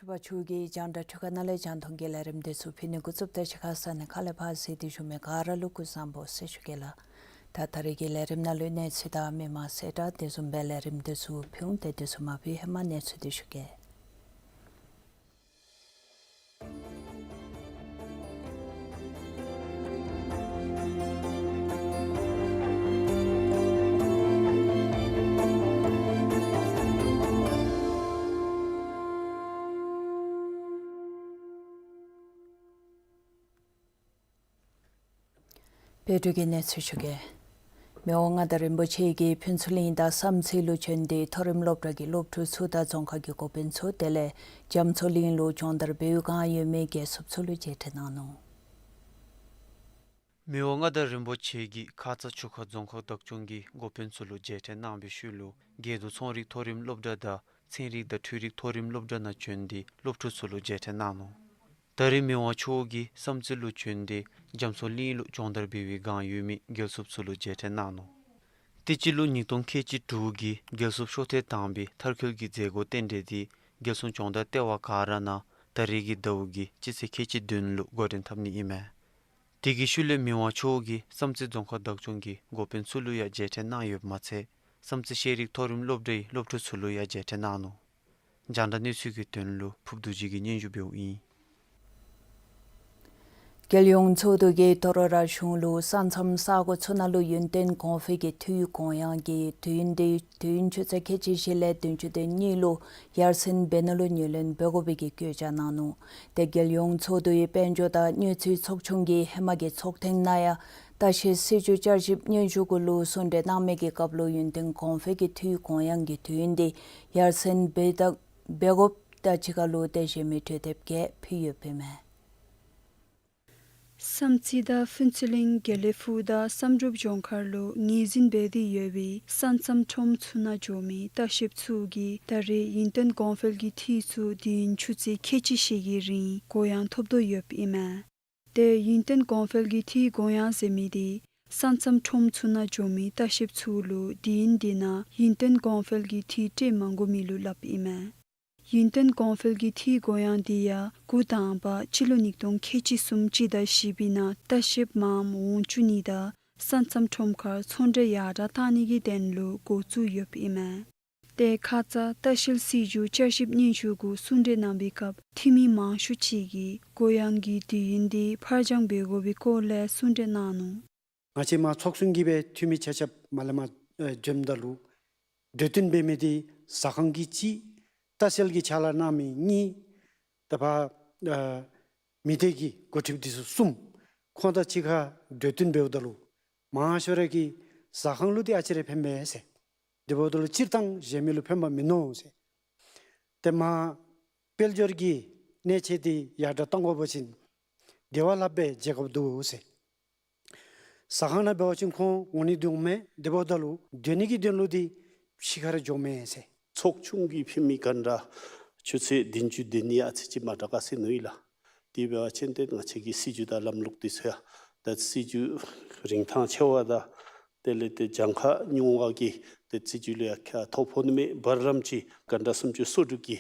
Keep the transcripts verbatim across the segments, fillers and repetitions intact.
ཆུ་བ་ཆུ་གི་རྒྱང་བསྒྲགས་ཐོག་ཁ་ནང་ལས་རྒྱང་མཐོང་གི་ལས་རིམ་འདི་ཚུ་ཕུལ་ནི་འགོ་བཙུགསཔ་ད་ཤི་ཁ་ས་ནི་ཁ་ལས་ཕར་གཟིགས་ཏེ་བཞུགས་མི་ག་ར་ལུ་སྐུ་གཟུགས་བཟང་པོ་ཟེར་ཞུ་གེ་ལགས། ད་ད་རེས་ཀྱི་ལས་རིམ་ནང་ལུ་གནས་ཚུལ་དང་མི་མང་གསལ་བསྒྲགས་དེ་བཟུམ་སྦེ་ལས་རིམ་འདི་ཚུ་ཕུལ་འོང་། ཏེ་འདི་ཚུ་མ་ཕུལ་ཧེ་མ་གནས་ཚུལ་འདི་ཞུ་གེ། དཔལ་འབྱོར་གྱི་གནས་ཚུལ་ཞུ་གེ། མི་དབང་མངའ་བདག་རིན་པོ་ཆེ་གིས་ཕུན་ཚོགས་གླིང་དང་བསམ་རྩེ་ལུ་བྱོན་ཏེ་མཐོ་རིམ་སློབ་གྲྭ་གི་སློབ་ཕྲུག་ཚུ་དང་རྫོང་ཁག་གི་འགོ་དཔོན་ཚུ་དེ་ལས་རྒྱ་མཚོ་གླིང་ལུ་སྦྱོང་བརྡར་འབད་བའི་བསྒང་ཡོད་མི་རྒྱལ་ཚབ་ཚུ་ལུ་མཇལ་འཕྲད་གནང་ནུག། མི་དབང་མངའ་བདག་རིན་པོ་ཆེ་གིས་ཁ་ཙ་ཆུ་ཁ་རྫོང་ཁག་བདག་སྐྱོང་གི་འགོ་དཔོན་ཚུ་ལུ་མཇལ་འཕྲད་གནང་བའི་ཤུལ་ལུ་དགེ་འདུན་ཚོང་རིག་མཐོ་རིམ་སློབ་གྲྭ་དང་ཚན་རིག་དང་འཕྲུལ་རིག་མཐོ་རིམ་སློབ་གྲྭ་ནང་བྱོན་ཏེ་སློབ་ཕྲུག་ཚུ་ལུ་མཇལ་འཕྲད་གནང་ནུག། ད་རེས་མི་དབང་མཆོག་གིས་བསམ་རྩེ་ལུ་བྱོན་ཏེ་རྒྱ་མཚོ་གླིང་ལུ་སྦྱོང་བརྡར་འབད་བའི་བསྒང་ཡོད་མི་རྒྱལ་ཚབ་ཚུ་ལུ་མཇལ་འཕྲད་གནང་ནུག། ཏེ་སྤྱི་ལོ་ཉིས་སྟོང་ཁལ་གཅིག་དྲུག་གི་རྒྱལ་ཚབ་ཤོག་ཐེངས་དང་པའི་མཐར་འཁྱོལ་གྱི་མཛད་སྒོ་རྟེན་འབྲེལ་འདི་རྒྱལ་སྲུང་སྦྱོང་བརྡར་ལྟེ་བ་ག་ར་ནང་ད་རེས་ཀྱི་ཟླཝ་གི་སྤྱི་ཚེས་ཁལ་གཅིག་བདུན་ལུ་འགོ་འདྲེན་འཐབ་ནི་ཨིན་མས། དེ་གི་ཤུལ་ལས་མི་དབང་མཆོག་གིས་བསམ་རྩེ་རྫོང་ཁག་བདག་སྐྱོང་གི་འགོ་དཔོན་ཚུ་ལུ་ཡང་མཇལ་འཕྲད་གནང་ཡོདཔ་མ་ཚད་བསམ་རྩེ་ཤེས་རིག་མཐོ་རིམ་སློབ་གྲྭའི་སློབ་ཕྲུག་ཚུ་ལུ་ཡང་མཇལ་འཕྲད་གནང་ནུག། རྒྱང་བསྒྲགས་གནས་ཚུལ་གྱི་དོན་ལུ་ཕུརབ་རྡོ་རྗེ་གིས་སྙན་ཞུ་འབདཝ་ཨིན། རྒྱལ་ཡོངས་ཚོགས་འདུ་གིས་དོ་རུང་ར་གཞུང་ལུ་ས་མཚམས་ས་གོ་ཚུ་ནང་ལུ་ཡུན་བརྟན་གོང་འཕེལ་གྱི་འཐུས་གོང་ཡངས་ཀྱི་དུས་ཡུན་དེ་དུས་ཡུན་ཆུ་ཚོད་ཁལ་གཅིག་བཞི་ལས་བདུན་ཅུ་དོན་གཉིས་ལུ་ཡར་སེང་འབད་ནི་ལུ་ངོས་ལེན་འབད་དགོ་པའི་གི་བཀོད་རྒྱ་གནང་ནུག། ཏེ་རྒྱལ་ཡོངས་ཚོགས་འདུའི་དཔལ་འབྱོར་དང་གནོད་འཚེའི་ཚོགས་ཆུང་གིས་ཧེ་མ་གི་ཚོགས་ཐེངས་ནང་ཡང་ལྟ་བཤལ་སྲིད་བྱུས་བསྐྱར་ཞིབ་སྙན་ཞུ་གུ་ལུ་གསུང་གྲོས་གནང་མི་གི་སྐབས་ལུ་ཡུན་བརྟན་གོང་འཕེལ་གྱི་འཐུས་གོང་ཡངས་ཀྱི་དུས་ཡུན་དེ་ཡར་སེང་འབད་ད་འབད་དགོཔ་དང་གཅིག་ཁར་ལུ་དེ་བཞིན་མི་གྲོས་དེབ་བརྒྱད་ཕུལ་ཡོདཔ་ཨིན་མས། བསམ་རྩེ་དང་ཕུན་ཚོགས་གླིང་དགེ་ལེགས་ཕུག་དང་བསམ་གྲུབ་ལྗོངས་མཁར་ལུ་ངོས་འཛིན་འབད་དེ་ཡོད་པའི་ས་མཚམས་ཁྲོམ་ཚུ་ནང་འགྱོ་མི་ལྟ་བཤལཔ་ཚུ་གིས་ད་རེས་ཡུན་བརྟན་གོང་འཕེལ་གྱི་འཐུས་ཚུ་དུས་ཡུན་ཆུ་ཚོད་ཁལ་གཅིག་བཞི་གི་རིང་གོ་ཡངས་ཐོབ་དོ་ཡོདཔ་ཨིན་མས། ཏེ་ཡུན་བརྟན་གོང་འཕེལ་གྱི་འཐུས་གོ་ཡངས་ཟེར་མི་དེ་ས་མཚམས་ཁྲོམ་ཚུ་ནང་འགྱོ་མི་ལྟ་བཤལཔ་ཚུ་ལུ་དུས་ཡུན་དེ་ནང་ཡུན་བརྟན་གོང་འཕེལ་གྱི་འཐུས་སྤྲོད་མ་དགོ་མི་ལུ་སླབ་ཨིན་མས། ཡུན་བརྟན་གོང་འཕེལ་གྱི་འཐུས་གོ་ཡངས་དེ་ཡང་འགོ་དང་པ་སྤྱི་ལོ་ཉིས་སྟོང་ཁལ་གཅིག་གསུམ་སྤྱི་ཟླ་བཞི་པའི་ནང་ལྟ་བཤལཔ་མངམ་འོང་བཅུག་ནི་དང་ས་མཚམས་ཁྲོམ་ཁར་ཚོང་འབྲེལ་ཡར་དྲག་གཏང་ནི་གི་དོན་ལུ་འགོ་བཙུགས་ཡོདཔ་ཨིན་མས། ཏེ་ཁ་ཙ་ལྟ་བཤལ་སྲིད་བྱུས་བསྐྱར་ཞིབ་སྙན་ཞུ་གུ་གསུང་གྲོས་གནང་བའི་སྐབས་འཐུས་མི་མང་ཤོས་ཅིག་གིས་གོ་ཡངས་ཀྱི་དུས་ཡུན་དེ་ཕར་འགྱངས་འབད་དགོ་པའི་སྐོར་ལས་གསུང་གྲོས་གནང་ནུག། ང་བཅས་མར་ཚོགས་ཟུར་གྱིས་སྦེ་འཐུས་མི་ཆ་ཁྱབ་མར་ལས་མར་ཨེ་འཛོམསམ་ད་ལུ་གྲོས་བསྟུན་འབད་མི་དེ་ཟ་ཁང་གི་གཅིག། ལྟ་བཤལ་གྱི་ཕྱག་ལཱ་གནང་མི་གཉིས། ད་ཕར་ཨེ་མི་སྡེ་གི་འགོ་ཁྲིདཔ་དེ་ཚུ་གསུམ། ཁོང་དང་གཅིག་ཁར་གྲོས་བསྟུན་འབདཝ་ད་ལུ་མང་ཤོས་ར་གིས་ཟ་ཁང་ལུ་དེ་ཨ་ཙི་རེ་ཕན་མས་ཟེར། དེ་འབདཝ་ད་ལུ་སྤྱིར་བཏང་གཞན་མི་ལུ་ཕན་པ་མིན་ནུག་ཟེར། ཏེ་མར་དཔལ་འབྱོར་གྱི་གནས་ཚད་དེ་ཡར་དྲག་གཏང་དགོ་པ་ཅིན་དེ་བ་ལྷགཔ་སྦེ་རྒྱལ་ཁབ་འདུག་ཟེར། ཟ་ཁང་ནང་འབད་བ་ཅིན་ཁོང་འོང་ནི་འདི་འོང་མས། དེ་འབདཝ་ད་ལུ་སྡོད་ནི་གི་དོན་ལུ་འདི་ཕྱི་ཁར་འགྱོཝ་མས་ཟེར། ཚོགས་ཆུང་གིས་ཕུལ་མི་གྷན་ཊ་ཆུ་ཚོད་བདུན་ཅུ་དོན་གཉིས་ཨ་ཙི་ཅིག་མ་དྲག་ག་ཟེར་མནོ་ཡི་ལགས། དེ་འབད་བ་ཅིན་ཏེ་ང་བཅས་ཀྱི་སྲིད་བྱུས་དང་ལམ་ལུགས་འདི་ཚུ་ཡང་ཏེ་སྲིད་བྱུས་རིན་ཐང་ཆེ་བ་དང་དེ་ལས་ཏེ་གྱངས་ཁ་ཉུང་བ་གི་ཏེ་སྲིད་བྱུས་ལུ་ཡང་ཁ་ཐོ་ཕོག་ནི་མེད། འབད་རམ་ཅིག་གྷན་ཊ་སུམ་ཅུ་སོ་དྲུག་གི་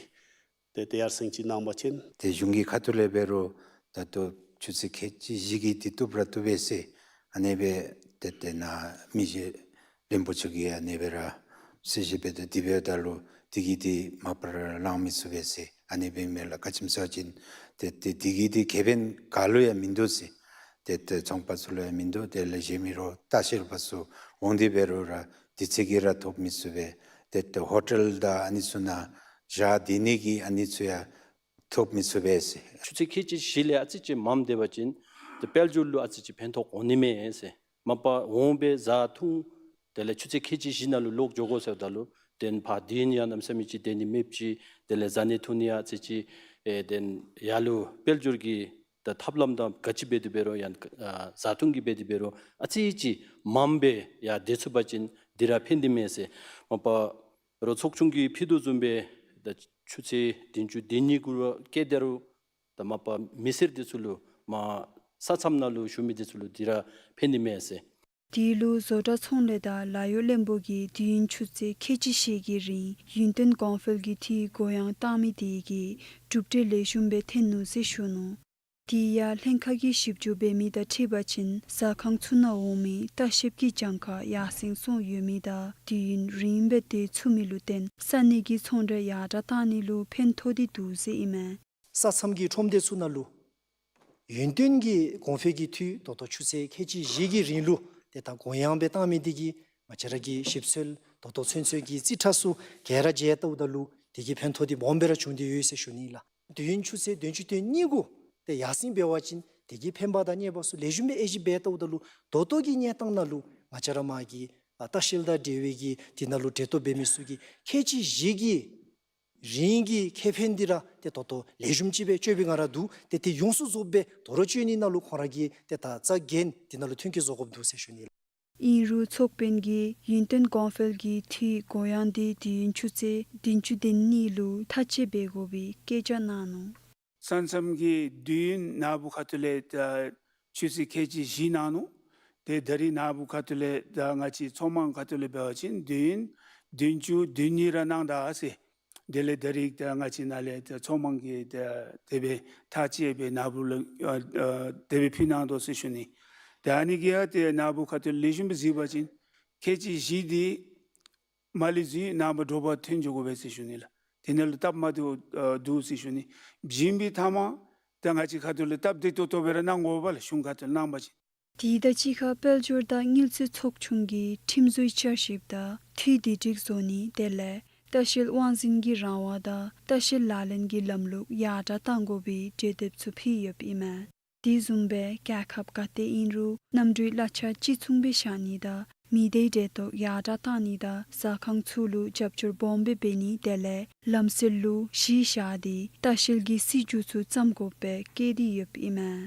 ཏེ་ཏེ་ཡར་སེང་ཅིག་གནང་པ་ཅིན། ཏེ་གཞུང་གི་ཁ་ཐུག་ལས་འབད་རུང་ད་ལྟོ་ཆུ་ཚོད་ཁལ་གཅིག་བཞི་གིས་འདི་བཏུབ་ར་བཏུབ་པས་ཟེར་ཨ་ནི་སྦེ་ཏེ་ཏེ་ནཱ་མི་རྗེ་བློན་པོ་མཆོག་གིས་ཨ་ནི་སྦེ་ར་གསལ་བཤད་འབད་དོ། དེ་འབདཝ་ད་ལུ་དེ་གིས་འདི་མ་པ་ར་ལང་མི་ཚུགས་པས་ཟེར་ཨ་ནི་སྦེ་མས་ལགས། ག་ཅི་སྨོ་ཟེར་བ་ཅིན་ཏེ་ཏེ་དེ་གིས་འདི་ཁེ་ཕན་ག་ལུ་ཡང་མིན་འདུག་ཟེར། ཏེ་ཏེ་ཚོང་པ་ཚུ་ལུ་ཡང་མིན་འདུག། དེ་ལས་གཞན་མི་རོགས་ལྟ་བཤལ་པ་ཚུ་འོང་སྟེ་འབད་རུང་ར་དུས་ཚོད་ཀྱིས་ར་ཐོབ་མི་ཚུགས་པས། ཏེ་ཏེ་ཧོ་ཊེལ་དང་ཨ་ནི་ཚུ་ནང་བཞག་སྡོད་ནི་གི་ཨ་ནི་ཚུ་ཡང་ཐོབ་མི་ཚུགས་པས་ཟེར། ཆུ་ཚོད་ཁལ་གཅིག་བཞི་ལས་ཨ་ཙི་ཅིག་མངམ་སྡོད་པ་ཅིན་ཏེ་དཔལ་འབྱོར་ལུ་ཨ་ཙི་ཅིག་ཕན་ཐོགས་འོང་ནི་མས་ཟེར། མ་པ་འོང་སྦེ་བཟའ་འཐུང་དེ་ལས་ཆུ་ཚོད་ཁལ་གཅིག་བཞི་ནང་ལུ་ལོག་འགྱོ་དགོ་ཟེརཝ་ད་ལུ་ཏེ་ཕར་སྡོད་ནི་ཡང་གནམ་མེད་ས་མེད་ཅིག་སྡོད་ནི་མེདཔ་ཅིག། དེ་ལས་བཟའ་ནི་འཐུང་ནི་ཡང་ཨ་ཙི་ཅིག་ཨེ་ཏེ་ཡར་ལུ་དཔལ་འབྱོར་གྱི་ད་ཐབས་ལམ་དང་ག་ཅི་འབད་དེ་འབད་རུང་ཡང་ཨ་བཟའ་འཐུང་གི་འབད་དེ་འབད་རུང་ཨ་ཙི་ཅིག་མངམ་སྦེ་ཡར་སྡོད་ཚུགས་པ་ཅིན་འདི་ར་ཕན་ནི་མས་ཟེར། མ་པ་རོགས་ཚོགས་ཆུང་གིས་ཕུལ་དོ་བཟུམ་སྦེ་ད་ཆུ་ཚོད་བདུན་ཅུ་དོན་གཉིས་གུ་ར་བཀལ་ཏེ་རུང་ད་མ་པ་མི་སེར་འདི་ཚུ་ལུ་མར་ས་མཚམས་ནང་ལུ་བཞུགས་མི་འདི་ཚུ་ལུ་འདི་ར་ཕན་ནི་མས་ཟེར། དེ་ལུ་བཟོ་གྲྭ་ཚོང་ལས་དང་ལཱ་གཡོག་བློན་པོ་གིས་དུས་ཡུན་ཆུ་ཚོད་ཁལ་གཅིག་བཞི་གི་རིང་ཡུན་བརྟན་གོང་འཕེལ་གྱི་འཐུས་གུ་ཡངས་བཏང་མི་དེ་གིས་གྲུབ་འབྲས་ལེགས་ཤོམ་སྦེ་ཐོན་ནུག་ཟེར་ཞུ་ནུག། དེ་ཡང་ལྷན་ཁག་གིས་ཞིབ་འཇུག་འབད་མི་དང་འཁྲིལ་བ་ཅིན་ཟ་ཁང་ཚུ་ནང་འོང་མི་ལྟ་བཤལཔ་གི་གྱངས་ཁ་ཡར་སེང་སོང་ཡོད་མི་དང་དུས་ཡུན་རིངམོ་སྦེ་སྡོད་ཚུགས་མི་ལུ་བརྟེན་ས་གནས་ཀྱི་ཚོང་འབྲེལ་ཡར་དྲགས་བཏང་ནི་ལུ་ཕན་ཐོགས་ཏེ་འདུག་ཟེར་ཨིན་མས། ས་མཚམས་ཀྱི་ཁྲོམ་སྡེ་ཚུ་ནང་ལུ་ཡུན་བརྟན་གྱི་གོང་འཕེལ་གྱི་འཐུས་ད་ལྟོ་ཆུ་ཚོད་ཁལ་གཅིག་བཞི་གི་རིང་ལུ་ཏེ་ད་གུ་ཡངས་སྦེ་བཏང་མི་དེ་གིས་ང་བཅས་ར་གི་ཞིབ་འཚོལ་ད་ལྟོ་ཚུན་ཚོད་ཀྱི་རྩིས་ཁྲ་ཚུ་ག་ར་མཇལ་བལྟཝ་ད་ལུ་དེ་གི་ཕན་ཐོགས་འདི་སྦོམ་སྦེ་ར་བྱུང་སྟེ་ཡོད་ཟེར་ཞུ་ནི་ལགས། དུས་ཡུན་ཆུ་ཚོད་བདུན་ཅུ་དོན་གཉིས་གུ་ཏེ་ཡར་སེང་འབད་བ་ཅིན་དེ་གི་ཕན་པ་དང་ཉེས་པ་ཚུ་ལེགས་ཤོམ་སྦེ་དབྱེ་ཞིབ་འབད་བལྟཝ་ད་ལུ་ད་ལྟོ་གི་གནས་སྟངས་ནང་ལུ་ང་བཅས་ར་མར་གྱི་ལྟ་བཤལ་དང་འབྲེལ་བའི་གི་དེ་ནང་ལུ་འབྲེལ་གཏོགས་འབད་མི་ཚུ་གིས་ཁལ་གཅིག་བཞི་གི་རིང་གི་ཁེ་ཕན་འདི་ར་ཏེ་ད་ལྟོ་ལེགས་ཤོམ་ཅིག་སྦེ་སྤྱོད་པའི་ངང་ར་འདུག། ཏེ་དེ་ཡོངས་སུ་རྫོགསཔ་སྦེ་དོ་རུང་སྤྱོད་ནི་ནང་ལུ་ཁོང་ར་གིས་ཏེ་ད་རྩ་འགེངས་དེ་ནང་ལུ་མཐུན་རྐྱེན་བཟོ་དགོཔ་འདུག་ཟེར་ཞུ་ནི་ལགས། ཨིན་རུང་ཚོགས་དཔོན་གྱིས་ཡུན་བརྟན་གོང་འཕེལ་གྱི་འཐུས་གུ་ཡངས་འདི་དུས་ཡུན་ཆུ་ཚོད་བདུན་ཅུ་དོན་གཉིས་ལུ་མཐའ་དཔྱད་འབད་དགོ་པའི་སྐད་ཆ་གནང་ནུག། ས་མཚམས་ཀྱི་དུས་ཡུན་ནཱ་བུ་ཁ་ཐུག་ལས་ད་ཆུ་ཚོད་ཁལ་གཅིག་བཞི་གནང་ནུག། ཏེ་ད་རིས་ནཱ་བུ་ཁ་ཐུག་ལས་ད་ང་བཅས་ཚོང་མང་ཁ་ཐུག་ལས་འབད་བ་ཅིན་དུས་ཡུན་བདུན་ཅུ་དོན་གཉིས་ར་གནང་ད་ཟེར། དེ་ལས་ད་རིས་ད་ང་བཅས་ནཱ་ལས་ད་ཚོང་མང་གི་ད་དེ་སྦེ་མཐའ་དཔྱད་སྦེ་ནཱ་བུ་ལུ་ཨ་ཨ་དེ་སྦེ་ཕུལ་གནང་དོ་ཟེར་ཞུ་ནི། ད་ཨ་ནི་གིས་ཡང་ཏེ་ནཱ་བུ་ཁ་ཐུག་ལེགས་ཤོམ་སྦེ་གཟིགས་པ་ཅིན་ཁལ་གཅིག་བཞི་འདི་མ་ལུས་ཟིན་ནངས་པ་དྲོ་པ་ཐོན་འགྱོ་དགོ་པས་ཟེར་ཞུ་ནི་ལགས། དེ་ནང་ལུ་སྟབས་མ་བདེཝ་ཨ་འདུག་ཟེར་ཞུ་ནི། བྱིན་པའི་མཐའ་མ་ད་ང་བཅས་ཁ་ཐུག་ལུ་སྟབས་བདེ་ཏོག་ཏོ་སྦེ་ར་གནང་དགོ་པས་ལགས། གཞུང་ཁ་ཐུག་གནང་པ་ཅིན། དེ་དང་གཅིག་ཁར་དཔལ་འབྱོར་དང་དངུལ་རྩིས་ཚོགས་ཆུང་གིས་ཁྲིམས་བཟོའི་བསྐྱར་ཞིབ་དང་འཐུས་བསྡུ་སྒྲིག་བཟོ་ནི་དེ་ལས་ལྟ་བཤལ་དབང་འཛིན་གྱི་རང་དབང་དང་ལྟ་བཤལ་ལག་ལེན་གྱི་ལམ་ལུགས་ཡར་དྲགས་གཏང་དགོ་པའི་གྲོས་འདེབས་ཚུ་ཕུལ་ཡོདཔ་ཨིན་མས། དེ་བཟུམ་སྦེ་རྒྱལ་ཁབ་ག་ཏེ་ཨིན་རུང་གནམ་གྲུའི་གླ་ཆ་གཅིག་མཚུངས་སྦེ་བཞག་ནི་དང་མི་སྡེའི་འབྲེལ་གཏོགས་ཡར་དྲགས་གཏང་ནི་དང་ཟ་ཁང་ཚུ་ལུ་རྒྱབ་སྐྱོར་སྦོམ་སྦེ་འབད་ནི་དེ་ལས་ལམ་སྲོལ་ལུ་གཞི་བཞག་སྟེ་ལྟ་བཤལ་གྱི་སྲིད་བྱུས་ཚུ་བརྩམ་དགོཔ་སྦེ་བཀོད་དེ་ཡོདཔ་ཨིན་མས།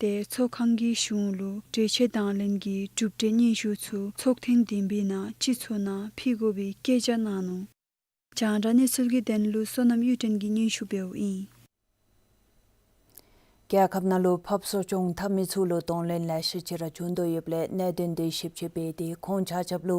ཏེ་ཚོགས་ཁང་གིས་གཞུང་ལུ་གྲོས་ཆོད་དང་ལེན་གྱི་གྲུབ་འབྲས་སྙན་ཞུ་ཚུ་ཚོགས་ཐེངས་བདུན་པའི་ནང་སྤྱི་ཚོགས་ནང་ཕུལ་དགོ་པའི་བཀོད་རྒྱ་གནང་ནུག། རྒྱང་བསྒྲགས་གནས་ཚུལ་གྱི་དོན་ལུ་བསོད་ནམས་གཡུ་སྒྲོན་གྱིས་སྙན་ཞུ་འབདཝ་ཨིན། རྒྱལ་ཁབ་ནང་ལུ་ཕགཔ་གསོ་སྐྱོང་འཐབ་མི་ཚུ་ལུ་གདོང་ལེན་ལེ་ཤ་ཅིག་ར་བྱུང་དོ་ཡོདཔ་ལས་གནད་དོན་འདི་ཞིབ་དཔྱད་འབད་དེ་ཁོང་ཆ་ཁྱབ་ལུ་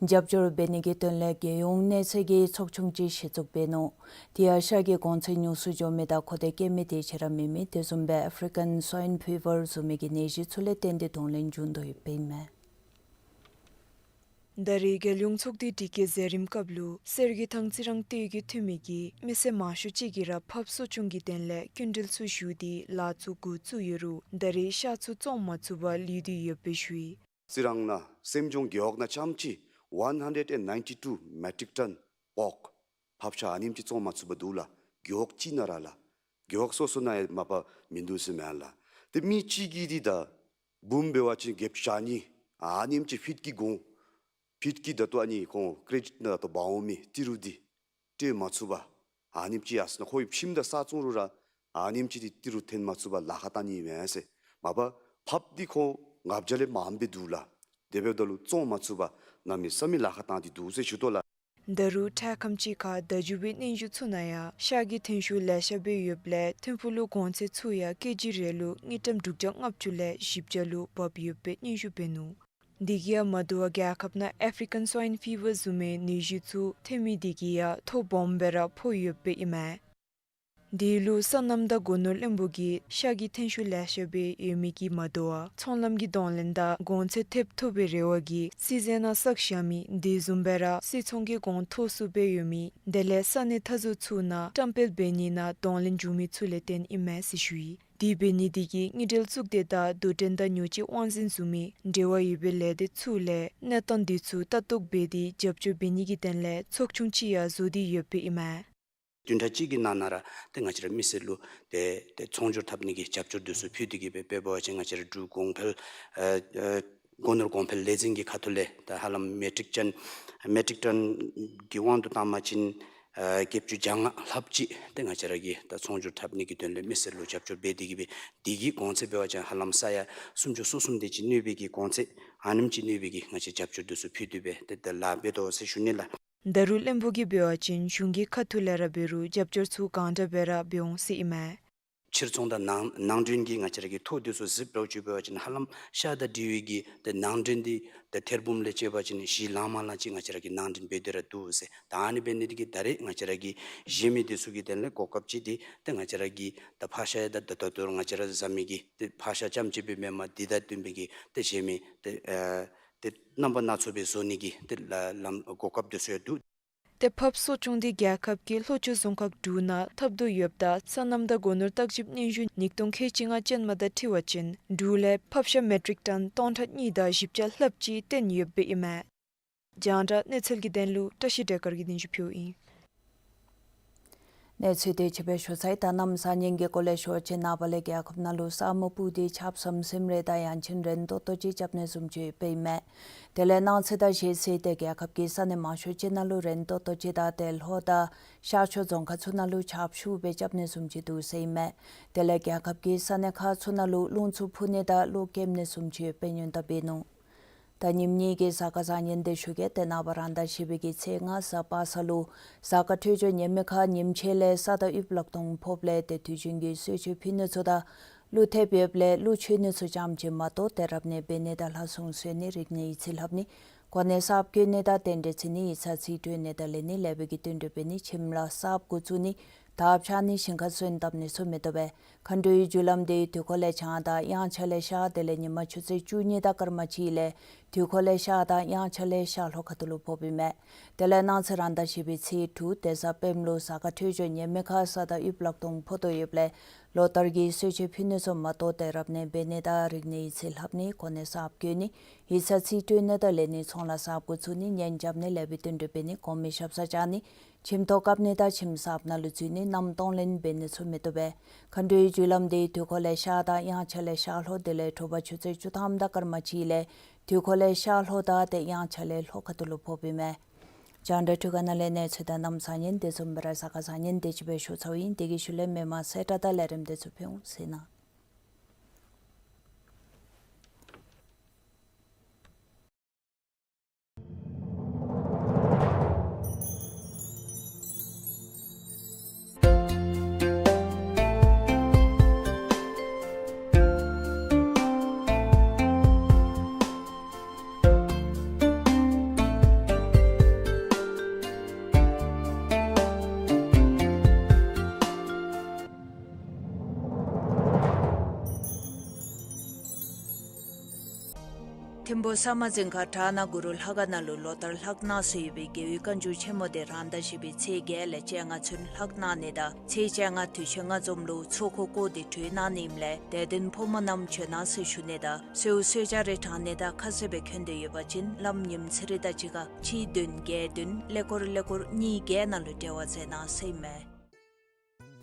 རྒྱབ་སྐྱོར་འབད་ནི་གི་དོན་ལས་རྒྱལ་ཡོངས་གནས་ཚད་ཀྱི་ཚོགས་ཆུང་ཅིག་གཞི་བཙུགས་འབད་ནུག། དེ་ཡང་ཤ་གི་གོང་ཚད་ཉུང་སུ་འགྱོ་མི་དང་མཁོ་འདོད་བསྐྱེད་མི་དེ་ཅིག་ར་མེན་མི་དེ་བཟུམ་སྦེ་ཨེཕ་རི་ཀན་སྭའིན་ཕི་ཝར་བཟུམ་མའི་གི་ནད་གཞི་ཚུ་ལས་བརྟེན་ཏེ་གདོང་ལེན་བྱུང་དོ་ཡོདཔ་ཨིན་མས། ད་རེས་རྒྱལ་ཡོངས་ཚོགས་སྡེ་དྲི་བཀོད་མཛད་རིམ་སྐབས་ལུ་གསེར་གྱི་ཐང་རྩི་རང་སྟོད་ཀྱི་འཐུས་མི་གིས་མི་སེར་མང་ཤོས་ཅིག་གིས་ར་ཕགཔ་གསོ་སྐྱོང་གི་དོན་ལས་སྐྱིན་འགྲུལ་ཚུ་ཞུ་སྟེ་ལཱ་ཚུ་འགོ་བཙུགས་ཡོད་རུང་ད་རེས་ཤ་ཚུ་བཙོང་མ་ཚུགས་པར་ལུས་ཏེ་ཡོདཔ་སྦེ་ཞུ་ཡི། རྩི་རང་ནང་སེམས་ལྗོངས་རྒེད་འོག་ནང་རྐྱངམ་གཅིག་one hundred and ninety two metric ton pork ཕགཔ་ཤ་ཨ་ནེམ་ཅིག་བཙོང་མ་ཚུགས་པར་འདུག་ལགས། རྒེད་འོག་གཅིག་ནང་ར་ལགས། རྒེད་འོག་སོ་སོ་ནང་ཡང་མ་པ་མིན་འདུག་ཟེར་མས་ལགས། ཏེ་མི་གཅིག་གིས་འདི་ད་འབུམ་འབད་བ་ཅིན་བརྒྱད་ཅུ་གྱ་གཉིས་ཨ་ནེམ་ཅིག་ཕིཊ་ཀྱི་གོང་ཕིཊ་ཀྱི་ད་ལྟོ་ཨ་ནི་ཁོང་ཀེ་རེ་ཌིཊ་ནང་ད་ལྟོ་འབག་འོང་མི་ཏི་རུ་འདི་སྤྲོད་མ་ཚུགས་པར་ཨ་ནེམ་ཅིག་ཡར་སོང་ནང་ཁོ་གིས་ཁྱིམ་དང་ས་བཙོང་རུང་ར་ཨ་ནེམ་ཅིག་འདི་ཏི་རུ་འཐོན་མ་ཚུགས་པར་ལཱ་ཁག་བཏང་ནི་ཨིན་མས་ཟེར། མ་པ་ཕགཔ་འདི་ཁོང་ ལྔ་བརྒྱ་ལས་མངམ་སྦེ་འདུག་ལགས། དེ་འབདཝ་ད་ལུ་བཙོང་མ་ཚུགས་པར་གནམ་མེད་ས་མེད་ལཱ་ཁག་བཏང་སྟེ་འདུག་ཟེར་ཞུ་དོ་ལགས། ད་རུང་འཕྲལ་ཁམས་ཅིག་ཁར་བརྡ་བརྒྱུད་པའི་སྙན་ཞུ་ཚུ་ནང་ཡང་ཤ་གི་ཐོན་ཤུགས་ལེ་ཤ་སྦེ་ཡོདཔ་ལས་ཐོན་ཕུག་ལུ་གོང་ཚད་ཚུ་ཡང་ཀེ་ཇི་རེ་ལུ་དངུལ་ཀྲམ་དྲུག་བརྒྱ་ལྔ་བཅུ་ལས་བཞི་བརྒྱ་ལུ་བབས་ཡོད་པའི་སྙན་ཞུ་འབད་ནུག། དེ་གིས་ཡང་མ་དོ་བར་རྒྱལ་ཁབ་ནང་ཨེཕ་རི་ཀཱན་སྭའིན་ཕི་ཝར་བཟུམ་མའི་ནད་གཞི་ཚུ་ཐོན་མི་དེ་གིས་ཡང་ཐོ་སྦོམ་སྦེ་ར་ཕོག་ཡོདཔ་ཨིན་མས། དེ་ལུ་སོ་ནམ་དང་སྒོ་ནོར་བློན་པོ་གིས་ཤ་གི་ཐོན་ཤུགས་ལེ་ཤ་སྦེ་ཡོད་མི་གིས་མ་དོ་བར་ཚོང་ལམ་གྱི་གདོང་ལེན་དང་གོང་ཚད་ཐེབས་ཐོབ་པའི་རེ་བ་གིས་སྲིད་འཛིན་ནང་བསགས་བཞག་མི་དེ་བཟུམ་སྦེ་ར་སིལ་ཚོང་གི་གོང་མཐོ་སུ་སྦེ་ཡོད་མི་དེ་ལས་ས་གནས་མཐའ་ཟུར་ཚུ་ནང་བཀྲམ་སྤེལ་འབད་ནི་ནང་གདོང་ལེན་འབྱུང་མི་ཚུ་ལས་བརྟེན་ཨིན་མས་ཟེར་ཞུ་ཡི། དེ་འབད་ནི་དེ་གིས་དངུལ་འབྲེལ་གཙུག་སྡེ་དང་དུས་དྲན་དང་ཉོ་སྤྱོད་དབང་འཛིན་བཟུམ་མའི་འབྲེལ་བ་ཡོད་པའི་ལས་སྡེ་ཚུ་ལས་གནས་སྟངས་དེ་ཚུ་ལྟ་རྟོག་འབད་དེ་རྒྱབ་སྐྱོར་འབད་ནི་གི་དོན་ལས་ཚོགས་ཆུང་ཅིག་ཡང་བཟོ་སྟེ་ཡོདཔ་ཨིན་མས། བདུན་ཕྲག་གཅིག་གི་ནང་ན་ར་ཏེ་ང་བཅས་ར་མི་སེར་ལུ་ཏེ་ཏེ་ཚོང་སྒྱུར་འཐབ་ནི་གི་རྒྱབ་སྐྱོར་དེ་ཚུ་ཕུལ་ཏེ་གི་སྦེ་དཔེ་འབད་བ་ཅིན་ང་བཅས་ར་འབྲུག་གོང་འཕེལ་ཨ་ཨ་སྒོ་ནོར་གོང་འཕེལ་ལས་འཛིན་གྱི་ཁ་ཐུག་ལས་ད་ཧ་ལམ་མེ་ཊིག་ཊཱན་མེ་ཊིག་ཊཱན་གྱི་དབང་དུ་བཏང་བ་ཅིན་ཨ་བརྒྱད་ཅུ་གྱ་ལྔ་ལྷགཔ་ཅིག་ཏེ་ང་བཅས་ར་གི་ད་ཚོང་སྒྱུར་འཐབ་ནི་གི་དོན་ལས་མི་སེར་ལུ་རྒྱབ་སྐྱོར་འབད་དེ་གི་སྦེ་དེ་གི་གོང་ཚད་འབད་བ་ཅིན་ཧ་ལམ་ས་ཡ་སུམ་ཅུ་སོ་གསུམ་དེ་ཅིག་གནོད་པའི་གི་གོང་ཚད་ཨ་ནེམ་ཅིག་གནོད་པའི་གི་ང་བཅས་རྒྱབ་སྐྱོར་དེ་ཚུ་ཕུལ་ཏེ་སྦེ་ཏེ་ད་ལཱ་འབད་དོ་ཟེར་ཞུ་ནི་ལགས། ད་རུང་བློན་པོ་གིས་འབད་བ་ཅིན་གཞུང་གི་ཁ་ཐུག་ལས་ར་འབད་རུང་རྒྱབ་སྐྱོར་ཚུ་གང་དྲག་སྦེ་ར་འབད་འོང་ཟེར་ཨིན་མས། ཕྱིར་ཚོང་དང་ནང་ནང་འདྲེན་གྱི་ང་བཅས་ར་གི་ཐོ་དེ་ཚུ་གཟིགས་འབདཝ་ཅིག་འབད་བ་ཅིན་ཧ་ལམ་ཤ་དང་འབྲེལ་བའི་གི་ཏེ་ནང་འདྲེན་དེ་ཏེ་ཐེར་འབུམ་ལས་བཅད་པ་ཅིན་བཞི་ལང་མ་ལང་ཅིག་ང་བཅས་ར་གིས་ནང་འདྲེན་འབད་དེ་ར་འདུག་ཟེར། ད་ཨ་ནི་འབད་ནི་དེ་གིས་ད་རེས་ང་བཅས་ར་གི་གཞན་མི་དེ་ཚུ་གི་དོན་ལས་གོ་སྐབས་ཅིག་དེ་ཏེ་ང་བཅས་ར་གི་ད་ཕག་ཤ་ཡང་ད་ད་ད་ལྟོ་ང་བཅས་ར་བཟའ་མི་གི་ཏེ་ཕག་ཤ་རྐྱངམ་ཅིག་སྦེ་མེན་པར་དེ་དང་བསྟུན་པའི་གི་ཏེ་གཞན་མི་ཏེ་ཨ་ཏེ་རྣམ་པ་སྣ་ཚོགས་སྦེ་བཟོ་ནི་གི་ཏེ་ལ་ལམ་གོ་སྐབས་དེ་ཚུ་ཡང་འདུག། ཏེ་ཕགཔ་གསོ་སྐྱོང་དེ་རྒྱལ་ཁབ་ཀྱི་ལྷོ་ཕྱོགས་རྫོང་ཁག་དྲུག་ནང་འཐབ་དོ་ཡོདཔ་ད་སོ་ནམ་དང་སྒོ་ནོར་བརྟག་ཞིབ་སྙན་ཞུ་ཉིས་སྟོང་ཁལ་གཅིག་ལྔ་ཅན་མ་དང་འཁྲིལ་བ་ཅིན་འབྲུག་ལས་ཕགཔ་ཤ་མེ་ཊིག་ཊཱན་སྟོང་ཕྲག་གཉིས་དང་བཞི་བརྒྱ་ལྷགཔ་ཅིག་བཏོན་ཡོདཔ་ཨིན་མས། རྒྱང་བསྒྲགས་གནས་ཚུལ་གྱི་དོན་ལུ་བཀྲ་ཤིས་སྒྲོལ་དཀར་གྱིས་སྙན་ཞུ་ཕུལཝ་ཨིན། གནས་ཚུལ་དེ་ཅིག་སྦེ་ཞུ་ཚར་ཡི། ད་གནམ་ས་གཉིས་ཀྱི་སྐོར་ལས་ཞུ་བ་ཅིན་ནངས་པ་ལས་རྒྱལ་ཁབ་ནང་ལུ་ས་སྨུག་སྤུབས་ཏེ་ཆརཔ་ཟམ་ཟིམ་རེ་དང་ཡང་ཅིན་རན་ཏོག་ཏོ་ཅིག་རྐྱབ་ནི་བཟུམ་ཅིག་ཡོདཔ་ཨིན་མས། དེ་ལས་གནངས་ཚེ་དང་གཞེས་ཚེ་ཏེ་རྒྱལ་ཁབ་ཀྱི་ས་གནས་མང་ཤོས་ཅིག་ནང་ལུ་རན་ཏོག་ཏོ་ཅིག་དང་ཏེ་ལྷོ་དང་ཤར་ཕྱོགས་རྫོང་ཁག་ཚུ་ནང་ལུ་ཆརཔ་ཤུགས་སྦེ་རྐྱབ་ནི་བཟུམ་ཅིག་འདུག་ཟེར་ཨིན་མས། དེ་ལས་རྒྱལ་ཁབ་ཀྱི་ས་གནས་ཁག་ཚུ་ནང་ལུ་རླུང་འཚུབ་འཕུ་ནི་དང་གློག་ཀེམ་ནི་བཟུམ་ཅིག་ཡོདཔ་སྙན་ཞུ་འབད་ནུག། ད་ཉིནམ་གཉིས་ཀྱི་གཟའ་སྐར་བཟང་ངན་དེ་ཞུ་གེ། ཏེ་ནངས་པ་རང་ཟླ་བཞི་པའི་གི་ཚེས་ལྔ་གཟའ་པ་སངས་ལུ་གཟའ་སྐར་འཕྲོད་སྦྱོར་ངན་མི་ཁར་ཉིམ་ཕྱེད་ལས་ས་དང་དབུས་ལག་སྟོང་ཕོགཔ་ལས་ཏེ་དུས་རྒྱུན་གྱི་གསོལ་མཆོད་ཕུལ་ནི་ཚུ་དང་ཀླུ་ཐེབས་ཡོདཔ་ལས་ཀླུ་མཆོད་ནི་ཚུ་ཙམ་ཅིག་མ་གཏོགས་ཏེ་རབ་གནས་འབད་ནི་དང་ལྷ་སྲུང་གསོལ་ནི་རིག་གནས་ཡིག་རྩིས་ལྷབ་ནི་གོ་གནས་གསརཔ་བཀོད་ནི་དང་རྟེན་འབྲེལ་བརྩི་ནི་ཡིག་ཚང་རྩིས་སྤྲོད་ནི་དང་ལེན་ནི་ལེགས་པའི་གི་བསྟུན་གྲོས་འབད་ནི་ཁྱིམ་ལཱ་གསརཔ་འགོ་བཙུགས་ནི་དར་ཕྱར་ནི་ཞིང་ཁ་སོན་བཏབ་ནི་ཚུ་མི་བཏུབ་པས། མཁའ་འགྲོའི་རྒྱུ་ལམ་དེ་དུས་འཁོར་ལས་བྱང་དང་དབྱངས་འཆར་ལས་ཤར་དེ་ལས་ཉིན་མ་ཆུ་ཚོད་བཅུ་གཉིས་དང་སྐར་མ་གཅིག་ལས་དུས་འཁོར་ལས་ཤར་དང་དབྱངས་འཆར་ལས་ཤར་ལྷོ་ཁ་ཐུག་ལུ་ཕོགཔ་ཨིན་མས། དེ་ལས་གནངས་ཚེ་རང་ཟླ་བཞི་པའི་ཚེས་དྲུག་ཏེ་གཟའ་སྤེནམ་ལུ་གཟའ་སྐར་འཕྲོད་སྦྱོར་ངན་མི་ཁར་ས་དང་དབུས་ལག་སྟོང་ཕོག་དོ་ཡོདཔ་ལས་ལོ་ལྟར་གྱི་གསོལ་མཆོད་ཕུལ་ནི་ཚུ་མ་གཏོགས་ཏེ་རབ་གནས་འབད་ནི་དང་རིག་གནས་ཡིག་རྩིས་ལྷབ་ནི་གོ་གནས་གསརཔ་བཀོད་ནི་ཡིག་ཚང་རྩིས་སྤྲོད་ནི་དང་ལེན་ནི་ཚོང་ལཱ་གསརཔ་འགོ་བཙུགས་ནི་གཉེན་རྐྱབ་ནི་ལེགས་པའི་བསྟུན་གྲོས་འབད་ནི་གོང་མའི་ཞབས་སར་བཅར་ནི་ཁྱིམ་ཐོག་བཀབ་ནི་དང་ཁྱིམ་གསརཔ་ནང་ལུ་འཛུལ་ནི་གནམ་སྟོང་ལེན་འབད་ནི་ཚུ་མི་བཏུབ་པས། མཁའ་འགྲོའི་རྒྱུ་ལམ་དེ་དུས་འཁོར་ལས་ཤར་དང་དབྱངས་འཆར་ལས་ཤར་ལྷོ་དེ་ལས་དྲོ་པ་ཆུ་ཚོད་བཅུ་ཐམ་དང་སྐར་མ་གཅིག་ལས་དུས་འཁོར་ལས་ཤར་ལྷོ་དང་ཏེ་དབྱངས་འཆར་ལས་ལྷོ་ཁ་ཐུག་ལུ་ཕོགཔ་ཨིན་མས། རྒྱང་བསྒྲགས་འཕྲུལ་ཁང་ནང་ལས་གནས་ཚུལ་དང་གནམ་བཟང་ངན་དེ་བཟུམ་སྦེ་ར་གཟའ་སྐར་བཟང་ངན་དེ་ཅིག་སྦེ་ཞུ་ཚརཝ་ཨིན། དེ་གི་ཤུལ་ལས་མི་མང་གསལ་བསྒྲགས་དང་ལས་རིམ་དེ་ཚུ་ཕུལ་འོང་ཟེར་ན། ཐིམ་ཕུ་ས་མ་རྫིང་ཁ་བྲག་ནག་གུ་རུ་ལྷ་ཁང་ནང་ལུ་ལོ་ལྟར་ལྷག་གནང་སྲོལ་ཡོད་པའི་རྒྱལ་བའི་བཀའ་འགྱུར་ཆེན་མོ་དེ་རང་ཟླ་བཞི་པའི་ཚེས་བརྒྱད་ལས་བཅོ་ལྔ་ཚུན་ལྷག་གནང་ནི་དང་ཚེས་བཅོ་ལྔ་དུས་ཆེན་ལྔ་འཛོམས་ལུ་ཚོགས་འཁོར་བསྐོར་ཏེ་གྲོལ་གནང་ནི་ཨིནམ་ལས་དད་ལྡན་ཕོ་མོ་རྣམས་བྱོན་གནང་ཟེར་ཞུ་ནི་དང་གསོལཝ་གསོལ་ཇ་རེ་དྲང་ནི་དང་ཁ་གསལ་སྦེ་འཁོད་དེ་ཡོད་པ་ཅིན་ལམ་ཉིནམ་ཚེ་རིལ་དང་གཅིག་ཁར་གཅིག་བདུན་བརྒྱད་བདུན་ཀླད་ཀོར་ཀླད་ཀོར་གཉིས་བརྒྱད་ནང་ལུ་འབྲེལ་བ་མཛད་གནང་ཟེར་ཨིན་མས།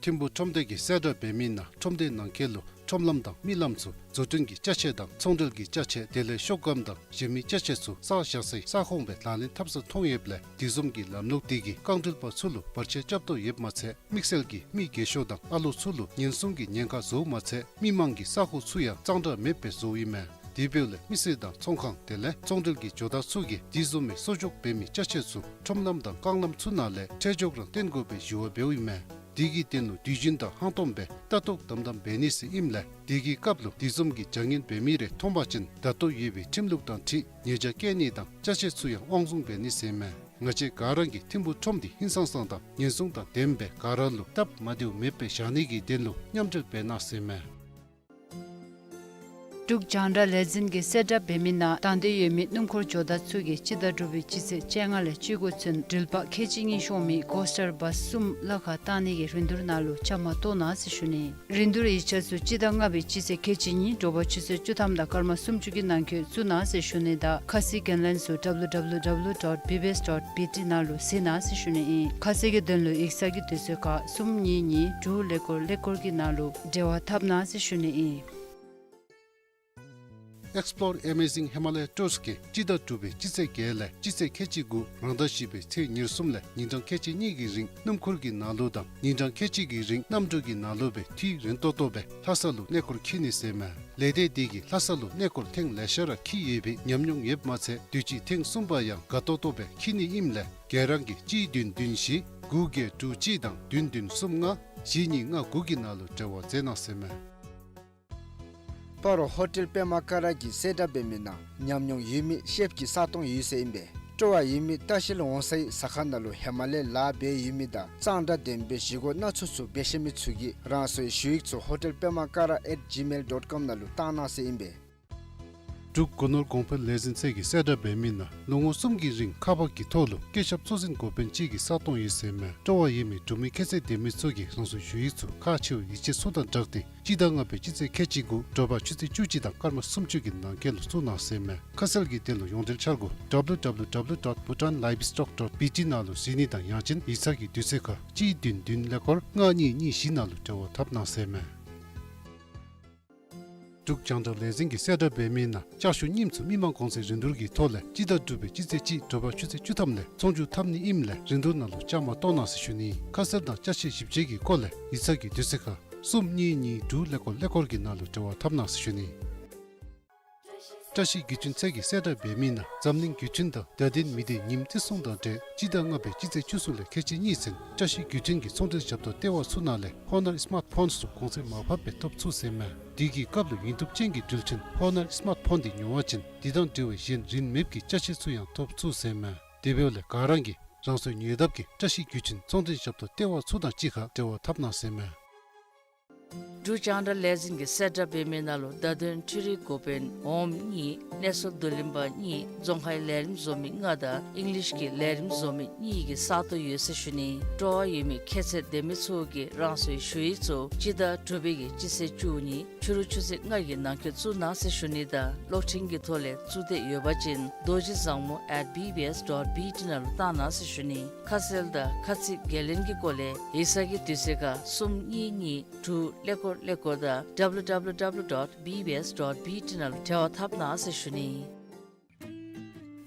ཐིམ་ཕུ་ཁྲོམ་སྡེ་གིས་གསལ་བསྒྲགས་འབད་མི་ནང་ཁྲོམ་སྡེ་ནང་འཁོད་ལུ་ཁྲོམ་ལམ་དང་མི་ལམ་ཚུ་བཟོ་སྐྲུན་གྱི་ཅ་ཆས་དང་ཚོང་འབྲེལ་གྱི་ཅ་ཆས་དེ་ལས་ཤོག་སྒམ་དང་གཞན་མི་ཅ་ཆས་ཚུ་གསར་བཞག་སའི་ས་ཁོངས་སྦེ་ལག་ལེན་འཐབ་ས་མཐོང་ཡོདཔ་ལས་དེ་བཟུམ་གྱི་ལམ་ལུགས་དེ་གིས་རྐང་འདྲུད་པ་ཚུ་ལུ་བར་ཆད་རྐྱབ་དོ་ཡོདཔ་མ་ཚད་དམིགས་བསལ་གྱིས་མི་རྒས་ཤོས་དང་ཨ་ལོ་ཚུ་ལུ་ཉེན་སྲུང་གི་ཉེན་ཁ་བཟོཝ་མ་ཚད་མི་མང་གི་ས་ཁོངས་ཚུ་ཡང་གཙང་སྦྲ་མེདཔ་སྦེ་བཟོཝ་ཨིན་མས། དེ་འབདཝ་ལས་མི་སེར་དང་ཚོང་ཁང་དེ་ལས་ཚོང་འབྲེལ་གྱི་ཇོ་བདག་ཚུ་གིས་དེ་བཟུམ་མའི་གསོག་འཇོག་འབད་མི་ཅ་ཆས་ཚུ་ཁྲོམ་ལམ་དང་རྐང་ལམ་ཚུ་ནང་ལས་ཁྲལ་འཇོག་རང་བཏོན་དགོ་པའི་ཞུ་བ་འབདཝ་ཨིན་མས། དེ་གི་དོན་ལུ་དུས་རྒྱུན་དང་ཧང་སྟོང་སྦེ་ལྟ་རྟོག་དམ་དམ་འབད་ནི་ཟེར་ཨིནམ་ལས་དེ་གི་སྐབས་ལུ་དེ་བཟུམ་གྱི་བྱ་ངན་འབད་མི་རེ་མཐོང་པ་ཅིན་ད་ལྟོ་ཡོད་པའི་ཁྲིམས་ལུགས་དང་འཁྲིལ་ཉེས་བྱ་བཀལ་ནི་དང་ཅ་ཆས་ཚུ་ཡང་དབང་བཟུང་འབད་ནི་ཟེར་ཨིན་མས། ང་བཅས་ག་ར་གིས་ཐིམ་ཕུག་ཁྲོམ་འདི་ཧིང་སངས་སངས་དང་ཉེན་སྲུང་དང་ལྡནམ་སྦེ་ག་ར་ལུ་སྟབས་མ་བདེཝ་མེདཔ་སྦེ་བཞག་ནི་གི་དོན་ལུ་མཉམ་འབྲེལ་འབད་གནང་ཟེར་ཨིན་མས། འབྲུག་རྒྱང་བསྒྲགས་ལས་འཛིན་གྱིས་གསལ་བསྒྲགས་འབད་མི་ནང་དང་འདོད་ཡོད་མི་སྣུམ་འཁོར་ཇོ་བདག་ཚུ་གིས་སྤྱི་ཟླ་དྲུག་པའི་སྤྱི་ཚེས་བཅོ་ལྔ་ལས་བཅུ་དགུ་ཚུན་འགྲུལ་པ་ཁལ་གཅིག་གཉིས་ཤོང་མི་ཀོ་སི་ཊར་བཱསི་གསུམ་གླ་ཁར་བཏང་ནི་གི་རིན་བསྡུར་ནང་ལུ་བཅའ་མར་གཏོགས་གནང་ཟེར་ཞུ་ནི། རིན་བསྡུར་ཡིག་ཆ་ཚུ་སྤྱི་ཟླ་ལྔ་པའི་སྤྱི་ཚེས་ཁལ་གཅིག་གཉིས་དྲོ་པ་ཆུ་ཚོད་བཅུ་ཐམ་དང་སྐར་མ་སུམ་ཅུ་གི་ནང་འཁོད་བཙུགས་གནང་ཟེར་ཞུ་ནི་དང་ཁ་གསལ་གྱི་ལན་ཚུ་W W W dot B B S dot B T ནང་ལུ་གཟིགས་གནང་ཟེར་ཞུ་ནི་ཨིན། ཁ་གསལ་གྱི་དོན་ལུ་ཡིག་ཚང་གི་དུས་ཚོད་ཁར་གསུམ་གཉིས་གཉིས་དྲུག་ཀླད་ཀོར་ཀླད་ཀོར་གྱི་ནང་ལུ་འབྲེལ་བ་འཐབ་གནང་ཟེར་ཞུ་ནི་ཨིན། Explore Amazing Himalaya Tours གིས་སྤྱི་ཟླ་དྲུག་པའི་སྤྱི་ཚེས་བརྒྱད་ལས་སྤྱི་ཚེས་ཁལ་གཅིག་དགུ་རང་ཟླ་བཞི་པའི་ཚེས་ཉེར་གསུམ་ལས་ཉིན་གྲངས་ཁལ་གཅིག་གཉིས་ཀྱི་རིང་སྣུམ་འཁོར་གྱི་ནང་ལུ་དང་ཉིན་གྲངས་ཁལ་གཅིག་གི་རིང་གནམ་གྲུ་གི་ནང་ལུ་སྦེ་དུས་རན་ཏོག་ཏོ་སྦེ་ལྷ་ས་ལུ་གནས་སྐོར་འཁྱིད་ནི་ཟེར་ཨིན་མས། ལས་སྡེ་འདི་གིས་ལྷ་ས་ལུ་གནས་སྐོར་ཐེངས་ལེ་ཤ་ར་འཁྱིད་ཡོད་པའི་ཉམས་མྱོང་ཡོདཔ་མ་ཚད་དུས་ཅི་ཐེངས་གསུམ་པ་ཡང་དགའ་ཏོག་ཏོ་སྦེ་འཁྱིད་ནི་ཨིནམ་ལས་ག་ར་གིས་གཅིག་བདུན་བདུན་བཞི་དགུ་བརྒྱད་དྲུག་གཅིག་དང་བདུན་བདུན་གསུམ་ལྔ་བཞི་གཉིས་ལྔ་དགུ་གི་ནང་ལུ་འབྲེལ་བ་མཛད་གནང་ཟེར་ཨིན་མས། སྤ་རོ་ཧོ་ཊེལ་པདྨ་ཀ་ར་གིས་གསལ་བསྒྲགས་འབད་མི་ནང་ཉམས་མྱོང་ཡོད་མི་ཤེཕ་གི་ས་སྟོང་ཡོད་ཟེར་ཨིན་པས། སྤྲོ་བ་ཡོད་མི་ལྟ་བཤལ་འོང་སའི་ཟ་ཁང་ནང་ལུ་ཧེ་མ་ལས་ལཱ་འབད་ཡོད་མི་དང་གཙང་སྦྲ་ལྡནམ་སྦེ་བཞེས་སྒོ་སྣ་ཚོགས་ཚུ་འབད་ཤེས་མི་ཚུ་གིས་རང་སོའི་ཞུ་ཡིག་ཚུ་ཧོ་ཊེལ་པདྨ་ཀ་ར་at gmail dot com ནང་ལུ་བཏང་གནང་ཟེར་ཨིན་པས། འབྲུག་སྒོ་ནོར་གོང་འཕེལ་ལས་འཛིན་ཚད་ཀྱིས་གསལ་བསྒྲགས་འབད་མི་ནང་ལོ་ངོ་གསུམ་གྱི་རིང་ཁག་འབག་གི་ཐོག་ལུ་སྐྱེད་ཞབས་གཙོ་འཛིན་འགོ་དཔོན་གཅིག་གི་ས་སྟོང་ཡོད་ཟེར་ཨིན་མས། སྤྲོ་བ་ཡོད་མི་འབྲུག་མི་ཁྱད་ཚད་ལྡན་མི་ཚུ་གིས་རང་སོའི་ཞུ་ཡིག་ཚུ་ཁག་ཆེ་བའི་ཡིག་ཆ་ཚུ་དང་སྦྲགས་ཏེ་སྤྱི་ཟླ་ལྔ་པའི་སྤྱི་ཚེས་ཁལ་གཅིག་དགུ་དྲོ་པ་ཆུ་ཚོད་བཅུ་གཅིག་དང་སྐར་མ་སུམ་ཅུ་གི་ནང་འཁོད་ལུ་བཙུགས་གནང་ཟེར་ཨིན་མས། ཁ་གསལ་གྱི་དོན་ལུ་ཡོངས་འབྲེལ་འཆར་སྒོ་W W W dot bhutan livestock dot B T ནང་ལུ་གཟིགས་ནི་དང་ཡང་ཅིན་ཡིག་ཚང་གི་དུས་ཚོད་ཁར་གཅིག་བདུན་བདུན་ཀླད་ཀོར་ལྔ་གཉིས་གཉིས་བཞི་ནང་ལུ་འབྲེལ་བ་འཐབ་གནང་ཟེར་ཨིན་མས། འབྲུག་རྒྱང་བསྒྲགས་ལས་འཛིན་གྱིས་གསལ་བསྒྲགས་འབད་མི་ནང་ལྕགས་ཞུ་རྙིངམ་ཚུ་མི་མང་གོང་ཚད་རིན་བསྡུར་གྱི་ཐོག་ལས་སྤྱི་ཟླ་དྲུག་པའི་སྤྱི་ཚེས་གཅིག་དྲོ་པ་ཆུ་ཚོད་བཅུ་ཐམ་ལས་ཚོང་བསྒྱུར་འཐབ་ནི་ཨིནམ་ལས་རིན་བསྡུར་ནང་ལུ་བཅའ་མར་གཏོགས་གནང་ཟེར་ཞུ་ནི། ཁ་གསལ་དང་ཅ་ཆས་ཞིབ་དཔྱད་ཀྱི་སྐོར་ལས་ཡིག་ཚང་གི་དུས་ཚོད་ཁར་གསུམ་གཉིས་གཉིས་དྲུག་ཀླད་ཀོར་ཀླད་ཀོར་གྱི་ནང་ལུ་འབྲེལ་བ་འཐབ་གནང་ཟེར་ཞུ་ནི། བཀྲ་ཤིས་བརྒྱུད་འཕྲིན་ཚད་ཀྱིས་གསལ་བསྒྲགས་འབད་མི་ནང་འཛམ་གླིང་བརྒྱུད་འཕྲིན་དང་བརྡ་དོན་མི་སྡེ་ཉིནམ་བརྩི་སྲུང་དང་འབྲེལ་སྤྱི་ཟླ་ལྔ་པའི་སྤྱི་ཚེས་བཅུ་གསུམ་ལས་ཁལ་གཅིག་གཉིས་ཚུན་བཀྲ་ཤིས་བརྒྱུད་འཕྲིན་གྱི་ཚོང་འབྲེལ་ཞབས་ཏོག་ལྟེ་བ་ཚུ་ནང་ལས་ཧོ་ནར་སི་མཱརཊ་ཕོནསི་ཚུ་གོང་ཚད་མར་ཕབ་སྦེ་ཐོབ་ཚུགས་ཟེར་ཨིན་མས། དེ་གི་སྐབས་ལུ་ཡུན་ཐུབ་ཅན་གྱི་འགྲུལ་འཕྲིན་ཧོ་ནར་སི་མཱརཊ་ཕོན་འདི་ཉོ་བ་ཅིན་དེ་དང་འབྲེལ་བའི་གཞན་རིན་མེདཔ་གི་ཅ་ཆས་ཚུ་ཡང་ཐོབ་ཚུགས་ཟེར་ཨིན་མས། དེ་འབདཝ་ལས་ག་ར་གིས་རང་སོའི་ཉེ་འདབས་ཀྱི་བཀྲ་ཤིས་བརྒྱུད་འཕྲིན་ཚོང་འབྲེལ་ཞབས་ཏོག་ལྟེ་བ་ཚུ་དང་གཅིག་ཁར་འབྲེལ་བ་འཐབ་གནང་ཟེར་ཨིན་མས། འབྲུག་རྒྱང་བསྒྲགས་ལས་འཛིན་གྱིས་གསལ་བསྒྲགས་འབད་མི་ནང་ལུ་བརྡ་དོན་འཕྲུལ་རིག་འགོ་དཔོན་འོགམ་གཉིས་གནས་ཚུལ་བསྡུ་ལེན་པ་གཉིས་རྫོང་ཁའི་ལས་རིམ་བཟོ་མི་ལྔ་དང་ཨིང་ལིཤ་གི་ལས་རིམ་བཟོ་མི་གཉིས་ཀྱི་ས་སྟོང་ཡོད་ཟེར་ཞུ་ནི། སྤྲོ་བ་ཡོད་མི་ཁྱད་ཚད་ལྡན་མི་ཚུ་གིས་རང་སོའི་ཞུ་ཡིག་ཚུ་སྤྱི་ཟླ་དྲུག་པའི་གི་སྤྱི་ཚེས་བཅུ་གཉིས་ཕྱི་རུ་ཆུ་ཚོད་ལྔ་གི་ནང་འཁོད་བཙུགས་གནང་ཟེར་ཞུ་ནི་དང་གློག་འཕྲིན་གྱི་ཐོག་ལས་བཙུགས་འདོད་ཡོད་པ་ཅིན་རྡོ་རྗེ་བཟང་མོ་at B B S dot B T ནང་ལུ་བཏང་གནང་ཟེར་ཞུ་ནི། ཁ་གསལ་དང་ཁ་ཚིག་འགན་ལེན་གྱི་སྐོར་ལས་ཡིག་ཚང་གི་དུས་ཚོད་ཁར་གསུམ་གཉིས་གཉིས་དྲུག་ཀླད་ཀོར་ཀླད་ཀོར་དང་W W W dot B B S dot B T ནང་ལུ་འབྲེལ་བ་འཐབ་གནང་ཟེར་ཞུ་ནི།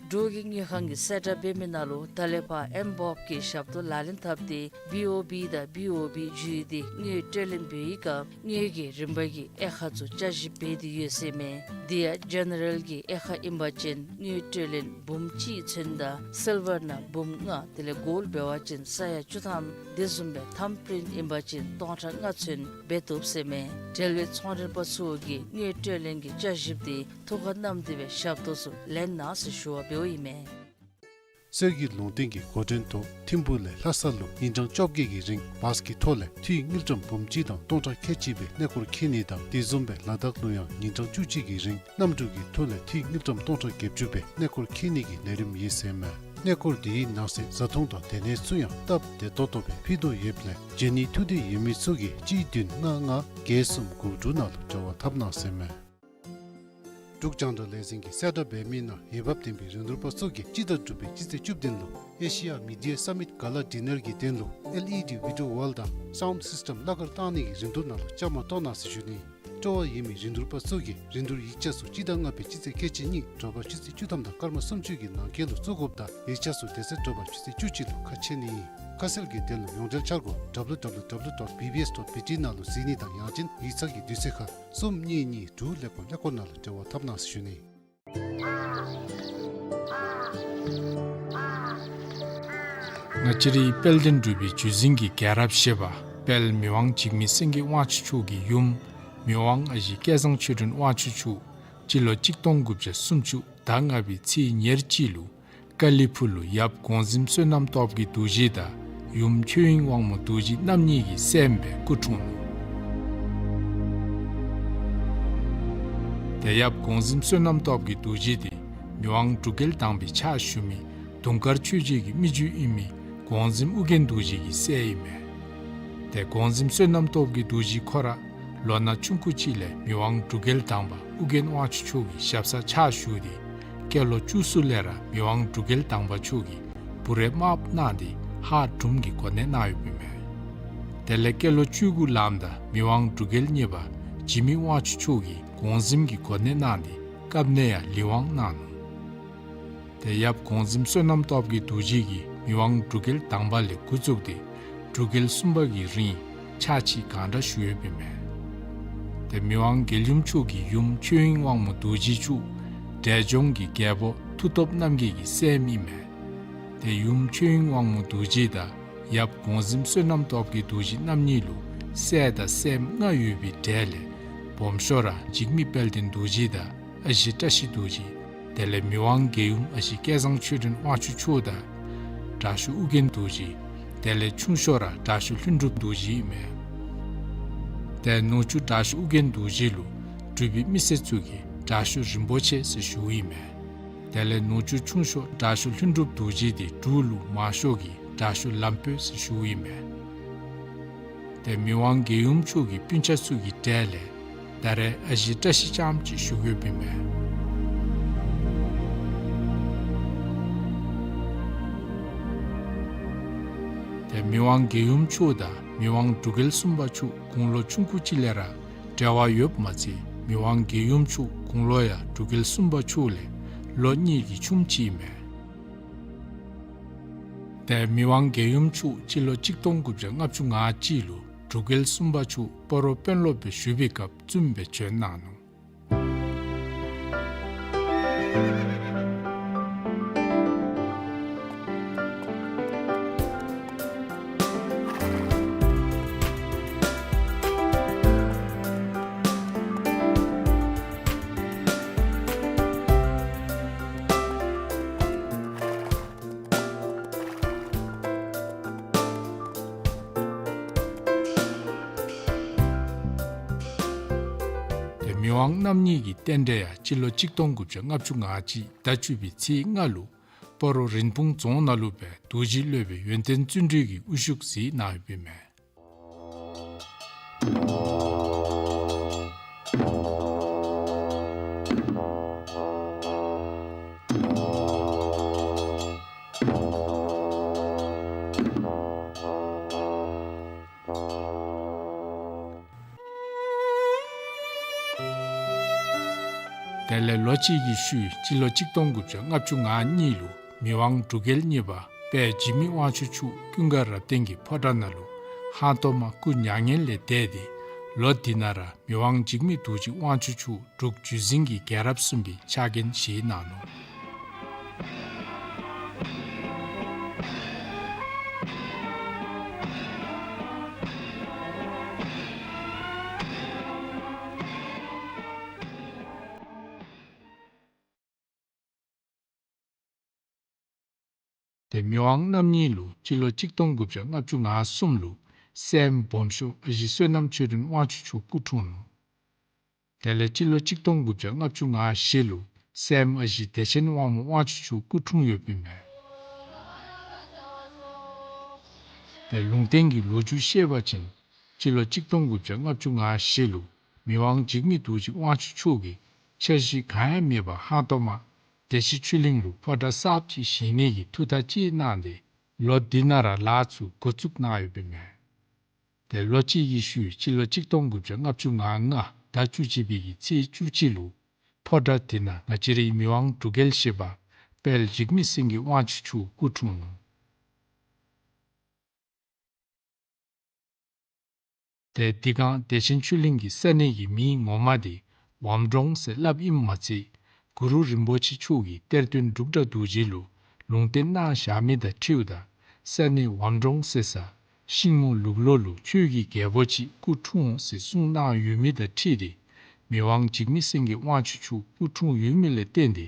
འབྲུག་གི་དངུལ་ཁང་གིས་གསལ་བསྒྲགས་འབད་མི་ནང་ལུ་ད་ལས་ཕར་ཨེམ་བོབ་ཀྱི་ཞབས་ཏོག་ལག་ལེན་འཐབ་སྟེ་བི་ཨོ་བི་དང་བི་ཨོ་བི་བརྒྱུད་དེ་དངུལ་སྤྲོད་ལེན་འབད་བའི་སྐབས་དངུལ་གྱི་རིན་པ་གི་དབྱེ་ཁག་ཚུ་བསྐྱར་ཞིབ་འབད་དེ་ཡོད་ཟེར་ཨིན་མས། དེ་ཡང་ཇེ་ནེ་རཱལ་གྱི་དབྱེ་ཁག་ཨིན་པ་ཅིན་དངུལ་སྤྲོད་ལེན་འབུམ་གཅིག་ཚུན་དང་སིལ་ཝར་ནང་འབུམ་ལྔ་དེ་ལས་གོལཌ་འབད་བ་ཅིན་ས་ཡ་བཅུ་ཐམ་དེ་བཟུམ་སྦེ་ཐམ་པི་རིནཊ་ཨིན་པ་ཅིན་སྟོང་ཕྲག་ལྔ་ཚུན་འབད་བཏུབ་ཟེར་ཨིན་མས། འབྲེལ་བའི་ཚོང་འབྲེལ་པ་ཚུ་གིས་དངུལ་སྤྲོད་ལེན་གྱི་བསྐྱར་ཞིབ་དེ་ཐུགས་ཁར་བསྣམས་ཏེ་སྦེ་ཞབས་ཏོག་ཚུ་ལེན་གནང་ཟེར་ཞུ་བ་འབདཝ་ཨིན་མས། གསེར་གྱི་ལུང་བསྟན་གྱི་འགོ་འདྲེན་ཐོག་ཐིམ་ཕུག་ལས་ལྷ་ས་ལུ་ཉིན་གྲངས་བཅོ་བརྒྱད་ཀྱི་རིང་བཱས་ཀྱི་ཐོག་ལས་འཐུས་དངུལ་ཀྲམ་འབུམ་གཅིག་དང་སྟོང་ཕྲག་ཁལ་གཅིག་སྦེ་གནས་སྐོར་འཁྱིད་ནི་དང་དེ་བཟུམ་སྦེ་ལ་དྭགས་ལུ་ཡང་ཉིན་གྲངས་བཅུ་གཅིག་གི་རིང་གནམ་གྲུ་གི་ཐོག་ལས་འཐུས་དངུལ་ཀྲམ་སྟོང་ཕྲག་བརྒྱད་ཅུ་སྦེ་གནས་སྐོར་འཁྱིད་ནི་གི་ལས་རིམ་ཡོད་ཟེར་ཨིན་མས། གནས་སྐོར་དེའི་ནང་གསེས་བཟའ་འཐུང་དང་སྡོད་གནས་ཚུ་ཡང་སྟབས་བདེ་ཏོག་ཏོ་སྦེ་ཕུལ་དོ་ཡོདཔ་ལས་བྱོན་ནིའི་ཐུགས་འདོད་ཡོད་མི་ཚུ་གིས་གཅིག་བདུན་ལྔ་ལྔ་བརྒྱད་གསུམ་དགུ་དྲུག་ནང་ལུ་འབྲེལ་བ་འཐབ་གནང་ཟེར་ཨིན་མས། འབྲུག་རྒྱང་བསྒྲགས་ལས་འཛིན་གྱིས་གསལ་བསྒྲགས་འབད་མི་ནང་འོས་འབབ་ལྡན་པའི་རིན་བསྡུར་པ་ཚུ་གིས་སྤྱི་ཟླ་དྲུག་པའི་སྤྱི་ཚེས་བཅུ་བདུན་ལུ་ཨེ་ཤི་ཡ་མི་ཌི་ཡ་སམ་མིཊ་ག་ལ་ཌི་ནར་གྱི་དོན་ལུ་ཨེལ་ཨི་ཌི་བི་ཌི་ཡོ་ཝཱལ་དང་སའུནཌ་སིསི་ཊེམ་གླ་གར་བཏང་ནི་གི་རིན་བསྡུར་ནང་ལུ་བཅའ་མར་གཏོགས་གནང་ཟེར་ཞུ་ནི། སྤྲོ་བ་ཡོད་མི་རིན་བསྡུར་པ་ཚུ་གིས་རིན་བསྡུར་ཡིག་ཆ་ཚུ་སྤྱི་ཟླ་ལྔ་པའི་སྤྱི་ཚེས་ཁལ་གཅིག་གཉིས་དྲོ་པ་ཆུ་ཚོད་བཅུ་ཐམ་དང་སྐར་མ་སུམ་ཅུ་གི་ནང་འཁོད་ལུ་བཙུགས་དགོཔ་དང་ཡིག་ཆ་ཚུ་དེ་ཚེ་དྲོ་པ་ཆུ་ཚོད་བཅུ་གཅིག་ལུ་ཁ་ཕྱེ་ནི་ཨིན། ཁ་གསལ་གྱི་དོན་ལུ་ཡོངས་འབྲེལ་འཆར་སྒོ་W W W dot B B S dot B T ནང་ལུ་གཟིགས་ནི་དང་ཡང་ཅིན་ཡིག་ཚང་གི་དུས་ཚོད་ཁར་གསུམ་གཉིས་གཉིས་དྲུག་ཀླད་ཀོར་ཀླད་ཀོར་ནང་ལུ་འབྲེལ་བ་འཐབ་གནང་ཟེར་ཞུ་ནི། ང་བཅས་རའི་དཔལ་ལྡན་འབྲུག་པའི་བརྒྱུད་འཛིན་གྱི་རྒྱལ་རབས་ཞེས་པ་དཔལ་མི་དབང་འཇིགས་མེད་སེང་གེ་དབང་ཕྱུག་མཆོག་གི་ཡུམ་མི་དབང་ཨ་ཞེ་སྐལ་བཟང་ཆོས་སྒྲོན་དབང་ཕྱུག་མཆོག་སྤྱི་ལོ་གཅིག་སྟོང་དགུ་བརྒྱ་སུམ་ཅུ་ཟླ་ལྔ་པའི་ཚེས་ཉེར་གཅིག་ལུ་ཀ་ལི་ཕུག་ལུ་ཡབ་གོང་གཟིམ་བསོད་ནམས་སྟོབས་ཀྱི་རྡོ་རྗེ་དང་ཡུམ་ཆོས་དབྱིངས་དབང་མོ་རྡོ་རྗེ་རྣམ་གཉིས་ཀྱི་སྲསམོ་སྦེ་སྐུ་འཁྲུངས་ནུག། ཏེ་ཡབ་གོང་གཟིམ་བསོད་ནམས་སྟོབས་ཀྱི་རྡོ་རྗེ་དེ་མི་དབང་འབྲུག་རྒྱལ་དང་པའི་ཕྱག་ཞུ་མི་དུང་དཀར་ཆོས་རྗེ་གི་མི་རྒྱུད་ཨིན་མི་གོང་གཟིམ་ཨོ་རྒྱན་རྡོ་རྗེ་གི་སྲས་ཨིན་མས། ཏེ་གོང་གཟིམ་བསོད་ནམས་སྟོབས་ཀྱི་རྡོ་རྗེ་ཁོ་ར་ལོ་ན་ཆུང་ཀུ་ཅིག་ལས་མི་དབང་འབྲུག་རྒྱལ་དང་པ་ཨོ་རྒྱན་དབང་ཕྱུག་མཆོག་གི་ཞབས་སར་ཕྱག་ཞུ་སྟེ་སྐྱེས་ལོ་བཅུ་གསུམ་ལས་ར་མི་དབང་འབྲུག་རྒྱལ་དང་པ་མཆོག་གི་བུ་རས་མར་གནང་སྟེ་ཧཱ་དྲུང་གི་གོ་གནས་གནང་ཡོདཔ་ཨིན་མས། དེ་ལས་སྐྱེས་ལོ་བཅུ་དགུ་ལངམ་ད་མི་དབང་འབྲུག་རྒྱལ་གཉིས་པ་འཇིགས་མེད་དབང་ཕྱུག་མཆོག་གིས་གོང་གཟིམ་གྱི་གོ་གནས་གནང་སྟེ་སྐབས་ནས་ཡང་ལི་དབང་གནང་ནུག། ཏེ་ཡབ་གོང་གཟིམ་བསོད་ནམས་སྟོབས་ཀྱི་རྡོ་རྗེ་གིས་མི་དབང་འབྲུག་རྒྱལ་དང་པ་ལས་འགོ་བཙུགས་ཏེ་འབྲུག་རྒྱལ་གསུམ་པ་གི་རིང་ཕྱག་ཕྱིད་གང་དྲག་ཞུ་ཡོདཔ་ཨིན་མས། ཏེ་མི་དབང་རྒྱལ་ཡུམ་མཆོག་གི་ཡུམ་ཆོས་དབྱིངས་དབང་མོ་རྡོ་རྗེ་མཆོག་འབྲས་ལྗོངས་ཀྱི་རྒྱལ་པོ་མཐུ་སྟོབས་རྣམ་རྒྱལ་གྱི་སྲསམོ་ཨིན་མས། ཏེ་ཡུམ་ཆོས་དབྱིངས་དབང་མོ་རྡོ་རྗེ་དང་ཡབ་གོང་གཟིམ་བསོད་ནམས་སྟོབས་ཀྱི་རྡོ་རྗེ་རྣམ་གཉིས་ལུ་སྲས་དང་སྲསམོ་ལྔ་ཡོད་པའི་གྲས་ལས་སྦོམ་ཤོས་ར་འཇིགས་མེད་དཔལ་ལྡན་རྡོ་རྗེ་དང་ཨ་ཞེ་བཀྲ་ཤིས་རྡོ་རྗེ། དེ་ལས་མི་དབང་རྒྱལ་ཡུམ་ཨ་ཞེ་སྐལ་བཟང་ཆོས་སྒྲོན་དབང་ཕྱུག་མཆོག་དང་དྲག་ཤོས་ཨོ་རྒྱན་རྡོ་རྗེ། དེ་ལས་ཆུང་ཤོས་ར་དྲག་ཤོས་ལྷུན་གྲུབ་རྡོ་རྗེ་ཨིན་མས། ཏེ་ནུ་གཅུང་དྲག་ཤོས་ཨོ་རྒྱན་རྡོ་རྗེ་ལུ་འབྲུག་པའི་མི་སེར་ཚུ་གིས་དྲག་ཤོས་རིན་པོ་ཆེ་ཟེར་ཞུཝ་ཨིན་མས། དེ་ལས་ནུ་གཅུང་ཆུང་ཤོས་དྲག་ཤོས་ལྷུན་གྲུབ་རྡོ་རྗེ་དེ་འབྲུག་ལུ་མང་ཤོས་ཀྱིས་དྲག་ཤོས་ལམ་བོད་ཟེར་ཞུཝ་ཨིན་མས། ཏེ་མི་དབང་རྒྱལ་ཡུམ་མཆོག་གི་སྤུན་ཆ་ཚུ་གི་གྲས་ལས་ད་རེས་ཨ་ཞེ་བཀྲ་ཤིས་ལྕམ་ཅིག་བཞུགས་ཡོདཔ་ཨིན་མས། ཏེ་མི་དབང་རྒྱལ་ཡུམ་མཆོག་དང་མི་དབང་འབྲུག་རྒྱལ་གསུམ་པ་མཆོག་དགུང་ལོ་ཆུང་ཀུ་ཅིག་ལས་ར་འབྲེལ་བ་ཡོདཔ་མ་ཚད་མི་དབང་རྒྱལ་ཡུམ་མཆོག་དགུང་ལོ་ཡང་འབྲུག་རྒྱལ་གསུམ་པ་མཆོག་ལས་ལོ་གཉིས་ཀྱིས་ཆུངམ་ཅིག་ཨིན་མས། ཏེ་མི་དབང་རྒྱལ་ཡུམ་མཆོག་སྤྱི་ལོ་གཅིག་སྟོང་དགུ་བརྒྱ་ལྔ་བཅུ་ང་གཅིག་ལུ་འབྲུག་རྒྱལ་གསུམ་པ་མཆོག་སྤ་རོ་དཔོན་སློབ་སྦེ་བཞུགས་པའི་སྐབས་བཙུནམོ་སྦེ་བྱོན་གནང་ནུག། ཏེ་མི་དབང་རྣམ་གཉིས་ཀྱི་རྟེན་འབྲེལ་ཡང་སྤྱི་ལོ་གཅིག་སྟོང་དགུ་བརྒྱ་ལྔ་བཅུ་ང་གཅིག་ཟླ་བཅུ་པའི་ཚེས་ལྔ་ལུ་སྤ་རོ་རིན་སྤུངས་རྫོང་ནང་ལུ་སྦེ་རྡོ་རྗེ་སློབ་དཔོན་ཡོན་ཏན་བརྩོན་འགྲུས་ཀྱིས་དབུ་བཞུགས་མཛད་གནང་ཡོདཔ་ཨིན་མས། དེ་ལས་ལོ་གཅིག་གི་ཤུལ་སྤྱི་ལོ་གཅིག་སྟོང་དགུ་བརྒྱ་ལྔ་བཅུ་ང་གཉིས་ལུ་མི་དབང་འབྲུག་རྒྱལ་གཉིས་པ་དཔལ་འཇིགས་མེད་དབང་ཕྱུག་མཆོག་ཀུན་དགའ་རབ་བརྟན་གྱི་ཕོ་བྲང་ནང་ལུ་ཧང་སྟོང་མ་སྐུ་མྱ་ངན་ལས་འདས་ཏེ་ལོ་འདི་ནང་ར་མི་དབང་འཇིགས་མེད་རྡོ་རྗེ་དབང་ཕྱུག་མཆོག་འབྲུག་བརྒྱུད་འཛིན་གྱི་རྒྱལ་རབས་གསུམ་པའི་ཕྱག་འགན་བཞེས་གནང་ནུག། ཏེ་མི་དབང་རྣམ་གཉིས་ལུ་སྤྱི་ལོ་གཅིག་སྟོང་དགུ་བརྒྱ་ལྔ་བཅུ་ང་གསུམ་ལུ་སྲསམོ་སྦོམ་ཤོས་ཨ་ཞེ་བསོད་ནམས་ཆོས་སྒྲོན་དབང་ཕྱུག་མཆོག་སྐུ་འཁྲུངས་ནུག། དེ་ལས་སྤྱི་ལོ་གཅིག་སྟོང་དགུ་བརྒྱ་ལྔ་བཅུ་ང་བཞི་ལུ་སྲསམོ་ཨ་ཞེ་བདེ་ཆེན་དབང་མོ་དབང་ཕྱུག་མཆོག་སྐུ་འཁྲུངས་ཡོདཔ་ཨིན་མས། ཏེ་ལུང་བསྟན་གྱི་ལོ་རྒྱུས་བཤད་པ་ཅིན་སྤྱི་ལོ་གཅིག་སྟོང་དགུ་བརྒྱ་ལྔ་བཅུ་ང་བཞི་ལུ་མི་དབང་འཇིགས་མེད་རྡོ་རྗེ་དབང་ཕྱུག་མཆོག་གིས་འཆར་གཞི་གང་ཡང་མེད་པར་ཧང་སྟོང་མ་བདེ་ཆེན་ཆོས་གླིང་ལུ་ཕོ་བྲང་གསརཔ་ཅིག་བཞེངས་ནི་གི་ཐུགས་ཐག་བཅད་གནང་སྟེ་ལོ་འདི་ནང་ར་ལཱ་ཚུ་འགོ་བཙུགས་གནང་ཡོདཔ་ཨིན་མས། ཏེ་ལོ་གཅིག་གི་ཤུལ་སྤྱི་ལོ་གཅིག་སྟོང་དགུ་བརྒྱ་ལྔ་བཅུ་ང་ལྔ་ ཟླ་བཅུ་གཅིག་པའི་གི་ཚེས་བཅུ་གཅིག་ལུ་ཕོ་བྲང་དེ་ནང་ང་བཅས་རའི་མི་དབང་འབྲུག་རྒྱལ་བཞི་པ་དཔལ་འཇིགས་མེད་སེང་གེ་དབང་ཕྱུག་མཆོག་སྐུ་འཁྲུངས་ནུག། ཏེ་འདི་སྒང་བདེ་ཆེན་ཆོས་གླིང་གི་ས་གནས་ཀྱི་མིང་ངོ་མ་དེ་ཝམ་གྲོང་ཟེར་སླབ་ཨིནམ་མ་ཚད་གུ་རུ་རིན་པོ་ཆེ་མཆོག་གིས་གཏེར་སྟོན་འབྲུག་སྒྲ་རྡོ་རྗེ་ལུ་ལུང་བསྟན་གནང་བཞག་མི་དང་འཁྲིལཝ་ད་ས་གནས་ཝམ་གྲོང་ཟེར་སར་ཤིང་མོ་ལུག་ལོག་ལུ་ཆོས་ཀྱི་རྒྱལ་པོ་ཅིག་སྐུ་འཁྲུངས་ཟེར་གསུངས་གནང་ཡོད་མི་དང་འཁྲིལ་ཏེ་མི་དབང་འཇིགས་མེད་སེང་གེ་དབང་ཕྱུག་མཆོག་སྐུ་འཁྲུངས་ཡོད་མི་ལས་བརྟེན་ཏེ་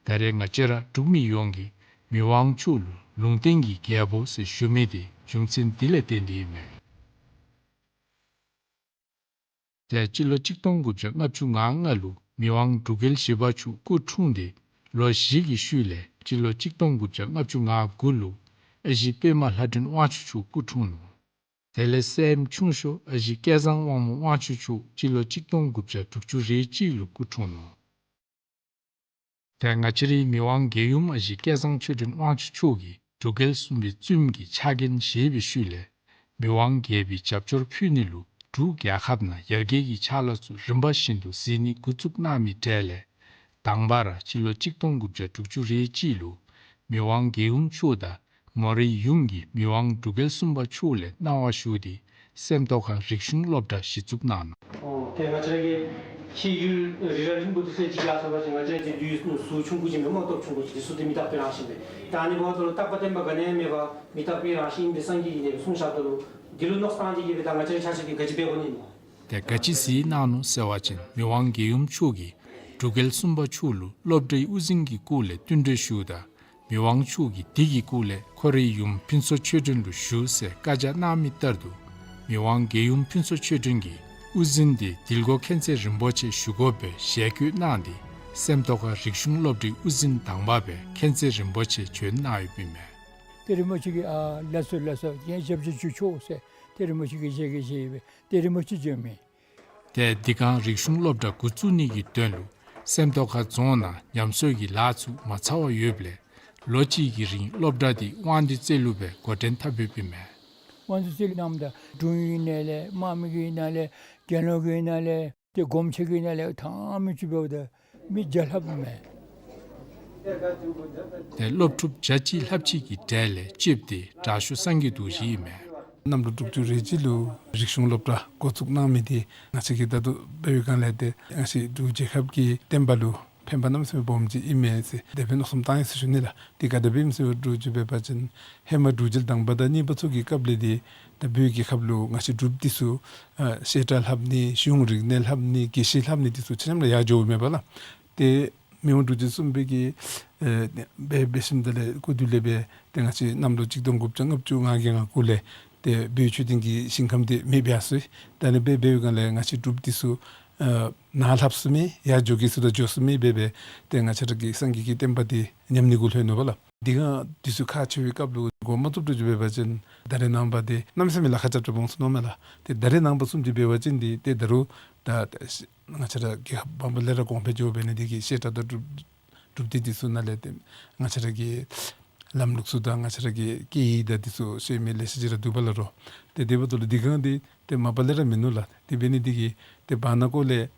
ད་རེས་ང་བཅས་ར་འབྲུག་མི་ཡོངས་ཀྱིས་མི་དབང་མཆོག་ལུ་ལུང་བསྟན་གྱི་རྒྱལ་པོ་ཟེར་ཞུ་མི་དེ་རྒྱུ་མཚན་འདི་ལས་བརྟེན་ཏེ་ཨིན་མས། ཏེ་སྤྱི་ལོ་གཅིག་སྟོང་དགུ་བརྒྱ་ལྔ་བཅུ་ང་ལྔ་ལུ་མི་དབང་འབྲུག་རྒྱལ་བཞི་པ་མཆོག་སྐུ་འཁྲུངས་ཏེ་ལོ་བཞི་གི་ཤུལ་ལས་སྤྱི་ལོ་གཅིག་སྟོང་དགུ་བརྒྱ་ལྔ་བཅུ་ང་དགུ་ལུ་ཨ་ཞེ་པདྨ་ལྷ་སྒྲོན་དབང་ཕྱུག་མཆོག་སྐུ་འཁྲུངས་ནུག། དེ་ལས་སྲསམོ་ཆུང་ཤོས་ཨ་ཞེ་སྐལ་བཟང་དབང་མོ་དབང་ཕྱུག་མཆོག་སྤྱི་ལོ་གཅིག་སྟོང་དགུ་བརྒྱ་དྲུག་ཅུ་རེ་གཅིག་ལུ་སྐུ་འཁྲུངས་ནུག། ཏེ་ང་བཅས་རའི་མི་དབང་རྒྱལ་ཡུམ་ཨ་ཞེ་སྐལ་བཟང་ཆོས་སྒྲོན་དབང་ཕྱུག་མཆོག་གིས་འབྲུག་རྒྱལ་གསུམ་པའི་བཙུནམོ་གི་ཕྱག་འགན་བཞེས་པའི་ཤུལ་ལས་མི་དབང་རྒྱལ་པོའི་རྒྱབ་སྐྱོར་ཕུལ་ནི་ལུ་འབྲུག་རྒྱལ་ཁབ་ནང་ཡར་རྒྱས་ཀྱི་ཕྱག་ལཱ་ཚུ་རིམ་པ་བཞིན་དུ་གཟིགས་ནི་འགོ་བཙུགས་གནང་མི་གྲས་ལས་དང་པ་ར་སྤྱི་ལོ་གཅིག་སྟོང་དགུ་བརྒྱ་དྲུག་ཅུ་རེ་གཅིག་ལུ་མི་དབང་རྒྱལ་ཡུམ་མཆོག་དང་མོ་རའི་ཡུམ་གྱིས་མི་དབང་འབྲུག་རྒྱལ་གསུམ་པ་མཆོག་ལས་གནང་བ་ཞུ་སྟེ་སེམས་རྟོགས་ཁ་རིག་གཞུང་སློབ་གྲྭ་གཞི་བཙུགས་གནང་ནུག། ཨོ་ཏེ་ང་བཅས་ར་གི་ཤེས་ཡུལ་རི་རབ་རིང་པོ་འདི་ཚུ་ཅིག་ཡར་སོང་པ་ཅིན་ང་བཅས་ར་གི་ལུས་གཟུགས་ཆུང་ཀུ་ཅིག་མེན་སྨོ། སྟོབས་ཆུང་ཀུ་ཅིག་འདི་ཚུ་ཏེ་མི་རྟག་པའི་རང་བཞིན་རེད། ད་ཨ་ནི་འབདཝ་ད་ལུ་རྟག་པ་བརྟན་པ་ག་ནི་ཡང་མེད་པར་མི་རྟག་པའི་རང་བཞིན་འདི་སངས་རྒྱས་ཀྱིས་ནི་གསུངས་བཞག་ད་ལུ་འདི་ལུ་མནོ་བསམ་བཏང་སྟེ་གི་སྦེ་ད་ང་བཅས་ར་ཆ་ཁྱབ་ཀྱིས་ག་ཅི་འབད་དགོ་ནི་ཨིན་ནོ། ཏེ་ག་ཅི་གཟིགས་གནང་ནུག་ཟེར་བ་ཅིན་མི་དབང་རྒྱལ་ཡུམ་མཆོག་གིས་འབྲུག་རྒྱལ་གསུམ་པ་མཆོག་ལུ་སློབ་གྲྭའི་དབུ་འཛིན་གྱི་སྐོར་ལས་བསྟུན་གྲོས་ཞུཝ་ད་མི་དབང་མཆོག་གིས་འདི་གི་སྐོར་ལས་ཁོ་རའི་ཡུམ་ཕུན་ཚོགས་ཆོས་སྒྲོན་ལུ་ཞུ་ཟེར་བཀའ་རྒྱ་གནང་མི་ལྟར་དུ་མི་དབང་རྒྱལ་ཡུམ་ཕུན་ཚོགས་ཆོས་སྒྲོན་གྱིས་དབུ་འཛིན་དེ་དིལ་མགོ་མཁྱེན་བརྩེ་རིན་པོ་ཆེ་ཞུ་དགོ་པའི་ཞལ་བཀོད་གནང་སྟེ་སེམས་རྟོགས་ཁ་རིག་གཞུང་སློབ་གྲྭའི་དབུ་འཛིན་དང་པ་སྦེ་མཁྱེན་བརྩེ་རིན་པོ་ཆེ་བྱོན་གནང་ཡོདཔ་ཨིན་མས། ཏེ་རིན་པོ་ཆེ་གིས་ཨ་ལགས་སོ་ལགས་སོ་ངས་ཞབས་ཕྱི་ཞུ་ཆོག་ཟེར་ཏེ་རིན་པོ་ཆེ་གིས་ཞལ་བཀོད་བཞེས་སྦེ་ཏེ་རིན་པོ་ཆེ་བྱོན་མི། ཏེ་འདི་སྒང་རིག་གཞུང་སློབ་གྲྭ་འགོ་བཙུགས་ནི་གི་དོན་ལུ་སེམས་རྟོགས་ཁ་རྫོང་ནང་ཉམས་གསོ་གི་ལཱ་ཚུ་མ་ཚར་བར་ཡོདཔ་ལས་ལོ་གཅིག་གི་རིང་སློབ་གྲྭ་འདི་དབང་འདུས་རྩེ་ལུ་སྦེ་འགོ་འདྲེན་འཐབ་ཡོདཔ་ཨིན་མས། དབང་འདུས་རྩེ་ལུ་གནངམ་ད་འབྲུག་ཡུལ་ནང་ལས་དམག་མི་གི་ནང་ལས་རྒྱ་ནག་གི་ནང་ལས་ཏེ་སྒོམ་ཆེན་གྱི་ནང་ལས་ཐམས་ཅད་འབདཝ་ད་མི་བརྒྱ་ལྷགཔ་མས། ཏེ་སློབ་ཕྲུག་བརྒྱ་གཅིག་ལྷགཔ་ཅིག་གི་གྲས་ལས་གཅིགཔོ་དེ་དྲག་ཤོས་སངས་རྒྱས་རྡོ་རྗེ་ཨིན་མས། གནམ་ལོ་དྲུག་ཅུ་རེ་གཅིག་ལུ་རིག་གཞུང་སློབ་གྲྭ་འགོ་བཙུགས་གནང་མི་དེ་ང་བཅས་ཀྱིས་ད་ལྟོ་འབད་བའི་སྒང་ལས་ཏེ་ང་བཅས་འབྲུག་རྒྱལ་ཁབ་ཀྱི་བསྟན་པ་ལུ་ཕན་པ་གནམ་མེད་ས་མེད་སྦོམ་ཅིག་ཨིན་མས་ཟེར་དེ་སྦེ་མནོ་བསམ་བཏང་ཡི་ཟེར་ཞུ་ནི་ལགས། དེ་ག་དེ་སྦེ་ཨིནམ་ཟེར་བ་འདྲཝ་ཅིག་འབད་བ་ཅིན་ཧེ་མ་འབྲུག་རྒྱལ་དང་པ་དང་གཉིས་པ་ཚུ་གི་སྐབས་ལས་ཏེ་ད་བོད་རྒྱལ་ཁབ་ལུ་ང་བཅས་འབྲུགཔ་འདི་ཚུ་ཨ་བཤད་གྲྭ་ལྷབ་ནི་གཞུང་རིག་གནས་ལྷབ་ནི་དགེ་བཤེས་ལྷབ་ནི་འདི་ཚུ་ཆ་མཉམ་ར་ཡར་འགྱོཝ་མས་པ་ལགས། ཏེ་མི་དབང་འབྲུག་རྒྱལ་གསུམ་པའི་གི་ཨེ་འབད་འབད་ཞིནམ་དེ་ལས་སྐུ་དུས་ལས་སྦེ་ཏེ་ང་བཅས་གནམ་ལོ་གཅིག་སྟོང་དགུ་བརྒྱ་ལྔ་བཅུ་ང་བརྒྱད་ང་དགུ་ལས་ཏེ་བོད་ཆོས་ལྡན་གྱི་ཞིང་ཁམས་འདི་མེདཔ་ཡར་སོ་ཡི། ད་ཨ་ནི་སྦེ་འབད་བའི་སྒང་ལས་ང་བཅས་འབྲུགཔ་འདི་ཚུ་ཨ་ནཱ་ལྷབ་ཚུགས་མི་ཡར་འགྱོ་གེ་ཟེརཝ་ད་འགྱོ་ཚུགས་མི་སྦེ་སྦེ་ཏེ་ང་བཅས་ར་གི་སངས་རྒྱས་ཀྱི་བསྟན་པ་འདི་ཉམས་ནི་གུ་ལྷོད་ནུག་པ་ལགས། དེ་སྒང་དུས་ཚོད་ཁག་ཆེ་བའི་སྐབས་ལུ་འགོ་མ་བཙུགས་འདྲཝ་ཅིག་འབད་བ་ཅིན་ད་རེས་ནངས་པ་འདི་གནམ་མེད་ས་མེད་ལཱ་ཁག་རྐྱབ་རྐྱབ་འོང་ཟེར་མནོཝ་མས་ལགས། ཏེ་ད་རེས་ནངས་པ་བཟུམ་ཅིག་འབད་བ་ཅིན་འདི་ཏེ་ད་རུང་ད་ང་བཅས་ར་རྒྱལ་ཁབ་མ་པ་ལས་ར་གོང་འཕེལ་འགྱོ་འབད་ནི་འདི་གིས་བཤད་གྲྭ་དང་སྒྲུབ་སྒྲུབ་སྡེ་འདི་ཚུ་ནང་ལས་ཏེ་ང་བཅས་ར་གི་ལམ་ལུགས་ཚུ་དང་ང་བཅས་ར་གི་སྐད་ཡིག་དང་འདི་ཚུ་ཤེས་མི་ལེ་ཤ་ཅིག་ར་འདུག་པ་ལགས་རོ། ཏེ་དེ་འབདཝ་ད་ལུ་འདི་སྒང་འདི་ཏེ་མ་པ་ལས་ར་མིན་ནུག་ལགས། དེ་འབད་ནི་འདི་གིས་ཏེ་བར་ན་ཀོ་ལས་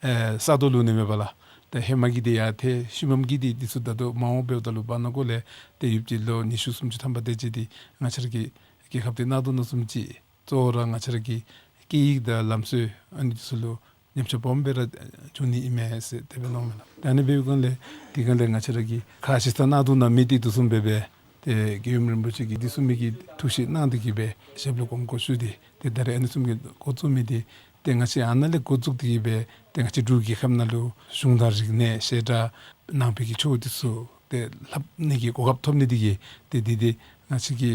ཨེ་ས་རྡོ་ལུ་ནི་མེད་པ་ལགས། ཏེ་ཧེ་མ་གི་འདི་ཡར་ཏེ་ཤུལ་མམ་གི་འདི་འདི་ཚུ་ད་ལྟོ་མ་འོངས་འབདཝ་ད་ལུ་བར་ན་ཀོ་ལས་ཏེ་ཡུདཔ་ཅིག་ལོ་ཉི་ཤུ་སུམ་ཅུ་ཐམ་པ་དེ་ཅིག་འདི་ང་བཅས་ར་གི་རྒྱལ་ཁབ་འདི་གནག་དུང་ནང་བཟུམ་ཅིག་གཙོ་བོ་ར་ང་བཅས་ར་གི་སྐད་ཡིག་དང་ལམ་སྲོལ་ཨ་ནི་འདི་ཚུ་ལུ་ཉམས་ཆག་སྦོམ་སྦེ་ར་འབྱུང་ནི་ཨིན་མས་ཟེར་དེ་སྦེ་མནོཝ་མས་ལགས། ད་ཨ་ནི་འབད་བའི་སྒང་ལས་དེ་སྒང་ལས་ང་བཅས་ར་གི་ཁ་ཤི་ས་གནག་དུང་ནང་མེད་དེ་དེ་བཟུམ་སྦེ་སྦེ་ཏེ་རྒྱལ་ཡུམ་རིན་པོ་ཆེ་གིས་དེ་བཟུམ་མའི་གི་ཐུགས་བཞེད་གནང་སྟེ་གི་སྦེ་ཞབས་ལུ་དགོངས་སྐོར་ཞུ་སྟེ་ཏེ་ད་རེས་ཨ་ནི་བཟུམ་གྱི་འགོ་བཙུགས་མི་འདི་ཏེ་ང་བཅས་ཨ་ནཱ་ལས་འགོ་བཙུགས་ཏེ་གི་སྦེ་ཏེ་ང་བཅས་འབྲུག་རྒྱལ་ཁབ་ནང་ལུ་གཞུང་དང་རིག་གནས་བཤད་གྲྭ་ནང་པའི་གི་ཆོས་འདི་ཚུ་ཏེ་ལྷབ་ནི་གི་གོ་སྐབས་ཐོབ་ནི་འདི་གིས་ཏེ་འདི་འདི་ང་བཅས་ཀྱི་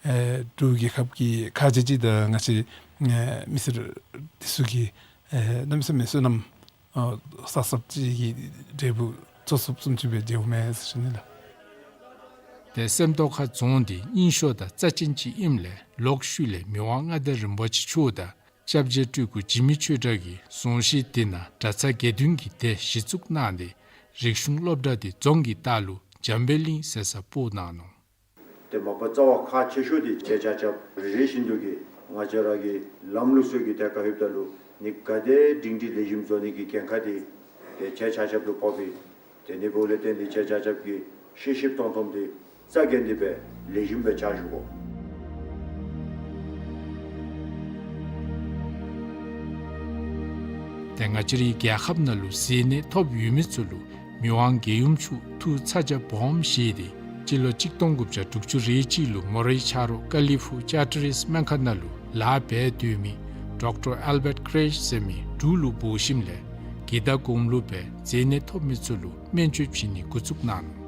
ཨེ་འབྲུག་རྒྱལ་ཁབ་ཀྱི་ཁ་རྗེ་ཅིག་དང་ང་བཅས་ཨེ་མི་སེར་འདི་ཚུ་གི་ཨེ་གནམ་མེད་ས་མེད་བསོད་ནམས་ཨ་བསགས་བསགསཔ་ཅིག་གི་འབྲས་བུ་ཚོགས་ཚུགསཔ་བཟུམ་ཅིག་སྦེ་མཇལཝ་མས་ཟེར་ཞུ་ནི་ལགས། ཏེ་སེམས་རྟོགས་ཁ་རྫོང་འདི་རྙིང་ཤོས་དང་རྩ་ཅན་ཅིག་ཨིནམ་ལས་ལོག་ཤུལ་ལས་མི་དབང་མངའ་བདག་རིན་པོ་ཆེ་མཆོག་དང་སྐྱབས་རྗེ་སྤྲུལ་སྐུ་འཇིགས་མེད་ཆོས་གྲགས་ཀྱིས་རྫོང་གཞིས་འདི་ནང་གྲྭ་ཚང་དགེ་འདུན་གྱི་སྡེ་གཞི་བཙུགས་གནང་སྟེ་རིག་གཞུང་སློབ་གྲྭ་འདི་རྫོང་གི་ལྟག་ལུ་འཇམ་དཔལ་གླིང་ཟེར་སར་སྤོ་གནང་ནུག། ཏེ་མ་པ་རྩ་བ་ཁག་ཆེ་ཤོས་འདི་ཁྱེད་ཆ་ཁྱབ་རེ་རེ་བཞིན་དུ་གིས་ང་བཅས་ར་གི་ལམ་ལུགས་སྲོལ་གྱི་ཐད་ཁར་ལྷོདཔ་ད་ལུ་ ནི་ག་དེ་སྒྲིང་སྒྲི་ལེགས་ཤོམ་བཟོ་ནི་གི་འགན་ཁག་འདི་ཏེ་ཁྱེད་ཆ་ཁྱབ་ལུ་ཕོགཔ་ཨིན། ཏེ་ནི་འབདཝ་ལས་ཏེ་ནི་ཁྱེད་ཆ་ཁྱབ་ཀྱིས་ཤེས་ཤེསཔ་མཐོང་མཐོངམ་འདི་རྩ་འགེངས་ཏེ་སྦེ་ལེགས་ཤོམ་སྦེ་ཕྱག་ཞུ་དགོ། ཏེ་ང་བཅས་རའི་རྒྱལ་ཁབ་ནང་ལུ་ཟས་ནད་ཐོབ་ཡོད་མི་ཚུ་ལུ་མི་དབང་རྒྱལ་ཡུམ་མཆོག་ཐུགས་ཚ་གྱང་སྦོམ་བཞེས་ཏེ་སྤྱི་ལོ་གཅིག་སྟོང་དགུ་བརྒྱ་དྲུག་ཅུ་རེ་གཅིག་ལུ་མོ་རའི་ཆ་རོགས་ཀ་ལི་ཧྥུ་ཅར་ཊ་རིསཊ་སྨན་ཁང་ནང་ལུ་ལཱ་འབད་སྡོད་མི་ཌོག་ཊར་ཨལ་བཊ་ཀྲེཤ་ཟེར་མི་འབྲུག་ལུ་འབོ་ཞིནམ་ལས་དགེ་ཟླ་དགོངས་ལུ་སྦེ་ཟས་ནད་ཐོབ་མི་ཚུ་ལུ་སྨན་བཅོས་བྱིན་ནི་འགོ་བཙུགས་གནང་ནུག།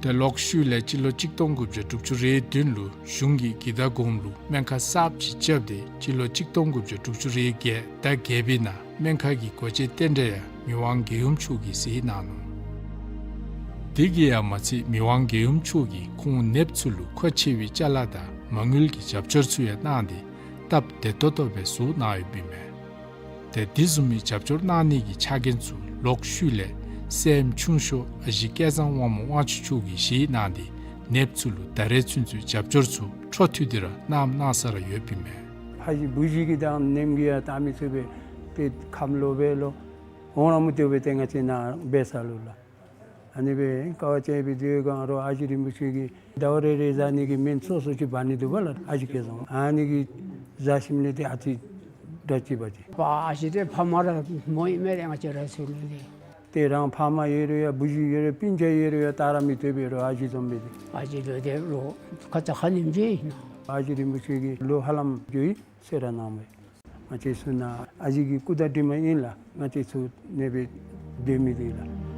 ཏེ་ལོག་ཤུལ་ལས་སྤྱི་ལོ་གཅིག་སྟོང་དགུ་བརྒྱ་དྲུག་ཅུ་རེ་བདུན་ལུ་གཞུང་གིས་དགེ་ཟླ་དགོངས་ལུ་སྨན་ཁང་གསརཔ་ཅིག་རྐྱབ་སྟེ་སྤྱི་ལོ་གཅིག་སྟོང་དགུ་བརྒྱ་དྲུག་ཅུ་རེ་བརྒྱད་ཟླ་བརྒྱད་པའི་ནང་སྨན་ཁང་གི་སྒོ་འབྱེད་རྟེན་འབྲེལ་ཡང་མི་དབང་རྒྱལ་ཡུམ་མཆོག་གིས་གཟིགས་གནང་ནུག། དེ་གིས་ཡང་མ་ཚད་མི་དབང་རྒྱལ་ཡུམ་མཆོག་གིས་ཁོང་ནདཔ་ཚུ་ལུ་མཁོ་ཆེ་བའི་ཅ་ལ་དང་མ་དངུལ་གྱི་རྒྱབ་སྐྱོར་ཚུ་ཡང་གནང་སྟེ་སྟབས་བདེ་ཏོག་ཏོ་སྦེ་བཟོ་གནང་ཡོདཔ་ཨིན་མས། ཏེ་དེ་བཟུམ་མའི་རྒྱབ་སྐྱོར་གནང་ནི་གི་ཆ་རྐྱེན་ཚུ་ལོག་ཤུལ་ལས་སྲསམོ་ཆུང་ཤོས་ཨ་ཞེ་སྐལ་བཟང་དབང་མོ་དབང་ཕྱུག་མཆོག་གིས་བཞེས་གནང་སྟེ་ནདཔ་ཚུ་ལུ་ད་རེས་ཚུན་ཚོད་རྒྱབ་སྐྱོར་ཚུ་འཕྲོ་མཐུད་དེ་ར་གནངམ་གནང་ས་ར་ཡོདཔ་ཨིན་མས། ཕ་གཞིས་བུ་གཞིས་ཀྱི་དང་ནེམ་གྱི་ཡང་ད་མི་ཚུགས་པས། ཏེ་ཁམས་ལོག་སྦེ་ལོག་འོང་ར་མི་བཏུབ་པས། ཏེ་ང་བཅས་ནཱ་འབད་ས་ལུ་ལགས། ཨ་ནི་སྦེ་དཀའ་བ་སྤྱད་པའི་དུས་སྒང་རོགས་ཨ་ཞེ་རིན་པོ་ཆེ་གིས་ཟླཝ་རེ་རེ་བཟའ་ནི་གི་སྨན་སོ་སོ་ཅིག་འབག་ནི་འདུག་པ་ལགས། ཨ་ཞེ་སྐལ་བཟང་ཨ་ནི་གིས་བཟའ་ཞིནམ་ལས་ཏེ་ཨ་ཙི་དྲག་ཅི་བ་ཅི། པ་ཨ་ཞེ་ཏེ་ཕ་མ་ར་མོ་ཨིན་མས་ཏེ་ང་བཅས་ར་ཚུ་ལུ་ཏེ། ཏེ་རང་ཕ་མ་ཡོད་རུང་ཡང་བུ་གཞི་ཡོད་རུང་སྤུན་ཆ་ཡོད་རུང་ཡང་ད་ར་མི་བཏུབ་པས་རོགས་ཨ་ཞེ་བཟུམ་སྦེ་ཏེ། ཨ་ཞེ་ལུ་ཏེ་རོགས་ཁ་ཙ་ཁ་ཉིནམ་ཅིག་ཨིན་ན། ཨ་ཞེ་རིན་པོ་ཆེ་གིས་ལོ་ཧ་ལམ་བཅུ་ཡི་སེ་ར་ནང་མས། ང་བཅས་ཚུ་ནཱ་ཨ་ཞེ་གི་སྐུ་དྲིན་མ་ཨིན་ལགས། ང་བཅས་ཚུ་ནེ་སྦེ་སྡོད་མི་འདི་ལགས།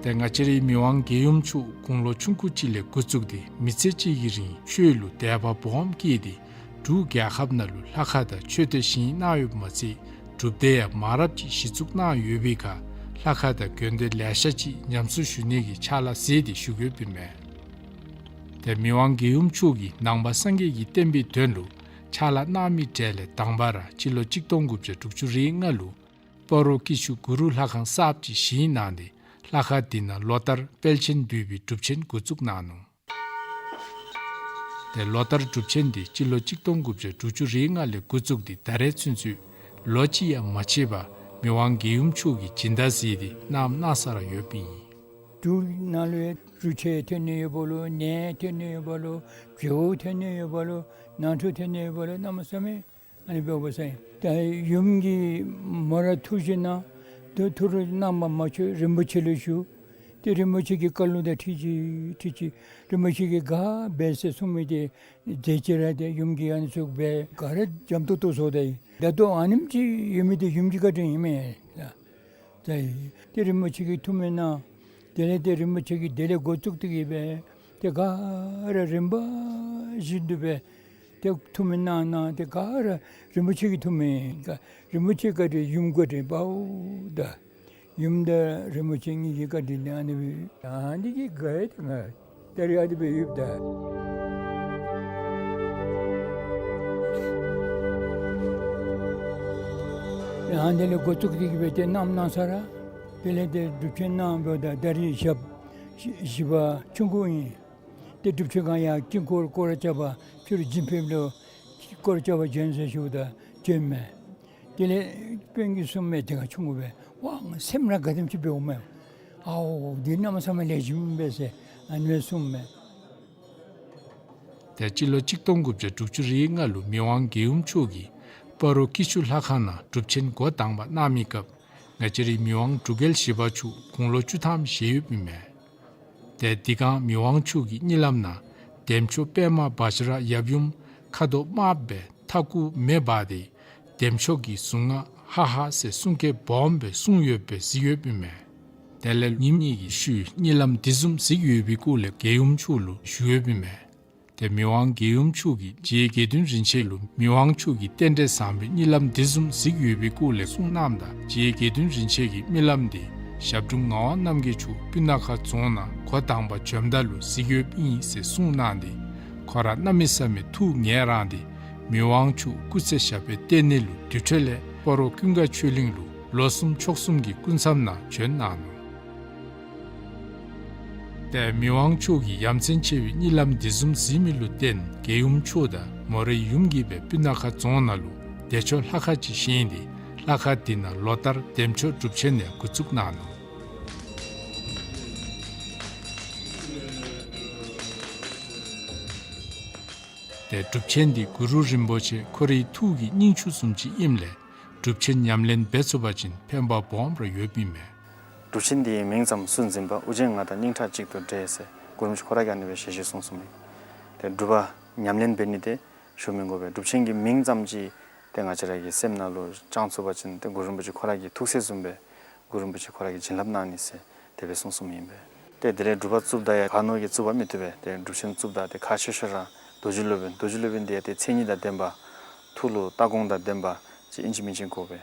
ཏེ་ང་བཅས་རའི་མི་དབང་རྒྱལ་ཡུམ་མཆོག་དགུང་ལོ་ཆུང་ཀུ་ཅིག་ལས་འགོ་བཙུགས་ཏེ་མི་ཚེ་གཅིག་གི་རིང་ཆོས་ལུ་དད་པ་སྦོམ་བསྐྱེད་དེ་འབྲུག་རྒྱལ་ཁབ་ནང་ལུ་ལྷ་ཁང་དང་མཆོད་རྟེན་བཞེངས་གནང་ཡོདཔ་མ་ཚད་སྒྲུབ་སྡེ་ཡང་མང་རབས་ཅིག་གཞི་བཙུགས་གནང་ཡོད་པའི་ཁར་ལྷ་ཁང་དང་དགོན་སྡེ་ལེ་ཤ་ཅིག་ཉམས་གསོ་ཞུ་ནི་གི་ཕྱག་ལཱ་མཛད་དེ་བཞུགས་ཡོདཔ་ཨིན་མས། ཏེ་མི་དབང་རྒྱལ་ཡུམ་མཆོག་གིས་ནང་པ་སངས་རྒྱས་ཀྱི་བསྟན་པའི་དོན་ལུ་ཕྱག་ལཱ་གནང་མི་གྲས་ལས་དང་པ་ར་སྤྱི་ལོ་གཅིག་སྟོང་དགུ་བརྒྱ་དྲུག་ཅུ་རེ་ལྔ་ལུ་སྤ་རོ་སྐྱིད་ཆུ་གུ་རུ་ལྷ་ཁང་གསརཔ་ཅིག་བཞེངས་གནང་སྟེ་ལྷ་ཁང་འདི་ནང་ལོ་ལྟར་དཔལ་ཆེན་འདུས་པའི་སྒྲུབ་ཆེན་འགོ་བཙུགས་གནང་ནུག། ཏེ་ལོ་ལྟར་སྒྲུབ་ཆེན་འདི་སྤྱི་ལོ་གཅིག་སྟོང་དགུ་བརྒྱ་དྲུག་ཅུ་རེ་ལྔ་ལས་འགོ་བཙུགས་ཏེ་ད་རེས་ཚུན་ཚོད་ལོ་གཅིག་ཡང་མ་ཆད་པར་མི་དབང་རྒྱལ་ཡུམ་མཆོག་གིས་སྦྱིན་བདག་མཛད་དེ་གནངམ་གནང་ས་ར་ཡོདཔ་ཨིན། འབྲུག་ནང་ལུ་ཡང་འབྲུག་ཆུ་ཐོན་ནི་ཡོདཔ་ལོ། ནས་ཐོན་ནི་ཡོདཔ་ལོ། བྱེའུ་ཐོན་ནི་ཡོདཔ་ལོ། ནང་འཁྲུག་ཐོན་ནི་ཡོདཔ་ལོ། གནམ་མེད་ས་མེད་ཨ་ནི་འབདཝ་ས་ཨིན། ད་ཡུམ་གྱིས་མོ་ར་ཐུགས་བཞེད་གནང་། ཐུགས་ཐུགས་ར་གནང་བ་མ་ཆོད་རིན་པོ་ཆེ་ལུ་ཞུ། ཏེ་རིན་པོ་ཆེ་གིས་བཀའ་ལུང་དང་འཁྲིལ་ཅི་འཁྲིལ་ཅི། རིན་པོ་ཆེ་གིས་ག་འབད་ཟེར་གསུངས་མི་དེ་མཛད་ཅི་ར། ཏེ་ཡུམ་གྱིས་ཨ་ནི་ཚུ་འབད་ག་ར་འཇམ་ཏོང་ཏོ་བཟོ་ད་ཡི། ད་ལྟོ་ཨ་ནེམ་ཅིག་ཡོད་མི་དེ་ཡུམ་གྱི་བཀའ་དྲིན་ཨིན་མས་ལགས། ད་ཡི་ཏེ་རིན་པོ་ཆེ་གིས་ཐུགས་སྨོན་གནང་། དེ་ལས་ཏེ་རིན་པོ་ཆེ་གིས་དེ་ལས་འགོ་བཙུགས་ཏེ་གིས་སྦེ་ཏེ་ག་ར་རིམ་པ་བཞིན་དུ་སྦེ་ཏེ་ཐུགས་སྨོན་གནང་གནང་། ཏེ་ག་ར་རིན་པོ་ཆེ་གི་ཐུགས་སྨོན་ག་རིན་པོ་ཆེ་བཀའ་དྲིན་ཡུམ་བཀའ་དྲིན་པའོ་ད། ཡུམ་དང་རིན་པོ་ཆེ་གཉིས་ཀྱི་བཀའ་དྲིན་ཨ་ནི་སྦེ་ཨ་ནི་གིས་ག་ཡི་ཏེ་ང་ད་རིས་ཨ་ནི་སྦེ་ཡོདཔ་ད། ཨ་ནི་ལས་འགོ་བཙུགས་ཏེ་གིས་སྦེ་ཏེ་གནངམ་གནང་ས་ར། དེ་ལས་ཏེ་སྒྲུབ་ཆེན་གནང་འབདཝ་ད་ད་རིས་ཞབས་བཞི་པ་ཆུང་ཀུ་ཨིན། ཏེ་སྒྲུབ་ཆེན་སྒང་ཡང་དཀྱིལ་འཁོར་སྐོར་ར་རྐྱབ་པར་ཕྱི་རུ་བྱོན་ཕེབས་ལོ། སྐོར་ར་རྐྱབ་པར་བྱོན་ཟེར་ཞུཝ་ད་བྱོནམ་མས། དེ་ལས་དཔོན་གྱིས་གསུངམ་མས། དེ་སྒང་ཆུང་ཀུ་སྦེ་ཝ་ང་སེམས་ར་ག་དེམ་ཅིག་འབདཝ་མས། ཨའོ་འདི་གནམ་མེད་ས་མེད་ལེགས་ཤོམ་སྦེ་ཟེར་ཨ་ནི་སྦེ་གསུངམ་མས། ཏེ་སྤྱི་ལོ་གཅིག་སྟོང་དགུ་བརྒྱ་དྲུག་ཅུ་རེ་ལྔ་ལུ་མི་དབང་རྒྱལ་ཡུམ་མཆོག་གིས་སྤ་རོ་སྐྱིད་ཆུ་ལྷ་ཁང་ནང་སྒྲུབ་ཆེན་འགོ་དང་པ་གནང་མི་སྐབས་ང་བཅས་རའི་མི་དབང་འབྲུག་རྒྱལ་བཞི་པ་མཆོག་དགུང་ལོ་བཅུ་ཐམ་བཞེས་ཡོདཔ་ཨིན་མས། ཏེ་དེ་སྒང་མི་དབང་མཆོག་གིས་གཉིད་ལམ་ནང་བདེ་མཆོག་པདྨ་བཛྲ་ཡབ་ཡུམ་ཁ་དོག་དམརཔོ་སྦེ་ཐ་གུ་མེ་འབར་ཏེ་བདེ་མཆོག་གི་གཟུངས་སྔགས་ཧ་ཧ་ཟེར་གསུང་སྐད་སྦོམ་སྦེ་གསུངས་ཡོདཔ་སྦེ་གཟིགས་ཡོདཔ་ཨིན་མས། དེ་ལས་ཉིནམ་གཉིས་ཀྱི་ཤུལ་གཉིད་ལམ་དེ་བཟུམ་གཟིགས་ཡོད་པའི་སྐོར་ལས་རྒྱལ་ཡུམ་མཆོག་ལུ་ཞུ་ཡོདཔ་ཨིན་མས། ཏེ་མི་དབང་རྒྱལ་ཡུམ་མཆོག་གིས་རྗེ་དགེ་འདུན་རིན་ཆེན་ལུ་མི་དབང་མཆོག་གིས་རྟེན་འབྲེལ་བཟང་པོའི་གཉིད་ལམ་དེ་བཟུམ་གཟིགས་ཡོད་པའི་སྐོར་ལས་གསུངས་གནངམ་ད་རྗེ་དགེ་འདུན་རིན་ཆེན་གྱིས་རྨི་ལམ་འདི་ཞབས་དྲུང་ངག་དབང་རྣམ་རྒྱལ་མཆོག་སྤུ་ན་ཁ་རྫོང་ནང་འགོ་དང་པ་བྱོནམ་ད་ལུ་གཟིགས་ཡོདཔ་ཨིན་ཟེར་གསུངས་གནང་སྟེ་ཁོ་ར་གནམ་མེད་ས་མེད་ཐུགས་ངལ་རངས་ཏེ་མི་དབང་མཆོག་སྐུ་ཚེ་ཞབས་པད་བརྟན་ནི་ལུ་དུར་ཁྲོད་ལས་སྤ་རོ་ཀུན་དགའ་ཆོས་གླིང་ལུ་ལོ་གསུམ་ཕྱོགས་གསུམ་གྱི་སྐུ་མཚམས་ནང་བྱོན་གནང་ནུག། ཏེ་མི་དབང་མཆོག་གིས་ཡ་མཚན་ཆེ་བའི་གཉིད་ལམ་འདི་བཟུམ་གཟིགས་མི་ལུ་བརྟེན་རྒྱལ་ཡུམ་མཆོག་དང་མོ་རའི་ཡུམ་གྱིས་སྦེ་སྤུ་ན་ཁ་རྫོང་ནང་ལུ་བདེ་མཆོག་ལྷ་ཁང་ཅིག་བཞེངས་ཏེ་ལྷ་ཁང་འདི་ནང་ལོ་ལྟར་བདེ་མཆོག་སྒྲུབ་ཆེན་ཡང་འགོ་བཙུགས་གནང་ནུག། ཏེ་སྒྲུབ་ཆེན་འདི་གུ་རུ་རིན་པོ་ཆེ་ཁོ་རའི་ཐུགས་ཀྱི་སྙིང་ཆུ་བཟུམ་ཅིག་ཨིནམ་ལས་སྒྲུབ་ཆེན་ཉམས་ལེན་འབད་ཚུགས་པ་ཅིན་ཕན་པ་སྦོམ་ར་ཡོདཔ་ཨིན་མས། སྒྲུབ་ཆེན་འདིའི་མིང་ཙམ་སུ་འཛིན་པ་ཨོ་རྒྱན་ང་དང་སྙིང་ཁྲག་གཅིག་ཏུ་འདྲེས་ཟེར་གུ་རུ་རིན་པོ་ཆེ་ཁོ་ར་གིས་ཨ་ནི་སྦེ་ཞལ་བཞེས་གསུངས་གསུངསམ་ཨིན། ཏེ་སྒྲུབ་པ་ཉམས་ལེན་འབད་ནི་དེ་ཞུ་མི་དགོ་པས། སྒྲུབ་ཆེན་གྱི་མིང་ཙམ་ཅིག་ཏེ་ང་བཅས་ར་གི་སེམས་ནང་ལུ་བཅང་ཚུགས་པ་ཅིན་ཏེ་གུ་རུ་རིན་པོ་ཆེ་ཁོ་ར་གི་ཐུགས་སྲས་བཟུམ་སྦེ་གུ་རུ་རིན་པོ་ཆེ་ཁོ་ར་གིས་བྱིན་རླབས་གནང་ནི་ཟེར་དེ་སྦེ་གསུངས་གསུངསམ་ཨིན་པས། ཏེ་དེ་ལས་སྒྲུབ་པ་བཙུགསཔ་ད་ཡང་ག་ནོར་གྱིས་བཙུགས་པ་མི་བཏུབ་པས། ཏེ་སྒྲུབ་ཆེན་བཙུགསཔ་ད་ཏེ་ཁག་ཆེ་ཤོས་ར་རྡོ་རྗེ་སློབ་དཔོན། རྡོ་རྗེ་སློབ་དཔོན་འདི་ཡང་ཏེ་མཚན་ཉིད་དང་ལྡན་པ་ཐུགས་ལུ་ལྟ་དགོངས་དང་ལྡན་པ་ཅིག་ཨིན་ཅི་མིན་ཅི་དགོ་པས།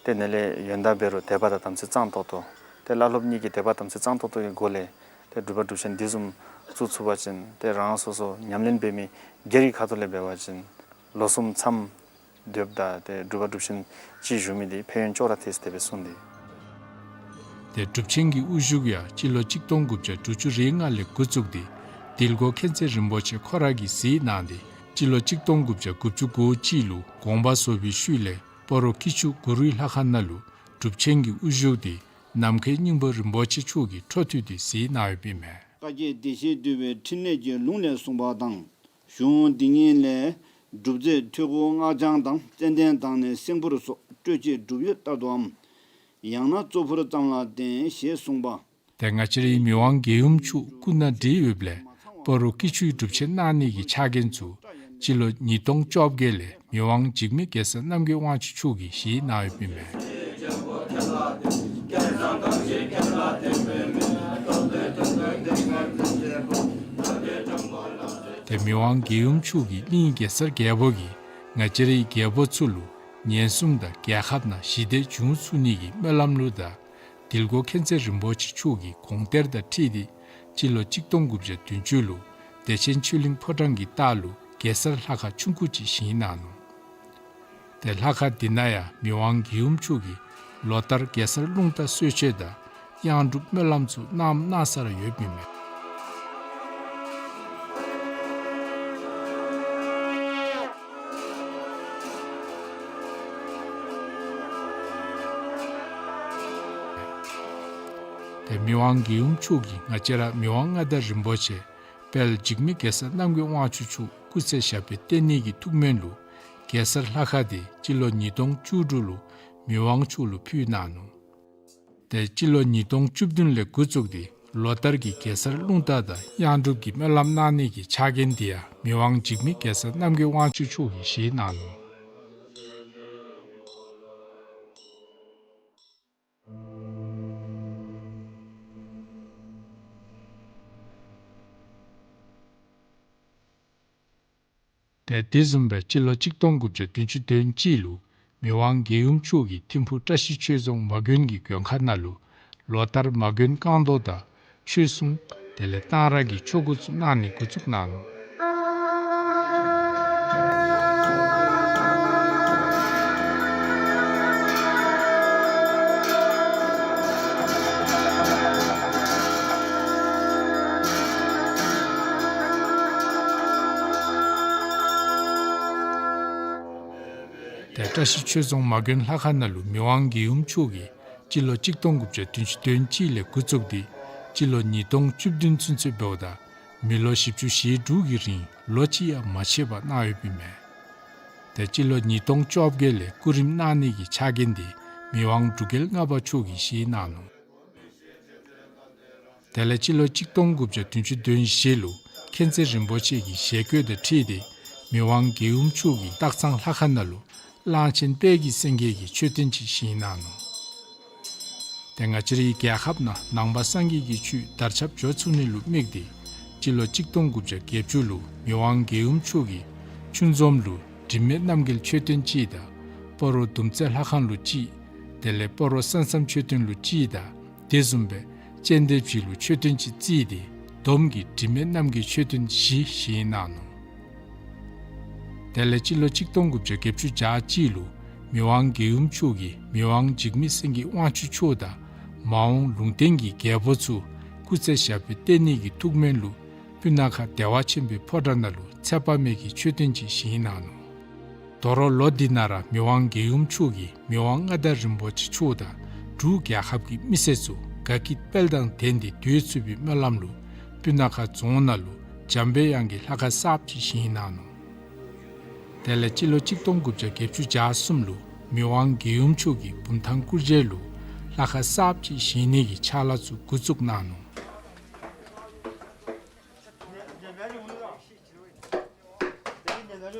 ཏེ་དེ་ལས་ཡོན་བདག་འབད་རུང་དད་པ་དང་དམ་ཚིག་གཙང་ཏོག་ཏོ། ཏེ་བླ་སློབ་གཉིས་ཀྱི་དད་པ་དམ་ཚིག་གཙང་ཏོག་ཏོ་གི་སྒོ་ལས་ཏེ་སྒྲུབ་པ་སྒྲུབ་ཆེན་འདི་བཟུམ་བཙུགས་ཚུགས་པ་ཅིན་ཏེ་རང་སོ་སོ་ཉམས་ལེན་འབད་མི་སྒེར་གྱི་ཁ་ཐུག་ལས་འབད་བ་ཅིན་ལོ་གསུམ་མཚམས་སྡོདཔ་ད་ཏེ་སྒྲུབ་པ་སྒྲུབ་ཆེན་ཅིག་ཞུ་མི་འདི་ཕན་ཡོན་ཅོག་ར་ཐལ་ཟེར་དེ་སྦེ་གསུངས་ཏེ། ཏེ་སྒྲུབ་ཆེན་གྱི་དབུ་བཞུགས་ཡང་སྤྱི་ལོ་གཅིག་སྟོང་དགུ་བརྒྱ་དྲུག་ཅུ་རེ་ལྔ་ལས་འགོ་བཙུགས་ཏེ་དིལ་མགོ་མཁྱེན་བརྩེ་རིན་པོ་ཆེ་ཁོ་ར་གིས་གཟིགས་གནང་སྟེ་སྤྱི་ལོ་གཅིག་སྟོང་དགུ་བརྒྱ་དགུ་བཅུ་གོ་གཅིག་ལུ་དགོངས་པ་རྫོགས་པའི་ཤུལ་ལས་སྤ་རོ་སྐྱིད་ཆུ་གུ་རུའི་ལྷ་ཁང་ནང་ལུ་སྒྲུབ་ཆེན་གྱི་དབུ་བཞུགས་འདི་ནམ་མཁའི་སྙིང་པོ་རིན་པོ་ཆེ་མཆོག་གིས་འཕྲོ་མཐུད་དེ་གཟིགས་གནང་ཡོདཔ་ཨིན་མས། བཀའ་བརྒྱད་བདེ་གཤེགས་འདུས་པའི་ཕྲིན་ལས་ཀྱི་ལུང་ལས་གསུངས་པ་དང་། གཞུང་འདི་ཉིད་ལས། སྒྲུབ་རྫས་ཐོད་རྒོལ་སྔགས་འཆང་དང་། ཙན་དན་དང་ནི་སེང་ཕུར་སོགས། སྤྲོས་བཅས་སྒྲུབ་ཡུལ་ལྟར་དུའམ། ཡང་ན་གཙོ་ཕུར་ཙམ་ལ་བརྟེན་ཞེས་གསུངས་པ། ཏེ་ང་བཅས་རའི་མི་དབང་རྒྱལ་ཡུམ་མཆོག་སྐུ་ན་བགྲེས་ཡོདཔ་ལས་སྤ་རོ་སྐྱིད་ཆུའི་སྒྲུབ་ཆེན་གནང་ནི་གི་ཕྱག་འགན་ཚུ་སྤྱི་ལོ་ཉིས་སྟོང་བཅོ་བརྒྱད་ལས་མི་དབང་འཇིགས་མེད་གེ་སར་རྣམ་རྒྱལ་དབང་ཕྱུག་མཆོག་གིས་བཞེས་གནང་ཡོདཔ་ཨིན་མས། ཏེ་མི་དབང་རྒྱལ་ཡུམ་མཆོག་གིས་གླིང་གེ་སར་རྒྱལ་པོ་གིས་ང་བཅས་རའི་རྒྱལ་པོ་ཚུ་ལུ་ཉེན་སྲུང་དང་རྒྱལ་ཁབ་ནང་ཞི་བདེ་འབྱུང་ཚུགས་ནི་གི་སྨོན་ལམ་ལུ་དང་དིལ་མགོ་མཁྱེན་བརྩེ་རིན་པོ་ཆེ་མཆོག་གི་དགོངས་གཏེར་དང་འཁྲིལ་ཏེ་སྤྱི་ལོ་གཅིག་སྟོང་དགུ་བརྒྱ་བདུན་ཅུ་ལུ་བདེ་ཆེན་ཆོས་གླིང་ཕོ་བྲང་གི་ལྟག་ལུ་གེ་སར་ལྷ་ཁང་ཆུང་ཀུ་ཅིག་བཞེངས་གནང་ནུག། ཏེ་ལྷ་ཁང་འདི་ནང་ཡང་མི་དབང་རྒྱལ་ཡུམ་མཆོག་གིས་ལོ་ལྟར་གེ་སར་རླུང་རྟ་གསོལ་མཆོད་དང་གཡང་སྒྲུབ་སྨོན་ལམ་ཚུ་གནངམ་གནང་ས་ར་ཡོདཔ་ཨིན་མས། ཏེ་མི་དབང་རྒྱལ་ཡུམ་མཆོག་གིས་ང་བཅས་ར་མི་དབང་མངའ་བདག་རིན་པོ་ཆེ་དཔལ་འཇིགས་མེད་གེ་སར་རྣམ་རྒྱལ་དབང་ཕྱུག་མཆོག་སྐུ་ཚེ་ཞབས་པད་བརྟན་ནི་གི་ཐུགས་སྨོན་ལུ་གེ་སར་ལྷ་ཁང་འདི་སྤྱི་ལོ་ཉིས་སྟོང་བཅུ་དྲུག་ལུ་མི་དབང་མཆོག་ལུ་ཕུལ་གནང་ནུག། ཏེ་སྤྱི་ལོ་ཉིས་སྟོང་བཅུ་བདུན་ལས་འགོ་བཙུགས་ཏེ་ལོ་ལྟར་གྱི་གེ་སར་རླུང་རྟ་དང་གཡང་སྒྲུབ་ཀྱི་སྨོན་ལམ་གནང་ནི་གི་ཕྱག་འགན་འདི་ཡང་མི་དབང་འཇིགས་མེད་གེ་སར་རྣམ་རྒྱལ་དབང་ཕྱུག་མཆོག་གིས་བཞེས་གནང་ནུག། ཏེ་དེ་བཟུམ་སྦེ་སྤྱི་ལོ་གཅིག་སྟོང་དགུ་བརྒྱ་བདུན་ཅུ་དོན་གཅིག་ལུ་མི་དབང་རྒྱལ་ཡུམ་མཆོག་གིས་ཐིམ་ཕུག་བཀྲ་ཤིས་ཆོས་རྫོང་མ་དགོན་གྱི་མགོན་ཁང་ནང་ལུ་ལོ་ལྟར་མ་དགོན་བསྐང་གཏོར་དང་ཆོས་སྲུང་དེ་ལས་གཏང་རག་གི་ཆོ་ག་ཚུ་གནང་ནི་འགོ་བཙུགས་གནང་ནུག། ཏེ་བཀྲ་ཤིས་ཆོས་རྫོང་མ་དགོན་ལྷ་ཁང་ནང་ལུ་མི་དབང་རྒྱལ་ཡུམ་མཆོག་གིས་སྤྱི་ལོ་གཅིག་སྟོང་དགུ་བརྒྱ་བདུན་ཅུ་དོན་གཅིག་ལས་འགོ་བཙུགས་ཏེ་སྤྱི་ལོ་ཉིས་སྟོང་བཅུ་བདུན་ཚུན་ཚོད་འབདཝ་ད་མི་ལོ་བཞི་བཅུ་ཞེ་དྲུག་གི་རིང་ལོ་གཅིག་ཡང་མ་ཆད་པར་གནང་ཡོདཔ་ཨིན་མས། ཏེ་སྤྱི་ལོ་ཉིས་སྟོང་བཅོ་བརྒྱད་ལས་སྐུ་རིམ་གནང་ནི་གི་ཕྱག་འགན་འདི་མི་དབང་འབྲུག་རྒྱལ་ལྔ་པ་མཆོག་གིས་བཞེས་གནང་ནུག། དེ་ལས་སྤྱི་ལོ་གཅིག་སྟོང་དགུ་བརྒྱ་བདུན་ཅུ་དོན་བཞི་ལུ་མཁྱེན་བརྩེ་རིན་པོ་ཆེ་གི་ཞལ་བཀོད་དང་འཁྲིལ་ཏེ་མི་དབང་རྒྱལ་ཡུམ་མཆོག་གིས་སྟག་ཚང་ལྷ་ཁང་ནང་ལུ་གླང་ཆེན་དཔལ་གྱི་སེང་གེ་གི་མཆོད་རྟེན་ཅིག་བཞེངས་གནང་ནུག། ཏེ་ང་བཅས་རའི་རྒྱལ་ཁབ་ནང་ནང་པ་སངས་རྒྱས་ཀྱི་ཆོས་དར་ཁྱབ་འགྱོ་ཚུགས་ནི་ལུ་དམིགས་ཏེ་སྤྱི་ལོ་གཅིག་སྟོང་དགུ་བརྒྱ་བརྒྱད་ཅུ་ལུ་མི་དབང་རྒྱལ་ཡུམ་མཆོག་གིས་ཆུ་འཛོམས་ལུ་དྲི་མེད་རྣམ་རྒྱལ་མཆོད་རྟེན་ཅིག་དང་སྤ་རོ་དུམ་རྩེ་ལྷ་ཁང་ལུ་གཅིག། དེ་ལས་སྤ་རོ་ས་མཚམས་མཆོད་རྟེན་ལུ་གཅིག་དང་དེ་བཟུམ་སྦེ་སྤྱན་རས་གཟིགས་ལུ་མཆོད་རྟེན་ཅིག་བརྩིས་ཏེ་བསྡོམས་ཀྱིས་དྲི་མེད་རྣམ་རྒྱལ་མཆོད་རྟེན་བཞི་བཞེངས་གནང་ནུག། དེ་ལས་སྤྱི་ལོ་གཅིག་སྟོང་དགུ་བརྒྱ་བརྒྱད་ཅུ་གྱ་གཅིག་ལུ་མི་དབང་རྒྱལ་ཡུམ་མཆོག་གིས་མི་དབང་འཇིགས་མེད་སེང་གེ་དབང་ཕྱུག་མཆོག་དང་མ་འོངས་ལུང་བསྟན་གྱི་རྒྱལ་པོ་ཚུ་ སྐུ་ཚེ་ཞབས་པད་བརྟན་ནི་གི་ཐུགས་སྨོན་ལུ་སྤུ་ན་ཁ་བདེ་བ་ཆེན་པོའི་ཕོ་བྲང་ནང་ལུ་ཚེ་དཔག་མེད་ཀྱི་མཆོད་རྟེན་ཅིག་བཞེངས་གནང་ནུག། དོ་རུང་ལོ་འདི་ནང་ར་མི་དབང་རྒྱལ་ཡུམ་མཆོག་གིས་མི་དབང་མངའ་བདག་རིན་པོ་ཆེ་མཆོག་དང་འབྲུག་རྒྱལ་ཁབ་ཀྱི་མི་སེར་ཚུ་དགའ་སྐྱིད་དཔལ་དང་ལྡན་ཏེ་སྡོད་ཚུགས་པའི་སྨོན་ལམ་ལུ་སྤུ་ན་ཁ་རྫོང་ནང་ལུ་འཇམ་པའི་དབྱངས་ཀྱི་ལྷ་ཁང་གསརཔ་ཅིག་བཞེངས་གནང་ནུག། དེ་ལས་སྤྱི་ལོ་གཅིག་སྟོང་དགུ་བརྒྱ་བརྒྱད་ཅུ་གྱ་གསུམ་ལུ་མི་དབང་རྒྱལ་ཡུམ་མཆོག་གིས་བུམ་ཐང་སྐུ་རྗེས་ལུ་ལྷ་ཁང་གསརཔ་ཅིག་བཞེངས་ནི་གི་ཕྱག་ལཱ་ཚུ་འགོ་བཙུགས་གནང་ནུག།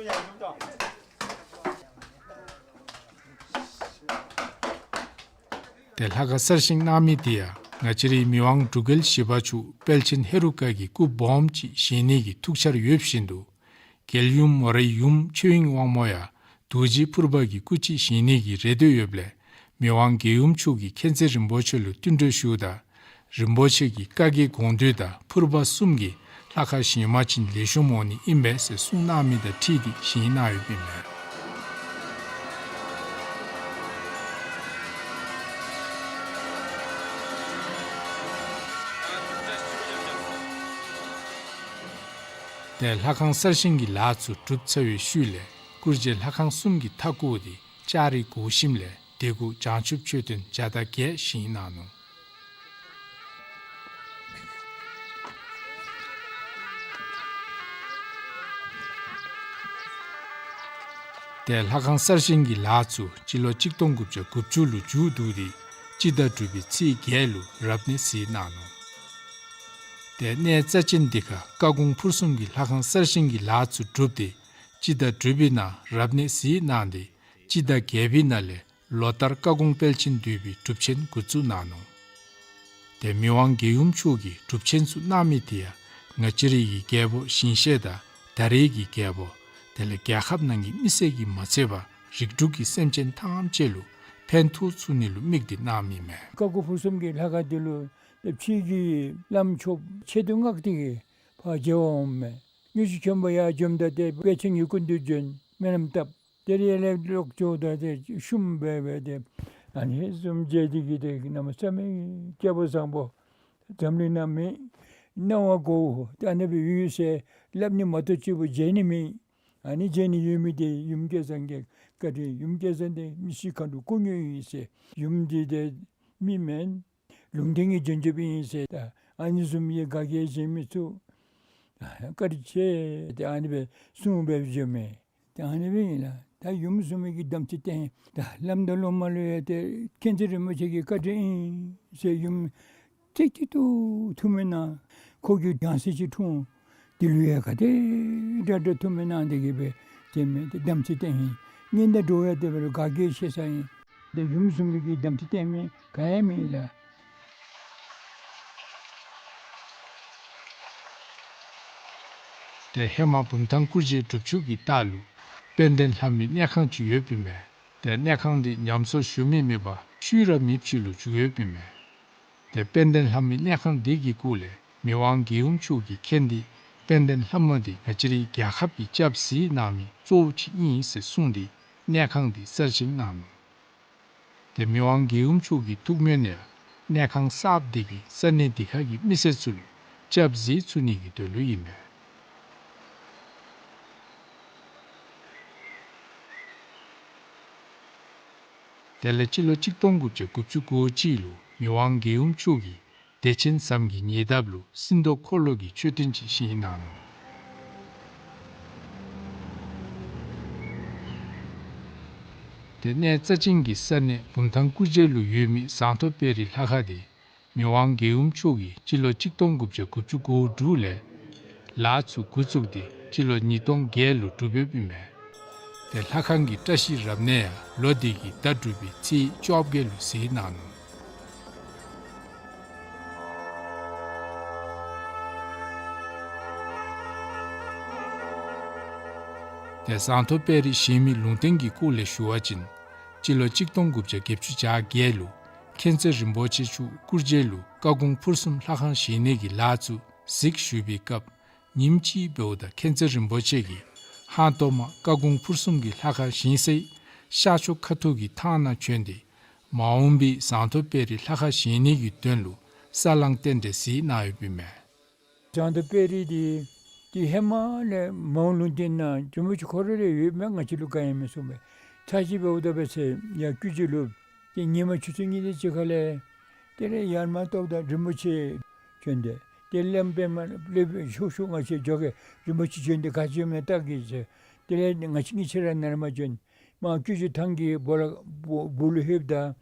ཏེ་ལྷ་ཁང་གསར་བཞེངས་གནང་མི་དེ་ཡང་ང་བཅས་རའི་མི་དབང་འབྲུག་རྒྱལ་བཞི་པ་མཆོག་དཔལ་ཆེན་ཧེ་རུ་ཀ་གི་སྐུ་སྦོམ་ཅིག་བཞེངས་ནི་གི་ཐུགས་འཆར་ཡོད་བཞིན་དུ་རྒྱལ་ཡུམ་མོ་རའི་ཡུམ་ཆོས་དབྱིངས་དབང་མོ་ཡང་རྡོ་རྗེ་ཕུར་པ་གི་སྐུ་ཅིག་བཞེངས་ནི་གི་རེ་འདོད་ཡོདཔ་ལས་མི་དབང་རྒྱལ་ཡུམ་མཆོག་གིས་མཁྱེན་བརྩེ་རིན་པོ་ཆེ་ལུ་བསྟུན་གྲོས་ཞུཝ་ད་རིན་པོ་ཆེ་གི་བཀའ་དགེ་དགོངས་འདུས་དང་ཕུར་པ་གསུམ་གྱིས་ལྷ་ཁང་བཞེངས་པ་ཅིན་ལེགས་ཤོམ་འོང་ནི་ཨིན་པས་ཟེར་གསུངས་གནང་མི་དང་འཁྲིལ་ཏེ་བཞེངས་གནང་ཡོདཔ་ཨིན་མས། ཏེ་ལྷ་ཁང་གསར་བཞེངས་ཀྱི་ལཱ་ཚུ་གྲུབ་ཚར་བའི་ཤུལ་ལས་སྐུ་རྗེས་ལྷ་ཁང་གསུམ་གྱི་མཐའ་བསྐོར་ཏེ་ལྕགས་རི་བསྒོར་ཞིནམ་ལས་དེ་གུ་བྱང་ཆུབ་མཆོད་རྟེན་བརྒྱ་དང་བརྒྱད་བཞེངས་གནང་ནུག། ཏེ་ལྷ་ཁང་གསར་བཞེངས་ཀྱི་ལཱ་ཚུ་སྤྱི་ལོ་གཅིག་སྟོང་དགུ་བརྒྱ་དགུ་བཅུ་ལུ་མཇུག་བསྡུ་སྟེ་སྤྱི་ཟླ་དྲུག་པའི་ཚེས་བརྒྱད་ལུ་རབ་གནས་གཟིགས་གནང་ནུག། ཏེ་གནས་རྩ་ཅན་འདི་ཁར་བཀའ་དགོངས་ཕུར་གསུམ་གྱི་ལྷ་ཁང་གསར་བཞེངས་ཀྱི་ལཱ་ཚུ་གྲུབ་སྟེ་སྤྱི་ཟླ་དྲུག་པའི་ནང་རབ་གནས་གཟིགས་གནང་སྟེ་སྤྱི་ཟླ་བརྒྱད་པའི་ནང་ལས་ལོ་ལྟར་བཀའ་དགོངས་དཔལ་ཆེན་འདུས་པའི་སྒྲུབ་ཆེན་འགོ་བཙུགས་གནང་ནུག། ཏེ་མི་དབང་རྒྱལ་ཡུམ་མཆོག་གིས་སྒྲུབ་ཆེན་ཚུ་གནང་མི་དེ་ཡང་ང་བཅས་རའི་གི་རྒྱལ་པོ་ཞིང་གཤེགས་དང་ད་རེས་ཀྱི་རྒྱལ་པོ་དེ་ལས་རྒྱལ་ཁབ་ནང་གི་མི་སེར་གྱིས་མ་ཚད་པར་རིགས་དྲུག་གི་སེམས་ཅན་ཐམས་ཅད་ལུ་ཕན་ཐོགས་ཚུགས་ནི་ལུ་དམིགས་ཏེ་གནང་མི་ཨིན་མས། བཀའ་དགོངས་ཕུར་གསུམ་གྱི་ལྷ་ཁང་དེ་ལུ་ཕྱི་གི་བླམ་ཆོསཔ་ཆེད་དུ་མངགས་ཏེ་གིས་ཕར་མཇལ་བར་འོངམ་མས། དངུལ་ཆུ་ཁྱིམ་པ་ཡར་འཛོམས་ད་ཏེ་དཔལ་ཆེན་གྱི་སྐུ་མདུན་བྱོན་སྨོན་ལམ་བཏབ། ཏེ་རེ་ལས་ལོག་འགྱོཝ་ད་ཏེ་ཤུམ་སྦེ་སྦེ་ཏེ་ཨ་ནི་བཟུམ་མཇལ་ཏེ་གིས་ཏེ་གནམ་མེད་ས་མེད་སྐྱེས་བུ་བཟང་པོ་འཛམ་གླིང་ནང་མེད། སྣང་བ་གོ། ཏེ་ཨ་ནི་སྦེ་ཡོད་ཟེར་སླབ་ནི་མ་གཏོགས་གཅིག་པོ་མཇལ་ནི་མེད། ཨ་ནི་མཇལ་ནི་ཡོད་མི་དེ་ཡུམ་སྐལ་བཟང་གི་བཀའ་དྲིན། ཡུམ་སྐལ་བཟང་དེ་མི་ཤི་མཁའ་འགྲོ་སྐུ་དངོས་ཨིན་ཟེར། ཡུམ་འདི་ཏེ་མི་མེན། ལུང་བསྟན་གྱི་བྱང་ཆུབ་ཨིན་ཟེར། ད་ཨ་ནི་བཟུམ་གྱི་དགའ་སྐྱིད་གཞན་མི་ཚུ་ཨ་བཀའ་དྲིན་ཆེ། ཏེ་ཨ་ནི་སྦེ་གསུངས་སྦེ་བྱོནམ་མས། ཏེ་ཨ་ནི་སྦེ་ཨིན་ལགས། ད་ཡུམ་བཟུམ་མའི་གི་དམ་ཚིག་བརྟན། ད་བླམ་དང་སློབ་མ་ལུ་ཡང་ཏེ་མཁྱེན་བརྩེ་རིན་པོ་ཆེ་གི་བཀའ་དྲིན་ཨིན་ཟེར་ཡུམ་ཏིག་ཏིག་ཏུ་ཐུགས་སྨོན་གནང་། ཁོ་གི་ཡང་སྲིད་ཅིག་འཁྲུངས། དེ་ལུ་ཡང་ག་དེ་དྲག་དྲག་ཐུགས་སྨོན་གནང་སྟེ་གིས་སྦེ་ཏེ་མི་དེ་དམ་ཚིག་བརྟན་ཡི། གཉེན་དང་འགྲོགས་ཡང་དེ་སྦེ་ལུ་དགའ་སྐྱིད་ཆེ་ས་ཨིན། ཏེ་ཡུམ་བཟུམ་མའི་གི་དམ་ཚིག་བརྟན་མི་ག་ཡང་མེད་ལགས། ཏེ་ཧེ་མ་བུམ་ཐང་སྐུ་རྗེས་སྒྲུབ་ཆུ་གི་ལྟག་ལུ་དཔལ་ལྡན་ལྷ་མོའི་གནས་ཁང་ཅིག་ཡོདཔ་ཨིན་མས། ཏེ་གནས་ཁང་འདི་ཉམས་གསོ་ཞུ་མི་མེད་པར་ཤུལ་ར་མེདཔ་ཅིག་ལུ་བཅུག་ཡོདཔ་ཨིན་མས། ཏེ་དཔལ་ལྡན་ལྷ་མོའི་གནས་ཁང་འདི་གི་སྐོར་ལས་མི་དབང་རྒྱལ་ཡུམ་མཆོག་གིས་མཁྱེན་ཏེ་དཔལ་ལྡན་ལྷ་མོ་འདི་ང་བཅས་རའི་རྒྱལ་ཁབ་ཀྱི་སྐྱབས་གཟིགས་གནང་མི་གཙོ་བོ་ཅིག་ཨིན་ཟེར་གསུངས་ཏེ་གནས་ཁང་འདི་གསར་བཞེངས་གནང་ནུག། ཏེ་མི་དབང་རྒྱལ་ཡུམ་མཆོག་གི་ཐུགས་སྨོན་ཡང་གནས་ཁང་གསརཔ་འདི་གིས་ས་གནས་འདི་ཁ་གི་མི་སེར་ཚུ་ལུ་སྐྱབས་གཟིགས་ཚུགས་ནི་གི་དོན་ལུ་ཨིན་མས། དེ་ལས་སྤྱི་ལོ་གཅིག་སྟོང་དགུ་བརྒྱ་དགུ་བཅུ་གོ་གཅིག་ལུ་མི་དབང་རྒྱལ་ཡུམ་མཆོག་གིས་བདེ་ཆེན་ཟམ་གྱི་ཉེ་འདབས་ལུ་སིནྡྷུ་འཁོར་ལོ་གི་མཆོད་རྟེན་ཅིག་བཞེངས་གནང་ནུག། ཏེ་གནས་རྩ་ཅན་གྱི་ས་གནས་བུམ་ཐང་སྐུ་རྗེས་ལུ་ཡོད་མི་ཟངས་མདོག་དཔལ་རི་ལྷ་ཁང་འདི་མི་དབང་རྒྱལ་ཡུམ་མཆོག་གིས་སྤྱི་ལོ་གཅིག་སྟོང་དགུ་བརྒྱ་དགུ་བཅུ་གོ་དྲུག་ལས་ལཱ་ཚུ་འགོ་བཙུགས་ཏེ་སྤྱི་ལོ་ཉིས་སྟོང་བརྒྱད་ལུ་གྲུབ་ཡོདཔ་ཨིན་མས། ཏེ་ལྷ་ཁང་གི་བཀྲ་ཤིས་རབ་གནས་ཡང་ལོ་འདི་གི་ཟླ་དྲུག་པའི་ཚེས་བཅོ་བརྒྱད་ལུ་གཟིགས་གནང་ནུག། ཏེ་ཟངས་མདོག་དཔལ་རི་བཞེངས་མི་ལུང་བསྟན་གྱི་སྐོར་ལས་ཞུ་བ་ཅིན་སྤྱི་ལོ་གཅིག་སྟོང་དགུ་བརྒྱ་བརྒྱད་ཅུ་གྱ་བརྒྱད་ལུ་མཁྱེན་བརྩེ་རིན་པོ་ཆེ་མཆོག་སྐུ་རྗེས་ལུ་བཀའ་དགོངས་ཕུར་གསུམ་ལྷ་ཁང་བཞེངས་ནི་གི་ལཱ་ཚུ་གཟིགས་ཞུ་བའི་སྐབས་ཉིནམ་གཅིག་འབདཝ་ད་མཁྱེན་བརྩེ་རིན་པོ་ཆེ་གིས་ཧང་ཏོ་མ་བཀའ་དགོངས་ཕུར་གསུམ་གྱི་ལྷ་ཁང་བཞེངས་སའི་ཤར་ཕྱོགས་ཁ་ཐུག་གི་ཐང་ནང་བྱོན་ཏེ་མ་འོངས་པའི་ཟངས་མདོག་དཔལ་རི་ལྷ་ཁང་བཞེངས་ནི་གི་དོན་ལུ་ ས་བསླང་རྟེན་འབྲེལ་གཟིགས་གནང་ཡོདཔ་ཨིན་མས། ཟངས་མདོག་དཔལ་རི་འདི་ཏེ་ཧེ་མ་ལས་མ་འོངས་ལུང་བསྟན་ནང་རིན་པོ་ཆེ་ཁོ་ར་ར་ཡོདཔ་མས། ང་བཅས་ལུ་ག་ཡང་མི་གསུངས་པས། ཚར་ཅིག་འབདཝ་ད་འབད་ཟེར་ཡར་སྐྱིད་ཆུ་ལུ་ཏེ་ཉིན་མ་ཆུ་ཚོད་གཉིས་དེ་ཅིག་ཁ་ལས་ཏེ་རེ་ཡར་མར་བལྟཝ་ད་རིན་པོ་ཆེ་བྱོན་ཏེ་ཏེ་སློབམ་པདྨ་སློབ་དཔོན་ཤོག་ཤོག་ང་བཅས་འགྱོ་གེ། རིན་པོ་ཆེ་བྱོན་ཏེ་ག་ཅི་བྱོནམ་ཨིན་ན་བལྟ་གེ་ཟེར། དེ་ལས་ང་བཅས་གཉིས་ཆ་ར་ནཱ་ལས་མར་བྱོན། མར་སྐྱིད་ཆུ་ཐང་གི་སྦུག་ལུ་སྦུག་ལུ་ལྷོདཔ་ད་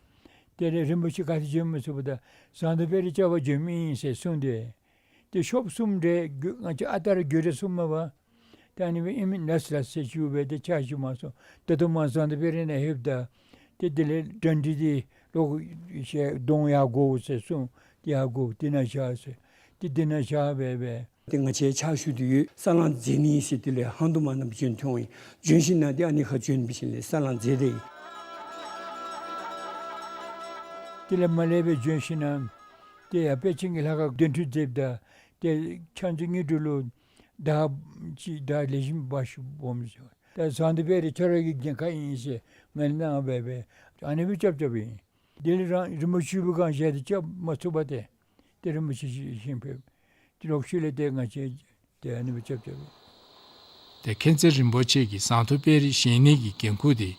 ཏེ་རེ་རིན་པོ་ཆེ་ག་ཏེ་བྱོནམ་ཨིན་ན་ཟེརཝ་ད་ཟངས་མདོག་དཔལ་རི་སྐྱབས་པ་བྱོནམ་ཨིན་ཟེར་གསུངས་ཏེ། ཏེ་ཤོབ་གསུམ་རེ་ང་བཅས་ཨ་རྟག་ར་འགྱོ་ར་གསུངམ་མས་པ། ཏེ་ཨ་ནི་སྦེ་ཨིན་མས་ལགས་ལགས་ཟེར་ཞུ་སྦེ་ཏེ་ཕྱག་ཞུ་མ་སོང་། ད་ལྟོ་མར་ཟངས་མདོག་དཔལ་རི་ནང་ལྷོདཔ་ད་ཏེ་དེ་ལས་གྲ་སྒྲིག་འདི་ལོག་ཤེས་གདོང་ཡར་སྒོར་ཟེར་གསུངས། ཏེ་ཡར་སྒོར་འདི་ནང་བཞག་ཟེར། ཏེ་འདི་ནང་བཞག་སྦེ་སྦེ། ཏེ་ང་བཅས་ཕྱག་ཞུ་སྟེ་ཡོད། ས་བསླང་མཛད་ནི་ཟེར་དེ་ལས་ཧང་སྟོང་མ་ནང་བྱོན་ཐོན་ཡི། བྱོན་ཞིན་ན་ཏེ་ཨ་ནི་ཁར་བྱོན་འབད་ཞིནམ་ལས་ས་བསླང་མཛད་དེ་ཡི། དེ་ལས་མར་ལས་སྦེ་བྱོན་ཞིན་ན་ཏེ་ཡར་དཔལ་ཆེན་གྱི་ལྷ་ཁང་གདན་འདྲེན་མཛདཔ་ད་ཏེ་ཕྱག་མཛོད་དངོས་གྲུབ་ལུ་བདག་ཅིག་བདག་ལེགས་ཤོམ་འབག་ཤོག་སྦོམ་ཟེར། ད་ཟངས་མདོག་དཔལ་རི་ཁྱོད་ར་གི་འགན་ཁག་ཨིན་ཟེར་ང་ནཱ་སྦེ་སྦེ་ཨ་ནི་སྦེ་རྐྱབ་རྐྱབ་ཨིན། དེ་ལས་རང་རིན་པོ་ཆེ་བུ་གང་བཞག་སྟེ་རྐྱབ་མ་ཚུགས་པ་ཏེ། ཏེ་རིན་པོ་ཆེ་ཞིང་ཕེབས། ཏེ་ལོག་ཤུལ་ལས་ཏེ་ང་བཅས་ཏེ་ཨ་ནི་སྦེ་རྐྱབ་རྐྱབ། ཏེ་མཁྱེན་བརྩེ་རིན་པོ་ཆེ་གིས་ཟངས་མདོག་དཔལ་རི་བཞེངས་ནི་གི་འགན་ཁུར་དེ་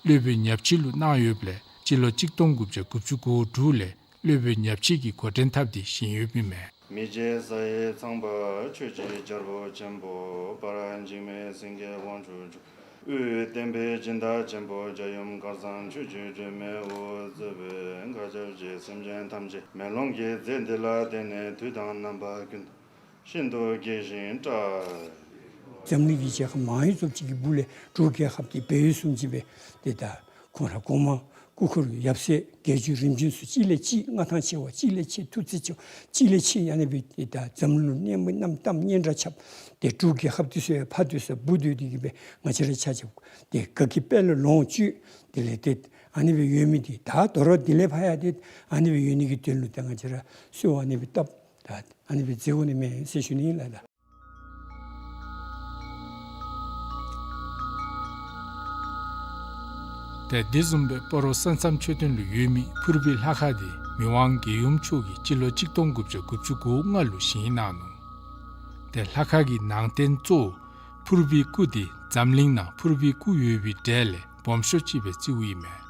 སློབ་དཔོན་ཉག་ཕྱི་ལུ་གནང་ཡོདཔ་ལས་སྤྱི་ལོ་གཅིག་སྟོང་དགུ་བརྒྱ་དགུ་བཅུ་གོ་དྲུག་ལས་སློབ་དཔོན་ཉག་ཕྱི་གིས་འགོ་འདྲེན་འཐབ་སྟེ་བཞེངས་ཡོདཔ་ཨིན་མས། མི་མཇེད་གཟའ་ཡི་ཚངས་པ་ཆོས་ཀྱི་རྒྱལ་པོ་ཆེན་པོ། བར་འཇིགས་མེད་སེང་གེ་དབང་ཕྱུག་མཆོག། དབུས་བསྟན་པའི་སྦྱིན་བདག་ཆེན་པོ་རྒྱལ་ཡུམ་དཀར་གཙང་ཆོས་ཀྱི་སྒྲོན་མེ་འོད་ཟེར་བའི་མཁའ་ཁྱབ་ཀྱིས་སེམས་ཅན་ཐམས་ཅད་མེ་ལོང་གི་རྫས་འདི་ལ་བརྟེན་ནས་དུས་དང་རྣམ་པ་ཀུན་ཏུ་ཤིན་ཏུ་དགེ་ཞིང་བཀྲ། འཛམ་གླིང་གི་རྒྱལ་ཁབ་མང་ཡོད་ཚུབ་ཅིག་གི་སྦུག་ལས་འབྲུག་རྒྱལ་ཁབ་ཀྱི་སྦས་ཡུལ་སུམ་ཅུ་པའི་ཏེ་ད་ཁོང་ར་གོང་མ་སྐུ་འཁོར་ཡབ་སྲས་རྒྱལ་བརྒྱུད་རིམ་བྱོན་ཚུ་གཅིག་ལས་གཅིག་མངའ་ཐང་ཆེ་བ་གཅིག་ལས་གཅིག་ཐུགས་རྩིས་ཆེ་བ་གཅིག་ལས་གཅིག་ཨ་ནི་སྦེ་ཏེ་ད་འཛམ་གླིང་ལུ་གནས་མི་རྣམས་གཏམ་སྙན་གྲགས་ཁྱབ། ཏེ་འབྲུག་རྒྱལ་ཁབ་འདི་ཚུ་ཡང་ཕར་འདི་ཚུ་སྦུག་སྡོད་དེ་གི་སྦེ་ང་བཅས་ར་ཆ་ཁྱབ་ཏེ་དགའ་སྐྱིད་དཔལ་ལ་ལོངས་སྤྱོད། དེ་ལས་ཏེ་ཨ་ནི་སྦེ་ཡོད་མི་འདི་ད་དོ་རུང་དེ་ལས་ཕར་ཡང་ཏེ་ཨ་ནི་སྦེ་ཡོད་ནི་གི་དོན་ལུ་ད་ང་བཅས་ར་གསོལ་བ་ཨ་ནི་སྦེ་བཏབ། ད་ཨ་ནི་སྦེ་མཛད་དགོ་ནི་མས་ཟེར་ཞུ་ནི་ཨིན་ལགས། ཏེ་དེ་བཟུམ་སྦེ་སྤ་རོ་ས་མཚམས་མཆོད་རྟེན་ལུ་ཡོད་མི་ཕུར་བུའི་ལྷ་ཁང་འདི་མི་དབང་རྒྱལ་ཡུམ་མཆོག་གིས་སྤྱི་ལོ་གཅིག་སྟོང་དགུ་བརྒྱ་དགུ་བཅུ་གོ་ལྔ་ལུ་བཞེངས་གནང་ནུག། ཏེ་ལྷ་ཁང་གི་ནང་རྟེན་གཙོ་བོ་ཕུར་བུའི་སྐུ་འདི་འཛམ་གླིང་ནང་ཕུར་བུའི་སྐུ་ཡོད་པའི་གྲས་ལས་སྦོམ་ཤོས་ཅིག་སྦེ་བརྩིཝ་ཨིན་མས།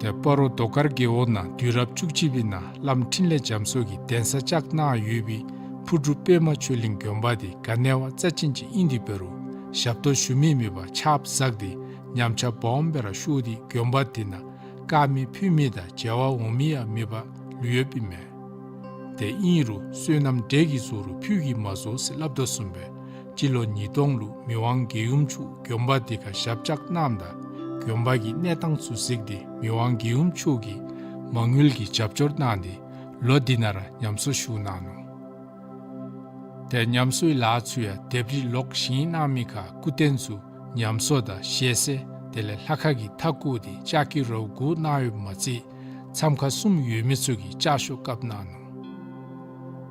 ཏེ་སྤ་རོ་རྡོ་དཀར་རྒེད་འོག་ནང་དུས་རབས་བཅུ་གཅིག་པའི་ནང་བླམ་འཕྲིན་ལས་རྒྱ་མཚོ་གིས་གདན་ས་བཅགས་གནང་ཡོད་པའི་ཕུར་སྒྲུབ་པདྨ་ཆོས་གླིང་དགོན་པ་འདི་ག་ནི་བ་རྩ་ཅན་ཅིག་ཨིན་དེ་འབད་རུང་ཞབས་ཏོག་ཞུ་མི་མེད་པར་ཆརཔ་ཟགས་ཏེ་ཉམས་ཆག་སྦོམ་སྦེ་ར་ཤོར་ཏེ་དགོན་པ་འདི་ནང་དཀར་མེ་ཕུལ་མི་དང་མཇལ་བར་འོང་མི་ཡང་མེད་པར་ལུས་ཡོདཔ་ཨིན་མས། ཏེ་ཨིན་རུང་བསོད་ནམས་འདྲེ་གིས་བཟོ་རུང་ཕུད་ཀྱིས་མ་བཟོ་ཟེར་སླབ་དོ་བཟུམ་སྦེ་སྤྱི་ལོ་ཉིས་སྟོང་ལུ་མི་དབང་རྒྱལ་ཡུམ་མཆོག་དགོན་པ་འདི་ཁར་ཞབས་བཅགས་གནངམ་ད་དགོན་པ་གི་གནས་སྟངས་ཚུ་གཟིགས་ཏེ་མི་དབང་རྒྱལ་ཡུམ་མཆོག་གིས་མ་དངུལ་གྱི་རྒྱབ་སྐྱོར་གནང་སྟེ་ལོ་འདི་ནང་ར་ཉམས་གསོ་ཞུ་གནང་ནུག། ཏེ་ཉམས་གསོའི་ལཱ་ཚུ་ཡང་ལྡེབས་རིས་ལོག་བཞེངས་གནང་མི་ཁར་སྐུ་རྟེན་ཚུ་ཉམས་གསོ་དང་ཞལ་ཟས་དེ་ལས་ལྷ་ཁང་གི་མཐའ་བསྐོར་ཏེ་ལྕགས་ཀྱི་རལ་བ་བསྒོར་གནང་ཡོདཔ་མ་ཚད་མཚམས་ཁང་གསུམ་ཡོད་མི་ཚུ་གི་ལྕགས་ཤོག་བཀབ་གནང་ནུག།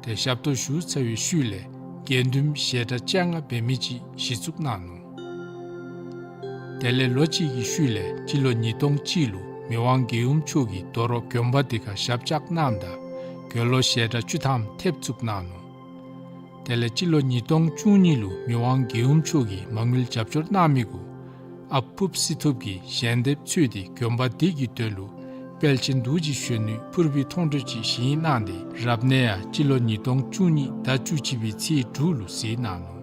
ཏེ་ཞབས་ཏོག་ཞུ་ཚར་བའི་ཤུལ་ལས་དགེ་འདུན་ཞལ་གྲངས་བཅོ་ལྔ་འབད་མི་ཅིག་གཞི་བཙུགས་གནང་ནུག། དེ་ལས་ལོ་གཅིག་གི་ཤུལ་ལས་སྤྱི་ལོ་ཉིས་སྟོང་གཅིག་ལུ་མི་དབང་རྒྱལ་ཡུམ་མཆོག་གིས་དོ་རུང་དགོན་པ་འདི་ཁར་ཞབས་བཅགས་གནངམ་ད་དགེ་སློང་ཞལ་གྲངས་བཅུ་ཐམ་ཐེབས་བཙུགས་གནང་ནུག། དེ་ལས་སྤྱི་ལོ་ཉིས་སྟོང་བཅུ་གཉིས་ལུ་མི་དབང་རྒྱལ་ཡུམ་མཆོག་གིས་མ་དངུལ་རྒྱབ་སྐྱོར་གནང་མི་གུ་ཨཔ་ཕུབ་སི་ཐུབ་ཀྱིས་ཞལ་འདེབས་འཚོལ་ཏེ་དགོན་པ་འདི་གི་དོན་ལུ་དཔལ་ཆེན་རྡོ་རྗེ་གཞོན་ནུའི་ཕུར་བུའི་མཐོང་གྲོལ་ཅིག་བཞེངས་གནང་སྟེ་རབ་གནས་ཡང་སྤྱི་ལོ་ཉིས་སྟོང་བཅུ་གཉིས་ཟླ་བཅུ་གཅིག་པའི་ཚེས་དྲུག་ལུ་གཟིགས་གནང་ནུག།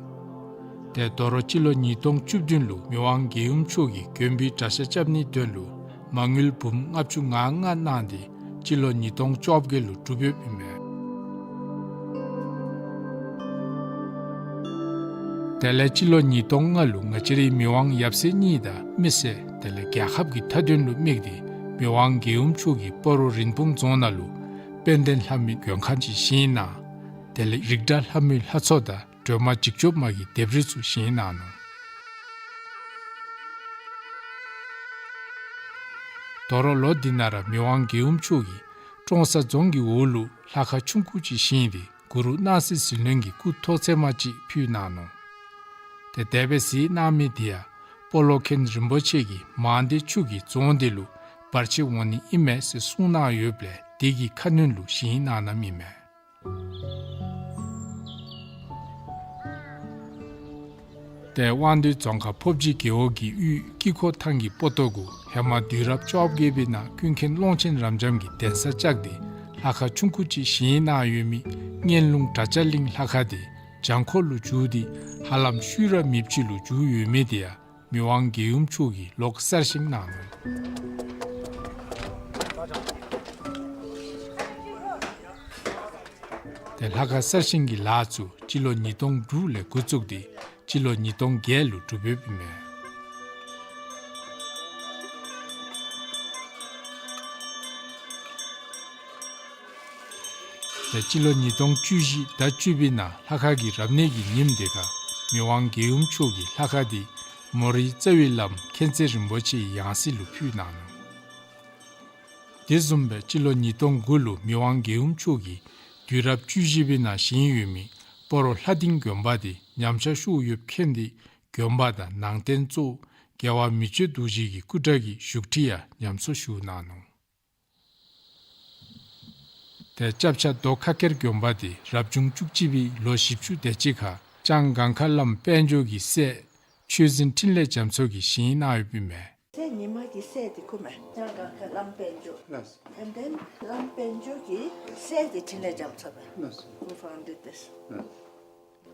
ཏེ་དོ་རུང་སྤྱི་ལོ་ཉིས་སྟོང་བཅུ་བདུན་ལུ་མི་དབང་རྒྱལ་ཡུམ་མཆོག་གིས་དགོན་པའི་གྲྭ་ཤག་རྐྱབ་ནིའི་དོན་ལུ་མ་དངུལ་འབུམ་ལྔ་བཅུ་ང་ལྔ་གནང་སྟེ་སྤྱི་ལོ་ཉིས་སྟོང་བཅོ་བརྒྱད་ལུ་གྲུབ་ཡོདཔ་ཨིན་མས། དེ་ལས་སྤྱི་ལོ་ཉིས་སྟོང་ལྔ་ལུ་ང་བཅས་རའི་མི་དབང་ཡབ་སྲས་གཉིས་དང་མི་སེར་དེ་ལས་རྒྱལ་ཁབ་ཀྱི་མཐའ་དོན་ལུ་དམིགས་ཏེ་མི་དབང་རྒྱལ་ཡུམ་མཆོག་གིས་སྤ་རོ་རིན་སྤུངས་རྫོང་ནང་ལུ་དཔལ་ལྡན་ལྷ་མོའི་མགོན་ཁང་ཅིག་བཞེངས་གནང་། དེ་ལས་རིགས་བདག་ལྷ་མོའི་ལྷ་ཚོགས་དང་སྒྲོལ་མ་འཇིགས་སྐྱོབ་མ་གི་ལྡེབས་རིས་ཚུ་བཞེངས་གནང་ནུག། དོ་རུང་ལོ་འདི་ནང་ར་མི་དབང་རྒྱལ་ཡུམ་མཆོག་གིས་ཀྲོང་གསར་རྫོང་གི་འོག་ལུ་ལྷ་ཁང་ཆུང་ཀུ་ཅིག་བཞེངས་ཏེ་གུ་རུ་སྣང་སྲིད་ཟིལ་གནོན་གྱི་སྐུ་ཐོག་ཚད་མ་ཅིག་ཕུལ་གནང་ནུག། ཏེ་དེ་སྦེ་གཟིགས་གནང་མི་དེ་ཡང་སྤོ་ལོ་མཁན་རིན་པོ་ཆེ་གིས་མང་སྡེ་ཆུ་གི་རྫོང་དེ་ལུ་བར་ཆད་འོང་ནི་ཨིན་མས་ཟེར་གསུངས་གནང་ཡོདཔ་ལས་དེ་གི་ཁ་གནོན་ལུ་བཞེངས་གནང་གནངམ་ཨིན་མས། ཏེ་དབང་འདུས་རྫོང་ཁག་ཕོབ་སྦྱིས་རྒེད་འོག་གི་ཡུལ་དཀྱིལ་འཁོར་ཐང་གི་སྤོ་ཏོ་གུ་ཧེ་མ་དུས་རབས་བཅོ་བརྒྱད་པའི་ནང་ཀུན་མཁྱེན་ཀློང་ཆེན་རབ་འབྱམས་ཀྱིས་གདན་ས་བཅགས་ཏེ་ལྷ་ཁང་ཆུང་ཀུ་ཅིག་བཞེངས་གནང་ཡོད་མི་གཉན་ལུང་བྲག་ཅ་གླིང་ལྷ་ཁང་དེ་བྱང་ཁོག་ལུ་བསྒྱུར་ཏེ་ཧ་ལམ་ཤུལ་ར་མེདཔ་ཅིག་ལུ་བསྒྱུར་ཡོད་མི་དེ་ཡང་མི་དབང་རྒྱལ་ཡུམ་མཆོག་གིས་ལོག་གསར་བཞེངས་གནང་ནུག། ཏེ་ལྷ་ཁང་གསར་བཞེངས་ཀྱི་ལཱ་ཚུ་སྤྱི་ལོ་ཉིས་སྟོང་དྲུག་ལས་འགོ་བཙུགས་ཏེ་སྤྱི་ལོ་ཉིས་སྟོང་བརྒྱད་ལུ་གྲུབ་ཡོདཔ་ཨིན་མས། ཏེ་སྤྱི་ལོ་ཉིས་སྟོང་བཅུ་བཞི་ཟླ་བཅུ་པའི་ནང་ལྷ་ཁང་གི་རབ་གནས་ཀྱི་ཉིནམ་དེ་ཁར་མི་དབང་རྒྱལ་ཡུམ་མཆོག་གིས་ལྷ་ཁང་དེ་མོ་རའི་རྩ་བའི་བླམ་མཁྱེན་བརྩེ་རིན་པོ་ཆེའི་ཡང་སྲིད་ལུ་ཕུལ་གནང་ནུག། དེ་བཟུམ་སྦེ་སྤྱི་ལོ་ཉིས་སྟོང་དགུ་ལུ་མི་དབང་རྒྱལ་ཡུམ་མཆོག་གིས་དུས་རབས་བཅུ་བཞི་པའི་ནང་བཞེངས་ཡོད་མི་སྤ་རོ་ལྷ་སྡིངས་དགོན་པ་དེ་ཉམས་ཆག་ཤོར་ཡོདཔ་མཁྱེན་ཏེ་དགོན་པ་དང་ནང་རྟེན་གཙོ་བོ་རྒྱལ་བ་མི་བསྐྱོད་རྡོ་རྗེ་གི་སྐུ་འདྲ་གི་བཞུགས་ཁྲི་ཡང་ཉམས་གསོ་ཞུ་གནང་ནུག། ཏེ་སྐྱབས་ཆ་རྡོ་ཁ་སྐེར་དགོན་པ་དེ་རབ་བྱུང་བཅུ་གཅིག་པའི་ལོ་བཞི་བཅུ་དེ་ཅིག་ཁར་ལྕང་སྒང་ཁ་བླམ་དཔལ་འབྱོར་གྱི་སྲས་ཆོས་འཛིན་འཕྲིན་ལས་རྒྱ་མཚོ་གིས་བཞེངས་གནང་ཡོདཔ་ཨིན་མས། སྲས་ཉི་མ་གི་སྲས་དེ་ཁོ་མས། ལྕང་སྒང་ཁ་བླམ་དཔལ་འབྱོར། ལགས། And then བླམ་དཔལ་འབྱོར་གྱི་སྲས་དེ་འཕྲིན་ལས་རྒྱ་མཚོ་མས། ལགས། Who founded this? ལགས།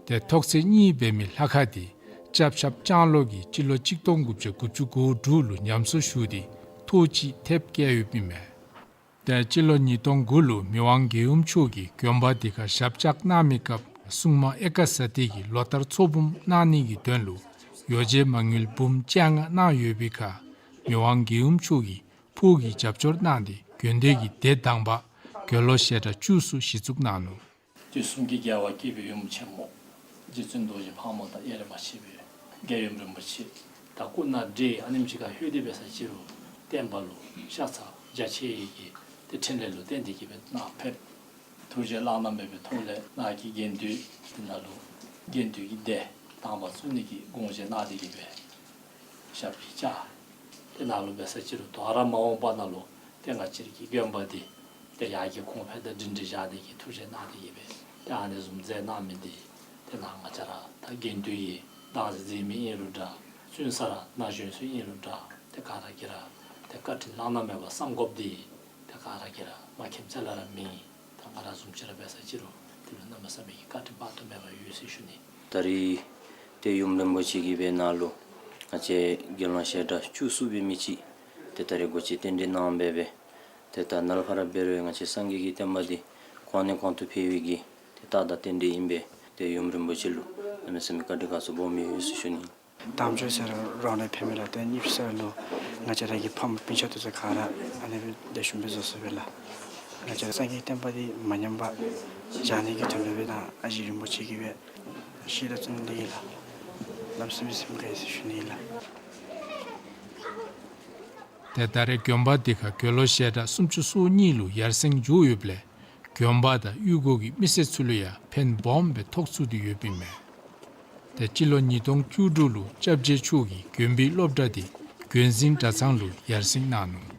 ཏེ་ཐོག་ཚད་གཉིས་འབད་མི་ལྷ་ཁང་དེ་སྐྱབས་ཆ་ལྕང་ལོ་གིས་སྤྱི་ལོ་གཅིག་སྟོང་དགུ་བརྒྱ་དགུ་བཅུ་གོ་དྲུག་ལུ་ཉམས་གསོ་ཞུ་སྟེ་ཐོག་ཅིག་ཐེབས་བཀལ་ཡོདཔ་ཨིན་མས། ཏེ་སྤྱི་ལོ་ཉིས་སྟོང་དགུ་ལུ་མི་དབང་རྒྱལ་ཡུམ་མཆོག་གིས་དགོན་པ་དེ་ཁར་ཞབས་བཅགས་གནང་མི་སྐབས་སྲུང་མ་ཨེ་ཀ་ས་ཏི་གིས་ལོ་ལྟར་ཚོགས་འབུམ་གནང་ནི་གི་དོན་ལུ་ཡོ་བྱད་མ་དངུལ་འབུམ་བཅོ་ལྔ་གནང་ཡོད་པའི་ཁར་མི་དབང་རྒྱལ་ཡུམ་མཆོག་གིས་ཕུགས་ཀྱི་རྒྱབ་སྐྱོར་གནང་སྟེ་དགོན་སྡེ་གི་སྡེ་དང་པ་དགེ་སློང་བཤད་གྲྭ་བཅུ་གསུམ་གཞི་བཙུགས་གནང་ནུག། དུས་གསུམ་གྱི་རྒྱལ་བ་དགྱེས་པའི་ཡུམ་ཆེན་མོ་རྗེ་བཙུན་རྡོ་རྗེ་ཕག་མོ་དང་དབྱེར་མ་ཕྱེ་བའི་རྒྱལ་ཡུམ་རིན་པོ་ཆེ་ད་སྐུ་ན་བགྲེས་ཨ་ནེམ་ཅིག་ཁར་ལྷོད་དེ་འབད་ས་ཅི་རུང་བསྟན་པ་ལུ་ཤ་ཚ་རྒྱ་ཆེ་ཡི་གི་ཏེ་འཕྲིན་ལས་ལུ་བརྟེན་ཏེ་གི་སྦེ་ནཱ་ཕེབས། ཐུགས་རྗེ་བླ་ན་མེད་པའི་ཐོག་ལས་ནཱ་གི་དགེ་འདུན་འདི་ནང་ལུ་དགེ་འདུན་གྱི་སྡེ་དང་པ་བཙུགས་ནི་གི་དགོངས་བཞེས་གནང་སྟེ་གི་སྦེ་ཞབས་ཀྱིས་བཅགས། ཏེ་ནཱ་ལུ་འབད་ས་ཅི་རུང་དོ་རུང་མ་འོངས་པ་ནང་ལུ་ཏེ་ང་བཅས་ར་གི་དགོན་པ་འདི་ཏེ་ཡར་རྒྱས་གོང་འཕེལ་དང་སྒྲིང་སྒྲི་བཞག་ནི་གི་ཐུགས་བཞེད་གནང་སྟེ་གི་སྦེ་ཏེ་ཨ་ནི་བཟུམ་མཛད་གནང་མི་འདི་ཏེ་ནཱ་ང་བཅས་ར་ད་དགེ་འདུན་གྱི་བདག་འཛིན་མཛད་མི་ཨིན་རུང་འདྲ། བཙུན་གསར་ན་གཞོན་ཚུ་ཨིན་རུང་འདྲ། ཏེ་ག་ར་གིས་ར་ཏེ་བཀའ་དྲིན་བླ་ན་མེད་པ་བསམ་དགོཔ་འདི་ཏེ་ག་ར་གིས་ར་མ་མཁྱེནམ་རྩ་ལས་ར་མེད། ད་ང་ར་བཟུམ་ཅིག་ར་འབད་ས་ཅི་རུང་དེ་ལུ་གནམ་མེད་ས་མེད་ཀྱི་བཀའ་དྲིན་དཔག་ཏུ་མེད་པ་ཡོད་ཟེར་ཞུ་ནི། ད་རེས་ཏེ་ཡུམ་རིན་པོ་ཆེ་གིས་སྦེ་ནཱ་ལུ་ང་བཅས་དགེ་སློང་བཤད་གྲྭ་བཅུ་གསུམ་འབད་མི་ཅིག་ཏེ་ད་རེས་སྒོ་འབྱེད་རྟེན་འབྲེལ་གནང་སྦེ་སྦེ་ཏེ་ད་ནཱ་ལས་ཕར་འབད་རུང་ང་བཅས་སངས་རྒྱས་ཀྱི་བསྟན་པ་འདི་གོང་ནས་གོང་དུ་འཕེལ་བའི་གི་ཏེ་རྟགས་དང་རྟེན་འབྲེལ་ཨིན་པས། ཏེ་ཡུམ་རིན་པོ་ཆེ་ལུ་གནམ་མེད་ས་མེད་བཀའ་དྲིན་དགའ་ཚོར་སྦོམ་ཡོད་ཟེར་ཞུ་ནི། དམ་ཆོས་ཟེར་རོགས་ལས་ཕེབས་མི་ར་ཏེ་གཉིས་ཟེར་ལུ་ང་བཅས་ར་གི་ཕམ་སྤུན་ཆ་ཏེ་ཚུ་ག་ར་ཨ་ནི་སྦེ་དེ་བཟུམ་སྦེ་བཟོ་ཟེར་སྦེ་ལགས། ང་བཅས་ར་སངས་རྒྱས་བསྟན་པ་འདི་མ་ཉམས་པར་བཞག་ནི་གི་དོན་ལུ་སྦེ་ད་ཨ་ཞེ་རིན་པོ་ཆེ་གིས་སྦེ་ཞལ་ལག་བཙུགས་ནི་འདི་གིས་ལགས། གནམ་མེད་ས་མེད་སེམས་དགའ་ཡི་ཟེར་ཞུ་ནི་ལགས། ཏེ་ད་རེས་དགོན་པ་འདི་ཁར་དགེ་སློང་བཤད་གྲྭ་སུམ་ཅུ་སོ་གཉིས་ལུ་ཡར་སེང་འགྱོ་ཡོདཔ་ལས་དགོན་པ་དང་གཡུས་སྒོ་གི་མི་སེར་ཚུ་ལུ་ཡང་ཕན་སྦོམ་སྦེ་ཐོགས་ཚུགས་ཏེ་ཡོདཔ་ཨིན་མས། ཏེ་སྤྱི་ལོ་ཉིས་སྟོང་བཅུ་དྲུག་ལུ་སྐྱབས་རྗེ་མཆོག་གིས་དགོན་པའི་སློབ་གྲྭ་འདི་དགོན་འཛིན་གྲྭ་ཚང་ལུ་ཡར་སེང་གནང་ནུག།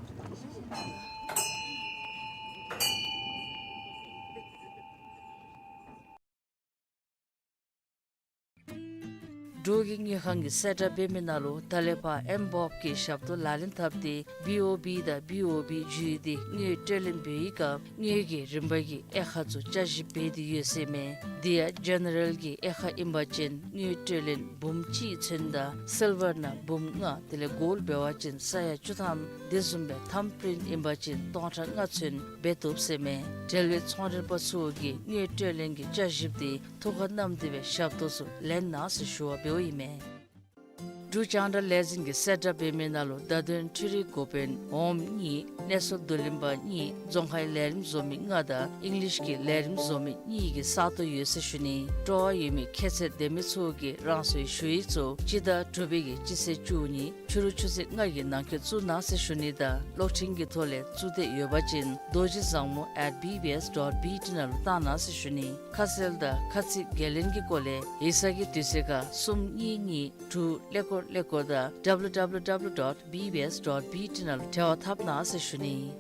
འབྲུག་གི་དངུལ་ཁང་གིས་གསལ་བསྒྲགས་འབད་མི་ནང་ལུ་ད་ལས་ཕར་ཨེམ་བོབ་ཀྱི་ཞབས་ཏོག་ལག་ལེན་འཐབ་སྟེ་བི་ཨོ་བི་དང་བི་ཨོ་བི་བརྒྱུད་དེ་དངུལ་སྤྲོད་ལེན་འབད་བའི་སྐབས་དངུལ་གྱི་རིན་པ་གི་དབྱེ་ཁག་ཚུ་བསྐྱར་ཞིབ་འབད་དེ་ཡོད་ཟེར་མས། དེ་ཡང་ཇེ་ནེ་རལ་གྱི་དབྱེ་ཁག་ཨིན་པ་ཅིན་དངུལ་སྤྲོད་ལེན་འབུམ་གཅིག་ཚུན་དང་སིལ་ཝར་ནང་འབུམ་ལྔ་དེ་ལས་གོལཌ་འབད་བ་ཅིན་ས་ཡ་བཅུ་ཐམ་དེ་བཟུམ་སྦེ་ཐམ་པྲིནཊ་ཨིན་པ་ཅིན་སྟོང་ཕྲག་ལྔ་ཚུན་འབད་བཏུབ་ཟེར་མས། འབྲེལ་བའི་ཚོང་མགྲོན་པ་ཚུ་གིས་དངུལ་སྤྲོད་ལེན་གྱི་བསྐྱར་ཞིབ་དེ་ཐུགས་ཁར་བསྣམས་ཏེ་སྦེ་ཞབས་ཏོག་ཚུ་ལེན་གནང་ཟེར་ཞུ་བ་འབདཝ་ཨིན་མས། འབྲུག་རྒྱང་བསྒྲགས་ལས་འཛིན་གྱི་གསལ་བསྒྲགས་འབད་མི་ནང་ལུ་བརྡ་དོན་འཕྲུལ་རིག་འགོ་དཔོན་འོགམ་གཉིས་གནས་ཚུལ་བསྡུ་ལེན་པ་གཉིས་རྫོང་ཁའི་ལས་རིམ་བཟོ་མི་ལྔ་དང་ཨིང་ལིཤ་གི་ལས་རིམ་བཟོ་མི་གཉིས་ཀྱི་ས་སྟོང་ཡོད་ཟེར་ཞུ་ནི། སྤྲོ་བ་ཡོད་མི་ཁྱད་ཚད་ལྡན་མི་ཚུ་གིས་རང་སོའི་ཞུ་ཡིག་ཚུ་སྤྱི་ཟླ་དྲུག་པའི་གི་སྤྱི་ཚེས་བཅུ་གཉིས་ཕྱི་རུ་ཆུ་ཚོད་ལྔ་གི་ནང་འཁོད་བཙུགས་གནང་ཟེར་ཞུ་ནི་དང་གློག་འཕྲིན་གྱི་ཐོག་ལས་བཙུགས་འདོད་ཡོད་པ་ཅིན་རྡོ་རྗེ་བཟང་མོ་at B B S dot B T ནང་ལུ་བཏང་གནང་ཟེར་ཞུ་ནི། ཁ་གསལ་དང་ཁ་ཚིག་འགན་ལེན་གྱི་སྐོར་ལས་ཡིག་ཚང་གི་དུས་ཚོད་ཁར་གསུམ་གཉིས་གཉིས་དྲུག་ཀླད་ཀོར་ཀླད་ཀོར་དང་W W W dot B B S dot B T ནང་ལུ་འབྲེལ་བ་འཐབ་གནང་ཟེར་ཞུ་ནི།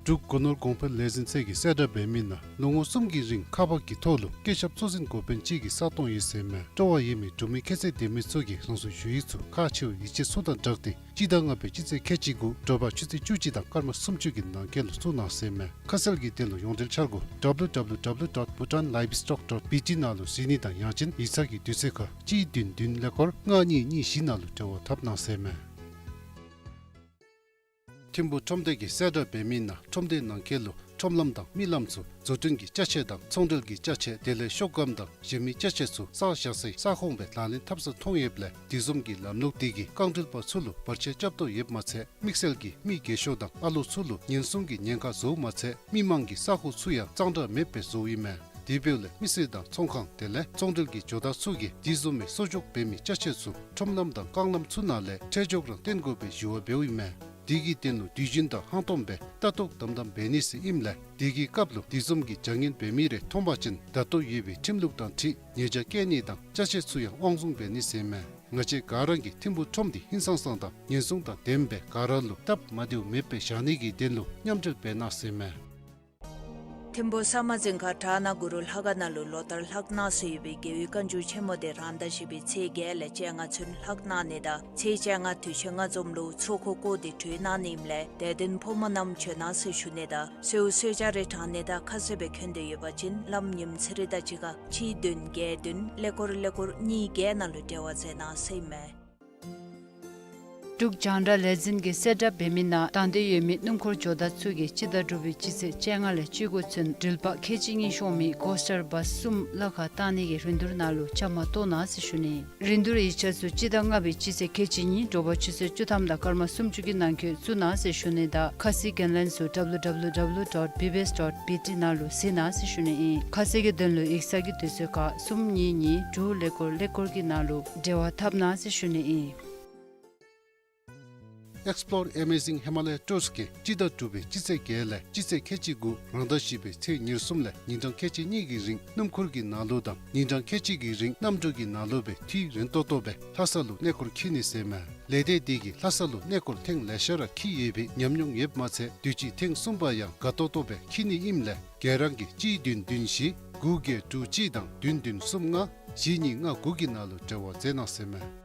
འབྲུག་སྒོ་ནོར་གོང་འཕེལ་ལས་འཛིན་ཚད་ཀྱི་གསལ་བསྒྲགས་འབད་མི་ནང་ལོ་ངོ་གསུམ་གྱི་རིང་ཁག་འབག་གི་ཐོག་ལུ་བཀོད་ཁྱབ་གཙོ་འཛིན་འགོ་དཔོན་གཅིག་གི་ས་སྟོང་ཡོད་ཟེར་མས། སྤྲོ་བ་ཡོད་མི་འབྲུག་མི་ཁྱད་ཚད་ལྡན་མི་ཚུ་གིས་རང་སོའི་ཞུ་ཡིག་ཚུ་ཁག་ཆེ་བའི་ཡིག་ཆ་ཚུ་དང་སྦྲགས་ཏེ་སྤྱི་ཟླ་ལྔ་པའི་སྤྱི་ཚེས་ཁལ་གཅིག་དགུ་དྲོ་པ་ཆུ་ཚོད་བཅུ་གཅིག་དང་སྐར་མ་སུམ་ཅུ་གི་ནང་འཁོད་ལུ་བཙུགས་གནང་ཟེར་མས། ཁ་གསལ་གྱི་དོན་ལུ་ཡོངས་འབྲེལ་འཆར་སྒོ་W W W dot bhutan livestock dot B T ནང་ལུ་གཟིགས་ནི་དང་ཡང་ཅིན་ཡིག་ཚང་གི་དུས་ཚོད་ཁར་གཅིག་བདུན་བདུན་ཀླད་ཀོར་ལྔ་གཉིས་གཉིས་བཞི་ནང་ལུ་འབྲེལ་བ་འཐབ་གནང་ཟེར་མས། ཐིམ་ཕུ་ཁྲོམ་སྡེ་གི་གསལ་བསྒྲགས་འབད་མི་ནང་ཁྲོམ་སྡེ་ནང་འཁོད་ལུ་ཁྲོམ་ལམ་དང་མི་ལམ་ཚུ་བཟོ་སྐྲུན་གྱི་ཅ་ཆས་དང་ཚོང་འབྲེལ་གྱི་ཅ་ཆས་དེ་ལས་ཤོག་སྒམ་དང་གཞན་མི་ཅ་ཆས་ཚུ་གསར་བཞག་སའི་ས་ཁོངས་སྦེ་ལག་ལེན་འཐབ་ས་མཐོང་ཡོདཔ་ལས་དེ་བཟུམ་གྱི་ལམ་ལུགས་དེ་གིས་རྐང་འགྲུལ་པ་ཚུ་ལུ་བར་ཆད་རྐྱབ་དོ་ཡོདཔ་མ་ཚད་དམིགས་བསལ་གྱིས་མི་རྒས་ཤོས་དང་ཨ་ལོ་ཚུ་ལུ་ཉེན་སྲུང་གི་ཉེན་ཁ་བཟོཝ་མ་ཚད་མི་མང་གི་ས་ཁོངས་ཚུ་ཡང་གཙང་སྦྲ་མེདཔ་སྦེ་བཟོཝ་ཨིན་མས། དེ་འབདཝ་ལས་མི་སེར་དང་ཚོང་ཁང་དེ་ལས་ཚོང་འབྲེལ་གྱི་ཇོ་བདག་ཚུ་གིས་དེ་བཟུམ་མའི་གསོ་སྐྱོང་འབད་མི་ཅ་ཆས་ཚུ་ཁྲོམ་ལམ་དང་རྐང་ལམ་ཚུ་ནང་ལས་ཁྲལ་འཇོག་རང་བཏོན་དགོ་པའི་ཞུ་བ་འབདཝ་ཨིན་མས། དེ་གི་དོན་ལུ་དུས་རྒྱུན་དང་ཧང་སྟོང་སྦེ་ལྟ་རྟོག་དམ་དམ་འབད་ནི་ཟེར་ཨིནམ་ལས་དེ་གི་སྐབས་ལུ་དེ་བཟུམ་གྱི་བྱ་ངན་འབད་མི་རེ་མཐོང་པ་ཅིན་ད་ལྟོ་ཡོད་པའི་ཁྲིམས་ལུགས་དང་འཁྲིལ་ཉེས་བྱ་བཀལ་ནི་དང་ཅ་ཆས་ཚུ་ཡང་དབང་བཟུང་འབད་ནི་ཟེར་མས། ང་བཅས་ག་ར་གིས་ཐིམ་ཕུ་ཁྲོམ་འདི་ཧིང་སངས་སངས་དང་ཉེན་སྲུང་དང་ལྡནམ་སྦེ་ག་ར་ལུ་སྟབས་མ་བདེཝ་མེདཔ་སྦེ་བཞག་ནི་གི་དོན་ལུ་མཉམ་འབྲེལ་འབད་གནང་ཟེར་མས། ཐིམ་ཕུ་ས་མ་རྫིང་ཁ་བྲག་ནག་གུ་རུ་ལྷ་ཁང་ནང་ལུ་ལོ་ལྟར་ལྷག་གནང་སྲོལ་ཡོད་པའི་རྒྱལ་བའི་བཀའ་འགྱུར་ཆེན་མོ་དེ་རང་ཟླ་བཞི་པའི་ཚེས་བརྒྱད་ལས་བཅོ་ལྔ་ཚུན་ལྷག་གནང་ནི་དང་ཚེས་བཅོ་ལྔ་དུས་ཆེན་ལྔ་འཛོམས་ལུ་ཚོགས་འཁོར་བསྐོར་ཏེ་གྲོལ་གནང་ནི་ཨིནམ་ལས་དད་ལྡན་ཕོ་མོ་རྣམས་བྱོན་གནང་ཟེར་ཞུ་ནི་དང་གསོལཝ་གསོལ་ཇ་རེ་དྲང་ནི་དང་ཁ་གསལ་སྦེ་འཁོད་དོ་ཡོད་པ་ཅིན་ལམ་ཉིམ་ཚེ་རིང་དང་གཅིག་ཁར་གཅིག་བདུན་བརྒྱད་བདུན་ཀླད་ཀོར་ཀླད་ཀོར་གཉིས་བརྒྱད་ནང་ལུ་འབྲེལ་བ་མཛད་གནང་ཟེར་ཨིན་མས། འབྲུག་རྒྱང་བསྒྲགས་ལས་འཛིན་གྱི་གསལ་བསྒྲགས་འབད་མི་ནང་དང་འདོད་ཡོད་མི་སྣུམ་འཁོར་ཇོ་བདག་ཚུ་གིས་སྤྱི་ཟླ་དྲུག་པའི་སྤྱི་ཚེས་བཅོ་ལྔ་ལས་བཅུ་དགུ་ཚུན་འགྲུལ་པ་ཁལ་གཅིག་གཉིས་ཤོང་མི་ཀོ་སི་ཊར་བཱས་གསུམ་གླ་ཁར་བཏང་ནི་གི་རིན་བསྡུར་ནང་ལུ་བཅའ་མར་གཏོགས་གནང་ཟེར་ཞུ་ནི། རིན་བསྡུར་ཡིག་ཆ་ཚུ་སྤྱི་ཟླ་ལྔ་པའི་སྤྱི་ཚེས་ཁལ་གཅིག་གཉིས་དྲོ་པ་ཆུ་ཚོད་བཅུ་ཐམ་དང་སྐར་མ་སུམ་ཅུ་གི་ནང་འཁོད་བཙུགས་གནང་ཟེར་ཞུ་ནི་དང་ཁ་གསལ་གྱི་འགན་ལེན་ཚུ་W W W dot B B S dot B T ནང་ལུ་གཟིགས་གནང་ཟེར་ཞུ་ནི་ཨིན། ཁ་གསལ་གྱི་དོན་ལུ་ཡིག་ཚང་གི་དུས་ཚོད་ཁར་གསུམ་གཉིས་གཉིས་དྲུག་ཀླད་ཀོར་ཀླད་ཀོར་གྱི་ནང་ལུ་འབྲེལ་བ་འཐབ་གནང་ཟེར་ཞུ་ནི་ཨིན། Explore Amazing Himalaya Tours གིས་སྤྱི་ཟླ་དྲུག་པའི་སྤྱི་ཚེས་བརྒྱད་ལས་སྤྱི་ཚེས་ཁལ་གཅིག་དགུ་རང་ཟླ་བཞི་པའི་ཚེས་ཉེར་གསུམ་ལས་ཉིན་གྲངས་ཁལ་གཅིག་གཉིས་ཀྱི་རིང་སྣུམ་འཁོར་གྱི་ནང་ལུ་དང་ཉིན་གྲངས་ཁལ་གཅིག་གི་རིང་གནམ་གྲུ་གི་ནང་ལུ་སྦེ་དུས་རན་ཏོག་ཏོ་སྦེ་ལྷ་ས་ལུ་གནས་སྐོར་འཁྱིད་ནི་ཟེར་མས། ལས་སྡེ་འདི་གིས་ལྷ་ས་ལུ་གནས་སྐོར་ཐེངས་ལེ་ཤ་ར་འཁྱིད་ཡོད་པའི་ཉམས་མྱོང་ཡོདཔ་མ་ཚད་དུས་ཅི་ཐེངས་གསུམ་པ་ཡང་དགའ་ཏོག་ཏོ་སྦེ་འཁྱིད་ནི་ཨིནམ་ལས་ག་ར་གིས་གཅིག་བདུན་བདུན་བཞི་དགུ་བརྒྱད་དྲུག་གཅིག་དང་བདུན་བདུན་གསུམ་ལྔ་བཞི་གཉིས་ལྔ་དགུ་གི་ནང་ལུ་འབྲེལ་བ་མཛད་གནང་ཟེར་མས།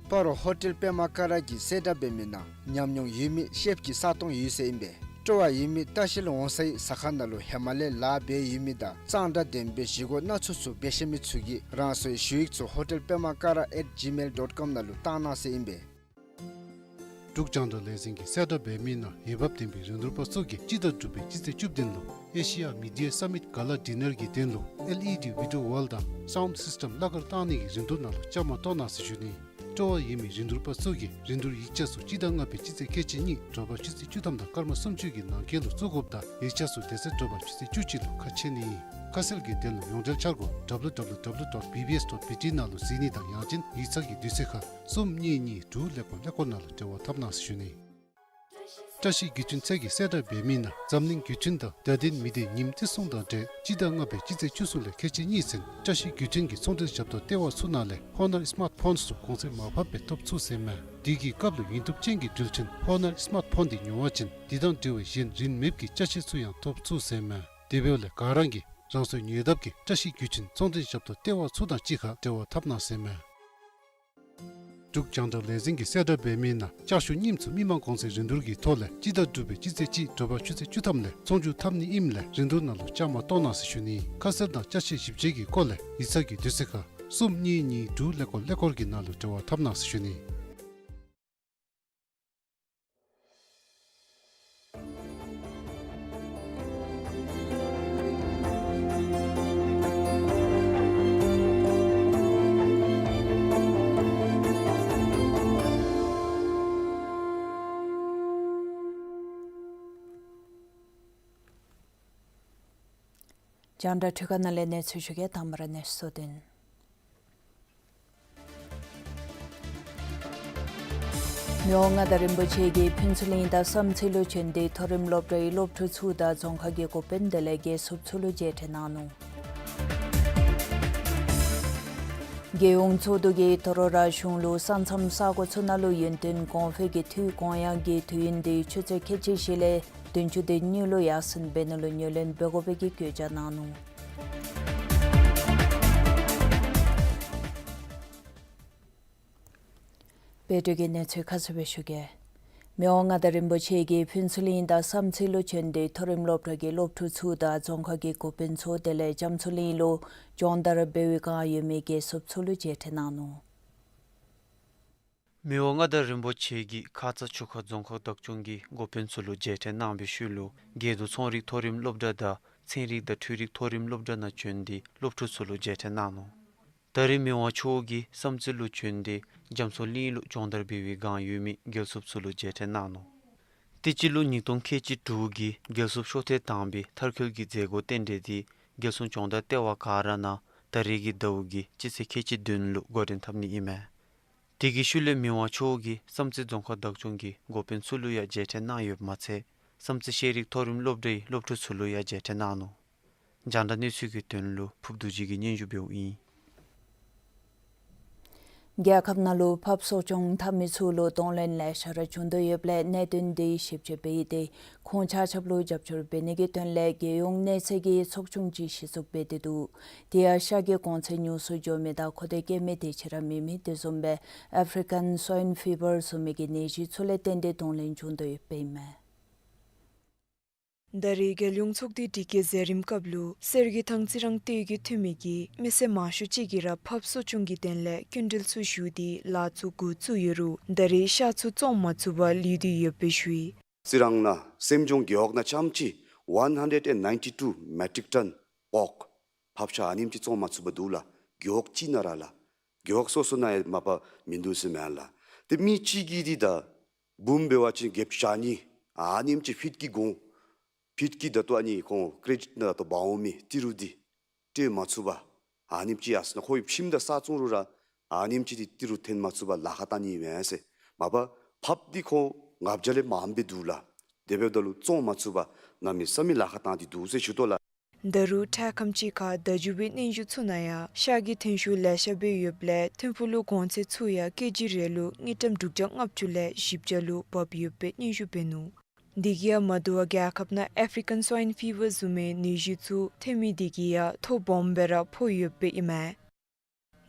སྤ་རོ་ཧོ་ཊེལ་པདྨ་ཀ་ར་གི་གསལ་བསྒྲགས་འབད་མི་ནང་ཉམས་མྱོང་ཡོད་མི་ཤེཕ་གི་ས་སྟོང་ཡོད་ཟེར་ཨིན་པས། སྤྲོ་བ་ཡོད་མི་ལྟ་བཤལ་འོང་སའི་ཟ་ཁང་ནང་ལུ་ཧེ་མ་ལས་ལཱ་འབད་ཡོད་མི་དང་གཙང་སྦྲ་ལྡན་པའི་བཞེས་སྒོ་སྣ་ཚོགས་ཚུ་འབད་ཤེས་མི་ཚུ་གིས་རང་སོའི་ཞུ་ཡིག་ཚུ་ཧོ་ཊེལ་པདྨ་ཀ་ར་at gmail dot com ནང་ལུ་བཏང་གནང་ཟེར་ཨིན་པས། འབྲུག་རྒྱང་བསྒྲགས་ལས་འཛིན་གྱི་གསལ་བསྒྲགས་འབད་མི་ནང་འོས་འབབ་ལྡན་པའི་རིན་བསྡུར་པ་ཚུ་གིས་སྤྱི་ཟླ་དྲུག་པའི་སྤྱི་ཚེས་བཅུ་བདུན་ལུ་ཨེ་ཤི་ཡ་མི་ཌི་ཡ་སམ་མིཊ་ག་ལ་ཌི་ནར་གྱི་དོན་ལུ་ཨེལ་ཨི་ཌི་བི་ཌི་ཡོ་ཝཱལ་དང་སའུནཌ་སིསི་ཊམ་གླ་ཁར་བཏང་ནི་གི་རིན་བསྡུར་ནང་ལུ་བཅའ་མར་གཏོགས་གནང་ཟེར་ཞུ་ནི། སྤྲོ་བ་ཡོད་མི་རིན་བསྡུར་པ་ཚུ་གིས་རིན་བསྡུར་ཡིག་ཆ་ཚུ་སྤྱི་ཟླ་ལྔ་པའི་སྤྱི་ཚེས་ཁལ་གཅིག་གཉིས་དྲོ་པ་ཆུ་ཚོད་བཅུ་ཐམ་དང་སྐར་མ་སུམ་ཅུ་གི་ནང་འཁོད་ལུ་བཙུགས་དགོཔ་དང་ཡིག་ཆ་ཚུ་དེ་ཚེ་དྲོ་པ་ཆུ་ཚོད་བཅུ་གཅིག་ལུ་ཁ་ཕྱེ་ནི་ཨིན། ཁ་གསལ་གྱི་དོན་ལུ་ཡོངས་འབྲེལ་འཆར་སྒོ་W W W dot B B S dot B T ནང་ལུ་གཟིགས་ནི་དང་ཡང་ཅིན་ཡིག་ཚང་གི་དུས་ཚོད་ཁར་གསུམ་གཉིས་གཉིས་དྲུག་ཀླད་ཀོར་ཀླད་ཀོར་ནང་ལུ་འབྲེལ་བ་འཐབ་གནང་ཟེར་ཞུ་ནི། བཀྲ་ཤིས་བརྒྱུད་འཕྲིན་ཚད་ཀྱི་གསལ་བསྒྲགས་འབད་མི་ནང་འཛམ་གླིང་བརྒྱུད་འཕྲིན་དང་བརྡ་དོན་མི་སྡེ་ཉིནམ་བརྩི་སྲུང་དང་འབྲེལ་སྤྱི་ཟླ་ལྔ་པའི་སྤྱི་ཚེས་བཅུ་གསུམ་ལས་ཁལ་གཅིག་གཉིས་ཚུན་བཀྲ་ཤིས་བརྒྱུད་འཕྲིན་གྱི་ཚོང་འབྲེལ་ཞབས་ཏོག་ལྟེ་བ་ཚུ་ནང་ལས་ཧོ་ནར་སི་མཱརཊ་ཕོནསི་ཚུ་གོང་ཚད་མར་ཕབ་སྦེ་ཐོབ་ཚུགས་ཟེར་མས། དེ་གི་སྐབས་ལུ་ཡུན་བསྡུབ་ཅན་གྱི་འགྲུལ་འཕྲིན་ཧོ་ནར་སི་མཱརཊ་ཕོན་འདི་ཉོ་བ་ཅིན་དེ་དང་འབྲེལ་བའི་གཞན་རིན་མེད་ཀྱི་ཅ་ཆས་ཚུ་ཡང་ཐོབ་ཚུགས་ཟེར་མས། དེ་འབདཝ་ལས་ག་ར་གིས་རང་སོའི་ཉེ་འདབས་ཀྱི་བཀྲ་ཤིས་བརྒྱུད་འཕྲིན་ཚོང་འབྲེལ་ཞབས་ཏོག་ལྟེ་བ་ཚུ་དང་གཅིག་ཁར་འབྲེལ་བ་འཐབ་གནང་ཟེར་མས། འབྲུག་རྒྱང་བསྒྲགས་ལས་འཛིན་གྱི་གསལ་བསྒྲགས་འབད་མི་ནང་ལྕགས་ཞུ་རྙིངམ་ཚུ་མི་མང་གོང་ཚད་རིན་བསྡུར་གྱི་ཐོག་ལས་སྤྱི་ཟླ་དྲུག་པའི་སྤྱི་ཚེས་གཅིག་དྲོ་པ་ཆུ་ཚོད་བཅུ་ཐམ་ལས་ཚོང་བསྒྱུར་འཐབ་ནི་ཨིནམ་ལས་རིན་བསྡུར་ནང་ལུ་བཅའ་མར་གཏོགས་གནང་ཟེར་ཞུ་ནི། ཁ་གསལ་དང་ཅ་ཆས་ཞིབ་དཔྱད་ཀྱི་སྐོར་ལས་ཡིག་ཚང་གི་དུས་ཚོད་ཁར་གསུམ་གཉིས་གཉིས་དྲུག་ཀླད་ཀོར་ཀླད་ཀོར་གྱི་ནང་ལུ་འབྲེལ་བ་འཐབ་གནང་ཟེར་ཞུ་ནི། རྒྱང་བསྒྲགས་འཕྲུལ་ཁང་ནང་ལས་གནས་ཚུལ་ཞུ་གེ། དང་པ་ར་གནས་ཚུལ་དོན། མི་དབང་མངའ་བདག་རིན་པོ་ཆེ་གིས་ཕུན་ཚོགས་གླིང་དང་བསམ་རྩེ་ལུ་བྱོན་ཏེ་མཐོ་རིམ་སློབ་གྲྭའི་སློབ་ཕྲུག་ཚུ་དང་རྫོང་ཁག་གི་འགོ་དཔོན་དེ་ལས་རྒྱལ་ཚབ་ཚུ་ལུ་མཇལ་འཕྲད་གནང་ནུག། རྒྱལ་ཡོངས་ཚོགས་འདུ་གིས་དོ་རུང་ར་གཞུང་ལུ་ས་མཚམས་ས་གོ་ཚུ་ནང་ལུ་ཡུན་བརྟན་གོང་འཕེལ་གྱི་འཐུས་གོང་ཡངས་ཀྱི་དུས་ཡུན་དེ་ཆུ་ཚོད་ཁལ་གཅིག་བཞི་ལས་བདུན་ཅུ་དོན་གཉིས་ལུ་ཡར་སེང་འབད་ནི་ལུ་ཉེར་ལེན་འབད་དགོ་པའི་གི་བཀོད་རྒྱ་གནང་ནུག། དཔལ་འབྱོར་གྱི་གནས་ཚུལ་ཁ་གསལ་སྦེ་ཞུ་གེ། མི་དབང་མངའ་བདག་རིན་པོ་ཆེ་གིས་ཕུན་ཚོགས་གླིང་དང་བསམ་རྩེ་ལུ་བྱོན་ཏེ་མཐོ་རིམ་སློབ་གྲྭ་གི་སློབ་ཕྲུག་ཚུ་དང་རྫོང་ཁག་གི་འགོ་དཔོན་ཚུ་དེ་ལས་རྒྱ་མཚོ་གླིང་ལུ་སྦྱོང་བརྡར་འབད་བའི་བསྒང་ཡོད་མི་རྒྱལ་ཚབ་ཚུ་ལུ་མཇལ་འཕྲད་གནང་ནུག། མི་དབང་མངའ་བདག་རིན་པོ་ཆེ་གིས་ཁ་ཙ་ཆུ་ཁ་རྫོང་ཁག་བདག་སྐྱོང་གི་འགོ་དཔོན་ཚུ་ལུ་མཇལ་འཕྲད་གནང་བའི་ཤུལ་ལུ་རྒྱལ་དུ་ཚོང་རིག་མཐོ་རིམ་སློབ་གྲྭ་དང་ཚན་རིག་དང་འཕྲུལ་རིག་མཐོ་རིམ་སློབ་གྲྭ་ནང་བྱོན་ཏེ་སློབ་ཕྲུག་ཚུ་ལུ་མཇལ་འཕྲད་གནང་ནུག། ད་རེས་མི་དབང་མཆོག་གིས་བསམ་རྩེ་ལུ་བྱོན་ཏེ་རྒྱ་མཚོ་གླིང་ལུ་སྦྱོང་བརྡར་འབད་བའི་བསྒང་ཡོད་མི་རྒྱལ་ཚབ་ཚུ་ལུ་མཇལ་འཕྲད་གནང་ནུག། དེ་ཅིག་ལུ་ཉིས་སྟོང་ཁལ་གཅིག་དྲུག་གི་རྒྱལ་ཚབ་གཤོགས་ཐེབས་དང་པའི་མཐར་འཁྱོལ་གྱི་མཛད་སྒོ་རྟེན་འབྲེལ་དེ་རྒྱལ་སྲུང་སྦྱོང་བརྡར་ལྟེ་བ་ག་ར་ནང་ད་རེས་ཀྱི་ཟླཝ་གི་སྤྱི་ཚེས་ཁལ་གཅིག་བདུན་ལུ་འགོ་འདྲེན་འཐབ་ནི་ཨིན་མས། དེ་གི་ཤུལ་ལས་མི་དབང་མཆོག་གིས་བསམ་རྩེ་རྫོང་ཁག་བདག་སྐྱོང་གི་འགོ་དཔོན་ཚུ་ལུ་ཡང་མཇལ་འཕྲད་གནང་ཡོདཔ་མ་ཚད་བསམ་རྩེ་ཤེས་རིག་མཐོ་རིམ་སློབ་གྲྭའི་སློབ་ཕྲུག་ཚུ་ལུ་ཡང་མཇལ་འཕྲད་གནང་ནུག། རྒྱང་བསྒྲགས་གནས་ཚུལ་གྱི་དོན་ལུ་ཕུབ་རྡོ་རྗེ་གིས་སྙན་ཞུ་འབདཝ་ཨིན། རྒྱལ་ཁབ་ནང་ལུ་ཕགཔ་གསོ་སྐྱོང་འཐབ་མི་ཚུ་ལུ་གདོང་ལེན་ལེ་ཤ་ར་བྱུང་དོ་ཡོདཔ་ལས་གནད་དོན་དེ་ཞིབ་དཔྱད་འབད་དེ་ཁོང་ཆ་ཁྱབ་ལུ་རྒྱབ་སྐྱོར་འབད་ནི་གི་དོན་ལས་རྒྱལ་ཡོངས་གནས་ཚད་ཀྱི་ཚོགས་ཆུང་ཅིག་གཞི་བཙུགས་འབད་དེ་འདུག། དེ་ཡང་ཤ་གི་གོང་ཚད་ཉུང་སུ་འགྱོ་མི་དང་མཁོ་འདོད་བསྐྱེད་མི་དེ་ཅིག་ར་མེད་མི་དེ་བཟུམ་སྦེ་ཨེཕ་རི་ཀན་སུའིན་ཕི་བར་བཟུམ་མའི་གི་ནད་གཞི་ཚུ་ལས་བརྟེན་ཏེ་གདོང་ལེན་བྱུང་དོ་ཡོདཔ་ཨིན་མས། ད་རེས་རྒྱལ་ཡོངས་ཚོགས་འདུའི་དྲི་བཀོད་མཛད་རིམ་སྐབས་ལུ་གསེར་གྱི་ཐང་རྩི་རང་སྟོད་ཀྱི་འཐུས་མི་གིས་མི་སེར་མང་ཤོས་ཅིག་གིས་ར་ཕགཔ་གསོ་སྐྱོང་གི་དོན་ལས་སྐྱིན་འགྲུལ་ཚུ་ཞུ་སྟེ་ལཱ་ཚུ་འགོ་བཙུགས་ཡོད་རུང་ད་རེས་ཤ་ཚུ་བཙོང་མ་ཚུགས་པར་ལུས་ཏེ་ཡོདཔ་སྦེ་ཞུ་ཡི། རྩི་རང་ནང་སེམས་ལྗོངས་རྒེད་འོག་ནང་རྐྱངམ་གཅིག་one hundred and ninety two metric ton pork ཕགཔ་ཤ་ཨ་ནེམ་ཅིག་བཙོང་མ་ཚུགས་པར་འདུག་ལགས། རྒེད་འོག་གཅིག་ནང་ར་ལགས། རྒེད་འོག་སོ་སོ་ནང་ཡང་མ་པ་མིན་འདུག་ཟེར་མས་ལགས། ཏེ་མི་གཅིག་གིས་འདི་ད་འབུམ་འབད་བ་ཅིན་བརྒྱད་ཅུ་གྱ་གཉིས་ཨ་ནེམ་ཅིག་ཕིཊ་ཀྱི་གོང་ཕིཊ་ཀྱི་ད་ལྟོ་ཨ་ནི་ཁོང་ཀེ་རེ་ཌིཊ་ནང་ད་ལྟོ་འབག་འོང་མི་ཏི་རུ་འདི་སྤྲོད་མ་ཚུགས་པར་ཨ་ནེམ་ཅིག་ཡར་སོང་ན་ཁོ་གིས་ཁྱིམ་དང་ས་བཙོང་རུང་ར་ཨ་ནེམ་ཅིག་འདི་ཏི་རུ་འཐོན་མ་ཚུགས་པར་ལཱ་ཁག་བཏང་ནི་ཨིན་མས་ཟེར། མ་པ་ཕགཔ་འདི་ཁོང་ལྔ་བརྒྱ་ལས་མངམ་སྦེ་འདུག་ལགས། དེ་འབདཝ་ད་ལུ་བཙོང་མ་ཚུགས་པར་གནམ་མེད་ས་མེད་ལཱ་ཁག་བཏང་སྟེ་འདུག་ཟེར་ཞུ་དོ་ལགས། ད་རུང་འཕྲལ་ཁམས་ཅིག་ཁར་བརྡ་བརྒྱུད་པའི་སྙན་ཞུ་ཚུ་ནང་ཡང་ཤ་གི་ཐོན་ཤུགས་ལེ་ཤ་སྦེ་ཡོདཔ་ལས་ཐོན་ཕུགས་ལུ་གོང་ཚད་ཚུ་ཡང་ཀེ་ཇི་རེ་ལུ་དངུལ་ཀྲམ་དྲུག་བརྒྱ་ལྔ་བཅུ་ལས་བཞི་བརྒྱ་ལུ་བབས་ཡོདཔ་སྦེ་སྙན་ཞུ་འབད་ནུག། དེ་གིས་ཡང་མ་དོ་བར་རྒྱལ་ཁབ་ནང་ཨེཕ་རི་ཀན་སུའིན་ཕི་བར་བཟུམ་མའི་ནད་གཞི་ཚུ་ཐོན་མི་དེ་གིས་ཡང་ཐོ་སྦོམ་སྦེ་ར་ཕོག་ཡོདཔ་ཨིན་མས།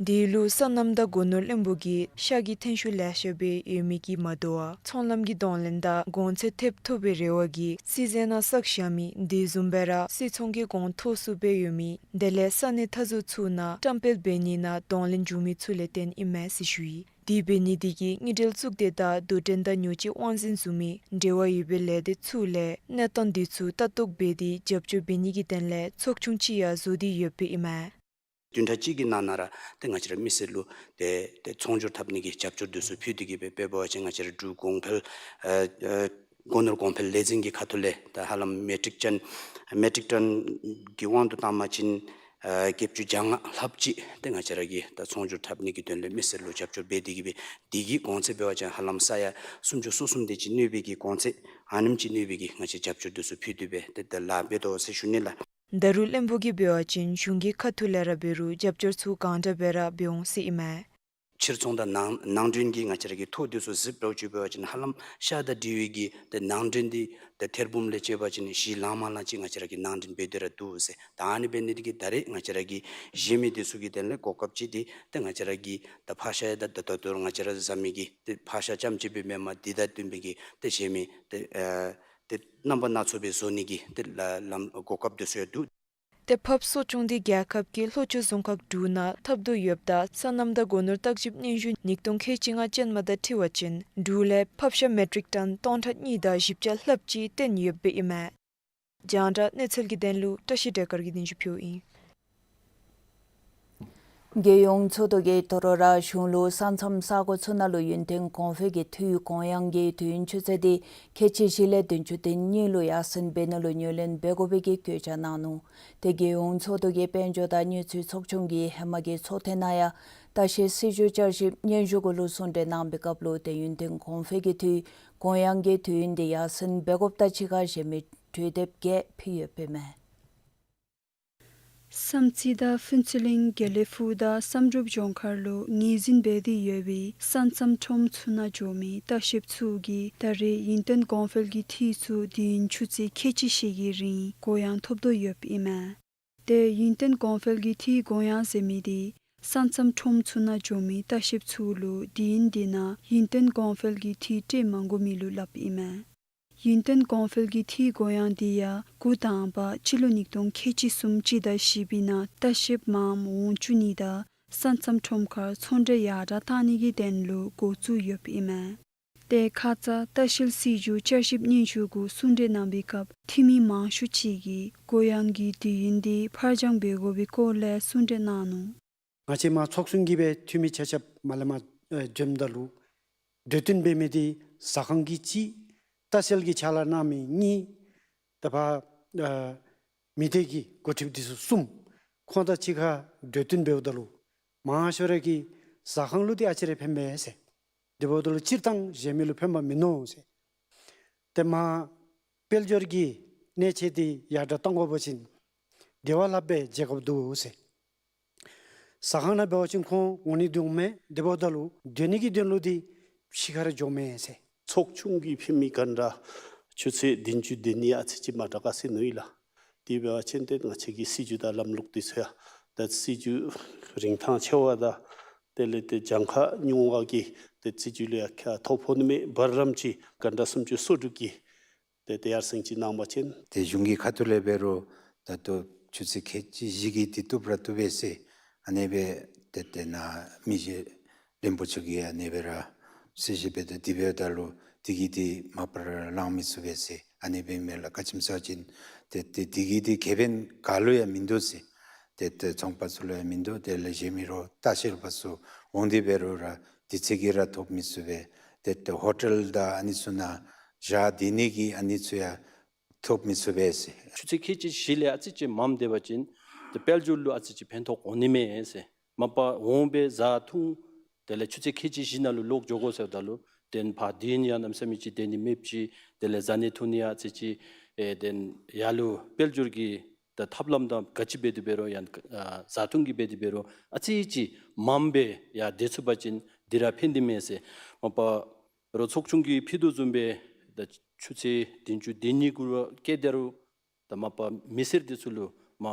དེ་ལུ་སོ་ནམ་དང་སྒོ་ནོར་བློན་པོ་གིས་ཤ་གི་ཐོན་ཤུགས་ལེ་ཤ་སྦེ་ཡོད་མི་གིས་མ་དོ་བར་ཚོང་ལམ་གྱི་གདོང་ལེན་དང་གོང་ཚད་ཐེབས་ཐོབ་པའི་རེ་བ་གིས་སྲིད་འཛིན་ནང་བསགས་བཞག་མི་དེ་བཟུམ་སྦེ་ར་སྲིད་ཚོང་གི་གོང་མཐོ་སུ་སྦེ་ཡོད་མི་དེ་ལས་ས་གནས་མཐའ་ཟུར་ཚུ་ནང་བཀྲམ་སྤེལ་འབད་ནི་ནང་གདོང་ལེན་འབྱུང་མི་ཚུ་ལས་བརྟེན་ཨིན་མས་ཟེར་ཞུ་ཡི། དེ་འབད་ནི་དེ་གིས་དངུལ་འབྲེལ་གཙུག་སྡེ་དང་དུས་དྲན་དང་ཉོ་སྤྱོད་དབང་འཛིན་བཟུམ་མའི་འབྲེལ་བ་ཡོད་པའི་ལས་སྡེ་ཚུ་ལས་གནས་སྟངས་དེ་ཚུ་ལྟ་རྟོག་འབད་དེ་རྒྱབ་སྐྱོར་འབད་ནི་གི་དོན་ལས་ཚོགས་ཆུང་ཅིག་ཡང་བཟོ་སྟེ་ཡོདཔ་ཨིན་མས། བདུན་ཕྲག་གཅིག་གི་ནང་ན་ར་ཏེ་ང་བཅས་ར་མི་སེར་ལུ་ཏེ་ཏེ་ཚོང་སྒྱུར་འཐབ་ནི་གི་རྒྱབ་སྐྱོར་དེ་ཚུ་ཕུལ་ཏེ་གིས་སྦེ་དཔེ་འབད་བ་ཅིན་ང་བཅས་ར་འབྲུག་གོང་འཕེལ་ཨ་ཨ་སྒོ་ནོར་གོང་འཕེལ་ལས་འཛིན་གྱི་ཁ་ཐུག་ལས་ད་ཧ་ལམ་མེ་ཊིག་ཊོན་མེ་ཊིག་ཊོན་གྱི་དབང་དུ་བཏང་བ་ཅིན་ཨ་བརྒྱད་ཅུ་གྱ་ལྔ་ལྷགཔ་ཅིག་ཏེ་ང་བཅས་ར་གིས་ད་ཚོང་སྒྱུར་འཐབ་ནི་གི་དོན་ལས་མི་སེར་ལུ་རྒྱབ་སྐྱོར་འབད་དེ་གིས་སྦེ་དེ་གི་གོང་ཚད་འབད་བ་ཅིན་ཧ་ལམ་ས་ཡ་སུམ་ཅུ་སོ་གསུམ་དེ་ཅིག་གནས་པའི་གི་གོང་ཚད་ཨ་ནེམ་ཅིག་གནས་པའི་གི་ང་བཅས་རྒྱབ་སྐྱོར་དེ་ཚུ་ཕུལ་ཏེ་སྦེ་ཏེ་ད་ལཱ་འབད་དོ་ཟེར་ཞུ་ནི་ལགས། ད་རུང་བློན་པོ་གིས་འབད་བ་ཅིན་གཞུང་གི་ཁ་ཐུག་ལས་ར་འབད་རུང་རྒྱབ་སྐྱོར་ཚུ་གང་དྲག་སྦེ་ར་འབད་འོང་ཟེར་ཨིན་མས། ཕྱིར་ཚོང་དང་ནང་ནང་འདྲེན་གྱི་ང་བཅས་ར་གི་ཐོ་དེ་ཚུ་གཟིགས་འབདཝ་ཅིག་འབད་བ་ཅིན་ཧ་ལམ་ཤ་དང་འབྲེལ་བའི་གི་ཏེ་ནང་འདྲེན་འདི་ཏེ་ཐེར་འབུམ་ལས་བཅད་པ་ཅིན་བཞི་ལང་མ་ལང་ཅིག་ང་བཅས་ར་གིས་ནང་འདྲེན་འབད་དེ་ར་འདུག་ཟེར། ད་ཨ་ནི་འབད་ནི་དེ་གིས་ད་རེས་ང་བཅས་ར་གི་གཞན་མི་དེ་ཚུ་གི་དོན་ལས་གོ་སྐབས་ཅིག་འདི་ཏེ་ང་བཅས་ར་གི་ད་ཕག་ཤ་ཡང་ད་ད་ད་ལྟོ་ང་བཅས་ར་བཟའ་མི་གི་ཏེ་ཕག་ཤ་རྐྱངམ་ཅིག་སྦེ་མེན་པར་འདི་དང་བསྟུན་པའི་གི་ཏེ་གཞན་མི་ཏེ་ཨ་ཏེ་རྣམ་པ་སྣ་ཚོགས་སྦེ་བཟོ་ནི་གི་ཏེ་ལ་ལམ་གོ་སྐབས་དེ་ཚུ་ཡང་འདུག། ཏེ་ཕགཔ་གསོ་སྐྱོང་འདི་རྒྱལ་ཁབ་ཀྱི་ལྷོ་ཕྱོགས་རྫོང་ཁག་དྲུག་ནང་འཐབ་དོ་ཡོདཔ་ད་སོ་ནམ་དང་སྒོ་ནོར་བརྟག་ཞིབ་སྙན་ཞུ་ཉིས་སྟོང་ཁལ་གཅིག་ལྔ་ཅན་མ་དང་འཁྲིལ་བ་ཅིན་འབྲུག་ལས་ཕགཔ་ཤ་མེ་ཊིག་ཊོན་སྟོང་ཕྲག་གཉིས་དང་བཞི་བརྒྱ་ལྷགཔ་ཅིག་བཏོན་ཡོདཔ་ཨིན་མས། རྒྱང་བསྒྲགས་གནས་ཚུལ་གྱི་དོན་ལུ་བཀྲ་ཤིས་སྒྲོལ་དཀར་གྱིས་སྙན་ཞུ་ཕུལཝ་ཨིན། རྒྱལ་ཡོངས་ཚོགས་འདུ་གིས་དོ་རུང་ར་གཞུང་ལུ་ས་མཚམས་ས་གོ་ཚུ་ནང་ལུ་ཡུན་བརྟན་གོང་འཕེལ་གྱི་འཐུས་དགོངས་ཡངས་ཀྱི་དུས་ཡུན་ཆུ་ཚོད་དེ་ཁལ་གཅིག་བཞི་ལས་བདུན་ཅུ་དོན་གཉིས་ལུ་ཡར་སེང་འབད་ནི་ལུ་ངོས་ལེན་འབད་དགོ་པའི་གི་བཀོད་རྒྱ་གནང་ནུག། དེ་རྒྱལ་ཡོངས་ཚོགས་འདུ་གི་དཔལ་འབྱོར་དང་དངུལ་རྩིས་ཚོགས་ཆུང་གི་ཧེ་མ་གི་ཚོགས་ཐེངས་ནང་ཡང་ལྟ་བཤལ་སྲིད་བྱུས་བསྐྱར་ཞིབ་སྙན་ཞུ་གུ་ལུ་གསུང་གྲོས་གནང་བའི་སྐབས་ལུ་དེ་ཡུན་བརྟན་གོང་འཕེལ་གྱི་འཐུས་དགོངས་ཡངས་ཀྱི་དུས་ཡུན་དེ་ཡར་སེང་འབད་དགོཔ་དང་གཅིག་ཁར་གཞན་མི་གྲོས་འདེབས་བརྒྱད་ཕུལ་ཡོདཔ་ཨིན་མས། བསམ་རྩེ་དང་ཕུན་ཚོགས་གླིང་དགེ་ལེགས་ཕུག་དང་བསམ་གྲུབ་ལྗོངས་མཁར་ལུ་ངོས་འཛིན་འབད་དེ་ཡོད་པའི་ས་མཚམས་ཁྲོམ་ཚུ་ནང་འགྱོ་མི་ལྟ་བཤལཔ་ཚུ་གིས་ད་རེས་ཡུན་བརྟན་གོང་འཕེལ་གྱི་འཐུས་ཚུ་དུས་ཡུན་ཆུ་ཚོད་ཁལ་གཅིག་བཞི་གི་རིང་གོ་ཡངས་ཐོབ་དོ་ཡོདཔ་ཨིན་མས། དེ་ཡུན་བརྟན་གོང་འཕེལ་གྱི་འཐུས་གོ་ཡངས་ཟེར་མི་དེ་ས་མཚམས་ཁྲོམ་ཚུ་ནང་འགྱོ་མི་ལྟ་བཤལཔ་ཚུ་ལུ་དུས་ཡུན་དེ་ནང་ཡུན་བརྟན་གོང་འཕེལ་གྱི་འཐུས་སྤྲོད་མ་དགོ་མི་ལུ་སླབ་ཨིན་མས། ཡུན་བརྟན་གོང་འཕེལ་གྱི་འཐུས་གོ་ཡངས་དེ་ཡང་འགོ་དང་པ་སྤྱི་ལོ་ཉིས་སྟོང་ཁལ་གཅིག་གསུམ་སྤྱི་ཟླ་བཞི་པའི་ནང་ལྟ་བཤལཔ་མངམ་འོང་བཅུག་ནི་དང་ས་མཚམས་ཁྲོམ་ཁར་ཚོང་འབྲེལ་ཡར་དྲག་གཏང་ནི་གི་དོན་ལུ་འགོ་བཙུགས་ཡོདཔ་ཨིན་མས། དེ་ཁ་ཙ་ལྟ་བཤལ་སྲིད་བྱུས་བསྐྱར་ཞིབ་སྙན་ཞུ་གུ་གསུང་གྲོས་གནང་བའི་སྐབས་འཐུས་མི་མང་ཤོས་ཅིག་གིས་གོ་ཡངས་ཀྱི་དུས་ཡུན་དེ་ཕར་འགྱངས་འབད་དགོ་པའི་སྐོར་ལས་གསུང་གྲོས་གནང་ནུག། ང་བཅས་མ་ཚོགས་ཆུང་གིས་སྦེ་འཐུས་མི་ཆ་ཁྱབ་མ་ལས་མར་ཨེ་འཛོམསམ་ད་ལུ་གྲོས་བསྟུན་འབད་མི་དེ་ཟ་ཁང་གི་གཅིག། ལྟ་བཤལ་གྱི་ཕྱག་ལཱ་གནང་མི་གཉིས། ད་ཕར་ཨ་མི་སྡེ་གི་འགོ་ཁྲིདཔ་དེ་ཚུ་གསུམ། ཁོང་དང་གཅིག་ཁར་གྲོས་བསྟུན་འབདཝ་ད་ལུ་མང་ཤོས་ར་གིས་ཟ་ཁང་ལུ་དེ་ཨ་ཙི་རེ་ཕན་པས་ཟེར། དེ་འབདཝ་ད་ལུ་སྤྱིར་བཏང་གཞན་མི་ལུ་ཕན་པ་མིན་ནུག་ཟེར། ཏེ་མ་དཔལ་འབྱོར་གྱི་གནས་ཚད་དེ་ཡར་དྲག་གཏང་དགོ་པ་ཅིན་དེ་བ་ལྷགཔ་སྦེ་འཇལ་དགོཔ་འདུག་ཟེར། ཟ་ཁང་ནང་འབད་བ་ཅིན་ཁོང་འོང་ནི་འདི་འོང་མས། དེ་འབདཝ་ད་ལུ་སྡོད་ནི་གི་དོན་ལུ་དེ་ཕྱི་ཁར་འགྱོཝ་མས་ཟེར། ཚོགས་ཆུང་གིས་ཕུལ་མི་ག་ནི་ར་ཆུ་ཚོད་བདུན་ཅུ་དོན་གཉིས་ཨ་ཙི་ཅིག་མ་དྲག་ག་ཟེར་མནོཝ་ཨིན་ལགས། དེ་འབད་བ་ཅིན་ཏེ་ང་བཅས་ཀྱི་སྲིད་བྱུས་དང་ལམ་ལུགས་དེ་ཚུ་ཡང་ད་སྲིད་བྱུས་རིན་ཐང་ཆེ་བ་དང་དེ་ལས་ཏེ་གྱངས་ཁ་ཉུང་བ་གི་ཏེ་སྲིད་བྱུས་ལུ་ཡང་ཁ་ཐོ་ཕོག་ནི་མས། འབད་རམ་ཅིག་ག་ནི་ར་སུམ་ཅུ་སོ་དྲུག་གི་ཏེ་ཏེ་ཡར་སེང་ཅིག་གནང་བ་ཅིན། ཏེ་གཞུང་གི་ཁ་ཐུག་ལས་འབད་རུང་ད་ལྟོ་ཆུ་ཚོད་ཁལ་གཅིག་བཞི་གིས་དེ་བཏུབ་ར་བཏུབ་པས་ཟེར་ཨ་ནི་སྦེ་ཏེ་ཏེ་ནཱ་མི་རྗེ་བློན་པོ་མཆོག་གིས་ཨ་ནི་སྦེ་ར་གསལ་བཤད་འབད་དོ། དེ་འབདཝ་ད་ལུ་དེ་གིས་དེ་མ་པ་ར་ལང་མི་ཚུགས་པས་ཟེར་ཨ་ནི་སྦེ་མས་ལགས། ག་ཅི་སྨོ་ཟེར་བ་ཅིན་ཏེ་ཏེ་དེ་གིས་དེ་ཁེ་ཕན་ག་ལུ་ཡང་མིན་འདུག་ཟེར། ཏེ་ཏེ་ཚོང་པ་ཚུ་ལུ་ཡང་མིན་འདུག། དེ་ལས་གཞན་མི་རོགས་ལྟ་བཤལ་པ་ཚུ་འོང་སྟེ་འབད་རུང་ར་དུས་ཚོད་ཀྱིས་ར་ཐོབ་མི་ཚུགས་པས། ཏེ་ཏེ་ཧོ་ཊེལ་དང་ཨ་ནི་ཚུ་ནང་བཞག་སྡོད་ནི་གི་ཨ་ནི་ཚུ་ཡང་ཐོབ་མི་ཚུགས་པས་ཟེར། ཆུ་ཚོད་ཁལ་གཅིག་བཞི་ལས་ཨ་ཙི་ཅིག་མངམ་སྡོད་པ་ཅིན་ཏེ་དཔལ་འབྱོར་ལུ་ཨ་ཙི་ཅིག་ཕན་ཐོགས་འོང་ནི་མས་ཟེར། མ་པ་འོང་སྦེ་བཟའ་འཐུང་དེ་ལས་ཆུ་ཚོད་ཁལ་གཅིག་བཞི་ནང་ལུ་ལོག་འགྱོ་དགོ་ཟེརཝ་ད་ལུ་ཏེ་ཕར་སྡོད་ནི་ཡང་གནམ་མེད་ས་མེད་ཅིག་སྡོད་ནི་མེདཔ་ཅིག། དེ་ལས་བཟའ་ནི་འཐུང་ནི་ཡང་ཨ་ཙི་ཅིག་ཨེ་ཏེ་ཡར་ལུ་དཔལ་འབྱོར་གྱི་ད་ཐབས་ལམ་དང་ག་ཅི་འབད་དེ་འབད་རུང་ཡང་ཨ་བཟའ་འཐུང་གི་འབད་དེ་འབད་རུང་ཨ་ཙི་ཅིག་མངམ་སྦེ་ཡར་སྡོད་ཚུགས་པ་ཅིན་དེ་ར་ཕན་ནི་མས་ཟེར། མ་པ་རོགས་ཚོགས་ཆུང་གིས་ཕུལ་དོ་བཟུམ་སྦེ་ད་ཆུ་ཚོད་བདུན་ཅུ་དོན་གཉིས་གུ་ར་བཀལ་ཏེ་རུང་ད་མ་པ་མི་སེར་དེ་ཚུ་ལུ་མ་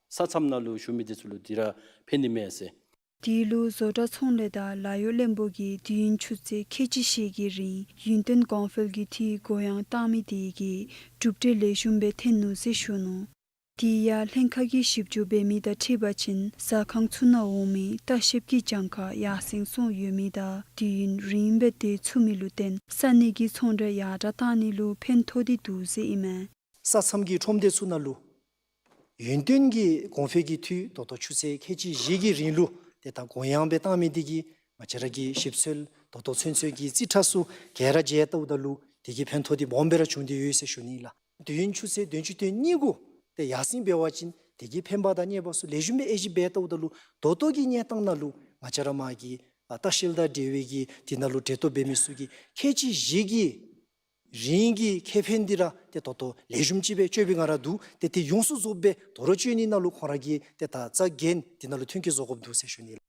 ས་མཚམས་ནང་ལུ་བཞུགས་མི་དེ་ཚུ་ལུ་དེ་ར་ཕན་ནི་མས་ཟེར། དེ་ལུ་བཟོ་གྲྭ་ཚོང་ལས་དང་ལཱ་གཡོག་བློན་པོ་གིས་དུས་ཡུན་ཆུ་ཚོད་ཁལ་གཅིག་བཞི་གི་རིང་ཡུན་བརྟན་གོང་འཕེལ་གྱི་འཐུས་གོ་ཡངས་བཏང་མི་དེ་གིས་གྲུབ་འབྲས་ལེགས་ཤོམ་སྦེ་ཐོན་ནུག་ཟེར་ཞུ་ནུག། དེ་ཡང་ལྷན་ཁག་གིས་ཞིབ་འཇུག་འབད་མི་དང་འཁྲིལ་བ་ཅིན་ཟ་ཁང་ཚུ་ནང་འོང་མི་ལྟ་བཤལཔ་གི་གྱངས་ཁ་ཡར་སེང་སོང་ཡོད་མི་དང་དུས་ཡུན་རིངམོ་སྦེ་སྡོད་ཚུགས་མི་ལུ་བརྟེན་ས་གནས་ཀྱི་ཚོང་འབྲེལ་ཡར་དྲག་གཏང་ནི་ལུ་ཕན་ཐོགས་ཏེ་འདུག་ཟེར་ཨིན་མས། ས་མཚམས་ཀྱི་ཁྲོམ་སྡེ་ཚུ་ནང་ལུ་ཡུན་བརྟན་གྱི་གོང་འཕེལ་གྱི་འཐུས་ད་ལྟོ་ཆུ་ཚོད་ཁལ་གཅིག་བཞི་གི་རིང་ལུ་ཏེ་ད་གོ་ཡངས་སྦེ་བཏང་མི་དེ་གིས་ང་བཅས་ར་གི་ཞིབ་འཚོལ་ད་ལྟོ་ཚུན་ཚོད་ཀྱི་རྩིས་ཁྲ་ཚུ་ག་ར་མཇལ་བལྟཝ་ད་ལུ་དེ་གི་ཕན་ཐོགས་དེ་སྦོམ་སྦེ་ར་བྱུང་སྟེ་ཡོད་ཟེར་ཞུ་ནི་ལགས། དུས་ཡུན་ཆུ་ཚོད་བདུན་ཅུ་དོན་གཉིས་གུ་ཏེ་ཡར་སེང་འབད་བ་ཅིན་དེ་གི་ཕན་པ་དང་གནོད་པ་ཚུ་ལེགས་ཤོམ་སྦེ་དབྱེ་ཞིབ་འབད་བལྟཝ་ད་ལུ་ད་ལྟོ་གི་གནས་སྟངས་ནང་ལུ་ང་བཅས་ར་མ་གི་ཨ་ལྟ་བཤལ་དང་འབྲེལ་བའི་གི་དེ་ནང་ལུ་གྲལ་གཏོགས་འབད་མི་ཚུ་གིས་ཁལ་གཅིག་བཞི་གི་རིང་གི་ཁེ་ཕན་འདི་ར་ཏེ་ད་ལྟོ་ལེགས་ཤོམ་ཅིག་སྦེ་སྤྱོད་པའི་ངང་ར་འདུག། ཏེ་དེ་ཡོངས་སུ་རྫོགསཔ་སྦེ་དོ་རུང་སྤྱོད་ནི་ནང་ལུ་ཁོང་ར་གིས་ཏེ་ད་རྩ་འགེངས་དེ་ནང་ལུ་ཐོན་སྐྱེད་བཟོ་དགོཔ་འདུག་ཟེར་ཞུ་ནི་ལགས།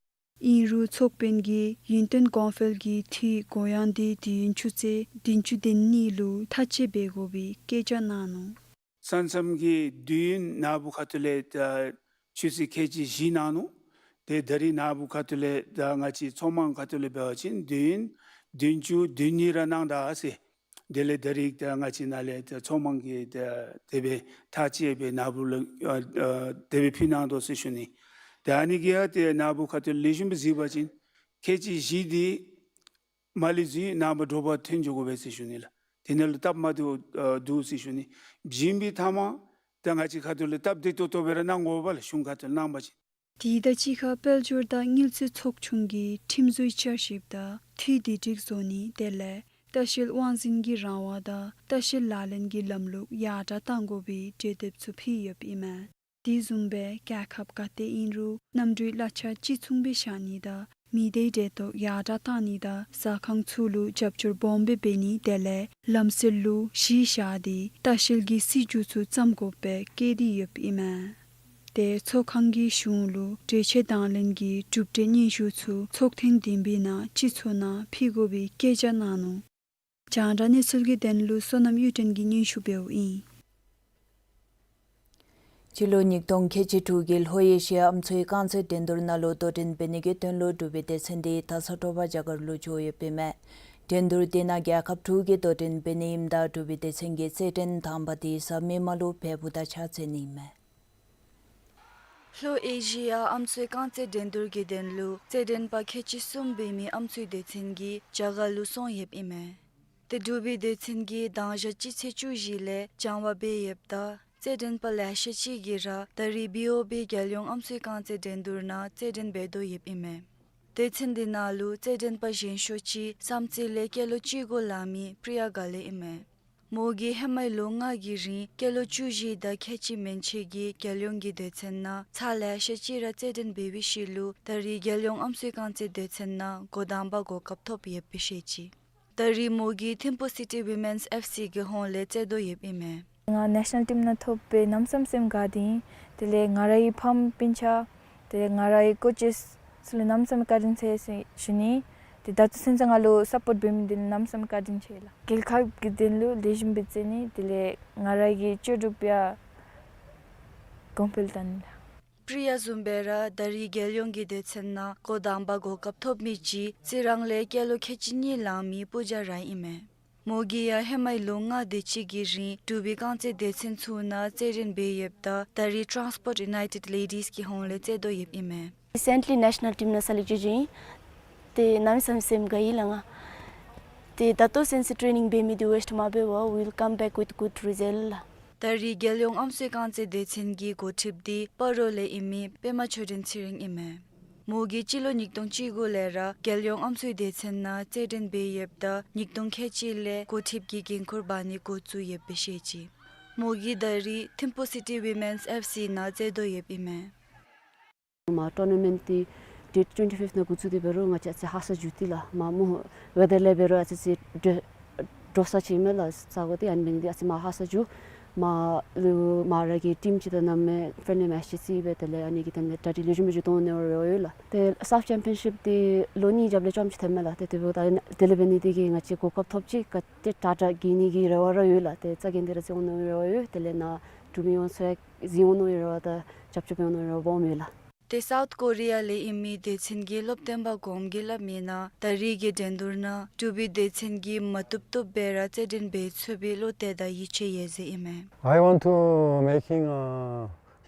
ཨིན་རུང་ཚོགས་དཔོན་གྱིས་ཡུན་བརྟན་གོང་འཕེལ་གྱི་འཐུས་གོ་ཡངས་དེ་དུས་ཡུན་ཆུ་ཚོད་བདུན་ཅུ་དོན་གཉིས་ལུ་མཐའ་དཔྱད་འབད་དགོ་པའི་བཀོད་རྒྱ་གནང་ནུག། ས་མཚམས་ཀྱི་དུས་ཡུན་ནཱ་བུ་ཁ་ཐུག་ལས་ད་ཆུ་ཚོད་ཁལ་གཅིག་བཞི་གནང་ནུག། ཏེ་ད་རིས་ནཱ་བུ་ཁ་ཐུག་ལས་ད་ང་བཅས་ཚོང་མང་ཁ་ཐུག་ལས་འབད་བ་ཅིན་དུས་ཡུན་བདུན་ཅུ་དོན་གཉིས་ར་གནང་ད་ཟེར། དེ་ལས་ད་རིས་ད་ང་བཅས་ནཱ་ལས་ད་ཚོང་མང་གི་ད་དེ་སྦེ་མཐའ་དཔྱད་སྦེ་ནཱ་བུ་ལུ་ཨ་ཨ་དེ་སྦེ་ཕུལ་གནང་དོ་ཟེར་ཞུ་ནི། ད་ཨ་ནི་གིས་ཡང་ཏེ་ནཱ་བུ་ཁ་ཐུག་ལེགས་ཤོམ་སྦེ་གཟིགས་པ་ཅིན་ཁལ་གཅིག་བཞི་འདི་མ་ལས་གཟིགས་ནངས་པ་དྲོ་པ་ཐོན་འགྱོ་དགོ་པས་ཟེར་ཞུ་ནི་ལགས། དེ་ནང་ལུ་སྟབས་མ་བདེཝ་ཨ་འདུག་ཟེར་ཞུ་ནི། བྱིན་པའི་མཐའ་མ་ད་ང་བཅས་ཁ་ཐུག་ལས་སྟབས་བདེ་ཏོག་ཏོ་སྦེ་ར་གནང་དགོ་པས་ལགས། གཞུང་ཁ་ཐུག་ལས་གནང་པ་ཅིན། དེ་དང་གཅིག་ཁར་དཔལ་འབྱོར་དང་དངུལ་རྩིས་ཚོགས་ཆུང་གིས་ཁྲིམས་བཟོའི་བསྐྱར་ཞིབ་དང་འཐུས་བདེ་སྒྲིག་བཟོ་ནི་དེ་ལས་ལྟ་བཤལ་དབང་འཛིན་གྱི་རང་དབང་དང་ལྟ་བཤལ་ལག་ལེན་གྱི་ལམ་ལུགས་ཡར་དྲག་གཏང་དགོ་པའི་གྲོས་འདེབས་ཚུ་ཕུལ་ཡོདཔ་ཨིན་མས། དེ་བཟུམ་སྦེ་རྒྱལ་ཁབ་ག་ཏེ་ཨིན་རུང་གནམ་གྲུའི་གླ་ཆ་གཅིག་མཚུངས་སྦེ་བཞག་ནི་དང་མི་སྡེའི་འབྲེལ་གཏོགས་ཡར་དྲག་གཏང་ནི་དང་ཟ་ཁང་ཚུ་ལུ་རྒྱབ་སྐྱོར་སྦོམ་སྦེ་འབད་ནི་དེ་ལས་ལམ་སྲོལ་ལུ་གཞི་བཞག་སྟེ་ལྟ་བཤལ་གྱི་སྲིད་བྱུས་ཚུ་བརྩམ་དགོཔ་སྦེ་བཀོད་དེ་ཡོདཔ་ཨིན་མས། ཏེ་ཚོགས་ཁང་གིས་གཞུང་ལུ་གྲོས་ཆོད་དང་ལེན་གྱི་གྲུབ་འབྲས་སྙན་ཞུ་ཚུ་ཚོགས་ཐེངས་བདུན་པའི་ནང་སྤྱི་ཚོགས་ནང་ཕུལ་དགོ་པའི་བཀོད་རྒྱ་གནང་ནུག། རྒྱང་བསྒྲགས་གནས་ཚུལ་གྱི་དོན་ལུ་བསོད་ནམས་གཡུ་སྒྲོན་གྱིས་སྙན་ཞུ་འབདཝ་ཨིན། སྤྱི་ལོ་ཉིས་སྟོང་ཁལ་གཅིག་དྲུག་གི་ལྷོ་ཨེ་ཤི་ཡ་ཨམ་སྲུའི་རྐང་རྩེད་འགྲན་བསྡུར་ནང་ལུ་དོ་འགྲན་འབད་ནི་གི་དོན་ལུ་འབྲུག་པའི་སྡེ་ཚན་འདི་ད་ས་དྲོ་པ་རྒྱ་གར་ལུ་འགྱོ་ཡོདཔ་ཨིན་མས། འགྲན་བསྡུར་འདི་ནང་རྒྱལ་ཁབ་དྲུག་གིས་དོ་འགྲན་འབད་ནི་ཨིནམ་ད་འབྲུག་པའི་སྡེ་ཚན་གྱི་རྩེད་འགྲན་དང་པ་འདི་གཟའ་མིག་དམར་ལུ་བལ་པོ་དང་ཕྱག་འཚལ་ནི་ཨིན་མས། ལྷོ་ཨེ་ཤི་ཡ་ཨམ་སྲུའི་རྐང་རྩེད་འགྲན་བསྡུར་གྱི་དོན་ལུ་རྩེད་འགྲན་པ་ཁལ་གཅིག་གསུམ་འབད་མི་ཨམ་སྲུའི་སྡེ་ཚན་གྱིས་རྒྱ་གར་ལུ་སོང་ཡོདཔ་ཨིན་མས། ཏེ་འབྲུག་པའི་སྡེ་ཚན་གྱིས་དང་ཞག་སྤྱི་ཚེས་བཅུ་བཞི་ལས་སྦྱང་བ་འབད་ཡོདཔ་ད་རྩེད་འགྲན་པ་ལེ་ཤ་ཅིག་གིས་ར་ད་རིས་བི་ཨོ་བི་རྒྱལ་ཡོངས་ཨམ་སྲུའི་རྐང་རྩེད་འགྲན་བསྡུར་ནང་རྩེད་འགྲན་འབད་དོ་ཡོདཔ་ཨིན་མས། སྡེ་ཚན་འདི་ནང་ལུ་རྩེད་འགྲན་པ་གཞན་ཤོས་ཅིག་བསམ་རྩེ་ལས་སྐྱེས་ལོ་གཅིག་དགུ་ལང་མི་པྲི་ཡ་ག་ལེ་ཨིན་མས། མོ་གིས་ཧེ་མའི་ལོ་ལྔ་གི་རིང་སྐྱེས་ལོ་བཅུ་བཞི་དང་ཁལ་གཅིག་མན་ཆད་ཀྱི་རྒྱལ་ཡོངས་ཀྱི་སྡེ་ཚན་ནང་ཚར་ལེ་ཤ་ཅིག་ར་རྩེད་འགྲན་འབད་བའི་ཤུལ་ལུ་ད་རིས་རྒྱལ་ཡོངས་ཨམ་སྲུའི་རྐང་རྩེད་སྡེ་ཚན་ནང་འགོ་དང་པ་གོ་སྐབས་ཐོབ་ཡོདཔ་སྦེ་བཤད་ཅི། ད་རིས་མོ་གིས་ཐིམ་ཕུ་སི་ཊི་ཝི་མེནསི་ཨེཕ་སི་གི་ཧོངས་ལས་རྩེད་དོ་ཡོདཔ་ཨིན་མས། ང་ནེ་ཤ་ནཱལ་ཊིམ་ནང་ཐོབ་སྦེ་གནམ་མེད་ས་མེད་སེམས་དགའ་སྟེ་ཨིན། དེ་ལས་ང་རའི་ཕམ་སྤུན་ཆ་དེ་ལས་ང་རའི་ཀོ་ཅེསི་ཚུ་ལུ་གནམ་མེད་ས་མེད་བཀའ་དྲིན་ཆེ་ཟེར་ཞུ་ནི། ཏེ་ད་ལྟོ་ཚུན་ཚོད་ང་ལུ་སཔོརཊ་འབད་མི་འདི་ལུ་གནམ་མེད་ས་མེད་བཀའ་དྲིན་ཆེ་ལགས། རྒྱལ་ཁབ་ཀྱི་དོན་ལུ་ལེགས་ཤོམ་སྦེ་རྩེ་ནི་དེ་ལས་ང་རའི་གི་ལྕོགས་གྲུབ་ཡང་གོང་འཕེལ་བཏང་ནི་ལགས། པྲི་ཡ་བཟུམ་སྦེ་ར་ད་རིས་རྒྱལ་ཡོངས་ཀྱི་སྡེ་ཚན་ནང་འགོ་དང་པ་གོ་སྐབས་ཐོབ་མི་ཅིག་རྩི་རང་ལས་སྐྱེས་ལོ་ཁལ་གཅིག་གཉིས་ལང་མི་པུ་ཇ་ར་ཨིན་མས། མོ་གིས་ཡང་ཧེ་མའི་ལོ་ལྔ་དེ་ཅིག་གི་རིང་འབྲུག་པའི་རྐང་རྩེད་སྡེ་ཚན་ཚུ་ནང་རྩེད་འགྲན་འབད་ཡོདཔ་ད་ད་རིས་ཊཱནསི་པོརཊ་ཡུ་ནའི་ཊེཌ་ལེ་ཌིསི་གི་ཧོངས་ལས་རྩེད་དོ་ཡོདཔ་ཨིན་མས། རི་སེནཊ་ལི་ནེ་ཤ་ནཱལ་ཊིམ་ནང་སེ་ལེཀཊ་འགྱོ་འགྱོཝ་ཨིན། ཏེ་གནམ་མེད་ས་མེད་སེམས་དགའ་ཡི་ལགས་ང་། ཏེ་ད་ལྟོ་ཚུན་ཚོད་ཊེ་ནིང་འབད་མི་འདི་ཝེསཊ་མ་འབད་བར་we'll come back with good result ལགས། ད་རིས་རྒྱལ་ཡོངས་ཨམ་སྲུའི་རྐང་རྩེད་སྡེ་ཚན་གྱི་འགོ་ཁྲིདཔ་འདི་སྤ་རོ་ལས་ཨིན་མི་པདྨ་ཆོས་སྒྲོན་ཚེ་རིང་ཨིན་མས། མོ་གིས་སྤྱི་ལོ་ཉིས་སྟོང་བཅུ་དགུ་ལས་ར་རྒྱལ་ཡོངས་ཨམ་སྲུའི་སྡེ་ཚན་ནང་རྩེད་འགྲན་འབད་ཡོདཔ་ད་ཉིས་སྟོང་ཁལ་གཅིག་ལས་འགོ་ཁྲིདཔ་གི་འགན་ཁུར་འབག་ནི་འགོ་བཙུགས་ཡོདཔ་སྦེ་བཤད་ཅི། མོ་གིས་ད་རིས་ཐིམ་ཕུ་སི་ཊི་ཝི་མེནསི་ཨེཕ་སི་ནང་རྩེད་དོ་ཡོདཔ་ཨིན་མས། མར་ཊོར་ན་མེནཊ་འདི་ཌེཊ་ཊུ་ཝེན་ཊི་ཕིཕཐ་ནང་འགོ་བཙུགས་ཏེ་འབད་རུང་ང་བཅས་ཨ་ཙི་ཧ་སག་འགྱོ་སྟེ་ལགས། མར་མོ་ཝེ་དར་ལས་འབད་རུང་ཨ་ཙི་ཙི་འདྲོག་ས་ཅིག་མས་ལགས། ས་གོ་འདི་ཨ་ནི་འབད་ནི་འདི་ཨ་ཙི་མར་ཧ་སག་འགྱོ། མར་ལུ་མར་ར་གི་ཊིམ་ཅིག་དང་མནའམ་ཕྲེནཌ་ལི་མེཆ་ཅིག་རྩེ་སྦེ་དེ་ལས་ཨ་ནི་གི་དོན་ལས་གྲ་སྒྲིག་ལེགས་ཤོམ་སྦེ་འགྱོ་གཏང་འོང་ནི་རེ་བ་ཡོད་ལགས། ཏེ་སབ་ཆེམ་པིའོན་ཤིཔ་འདི་ལོ་གཉིས་རྒྱབ་ལས་རྐྱངམ་ཅིག་ཐོནམ་མས་ལགས། ཏེ་དེ་འབདཝ་ད་དེ་ལས་འབད་ནི་འདི་གིས་ང་བཅས་གོ་སྐབས་ཐོབ་ཅི། ག་ཏེ་དྲག་དྲག་རྐྱབ་ནི་གི་རེ་བ་ར་ཡོད་ལགས། ཏེ་རྩ་འགེངས་ཏེ་ར་རྩེ་འོང་ནི་རེ་བ་ཡོད། དེ་ལས་ནཱ་འབྲུག་མི་ཡོངས་ཚུ་ཡང་གཟིགས་འོང་ནི་རེ་བ་དང་རྒྱབ་སྐྱོར་འབད་འོང་ནི་རེ་བ་སྦོམ་ཡོད་ལགས། ཏེ་སའུཐ་ཀོ་རི་ཡ་ལས་ཨིན་མི་སྡེ་ཚན་གྱི་སློབ་སྟོན་པ་གོངམ་གིས་སླབ་མིའི་ནང་ད་རིས་ཀྱི་འགྲན་བསྡུར་ནང་འབྲུག་པའི་སྡེ་ཚན་གྱིས་མ་བཏུབ་བཏུབ་སྦེ་ར་རྩེད་འགྲན་འབད་ཚུགས་པའི་བློ་གཏད་དང་ཡིད་ཆེས་ཡོད་ཟེར་ཨིན་མས། I want to making a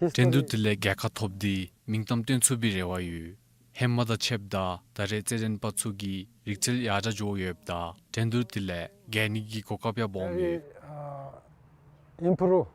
history. འགྲན་བསྡུར་འདི་ལས་རྒྱལ་ཁ་ཐོབ་སྟེ་མིང་གཏམ་སྟོན་ཚུགས་པའི་རེ་བ་ཡོད། ཧེ་མ་དང་ཕྱདཔ་ད་ད་རེས་རྩེད་འགྲན་པ་ཚུ་གི་རིག་རྩལ་ཡར་དྲག་འགྱོ་ཡོདཔ་ད་འགྲན་བསྡུར་འདི་ལས་རྒྱལ་ནི་གི་གོ་སྐབས་ཡང་སྦོམ་ཡོད། Very, uh, improve,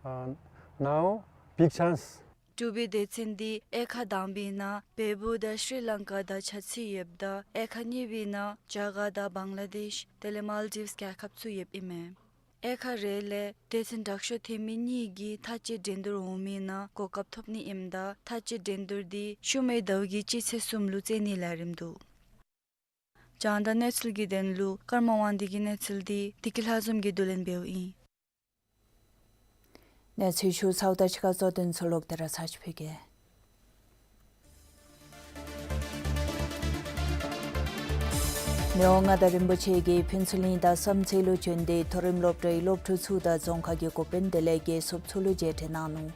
uh, now big chance. འབྲུག་པའི་སྡེ་ཚན་འདི་དབྱེ་ཁག་དང་པའི་ནང་བལ་པོ་དང་ཤྲི་ལང་ཀ་དང་ཆ་ཚུད་ཡོདཔ་ད་དབྱེ་ཁག་གཉིས་པའི་ནང་རྒྱ་གར་དང་བང་ལ་དེཤ་དེ་ལས་མཱལ་ཌིབས་རྒྱལ་ཁབ་ཚུད་ཡོདཔ་ཨིན་མས། དབྱེ་ཁག་རེ་ལས་སྡེ་ཚན་དྲག་ཤོས་ཐོན་མི་གཉིས་ཀྱིས་མཐའ་དཔྱད་འགྲན་བསྡུར་འོང་མིའི་ནང་གོ་སྐབས་ཐོབ་ནི་ཨིནམ་ད་མཐའ་དཔྱད་འགྲན་བསྡུར་འདི་ཤུལ་མའི་ཟླཝ་གི་སྤྱི་ཚེས་གསུམ་ལུ་རྩེ་ནིའི་ལས་རིམ་འདུག། རྒྱང་བསྒྲགས་གནས་ཚུལ་གྱི་དོན་ལུ་ཀརྨ་དབང་འདུས་ཀྱི་གནས་ཚུལ་འདི་བདེ་སྐྱིད་ལྷ་འཛོམས་ཀྱིས་བསྡུ་ལེན་འབདཝ་ཨིན། གནས་ཚུལ་ཞུ་ཚརཝ་དང་གཅིག་ཁར་གཙོ་དོན་ཚུ་ལོག་སྟེ་ར་ཚར་ཅིག་ཕུལ་གེ། མི་དབང་མངའ་བདག་རིན་པོ་ཆེ་གིས་ཕུན་ཚོགས་གླིང་དང་བསམ་རྩེ་ལུ་བྱོན་ཏེ་མཐོ་རིམ་སློབ་གྲྭའི་སློབ་ཕྲུག་ཚུ་དང་རྫོང་ཁག་གི་འགོ་དཔོན་དེ་ལས་རྒྱལ་ཚབ་ཚུ་ལུ་མཇལ་འཕྲད་གནང་ནུག།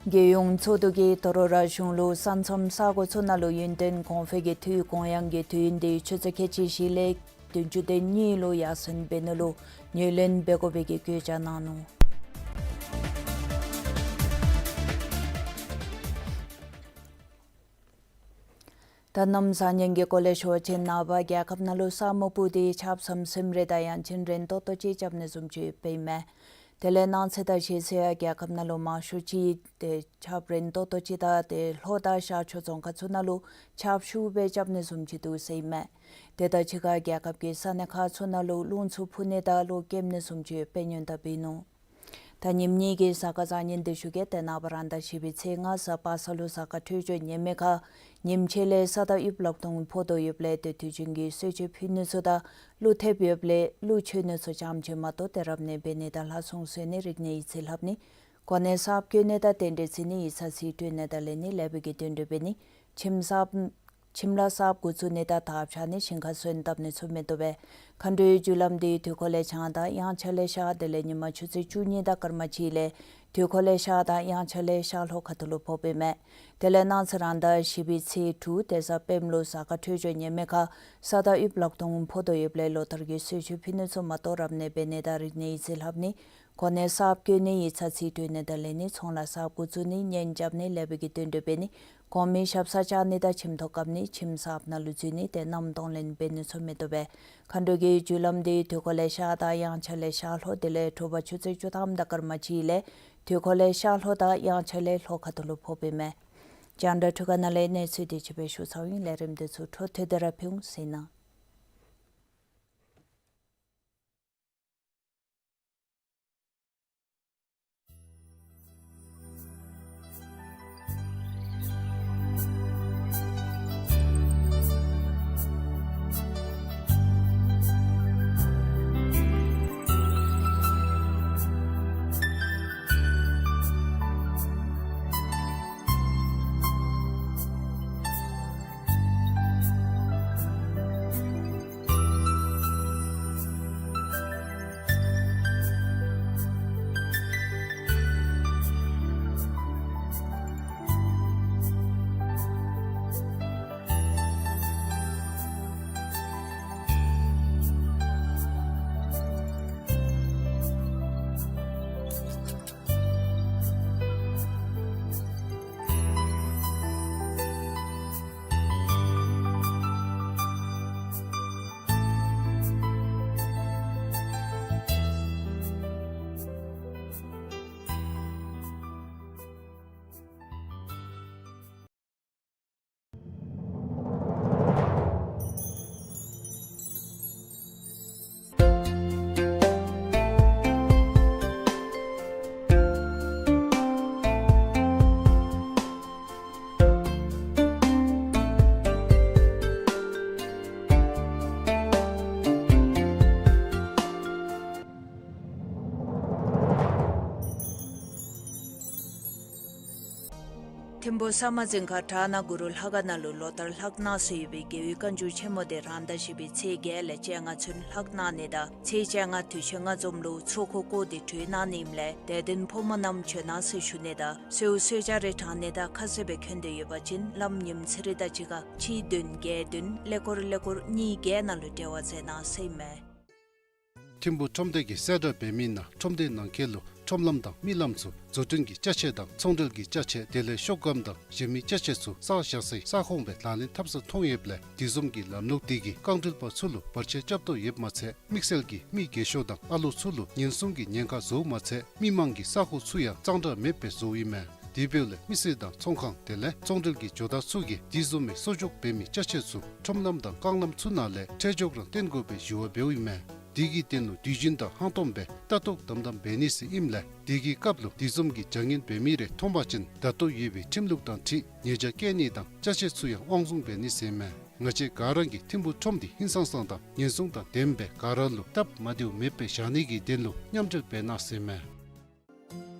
རྒྱལ་ཡོངས་ཚོགས་འདུ་གིས་དོ་རུང་ར་གཞུང་ལུ་ས་མཚམས་ས་གོ་ཚུ་ནང་ལུ་ཡུན་བརྟན་གོང་འཕེལ་གྱི་དུས་གོང་ཡངས་ཀྱི་དུས་ཡུན་དེ་ཆུ་ཚོད་ཁལ་གཅིག་བཞི་ལས་བདུན་ཅུ་དོན་གཉིས་ལུ་ཡར་སེང་འབད་ནི་ལུ་ངོས་ལེན་འབད་དགོ་པའི་གི་བཀོད་རྒྱ་གནང་ནུག། ད་གནམ་བཟང་ངན་གྱི་སྐོར་ལས་ཞུ་བ་ཅིན་ནངས་པ་རྒྱལ་ཁབ་ནང་ལུ་ས་སྨུག་སྤུབས་ཏེ་ཆརཔ་ཟམ་ཟིམ་རེ་དང་ཡང་ཅིན་རན་ཏོག་ཏོ་ཅིག་རྐྱབ་ནི་བཟུམ་ཅིག་ཡོདཔ་ཨིན་མས། དེ་ལས་གནངས་ཚེ་དང་གཞེས་ཚེ་ཡང་རྒྱལ་ཁབ་ནང་ལུ་མང་ཤོས་ཅིག་ཏེ་ཆརཔ་རན་ཏོག་ཏོ་ཅིག་དང་ཏེ་ལྷོ་དང་ཤར་ཕྱོགས་རྫོང་ཁག་ཚུ་ནང་ལུ་ཆརཔ་ཤུགས་སྦེ་རྐྱབ་ནི་བཟུམ་ཅིག་འདུག་ཟེར་ཨིན་མས། དེ་དང་གཅིག་ཁར་རྒྱལ་ཁབ་ཀྱི་ས་གནས་ཁག་ཚུ་ནང་ལུ་རླུང་འཚུབ་འཕུ་ནི་དང་གློག་ཀེམ་ནི་བཟུམ་ཅིག་ཡོདཔ་སྦེ་ཉེན་བརྡ་འབད་ནུག། ད་ཉིནམ་གཉིས་ཀྱི་གཟའ་སྐར་བཟང་ངན་འདི་ཞུ་གེ། ཏེ་ནངས་པ་རང་ཟླ་བཞི་པའི་ཚེས་ལྔ་གཟའ་པ་སངས་ལུ་གཟའ་སྐར་འཕྲོད་སྦྱོར་ངན་མེད་ཁར་ཉིནམ་ཕྱེད་ལས་ས་དང་དབུས་ལག་སྟོང་འཕོ་དོ་ཡོདཔ་ལས་ཏེ་དུས་རྒྱུན་གྱི་གསོལ་མཆོད་ཕུལ་ནི་ཚུ་དང་གླུ་ཐེབས་ཡོདཔ་ལས་གླུ་མཆོད་ནི་ཚུ་ཙམ་ཅིག་མ་གཏོགས་ཏེ་རབ་གནས་འབད་ནི་དང་ལྷ་སྲུང་གསོལ་ནི་རིག་གནས་ཡིག་རྩིས་ལྷབ་ནི་གོ་གནས་གསརཔ་བཀོད་ནི་དང་རྟེན་འབྲེལ་བརྩི་ནི་ཡིག་ཚང་རྩིས་སྤྲོད་ནི་དང་ལེན་ནི་ལེགས་པའི་གི་དོན་སྒྲུབ་འབད་ནི་ཁྱིམ་གསརཔ་ཁྱིམ་ལཱ་གསརཔ་འགོ་བཙུགས་ནི་དང་དར་འཕྱར་ནི་ཞིང་ཁར་སོན་བཏབ་ནི་ཚུ་མི་བཏུབ་པས། མཁའ་འགྲོའི་རྒྱུ་ལམ་འདི་དུས་འཁོར་ལས་བྱང་དང་དབྱངས་འཆར་ལས་ཤར་དེ་ལས་ཉིན་མ་ཆུ་ཚོད་བཅུ་གཉིས་དང་སྐར་མ་གཅིག་ལས་དུས་འཁོར་ལས་ཤར་དང་དབྱངས་འཆར་ལས་ཤར་ལྷོ་ཁ་ཐུག་ལུ་ཕོགཔ་ཨིན་མས། དེ་ལས་གནངས་ཚེ་རང་ཟླ་བཞི་པའི་ཚེས་དྲུག་ཏེ་གཟའ་སྤེནམ་ལུ་གཟའ་སྐར་འཕྲོད་སྦྱོར་ངན་མེད་ཁར་ས་དང་དབུས་ལག་སྟོང་འཕོ་དོ་ཡོདཔ་ལས་ལོ་ལྟར་གྱི་གསོལ་མཆོད་ཕུལ་ནི་ཚུ་མ་གཏོགས་རབ་གནས་འབད་ནི་དང་རིག་གནས་ཡིག་རྩིས་ལྷབ་ནི་གོ་གནས་གསརཔ་བཀོད་ནི་ཡིག་ཚང་རྩིས་སྤྲོད་ནི་དང་ལེན་ནི་ཚོང་ལཱ་གསརཔ་འགོ་བཙུགས་ནི་གཉེན་རྐྱབ་ནི་ལེགས་པའི་གི་དོན་སྒྲུབ་འབད་ནི་གོང་མའི་ཞབས་སར་བཅར་ནི་དང་ཁྱིམ་ཐོག་བཀབ་ནི་ཁྱིམ་གསརཔ་ནང་ལུ་འཛུལ་ནི་ཏེ་མནའམ་གདོང་ལེན་འབད་ནི་ཚུ་མི་བཏུབ་པས། མཁའ་འགྲོ་གི་རྒྱུ་ལམ་འདི་དུས་འཁོར་ལས་ཤར་དང་དབྱངས་འཆར་ལས་ཤར་ལྷོ་དེ་ལས་དྲོ་པ་ཆུ་ཚོད་བཅུ་ཐམ་དང་སྐར་མ་གཅིག་ལས་དུས་འཁོར་ལས་ཤར་ལྷོ་དང་དབྱངས་འཆར་ལས་ལྷོ་ཁ་ཐུག་ལུ་ཕོགཔ་ཨིན་མས། རྒྱང་བསྒྲགས་འཕྲུལ་ཁང་ནང་ལས་གནས་ཚུལ་དེ་ཅིག་སྦེ་ཞུ་ཚརཝ་ཨིན། ལས་རིམ་འདི་ཚུ་འཕྲོ་མཐུད་དེ་ར་ཕུལ་འོང་ཟེར་ཨིན། ཐིམ་ཕུ་ས་དམར་རྫིང་ཁག་བྲག་ནག་གུ་རུ་ལྷ་ཁང་ནང་ལུ་ལོ་ལྟར་ལྷག་གནང་སྲོལ་ཡོད་པའི་རྒྱལ་བའི་བཀའ་འགྱུར་ཆེན་མོ་དེ་རང་ཟླ་བཞི་པའི་ཚེས་བརྒྱད་ལས་བཅོ་ལྔ་ཚུན་ལྷག་གནང་ནི་དང་ཚེས་བཅོ་ལྔ་དུས་ཆེན་ལྔ་འཛོམས་ལུ་ཚོགས་འཁོར་བསྐོར་ཏེ་གྲོལ་གནང་ནི་ཨིནམ་ལས་དད་ལྡན་ཕོ་མོ་རྣམས་བྱོན་གནང་ཟེར་ཞུ་ནི་དང་གསོལཝ་གསོལ་ཇ་རེ་དྲང་ནི་དང་ཁ་གསོ་སྦེ་འཁོད་དེ་ཡོད་པ་ཅིན་ལམ་ཉིནམ་ཚེ་རིང་དང་གཅིག་ཁར་གཅིག་བདུན་བརྒྱད་བདུན་ཀླད་ཀོར་ཀླད་ཀོར་གཉིས་བརྒྱད་ནང་ལུ་འབྲེལ་བ་མཛད་གནང་ཟེར་ཨིན་མས། ཐིམ་ཕུ་ཁྲོམ་སྡེ་གིས་གསལ་བསྒྲགས་འབད་མི་ནང་ཁྲོམ་སྡེ་ནང་འཁོད་ལུ་ཁྲོམ་ལམ་དང་རྨི་ལམ་ཚུ་བཟོ་སྐྲུན་གྱི་ཅ་ཆས་དང་ཚོང་འབྲེལ་གྱི་ཅ་ཆས་དེ་ལས་ཤོག་སྒམ་དང་གཞན་མི་ཅ་ཆས་ཚུ་བསགས་བཞག་སའི་ས་ཁོངས་སྦེ་ལག་ལེན་འཐབ་ས་མཐོང་ཡོདཔ་ལས་དེ་བཟུམ་གྱི་ལམ་ལུགས་དེ་གིས་རྐང་འདྲེན་པ་ཚུ་ལུ་བར་ཆད་རྐྱབ་དོ་ཡོདཔ་མ་ཚད་དམིགས་བསལ་གྱིས་མི་རྒས་ཤོས་དང་ཨ་ལོ་ཚུ་ལུ་ཉེན་སྲུང་གི་ཉེན་ཁ་བཟོཝ་མ་ཚད་མི་མང་གི་ས་ཁོངས་ཚུ་ཡང་གཙང་སྦྲ་མེདཔ་སྦེ་བཟོཝ་ཨིན་མས། དེ་འབདཝ་ལས་མི་སེར་དང་ཚོང་ཁང་དེ་ལས་ཚོང་འབྲེལ་གྱི་ཇོ་བདག་ཚུ་གིས་དེ་བཟུམ་མའི་གསོག་འཇོག་འབད་མི་ཅ་ཆས་ཚུ་ཁྲོམ་ལམ་དང་རྐང་ལམ་ཚུ་ནང་ལས་ཁྲལ་འཇོག་རང་བཏོན་དགོ་པའི་ཞུ་བ་འབདཝ་ཨིན་མས། དེ་གི་དོན་ལུ་དུས་རྒྱུན་དང་ཧང་སྟོང་སྦེ་ལྟ་རྟོག་དམ་དམ་འབད་ནི་ཟེར་ཨིནམ་ལས་དེ་གི་སྐབས་ལུ་དེ་བཟུམ་གྱི་བྱ་ངན་འབད་མི་རེ་མཐོང་པ་ཅིན་ད་ལྟོ་ཡོད་པའི་ཁྲིམས་ལུགས་དང་འཁྲིལ་ཉེས་བྱ་བཀལ་ནི་དང་ཅ་ཆས་ཚུ་ཡང་དབང་བཟུང་འབད་ནི་ཟེར་ཨིན་མས། ང་བཅས་ག་ར་གིས་ཐིམ་ཕུ་ཁྲོམ་འདི་ཧིང་སངས་སངས་དང་ཉེན་སྲུང་དང་ལྡནམ་སྦེ་ག་ར་ལུ་སྟབས་མ་བདེཝ་མེདཔ་སྦེ་བཞག་ནི་གི་དོན་ལུ་མཉམ་འབྲེལ་འབད་གནང་ཟེར་ཨིན་མས།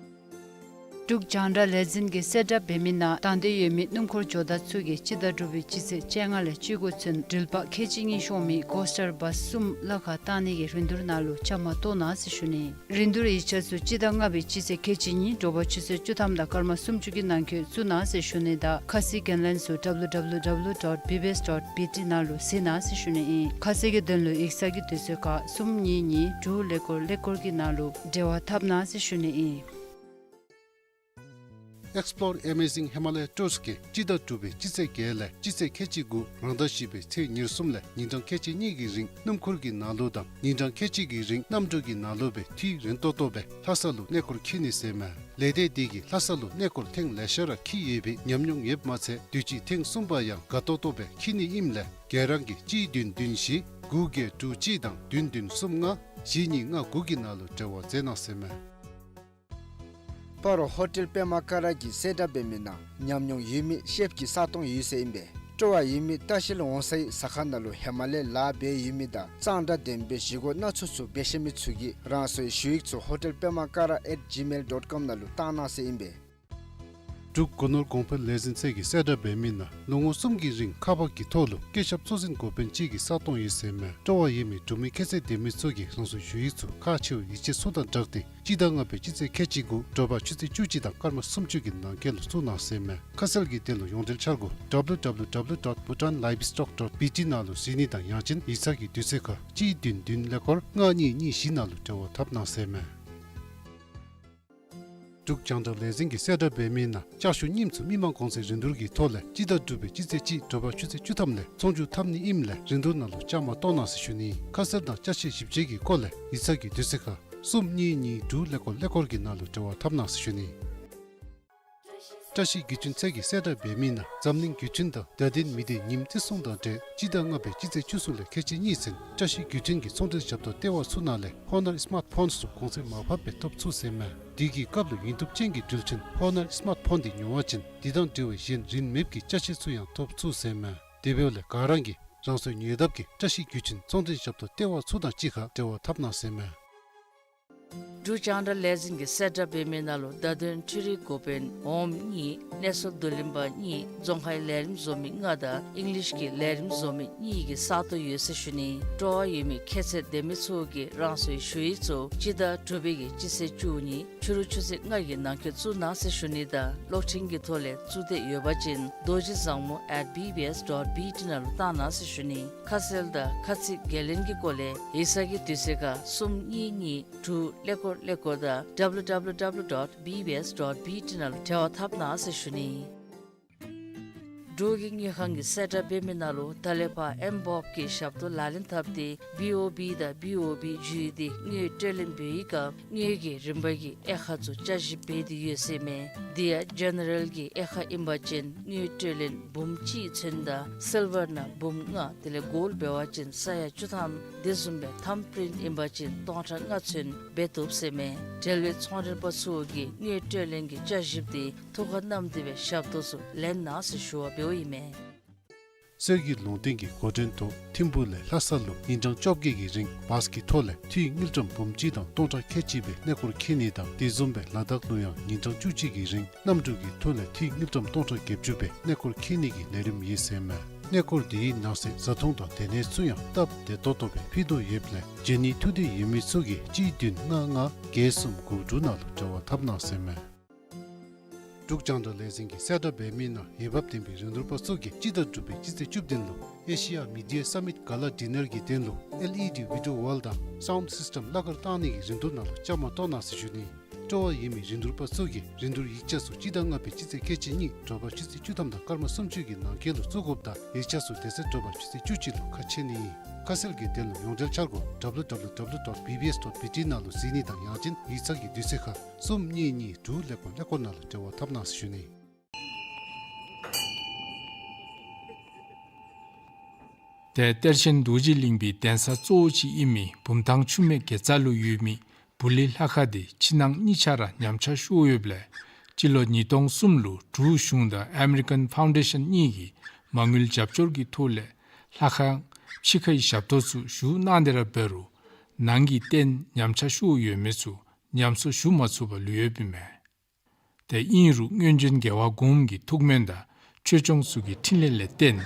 འབྲུག་རྒྱང་བསྒྲགས་ལས་འཛིན་གྱིས་གསལ་བསྒྲགས་འབད་མི་ནང་དང་འདོད་ཡོད་མི་སྣུམ་འཁོར་ཇོ་བདག་ཚུ་གིས་སྤྱི་ཟླ་དྲུག་པའི་སྤྱི་ཚེས་བཅོ་ལྔ་ལས་བཅུ་དགུ་ཚུན་འགྲུལ་པ་ཁལ་གཅིག་གཉིས་ཤོང་མི་གོ་སི་ཊར་བཱསི་གསུམ་གླ་ཁར་བཏང་ནི་གི་རིན་བསྡུར་ནང་ལུ་བཅའ་མར་གཏོགས་གནང་ཟེར་ཞུ་ནི། རིན་བསྡུར་ཡིག་ཆ་ཚུ་སྤྱི་ཟླ་ལྔ་པའི་སྤྱི་ཚེས་ཁལ་གཅིག་གཉིས་དྲོ་པ་ཆུ་ཚོད་བཅུ་ཐམ་དང་སྐར་མ་སུམ་ཅུ་གི་ནང་འཁོད་བཙུགས་གནང་ཟེར་ཞུ་ནི་དང་ཁ་གསལ་གྱི་ལན་ཚུ་W W W dot B B S dot B T ནང་ལུ་གཟིགས་གནང་ཟེར་ཞུ་ནི་ཨིན། ཁ་གསལ་གྱི་དོན་ལུ་ཡིག་ཚང་གི་དུས་ཚོད་ཁར་གསུམ་གཉིས་གཉིས་དྲུག་ཀླད་ཀོར་ཀླད་ཀོར་གྱི་ནང་ལུ་འབྲེལ་བ་འཐབ་གནང་ཟེར་ཞུ་ནི་ཨིན། Explore Amazing Himalaya Tours གིས་སྤྱི་ཟླ་དྲུག་པའི་སྤྱི་ཚེས་བརྒྱད་ལས་སྤྱི་ཚེས་ཁལ་གཅིག་དགུ་རང་ཟླ་བཞི་པའི་ཚེས་ཉེར་གསུམ་ལས་ཉིན་གྲངས་ཁལ་གཅིག་གཉིས་ཀྱི་རིང་སྣུམ་འཁོར་གྱི་ནང་ལུ་དང་ཉིན་གྲངས་ཁལ་གཅིག་གི་རིང་གནམ་གྲུ་གི་ནང་ལུ་སྦེ་དུས་རན་ཏོག་ཏོ་སྦེ་ལྷ་ས་ལུ་གནས་སྐོར་འཁྱིད་ནི་ཟེར་མས། ལས་སྡེ་འདི་གིས་ལྷ་ས་ལུ་གནས་སྐོར་ཐེངས་ལེ་ཤ་ར་འཁྱིད་ཡོད་པའི་ཉམས་མྱོང་ཡོདཔ་མ་ཚད་དུས་ཅི་ཐེངས་གསུམ་པ་ཡང་དགའ་ཏོག་ཏོ་སྦེ་འཁྱིད་ནི་ཨིནམ་ལས་ཁྱེད་རང་གིས་གཅིག་བདུན་བདུན་བཞི་དགུ་བརྒྱད་དྲུག་གཅིག་དང་བདུན་བདུན་གསུམ་ལྔ་བཞི་གཉིས་ལྔ་དགུ་གི་ནང་ལུ་འབྲེལ་བ་མཛད་གནང་ཟེར་མས། སྤ་རོ་ཧོ་ཊེལ་པདྨ་ཀ་ར་གི་གསལ་བསྒྲགས་འབད་མི་ནང་ཉམས་མྱོང་ཡོད་མི་ཤེཕ་གི་ས་སྟོང་ཡོད་ཟེར་ཨིན་པས། སྤྲོ་བ་ཡོད་མི་ལྟ་བཤལ་འོང་སའི་ཟ་ཁང་ནང་ལུ་ཧེ་མ་ལས་ལཱ་འབད་ཡོད་མི་དང་གཙང་སྦྲ་ལྡན་པའི་བཞེས་སྒོ་སྣ་ཚོགས་ཚུ་འབད་ཤེས་མི་ཚུ་གིས་རང་སོའི་ཞུ་ཡིག་ཚུ་ཧོ་ཊེལ་པདྨ་ཀ་ར་ཨེཊ་ཇི་མེལ་ཌོཊ་ཀོམ་ནང་ལུ་བཏང་གནང་ཟེར་ཨིན་པས། འབྲུག་སྒོ་ནོར་གོང་འཕེལ་ལས་འཛིན་ཚད་ཀྱིས་གསལ་བསྒྲགས་འབད་མི་ནང་ལོ་ངོ་གསུམ་གྱི་རིང་ཁག་འབག་གི་ཐོག་ལུ་སྐྱེད་ཞབས་གཙོ་འཛིན་འགོ་དཔོན་གཅིག་གི་ས་སྟོང་ཡོད་ཟེར་མས། སྤྲོ་བ་ཡོད་མི་འབྲུག་མི་ཁྱད་ཚད་ལྡན་མི་ཚུ་གིས་རང་སོའི་ཞུ་ཡིག་ཚུ་ཁག་ཆེ་བའི་ཡིག་ཆ་ཚུ་དང་སྦྲགས་ཏེ་སྤྱི་ཟླ་ལྔ་པའི་སྤྱི་ཚེས་ཁལ་གཅིག་དགུ་དྲོ་པ་ཆུ་ཚོད་བཅུ་གཅིག་དང་སྐར་མ་སུམ་ཅུ་གི་ནང་འཁོད་ལུ་བཙུགས་གནང་ཟེར་མས། ཁ་གསལ་གྱི་དོན་ལུ་ཡོངས་འབྲེལ་འཆར་སྒོ་W W W dot bhutan livestock dot B T ནང་ལུ་གཟིགས་ནི་དང་ཡང་ཅིན་ཡིག་ཚང་གི་དུས་ཚོད་ཁར་གཅིག་བདུན་བདུན་ཀླད་ཀོར་ལྔ་གཉིས་གཉིས་བཞི་ནང་ལུ་འབྲེལ་བ་འཐབ་གནང་ཟེར་མས། འབྲུག་རྒྱང་བསྒྲགས་ལས་འཛིན་གྱིས་གསལ་བསྒྲགས་འབད་མི་ནང་ལྕགས་ཞུ་རྙིངམ་ཚུ་མི་མང་གོང་ཚད་རིན་བསྡུར་གྱི་ཐོག་ལས་སྤྱི་ཟླ་དྲུག་པའི་སྤྱི་ཚེས་གཅིག་དྲོ་པ་ཆུ་ཚོད་བཅུ་ཐམ་ལས་ཚོང་བསྒྱུར་འཐབ་ནི་ཨིནམ་ལས་རིན་བསྡུར་ནང་ལུ་བཅའ་མར་གཏོགས་གནང་ཟེར་ཞུ་ནི། ཁ་གསལ་དང་ཅ་ཆས་ཞིབ་དཔྱད་ཀྱི་སྐོར་ལས་ཡིག་ཚང་གི་དུས་ཚོད་ཁར་གསུམ་གཉིས་གཉིས་དྲུག་ཀླད་ཀོར་ཀླད་ཀོར་གྱི་ནང་ལུ་འབྲེལ་བ་འཐབ་གནང་ཟེར་ཞུ་ནི། བཀྲ་ཤིས་བརྒྱུད་འཕྲིན་ཚད་ཀྱིས་གསལ་བསྒྲགས་འབད་མི་ནང་འཛམ་གླིང་བརྒྱུད་འཕྲིན་དང་བརྡ་དོན་མི་སྡེ་ཉིནམ་བརྩི་སྲུང་དང་འབྲེལ་སྤྱི་ཟླ་ལྔ་པའི་སྤྱི་ཚེས་བཅུ་གསུམ་ལས་ཁལ་གཅིག་གཉིས་ཚུན་བཀྲ་ཤིས་བརྒྱུད་འཕྲིན་གྱི་ཚོང་འབྲེལ་ཞབས་ཏོག་ལྟེ་བ་ཚུ་ནང་ལས་ཧོ་ནར་སི་མཱརཊ་ཕོནསི་ཚུ་གོང་ཚད་མར་ཕབ་སྦེ་ཐོབ་ཚུགས་ཟེར་མས། དུས་ཀྱི་སྐབས་ལུ་ཡིན་ཐུབ་ཅན་གྱི་འགྲུལ་ཆས་ཧོ་ནར་སི་མཱརཊ་ཕོན་འདི་ཉོ་བ་ཅིན་འདི་དང་འབྲེལ་བའི་གཞན་རིན་མེདཔ་གི་ཅ་ཆས་ཚུ་ཡང་ཐོབ་ཚུགས་ཟེར་མས། དེ་འབདཝ་ལས་ག་ར་གིས་རང་སོའི་ཉེ་འདབས་ཀྱི་བཀྲ་ཤིས་བརྒྱུད་འཕྲིན་ཚོང་འབྲེལ་ཞབས་ཏོག་ལྟེ་བ་ཚུ་དང་གཅིག་ཁར་འབྲེལ་བ་འཐབ་གནང་ཟེར་མས། འབྲུག་རྒྱང་བསྒྲགས་ལས་འཛིན་གྱིས་གསལ་བསྒྲགས་འབད་མི་ནང་ལུ་བརྡ་དོན་འཕྲུལ་རིག་འགོ་དཔོན་འོགམ་གཉིས་གནས་ཚུལ་བསྡུ་ལེན་པ་གཉིས་རྫོང་ཁའི་ལས་རིམ་བཟོ་མི་ལྔ་དང་ཨིང་ལིཤ་གི་ལས་རིམ་བཟོ་མི་གཉིས་ཀྱི་ས་སྟོང་ཡོད་ཟེར་ཞུ་ནི། སྤྲོ་བ་ཡོད་མི་ཁྱད་ཚད་ལྡན་མི་ཚུ་གིས་རང་སོའི་ཞུ་ཡིག་ཚུ་སྤྱི་ཟླ་དྲུག་པའི་གི་སྤྱི་ཚེས་བཅུ་གཉིས་ཕྱི་རུ་ཆུ་ཚོད་ལྔ་གི་ནང་འཁོད་བཙུགས་གནང་ཟེར་ཞུ་ནི་དང་གློག་འཕྲིན་གྱི་ཐོག་ལས་བཙུགས་འདོད་ཡོད་པ་ཅིན་རྡོ་རྗེ་བཟང་མོ་at B B S dot B T ནང་ལུ་བཏང་གནང་ཟེར་ཞུ་ནི། ཁ་གསལ་དང་ཁ་ཚིག་འགན་ལེན་གྱི་སྐོར་ལས་ཡིག་ཚང་གི་དུས་ཚོད་ཁར་གསུམ་གཉིས་གཉིས་དྲུག་ཀླད་ཀོར་ཀླད་ཀོར་དང་W W W dot B B S dot B T ནང་ལུ་འབྲེལ་བ་འཐབ་གནང་ཟེར་ཞུ་ནི། འབྲུག་གི་དངུལ་ཁང་གིས་གསལ་བསྒྲགས་འབད་མི་ནང་ལུ་ད་ལས་ཕར་ཨེམ་བོབ་ཀྱི་ཞབས་ཏོག་ལག་ལེན་འཐབ་སྟེ་བི་ཨོ་བི་དང་བི་ཨོ་བི་བརྒྱུད་དེ་དངུལ་སྤྲོད་ལེན་འབད་བའི་སྐབས་དངུལ་གྱི་རིན་པ་གི་དབྱེ་ཁག་ཚུ་བསྐྱར་ཞིབ་འབད་དེ་ཡོད་ཟེར་མས། དེ་ཡང་ཇེ་ནེ་རཱལ་གྱི་དབྱེ་ཁག་ཨིན་པ་ཅིན་དངུལ་སྤྲོད་ལེན་འབུམ་གཅིག་ཚུན་དང་སིལ་ཝར་ནང་འབུམ་ལྔ་དེ་ལས་གོལཌ་འབད་བ་ཅིན་ས་ཡ་བཅུ་ཐམ་དེ་བཟུམ་སྦེ་ཐམ་པྲིནཊ་ཨིན་པ་ཅིན་སྟོང་ཕྲག་ལྔ་ཚུན་འབད་བཏུབ་ཟེར་མས། འབྲེལ་བའི་ཚོང་མགྲོན་པ་ཚུ་གིས་དངུལ་སྤྲོད་ལེན་གྱི་བསྐྱར་ཞིབ་དེ་ཐུགས་ཁར་བསྣམས་ཏེ་སྦེ་ཞབས་ཏོག་ཚུ་ལེན་གནང་ཟེར་ཞུ་བ་འབདཝ་ཨིན་མས། གསེར་གྱི་ལུང་བསྟན་གྱི་འགོ་འདྲེན་ཐོག་ཐིམ་ཕུག་ལས་ལྷ་ས་ལུ་ཉིན་གྲངས་བཅོ་བརྒྱད་ཀྱི་རིང་བཱས་ཀྱི་ཐོག་ལས་འཐུས་དངུལ་ཀྲམ་འབུམ་གཅིག་དང་སྟོང་ཕྲག་ཁལ་གཅིག་སྦེ་གནས་སྐོར་འཁྱིད་ནི་དང་དེ་བཟུམ་སྦེ་ལ་དྭགས་ལུ་ཡང་ཉིན་གྲངས་བཅུ་གཅིག་གི་རིང་གནམ་གྲུ་གི་ཐོག་ལས་འཐུས་དངུལ་ཀྲམ་སྟོང་ཕྲག་བརྒྱད་ཅུ་སྦེ་གནས་སྐོར་འཁྱིད་ནི་གི་ལས་རིམ་ཡོད་ཟེར་མས། གནས་སྐོར་དེའི་ནང་གསེས་བཟའ་འཐུང་དང་སྡོད་གནས་ཚུ་ཡང་སྟབས་བདེ་ཏོག་ཏོ་སྦེ་ཕུལ་དོ་ཡོདཔ་ལས་བྱོན་ནི་ཐུགས་འདོད་ཡོད་མི་ཚུ་གིས་གཅིག་བདུན་ལྔ་ལྔ་བརྒྱད་གསུམ་དགུ་དྲུག་ནང་ལུ་འབྲེལ་བ་འཐབ་གནང་ཟེར་མས། འབྲུག་རྒྱང་བསྒྲགས་ལས་འཛིན་གྱིས་གསལ་བསྒྲགས་འབད་མི་ནང་འོས་འབབ་ལྡན་པའི་རིན་བསྡུར་པ་ཚུ་གིས་སྤྱི་ཟླ་དྲུག་པའི་སྤྱི་ཚེས་བཅུ་བདུན་ལུ་ཨེ་ཤི་ཡ་མི་ཌི་ཡ་སམ་མིཊ་ག་ལ་ཌི་ནར་གྱི་དོན་ལུ་ཨེལ་ཨི་ཌི་བི་ཌི་ཡོ་ཝཱལ་དང་སའུནཌ་སིསི་ཊེམ་གླ་གར་བཏང་ནི་གི་རིན་བསྡུར་ནང་ལུ་བཅའ་མར་གཏོགས་གནང་ཟེར་ཞུ་ནི། སྤྲོ་བ་ཡོད་མི་རིན་བསྡུར་པ་ཚུ་གིས་རིན་བསྡུར་ཡིག་ཆ་ཚུ་སྤྱི་ཟླ་ལྔ་པའི་སྤྱི་ཚེས་ཁལ་གཅིག་གཉིས་དྲོ་པ་ཆུ་ཚོད་བཅུ་ཐམ་དང་སྐར་མ་སུམ་ཅུ་གི་ནང་འཁོད་ལུ་བཙུགས་དགོཔ་དང་ཡིག་ཆ་ཚུ་དེ་ཚེ་དྲོ་པ་ཆུ་ཚོད་བཅུ་གཅིག་ལུ་ཁ་ཕྱེ་ནི་ཨིན། ཁ་གསལ་གྱི་དོན་ལུ་ཡོངས་འབྲེལ་འཆར་སྒོ་W W W dot B B S dot B T ནང་ལུ་གཟིགས་ནི་དང་ཡང་ཅིན་ཡིག་ཚང་གི་དུས་ཚོད་ཁར་གསུམ་གཉིས་གཉིས་དྲུག་ཀླད་ཀོར་ཀླད་ཀོར་ནང་ལུ་འབྲེལ་བ་འཐབ་གནང་ཟེར་ཞུ་ནི། ཏེ་གཏེར་ཆེན་རྡོ་རྗེ་གླིང་པའི་གདན་ས་གཙོ་བོ་ཅིག་ཨིན་མི་བུམ་ཐང་ཆུ་སྨད་དགེ་རྩ་ལུ་ཡོད་མི་བུ་ལི་ལྷ་ཁང་འདི་ཕྱི་ནང་གཉིས་ཆ་ར་ཉམས་ཆག་ཤོར་ཡོདཔ་ལས་སྤྱི་ལོ་ཉིས་སྟོང་གསུམ་ལུ་འབྲུག་གཞུང་དང་ཨ་མི་རི་ཀན་ཕའུན་ཌེ་ཤཱན་གཉིས་ཀྱིས་མ་དངུལ་རྒྱབ་སྐྱོར་གྱི་ཐོག་ལས་ལྷ་ཁང་ཕྱི་ཁའི་ཞབས་ཏོག་ཚུ་ཞུ་གནང་སྟེ་ར་འབད་རུང་ནང་གི་རྟེན་ཉམས་ཆག་ཤོར་ཡོད་མི་ཚུ་ཉམས་གསོ་ཞུ་མ་ཚུགས་པར་ལུས་ཡོདཔ་ཨིན་མས། ཏེ་ཨིན་རུང་སྔོན་བྱོན་རྒྱལ་བ་གོངམ་གི་ཐུགས་སྨོན་དང་ཆོས་སྐྱོང་ཚུ་གི་ཕྲིན་ལས་ལས་བརྟེན་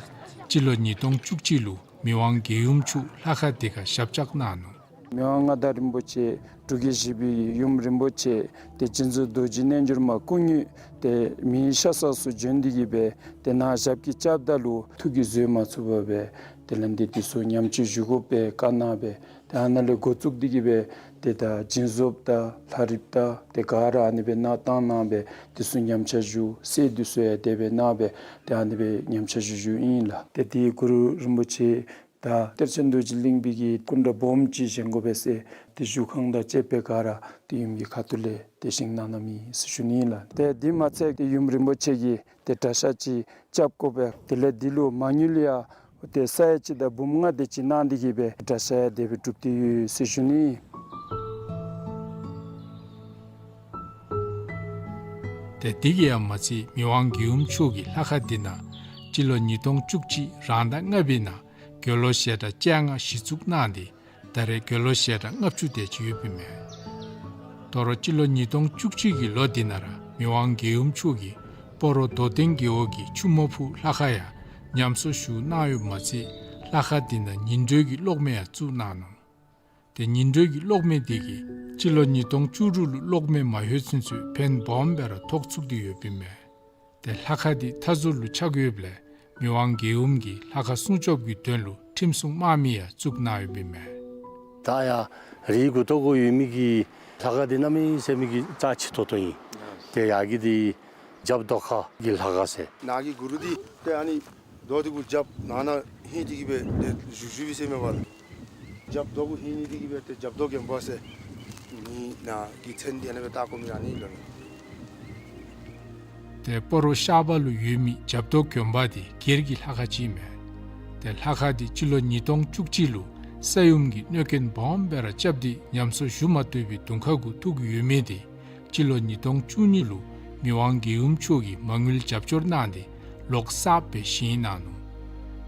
སྤྱི་ལོ་ཉིས་སྟོང་བཅུ་གཅིག་ལུ་མི་དབང་རྒྱལ་ཡུམ་མཆོག་ལྷ་ཁང་འདི་ཁར་ཞབས་བཅགས་གནང་ནུག། མི་དབང་མངའ་བདག་རིན་པོ་ཆེ་འབྲུག་རྒྱལ་བཞི་པའི་ཡུམ་རིན་པོ་ཆེ་ཏེ་རྗེ་བཙུན་རྡོ་རྗེ་རྣལ་འབྱོར་མ་སྐུ་དངོས་ཏེ་མི་ཤ་ཚ་ཚུ་བྱོན་ཏེ་གིས་སྦེ་ཏེ་ནཱ་ཞབས་ཀྱིས་བཅགསཔ་ད་ལུ་ཐུགས་ཀྱིས་བཟོད་མ་ཚུགས་པར་སྦེ་དེ་ལས་འདི་འདི་ཚུ་ཉམས་བཅོས་ཞུ་དགོ་པའི་བཀའ་གནང་སྦེ་ ཏེ་ཨ་ནཱ་ལས་འགོ་བཙུགས་ཏེ་གིས་སྦེ་ཏེ་ད་སྦྱིན་བཟོཔ་དང་ལྷ་རིཔ་དང་ཏེ་ག་ར་ཨ་ནི་སྦེ་གནང་བཏང་གནང་སྦེ་དེ་ཚུ་ཉམས་ཆག་ཞུ་སའི་དེ་ཚུ་ཡང་དེ་སྦེ་གནང་སྦེ་ཏེ་ཨ་ནི་སྦེ་ཉམས་ཆག་ཞུ་ཞུཝ་ཨིན་ལགས། ཏེ་དེ་གུ་རུ་རིན་པོ་ཆེ་ད་གཏེར་ཆེན་རྡོ་རྗེ་གླིང་པའི་གི་སྐུ་འདྲ་སྦོམ་ཅིག་བཞེངས་དགོ་པས་ཟེར་ཏེ་ཞུ་ཁང་དང་བཅས་པའི་ག་ར་ཏེ་ཡུམ་གྱི་ཁ་ཐུག་ལས་ཏེ་བཞེངས་གནང་གནངམ་ཨིན་ཟེར་ཞུ་ནི་ཨིན་ལགས། ཏེ་དེ་མ་ཚད་ཏེ་ཡུམ་རིན་པོ་ཆེ་གིས་ཏེ་གྲྭ་ཤག་ཅིག་རྐྱབ་དགོ་པས། དེ་ལས་དེ་ལུ་མ་དངུལ་ཡང་ཏེ་ས་ཡ་གཅིག་དང་འབུམ་ལྔ་དེ་ཅིག་གནང་སྟེ་གིས་སྦེ་གྲྭ་ཤག་ཡང་དེ་སྦེ་གྲུབ་སྟེ་ཡོད་ཟེར་ཞུ་ནི། ཏེ་དེ་གིས་ཡང་མ་ཚད་མི་དབང་རྒྱལ་ཡུམ་མཆོག་གིས་ལྷ་ཁང་འདི་ནང་སྤྱི་ལོ་ཉིས་སྟོང་བཅུ་གཅིག་རང་ཟླ་ལྔ་པའི་ནང་དགེ་སློང་ཞལ་གྲངས་བཅོ་ལྔ་གཞི་བཙུགས་གནང་སྟེ་ད་རེས་དགེ་སློང་ཞལ་གྲངས་ལྔ་བཅུ་དེ་ཅིག་ཡོདཔ་ཨིན་མས། དོ་རུང་སྤྱི་ལོ་ཉིས་སྟོང་བཅུ་གཅིག་གི་ལོ་འདི་ནང་ར་མི་དབང་རྒྱལ་ཡུམ་མཆོག་གིས་སྤ་རོ་རྡོར་གདན་རྒེད་འོག་གི་ཆུ་མོ་ཕུག་ལྷ་ཁང་ཡང་ཉམས་གསོ་ཞུ་གནང་ཡོདཔ་མ་ཚད་ལྷ་ཁང་འདི་ནང་ཉིན་དྲོད་ཀྱི་གློག་མེ་ཡང་བཙུགས་གནང་ནུག། ཏེ་ཉིན་དྲོད་ཀྱི་གློག་མེ་འདི་གིས་སྤྱི་ལོ་ཉིས་སྟོང་བཅུ་དྲུག་ལུ་གློག་མེ་མ་ལྷོད་ཚུན་ཚོད་ཕན་སྦོམ་སྦེ་ར་ཐོགས་ཚུགས་ཏེ་ཡོདཔ་ཨིན་མས། ཏེ་ལྷ་ཁང་འདི་མཐའ་ཟུར་ལུ་ཆགས་ཡོདཔ་ལས་མི་དབང་རྒྱལ་ཡུམ་གྱིས་ལྷ་ཁང་སྲུང་སྐྱོབ་ཀྱི་དོན་ལུ་ཁྲིམས་སྲུང་དམག་མི་ཡང་བཙུགས་གནང་ཡོདཔ་ཨིན་མས། ད་ཡར་རིའི་མགུ་ཏོ་གུ་ཡོད་མི་གི་ལྷ་ཁང་འདི་གནམ་མེད་ས་མེད་ཀྱི་རྩ་ཆེ་ཏོག་ཏོ་ཨིན། ཏེ་ཡར་གི་འདི་རྒྱབ་རྡོ་ཁ་གི་ལྷ་ཁང་ཟེར། ནཱ་གི་གུ་རུ་འདི་ཏེ་ཨ་ནི་རྡོ་འདི་གུ་རྒྱབ་ནང་ན་ཧིང་འདི་གིས་སྦེ་ཏེ་བཞུགས་བཞུགསཔ་ཨིན་ཟེར་མས་པ་ལགས། རྒྱབ་རྡོ་གུ་ཧིང་འདི་གིས་སྦེ་ཏེ་རྒྱབ་རྡོ་དགོན་པ་ཟེར་མི་ནཱ་གི་མཚན་འདི་ཨ་ནི་སྦེ་བཏགས་དགོ་མི་ཨ་ནི་ལགས། ཏེ་སྤ་རོ་ཤར་པ་ལུ་ཡོད་མི་རྒྱབ་རྡོ་དགོན་པ་འདི་སྒེར་གྱི་ལྷ་ཁང་ཅིག་ཨིན་མས། ཏེ་ལྷ་ཁང་འདི་སྤྱི་ལོ་ཉིས་སྟོང་བཅུ་གཅིག་ལུ་ས་ཡོམ་གྱིས་གནོད་སྐྱོན་སྦོམ་སྦེ་ར་རྐྱབ་སྟེ་ཉམས་གསོ་ཞུ་མ་བཏུབ་པའི་གདུང་ཁ་གུ་ཐུག་ཡོད་མི་འདི་སྤྱི་ལོ་ཉིས་སྟོང་བཅུ་གཉིས་ལུ་མི་དབང་རྒྱལ་ཡུམ་མཆོག་གིས་མ་དངུལ་རྒྱབ་སྐྱོར་གནང་སྟེ་ལོག་གསརཔ་སྦེ་བཞེངས་གནང་ནུག།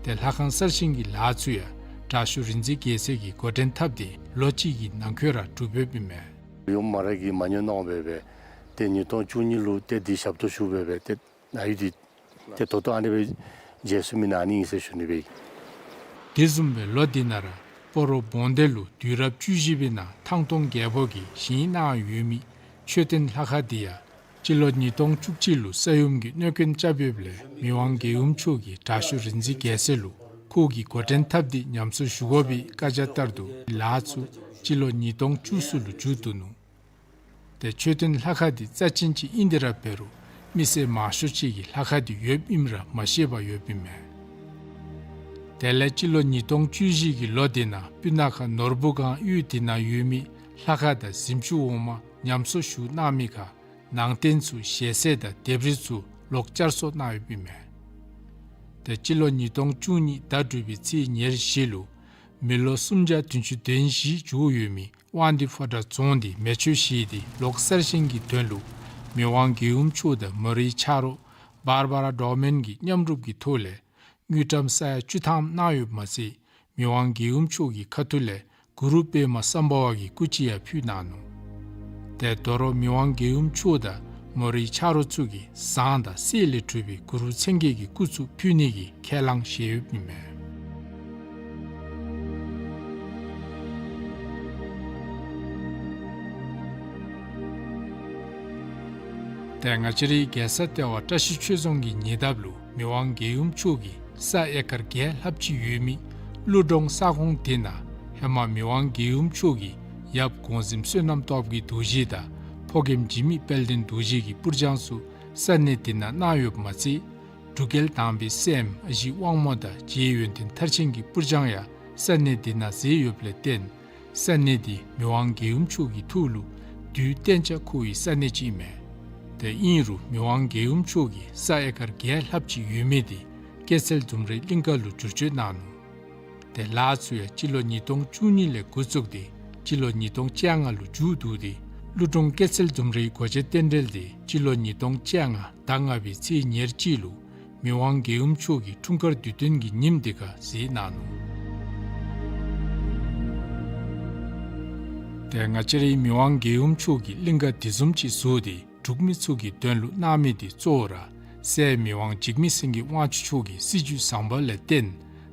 ཏེ་ལྷ་ཁང་གསར་བཞེངས་ཀྱི་ལཱ་ཚུ་ཡང་དྲག་ཤོས་རིག་འཛིན་རྒྱལ་མཚན་གྱིས་འགོ་འདྲེན་འཐབ་སྟེ་ལོ་གཅིག་གི་ནང་འཁོད་ར་གྲུབ་ཡོདཔ་ཨིན་མས། ཡུམ་མ་ར་གིས་མ་དངུལ་གནང་སྦེ་སྦེ་ཏེ་ཉིས་སྟོང་བཅུ་གཉིས་ལུ་ཏེ་འདི་ཞབས་ཏོག་ཞུ་སྦེ་སྦེ་ཏེ་ནཱ་ཡོད་དེ་ཏེ་ད་ལྟོ་ཨ་ནི་སྦེ་མཇལ་ཚུགས་མི་ནི་ཨ་ནི་ཨིན་ཟེར་ཞུ་ནི་སྦེ། དེ་བཟུམ་སྦེ་ལོ་འདི་ནང་ར་སྤ་རོ་སྦོང་སྡེ་ལུ་དུས་རབས་བཅུ་བཞི་པའི་ནང་ཐང་སྟོང་རྒྱལ་པོ་གིས་བཞེངས་གནང་ཡོད་མི་མཆོད་རྟེན་ལྷ་ཁང་འདི་ཡང་སྤྱི་ལོ་ཉིས་སྟོང་བཅུ་གཅིག་ལུ་ས་ཡོམ་གྱིས་གནོད་སྐྱོན་རྐྱབ་ཡོདཔ་ལས་མི་དབང་རྒྱལ་ཡུམ་མཆོག་གིས་དྲག་ཤོས་རིག་འཛིན་རྒྱལ་མཚན་ལུ་ཁོ་གིས་འགོ་འདྲེན་འཐབ་སྟེ་ཉམས་གསོ་ཞུ་དགོ་པའི་བཀའ་རྒྱ་ལྟར་དུ་ལཱ་ཚུ་སྤྱི་ལོ་ཉིས་སྟོང་བཅུ་གསུམ་ལུ་མཇུག་བསྡུ་ནུག། ཏེ་མཆོད་རྟེན་ལྷ་ཁང་འདི་རྩ་ཅན་ཅིག་ཨིན་ཏེ་ར་འབད་རུང་མི་སེར་མང་ཤོས་ཅིག་གིས་ལྷ་ཁང་འདི་ཡོདཔ་ཨིནམ་ར་མ་ཤེས་པར་ཡོདཔ་ཨིན་མས། དེ་ལས་སྤྱི་ལོ་ཉིས་སྟོང་བཅུ་བཞི་གི་ལོ་འདི་ནང་སྤུ་ན་ཁ་ནོར་བུ་སྒང་གཡུས་འདི་ནང་ཡོད་མི་ལྷ་ཁང་དང་གཟིམ་ཆུང་འོག་མ་ཉམས་གསོ་ཞུ་གནང་མི་ཁར་ནང་རྟེན་ཚུ་ཞལ་ཟས་དང་ལྡེབས་རིས་ཚུ་ལོག་བསྐྱར་གསོ་གནང་ཡོདཔ་ཨིན་མས། ཏེ་སྤྱི་ལོ་ཉིས་སྟོང་བཅུ་གཉིས་ཟླ་དྲུག་པའི་ཚེས་ཉེར་བཞི་ལུ་མི་ལོ་སུམ་བརྒྱ་བདུན་ཅུ་དོན་བཞི་འགྱོ་ཡོད་མི་དབང་འདུས་ཕོ་བྲང་རྫོང་འདི་མེ་མཆོད་བཞེས་ཏེ་ལོག་གསར་བཞེངས་ཀྱི་དོན་ལུ་མི་དབང་རྒྱལ་ཡུམ་མཆོག་དང་མོ་རའི་ཆ་རོགས་བར་བ་ར་ཌོར་མཱན་གྱི་མཉམ་རུབ་ཀྱི་ཐོག་ལས་དངུལ་ཀྲམ་ས་ཡ་བཅུ་ཐམ་གནང་ཡོདཔ་མ་ཚད་མི་དབང་རྒྱལ་ཡུམ་མཆོག་གི་ཁ་ཐུག་ལས་གུ་རུ་པདྨ་སམྦྷ་ཝ་གི་སྐུ་ཅིག་ཡང་ཕུལ་གནང་ནུག། ཏེ་དོ་རུང་མི་དབང་རྒྱལ་ཡུམ་མཆོག་དང་མོ་རའི་ཆ་རོགས་ཚུ་གིས་ཟངས་དང་གསེར་ལས་གྲུབ་པའི་གུ་རུ་མཚན་བརྒྱད་ཀྱི་སྐུ་ཚུ་ཕུལ་ནི་གི་ཁས་བླངས་བཞེས་ཡོདཔ་ཨིན་མས། ཏེ་ང་བཅས་རའི་རྒྱལ་ས་ལྟེ་བ་བཀྲ་ཤིས་ཆོས་རྫོང་གི་ཉེ་འདབས་ལུ་མི་དབང་རྒྱལ་ཡུམ་མཆོག་གི་ས་ཨེ་ཀར་བརྒྱད་ལྷགཔ་ཅིག་ཡོད་མི་ཀླུ་གྲོང་ས་ཁོངས་དེ་ནང་ཧེ་མ་མི་དབང་རྒྱལ་ཡུམ་མཆོག་གི་ཡབ་གོང་གཟིམ་བསོད་ནམས་སྟོབས་ཀྱི་རྡོ་རྗེ་དང་ཕོ་རྒནམ་འཇིགས་མེད་དཔལ་ལྡན་རྡོ་རྗེ་གི་སྤུར་སྦྱང་ཚུ་ས་གནས་དེ་ནང་གནང་ཡོདཔ་མ་ཚད་འབྲུག་རྒྱལ་དང་པའི་སྲསམོ་ཨ་ཞེ་དབང་མོ་དང་རྗེ་ཡོན་ཏན་མཐར་ཕྱིན་གྱི་སྤུར་སྦྱང་ཡང་ས་གནས་དེ་ནང་མཛད་ཡོདཔ་ལས་བརྟེན་ས་གནས་འདི་མི་དབང་རྒྱལ་ཡུམ་མཆོག་གི་ཐུགས་ལུ་དུས་གཏན་ཆ་ཁོ་བོའི་ས་གནས་ཅིག་ཨིན་མས། ཏེ་ཨིན་རུང་མི་དབང་རྒྱལ་ཡུམ་མཆོག་གིས་ས་ཨེ་ཀར་བརྒྱད་ལྷགཔ་ཅིག་ཡོད་མི་འདི་སྐྱེད་ཚལ་ལྡུམ་རའི་གླིང་ག་ལུ་བསྒྱུར་བཅོས་གནང་ནུག། ཏེ་ལཱ་ཚུ་ཡང་སྤྱི་ལོ་ཉིས་སྟོང་བཅུ་གཉིས་ལས་འགོ་བཙུགས་ཏེ་སྤྱི་ལོ་ཉིས་སྟོང་བཅོ་ལྔ་ལུ་མཇུག་བསྡུ་སྟེ་ཀླུ་གྲོང་སྐྱེད་ཚལ་ལྡུམ་རའི་སྒོ་འབྱེད་རྟེན་འབྲེལ་འདི་སྤྱི་ལོ་ཉིས་སྟོང་བཅོ་ལྔ་ཟླ་ལྔ་པའི་ཚེས་ཉེར་གཅིག་ལུ་མི་དབང་རྒྱལ་ཡུམ་མཆོག་གི་འཁྲུངས་སྐར་དུས་སྟོན་གྱི་ཉིནམ་དེ་ཁར་མཛད་གནང་ནུག། ཏེ་ང་བཅས་རའི་མི་དབང་རྒྱལ་ཡུམ་མཆོག་གིས་གླིང་ག་དེ་བཟུམ་ཅིག་བཟོ་སྟེ་འབྲུག་མི་ཚུ་གི་དོན་ལུ་གནང་མི་དེ་གཙོ་བོ་ར་སྲས་མི་དབང་འཇིགས་མེད་སེང་གེ་དབང་ཕྱུག་མཆོག་གི་སྲིད་བྱུས་བཟང་པོ་ལས་བརྟེན་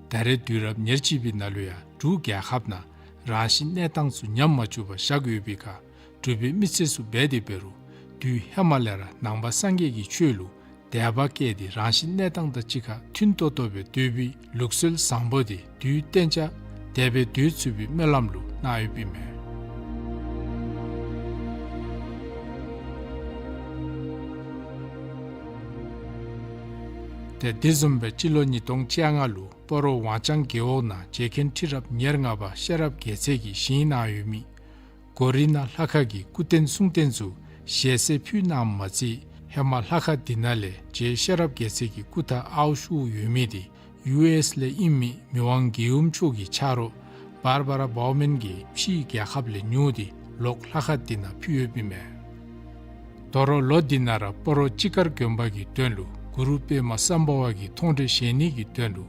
ད་རེས་དུས་རབས་ཉེར་གཅིག་པའི་ནང་ལུ་ཡང་འབྲུག་རྒྱལ་ཁབ་ནང་རང་བཞིན་གནས་སྟངས་ཚུ་ཉམས་མ་བཅུག་པར་བཞག་ཡོད་པའི་ཁར་འབྲུག་པའི་མི་སེར་ཚུ་འབད་དེ་འབད་རུང་དུས་ཧེ་མ་ལས་ར་ནང་པ་སངས་རྒྱས་ཀྱི་ཆོས་ལུ་དད་པ་བསྐྱེད་དེ་རང་བཞིན་གནས་སྟངས་དང་གཅིག་ཁར་མཐུན་ཏོག་ཏོ་སྦེ་སྡོད་པའི་ལུགས་སྲོལ་བཟང་པོ་དེ་དུས་གཏན་ཆ་ དེ་སྦེ་སྡོད་ཚུགས་པའི་སྨོན་ལམ་ལུ་གནང་ཡོདཔ་ཨིན་མས། ཏེ་དེ་བཟུམ་སྦེ་སྤྱི་ལོ་ཉིས་སྟོང་བཅོ་ལྔ་ལུ་སྤ་རོ་ཝང་ལྕང་རྒེད་འོག་ནང་རྗེ་མཁན་ཁྲི་རབས་ཉེར་ལྔ་པ་ཤེས་རབ་རྒྱལ་མཚན་གྱིས་བཞེངས་གནང་ཡོད་མི་གོ་རི་ན་ལྷ་ཁང་གི་སྐུ་རྟེན་གསུང་རྟེན་ཚུ་ཞལ་གསེར་ཕུལ་གནངམ་མ་ཚད་ཧེ་མ་ལྷ་ཁང་འདི་ནང་ལས་རྗེ་ཤེས་རབ་རྒྱལ་མཚན་གྱི་སྐུ་ཐང་ཨརཝ་ཤུགས་ཡོད་མི་འདི་ཡུ་ཨེསི་ལས་ཨིན་མི་མི་དབང་རྒྱལ་ཡུམ་མཆོག་གི་ཆ་རོགས་བར་བ་ར་བའོ་མེན་གྱིས་ཕྱིའི་རྒྱལ་ཁབ་ལས་ཉོ་སྟེ་ལོག་ལྷ་ཁང་འདི་ནང་ཕུལ་ཡོདཔ་ཨིན་མས། དོ་རུང་ལོ་འདི་ནང་ར་སྤ་རོ་སྤྱིལ་དཀར་དགོན་པ་གི་དོན་ལུ་གུ་རུ་པདྨ་སམྦྷ་ཝ་གི་མཐོང་གྲོལ་བཞེངས་ནི་གི་དོན་ལུ་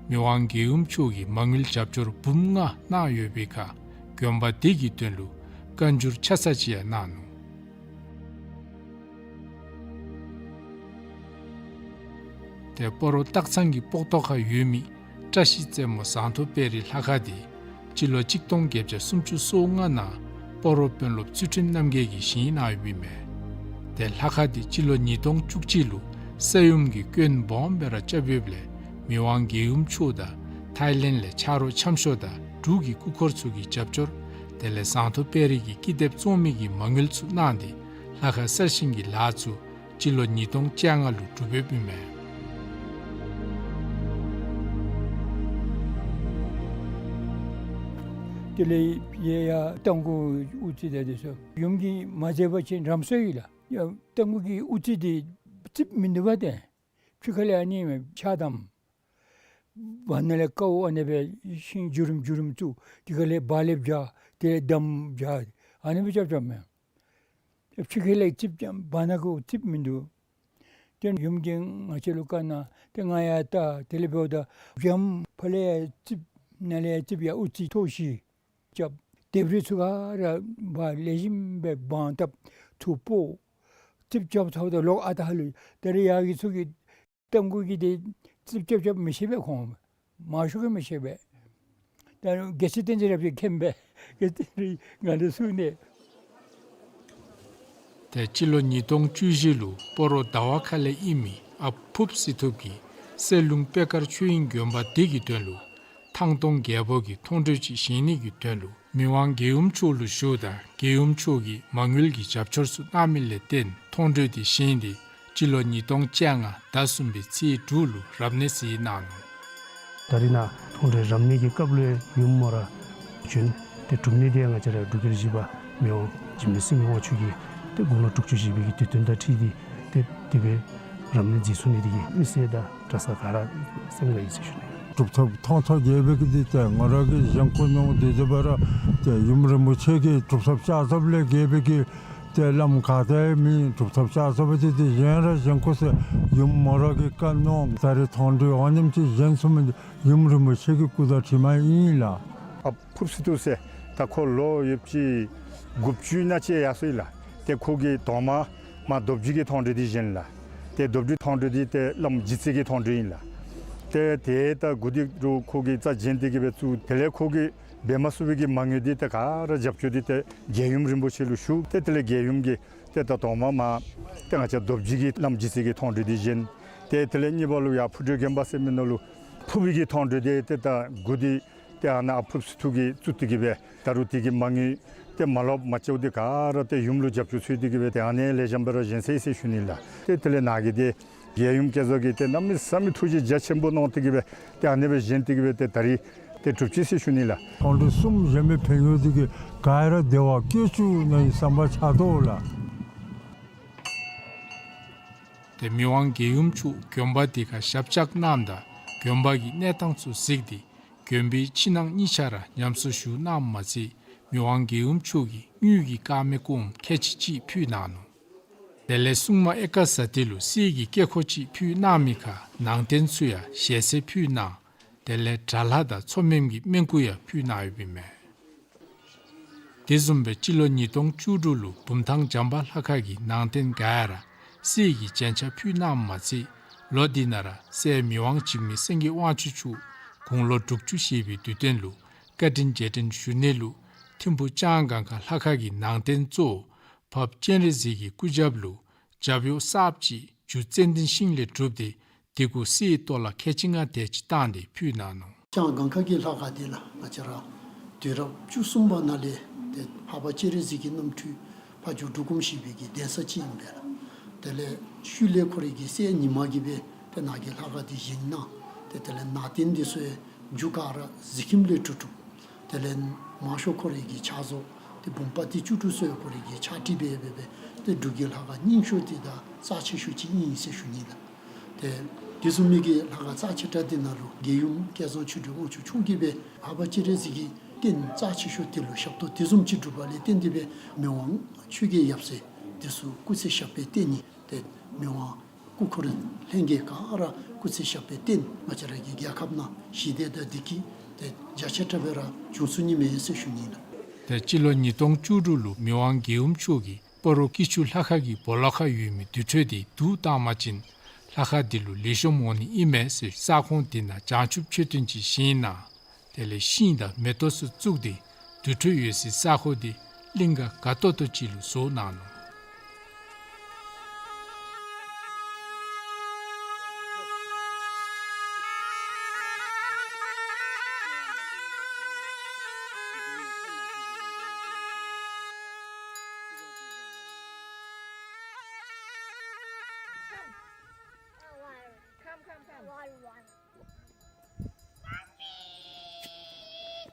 མི་དབང་རྒྱལ་ཡུམ་མཆོག་གིས་མ་དངུལ་རྒྱབ་སྐྱོར་འབུམ་ལྔ་གནང་ཡོད་པའི་ཁར་དགོན་པ་འདི་གི་དོན་ལུ་བཀའ་འགྱུར་ཆ་ཚང་ཅིག་ཡང་གནང་ནུག། ཏེ་སྤ་རོ་སྟག་ཚང་གི་སྤོ་ཏོ་ཁར་ཡོད་མི་བཀྲ་ཤིས་རྩེ་མོ་ཟངས་མདོག་དཔལ་རི་ལྷ་ཁང་འདི་སྤྱི་ལོ་གཅིག་སྟོང་བརྒྱད་བརྒྱ་སུམ་ཅུ་སོ་ལྔ་ནང་སྤ་རོ་དཔོན་སློབ་ཚུལ་ཁྲིམས་རྣམ་རྒྱལ་གྱིས་བཞེངས་གནང་ཡོདཔ་ཨིན་མས། ཏེ་ལྷ་ཁང་འདི་སྤྱི་ལོ་ཉིས་སྟོང་བཅུ་གཅིག་ལུ་ས་ཡོམ་གྱི་སྐྱོན་སྦོམ་སྦེ་ར་རྐྱབ་ཡོདཔ་ལས་མི་དབང་རྒྱལ་ཡུམ་མཆོག་དང་ཐའི་ལེནཌ་ལས་ཆ་རོགས་འཆམ་ཤོག་དང་འབྲུག་གི་སྐུ་འཁོར་ཚུ་གི་རྒྱབ་སྐྱོར་དེ་ལས་ཟངས་མདོག་དཔལ་རི་གི་ཀི་དེབ་བཙོང་མི་གི་མ་དངུལ་ཚུ་གནང་སྟེ་ལྷ་ཁང་གསར་བཞེངས་ཀྱི་ལཱ་ཚུ་སྤྱི་ལོ་ཉིས་སྟོང་བཅོ་ལྔ་ལུ་གྲུབ་ཡོདཔ་ཨིན་མས། དེ་ལས་ཡ་ཡ་རྟ་མགོ་དབུ་རྩེ་དེ་དེ་ཚུ་ཡུམ་གྱིས་མ་མཛད་པ་ཅིན་རམ་སྲོལ་ཡོད་ལགས། ཡ་རྟ་མགོ་གི་དབུ་རྩེ་དེ་རྩིགཔ་མིན་འདུག་པ། ཏེ་ཕྱི་ཁ་ལས་ཨ་ནི་ཕྱག་དམ་བར་ན་ལས་ཀཝ་ཨ་ནི་སྦེ་ཤིང་བརྒྱུད་རིམ་བརྒྱུད་རིམ་བཙུགས། དེ་ཁ་ལས་བག་ལེབ་རྒྱག། དེ་ལས་དམ་རྒྱག། ཨ་ནི་སྦེ་རྐྱབ་རྐྱབ་མས། ཕྱི་ཁ་ལས་རྩིགཔ་ཀྱང་བར་ན་གུ་རྩིགཔ་མིན་འདུག། ཏེ་ཡུམ་གྱིས་ང་བཅས་ལུ་བཀའ་གནང་། ཏེ་ང་ཡར་ལྟ། དེ་ལས་འབདཝ་ད་བྱམ་ཕར་ལས་ཡར་རྩིགཔ་ནཱ་ལས་ཡར་རྩིགཔ་ཡར་དབུ་རྩེ་ཐོག་བཞི་རྐྱབ། ལྡེབས་རིས་ཚུ་ག་ར་འབག་ལེགས་ཤོམ་སྦེ་བང་བཏབ། ཐུག་སྤོ། རྩིགཔ་རྐྱབ་ཚརཝ་ད་ལོག་ཨ་རྟག་ལུ་ད་རེས་ཡར་གྱི་ཚུ་གིས་རྟ་མགོ་གི་དེ་རྩིགཔ་རྐྱབ་རྐྱབ་མི་ཤེས་པས། ཁོང་མང་ཤོས་ཀྱིས་མི་ཤེས་པས། ད་རྒྱལ་སྲས་བསྟན་འཛིན་རབ་རྒྱས་མཁྱེན་པས། རྒྱལ་སྲས་བསྟན་འཛིན་ང་ལུ་གསུངས་ནི། ཏེ་སྤྱི་ལོ་ཉིས་སྟོང་བཅུ་བཞི་ལུ་སྤ་རོ་ཟླ་བ་ཁ་ལས་ཨིན་མི་ཨཔ་ཕུབ་སི་ཐུབ་ཀྱིས་གསེར་ལུང་པད་དཀར་ཆོས་དབྱིངས་དགོན་པ་འདི་གི་དོན་ལུ་ཐང་སྟོང་རྒྱལ་པོ་གི་མཐོང་གྲོལ་ཅིག་བཞེངས་ནི་གི་དོན་ལུ་མི་དབང་རྒྱལ་ཡུམ་མཆོག་ལུ་ཞུཝ་ད་རྒྱལ་ཡུམ་མཆོག་གིས་མ་དངུལ་གྱི་རྒྱབ་སྐྱོར་ཚུ་གནང་མི་ལས་བརྟེན་མཐོང་གྲོལ་འདི་བཞེངས་ཏེ་སྤྱི་ལོ་ཉིས་སྟོང་བཅོ་ལྔ་ཟླ་གསུམ་པའི་ཚེས་དྲུག་ལུ་རབ་གནས་མཛད་གནང་ནུག། ད་རེས་ནཱ་མཐོང་གྲོལ་རབ་གནས་ཀྱི་སྐབས་ལུ་ཡུམ་མོ་ར་བྱོན། ཏེ་སྒྲུབ་གནས་འདི་ཡང་ང་བཅས་ར་འབྲུག་རྒྱལ་བཞི་པ་མི་དབང་འཇིགས་མེད་སེང་གེ་དབང་ཕྱུག་གིས་ཏེ་དགུང་ལོ་དྲུག་ཅུ་བཞེས་པའི་གི་དུས་སྟོན་དང་འཁྲིལ་ཏེ་ཏེ་དེ་སྦེ་རབ་གནས་མཛད་ཚུགས་ནི་འདི་གིས་མི་སེར་དང་གྲྭ་ས་ག་ར་སེམས་དགའ་ཡི་ཟེར་ཞུ་ནི། གྲུབ་ཐོབ་ཐོང་ཐོ་རྒྱལ་པོ་གིས་འདི་ཏེ་ང་ར་གིས་བཞེངས་བཀོད་མྱོང་། དེ་དེ་སྦེ་ར་ཏེ་ཡུམ་རིན་པོ་ཆེ་གིས་གྲུབ་ཐོབ་ལྕགས་ཚབ་ལས་རྒྱལ་པོ་གིས་ཏེ་བླམ་ག་ཏེ་མེད། གྲུབ་ཐོབ་ལྕགས་ཚབ་འདི་ཏེ་གཞན་ར་བཞེངས་དགོ་ཟེར་ཡུམ་མོ་ར་གིས་བཀའ་གནང་། ད་རེས་མཐོང་གྲོལ་འོ་ནེམ་ཅིག་བཞེངས་ཚུགས་མི་འདི་ཡུམ་རིན་པོ་ཆེ་གི་སྐུ་དྲིན་ཨིན་ལགས། ཨཔ་ཕུབ་སི་ཐུབ་ཟེར་ད་ཁོ་ལོ་ཡོདཔ་ཅིག་དགུ་བཅུ་ནང་ཅིག་ཡར་སོ་ཡི་ལགས། ཏེ་ཁོ་གིས་ཐོག་མ་མར་རྡོ་རྗེ་གི་མཐོང་གྲོལ་འདི་བཞེངས་ལགས། ཏེ་རྡོ་རྗེ་མཐོང་གྲོལ་འདི་ཏེ་བླམ་རྗེ་བཙུན་གྱི་མཐོང་གྲོལ་ཨིན་ལགས། ཏེ་ཏེ་ད་མགུ་འདི་རུ་ཁོ་གིས་རྩ་བཞེངས་ཏེ་གི་སྦེ་བཙུགས། དེ་ལས་ཁོ་གིས་འབད་མ་ཚུགས་པའི་གི་མ་དངུལ་འདི་ཏེ་ག་ར་རྒྱབ་སྐྱོར་འདི་ཏེ་རྒྱལ་ཡུམ་རིན་པོ་ཆེ་ལུ་ཞུ། ཏེ་དེ་ལས་རྒྱལ་ཡུམ་གྱིས་ཏེ་ད་ཐོག་མ་མར་ཏེ་ང་བཅས་རྡོ་རྗེ་གི་བླམ་རྗེ་བཙུན་གྱི་མཐོང་གྲོལ་འདི་བཞེངས། ཏེ་དེ་ལས་གཉིས་པ་ལུ་ཡར་ཕུག་སྟོད་དགོན་པ་ཟེར་མི་ནང་ལུ་ཕུབ་པའི་གི་མཐོང་གྲོལ་འདི་ཏེ་ད་མགུ་འདི་ཏེ་ཨ་ནཱ་ཨཔ་ཕུབ་སི་ཐུབ་ཀྱིས་བཙུགས་ཏེ་གི་སྦེ་ད་རུང་དེ་གི་མ་དངུལ་ཏེ་མ་ལོག་མ་བཅོལ་ཏེ་ག་ར་ཏེ་ཡུམ་ལུ་རྒྱབ་སྐྱོར་འཚོལ་ཏེ་གི་སྦེ་ཏེ་ཨ་ནི་ལེགས་ཤོམ་སྦེ་ར་བཞེངས་ཚར་ཡི་ཟེར་ཞུ་ནི་ལགས། ཏེ་དེ་ལས་ནཱ་གི་ཏེ་རྒྱལ་ཡུམ་བསྐྱེད་རྫོགས་ཀྱིས་ཏེ་གནམ་མེད་ས་མེད་ཐུགས་རྗེ་རྒྱ་ཆེན་པོ་གནང་སྟེ་གི་སྦེ་ཏེ་ཨ་ནི་སྦེ་བཞེངས་ཏེ་གི་སྦེ་ཏེ་ད་རིས་ཏེ་གྲུབ་ཅི་ཟེར་ཞུ་ནི་ལགས། མཐོང་གྲོལ་གསུམ་བཞེངས་པའི་ཕན་ཡོན་འདི་གིས་ག་ར་བདེ་བ་སྐྱེ་བཅུག་ནི་ཨིན་བསམ་པ་ཆགས་དོ་ལགས། ཏེ་མི་དབང་རྒྱལ་ཡུམ་མཆོག་དགོན་པ་འདི་ཁར་ཞབས་བཅགས་གནངམ་ད་དགོན་པ་གི་གནས་སྟངས་ཚུ་གཟིགས་ཏེ་དགོན་པའི་ཕྱི་ནང་གཉིས་ཆ་ར་ཉམས་གསོ་ཞུ་གནངམ་མ་ཚད་མི་དབང་རྒྱལ་ཡུམ་མཆོག་གིས་དངུལ་གྱི་དཀར་མེ་སྐོམ་ཁལ་གཅིག་ཅིག་ཕུལ་གནང་ནུག། དེ་ལས་སྲུང་མ་ཨེ་ཀ་ཟ་ཏི་ལུ་གསེར་གྱི་སྐེ་ཁོག་ཅིག་ཕུལ་གནང་མི་ཁར་ནང་རྟེན་ཚུ་ཡང་ཞལ་གསེར་ཕུལ་གནང་། དེ་ལས་དགྲ་ལྷ་དང་མཚོ་སྨནམ་གྱི་སྨན་སྐུ་ཡང་ཕུལ་གནང་ཡོདཔ་ཨིན་མས། དེ་བཟུམ་སྦེ་སྤྱི་ལོ་ཉིས་སྟོང་བཅུ་དྲུག་ལུ་བུམ་ཐང་བྱམས་པ་ལྷ་ཁང་གི་ནང་རྟེན་ག་ར་གསེར་གྱི་རྒྱན་ཆ་ཕུལ་གནངམ་མ་ཚད་ལོ་འདི་ནང་ར་སྲས་མི་དབང་འཇིགས་མེད་སེང་གེ་དབང་ཕྱུག་མཆོག་དགུང་ལོ་དྲུག་ཅུ་བཞེས་པའི་དུས་སྟོན་ལུ་བཀའ་དྲིན་རྗེས་དྲན་ཞུ་ནི་ལུ་ཐིམ་ཕུ་ལྕང་སྒང་ཁ་ལྷ་ཁང་གི་ནང་རྟེན་གཙོ་བོ་འཕགས་པ་སྤྱན་རས་གཟིགས་ཀྱི་སྐུ་རྒྱབ་ལུ་རྒྱབ་གཡོགས་གསརཔ་ཅིག་རྒྱུ་ཙན་དན་ཤིང་ལས་གྲུབ་སྟེ་དེ་གུ་གསེར་ཏོ་ལ་ཁལ་གཅིག་ལྔ་དེ་ཅིག་བཏང་སྟེ་ཕུལ་གནང་ནུག། ལྕང་སྒང་ཁ་གི་ལྷ་ཁང་འདི་ལགས་ང་བཅས་ར་དུས་རབས་བཅུ་གསུམ་པ་ནང་ལས་ཏེ་འཕགས་པ་སྤྱན་རས་གཟིགས་ཀྱི་རྣམ་འཕྲུལ་ཕ་ཇོ་འབྲུག་སྒོམ་ཞིག་པོའི་གི་གདན་ས་ཅིག་ཨིན་པས་ལགས། དེ་ལས་ཤུལ་ལས་ཁོ་རའི་གི་སྲས་ཉི་མ་གིས་སྦེ་ཏེ་ནཱ་གི་ལྷ་ཁང་འདི་བཞེངས་གནང་། ཏེ་དེ་ལས་ནང་རྟེན་འདི་ཚུ་ཡང་རྒྱུ་ག་ར་གཟི་ཁྱིམ་ལས་གྲུབ་གྲུབ། དེ་ལས་མང་ཤོས་ཁོ་རའི་གི་ཕྱག་བཟོ་ཏེ་བུམ་པ་འདི་བཅུ་དྲུག་ཚུ་ཡང་ཁོ་རའི་གི་ཕྱག་བྲིས་སྦེ་འབད་སྦེ་ཏེ་འབྲུག་གི་ལྷ་ཁང་རྙིང་ཤོས་འདི་དང་རྩ་ཆེ་ཤོས་ཅིག་ཨིན་ཟེར་ཞུ་ནི་ལགས། ཏེ་དེ་བཟུམ་མའི་གི་ལྷ་ཁང་རྩ་ཆེ་དྲགས་འདི་ནང་ལུ་རྒྱལ་ཡུམ་སྐལ་བཟང་ཆོས་སྒྲོན་དབང་ཕྱུག་མཆོག་གིས་སྦེ་འཕགས་པ་སྤྱན་རས་གཟིགས་ཀྱི་རྟེན་རྩ་ཆེ་ཤོས་འདི་ལུ་ཞབས་ཏོག་དེ་བཟུམ་ཅིག་བསྒྲུབས་པ་ལས་བརྟེན་ཏེ་སྦེ་མི་དབང་ཆོས་རྒྱལ་ཡབ་སྲས་འདི་ཚུ་སྐུ་ཚེ་ཞབས་པད་བརྟན་ནི་ཏེ་མི་དབང་སྐུ་འཁོར་ལྷན་རྒྱས་ག་ར་སྐུ་ཚེ་ཞབས་པད་བརྟན། ང་བཅས་ར་གི་རྒྱལ་ཁབ་ནང་ཞི་བདེ་དང་བདེ་སྐྱིད་ཏེ་རྒྱ་ཆེ་དྲགས་སྦེ་ར་འབྱུང་ཚུགས་ནི་མས་ཟེར་ཞུ་ནི་ལགས། ཏེ་སྤྱི་ལོ་ཉིས་སྟོང་བཅུ་དྲུག་ལུ་མི་དབང་རྒྱལ་ཡུམ་མཆོག་གིས་སྤ་རོ་སྐྱིད་ཆུ་ལྷ་ཁང་གི་སྦོ་ལོགས་ཁར་ཡོད་མི་དུར་ཁྲོད་འདི་བསྡུ་བཏང་པ་ཅིན་ལྷ་ཁང་འདི་ལུ་ལེགས་ཤོམ་འོང་ནི་ཨིན་མས་ཟེར་ས་ཁོངས་འདི་ནང་བྱང་ཆུབ་མཆོད་རྟེན་ཅིག་བཞེངས་གནང་། དེ་ལས་ཤིང་དང་མེ་ཏོག་ཚུ་བཙུགས་ཏེ་དུར་ཁྲོད་ཡོད་སའི་ས་ཁོངས་འདི་གླིང་ག་དགའ་ཏོག་ཏོ་ཅིག་ལུ་བཟོ་གནང་ནུག།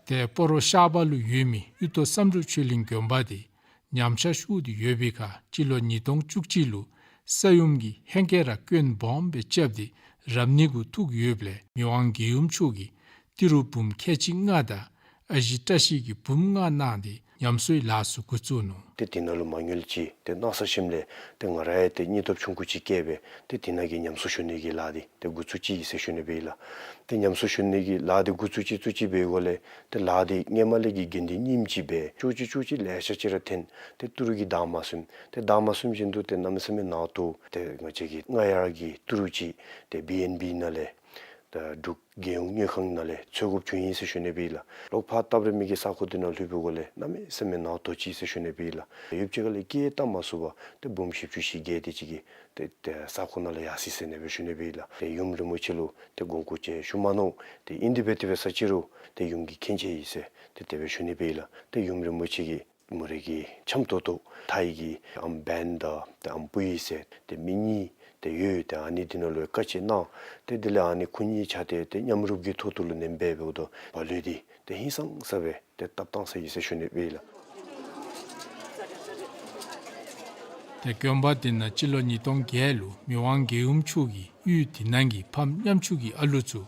ཏེ་སྤ་རོ་ཤར་པ་ལུ་ཡོད་མི་གཡུ་ཐོག་བསམ་གྲུབ་ཆོས་གླིང་དགོན་པ་འདི་ཉམས་ཆག་ཤོར་ཏེ་ཡོད་པའི་ཁར་སྤྱི་ལོ་ཉིས་སྟོང་བཅུ་གཅིག་ལུ་ས་ཡོམ་གྱིས་ཧེང་སྐལ་ར་སྐྱོན་སྦོམ་སྦེ་རྐྱབ་སྟེ་རབ་གནས་གུ་ཐུག་ཡོདཔ་ལས་མི་དབང་རྒྱལ་ཡུམ་མཆོག་གིས་ཏི་རུ་འབུམ་ཁལ་གཅིག་ལྔ་དང་ཨ་ཞེ་བཀྲ་ཤིས་ཀྱིས་འབུམ་ལྔ་གནང་སྟེ་ཉམས་གསོའི་ལཱ་ཚུ་འགོ་བཙུགས་ནུག། ཏེ་དེ་ནང་ལུ་མ་དངུལ་ཅིག་ཏེ་གནང་ས་ཞིནམ་ལས་ཏེ་ང་ར་ཡང་ཏེ་སྙིང་སྟོབས་ཆུང་ཀུ་ཅིག་བསྐྱེད་སྦེ་ཏེ་དེ་ནང་གི་ཉམས་གསོ་ཞུ་ནི་གི་ལཱ་འདི་ཏེ་འགོ་བཙུགས་ཅི་ཟེར་ཞུ་ནི་སྦེ་ཨིན་ལགས། ཏེ་ཉམས་གསོ་ཞུ་ནི་གི་ལཱ་འདི་འགོ་བཙུགས་ཅི་བཙུགས་ཅི་འབད་འགོ་ལས་ཏེ་ལཱ་འདི་སྔོན་མ་ལས་ཀྱི་དགེ་འདུན་རྙིངམ་ཅིག་སྦེ་ཅོག་ཅིག་ཅོག་ཅིག་ལེ་ཤ་ཅིག་ར་འཐོན། ཏེ་ཏི་རུ་གིས་བདའ་མ་ཟུན། ཏེ་བདའ་མ་ཟུན་བཞིན་དུ་ཏེ་གནམ་མེད་ས་མེད་ནང་དོག། ཏེ་ང་བཅས་ཀྱིས་སྔར་ཡང་གི་ཏི་རུ་ཅིག་ཏེ་བི་ཨེན་བི་ནང་ལས་ད་འབྲུག་རྒྱལ་ཡོངས་དངུལ་ཁང་ནང་ལས་འཚོལ་དགོཔ་བྱུང་ཡི་ཟེར་ཞུ་ནི་སྦེ་ཨིན་ལགས། ལོག་ཕར་སྟབས་ར་མི་གི་ས་ཁོངས་འདི་ནང་ལྷོད་པའི་འགོ་ལས་གནམ་མེད་ས་མེད་ནང་དོག་ཅི་ཟེར་ཞུ་ནི་སྦེ་ཨིན་ལགས། ཡུདཔ་ཅིག་ཁར་ལས་སྐད་བཏང་མ་ཚུགས་པར་ཏེ་འབུམ་བཞི་བཅུ་ཞེ་བརྒྱད་དེ་ཅིག་གིས་ཏེ་ཏེ་ས་ཁོངས་ནང་ལས་ཡར་སོ་ཡི་ཟེར་ཨ་ནི་སྦེ་ཞུ་ནི་སྦེ་ཨིན་ལགས། ཏེ་ཡུམ་རིན་པོ་ཆེ་ལུ་ཏེ་དགོངས་སྐོར་ཅིག་ཞུ་མ་མནོ། ཏེ་ཨིན་དེ་སྦེ་ཏེ་འབད་ས་ཅིག་རུང་ཏེ་ཡུམ་གྱིས་མཁྱེན་ཆེ་ཡི་ཟེར་ཏེ་དེ་སྦེ་ཞུ་ནི་སྦེ་ཨིན་ལགས། ཏེ་ཡུམ་རིན་པོ་ཆེ་གིས་མོ་རའི་གི་འཆམ་ཏོག་ཏོ་ཐའི་གི་ཨམ་བན་དང་ཏེ་ཨམ་བུ་ཡི་ཟེར་ཏེ་མི་གཉིས་ཏེ་ཡོད། ཏེ་ཨ་ནི་འདི་ནང་ལུ་བཀའ་ཆད་གནང་། ཏེ་དེ་ལས་ཨ་ནི་ཁོང་གཉིས་ཆ་ཏེ་ཏེ་མཉམ་རུབ་ཀྱི་ཐོག་ཏུ་ལུ་ནེམ་སྦེ་འབདཝ་ད་བ་ལུ་འདི་ཏེ་ཧིང་སངས་ས་སྦེ་ཏེ་བཏབ་བཏང་ས་ཨིན་ཟེར་ཞུ་ནི་སྦེ་ཨིན་ལགས། ཏེ་དགོན་པ་འདི་ནང་སྤྱི་ལོ་ཉིས་སྟོང་བརྒྱད་ལུ་མི་དབང་རྒྱལ་ཡུམ་མཆོག་གིས་གཡུས་འདི་ནང་གི་ཕམ་ཉམ་ཆུང་གི་ཨ་ལུ་ཚུ་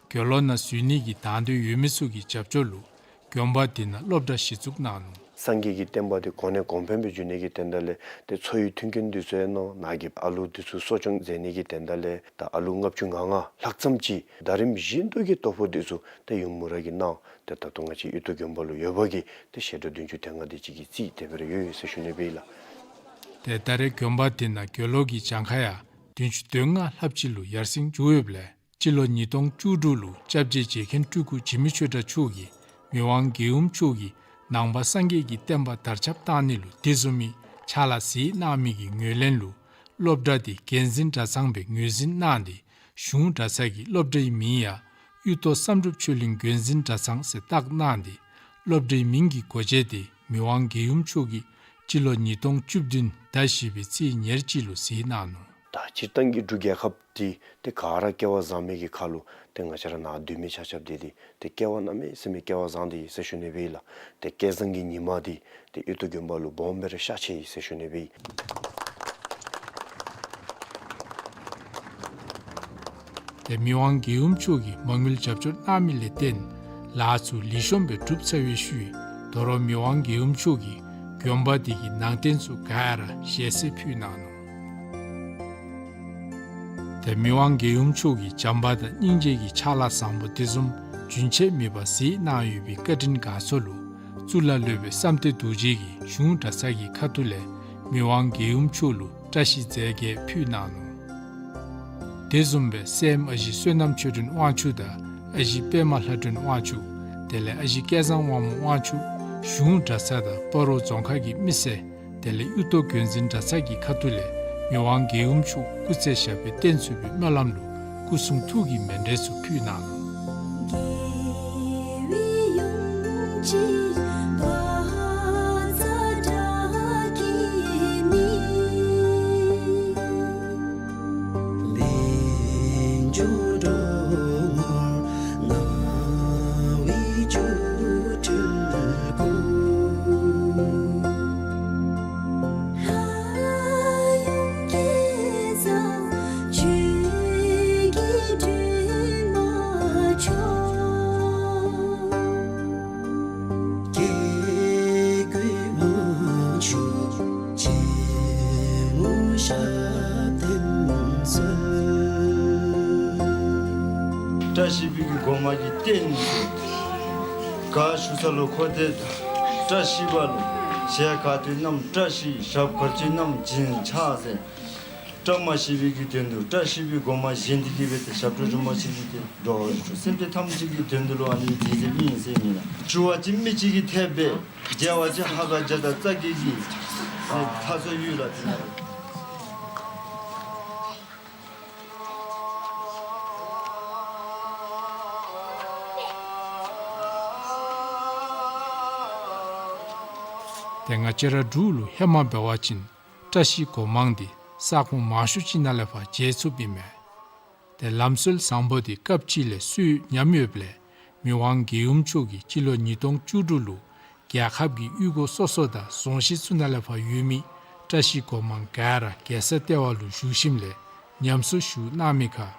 དགེ་སློང་ནང་འཛུལ་ནི་གི་དང་འདོད་ཡོད་མི་ཚུ་གི་རྒྱབ་སྐྱོར་ལུ་དགོན་པ་འདི་ནང་སློབ་གྲྭ་གཞི་བཙུགས་གནང་ནུག། སངས་རྒྱས་ཀྱི་བསྟན་པ་འདི་གོང་ནས་གོང་འཕེལ་སྦེ་འགྱོ་ནི་གི་དོན་དག་ལས་ཏེ་འཚོ་བའི་མཐུན་རྐྱེན་འདི་ཚུ་ཡང་གནང་། ནཱ་གི་ཨ་ལུ་འདི་ཚུ་གསོ་སྐྱོང་མཛད་ནི་གི་དོན་དག་ལས་ད་ཨ་ལུ་ལྔ་བཅུ་ང་ལྔ་ལྷག་ཙམ་ཅིག་ཟླ་རིམ་བཞིན་དུ་གི་ལྟོ་ཕོགས་འདི་ཚུ་ཏེ་ཡུམ་མོ་ར་གིས་གནང་། ཏེ་ད་ལྟོ་ང་བཅས་གཡུ་ཐོག་དགོན་པ་ལུ་ཡོད་པ་གི་ཏེ་བཤད་གྲྭ་བདུན་ཅུ་དོན་ལྔ་དེ་ཅིག་གི་རྩིས་དེ་སྦེ་ར་ཡོད་ཟེར་ཞུ་ནི་སྦེ་ཨིན་ལགས། ཏེ་ད་རེས་དགོན་པ་འདི་ནང་དགེ་སློང་གི་གྱངས་ཁ་ཡང་བདུན་ཅུ་དོན་ལྔ་ལྷགཔ་ཅིག་ལུ་ཡར་སེང་འགྱོ་ཡོདཔ་ལས་སྤྱི་ལོ་ཉིས་སྟོང་བཅུ་དྲུག་ལུ་སྐྱབས་རྗེ་རྗེ་མཁན་སྤྲུལ་སྐུ་འཇིགས་མེད་ཆོས་གྲགས་མཆོག་གིས་མི་དབང་རྒྱལ་ཡུམ་མཆོག་གིས་ནང་པ་སངས་རྒྱས་ཀྱི་བསྟན་པ་དར་ཁྱབ་གཏང་ནི་ལུ་དེ་བཟུམ་མའི་ཕྱག་ལཱ་མཛད་གནང་མི་གི་ངོས་ལེན་ལུ་སློབ་གྲྭ་འདི་འགན་འཛིན་གྲྭ་ཚང་སྦེ་ངོས་འཛིན་གནང་སྟེ་གཞུང་གྲྭ་ཚང་གིས་སློབ་གྲྭའི་མིང་ཡང་གཡུ་ཐོག་བསམ་གྲུབ་ཆོས་གླིང་འགན་འཛིན་གྲྭ་ཚང་ཟེར་བཏགས་གནང་སྟེ་སློབ་གྲྭའི་མིང་གི་གོ་ཆས་འདི་མི་དབང་རྒྱལ་ཡུམ་མཆོག་གིས་སྤྱི་ལོ་ཉིས་སྟོང་བཅུ་བདུན་ཟླ་བཞི་པའི་ཚེས་ཉེར་གཅིག་ལུ་གཟིགས་གནང་ནུག། ད་སྤྱིར་བཏང་གི་འབྲུག་རྒྱལ་ཁབ་འདི་ཏེ་ག་ར་སྐལ་བ་བཟང་མི་གི་ཁར་ལུ་ཏེ་ང་བཅས་ར་ནཱ་སྡོད་མི་ཆ་ཁྱབ་འདི་འདི་ཏེ་སྐལ་བ་གནམ་མེད་ས་མེད་སྐལ་བ་བཟང་སྟེ་ཟེར་ཞུ་ནི་སྦེ་ཨིན་ལགས། ཏེ་སྐལ་བཟང་གི་ཉི་མ་འདི་ཏེ་གཡུ་ཐོག་དགོན་པ་ལུ་སྦོམ་སྦེ་ར་ཤར་ཅི་ཟེར་ཞུ་ནི་སྦེ་ཨིན། ཏེ་མི་དབང་རྒྱལ་ཡུམ་མཆོག་གིས་མ་དངུལ་རྒྱབ་སྐྱོར་གནང་མི་ལས་བརྟེན་ལཱ་ཚུ་ལེགས་ཤོམ་སྦེ་གྲུབ་ཚར་བའི་ཤུལ་དོ་རུང་མི་དབང་རྒྱལ་ཡུམ་མཆོག་གིས་དགོན་པ་འདི་གི་ནང་རྟེན་ཚུ་ག་ར་ཞལ་གསེར་ཕུལ་གནང་ནུག། ཏེ་མི་དབང་རྒྱལ་ཡུམ་མཆོག་གི་བྱམས་པ་དང་སྙིང་རྗེ་གི་ཕྱག་ལཱ་བཟང་པོ་དེ་བཟུམ་རྒྱུན་ཆད་མེད་པར་གཟིགས་གནང་ཡོད་པའི་བཀའ་དྲིན་དགའ་ཚོར་ལུ་གཙུག་ལག་སློབ་དཔོན་བསམ་གཏན་རྡོ་རྗེ་གིས་གཞུང་གྲྭ་ཚང་གི་ཁ་ཐུག་ལས་མི་དབང་རྒྱལ་ཡུམ་མཆོག་ལུ་བཀྲ་ཤིས་རྫས་བརྒྱད་ཕུལ་གནང་ནུག། དེ་བཟུམ་སྦེ་སྲསམོ་ཨ་ཞེ་བསོད་ནམས་ཆོས་སྒྲོན་དབང་ཕྱུག་དང་ཨ་ཞེ་པདྨ་ལྷ་སྒྲོན་དབང་ཕྱུག་དེ་ལས་ཨ་ཞེ་སྐལ་བཟང་དབང་མོ་དབང་ཕྱུག་གཞུང་གྲྭ་ཚང་དང་སྤ་རོ་རྫོང་ཁག་གི་མི་སེར་དེ་ལས་གཡུ་ཐོག་འགན་འཛིན་གྲྭ་ཚང་གི་ཁ་ཐུག་ལས་མི་དབང་རྒྱལ་ཡུམ་མཆོག་སྐུ་ཚེ་ཞབས་པད་བརྟན་ཚུགས་པའི་སྨོན་ལམ་ལུ་སྐུ་གསུང་ཐུགས་ཀྱི་མཎྜལ་ཚུ་ཕུལ་གནང་ནུག། བཀྲ་ཤིས་པའི་གི་སྒོ་མང་གི་རྟེན་ག་ཞུ་ས་ལུ་ཁོ་ཏེ་བཀྲ་ཤིས་པ་ལུ་ཞལ་ག་ཏེ་བསྣམས་བཀྲ་ཤིས། ཞབས་ག་ཅི་བསྣམས་བྱིན་ཆགས་ཟེར། བཀྲ་མ་ཤིས་པའི་གི་དོན་དུ་བཀྲ་ཤིས་པའི་སྒོ་མང་བཞེངས་ཏེ་གི་སྦེ་ཏེ་ཞབས་བྲོ་བྲོ་མ་ཤིས་པའི་ཏེ་འགྲོ་བ་རིགས་དྲུག་སེམས་ཅན་ཐམས་ཅད་ཀྱི་དོན་དུ་ལུ་ཨ་ནི་མཛད་མཛདཔ་ཨིན་ཟེར་ཨིན་ལགས། ཞུ་བ་ཅིན་མི་གཅིག་གིས་ཐེབས་པས། མཇལ་བ་ཅིན་ཧ་ག་བརྒྱ་དང་རྩ་བརྒྱད་ཀྱིས་ཨ་མཐའ་སྲུང་ཡོད་ལགས། ཏེ་ང་བཅས་ར་འབྲུག་ལུ་ཧེ་མ་འབད་བ་ཅིན་བཀྲ་ཤིས་སྒོ་མང་འདི་ས་ཁོངས་མང་ཤོས་ཅིག་ནང་ལས་ཕར་མཇལ་ཚུགསཔ་ཨིན་མས། ཏེ་ལམ་སྲོལ་བཟང་པོ་འདི་སྐབས་ཅིག་ལས་སོས་ཉམས་ཡོདཔ་ལས་མི་དབང་རྒྱལ་ཡུམ་མཆོག་གིས་སྤྱི་ལོ་ཉིས་སྟོང་བཅུ་དྲུག་ལུ་རྒྱལ་ཁབ་ཀྱི་གཡུས་སྒོ་སོ་སོ་དང་རྫོང་གཞི་ཚུ་ནང་ལས་ཕར་ཡོད་མི་བཀྲ་ཤིས་སྒོ་མང་ག་ར་རྒྱལ་ས་ལྟེ་བ་ལུ་བཞུགས་ཞིནམ་ལས་ཉམས་གསོ་ཞུ་གནང་མི་ཁར་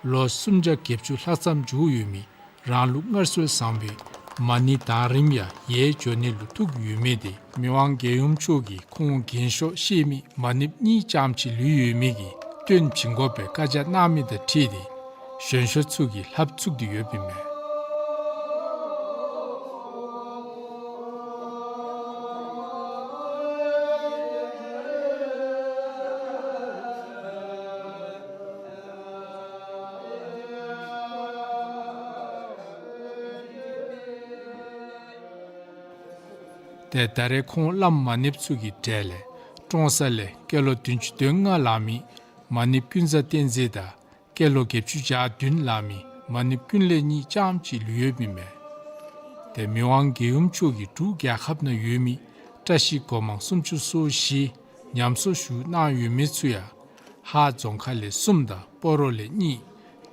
ལོ་སུམ་བརྒྱ་བརྒྱད་ཅུ་ལྷག་ཙམ་འགྱོ་ཡོད་མི་རང་ལུགས་སྔར་སྲོལ་བཟང་པོའི་མ་ཎི་དང་རིམ་ཡང་ཡལ་འགྱོ་ནི་ལུ་ཐུག་ཡོད་མི་དེ་མི་དབང་རྒྱལ་ཡུམ་མཆོག་གིས་ཁོང་རྒན་ཤོས་བཤད་མི་མ་ཎིཔ་གཉིས་རྐྱངམ་ཅིག་ལུས་ཡོད་མི་གི་བཏོན་བྱིན་དགོ་པའི་བཀའ་རྒྱ་གནང་མི་དང་འཁྲིལ་ཏེ་གཞོན་ཤོས་ཚུ་གིས་ལྷབ་བཙུགས་ཏེ་ཡོདཔ་ཨིན་མས། ཏེ་ད་རེས་ཁོང་བླམ་མ་ཎིཔ་ཚུ་གི་གྲས་ལས་ཀྲོང་གསར་ལས་སྐྱེས་ལོ་བདུན་ཅུ་དོན་ལྔ་ལང་མི་མ་ཎིཔ་ཀུན་བཟང་བསྟན་འཛིན་དང་སྐྱེས་ལོ་བརྒྱད་ཅུ་གྱ་བདུན་ལང་མི་མ་ཎིཔ་ཀུན་ལེགས་གཉིས་རྐྱངམ་ཅིག་ལུས་ཡོདཔ་ཨིན་མས། ཏེ་མི་དབང་རྒྱལ་ཡུམ་མཆོག་གིས་འབྲུག་རྒྱལ་ཁབ་ནང་ཡོད་མི་བཀྲ་ཤིས་སྒོ་མང་སུམ་ཅུ་སོ་བཞི་ཉམས་གསོ་ཞུ་གནང་ཡོད་མི་ཚུ་ཡང་ཧཱ་རྫོང་ཁག་ལས་གསུམ་དང་སྤ་རོ་ལས་གཉིས།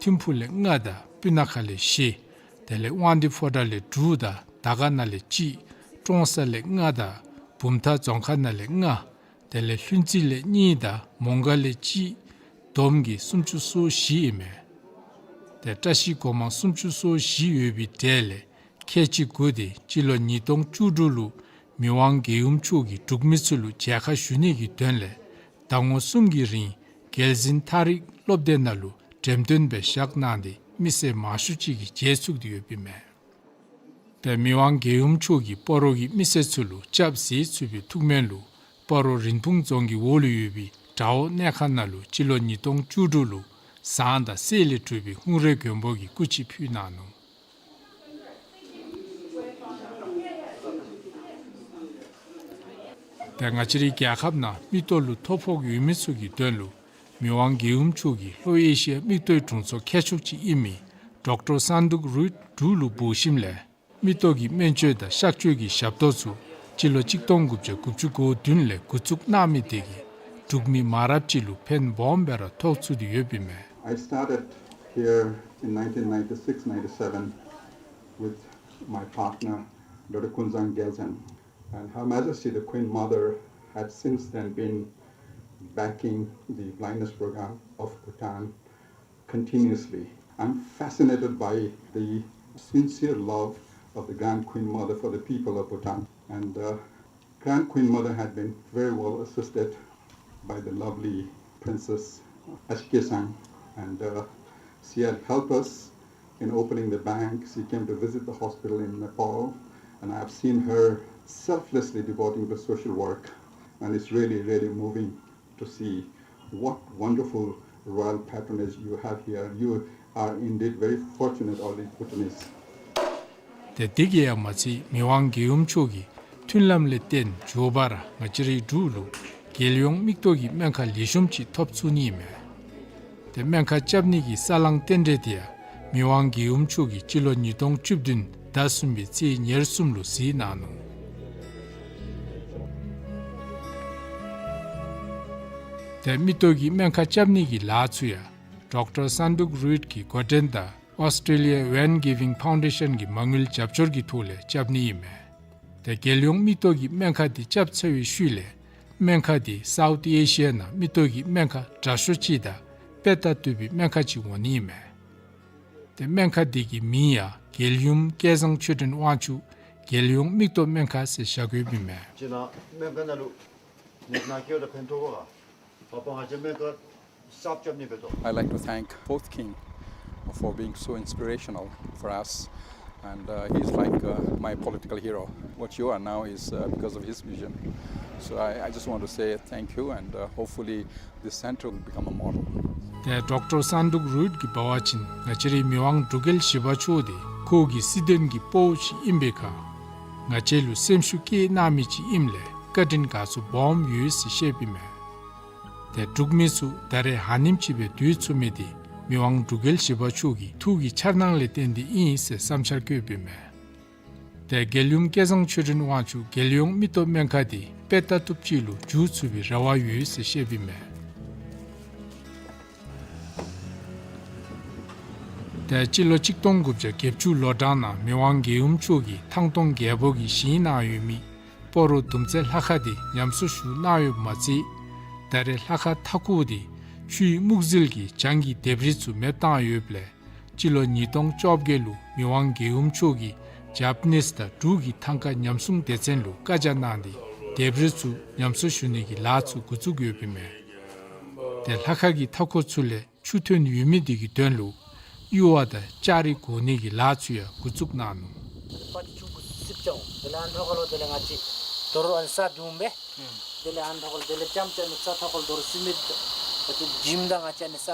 ཐིམ་ཕུག་ལས་ལྔ་དང་སྤུ་ན་ཁ་ལས་བཞི། དེ་ལས་དབང་འདུས་ཕོ་བྲང་ལས་དྲུག་དང་དར་དཀར་ན་ལས་གཅིག། ཀྲོང་གསར་ལས་ལྔ་དང་བུམ་ཐང་རྫོང་ཁག་ནང་ལས་ལྔ། དེ་ལས་ལྷུན་རྩེ་ལས་གཉིས་དང་མོང་སྒར་ལས་གཅིག། བསྡོམས་ཀྱིས་སུམ་ཅུ་སོ་བཞི་ཨིན་མས། ཏེ་བཀྲ་ཤིས་སྒོ་མང་སུམ་ཅུ་སོ་བཞི་ཡོད་པའི་གྲས་ལས་ཁལ་གཅིག་དགུ་དེ་སྤྱི་ལོ་ཉིས་སྟོང་བཅུ་དྲུག་ལུ་མི་དབང་རྒྱལ་ཡུམ་མཆོག་གིས་འབྲུག་མི་ཚུ་ལུ་མཇལ་ཁ་ཞུ་ནི་གི་དོན་ལས་ཟླ་ངོ་གསུམ་གྱི་རིང་རྒྱལ་འཛིན་ཐག་རིང་སློབ་སྡེ་ནང་ལུ་འགྲེམས་སྟོན་སྦེ་བཞག་གནང་སྟེ་མི་སེར་མང་ཤོས་ཅིག་གིས་མཇལ་ཚུགས་ཏེ་ཡོདཔ་ཨིན་མས། ཏེ་མི་དབང་རྒྱལ་ཡུམ་མཆོག་གིས་སྤ་རོ་གི་མི་སེར་ཚུ་ལུ་སྐྱབས་མཛད་ཚུགས་པའི་ཐུགས་སྨོན་ལུ་སྤ་རོ་རིན་སྤུངས་རྫོང་གི་འོག་ལུ་ཡོད་པའི་དགྲ་བོ་གནས་ཁང་ནང་ལུ་སྤྱི་ལོ་ཉིས་སྟོང་བཅུ་དྲུག་ལུ་ཟངས་དང་གསེར་ལས་གྲུབ་པའི་ཧཱུྃ་རལ་མགོན་པོ་གི་སྐུ་ཅིག་ཕུལ་གནང་ནུག། ཏེ་ང་བཅས་རའི་རྒྱལ་ཁབ་ནང་མིག་ཏོ་ལུ་ཐོ་ཕོག་ཡོད་མི་ཚུ་གི་དོན་ལུ་མི་དབང་རྒྱལ་ཡུམ་མཆོག་གིས་ལྷོ་ཨེ་ཤི་ཡ་མིག་ཏོའི་དྲུང་འཚོ་མཁས་མཆོག་ཅིག་ཨིན་མི་ཌོག་ཊར་སན་ཏུག་རུའི་འབྲུག་ལུ་འབོ་ཞིནམ་ལས་མིག་ཏོ་གི་སྨན་བཅོས་དང་གཤག་བཅོས་ཀྱི་ཞབས་ཏོག་ཚུ་སྤྱི་ལོ་གཅིག་སྟོང་དགུ་བརྒྱ་དགུ་བཅུ་གོ་བདུན་ལས་འགོ་བཙུགས་གནང་མི་དེ་གིས་འབྲུག་མི་མང་རབས་ཅིག་ལུ་ཕན་སྦོམ་སྦེ་ར་ཐོགས་ཚུགས་ཏེ་ཡོདཔ་ཨིན་མས། I started here in nineteen ninety-six ninety-seven with my partner, Doctor Kunzang Gyaltshen. And Her Majesty the Queen Mother had since then been backing the blindness program of Bhutan continuously. I'm fascinated by the sincere love of the Grand Queen Mother for the people of Bhutan. And uh, Grand Queen Mother had been very well assisted by the lovely Princess Ashke-san, and uh, she had helped us in opening the bank. She came to visit the hospital in Nepal, and I have seen her selflessly devoting to social work, and it's really, really moving to see what wonderful royal patronage you have here. You are indeed very fortunate, all the Bhutanese. ཏེ་དེ་གིས་ཡང་མ་ཚད་མི་དབང་རྒྱལ་ཡུམ་མཆོག་གིས་མཐུན་ལམ་ལས་བརྟེན་མགྱོགས་པ་ར་ང་བཅས་རའི་འབྲུག་ལུ་རྒྱལ་ཡོངས་མིག་ཏོ་གི་སྨན་ཁང་ལེགས་ཤོམ་ཅིག་ཐོབ་ཚུགས་ནི་ཨིན་མས། ཏེ་སྨན་ཁང་རྐྱབ་ནི་གི་ས་བསླང་རྟེན་འབྲེལ་དེ་ཡང་མི་དབང་རྒྱལ་ཡུམ་མཆོག་གིས་སྤྱི་ལོ་ཉིས་སྟོང་བཅུ་བདུན་ ཟླ་གསུམ་པའི་ཚེས་ཉེར་གསུམ་ལུ་གཟིགས་གནང་ནུག། ཏེ་མིག་ཏོ་གི་སྨན་ཁང་རྐྱབ་ནི་གི་ལཱ་ཚུ་ཡང་ཌོག་ཊར་སན་ཌུག་རུའིཊ་གི་འགོ་འདྲེན་དང་ཨོསི་ཊྲེ་ལི་ཡ་ཝན་གིབ་ཝིང་ཕའུན་ཌེ་ཤཱན་གྱི་མ་དངུལ་རྒྱབ་སྐྱོར་གྱི་ཐོག་ལས་རྐྱབ་ནི་ཨིན་མས། ཏེ་རྒྱལ་ཡོངས་མིག་ཏོ་གི་སྨན་ཁང་འདི་རྐྱབ་ཚར་བའི་ཤུལ་ལས་སྨན་ཁང་འདི་སའུཐ་ཨེ་ཤི་ཡ་ནང་མིག་ཏོ་གི་སྨན་ཁང་དྲག་ཤོས་ཅིག་དང་དཔེ་ལྟ་བཏུབ་པའི་སྨན་ཁང་ཅིག་འོང་ནི་ཨིན་མས། ཏེ་སྨན་ཁང་འདི་གི་མིང་ཡང་རྒྱལ་ཡུམ་སྐལ་བཟང་ཆོས་སྒྲོན་དབང་ཕྱུག་རྒྱལ་ཡོངས་མིག་ཏོ་སྨན་ཁང་ཟེར་བཞག་དགོཔ་ཨིན་མས། ཅིག་ནང་སྨན་ཁང་ནང་ལུ་ཉིནམ་ནང་སྐྱེལཝ་ད་ཕན་ཐོགས་ག། པ་པ་ང་བཅས་སྨན་ཁང་གསརཔ་རྐྱབ་ནི་འབད་དོ། I'd like to thank fourth King for being so inspirational for us. And uh, he's like uh, my political hero. What you are now is uh, because of his vision. So I, I just want to say thank you, and uh, hopefully this center will become a model. ཏེ་ཌོག་ཊར་སན་ཌུག་རུའིཊ་ཀྱིས་འབད་བ་ཅིན་ང་བཅས་རའི་མི་དབང་འབྲུག་རྒྱལ་བཞི་པ་མཆོག་འདི་ཁོ་གི་སྲིད་དོན་གྱི་དཔའ་བོ་ཅིག་ཨིན་པའི་ཁར་ང་བཅས་ལུ་སེམས་ཤུགས་བསྐྱེད་གནང་མི་ཅིག་ཨིནམ་ལས་བཀའ་དྲིན་དགའ་ཚོར་སྦོམ་ཡོད་ཟེར་བཤདཔ་ཨིན་མས། ཏེ་འབྲུག་མི་ཚུ་ད་རེས་ཧ་ནེམ་ཅིག་སྦེ་སྡོད་ཚུགས་མི་འདི་མི་དབང་འབྲུག་རྒྱལ་བཞི་པ་མཆོག་གི་ཐུགས་ཀྱི་འཆར་སྣང་ལས་བརྟེན་ཏེ་ཨིན་ཟེར་བསམ་འཆར་བཀོདཔ་ཨིན་མས། ཏེ་རྒྱལ་ཡུམ་སྐལ་བཟང་ཆོས་སྒྲོན་དབང་ཕྱུག་རྒྱལ་ཡོངས་མིག་ཏོ་སྨན་ཁང་འདི་དཔེ་ལྟ་བཏུབ་ཅིག་ལུ་འགྱུར་ཚུགས་པའི་རེ་བ་ཡོད་ཟེར་བཤདཔ་ཨིན་མས། ཏེ་སྤྱི་ལོ་གཅིག་སྟོང་དགུ་བརྒྱ་བརྒྱད་ཅུ་ལོ་གྲངས་ནང་མི་དབང་རྒྱལ་ཡུམ་མཆོག་གིས་ཐང་སྟོང་རྒྱལ་པོ་གིས་བཞེངས་གནང་ཡོད་མི་སྤ་རོ་དུམ་རྩེ་ལྷ་ཁང་འདི་ཉམས་གསོ་ཞུ་གནང་ཡོདཔ་མ་ཚད་ད་རེས་ལྷ་ཁང་མཐའ་འཁོར་འདི་ཆུའི་སྨུག་རྫིལ་གྱིས་བྱང་གི་ལྡེབས་རིས་ཚུ་མེདཔ་བཏང་ཡོདཔ་ལས་སྤྱི་ལོ་ཉིས་སྟོང་བཅོ་བརྒྱད་ལུ་མི་དབང་རྒྱལ་ཡུམ་མཆོག་གིས་ཇཱཔ་ནིསི་དང་འབྲུག་གི་ཐང་ཀ་ཉམས་སྲུང་སྡེ་ཚན་ལུ་བཀའ་རྒྱ་གནང་སྟེ་ལྡེབས་རིས་ཚུ་ཉམས་གསོ་ཞུ་ནི་གི་ལཱ་ཚུ་འགོ་བཙུགས་ཡོདཔ་ཨིན་མས། ཏེ་ལྷ་ཁང་གི་མཐའ་འཁོར་ཚུ་ལས་ཆུ་ཐོན་ཡོད་མི་འདི་གི་དོན་ལུ་གཡུར་བ་དང་ལྕགས་རི་བཀོག་ནི་གི་ལཱ་ཚུ་ཡང་འགོ་བཙུགས་གནང་ནུག། པ་ཏི་ཆུང་ཀུ་སིབ་ཅིག་འོང་། དེ་ལས་ཨ་ནི་ཐོག་ཁ་ལུ་དེ་ལས་ང་བཅས་དོ་རུང་ཨ་ནི་ས་བརྡུངམ་སྦེ། དེ་ལས་ཨ་ནི་ཐོག་ཁ་ལུ་དེ་ལས་ཙམ་ཅིག་ཨ་ནི་ས་ཐོག་ཁ་ལུ་དོ་རུང་སིབ་མི་ང་བཅས་ཇིམ་དང་ང་བཅས་ཨ་ནི་ས་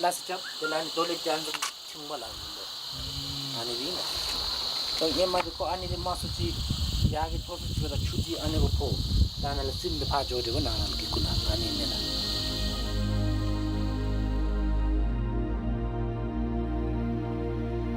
ལ་སི་རྐྱབ། དེ་ལས་ཨ་ནི་རྡོ་ལེབ་ཀྱི་ཨ་ནི་ཚུ་ཁྱིམ་པ་ལ་ཨ་ནི་སྦེ་ཨིན་ལགས། ཏེ་ཧེ་མ་འདི་ཁོ་ཨ་ནི་ལས་མར་སོ་ཅིག་ཡར་གྱི་མཐོ་སུ་ཅིག་ད་ཆུ་འདི་ཨ་ནི་སྦེ་ཕོག། ད་ཨ་ནཱ་ལས་སིབ་སྦེ་ཕར་འགྱོ་སྟེ་སྦེ་ནཱ་ལས་ཀྱི་ཀུན་ནས་ཨ་ནི་མེན་ན།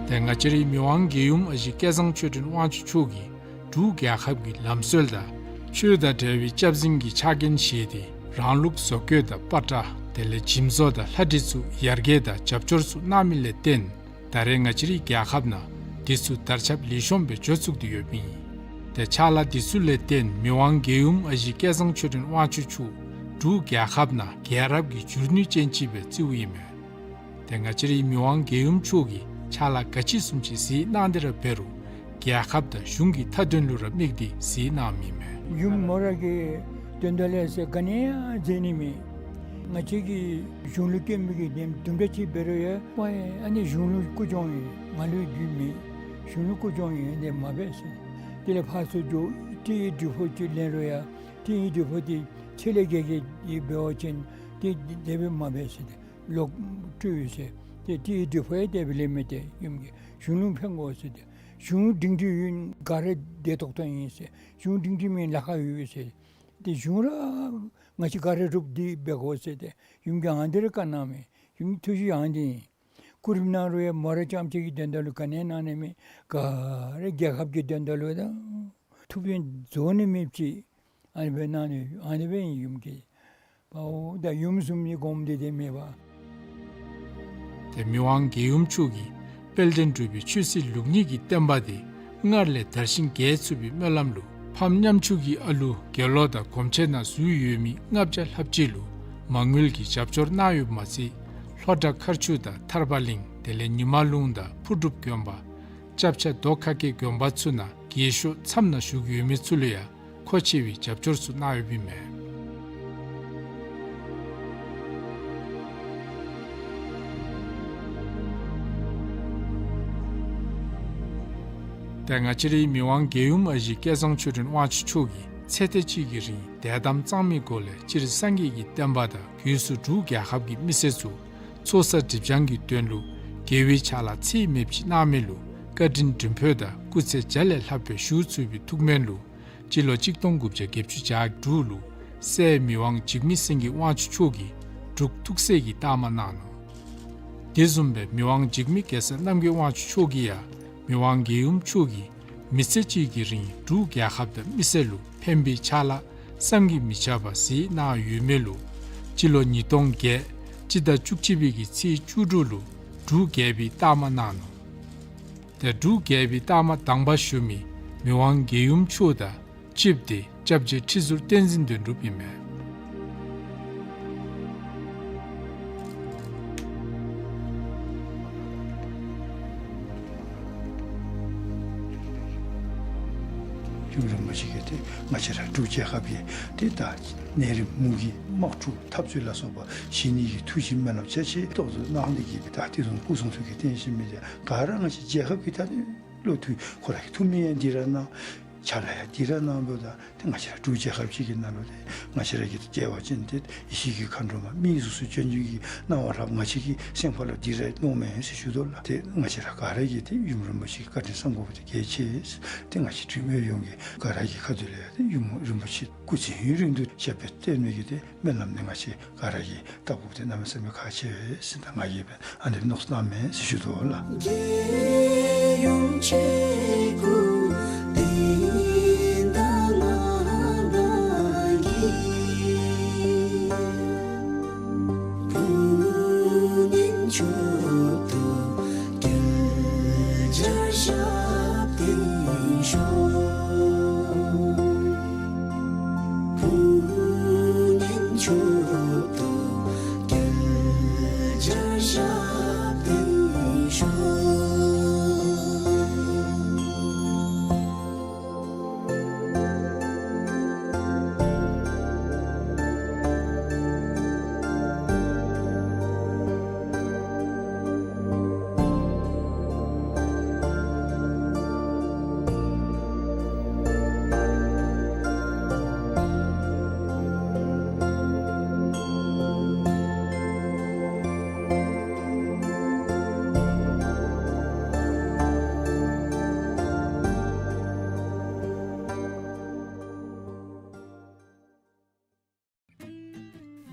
ཏེ་ང་བཅས་རའི་མི་དབང་རྒྱལ་ཡུམ་ཨ་ཞེ་སྐལ་བཟང་ཆོས་སྒྲོན་དབང་ཕྱུག་མཆོག་གིས་འབྲུག་རྒྱལ་ཁབ་ཀྱི་ལམ་སྲོལ་དང་ཆོས་དང་འབྲེལ་བའི་སྐྱབས་འཛིན་གྱི་ཕྱག་འགན་བཞེས་ཏེ་རང་ལུགས་བཟོ་བཀོད་དང་པ་ཏྲ་དེ་ལས་འཇིམ་བཟོ་དང་ལྷ་བྲིས་ཚུ་ཡར་རྒྱས་དང་རྒྱབ་སྐྱོར་ཚུ་གནང་མི་ལས་བརྟེན་ད་རེས་ང་བཅས་རའི་རྒྱལ་ཁབ་ནང་འདི་ཚུ་དར་ཁྱབ་ལེགས་ཤོམ་སྦེ་འགྱོ་ཚུགས་ཏེ་ཡོདཔ་ཨིན། ཏེ་ཕྱག་ལཱ་འདི་ཚུ་ལས་བརྟེན་མི་དབང་རྒྱལ་ཡུམ་ཨ་ཞེ་སྐལ་བཟང་ཆོས་སྒྲོན་དབང་ཕྱུག་མཆོག་འབྲུག་རྒྱལ་ཁབ་ནང་རྒྱལ་རབས་ཀྱི་འབྱོར་ནུས་ཅན་ཅིག་སྦེ་བརྩིཝ་ཨིན་མས། ཏེ་ང་བཅས་རའི་མི་དབང་རྒྱལ་ཡུམ་མཆོག་གིས་ཕྱག་ལཱ་ག་ཅི་བཟུམ་ཅིག་གཟིགས་གནང་སྟེ་ར་འབད་རུང་རྒྱལ་ཁབ་དང་གཞུང་གི་མཐའ་དོན་ལུ་ར་དམིགས་ཏེ་གཟིགས་གནངམ་ཨིན་མས། ཡུམ་མོ་ར་གི་དོན་དག་ལས་ཟེར་ག་ནི་ཡང་མཛད་ནི་མེད། ང་བཅས་ཀྱི་གཞུང་ལུ་བསྐྱོན་མི་གི་དེ་དུམ་གྲ་ཅིག་འབད་རུང་ཡང་ཨ་ནི་གཞུང་ལུ་སྐུ་སྐྱོང་ཨིན། ང་ལུ་རྒྱུས་མེད། གཞུང་ལུ་སྐུ་སྐྱོང་ཨིན་ནི་མ་འབད་ཟེར། དེ་ལས་ཕར་ཚུར་འགྱོ་ཏི་ཡི་འགྲུལ་འཕོ་ཅིག་ལེན་རུང་ཡང་ཏི་ཡི་འགྲུལ་འཕོ་འདི་ཆེ་ལས་རྒྱས་རྒྱས་འབད་བ་ཅིན་ཏེ་དེ་སྦེ་མ་འབད་ཟེར་ཏེ་ལོག་སྤྲོད་ཡི་ཟེར། ཏེ་ཏི་ཡི་འགྲུལ་འཕོ་ཡང་དེ་སྦེ་ལེན་མི་སྟེར། ཡུམ་གྱིས་གཞུང་ལུ་ཕན་དགོ་ཟེར་ཏེ་གཞུང་སྒྲིང་སྒྲིང་ཡོད་ག་ར་བདེ་ཏོག་ཏོ་ཨིན་ཟེར། གཞུང་སྒྲིང་སྒྲིང་མེད་ལཱ་ཁག་ཡོད་ཟེར། ཏེ་གཞུང་ར་ང་བཅས་ག་ར་རུབ་སྟེ་འབད་དགོ་ཟེར་ཏེ་ཡུམ་གྱིས་ཨ་ནི་ར་བཀའ་གནངམ་མས། ཡུམ་གྱི་ཐུགས་བཞེད་ཨ་ནི་ཨིན། སྐུ་རིམ་གནང་རུང་ཡང་མོ་ར་རྐྱངམ་གཅིག་གི་དོན་དག་ལུ་ག་ནི་ཡང་གནང་ནི་མེད། ག་ར་རྒྱལ་ཁབ་ཀྱི་དོན་དག་ལུ་དང་ཐུབ་བསྟན་རྫོགས་ནི་མེདཔ་ཅིག་ཨ་ནི་སྦེ་གནང་ནི་ཨ་ནི་སྦེ་ཨིན་ཡུམ་གྱི། དཔའ་བོ་དང་ཡུམ་བཟུམ་གྱི་སྒོམ་སྟེ་དེ་མེད་པ། ཏེ་མི་དབང་རྒྱལ་ཡུམ་མཆོག་གིས་དཔལ་ལྡན་འབྲུག་པའི་ཆོས་སྲིད་ལུགས་གཉིས་ཀྱི་བསྟན་པ་འདི་སྔར་ལས་དར་ཞིང་རྒྱས་ཚུགས་པའི་སྨོན་ལམ་ལུ་ཕམ་ཉམ་ཆུང་གི་ཨ་ལུ་དགེ་སློང་དང་སྒོམ་ཆེན་ནང་ཟུར་ཡོད་མི་ལྔ་བརྒྱ་ལྷགཔ་ཅིག་ལུ་མ་དངུལ་གྱི་རྒྱབ་སྐྱོར་གནང་ཡོདཔ་མ་ཚད་ལྷོ་བྲག་མཁར་ཆུ་དང་ཐར་པ་གླིང་དེ་ལས་ཉི་མ་ལུང་དང་ཕུར་སྒྲུབ་དགོན་པ་སྐྱབས་ཆ་རྡོ་ཁ་སྐད་དགོན་པ་ཚུ་ནང་རྒས་ཤོས་མཚམས་ནང་བཞུགས་ཡོད་མི་ཚུ་ལུ་ཡང་མཁོ་ཆེ་བའི་རྒྱབ་སྐྱོར་ཚུ་གནང་ཡོདཔ་ཨིན་མས། ཏེ་ང་བཅས་རའི་མི་དབང་རྒྱལ་ཡུམ་ཨ་ཞེ་སྐལ་བཟང་ཆོས་སྒྲོན་དབང་ཕྱུག་མཆོག་གིས་ཚེ་ཏེ་གཅིག་གི་རིང་དད་དམ་གཙང་མའི་སྒོ་ལས་སྤྱིར་སངས་རྒྱས་ཀྱི་བསྟན་པ་དང་སྒོས་སུ་འབྲུག་རྒྱལ་ཁབ་ཀྱི་མི་སེར་ཚུ་ཚོགས་བསགས་སྒྲིབ་སྦྱང་གི་དོན་ལུ་དགེ་བའི་ཕྱག་ལཱ་ཚེགས་མེདཔ་ཅིག་གནང་མི་ལུ་བཀའ་དྲིན་དྲིན་ཕོད་དང་སྐུ་ཚེ་བརྒྱ་ལས་ལྷགཔ་སྦེ་བཞུགས་ཚུགས་པའི་ཐུགས་སྨོན་ལུ་སྤྱི་ལོ་གཅིག་སྟོང་དགུ་བརྒྱ་བརྒྱད་ཅུ་གྱ་དྲུག་ལུ་སྲས་མི་དབང་འཇིགས་མེད་སེང་གེ་དབང་ཕྱུག་མཆོག་གིས་འབྲུག་ཐུགས་སྲས་ཀྱི་རྟགས་མ་གནང་ནུག། དེ་བཟུམ་སྦེ་མི་དབང་འཇིགས་མེད་གེ་སར་རྣམ་རྒྱལ་དབང་ཕྱུག་མཆོག་གིས་ཡང་ མི་དབང་རྒྱལ་ཡུམ་མཆོག་གིས་མི་ཚེ་གཅིག་གི་རིང་འབྲུག་རྒྱལ་ཁབ་དང་མི་སེར་ལུ་ཕན་པའི་ཕྱག་ལཱ་བསམ་གྱིས་མི་ཁྱབ་པ་མཛད་གནང་ཡོད་མི་ལུ་སྤྱི་ལོ་ཉིས་སྟོང་བརྒྱད་སྤྱི་ཟླ་བཅུ་གཅིག་པའི་གི་ཚེས་བཅུ་དྲུག་ལུ་འབྲུག་རྒྱལ་པོའི་རྟགས་མ་གནང་ནུག། ཏེ་འབྲུག་རྒྱལ་པོའི་རྟགས་མ་དང་པ་ཞུ་མི་མི་དབང་རྒྱལ་ཡུམ་མཆོག་དང་ཅིག་ཏེ་སྐྱབས་རྗེ་ཁྲི་ཟུར་བསྟན་འཛིན་དོན་གྲུབ་ཨིན་མས། ཡུམ་རིན་པོ་ཆེ་གིས་ཏེ་ང་བཅས་ར་འབྲུག་རྒྱལ་ཁབ་ཀྱི་ཏེ་ད་ནད་རིམས་མུ་གེ་དམག་འཁྲུག་འཐབ་རྩོད་ལ་སོགས་པ་ཞི་ནི་གི་ཐུགས་ཀྱི་སྨོན་ལམ་ཆེ་ཆེ་ཏོག་ཏོ་གནང་ནི་གི་ད་དེ་བཟུམ་སྐུ་གསུང་ཐུགས་ཀྱི་རྟེན་བཞེངས་མི་དེ་ག་ར་ང་བཅས་རྒྱལ་ཁབ་ཀྱི་ད་ནི་བློ་མཐུན་ཁོ་ར་གི་ཐུགས་སྨོན་ཡང་འདི་ར་གནང་། ཕྱག་ལཱ་ཡང་འདི་ར་གནང་འབདཝ་ད་ཏེ་ང་བཅས་ར་འབྲུག་རྒྱལ་ཁབ་ཅིག་གི་ནང་ལུ་ཏེ་ང་བཅས་ར་གི་རྒྱལ་བ་ཅན་ཏེ་ཡེ་ཤེས་ཀྱི་མཁའ་འགྲོ་མ་མིའི་གཟུགས་སུ་བྱོན་བྱོན་གྱི་སྣང་བ་རབ་ང་བཅས་ཀྱི་སེམས་ཁ་ལུ་འདི་ར་མནོཝ་མས་ཟེར་ཞུ་དོ་ལགས། ཏེ་ང་བཅས་ར་ག་ར་གིས་ཏེ་ཡུམ་རིན་པོ་ཆེ་གི་བཀའ་དྲིན་བསམ་དགོཔ་དེ་གལ་ཆེ། ཏེ་ང་བཅས་འབྲུག་མི་ཡོངས་ཀྱིས་ག་ར་གི་ཁ་ཐུག་ལས་ཏེ་ཡུམ་རིན་པོ་ཆེ་སྐུ་ཚེ་ཡུན་རིང་དུ་ཞབས་པད་བརྟན་མི་གི་ཏེ་སྨོན་ལམ་ནི་ང་བཅས་ག་ར་གིས་བཏབ་དགོཔ་དེ་གནམ་མེད་ས་མེད་ཁག་ཆེ་བས་ཟེར་ད་ང་གིས་འབད་ཨ་ནི་མནོ་བསམ་བཏངམ་མས་ཟེར་ཞུ་དོ་ལགས། རྒྱལ་ཡུམ་ཆེ་སྐུ་དེ་ད་ང་རང་གི་བུ་ངན་མཆོག་ཏུ་བསྐྱལ་བྱ་ཞབས་བརྟན་ཤོག། བུ་ངན་མཆོག་ཏུ་བསྐྱལ་བྱ་ཞབས་བརྟན་ཤོག།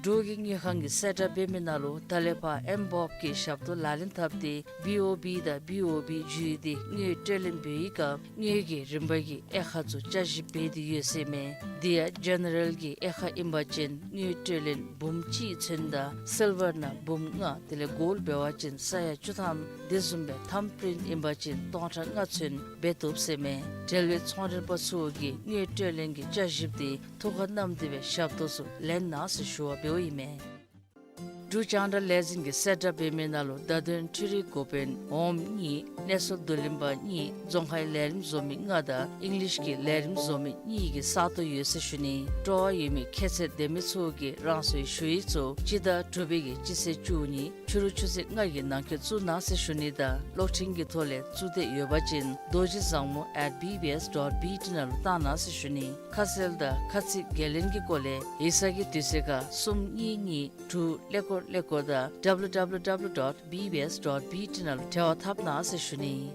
འབྲུག་གི་དངུལ་ཁང་གི་གསལ་བསྒྲགས་འབད་མི་ནང་ལུ་ད་ལས་ཕར་ཨེམ་བོབ་ཀྱི་ཞབས་ཏོག་ལག་ལེན་འཐབ་སྟེ་བི་ཨོ་བི་དང་བི་ཨོ་བི་བརྒྱུད་དེ་དངུལ་སྤྲོད་ལེན་འབད་བའི་སྐབས་དངུལ་གྱི་རིན་པ་གི་དབྱེ་ཁག་ཚུ་བསྐྱར་ཞིབ་འབད་དེ་ཡོད་ཟེར་མས། དེ་ཡང་ཇེ་ནེ་རལ་གྱི་དབྱེ་ཁག་ཨིན་པ་ཅིན་དངུལ་སྤྲོད་ལེན་འབུམ་གཅིག་ཚུན་དང་སིལ་ཝར་ནང་འབུམ་ལྔ་དེ་ལས་གོལཌ་འབད་བ་ཅིན་ས་ཡ་བཅུ་ཐམ་དེ་བཟུམ་སྦེ་ཐམ་པྲིནཊ་ཨིན་པ་ཅིན་སྟོང་ཕྲག་ལྔ་ཚུན་འབད་བཏུབ་ཟེར་མས། འབྲེལ་བའི་ཚོང་མགྲོན་པ་ཚུ་གིས་དངུལ་སྤྲོད་ལེན་གྱི་བསྐྱར་ཞིབ་དེ་ཐུགས་ཁར་བསྣམས་ཏེ་སྦེ་ཞབས་ཏོག་ཚུ་ལེན་གནང་ཟེར་ཞུ་བ་འབདཝ་ཨིན་མས། འབྲུག་རྒྱང་བསྒྲགས་ལས་འཛིན་གྱི་གསལ་བསྒྲགས་འབད་མི་ནང་ལུ་བརྡ་དོན་འཕྲུལ་རིག་འགོ་དཔོན་འོགམ་གཉིས་གནས་ཚུལ་བསྡུ་ལེན་པ་གཉིས་རྫོང་ཁའི་ལས་རིམ་བཟོ་མི་ལྔ་དང་ཨིང་ལིཤ་གི་ལས་རིམ་བཟོ་མི་གཉིས་ཀྱི་ས་སྟོང་ཡོད་ཟེར་ཞུ་ནི། སྤྲོ་བ་ཡོད་མི་ཁྱད་ཚད་ལྡན་མི་ཚུ་གིས་རང་སོའི་ཞུ་ཡིག་ཚུ་སྤྱི་ཟླ་དྲུག་པའི་གི་སྤྱི་ཚེས་བཅུ་གཉིས་ཕྱི་རུ་ཆུ་ཚོད་ལྔ་གི་ནང་འཁོད་བཙུགས་གནང་ཟེར་ཞུ་ནི་དང་གློག་འཕྲིན་གྱི་ཐོག་ལས་བཙུགས་འདོད་ཡོད་པ་ཅིན་རྡོ་རྗེ་བཟང་མོ་at B B S dot B T ནང་ལུ་བཏང་གནང་ཟེར་ཞུ་ནི། ཁ་གསལ་དང་ཁ་ཚིག་འགན་ལེན་གྱི་སྐོར་ལས་ཡིག་ཚང་གི་དུས་ཚོད་ཁར་གསུམ་གཉིས་གཉིས་དྲུག་ཀླད་ཀོར་ཀླད་ཀོར་དང་W W W dot B B S dot B T ནང་ལུ་འབྲེལ་བ་འཐབ་གནང་ཟེར་ཞུ་ནི།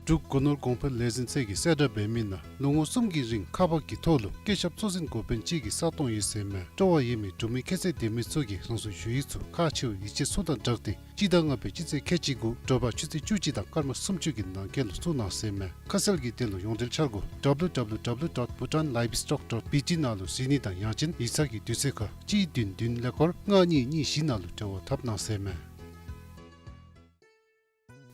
འབྲུག་སྒོ་ནོར་གོང་འཕེལ་ལས་འཛིན་ཚད་ཀྱི་གསལ་བསྒྲགས་འབད་མི་ནང་ལོ་ངོ་གསུམ་གྱི་རིང་ཁག་འབག་གི་ཐོག་ལུ་སྐྱེད་ཞབས་གཙོ་འཛིན་འགོ་དཔོན་གཅིག་གི་ས་སྟོང་ཡོད་ཟེར་མས། སྤྲོ་བ་ཡོད་མི་འབྲུག་མི་ཁྱད་ཚད་ལྡན་མི་ཚུ་གིས་རང་སོའི་ཞུ་ཡིག་ཚུ་ཁག་ཆེ་བའི་ཡིག་ཆ་ཚུ་དང་སྦྲགས་ཏེ་སྤྱི་ཟླ་ལྔ་པའི་སྤྱི་ཚེས་ཁལ་གཅིག་དགུ་དྲོ་པ་ཆུ་ཚོད་བཅུ་གཅིག་དང་སྐར་མ་སུམ་ཅུ་གི་ནང་འཁོད་ལུ་བཙུགས་གནང་ཟེར་མས། ཁ་གསལ་གྱི་དོན་ལུ་ཡོངས་འབྲེལ་འཆར་སྒོ་W W W dot Bhutan Livestock dot B T ནང་ལུ་གཟིགས་ནི་དང་ཡང་ཅིན་ཡིག་ཚང་གི་དུས་ཚོད་ཁར་གཅིག་བདུན་བདུན་ཀླད་ཀོར་ལྔ་གཉིས་གཉིས་བཞི་ནང་ལུ་འབྲེལ་བ་འཐབ་གནང་ཟེར་མས།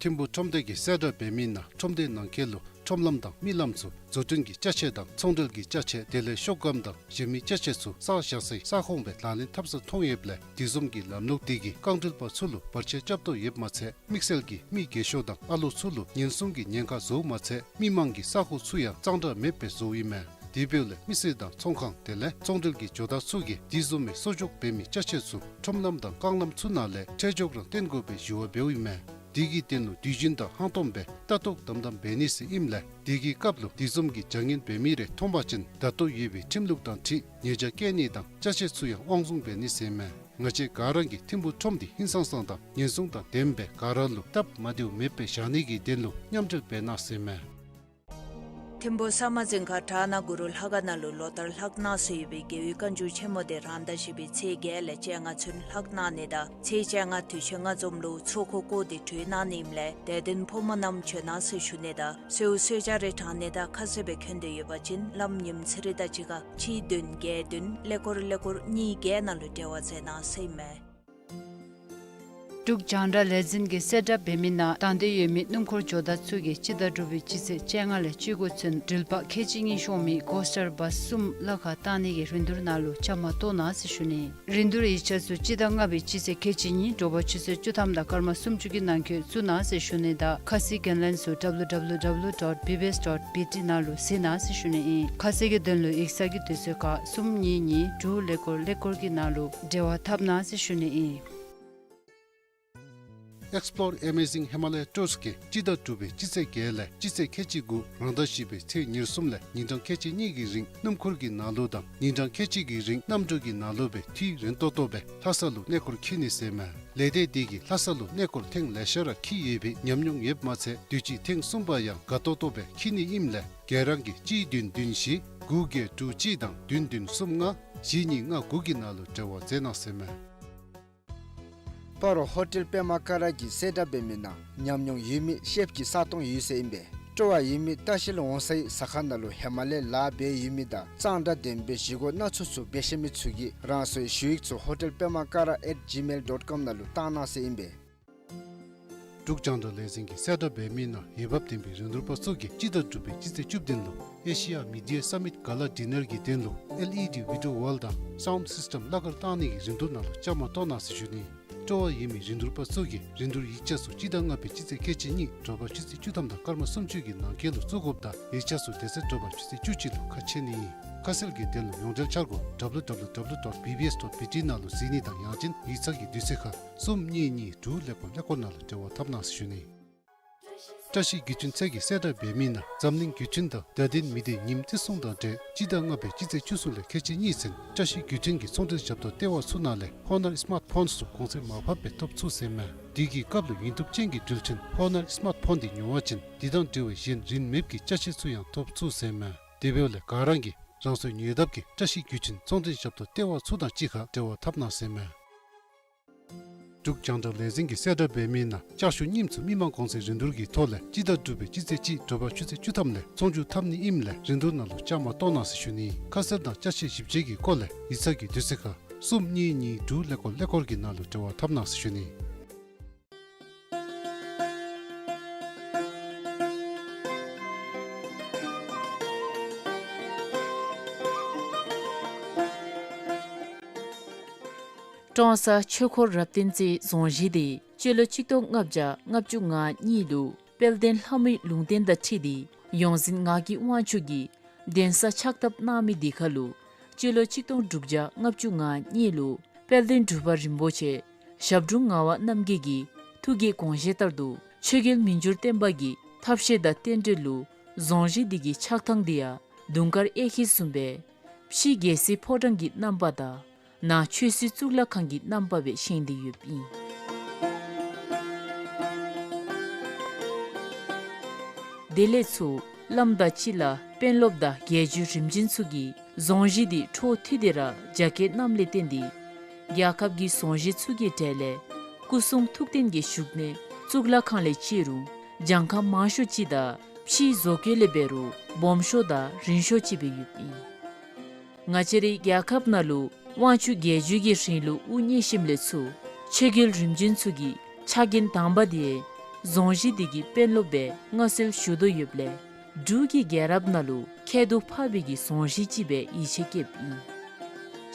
ཐིམ་ཕུག་ཁྲོམ་སྡེ་གི་གསལ་བསྒྲགས་འབད་མི་ནང་ཁྲོམ་སྡེ་ནང་འཁོད་ལུ་ཁྲོམ་ལམ་དང་རྨི་ལམ་ཚུ་བཟོ་སྐྲུན་གྱི་ཅ་ཆས་དང་ཚོང་འབྲེལ་གྱི་ཅ་ཆས་དེ་ལས་ཤོག་སྒམ་དང་གཞན་མི་ཅ་ཆས་ཚུ་བསགས་བཞག་སའི་ས་ཁོངས་སྦེ་ལག་ལེན་འཐབ་སར་མཐོང་ཡོདཔ་ལས་དེ་བཟུམ་གྱི་ལམ་ལུགས་དེ་གིས་རྐང་འདྲེན་པ་ཚུ་ལུ་བར་ཆད་རྐྱབ་དོ་ཡོདཔ་མ་ཚད་དམིགས་བསལ་གྱིས་མི་རྒས་ཤོས་དང་ཨ་ལོ་ཚུ་ལུ་ཉེན་སྲུང་གི་ཉེན་ཁ་བཟོཝ་མ་ཚད་མི་མང་གི་ས་ཁོངས་ཚུ་ཡང་གཙང་སྦྲ་མེདཔ་སྦེ་བཟོཝ་ཨིན་མས། དེ་འབདཝ་ལས་མི་སེར་དང་ཚོང་ཁང་དེ་ལས་ཚོང་འབྲེལ་གྱི་ཇོ་བདག་ཚུ་གིས་དེ་བཟུམ་མའི་གསོག་འཇོག་འབད་མི་ཅ་ཆས་ཚུ་ཁྲོམ་ལམ་དང་རྐང་ལམ་ཚུ་ནང་ལས་ཁྲལ་འཇོག་རང་བཏོན་དགོ་པའི་ཞུ་བ་འབདཝ་ཨིན་མས། དེ་གི་དོན་ལུ་དུས་རྒྱུན་དང་ཧང་སྟོང་སྦེ་ལྟ་རྟོག་དམ་དམ་འབད་ནི་ཟེར་ཨིནམ་ལས་དེ་གི་སྐབས་ལུ་དེ་བཟུམ་གྱི་བྱ་ངན་འབད་མི་རེ་མཐོང་པ་ཅིན་ད་ལྟོ་ཡོད་པའི་ཁྲིམས་ལུགས་དང་འཁྲིལ་ཉེས་བྱ་བཀལ་ནི་དང་ཅ་ཆས་ཚུ་ཡང་དབང་བཟུང་འབད་ནི་ཟེར་མས། ང་བཅས་ག་ར་གིས་ཐིམ་ཕུག་ཁྲོམ་འདི་ཧིང་སངས་སངས་དང་ཉེན་སྲུང་དང་ལྡནམ་སྦེ་ག་ར་ལུ་སྟབས་མ་བདེཝ་མེདཔ་སྦེ་བཞག་ནི་གི་དོན་ལུ་མཉམ་འབྲེལ་འབད་གནང་ཟེར་མས། ཐིམ་ཕུ་ས་མ་རྫིང་ཁག་བྲག་ན་གུ་རུ་ལྷ་ཁང་ནང་ལུ་ལོ་ལྟར་ལྷག་གནང་སྲོལ་ཡོད་པའི་རྒྱལ་བའི་བཀའ་འགྱུར་ཆེན་མོ་དེ་རང་ཟླ་བཞི་པའི་ཚེས་བརྒྱད་ལས་བཅོ་ལྔ་ཚུན་ལྷག་གནང་ནི་དང་ཚེས་བཅོ་ལྔ་དུས་ཆེན་ལྔ་འཛོམས་ལུ་ཚོགས་འཁོར་བསྐོར་ཏེ་གྲོལ་གནང་ནི་ཨིནམ་ལས་དད་ལྡན་ཕོ་མོ་རྣམས་བྱོན་གནང་ཟེར་ཞུ་ནི་དང་གསོལཝ་གསོལ་ཇ་རེ་དྲང་ནི་དང་ཁ་གསལ་སྦེ་འཁོད་དེ་ཡོད་པ་ཅིན་ལམ་ཉིནམ་ཚེས་རེ་དང་གཅིག་ཁར་གཅིག་བདུན་བརྒྱད་བདུན་ཀླད་ཀོར་ཀླད་ཀོར་གཉིས་བརྒྱད་ནང་ལུ་འབྲེལ་བ་མཛད་གནང་ཟེར་ཨིན་མས། འབྲུག་རྒྱང་བསྒྲགས་ལས་འཛིན་གྱིས་གསལ་བསྒྲགས་འབད་མི་ནང་དང་འདོད་ཡོད་མི་སྣུམ་འཁོར་ཇོ་བདག་ཚུ་གིས་སྤྱི་ཟླ་དྲུག་པའི་སྤྱི་ཚེས་བཅོ་ལྔ་ལས་བཅུ་དགུ་ཚུན་འགྲུལ་པ་ཁལ་གཅིག་གཉིས་ཤོང་མི་ཀོ་སི་ཊར་བཱསི་གསུམ་གླ་ཁར་བཏང་ནི་གི་རིན་བསྡུར་ནང་ལུ་བཅའ་མར་གཏོགས་གནང་ཟེར་ཞུ་ནི། རིན་བསྡུར་ཡིག་ཆ་ཚུ་སྤྱི་ཟླ་ལྔ་པའི་སྤྱི་ཚེས་ཁལ་གཅིག་གཉིས་དྲོ་པ་ཆུ་ཚོད་བཅུ་ཐམ་དང་སྐར་མ་སུམ་ཅུ་གི་ནང་འཁོད་བཙུགས་གནང་ཟེར་ཞུ་ནི་དང་ཁ་གསལ་གྱི་ལན་ཚུ་W W W dot B B S dot B T ནང་ལུ་གཟིགས་གནང་ཟེར་ཞུ་ནི་ཨིན། ཁ་གསལ་གྱི་དོན་ལུ་ཡིག་ཚང་གི་དུས་ཚོད་ཁར་གསུམ་གཉིས་གཉིས་དྲུག་ཀླད་ཀོར་ཀླད་ཀོར་གྱི་ནང་ལུ་འབྲེལ་བ་འཐབ་གནང་ཟེར་ཞུ་ནི་ཨིན། Explore Amazing Himalaya Tours གིས་སྤྱི་ཟླ་དྲུག་པའི་སྤྱི་ཚེས་བརྒྱད་ལས་སྤྱི་ཚེས་ཁལ་གཅིག་དགུ་རང་ཟླ་བཞི་པའི་ཚེས་ཉེར་གསུམ་ལས་ཉིན་གྲངས་ཁལ་གཅིག་གཉིས་ཀྱི་རིང་སྣུམ་འཁོར་གྱི་ནང་ལུ་དང་ཉིན་གྲངས་ཁལ་གཅིག་གི་རིང་གནམ་གྲུ་གི་ནང་ལུ་སྦེ་དུས་རན་ཏོག་ཏོ་སྦེ་ལྷ་ས་ལུ་གནས་སྐོར་འཁྱིད་ནི་ཟེར་མས། ལས་སྡེ་དེ་གིས་ལྷ་ས་ལུ་གནས་སྐོར་ཐེངས་ལེ་ཤ་ར་འཁྱིད་ཡོད་པའི་ཉམས་མྱོང་ཡོདཔ་མ་ཚད་དུས་ཅི་ཐེངས་གསུམ་པ་ཡང་དགའ་ཏོག་ཏོ་སྦེ་འཁྱིད་ནི་ཨིནམ་ལས་ག་ར་གིས་གཅིག་བདུན་བདུན་བཞི་དགུ་བརྒྱད་དྲུག་གཅིག་དང་བདུན་བདུན་གསུམ་ལྔ་བཞི་གཉིས་ལྔ་དགུ་གི་ནང་ལུ་འབྲེལ་བ་མཛད་གནང་ཟེར་མས། སྤ་རོ་ཧོ་ཊེལ་པདྨ་ཀ་ར་གིས་གསལ་བསྒྲགས་འབད་མི་ནང་ཉམས་མྱོང་ཡོད་མི་ཤེཕ་གི་ས་སྟོང་ཡོད་ཟེར་ཨིན་པས། སྤྲོ་བ་ཡོད་མི་ལྟ་བཤལ་འོང་སའི་ཟ་ཁང་ནང་ལུ་ཧེ་མ་ལས་ལཱ་འབད་ཡོད་མི་དང་གཙང་སྦྲ་ལྡན་པའི་བཞེས་སྒོ་སྣ་ཚོགས་ཚུ་འབད་ཤེས་མི་ཚུ་གིས་རང་སོའི་ཞུ་ཡིག་ཚུ་ཧོ་ཊེལ་པདྨ་ཀ་ར་at gmail dot com ནང་ལུ་བཏང་གནང་ཟེར་ཨིན་པས། འབྲུག་རྒྱང་བསྒྲགས་ལས་འཛིན་གྱིས་གསལ་བསྒྲགས་འབད་མི་ནང་འོས་འབབ་ལྡན་པའི་རིན་བསྡུར་པ་ཚུ་གིས་སྤྱི་ཟླ་དྲུག་པའི་སྤྱི་ཚེས་བཅུ་བདུན་ལུ་ཨེ་ཤི་ཡ་མི་ཌི་ཡ་སམ་མིཊ་ག་ལ་ཌི་ནར་གྱི་དོན་ལུ་ཨེལ་ཨི་ཌི་བི་ཌི་ཡོ་ཝཱལ་དང་སའུནཌ་སིསི་ཊེམ་གླ་ཁར་བཏང་ནི་གི་རིན་བསྡུར་ནང་ལུ་བཅའ་མར་གཏོགས་གནང་ཟེར་ཞུ་ནི། སྤྲོ་བ་ཡོད་མི་རིན་བསྡུར་པ་ཚུ་གིས་རིན་བསྡུར་ཡིག་ཆ་ཚུ་སྤྱི་ཟླ་ལྔ་པའི་སྤྱི་ཚེས་ཁལ་གཅིག་གཉིས་དྲོ་པ་ཆུ་ཚོད་བཅུ་ཐམ་དང་སྐར་མ་སུམ་ཅུ་གི་ནང་འཁོད་ལུ་བཙུགས་དགོཔ་དང་ཡིག་ཆ་ཚུ་དེ་ཚེ་དྲོ་པ་ཆུ་ཚོད་བཅུ་གཅིག་ལུ་ཁ་ཕྱེ་ནི་ཨིན། ཁ་གསལ་གྱི་དོན་ལུ་ཡོངས་འབྲེལ་འཆར་སྒོ་W W W dot B B S dot B T ནང་ལུ་གཟིགས་ནི་དང་ཡང་ཅིན་ཡིག་ཚང་གི་དུས་ཚོད་ཁར་གསུམ་གཉིས་གཉིས་དྲུག་ཀླད་ཀོར་ཀླད་ཀོར་ནང་ལུ་འབྲེལ་བ་འཐབ་གནང་ཟེར་ཞུ་ནི། བཀྲ་ཤིས་བརྒྱུད་འཕྲིན་ཚད་ཀྱིས་གསལ་བསྒྲགས་འབད་མི་ནང་འཛམ་གླིང་བརྒྱུད་འཕྲིན་དང་བརྡ་དོན་མི་སྡེ་ཉིནམ་བརྩི་སྲུང་དང་འབྲེལ་སྤྱི་ཟླ་ལྔ་པའི་སྤྱི་ཚེས་བཅུ་གསུམ་ལས་ཁལ་གཅིག་གཉིས་ཚུན་བཀྲ་ཤིས་བརྒྱུད་འཕྲིན་གྱི་ཚོང་འབྲེལ་ཞབས་ཏོག་ལྟེ་བ་ཚུ་ནང་ལས་ཧོ་ནར་སི་མཱཊ་ཕོནསི་ཚུ་གོང་ཚད་མར་ཕབ་སྦེ་ཐོབ་ཚུགས་ཟེར་མས། དུས་ཀྱི་སྐབས་ལུ་ཡུན་ཐུབ་ཅན་གྱི་འགྲུལ་འཕྲིན་ཧོ་ནར་སི་མཱཊ་ཕོན་འདི་ཉོ་བ་ཅིན་དེ་དང་འབྲེལ་བའི་གཞན་རིན་མེད་ཀྱི་ཅ་ཆས་ཚུ་ཡང་ཐོབ་ཚུགས་ཟེར་མས། དེ་འབདཝ་ལས་ག་ར་གིས་རང་སོའི་ཉེ་འདབས་ཀྱི་བཀྲ་ཤིས་བརྒྱུད་འཕྲིན་ཚོང་འབྲེལ་ཞབས་ཏོག་ལྟེ་བ་ཚུ་དང་གཅིག་ཁར་འབྲེལ་བ་འཐབ་གནང་ཟེར་མས། འབྲུག་རྒྱང་བསྒྲགས་ལས་འཛིན་གྱིས་གསལ་བསྒྲགས་འབད་མི་ནང་ལྕགས་ཞུ་རྙིངམ་ཚུ་མི་མང་གོང་ཚད་རིན་བསྡུར་གྱི་ཐོག་ལས་སྤྱི་ཟླ་དྲུག་པའི་སྤྱི་ཚེས་གཅིག་དྲོ་པ་ཆུ་ཚོད་བཅུ་ཐམ་ལས་ཚོང་བསྒྱུར་འཐབ་ནི་ཨིནམ་ལས་རིན་བསྡུར་ནང་ལུ་བཅའ་མར་གཏོགས་གནང་ཟེར་ཞུ་ནི། ཁ་གསལ་དང་ཅ་ཆས་ཞིབ་དཔྱད་ཀྱི་སྐོར་ལས་ཡིག་ཚང་གི་དུས་ཚོད་ཁར་གསུམ་གཉིས་གཉིས་དྲུག་ཀླད་ཀོར་ཀླད་ཀོར་གྱི་ནང་ལུ་འབྲེལ་བ་འཐབ་གནང་ཟེར་ཞུ་ནི། ཀྲོང་གསར་ཆོས་འཁོར་རབ་བརྟན་རྩེའི་རྫོང་གཞིས་དེ་སྤྱི་ལོ་ཆིག་སྟོང་ལྔ་བརྒྱ་ལྔ་བཅུ་ང་གཉིས་ལུ་དཔལ་ལྡན་ལྷ་མོའི་ལུང་བསྟན་དང་འཁྲིལ་ཏེ་ཡོངས་འཛིན་ངག་གི་དབང་ཕྱུག་གིས་གདན་ས་ཕྱག་བཏབ་གནང་མི་དེ་ཁར་ལུ་སྤྱི་ལོ་ཆིག་སྟོང་དྲུག་བརྒྱ་ལྔ་བཅུ་ང་གཉིས་ལུ་དཔལ་ལྡན་འབྲུག་པ་རིན་པོ་ཆེ་ཞབས་དྲུང་ངག་དབང་རྣམ་རྒྱལ་གྱི་ཐུགས་ཀྱི་དགོངས་བཞེད་ལྟར་དུ་ཆོས་རྒྱལ་མི་འགྱུར་བརྟན་པ་གི་ཐབས་ཤེས་དང་རྟེན་འབྲེལ་ལུ་རྫོང་གཞིས་འདི་གི་ཆགས་ཐངས་འདི་ཡང་དུང་དཀར་གཡས་འཁྱིལ་བཟུམ་སྦེ་ཕྱི་རྒྱལ་སྲིད་ཕོ་བྲང་གི་རྣམ་པ་དང་ནང་ཆོས་སྲིད་གཙུག་ལག་ཁང་གི་རྣམ་པ་སྦེ་བཞེངས་ཏེ་ཡོདཔ་ཨིན། དེ་ལས་ཚུར་བླམ་དང་སྤྱི་བླ་དཔོན་སློབ་དང་རྒྱལ་བརྒྱུད་རིམ་བྱོན་ཚུ་གིས་རྫོང་གཞིས་འདི་འཕྲོ་མཐུད་དེ་ར་རྒྱ་སྐྱེད་གནངམ་ལས་བརྟེན་ཏེ་རྒྱལ་ཁབ་ཀྱི་རྫོང་གཞིས་ཚུ་གི་གྲས་ལས་སྐུ་གསུང་ཐུགས་རྟེན་གྱི་བཞུགས་གནས་གཙུག་ལག་ཁང་ལས་བཅད་རུང་གྱངས་ཁ་མང་ཤོས་ཅིག་དང་ཕྱིའི་བཟོ་བཀོད་ལས་འབད་རུང་སྦོམ་ཤོས་དང་རིང་ཤོས་ཅིག་སྦེ་ཡོདཔ་ཨིན། ང་བཅས་རའི་རྒྱལ་ཁབ་ནང་ལུ་དབང་ཕྱུག་རྒྱལ་བརྒྱུད་ཀྱི་རིང་ལུགས་དབུ་བརྙེས་ཞིནམ་ལས་ཚུར་ཆོས་རྒྱལ་རིམ་བྱོན་ཚུ་གི་ཕྱག་འགན་དང་པ་དེ་རྫོང་གཞིས་འདི་གི་དཔོན་སློབ་སྦེ་མངའ་གསོལ་ཞུ་དོ་ཡོདཔ་ལས་འབྲུག་གི་རྒྱལ་རབས་ནང་ལུ་ཁྱད་དུ་འཕགས་པའི་གི་རྫོང་གཞིས་ཅིག་སྦེ་ཡིད་ཆེས་བསྐྱེདཔ་ཨིན།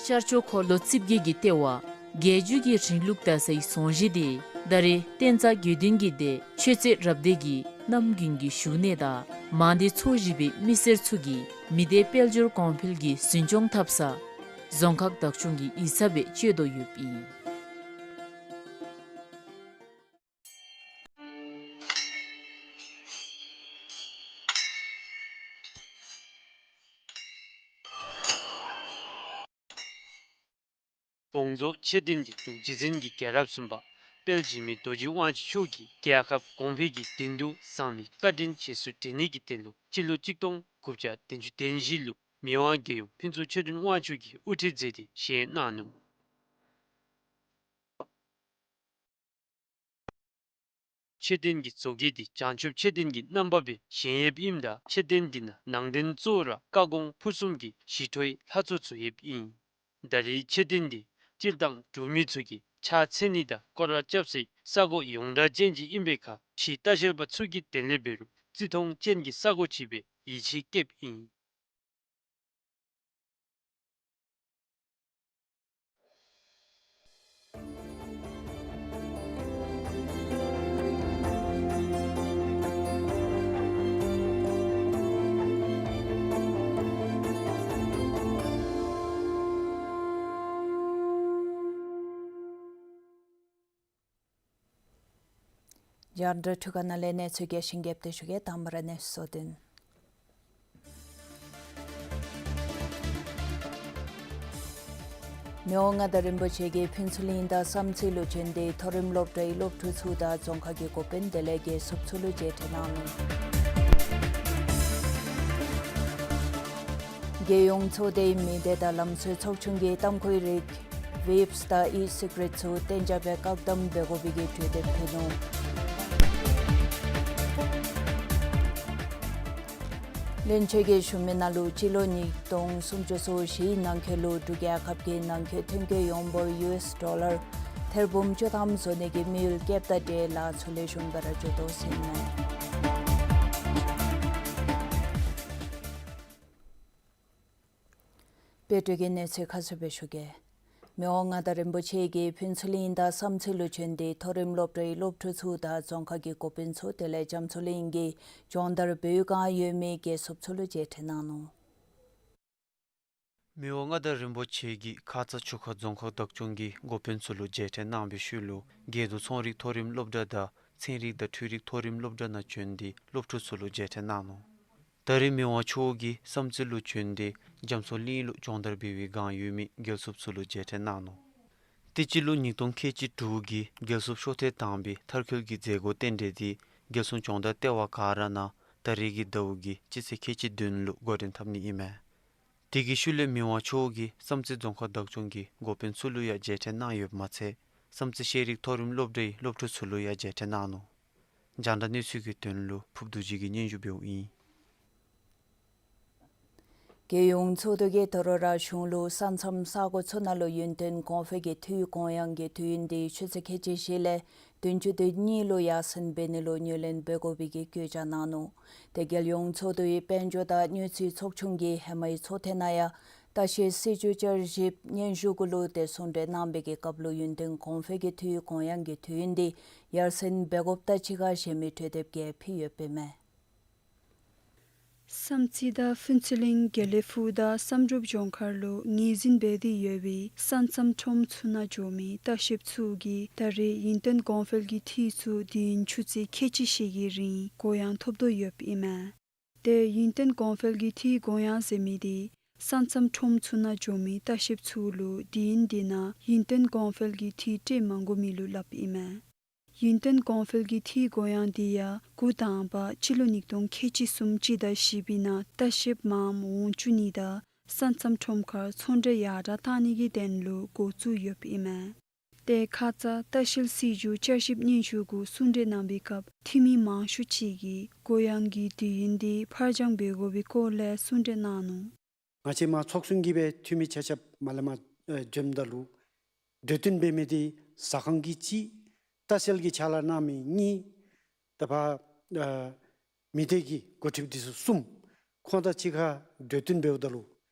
ཤར་ཕྱོགས་འཁོར་ལོ་རྩིབས་བརྒྱད་ཀྱི་ལྟེ་བ་རྒྱལ་བརྒྱུད་ཀྱི་རིང་ལུགས་དར་སའི་རྫོང་གཞིས་འདི་ད་རེས་བསྟན་རྩ་དགེ་འདུན་གྱི་སྡེ་ཆོས་རྩེ་རབ་སྡེ་གི་གནམ་དགུན་གྱི་བཞུགས་གནས་དང་མང་སྡེ་ཚོ་བཞི་པའི་མི་སེར་ཚུ་གི་མི་སྡེ་དཔལ་འབྱོར་གོང་འཕེལ་གྱི་འཛིན་སྐྱོང་འཐབ་ས་རྫོང་ཁག་བདག་སྐྱོང་གི་ཡིག་ཚང་སྦེ་སྤྱོད་དོ་ཡོདཔ་ཨིན། བོང་རྫོང་ཆོས་ལྡན་གྱི་འབྲུག་རྗེ་བཙུན་གྱི་རྒྱལ་རབས་གསུམ་པ་དཔལ་འཇིགས་མེད་རྡོ་རྗེ་དབང་ཕྱུག་མཆོག་གིས་རྒྱལ་ཁབ་གོང་འཕེལ་གྱི་དོན་དུ་གསང་བའི་བཀའ་དྲིན་རྗེས་སུ་དྲན་ནི་གི་དོན་ལུ་སྤྱི་ལོ་ཆིག་སྟོང་ དགུ་བརྒྱ་བདུན་ཅུ་དོན་བཞི་ལུ་མི་དབང་རྒྱལ་ཡུམ་ཕུན་ཚོགས་ཆོས་སྒྲོན་དབང་ཕྱུག་གིས་དབུ་ཁྲིད་མཛད་དེ་བཞེངས་གནང་ནུག། མཆོད་རྟེན་གྱི་བཟོ་བཀོད་འདི་བྱང་ཆུབ་མཆོད་རྟེན་གྱི་རྣམ་པ་སྦེ་བཞེངས་ཡོདཔ་ཨིནམ་ད་མཆོད་རྟེན་འདི་ནང་ནང་རྟེན་གཙོ་བོ་ར་བཀའ་དགོངས་ཕུར་གསུམ་གྱི་ཞི་ཁྲོའི་ལྷ་ཚོགས་བཙུགས་ཡོདཔ་ཨིན། ད་རེས་མཆོད་རྟེན་འདི་སྤྱིར་བཏང་འབྲུག་མི་ཚུ་གིས་ཕྱག་འཚལ་ནི་དང་སྐོར་ར་རྐྱབ་སའི་ས་གོ་ཡོངས་གྲགས་ཅན་ཅིག་ཨིན་པའི་ཁར་ཕྱི་ལྟ་བཤལ་པ་ཚུ་གི་དོན་ལས་འབད་རུང་བརྩི་མཐོང་ཅན་གྱི་ས་གོ་ཅིག་སྦེ་ཡིད་ཆེས་བསྐྱེདཔ་ཨིན། རྒྱང་བསྒྲགས་འཕྲུལ་ཁང་ནང་ལས་གནས་ཚུལ་རྒྱས་ཤིང་རྒྱས་པ་ཞུ་གེ། དང་པ་ར་གནས་ཚུལ་གཙོ་དོན། མི་དབང་མངའ་བདག་རིན་པོ་ཆེ་གིས་ཕུན་ཚོགས་གླིང་དང་བསམ་རྩེ་ལུ་བྱོན་ཏེ་མཐོ་རིམ་སློབ་གྲྭའི་སློབ་ཕྲུག་ཚུ་དང་རྫོང་ཁག་གི་འགོ་དཔོན་དེ་ལས་རྒྱལ་ཚབ་ཚུ་ལུ་མཇལ་འཕྲད་གནང་ནུག། རྒྱལ་ཡོངས་ཚོགས་སྡེའི་མི་སྡེ་དང་ལམ་སྲོལ་ཚོགས་ཆུང་གིས་ཏམ་ཁུའི་རིགས་ཝེབསི་དང་ཨི་སི་ག་རེཊ་ཚུ་གཏན་འཇགས་སྦེ་བཀག་སྡོམ་འབད་དགོ་པའི་གི་གྲོས་འདེབས་ཕུལ་ནུག། བློན་ཆེན་གྱིས་ཞུ་མི་ནང་ལུ་སྤྱི་ལོ་ཉིས་སྟོང་སུམ་ཅུ་སོ་བཞིའི་ནང་འཁོད་ལུ་འབྲུག་རྒྱལ་ཁབ་ཀྱི་ནང་འཁོད་ཐོན་སྐྱེད་ཡོངས་འབོར་ཡུ་ཨེསི་ཌོ་ལར་ཐེར་འབུམ་བཅུ་ཐམ་བཟོ་ནི་གི་དམིགས་ཡུལ་བསྐྱེདཔ་དང་འབྲེལ་ལཱ་ཚུ་ལེགས་ཤོམ་སྦེ་ར་འགྱོ་དོ་ཟེར་ཨིན་མས། དཔལ་སྒྲོན་གྱིས་གནས་ཚུལ་ཁ་གསལ་སྦེ་ཞུ་གེ། མི་དབང་མངའ་བདག་རིན་པོ་ཆེ་གིས་ཕུན་ཚོགས་གླིང་དང་བསམ་རྩེ་ལུ་བྱོན་ཏེ་མཐོ་རིམ་སློབ་གྲྭའི་སློབ་ཕྲུག་ཚུ་དང་རྫོང་ཁག་གི་འགོ་དཔོན་ཚུ་དེ་ལས་རྒྱ་མཚོ་གླིང་གི་སྦྱོང་བརྡར་འབད་བའི་བསྒང་ཡོད་མི་རྒྱལ་ཚབ་ཚུ་ལུ་མཇལ་འཕྲད་གནང་ནུག། མི་དབང་མངའ་བདག་རིན་པོ་ཆེ་གིས་ཁ་ཙ་ཆུ་ཁ་རྫོང་ཁག་བདག་སྐྱོང་གི་འགོ་དཔོན་ཚུ་ལུ་མཇལ་འཕྲད་གནང་བའི་ཤུལ་ལུ་དགེ་འདུན་ཚོང་རིག་མཐོ་རིམ་སློབ་གྲྭ་དང་ཚན་རིག་དང་འཕྲུལ་རིག་མཐོ་རིམ་སློབ་གྲྭ་ནང་བྱོན་ཏེ་སློབ་ཕྲུག་ཚུ་ལུ་མཇལ་འཕྲད་གནང་ནུག། ད་རེས་མི་དབང་མཆོག་གིས་བསམ་རྩེ་ལུ་བྱོན་ཏེ་རྒྱ་མཚོ་གླིང་ལུ་སྦྱོང་བརྡར་འབད་བའི་བསྒང་ཡོད་མི་རྒྱལ་ཚབ་ཚུ་ལུ་མཇལ་འཕྲད་གནང་ནུག། དེ་སྤྱི་ལོ་ཉིས་སྟོང་ཁལ་གཅིག་དྲུག་གི་རྒྱལ་སྲུང་ཤོག་ཐེངས་དང་པའི་མཐར་འཁྱོལ་གྱི་མཛད་སྒོ་རྟེན་འབྲེལ་འདི་རྒྱལ་སྲུང་སྦྱོང་བརྡར་ལྟེ་བ་ག་ར་ནང་ད་རེས་ཀྱི་ཟླཝ་གི་སྤྱི་ཚེས་ཁལ་གཅིག་བདུན་ལུ་འགོ་འདྲེན་འཐབ་ནི་ཨིན་མས། དེ་གི་ཤུལ་ལས་མི་དབང་མཆོག་གིས་བསམ་རྩེ་རྫོང་ཁག་བདག་སྐྱོང་གི་འགོ་དཔོན་ཚུ་ལུ་ཡང་མཇལ་འཕྲད་གནང་ཡོདཔ་མ་ཚད་བསམ་རྩེ་ཤེས་རིག་མཐོ་རིམ་སློབ་གྲྭའི་སློབ་ཕྲུག་ཚུ་ལུ་ཡང་མཇལ་འཕྲད་གནང་ནུག། རྒྱང་བསྒྲགས་གནས་ཚུལ་གྱི་དོན་ལུ་ཕུབ་རྡོ་རྗེ་གིས་སྙན་ཞུ་འབདཝ་ཨིན། རྒྱལ་ཡོངས་ཚོགས་འདུ་གིས་དོ་རུང་ར་གཞུང་ལུ་ས་མཚམས་ས་གོ་ཚུ་ནང་ལུ་ཡུན་བརྟན་གོང་འཕེལ་གྱི་འཐུས་གུང་དབྱངས་ཀྱི་དུས་ཡུན་འདི་ཆུ་ཚོད་ཁལ་གཅིག་བཞི་ལས་བདུན་ཅུ་དོན་གཉིས་ལུ་ཡར་སེང་འབད་ནི་ལུ་ངོས་ལེན་འབད་དགོ་པའི་གི་བཀོད་རྒྱ་གནང་ནུག། དེ་རྒྱལ་ཡོངས་ཚོགས་འདུའི་དཔལ་འབྱོར་དང་དངུལ་རྩིས་ཚོགས་ཆུང་གིས་ཧེ་མའི་ཚོགས་ཐེངས་ནང་ཡང་ལྟ་བཤལ་སྲིད་བྱུས་བསྐྱར་ཞིབ་སྙན་ཞུ་གུ་ལུ་དེ་གསུང་གྲོས་གནང་བའི་གི་སྐབས་ལུ་ཡུན་བརྟན་གོང་འཕེལ་གྱི་འཐུས་གུང་དབྱངས་ཀྱི་དུས་ཡུན་འདི་ཡར་སེང་འབད་དགོཔ་དང་གཅིག་ཁར་གཞན་མི་གྲོས་འདེབས་ཀྱང་ཕུལ་ཡོདཔ་ཨིན་མས། བསམ་རྩེ་དང་ཕུན་ཚོགས་གླིང་དགེ་ལེགས་ཕུག་དང་བསམ་གྲུབ་ལྗོངས་མཁར་ལུ་ངོས་འཛིན་འབད་དེ་ཡོད་པའི་ས་མཚམས་ཁྲོམ་ཚུ་ནང་འགྱོ་མི་ལྟ་བཤལཔ་ཚུ་གིས་ད་རེས་ཡུན་བརྟན་གོང་འཕེལ་གྱི་འཐུས་ཚུ་དུས་ཡུན་ཆུ་ཚོད་ཁལ་གཅིག་བཞི་གི་རིང་གུ་ཡངས་ཐོབ་དོ་ཡོདཔ་ཨིན་མས། དེ་ཡུན་བརྟན་གོང་འཕེལ་གྱི་འཐུས་གུང་དབྱངས་ཟེར་མི་འདི་ས་མཚམས་ཁྲོམ་ཚུ་ནང་འགྱོ་མི་ལྟ་བཤལཔ་ཚུ་ལུ་དུས་ཡུན་འདི་ནང་ཡུན་བརྟན་གོང་འཕེལ་གྱི་འཐུས་སྤྲོད་མ་དགོ་མི་ལུ་སླབ་ཨིན་མས། ཡུན་བརྟན་གོང་འཕེལ་གྱི་འཐུས་གུང་དབྱངས་འདི་ཡང་འགོ་དང་པ་སྤྱི་ལོ་ཉིས་སྟོང་ཁལ་གཅིག་གསུམ་སྤྱི་ཟླ་བཞི་པའི་ནང་ལྟ་བཤལཔ་མངམ་འོང་བཅུག་ནི་དང་ས་མཚམས་ཁྲོམ་ཁར་ཚོང་འབྲེལ་ཡར་དྲགས་གཏང་ནི་གི་དོན་ལུ་འགོ་བཙུགས་ཡོདཔ་ཨིན་མས། དེ་ཁ་ཙ་ལྟ་བཤལ་སྲིད་བྱུས་བསྐྱར་ཞིབ་སྙན་ཞུ་གུ་གསུང་གྲོས་གནང་བའི་སྐབས་འཐུས་མི་མང་ཤོས་ཅིག་གིས་གུང་དབྱངས་ཀྱི་དུས་ཡུན་འདི་ཕར་འགྱངས་འབད་དགོ་པའི་སྐོར་ལས་གསུང་གྲོས་གནང་ནུག། ང་བཅས་མ་ཚོགས་ཆུང་གིས་སྦེ་འཐུས་མི་ཆ་ཁྱབ་མ་ལས་མར་ཨེ་འཛོམས་ད་ལུ་གྲོས་བསྟུན་འབད་མི་འདི་ཟ་ཁང་གི་གཅིག། ལྟ་བཤལ་གྱི་ཕྱག་ལཱ་གནང་མི་གཉིས། ད་ཕར་ཨ་མི་སྡེ་གི་འགོ་ཁྲིདཔ་འདི་ཚུ་གསུམ། ཁོང་དང་གཅིག་ཁར་གྲོས་བསྟུན་འབདཝ་ད་ལུ་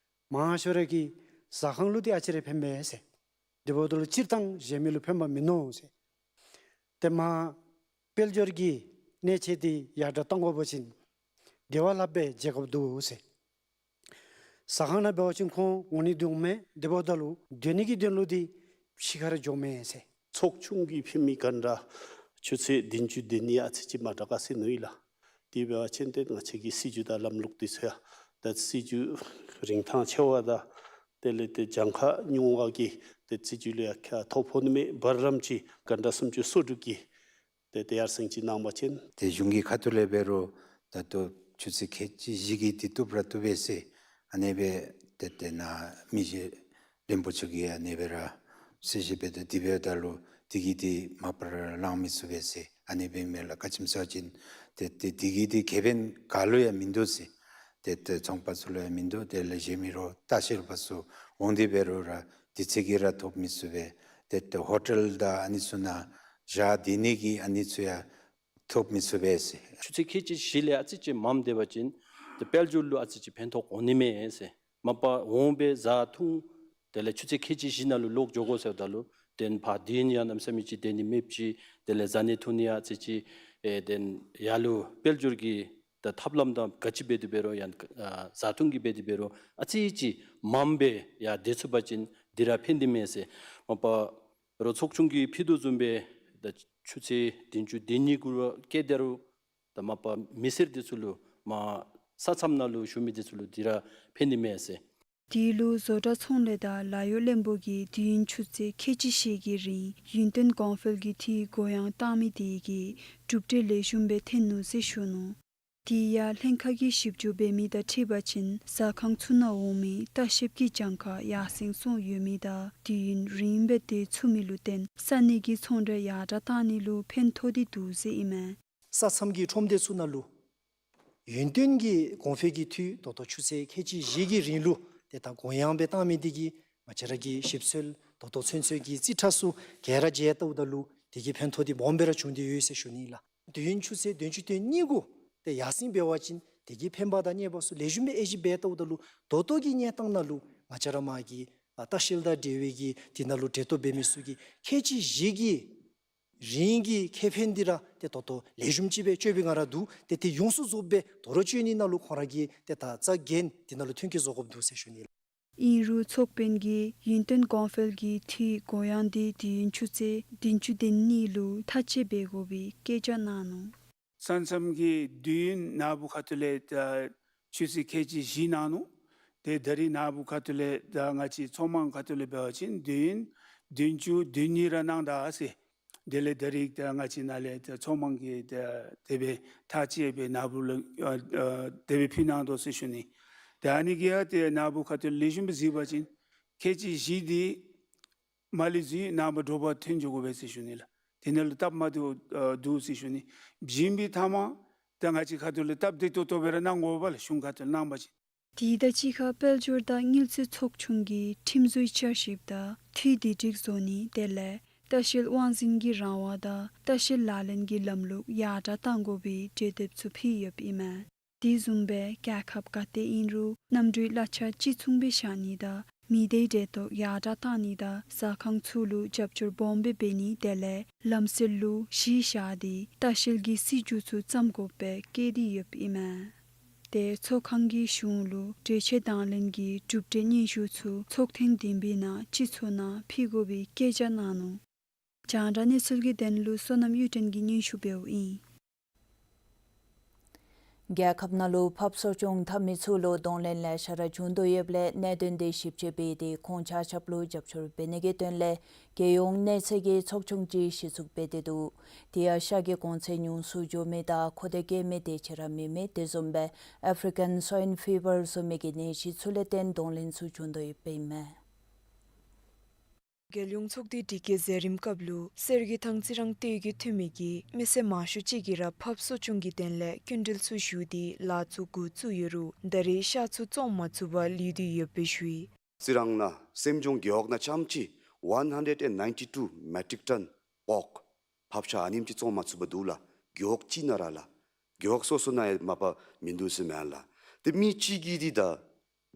མང་ཤོས་ར་གིས་ཟ་ཁང་ལུ་འདི་ཨ་ཙི་རེ་ཕན་མས་ཟེར། དེ་འབདཝ་ད་ལུ་སྤྱིར་བཏང་གཞན་མི་ལུ་ཕན་པ་མིན་ནུག་ཟེར། ཏེ་མ་དཔལ་འབྱོར་གྱི་གནས་ཆེ་འདི་ཡར་དྲགས་གཏང་དགོ་པ་ཅིན་དེ་བ་ལྷགཔ་སྦེ་མཇལ་དགོཔ་འདུག་ཟེར། ཟ་ཁང་ནང་འབད་བ་ཅིན་ཁོང་འོང་ནི་འདི་འོང་མས། དེ་འབདཝ་ད་ལུ་སྡོད་ནི་གི་དོན་ལུ་འདི་ཕྱི་ཁར་འགྱོཝ་མས་ཟེར། ཚོགས་ཆུང་གིས་ཕུལ་མི་ག་འདྲ་ཆུ་ཚོད་བདུན་ཅུ་དོན་གཉིས་ཨ་ཙི་ཅིག་མ་དྲག་ག་ཟེར་མནོ་ཡི་ལགས། དེ་འབད་བ་ཅིན་ཏེ་ང་བཅས་ཀྱི་སྲིད་བྱུས་དང་ལམ་ལུགས་འདི་ཚུ་ཡང་ད་སྲིད་བྱུས་རིན་ཐང་ཆེ་བ་དང་དེ་ལས་ཏེ་གྱངས་ཁ་ཉུང་བ་གི་ཏེ་སྲིད་བྱུས་ལུ་ཡང་ཁ་ཐོ་ཕོག་ནི་མས། འབར་རམ་ཅིག་ག་འདྲ་སུམ་ཅུ་སོ་དྲུག་གི་ཏེ་དེ་ཡར་སེང་ཅིག་གནང་བ་ཅིན། ཏེ་གཞུང་གི་ཁ་ཐུག་ལས་འབད་རུང་ད་ལྟོ་ ཆུ་ཚོད་ཁལ་གཅིག་བཞི་གིས་འདི་བཏུབ་ར་བཏུབ་པས་ཟེར། ཨ་ནི་སྦེ་ཏེ་ཏེ་ནཱ་མི་རྗེ་རིན་པོ་ཆེ་གིས་ཨ་ནི་སྦེ་ར་གསལ་བཤད་འབད་དོ། དེ་འབདཝ་ད་ལུ་དེ་གིས་འདི་མ་པ་ར་ལང་མི་ཚུགས་པས་ཟེར། ཨ་ནི་སྦེ་མས་ལགས། ག་ཅི་སྨོ་ཟེར་བ་ཅིན་ཏེ་ཏེ་དེ་གིས་འདི་ཁེ་ཕན་ག་ལུ་ཡང་མིན་འདུག་ཟེར། ཏེ་ཏེ་ཚོང་པ་ཚུ་ལུ་ཡང་མིན་འདུག། དེ་ལས་གཞན་མི་རོགས་ལྟ་བཤལ་པ་ཚུ་འོང་སྟེ་འབད་རུང་ར་དུས་ཚོད་ཀྱིས་ར་ཐོབ་མི་ཚུགས་པས། ཏེ་ཏེ་ཧོ་ཊེལ་དང་ཨ་ནི་ཚུ་ནང་བཞག་སྡོད་ནི་གི་ཨ་ནི་ཚུ་ཡང་ཐོབ་མི་ཚུགས་པས་ཟེར། ཆུ་ཚོད་ཁལ་གཅིག་བཞི་ལས་ཨ་ཙི་ཅིག་མངམ་སྡོད་པ་ཅིན་ཏེ་དཔལ་འབྱོར་ལུ་ཨ་ཙི་ཅིག་ཕན་ཐོགས་འོང་ནི་མས་ཟེར། མ་པ་འོང་སྦེ་བཟའ་འཐུང་དེ་ལས་ཆུ་ཚོད་ཁལ་གཅིག་བཞི་ནང་ལུ་ལོག་འགྱོ་དགོ་ཟེརཝ་ད་ལུ་ཏེ་ཕར་སྡོད་ནི་ཡང་གནམ་མེད་ས་མེད་ཅིག་སྡོད་ནི་མེདཔ་ཅིག། དེ་ལས་བཟའ་ནི་འཐུང་ནི་ཡང་ཨ་ཙི་ཅིག་ཨེ་ཏེ་ཡར་ལུ་དཔལ་འབྱོར་གྱི་ད་ཐབས་ལམ་དང་ག་ཅི་འབད་དེ་འབད་རུང་ཡང་ཨ་བཟའ་འཐུང་གི་འབད་དེ་འབད་རུང་ཨ་ཙི་ཅིག་མངམ་སྦེ་ཡར་སྡོད་ཚུགས་པ་ཅིན་འདི་ར་ཕན་ནི་མས་ཟེར། མ་པ་རོགས་ཚོགས་ཆུང་གིས་ཕུལ་དོ་བཟུམ་སྦེ་ད་ཆུ་ཚོད་བདུན་ཅུ་དོན་གཉིས་གུ་ར་བསྐྱལ་ད་རུང་ད་མ་པ་མི་སེར་འདི་ཚུ་ལུ་མར་ས་མཚམས་ནང་ལུ་བཞུགས་མི་འདི་ཚུ་ལུ་འདི་ར་ཕན་ནི་མས་ཟེར། དེ་ལུ་བཟོ་གྲྭ་ཚོང་ལས་དང་ལཱ་གཡོག་བློན་པོ་གིས་དུས་ཡུན་ཆུ་ཚོད་ཁལ་གཅིག་བཞི་གི་རིང་ཡུན་བརྟན་གོང་འཕེལ་གྱི་འཐུས་གུ་ཡངས་བཏང་མི་དེ་གིས་གྲུབ་འབྲས་ལེགས་ཤོམ་སྦེ་ཐོན་ནུག་ཟེར་ཞུ་ནུག། དེ་ཡང་ལྷན་ཁག་གིས་ཞིབ་འཇུག་འབད་མི་དང་འཁྲིལ་བ་ཅིན་ཟ་ཁང་ཚུ་ནང་འོང་མི་ལྟ་བཤལཔ་གི་གྱངས་ཁ་ཡར་སེང་སོང་ཡོད་མི་དང་དུས་ཡུན་རིངམོ་སྦེ་སྡོད་ཚུགས་མི་ལུ་བརྟེན་ས་གནས་ཀྱི་ཚོང་འབྲེལ་ཡར་དྲགས་བཏང་ནི་ལུ་ཕན་ཐོགས་ཏེ་འདུག་ཟེར་ཨིན་མས། ས་མཚམས་ཀྱི་ཁྲོམ་སྡེ་ཚུ་ནང་ལུ་ཡུན་བརྟན་གྱི་གོང་འཕེལ་གྱི་འཐུས་ད་ལྟོ་ཆུ་ཚོད་ཁལ་གཅིག་བཞི་གི་རིང་ལུ་ཏེ་ད་གུ་ཡངས་སྦེ་བཏང་མི་དེ་གིས་ང་བཅས་ར་གི་ཞིབ་འཚོལ་ད་ལྟོ་ཚུན་ཚོད་ཀྱི་རྩིས་ཁྲ་ཚུ་ག་ར་མཇལ་བལྟཝ་ད་ལུ་དེ་གི་ཕན་ཐོགས་འདི་སྦོམ་སྦེ་ར་བྱུང་སྟེ་ཡོད་ཟེར་ཞུ་ནི་ལགས། དུས་ཡུན་ཆུ་ཚོད་བདུན་ཅུ་དོན་གཉིས་གུ་ཏེ་ཡར་སེང་འབད་བ་ཅིན་དེ་གི་ཕན་པ་དང་གནོད་པ་ཚུ་ལེགས་ཤོམ་སྦེ་དབྱེ་ཞིབ་འབད་བལྟཝ་ད་ལུ་ད་ལྟོ་གི་གནས་སྟངས་ནང་ལུ་ང་བཅས་ར་མ་གི་ཨ་ལྟ་བཤལ་དང་འབྲེལ་བའི་གི་དེ་ནང་ལུ་འབྲེལ་གཏོགས་འབད་མི་ཚུ་གིས་ཁལ་གཅིག་བཞི་གི་རིང་གི་ཁེ་ཕན་འདི་ར་ཏེ་ད་ལྟོ་ལེགས་ཤོམ་ཅིག་སྦེ་སྤྱོད་པའི་ངང་ར་འདུག། ཏེ་དེ་ཡོངས་སུ་རྫོགསཔ་སྦེ་དོ་རུང་སྤྱོད་ནི་ནང་ལུ་ཁོང་ར་གིས་ཏེ་ད་རྩ་འགེངས་དེ་ནང་ལུ་མཐུན་རྐྱེན་བཟོ་དགོཔ་འདུག་ཟེར་ཞུ་ནི་ལགས། ཨིན་རུང་ཚོགས་དཔོན་གྱིས་ཡུན་བརྟན་གོང་འཕེལ་གྱི་འཐུས་གུ་ཡངས་འདི་དུས་ཡུན་ཆུ་ཚོད་བདུན་ཅུ་དོན་གཉིས་ལུ་མཐའ་དཔྱད་འབད་དགོ་པའི་སྐད་ཆ་གནང་ནུག། ས་མཚམས་ཀྱི་དུས་ཡུན་ནཱ་བུ་ཁ་ཐུག་ལས་ད་ཆུ་ཚོད་ཁལ་གཅིག་བཞི་གནང་ནུག། ཏེ་ད་རིས་ནཱ་བུ་ཁ་ཐུག་ལས་ད་ང་བཅས་མཚོ་དམངས་ཁ་ཐུག་ལས་འབད་བ་ཅིན་དུས་ཡུན་བདུན་ཅུ་དོན་གཉིས་ར་གནང་ད་ཟེར། དེ་ལས་ད་རིས་ད་ང་བཅས་ནཱ་ལས་ད་མཚོ་དམངས་ཀྱིས་ད་དེ་སྦེ་མཐའ་དཔྱད་སྦེ་ནཱ་བུ་ལུ་ཨ་ཨ་དེ་སྦེ་ཕུལ་གནང་དོ་ཟེར་ཞུ་ནི། ད་ཨ་ནི་གིས་ཡང་ཏེ་ནཱ་བུ་ཁ་ཐུག་ལེགས་ཤོམ་སྦེ་གཟིགས་པ་ཅིན་ཁལ་གཅིག་བཞི་འདི་མར་ལས་འཛུལ་ནངས་པ་དྲོ་པ་ཐོན་འགྱོ་དགོ་པས་ཟེར་ཞུ་ནི་ལགས། དེ་ནང་ལུ་སྟབས་མ་བདེཝ་ཨ་འདུག་ཟེར་ཞུ་ནི། བྱིན་པའི་མཐའ་མ་ད་ང་བཅས་ཁ་ཐུག་ལུ་སྟབས་བདེ་ཏོག་ཏོ་སྦེ་ར་གནང་དགོ་པས་ལགས། གཞུང་ཁ་ཐུག་ལུ་གནང་པ་ཅིན། དེ་དང་གཅིག་ཁར་དཔལ་འབྱོར་དང་དངུལ་རྩིས་ཚོགས་ཆུང་གིས་ཁྲིམས་བཟོའི་བསྐྱར་ཞིབ་དང་འཐུས་བསྡུ་སྒྲིག་བཟོ་ནི་དེ་ལས་ལྟ་བཤལ་དབང་འཛིན་གྱི་རང་དབང་དང་ལྟ་བཤལ་ལག་ལེན་གྱི་ལམ་ལུགས་ཡར་དྲགས་གཏང་དགོ་པའི་གྲོས་འདེབས་ཚུ་ཕུལ་ཡོདཔ་ཨིན་མས། དེ་བཟུམ་སྦེ་རྒྱལ་ཁབ་ག་ཏེ་ཨིན་རུང་གནམ་གྲུའི་གླ་ཆ་གཅིག་མཚུངས་སྦེ་བཞག་ནི་དང་མི་སྡེའི་འབྲེལ་གཏོགས་ཡར་དྲགས་གཏང་ནི་དང་ཟ་ཁང་ཚུ་ལུ་རྒྱབ་སྐྱོར་སྦོམ་སྦེ་འབད་ནི་དེ་ལས་ལམ་སྲོལ་ལུ་གཞི་བཞག་སྟེ་ལྟ་བཤལ་གྱི་སྲིད་བྱུས་ཚུ་བརྩམ་དགོཔ་སྦེ་བཀོད་དེ་ཡོདཔ་ཨིན་མས། ཏེ་ཚོགས་ཁང་གིས་གཞུང་ལུ་གྲོས་ཆོད་དང་ལེན་གྱི་གྲུབ་འབྲས་སྙན་ཞུ་ཚུ་ཚོགས་ཐེངས་བདུན་པའི་ནང་སྤྱི་ཚོགས་ནང་ཕུལ་དགོ་པའི་བཀོད་རྒྱ་གནང་ནུག། རྒྱང་བསྒྲགས་གནས་ཚུལ་གྱི་དོན་ལུ་བསོད་ནམས་གཡུ་སྒྲོན་གྱིས་སྙན་ཞུ་འབདཝ་ཨིན། རྒྱལ་ཁབ་ནང་ལུ་ཕགཔ་གསོ་སྐྱོང་འཐབ་མི་ཚུ་ལུ་གདོང་ལེན་ལེ་ཤ་ར་བྱུང་དོ་ཡོདཔ་ལས་གནད་དོན་དེ་ཞིབ་དཔྱད་འབད་དེ་ཁོང་ཆ་ཁྱབ་ལུ་རྒྱབ་སྐྱོར་འབད་ནི་གི་དོན་ལས་རྒྱལ་ཡོངས་གནས་ཚད་ཀྱི་ཚོགས་ཆུང་ཅིག་གཞི་བཙུགས་འབད་དེ་འདུག། དེ་ཡང་ཤ་གི་གོང་ཚད་ཉུང་སུ་འགྱོ་མི་དང་མཁོ་འདོད་བསྐྱེད་མི་དེ་ཅིག་ར་མེད་མི་དེ་བཟུམ་སྦེ་ཨེཕ་རི་ཀན་སོའིན་ཕི་བར་བཟོ་མི་གི་ནད་གཞི་ཚུ་ལས་བརྟེན་གདོང་ལེན་ཚུ་བྱུང་དོ་ཡོདཔ་ཨིན་མས། རྒྱལ་ཡོངས་ཚོགས་སྡེ་དྲི་བཀོད་མཛད་རིམ་སྐབས་ལུ་གསེར་གྱི་ཐང་རྩི་རང་སྟོད་ཀྱི་འཐུས་མི་གིས་མི་སེར་མང་ཤོས་ཅིག་གིས་ར་ཕགཔ་གསོ་སྐྱོང་གི་དོན་ལས་སྐྱིན་འགྲུལ་ཚུ་ཞུ་སྟེ་ལཱ་ཚུ་འགོ་བཙུགས་ཡོད་རུང་ད་རེས་ཤ་ཚུ་བཙོང་མ་ཚུགས་པར་ལུས་ཏེ་ཡོདཔ་སྦེ་ཞུ་ཡི། རྩི་རང་ནང་སེམས་ལྗོངས་རྒེད་འོག་ནང་རྐྱངམ་གཅིག་one hundred and ninety two metric ton pork ཕགཔ་ཤ་ཨ་ནེམ་ཅིག་བཙོང་མ་ཚུགས་པར་འདུག་ལགས། རྒེད་འོག་གཅིག་ནང་ར་ལགས། རྒེད་འོག་སོ་སོ་ནང་ཡང་མ་པ་མིན་འདུག་ཟེར་མས་ལགས། ཏེ་མི་གཅིག་གིས་འདི་ད་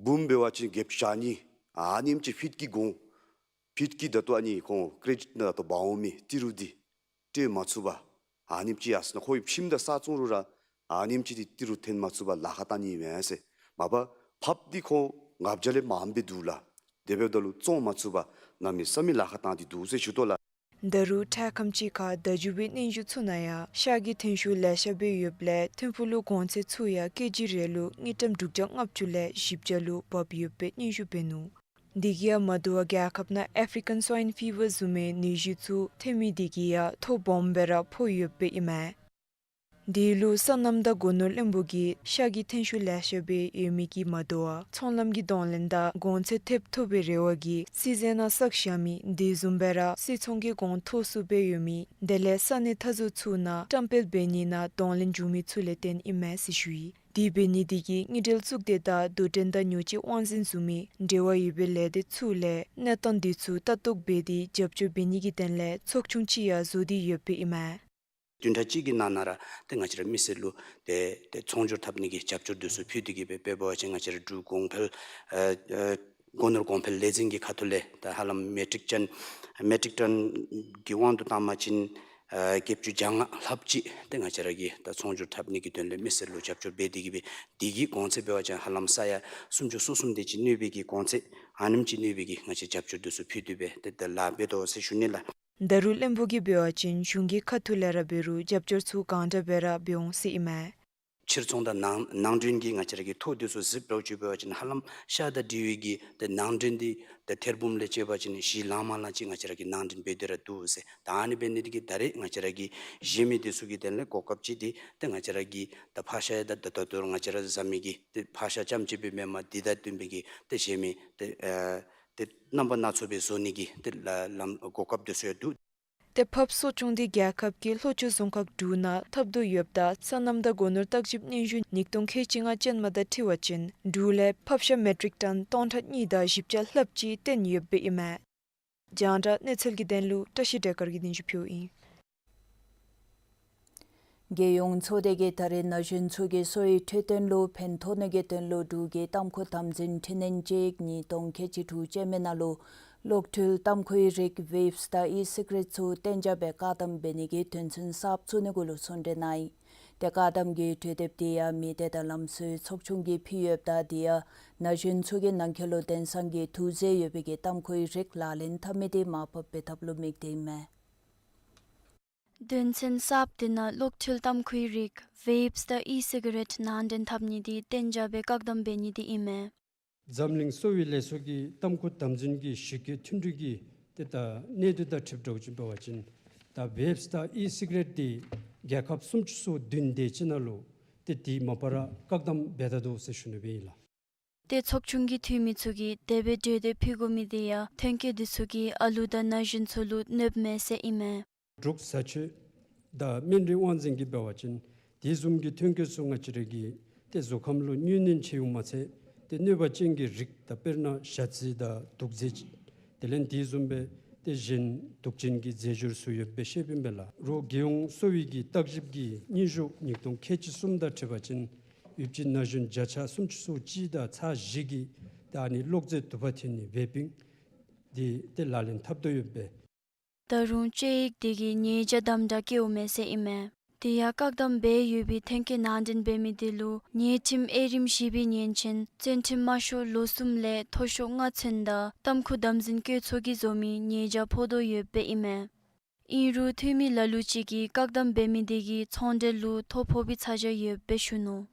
འབུམ་འབད་བ་ཅིན་བརྒྱད་ཅུ་གྱ་གཉིས་ཨ་ནེམ་ཅིག་ཕིཊ་ཀྱི་གོང་ཕིཊ་ཀྱི་ད་ལྟོ་ཨ་ནི་ཁོང་ཀེ་རེ་ཌིཊ་ནང་ད་ལྟོ་འབག་འོང་མི་ཏི་རུ་འདི་སྤྲོད་མ་ཚུགས་པར་ཨ་ནེམ་ཅིག་ཡར་སོང་ན་ཁོ་གིས་ཁྱིམ་དང་ས་བཙོང་རུང་ར་ཨ་ནེམ་ཅིག་འདི་ཏི་རུ་འཐོན་མ་ཚུགས་པར་ལཱ་ཁག་བཏང་ནི་ཨིན་མས་ཟེར། མ་པ་ཕགཔ་འདི་ཁོང་ལྔ་བརྒྱ་ལས་མངམ་སྦེ་འདུག་ལགས། དེ་འབདཝ་ད་ལུ་བཙོང་མ་ཚུགས་པར་གནམ་མེད་ས་མེད་ལཱ་ཁག་བཏང་སྟེ་འདུག་ཟེར་ཞུ་དོ་ལགས། ད་རུང་འཕྲལ་ཁམས་ཅིག་ཁར་བརྡ་བརྒྱུད་པའི་སྙན་ཞུ་ཚུ་ནང་ཡང་ཤ་གི་ཐོན་ཤུགས་ལེ་ཤ་སྦེ་ཡོདཔ་ལས་ཐོན་ཕུག་ལུ་གོང་ཚད་ཚུ་ཡང་ཀེ་ཇི་རེ་ལུ་དངུལ་ཀྲམ་དྲུག་བརྒྱ་ལྔ་བཅུ་ལས་བཞི་བརྒྱ་ལུ་བབས་ཡོདཔ་སྦེ་སྙན་ཞུ་འབད་ནུག། དེ་གིས་ཡང་མ་དུས་བར་རྒྱལ་ཁབ་ནང་ཨེཕ་རི་ཀན་སོའིན་ཕི་བར་བཟོ་མི་ནད་གཞི་ཚུ་ཐོན་མི་དེ་གིས་ཡང་ཐོ་སྦོམ་སྦེ་ར་ཕོག་ཡོདཔ་སྦེ་ཨིན་མས། དེ་ལུ་སོ་ནམ་དང་སྒོ་ནོར་བློན་པོ་གིས་ཤ་གི་ཐོན་ཤུགས་ལེ་ཤ་སྦེ་ཡོད་མི་གིས་མ་དོ་བར་ཚོང་ལམ་གྱི་གདོང་ལེན་དང་གོང་ཚད་ཐེབས་ཐོབ་པའི་རེ་བ་གིས་སྲིད་གཞུང་ནང་བསགས་བཞག་མི་དེ་བཟུམ་སྦེ་ར་སིལ་ཚོང་གི་གོང་མཐོ་སུ་སྦེ་ཡོད་མི་དེ་ལས་ས་གནས་མཐའ་ཟུར་ཚུ་ནང་བཀྲམ་སྤེལ་འབད་ནི་ནང་གདོང་ལེན་འབྱུང་མི་ཚུ་ལས་བརྟེན་ཨིན་མས་ཟེར་ཞུ་ཡི། དེ་འབད་ནི་དེ་གིས་དངུལ་འབྲེལ་གཙུག་སྡེ་དང་དུས་དྲན་དང་ཉོ་སྤྱོད་དབང་འཛིན་བཟུམ་མའི་འབྲེལ་བ་ཡོད་པའི་ལས་སྡེ་ཚུ་ལས་གནས་སྟངས་དེ་ཚུ་ལྟ་རྟོག་འབད་དེ་རྒྱབ་སྐྱོར་འབད་ནི་གི་དོན་ལས་ཚོགས་ཆུང་ཅིག་ཡང་བཟོ་སྟེ་ཡོདཔ་ཨིན་མས། བདུན་ཕྲག་གཅིག་གི་ནང་ན་ར་ཏེ་ང་བཅས་ར་མི་སེར་ལུ་ཏེ་ཏེ་ཚོང་སྒྱུར་འཐབ་ནི་གི་རྒྱབ་སྐྱོར་དེ་ཚུ་ཕུལ་ཏེ་གིས་སྦེ་དཔེ་འབད་བ་ཅིན་ང་བཅས་ར་འབྲུག་གོང་འཕེལ་ཨ་ཨ་སྒོ་ནོར་གོང་འཕེལ་ལས་འཛིན་གྱི་ཁ་ཐུག་ལས་ད་ཧ་ལམ་མེ་ཊིག་ཊོན་མེ་ཊིག་ཊོན་གྱི་དབང་དུ་བཏང་བ་ཅིན་ཨ་བརྒྱད་ཅུ་གྱ་ལྔ་ལྷགཔ་ཅིག་ཏེ་ང་བཅས་ར་གིས་ད་ཚོང་སྒྱུར་འཐབ་ནི་གི་དོན་ལས་མི་སེར་ལུ་རྒྱབ་སྐྱོར་འབད་དེ་གིས་སྦེ་དེ་གི་གོང་ཚད་འབད་བ་ཅིན་ཧ་ལམ་ས་ཡ་སུམ་ཅུ་སོ་གསུམ་དེ་ཅིག་གནོད་པའི་གི་གོང་ཚད་ཨ་ནེམ་ཅིག་གནོད་པའི་གི་ང་བཅས་རྒྱབ་སྐྱོར་དེ་ཚུ་ཕུལ་ཏེ་སྦེ་ཏེ་ད་ལཱ་འབད་དོ་ཟེར་ཞུ་ནི་ལགས། ད་རུང་བློན་པོ་གིས་འབད་བ་ཅིན་གཞུང་གི་ཁ་ཐུག་ལས་ར་འབད་རུང་རྒྱབ་སྐྱོར་ཚུ་གང་དྲག་སྦེ་ར་འབད་འོང་ཟེར་ཨིན་མས། ཕྱིར་ཚོང་དང་ནང་ནང་འདྲེན་གྱི་ང་བཅས་ར་གི་ཐོ་དེ་ཚུ་གཟིགས་འགྱོ་ཅིག་འབད་བ་ཅིན་ཧ་ལམ་ཤ་དང་འབྲེལ་བའི་གི་ཏེ་ནང་འདྲེན་འདི་ཏེ་ཐེར་འབུམ་ལས་བཅད་པ་ཅིན་བཞི་ལང་མ་ལང་ཅིག་ང་བཅས་ར་གིས་ནང་འདྲེན་འབད་དེ་ར་འདུག་ཟེར། ད་ཨ་ནི་འབད་ནི་དེ་གིས་ད་རེས་ང་བཅས་ར་གི་གཞན་མི་དེ་ཚུ་གི་དོན་ལས་གོ་སྐབས་ཅིག་འདི་ཏེ་ང་བཅས་ར་གི་ད་ཕག་ཤ་ཡང་ད་ད་ད་ལྟོ་ང་བཅས་ར་བཟའ་མི་གི་ཏེ་ཕག་ཤ་རྐྱངམ་ཅིག་སྦེ་མེན་པར་འདི་དང་བསྟུན་པའི་གི་ཏེ་གཞན་མི་ཏེ་ཨ་ཏེ་རྣམ་པ་སྣ་ཚོགས་སྦེ་བཟོ་ནི་གི་ཏེ་ལ་ལམ་གོ་སྐབས་དེ་ཚུ་ཡང་འདུག། ཏེ་ཕགཔ་གསོ་སྐྱོང་འདི་རྒྱལ་ཁབ་ཀྱི་ལྷོ་ཕྱོགས་རྫོང་ཁག་དྲུག་ནང་འཐབ་དོ་ཡོདཔ་ད་སོ་ནམ་དང་སྒོ་ནོར་བརྟག་ཞིབ་སྙན་ཞུ་ཉིས་སྟོང་ཁལ་གཅིག་ལྔ་ཅན་མ་དང་འཁྲིལ་བ་ཅིན་འབྲུག་ལས་ཕགཔ་ཤ་མེ་ཊིག་ཊོན་སྟོང་ཕྲག་གཉིས་དང་བཞི་བརྒྱ་ལྷགཔ་ཅིག་བཏོན་ཡོདཔ་ཨིན་མས། རྒྱང་བསྒྲགས་གནས་ཚུལ་གྱི་དོན་ལུ་བཀྲ་ཤིས་སྒྲོལ་དཀར་གྱིས་སྙན་ཞུ་ཕུལཝ་ཨིན། རྒྱལ་ཡོངས་ཚོགས་སྡེ་གིས་ད་རེས་ན་གཞོན་ཚུ་གི་གསོ་བའི་འཕྲོད་བསྟེན་ལུ་ཕན་ཐོགས་ནི་གི་དོན་ལུ་འབྲུག་གི་ཏམ་ཁུ་དམ་འཛིན་འཕྲི་སྣོན་ཅིག་ཉིས་སྟོང་ཁལ་གཅིག་དྲུག་ཅན་མའི་ནང་ལུ་གློག་འཕྲུལ་ཏམ་ཁུའི་རིགས་ཝེབས་དང་ཨི་སི་ག་རེཊ་ཚུ་གཏན་འཇགས་སྦེ་བཀག་དམ་འབད་ནི་གི་དོན་ཚན་གསརཔ་བཙུགས་ནི་གུ་ལུ་གསུང་གྲོས་གནང་ཡི། ཏེ་བཀག་དམ་གྱི་གྲོས་འདེབས་དེ་ཡང་མི་སྡེ་དང་ལམ་སྲོལ་ཚོགས་ཆུང་གིས་ཕུལ་ཡོདཔ་ད་དེ་ཡང་ན་གཞོན་ཚུ་གི་ནང་འཁོད་ལུ་དེང་སང་གི་དུས་ཚོད་ཡོད་པའི་གི་ཏམ་ཁུའི་རིགས་ལག་ལེན་འཐབ་མི་དེ་མར་ཕབ་འབད་ཐབས་ལུ་དམིགས་ཏེ་ཨིན་མས། དོན་ཚན་གསརཔ་དེ་ནང་གློག་འཕྲུལ་ཏམ་ཁུའི་རིགས་ཝེབས་དང་ཨི་སི་ག་རེཊ་ནང་འདྲེན་འཐབ་ནི་དེ་གཏན་འཇགས་སྦེ་བཀག་དམ་འབད་ནི་དེ་ཨིན་མས། འཛམ་གླིང་གསོ་བའི་ལས་ཚོགས་ཀྱི་ཏམ་ཁུ་དམ་འཛིན་གྱི་གཞི་བཀོད་མཐུན་གྲོས་ཀྱི་ཏེ་ད་གནད་དོན་དང་འཁྲིལཝ་འདྲཝ་ཅིག་འབད་བ་ཅིན་ད་ཝེབས་དང་ཨི་སི་ག་རེཊ་དེ་རྒྱལ་ཁབ་སུམ་ཅུ་སོ་བདུན་དེ་ཅིག་ནང་ལུ་ཏེ་དེ་མ་པ་ར་བཀག་དམ་འབད་ད་འདུག་ཟེར་ཞུ་ནི་སྦེ་ཨིན་ལགས། ཏེ་ཚོགས་ཆུང་གི་འཐུས་མི་ཚུ་གིས་དེ་སྦེ་གྲོས་འདེབས་ཕུལ་དགོ་མི་དེ་ཡང་ཐོན་སྐྱེད་དེ་ཚུ་གིས་ཨ་ལུ་དང་ན་གཞོན་ཚུ་ལུ་གནོདཔ་མས་ཟེར་ཨིན་མས། འབྲུག་བཟའ་ཆས་དང་སྨན་རིགས་དབང་འཛིན་གྱིས་འབད་བ་ཅིན་དེ་བཟུམ་གྱི་ཐོན་སྐྱེད་ཚུ་ང་བཅས་ར་གི་ཏེ་གཟུགས་ཁམས་ལུ་གནོད་ནི་ཆེ་བ་མ་ཚད་ཏེ་གནོད་པ་ཅན་གྱི་རིགས་དང་དཔེར་ན་ཞ་རྩི་དང་དུག་རྫས་དེ་ལས་དེ་བཟུམ་སྦེ་ཏེ་གཞན་དུག་ཅན་གྱི་རྫས་སྦྱོར་ཚུ་ཡོདཔ་སྦེ་བཤདཔ་ཨིན་པས་ལགས། རོགས་རྒྱལ་ཡོངས་གསོ་བའི་གི་བརྟག་ཞིབ་ཀྱི་སྙན་ཞུ་ཉིས་སྟོང་ཁལ་གཅིག་གསུམ་དང་འཁྲིལ་བ་ཅིན་ཡུདཔ་ཅིག་ན་གཞོན་བརྒྱ་ཆ་སུམ་ཅུ་སོ་གཅིག་དང་ཚག་བཞི་གིས་ད་ཨ་ནི་གློག་རྫས་དུ་པ་ཐོན་ནི་ཝེ་པིང་འདི་ཏེ་ལག་ལེན་འཐབ་དོ་ཡོདཔ་སྦེ། ད་རུང་བཅོས་ཡིག་དེ་གིས་ཉེས་བྱ་དམ་དྲག་བཀལཝ་མས་ཟེར་ཨིན་མས། དེ་ཡང་བཀག་དམ་འབད་ཡོད་པའི་ཐོན་སྐྱེད་ནང་འདྲེན་འབད་མི་དེ་ལུ་ཉེས་ཁྲིམས་དབྱེ་རིམ་བཞི་པའི་ཉེས་ཆེན་བཙོན་ཁྲིམས་དམའ་ཤོས་ལོ་གསུམ་ལས་མཐོ་ཤོས་ལྔ་ཚུན་དང་ཏམ་ཁུ་དམ་འཛིན་བཀོད་ཚོགས་ཀྱིས་བཟོ་མི་ཉེས་བྱ་ཕོག་དོ་ཡོདཔ་སྦེ་ཨིན་མས། ཨིན་རུང་འཐུས་མི་ལ་ལུ་ཅིག་གིས་བཀག་དམ་འབད་མི་དེ་གིས་ཚོང་འབྲེལ་ལུ་ཐོ་ཕོག་པའི་ཚ་གྱང་ཡོདཔ་སྦེ་ཞུ་ནུག།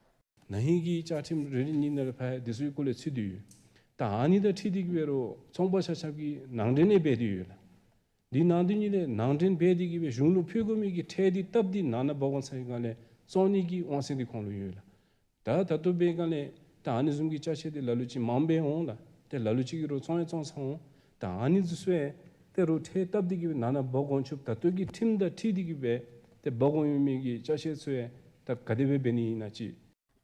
ན་ཧིང་གི་བཅའ་ཁྲིམས་རེ་རེ་གཉིས་ནང་ལུ་ཕར་དེ་ཚུ་གི་སྐོར་ལས་ཚུད་དེ་ཡོད། ད་ཨ་ནི་དང་འཁྲིལ་ཏེ་གིས་འབད་རུང་ཚོང་པ་ཆ་ཁྱབ་ཀྱིས་ནང་འདྲེན་ཨེ་འབད་དེ་ཡོད་ལགས། དེ་ནང་དོན་ཉིད་ལས་ནང་འདྲེན་འབད་དེ་གིས་སྦེ་གཞུང་ལུ་ཕུལ་དགོ་མི་གི་ཁྲལ་འདི་བཏབ་སྟེ་ནང་ན་འབག་འོང་ཚར་བའི་སྒང་ལས་བཙོང་ནི་གི་དབང་ཚད་འདི་ཁོང་ལུ་ཡོད་ལགས། ད་ད་ལྟོ་འབད་བའི་སྒང་ལས་ད་ཨ་ནི་བཟུམ་གྱི་ཅ་ཆས་འདི་ལ་ལུ་ཅིག་མངམ་སྦེ་འོང་ལགས། ཏེ་ལ་ལུ་ཅིག་གིས་རོགས་བཙོང་ཡང་བཙོང་ཚར་འོང་། ད་ཨ་ནི་ཚུ་ཚུ་ཡང་ཏེ་རོགས་ཁྲལ་བཏབ་སྟེ་གིས་སྦེ་ནང་ན་འབག་འོང་ཚུགསཔ་ད་ལྟོ་གི་ཁྲིམས་དང་འཁྲིལ་ཏེ་གིས་སྦེ་ཏེ་འབག་འོང་ཡོད་མི་གི་ཅ་ཆས་ཚུ་ཡང་ད་ག་དེ་སྦེ་འབད་ནི་ཨིན་ན་ཅིག།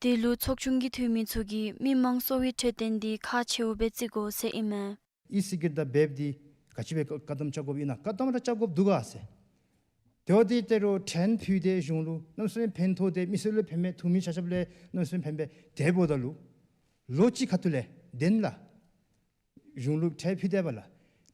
དེ་ལུ་ཚོགས་ཆུང་གི་འཐུས་མི་ཚུ་གིས་མི་མང་གསོ་བའི་འཕྲོད་བསྟེན་འདི་ཁག་ཆེཝ་སྦེ་བརྩི་དགོ་ཟེར་ཨིན་མས། ཨི་སི་ག་རེཊ་དང་བེབ་འདི་ག་ཅི་སྦེ་བཀག་དམ་རྐྱབ་དགོཔ་ཨིན་ན། བཀག་དམ་ར་རྐྱབ་དགོཔ་འདུག་ག་ཟེར། དེ་བ་འདི་ཏེ་རོགས་ཁྲལ་ཕུལ་ཏེ་གཞུང་ལུ་གནམ་མེད་ས་མེད་ཕན་ཐོགས་ཏེ་མི་སེར་ལུ་ཕན་མས། འཐུས་མི་ཆ་ཁྱབ་ལུ་གནམ་མེད་ས་མེད་ཕན་པས། དེ་འབདཝ་ད་ལུ་ལོ་གཅིག་ཁ་ཐུག་ལས་དེ་ནང་ལུ་གཞུང་ལུ་ཁྲལ་ཕུལ་ཏེ་འབདཝ་ལས་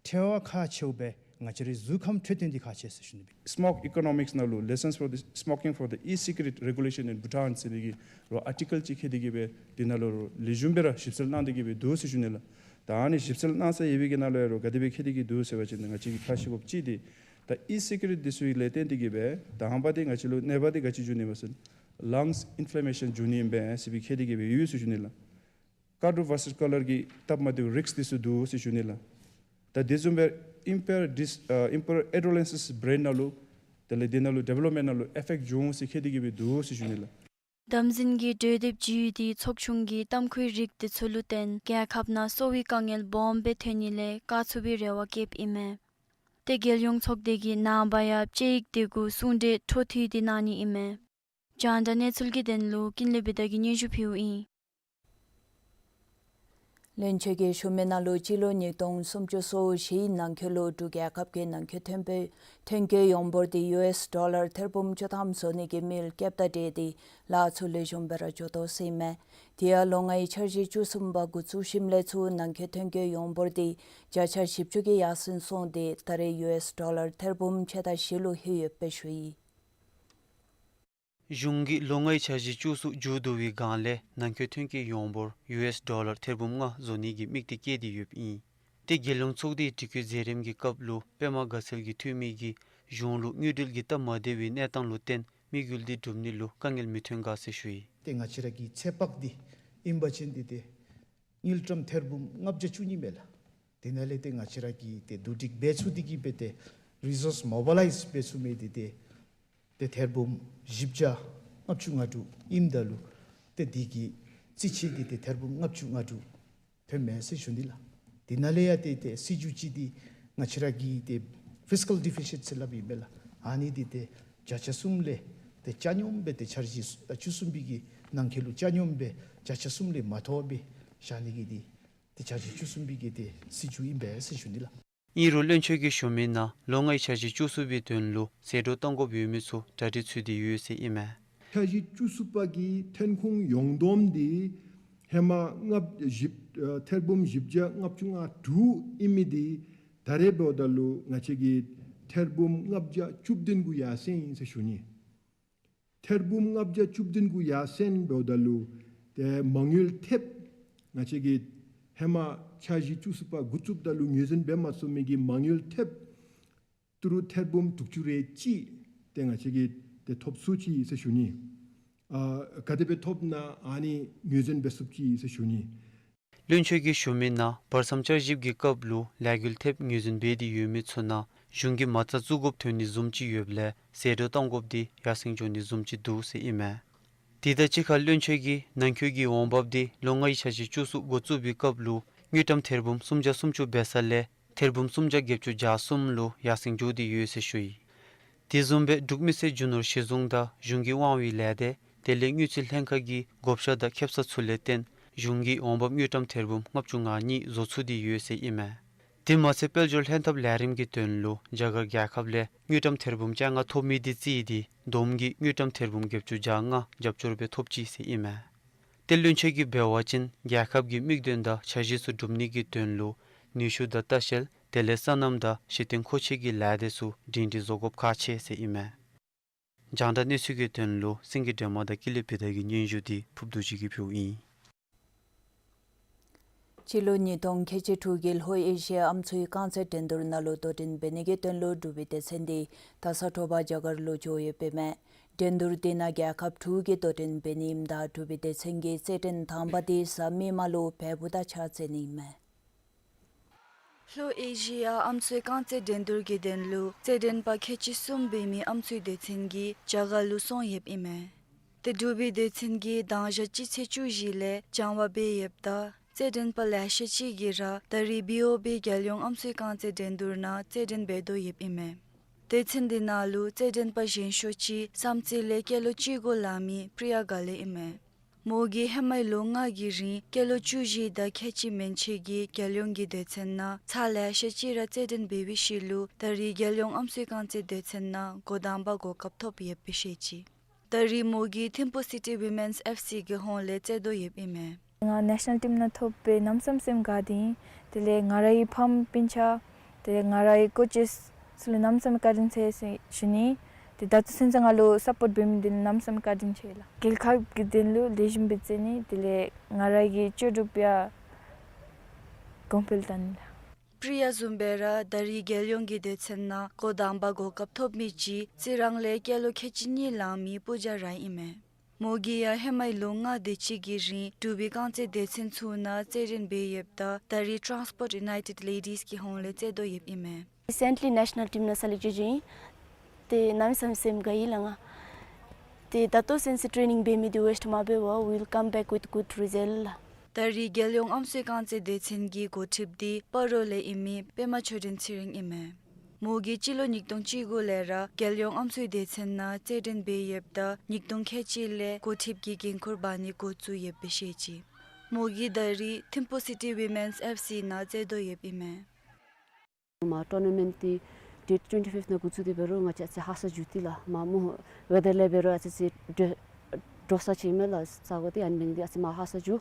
ཁྲལ་བ་ཁག་ཆེཝ་སྦེ་ང་བཅས་རའི་གཟུགས་ཁམས་འཕྲོད་བསྟེན་འདི་ཁག་ཆེ་ཟེར་ཞུ་ནི་སྦེ། Smoke Economics ནང་ལུ་Lessons for the Smoking for the E-Cigarette Regulation in Bhutan ཟེར་བའི་གི་རོགས་ཨར་ཊི་ཀཱལ་ཅིག་བཀོད་དེ་གིས་སྦེ་དེ་ནང་ལུ་རོགས་ལེགས་ཤོམ་སྦེ་ར་ཞིབ་འཚོལ་གནང་སྟེ་གིས་སྦེ་འདུག་ཟེར་ཞུ་ནི་ལགས། ད་ཨ་ནི་ཞིབ་འཚོལ་གནང་ས་ཡོད་པའི་གི་ནང་ལུ་ཡང་རོགས་ག་དེ་སྦེ་བཀོད་དེ་གིས་འདུག་ཟེར་བ་ཅིན་ང་བཅས་ཀྱིས་ཁ་ཤེས་དགོཔ་ཅིག་འདི་ད་ཨི་སི་ག་རེཊ་འདི་ཚུ་ལས་བརྟེན་ཏེ་གིས་སྦེ་དང་པ་འདི་ང་བཅས་ལུ་གནོད་པ་འདི་ག་ཅི་འབྱུང་ནི་སྨོ་ཟེར་ལངསི་ཨིན་ཕི་ལ་མེ་ཤཱན་འབྱུང་ནི་ཨིན་པས་ཟེར་བའི་བཀོད་དེ་གིས་སྦེ་ཡོད་ཟེར་ཞུ་ནི་ལགས། ཀཱར་ཌི་ཝ་སི་ཀ་ལར་གྱི་སྟབས་མ་བདེཝ་རིསཀ་འདི་ཚུ་འདུག་ཟེར་ཞུ་ནི་ལགས། ད་དེ་བཟུམ་སྦེ་ཨིམ་པེརཌ་ཌིས་ཨ་ཨིམ་པེརཌ་ཨེ་ཌོ་ལེ་སེནསི་བྷྲེན་ནང་ལུ་ དེ་ལས་དེ་ནང་ལུ་ཌི་ཝེ་ལོབ་མེནཊ་ནང་ལུ་ཨེ་ཕེཀཊ་འབྱུང་ཟེར་མཁྱེན་ཏེ་གི་སྦེ་འདུག་ཟེར་ཞུ་ནི་ལགས། དམ་འཛིན་གྱི་གྲོས་འདེབས་བརྒྱུད་དེ་ཚོགས་ཆུང་གིས་ལྟ་སྐོར་རིགས་དེ་ཚུ་ལུ་བརྟེན་རྒྱལ་ཁབ་ནང་གསོ་བའི་དཀའ་ངལ་སྦོམ་སྦེ་ཐོན་ནི་ལས་བཀག་ཚུགས་པའི་རེ་བ་བསྐྱེདཔ་ཨིན་མས། ཏེ་རྒྱལ་ཡོངས་ཚོགས་སྡེ་གིས་ནངས་པ་ཡང་དཔྱད་ཡིག་དེ་གུ་གསུང་གྲོས་འཕྲོ་མཐུད་དེ་གནང་ནི་ཨིན་མས། རྒྱང་བསྒྲགས་གནས་ཚུལ་གྱི་དོན་ལུ་ཀུན་ལེགས་བི་དྷ་གིས་སྙན་ཞུ་ཕུལཝ་ཨིན། བློན་ཆེན་གྱིས་ཞུ་མི་ནང་ལུ་སྤྱི་ལོ་ཉིས་སྟོང་སུམ་ཅུ་སོ་བཞི་ནང་འཁོད་ལུ་འབྲུག་རྒྱལ་ཁབ་ཀྱི་ནང་འཁོད་ཐོན་པའི་ཐོན་སྐྱེད་ཡོངས་འབོར་དེ་ཡུ་ཨེསི་ཌོ་ལར་ཐེར་འབུམ་བཅུ་ཐམ་བཟོ་ནི་གི་དམིགས་ཡུལ་བསྐྱེདཔ་དང་འབྲེལ་ཏེ་ལཱ་ཚུ་ལེགས་ཤོམ་སྦེ་ར་འགྱོ་དོ་ཟེར་ཨིན་མས། དེ་ཡང་ལོ་ལྔའི་འཆར་གཞི་བཅུ་གསུམ་པ་འགོ་བཙུགས་ཞིནམ་ལས་ཚུར་ནང་འཁོད་ཐོན་སྐྱེད་ཡོངས་འབོར་དེ་བརྒྱ་ཆ་བཞི་བཅུ་གི་ཡར་སེང་སོང་སྟེ་ད་རེས་ཡུ་ཨེསི་ཌོ་ལར་ཐེར་འབུམ་ཕྱེད་དང་བཞི་ལུ་ལྷོད་ཡོདཔ་སྦེ་ཞུ་ཡི། གཞུང་གིས་ལོ་ལྔའི་འཆར་གཞི་བཅུ་གསུམ་མཇུག་བསྡུ་བའི་སྒང་ལས་ནང་འཁོད་ཐོན་སྐྱེད་ཡོངས་འབོར་ཡུ་ཨེསི་ཌོ་ལར་ཐེར་འབུམ་ལྔ་བཟོ་ནི་གི་དམིགས་གཏད་བསྐྱེད་དེ་ཡོདཔ་ཨིན། ཏེ་རྒྱལ་ཡོངས་ཚོགས་སྡེའི་དྲི་བཀོད་མཛད་རིམ་གྱི་སྐབས་ལུ་པདྨ་དགའ་ཚལ་གྱི་འཐུས་མི་གིས་གཞུང་ལུ་དངུལ་འབྲེལ་གྱི་སྟབས་མ་བདེ་བའི་གནས་སྟངས་ལུ་བརྟེན་དམིགས་ཡུལ་འདི་འགྲུབ་ནི་ལུ་དཀའ་ངལ་མི་ཐོན་ག་ཟེར་ཞུ་ཡི། ཏེ་ང་བཅས་ར་གི་ཚོད་དཔག་འདི་ཨིན་པ་ཅིན་འདི་ཏེ་དངུལ་ཀྲམ་ཐེར་འབུམ་ལྔ་བརྒྱ་བཅུ་གཉིས་མས་ལགས། དེ་ནང་ལས་ཏེ་ང་བཅས་ར་གིས་ཏེ་བསྡུ་སྒྲིག་འབད་ཚུགས་ཏེ་གི་སྦེ་ཏེ་རི་སོརསི་མོ་བི་ལའིཛ་འབད་ཚུགས་མི་འདི་ཏེ་ཏེ་ཐེར་འབུམ་བཞི་བརྒྱ་ལྔ་བཅུ་ང་དྲུག་ཨིནམ་ད་ལུ་ཏེ་འདི་གི་རྩིས་ཆད་འདི་ཏེ་ཐེར་འབུམ་ལྔ་བཅུ་ང་དྲུག་ཐོན་མས་ཟེར་ཞུ་ནི་ལགས། དེ་ནང་ལས་ཡང་ཏེ་ཏེ་སྲིད་བྱུས་ཅིག་འདི་ང་བཅས་ར་གི་ཏེ་ཕིས་ཀཱལ་ཌི་ཕི་སིཊ་ཟེར་སླབ་ཨིན་པས་ལགས། ཨ་ནི་འདི་ཏེ་བརྒྱ་ཆ་གསུམ་ལས་ཏེ་ཆ་སྙོམས་སྦེ་ཏེ་འཆར་གཞི་བཅུ་གསུམ་པའི་གི་ནང་འཁོད་ལུ་ཆ་སྙོམས་སྦེ་བརྒྱ་ཆ་གསུམ་ལས་མ་མཐོ་བར་བཞག་ནི་གི་འདི་ཏེ་འཆར་གཞི་བཅུ་གསུམ་པའི་གི་ཏེ་སྲིད་བྱུས་ཨིན་པས་ཟེར་ཞུ་ནི་ལགས། ཨིན་རུང་བློན་ཆེན་གྱིས་ཞུ་མི་ནང་ལོ་ལྔའི་འཆར་གཞི་བཅུ་གསུམ་པའི་དོན་ལུ་ཟད་འགྲོ་གཏང་དགོཔ་ཡོད་མི་ཚུ་གྲ་སྒྲིག་ཚུད་དེ་ཡོད་ཟེར་ཨིན་མས། འཆར་གཞི་བཅུ་གསུམ་པ་གི་ཐོན་ཁུངས་ཡོངས་བསྡོམས་འདི་ཧེ་མ་ལྔ་བཞི་ཨ་ཐེར་འབུམ་བཞི་བརྒྱ་ལྔ་བཅུ་ང་དྲུག་ཨིན་མི་འདི་ད་རེས་འབདཝ་ད་ལུ་ང་བཅས་ཀྱིས་ཐེར་འབུམ་ལྔ་བརྒྱ་བཅུ་བདུན་གུ་ཡར་སེང་ཨིན་ཟེར་ཞུ་ནི། ཐེར་འབུམ་ལྔ་བརྒྱ་བཅུ་བདུན་གུ་ཡར་སེང་འབདཝ་ད་ལུ་ཏེ་མ་དངུལ་ཐེབས་ང་བཅས་ཀྱིས་ཧེ་མ་འཆར་གཞི་བཅུ་གསུམ་པ་འགོ་བཙུགསཔ་ད་ལུ་ངོས་འཛིན་འབད་མ་ཚུགས་མི་གི་མ་དངུལ་ཐེབས་ཏི་རུ་ཐེར་འབུམ་དྲུག་ཅུ་རེ་གཅིག་ཏེ་ང་བཅས་ཀྱིས་ཏེ་ཐོབ་ཚུགས་ཅི་ཟེར་ཞུ་ནི། ཨ་ག་དེ་སྦེ་ཐོབ་ན་ཨ་ནི་ངོས་འཛིན་འབད་ཚུགས་ཅི་ཟེར་ཞུ་ནི། བློན་ཆེན་གྱིས་ཞུ་མི་ནང་བར་མཚམས་བསྐྱར་ཞིབ་ཀྱི་སྐབས་ལུ་ལས་འགུལ་ཐེབས་ངོས་འཛིན་འབད་དེ་ཡོད་མི་ཚུ་ནང་གཞུང་གིས་མ་རྩ་བཙུགས་དགོཔ་ཐོན་ནི་བཟུམ་ཅིག་ཡོདཔ་ལས་ཟད་འགྲོ་གཏང་དགོཔ་འདི་ཡར་སེང་འགྱོ་ནི་བཟུམ་ཅིག་འདུག་ཟེར་ཨིན་མས། དེ་དང་གཅིག་ཁར་བློན་ཆེན་གྱིས་ནང་འཁོད་ཀྱི་འོང་འབབ་འདི་ལོ་ལྔའི་འཆར་གཞི་བཅུ་གསུམ་འགོ་བཙུགས་པའི་སྐབས་ལུ་དངུལ་ཀྲམ་ཐེར་འབུམ་སུམ་བརྒྱ་སུམ་ཅུ་འབད་ས་ལས་ཐེར་འབུམ་སུམ་བརྒྱ་བརྒྱད་ཅུ་གྱ་གསུམ་ལུ་ཡར་སེང་འགྱོ་སྟེ་ཡོད་ཟེར་ཞུ་ཡི། དེ་བཟུམ་སྦེ་འབྲུག་མི་སེར་རྒྱུ་ནོར་གཞི་བཟུང་དང་གཞུང་གི་དབང་བའི་ལས་སྡེ་དེ་ལས་དངུལ་རྩིས་ལྷན་ཁག་གི་བགོ་བཤའ་དང་ཁེབ་ས་ཚུ་ལས་བརྟེན་གཞུང་གི་འོང་འབབ་དངུལ་ཀྲམ་ཐེར་འབུམ་ལྔ་བཅུ་ང་གཉིས་བཟོ་ཚུགས་ཏེ་ཡོད་ཟེར་ཨིན་མས། དེ་མ་ཚད་དཔལ་འབྱོར་ལྷན་ཐབས་ལས་རིམ་གྱི་དོན་ལུ་རྒྱ་གར་རྒྱལ་ཁབ་ལས་དངུལ་ཀྲམ་ཐེར་འབུམ་བཅོ་ལྔ་ཐོབ་མི་དེ་རྩིས་ཏེ་བསྡོམས་ཀྱིས་དངུལ་ཀྲམ་ཐེར་འབུམ་བརྒྱད་ཅུ་གྱ་ལྔ་རྒྱབ་སྐྱོར་སྦེ་ཐོབ་ཅི་ཟེར་ཨིན་མས། ཏེ་བློན་ཆེན་གྱིས་འབད་བ་ཅིན་རྒྱལ་ཁབ་ཀྱི་དམིགས་དོན་དང་འཆར་གཞི་ཚུ་སྒྲུབ་ནི་གི་དོན་ལུ་ནུས་ཤུགས་དང་ལྟ་བཤལ་དེ་ལས་སོ་ནམ་དང་གཞི་རྟེན་མཁོ་ཆས་ཀྱི་ལས་སྡེ་ཚུ་སྒྲིང་སྒྲི་བཟོ་དགོཔ་ཁག་ཆེ་ཟེར་ཨིན་མས། རྒྱང་བསྒྲགས་གནས་ཚུལ་གྱི་དོན་ལུ་སེང་གེ་སྒྲོལ་མ་དང་ཀུན་ལེགས་བི་དྷ་གི་སྙན་ཞུ་འདི་ཕུརབ་རྡོ་རྗེ་གིས་ཕུལཝ་ཨིན། སྤྱི་ལོ་ཉིས་སྟོང་ཁལ་གཅིག་དྲུག་གི་ལྷོ་ཨེ་ཤི་ཡ་ཨམ་སྲུའི་རྐང་རྩེད་འགྲན་བསྡུར་ནང་ལུ་དོ་འགྲན་འབད་ནི་གི་དོན་ལུ་འབྲུག་པའི་སྡེ་ཚན་འདི་ད་ས་དྲོ་པ་རྒྱ་གར་ལུ་འགྱོ་ཡོདཔ་ཨིན་མས། འགྲན་བསྡུར་འདི་ནང་རྒྱལ་ཁབ་དྲུག་གིས་དོ་འགྲན་འབད་ནི་ཨིནམ་ད་འབྲུག་པའི་སྡེ་ཚན་གྱི་རྩེད་འགྲན་དང་པ་འདི་གཟའ་མིག་དམར་ལུ་བལ་པོ་དང་ཕྱག་རྩེད་ནི་ཨིན་མས། ལྷོ་ཨེ་ཤི་ཡ་ཨམ་སྲུའི་རྐང་རྩེད་འགྲན་བསྡུར་གྱི་དོན་ལུ་རྩེད་འགྲན་པ་ཁལ་གཅིག་གསུམ་འབད་མི་ཨམ་སྲུའི་སྡེ་ཚན་གྱིས་རྒྱ་གར་ལུ་སོང་ཡོདཔ་ཨིན་མས། ཏེ་འབྲུག་པའི་སྡེ་ཚན་གྱིས་དང་ཞག་སྤྱི་ཚེས་བཅུ་བཞི་ལས་སྦྱང་བ་འབད་ཡོདཔ་ད་རྩེད་འགྲན་པ་ལེ་ཤ་ཅིག་གིས་ར་ད་རིས་བི་ཨོ་བི་རྒྱལ་ཡོངས་ཨམ་སྲུའི་རྐང་རྩེད་འགྲན་བསྡུར་ནང་རྩེད་འགྲན་འབད་དོ་ཡོདཔ་ཨིན་མས། སྡེ་ཚན་འདི་ནང་ལུ་རྩེད་འགྲན་པ་གཞན་ཤོས་ཅིག་བསམ་རྩེ་ལས་སྐྱེས་ལོ་གཅིག་དགུ་ལང་མི་པྲི་ཡ་ག་ལེ་ཨིན་མས། མོ་གིས་ཧེ་མའི་ལོ་ལྔ་གི་རིང་སྐྱེས་ལོ་བཅུ་བཞི་དང་ཁལ་གཅིག་མན་ཆད་ཀྱི་རྒྱལ་ཡོངས་ཀྱི་སྡེ་ཚན་ནང་ཚར་ལེ་ཤ་ཅིག་ར་རྩེད་འགྲན་འབད་བའི་ཤུལ་ལུ་ད་རིས་རྒྱལ་ཡོངས་ཨམ་སྲུའི་རྐང་རྩེད་སྡེ་ཚན་ནང་འགོ་དང་པ་གོ་སྐབས་ཐོབ་ཡོདཔ་སྦེ་བཤད་ཅི། ད་རིས་མོ་གིས་ཐིམ་ཕུ་སི་ཊི་ཝི་མེནསི་ཨེཕ་སི་གི་ཧོངས་ལས་རྩེད་དོ་ཡོདཔ་ཨིན་མས། ང་ནེ་ཤ་ནཱལ་ཊིམ་ནང་ཐོབ་སྦེ་གནམ་མེད་ས་མེད་སེམས་དགའ་སྟེ་ཨིན། དེ་ལས་ང་རའི་ཕམ་སྤུན་ཆ་དེ་ལས་ང་རའི་ཀོ་ཅེསི་ཚུ་ལུ་གནམ་མེད་ས་མེད་བཀའ་དྲིན་ཆེ་ཟེར་ཞུ་ནི། དེ་ད་ལྟོ་ཚུན་ཚོད་ང་ལུ་སཔོརཊ་འབད་མི་འདི་ལུ་གནམ་མེད་ས་མེད་བཀའ་དྲིན་ཆེ་ལགས། རྒྱལ་ཁབ་ཀྱི་དོན་ལུ་ལེགས་ཤོམ་སྦེ་རྩེད་ནི་དེ་ལས་ང་ར་གི་ལྕོགས་གྲུབ་ཡང་གོང་འཕེལ་གཏང་ནི་ལགས། པྲི་ཡ་བཟུམ་སྦེ་ར་ད་རིས་རྒྱལ་ཡོངས་ཀྱི་སྡེ་ཚན་ནང་འགོ་དང་པ་གོ་སྐབས་ཐོབ་མི་ཅིག་རྩི་རང་ལས་སྐྱེས་ལོ་ཁལ་གཅིག་གཉིས་ལང་མི་པུ་ཇ་ར་ཨིན་མས། མོ་གིས་ཡང་ཧེ་མའི་ལོ་ལྔ་དེ་ཅིག་གི་རིང་འབྲུག་པའི་རྐང་རྩེད་སྡེ་ཚན་ཚུ་ནང་རྩེད་འགྲན་འབད་ཡོདཔ་ད་ད་རིས་ཊཱན་སི་པོརཊ་ཡུ་ནའི་ཊེཌ་ལེ་ཌིསི་གི་ཧོངས་ལས་རྩེད་དོ་ཡོདཔ་ཨིན་མས། རི་སེནཊ་ལི་ནེ་ཤ་ནཱལ་ཊིམ་ནང་སེ་ལེཀཊ་འགྱོ་འགྱོཝ་ཨིན། ཏེ་གནམ་མེད་ས་མེད་སེམས་དགའ་ཡི་ལགས་ང་། ཏེ་ད་ལྟོ་སེམས་སི་ཊེ་ནིང་འབད་མི་འདི་ཝེསཊ་མ་འབད་བར་we'll come back with good result ལགས། ད་རིས་རྒྱལ་ཡོངས་ཨམ་སྲུའི་རྐང་རྩེད་སྡེ་ཚན་གྱི་འགོ་ཁྲིདཔ་འདི་སྤ་རོ་ལས་ཨིན་མི་པདྨ་ཆོས་སྒྲོན་ཚེ་རིང་ཨིན་མས། མོ་གིས་སྤྱི་ལོ་ཉིས་སྟོང་བཅུ་དགུ་ལས་ར་རྒྱལ་ཡོངས་ཨམ་སྲུའི་སྡེ་ཚན་ནང་རྩེད་འགྲན་འབད་ཡོདཔ་ད་ཉིས་སྟོང་ཁལ་གཅིག་ལས་འགོ་ཁྲིདཔ་གི་འགན་ཁུར་འབག་ནི་འགོ་བཙུགས་ཡོདཔ་སྦེ་བཤད་ཅི། མོ་གིས་ད་རིས་ཐིམ་ཕུ་སི་ཊི་ཝི་མེནསི་ཨེཕ་སི་ནང་རྩེད་དོ་ཡོདཔ་ཨིན་མས། མར་ཊོར་ན་མེནཊ་འདི་ཌེཊ་ཊུ་ཝེན་ཊི་ཕིབཐ་ནང་འགོ་བཙུགས་ཏེ་འབད་རུང་ང་བཅས་ཨ་ཙི་ཧ་སག་འགྱོ་སྟེ་ལགས། མར་མོ་ཝེ་དར་ལས་འབད་རུང་ཨ་ཙི་ཅིག་འདྲོག་ས་ཅིག་མས་ལགས། ས་གོ་འདི་ཨ་ནི་འབད་ནི་འདི་ཨ་ཙི་མར་ཧ་སག་འགྱོ།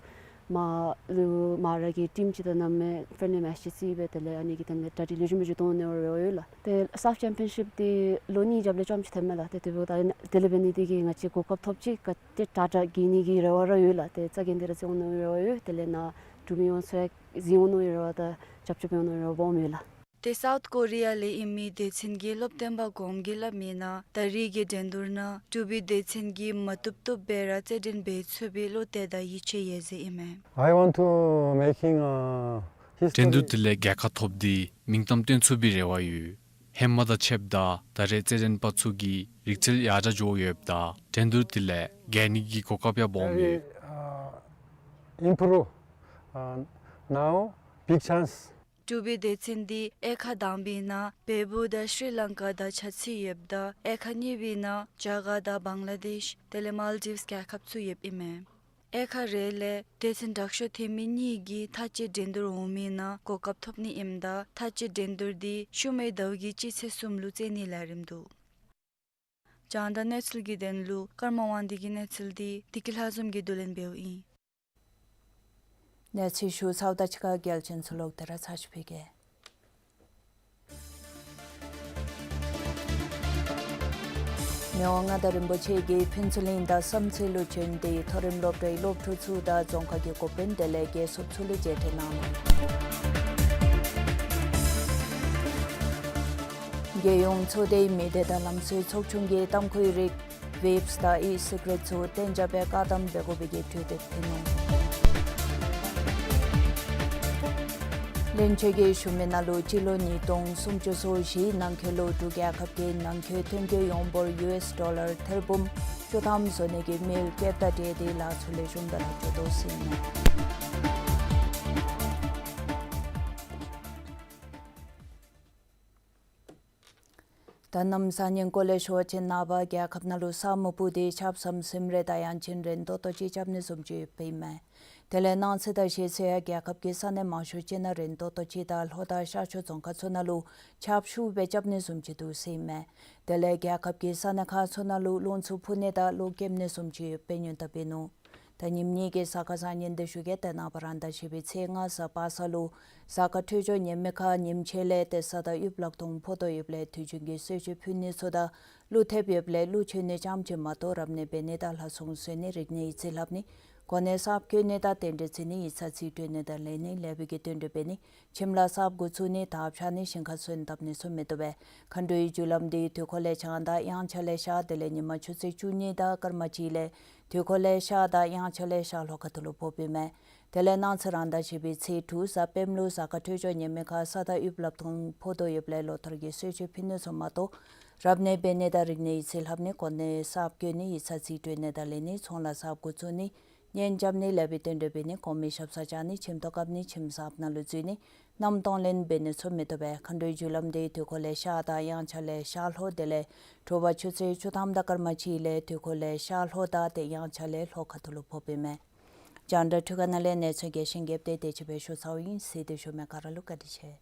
མར་ལུ་མར་ར་གི་ཊིམ་ཅིག་དང་མནའམ་ཕྲེནཌ་ལི་མེཆ་ཅིག་རྩེད་སྦེ་དེ་ལས་ཨ་ནི་གི་དོན་ལས་གྲ་སྒྲིག་ལེགས་ཤོམ་སྦེ་འགྱོ་གཏང་འོང་ནི་རེ་བ་ཡོད་ལགས། ཏེ་སབ་ཆེམ་པིའོན་ཤིཔ་འདི་ལོ་གཉིས་རྒྱབ་ལས་རྐྱངམ་ཅིག་ཐོནམ་མས་ལགས། ཏེ་དེ་འབདཝ་ད་དེ་ལས་འབད་ནི་འདི་གིས་ང་བཅས་གོ་སྐབས་ཐོབ་ཅི། ག་ཏེ་དྲག་དྲག་རྒྱལ་ནི་གི་རེ་བ་ར་ཡོད་ལགས། ཏེ་རྩ་འགེངས་ཏེ་ར་རྩེད་འོང་ནི་རེ་བ་ཡོད། དེ་ལས་ནཱ་འབྲུག་མི་ཡོངས་ཚུ་ཡང་གཟིགས་འོང་ནི་རེ་བ་དང་རྒྱབ་སྐྱོར་འབད་འོང་ནི་རེ་བ་སྦོམ་ཡོད་ལགས། ཏེ་སའུཐ་ཀོ་རི་ཡ་ལས་ཨིན་མི་སྡེ་ཚན་གྱི་སློབ་སྟོན་པ་གོངམ་གིས་སླབ་མིའི་ནང་ད་རིས་ཀྱི་འགྲན་བསྡུར་ནང་འབྲུག་པའི་སྡེ་ཚན་གྱིས་མ་བཏུབ་བཏུབ་སྦེ་ར་རྩེད་འགྲན་འབད་ཚུགས་པའི་བློ་གཏད་དང་ཡིད་ཆེས་ཡོད་ཟེར་ཨིན་མས། I want to making a history. འགྲན་བསྡུར་དེ་ལས་རྒྱལ་ཁ་ཐོབ་སྟེ་མིང་གཏམ་བཏོན་ཚུགས་པའི་རེ་བ་ཡོད། ཧེ་མ་དང་ཕྱདཔ་ད་ད་རེས་རྩེད་འགྲན་པ་ཚུ་གི་རིག་རྩལ་ཡར་དྲག་འགྱོ་ཡོདཔ་ད་འགྲན་བསྡུར་དེ་ལས་རྒྱལ་ནི་གི་གོ་སྐབས་ཡང་སྦོམ་ཡོད། Very, uh, improve. Uh, now, big chance. འབྲུག་པའི་སྡེ་ཚན་འདི་དབྱེ་ཁག་དང་པའི་ནང་བལ་པོ་དང་ཤྲི་ལང་ཀ་དང་ཆ་མཚོན་ཡོདཔ་ད་དབྱེ་ཁག་གཉིས་པའི་ནང་ཇ་གར་དང་བང་ལ་དེཤ་དེ་ལས་མཱལ་ཌིབས་རྒྱལ་ཁབ་ཚུ་ཡོདཔ་ཨིན་མས། དབྱེ་ཁག་རེ་ལས་སྡེ་ཚན་དྲག་ཤོས་ཐོན་མི་གཉིས་ཀྱིས་མཐའ་དཔྱད་འགྲན་བསྡུར་འོང་མིའི་ནང་གོ་སྐབས་ཐོབ་ནི་ཨིནམ་ད་མཐའ་དཔྱད་འགྲན་བསྡུར་འདི་ཤུལ་མའི་ཟླཝ་གི་སྤྱི་ཚེས་གསུམ་ལུ་རྩེ་ནི་ལས་རིམ་འདུག། རྒྱང་བསྒྲགས་གནས་ཚུལ་གྱི་དོན་ལུ་ཀརྨ་དབང་འདུས་ཀྱི་གནས་ཚུལ་འདི་བདེ་སྐྱིད་ལྷ་འཛོམས་ཀྱིས་བསྡུ་ལེན་འབདཝ་ཨིན། གནས་ཚུལ་ཞུ་ཚརཝ་དང་གཅིག་ཁར་གལ་ཆེན་ཚུ་ལོག་སྟེ་ར་ཚར་ཅིག་ཕུལ་གེ། མི་དབང་མངའ་བདག་རིན་པོ་ཆེ་གིས་ཕུན་ཚོགས་གླིང་དང་བསམ་རྩེ་ལུ་བྱོན་ཏེ་མཐོ་རིམ་སློབ་གྲྭའི་སློབ་ཕྲུག་ཚུ་དང་རྫོང་ཁག་གི་འགོ་དཔོན་དེ་ལས་རྒས་སྲོལ་ཚུ་ལུ་མཇལ་འཕྲད་གནང་ནུག། རྒྱལ་ཡོངས་ཚོགས་སྡེའི་མི་སྡེ་དང་ལམ་སྲོལ་ཚོགས་ཆུང་གིས་ཏམ་ཁུའི་རིགས་ཝེབསི་དང་ཨི་སི་ག་རེཊ་ཚུ་གཏན་འཇགས་སྦེ་བཀག་དམ་འབད་དགོ་པའི་གི་གྲོས་འདེབས་ཕུལ་ནུག། བློན་ཆེན་གྱིས་ཞུ་མི་ནང་ལུ་སྤྱི་ལོ་ཉིས་སྟོང་སུམ་ཅུ་སོ་བཞིའི་ནང་འཁོད་ལུ་འབྲུག་རྒྱལ་ཁབ་ཀྱི་ནང་འཁོད་ཐོན་སྐྱེད་ཡོངས་འབོར་ཡུ་ཨེསི་ཌོ་ལར་ཐེར་འབུམ་བཅུ་ཐམ་བཟོ་ནི་གི་མིལ་ཀེབ་དང་འབྲེལ་ཏེ་ལཱ་ཚུ་ལེགས་ཤོམ་སྦེ་ར་འགྱོ་དོ་ཟེར་ཨིན་མས། ད་གནམ་གང་ཉིནམ་ཀོ་ལེ་ཤོར་ཅིག་ནངས་པ་རྒྱལ་ཁབ་ནང་ལུ་ས་སྨུག་སྤུབས་ཏེ་ཆརཔ་ཟམ་ཟིམ་རེ་དང་དབྱངས་ཅན་རེ་ཏོག་ཏོ་ཅིག་རྐྱབ་ནི་བཟུམ་ཅིག་ཡོདཔ་ཨིན་མས། དེ་ལས་གནངས་ཚེ་དང་གཞེས་ཚེ་ཡང་རྒྱལ་ཁབ་ཀྱི་ས་གནས་མང་ཤོས་ཅིག་ནང་རེ་ཏོག་ཏོ་ཅིག་དང་ལྷོ་དང་ཤར་ཕྱོགས་རྫོང་ཁག་ཚུ་ནང་ལུ་ཆརཔ་ཤུགས་སྦེ་རྐྱབ་ནི་བཟུམ་ཅིག་འདུག་ཟེར་ཨིན་མས། དེ་ལས་རྒྱལ་ཁབ་ཀྱི་ས་གནས་ཁག་ཚུ་ནང་ལུ་རླུང་འཚུབ་འཕུ་ནི་དང་གློག་ཀེམ་ནི་བཟུམ་ཅིག་ཡོདཔ་སྦེ་སྙན་ཐོ་འབད་ནུག། ད་ཉིནམ་གཉིས་ཀྱི་གཟའ་སྐར་བཟང་ངན་འདི་ཞུ་གེ། ཏེ་ནངས་པ་རང་ཟླ་བཞི་པའི་ཚེས་ལྔ་གཟའ་པ་སངས་ལུ་གཟའ་སྐར་འཕྲོད་སྦྱོར་ཉེས་དམིགས་ཁར་ཉིནམ་ཕྱེད་ལས་ཏེ་གསའ་དང་དབུགས་ལག་སྟོང་ཕོག་དོ་ཡོདཔ་ལས་དུས་རྒྱུན་གྱི་གསོལ་མཆོད་ཕུལ་ནི་ཚུ་དང་གླུ་ཐེབས་ཡོདཔ་ལས་གླུ་མཆོད་ནི་ཙམ་ཅིག་མ་གཏོགས་རབ་གནས་འབད་ནི་དང་ལྷ་སྲུང་གསོལ་ནི་རིག་གནས་ཡིག་རྩིས་ལྷབ་ནི་གོ་གནས་གསརཔ་བསྐོ་ནི་དང་རྟེན་འབྲེལ་བརྩི་ནི་ཡིག་ཚང་རྩིས་སྤྲོད་ནི་དང་ལེན་ནི་ལེགས་པའི་གི་དོན་སྒྲུབ་འབད་ནི་ཁྱིམ་ལཱ་གསརཔ་འགོ་བཙུགས་ནི་དར་འཕྱར་ནི་ཞིང་ཁ་སོན་བཏབ་ནི་ཚུ་མི་བཏུབ་པས། མཁའ་འགྲོའི་རྒྱུ་ལམ་འདི་དུས་འཁོར་ལས་བྱང་དང་དབྱངས་འཆར་ལས་ཤར་དེ་ལས་ཉིན་མ་ཆུ་ཚོད་བཅུ་གཉིས་དང་སྐར་མ་གཅིག་ལས་དུས་འཁོར་ལས་ཤར་དང་དབྱངས་འཆར་ལས་ཤར་ལྷོ་ཁ་ཐུག་ལུ་ཕོགཔ་ཨིན་མས། དེ་ལས་གནངས་ཚེ་རང་ཟླ་བཞི་པའི་ཚེས་དྲུག་གཟའ་སྤེནམ་ལུ་གཟའ་སྐར་འཕྲོད་སྦྱོར་ཉེས་དམིགས་ཁར་གསའ་དང་དབུགས་ལག་སྟོང་ཕོག་དོ་ཡོདཔ་ལས་ལོ་ཐར་གྱི་གསོལ་མཆོད་ཕུལ་ནི་ཚུ་མ་གཏོགས་རབ་གནས་འབད་ནི་དང་རིག་གནས་ཡིག་རྩིས་ལྷབ་ནི་གོ་གནས་གསརཔ་བསྐོ་ནི་ཡིག་ཚང་རྩིས་སྤྲོད་ནི་དང་ལེན་ནི་ཚོང་ལཱ་གསརཔ་འགོ་བཙུགས་ནི་གཉེན་རྐྱབ་ནི་ལེགས་པའི་དོན་སྒྲུབ་འབད་ནི་གོང་མའི་ཞབས་སར་བཅར་ནི་ཁྱིམ་ཐོག་བཀབ་ནི་ཁྱིམ་གསརཔ་ནང་ལུ་འཛུལ་ནི་མནའམ་གཏོང་ལེན་འབད་ནི་ཚུ་མི་བཏུབ་པས། མཁའ་འགྲོའི་རྒྱུ་ལམ་འདི་དུས་འཁོར་ལས་ཤར་དང་དབྱངས་འཆར་ལས་ཤར་ལྷོ་དེ་ལས་དྲོ་པ་ཆུ་ཚོད་བཅུ་ཐམ་དང་སྐར་མ་གཅིག་ལས་དུས་འཁོར་ལས་ཤར་ལྷོ་དང་ཏེ་དབྱངས་འཆར་ལས་ལྷོ་ཁ་ཐུག་ལུ་ཕོགཔ་ཨིན་མས། རྒྱང་བསྒྲགས་འཕྲུལ་ཁང་ནང་ལས་གནས་ཚུལ་རྒྱས་ཤིང་རྒྱསཔ་དེ་དེ་ཅིག་སྦེ་ཞུ་ཚརཝ་ཨིན། གཟིགས་ཏེ་བཞུགས་མི་ག་ར་ལུ་བཀའ་དྲིན་ཆེ།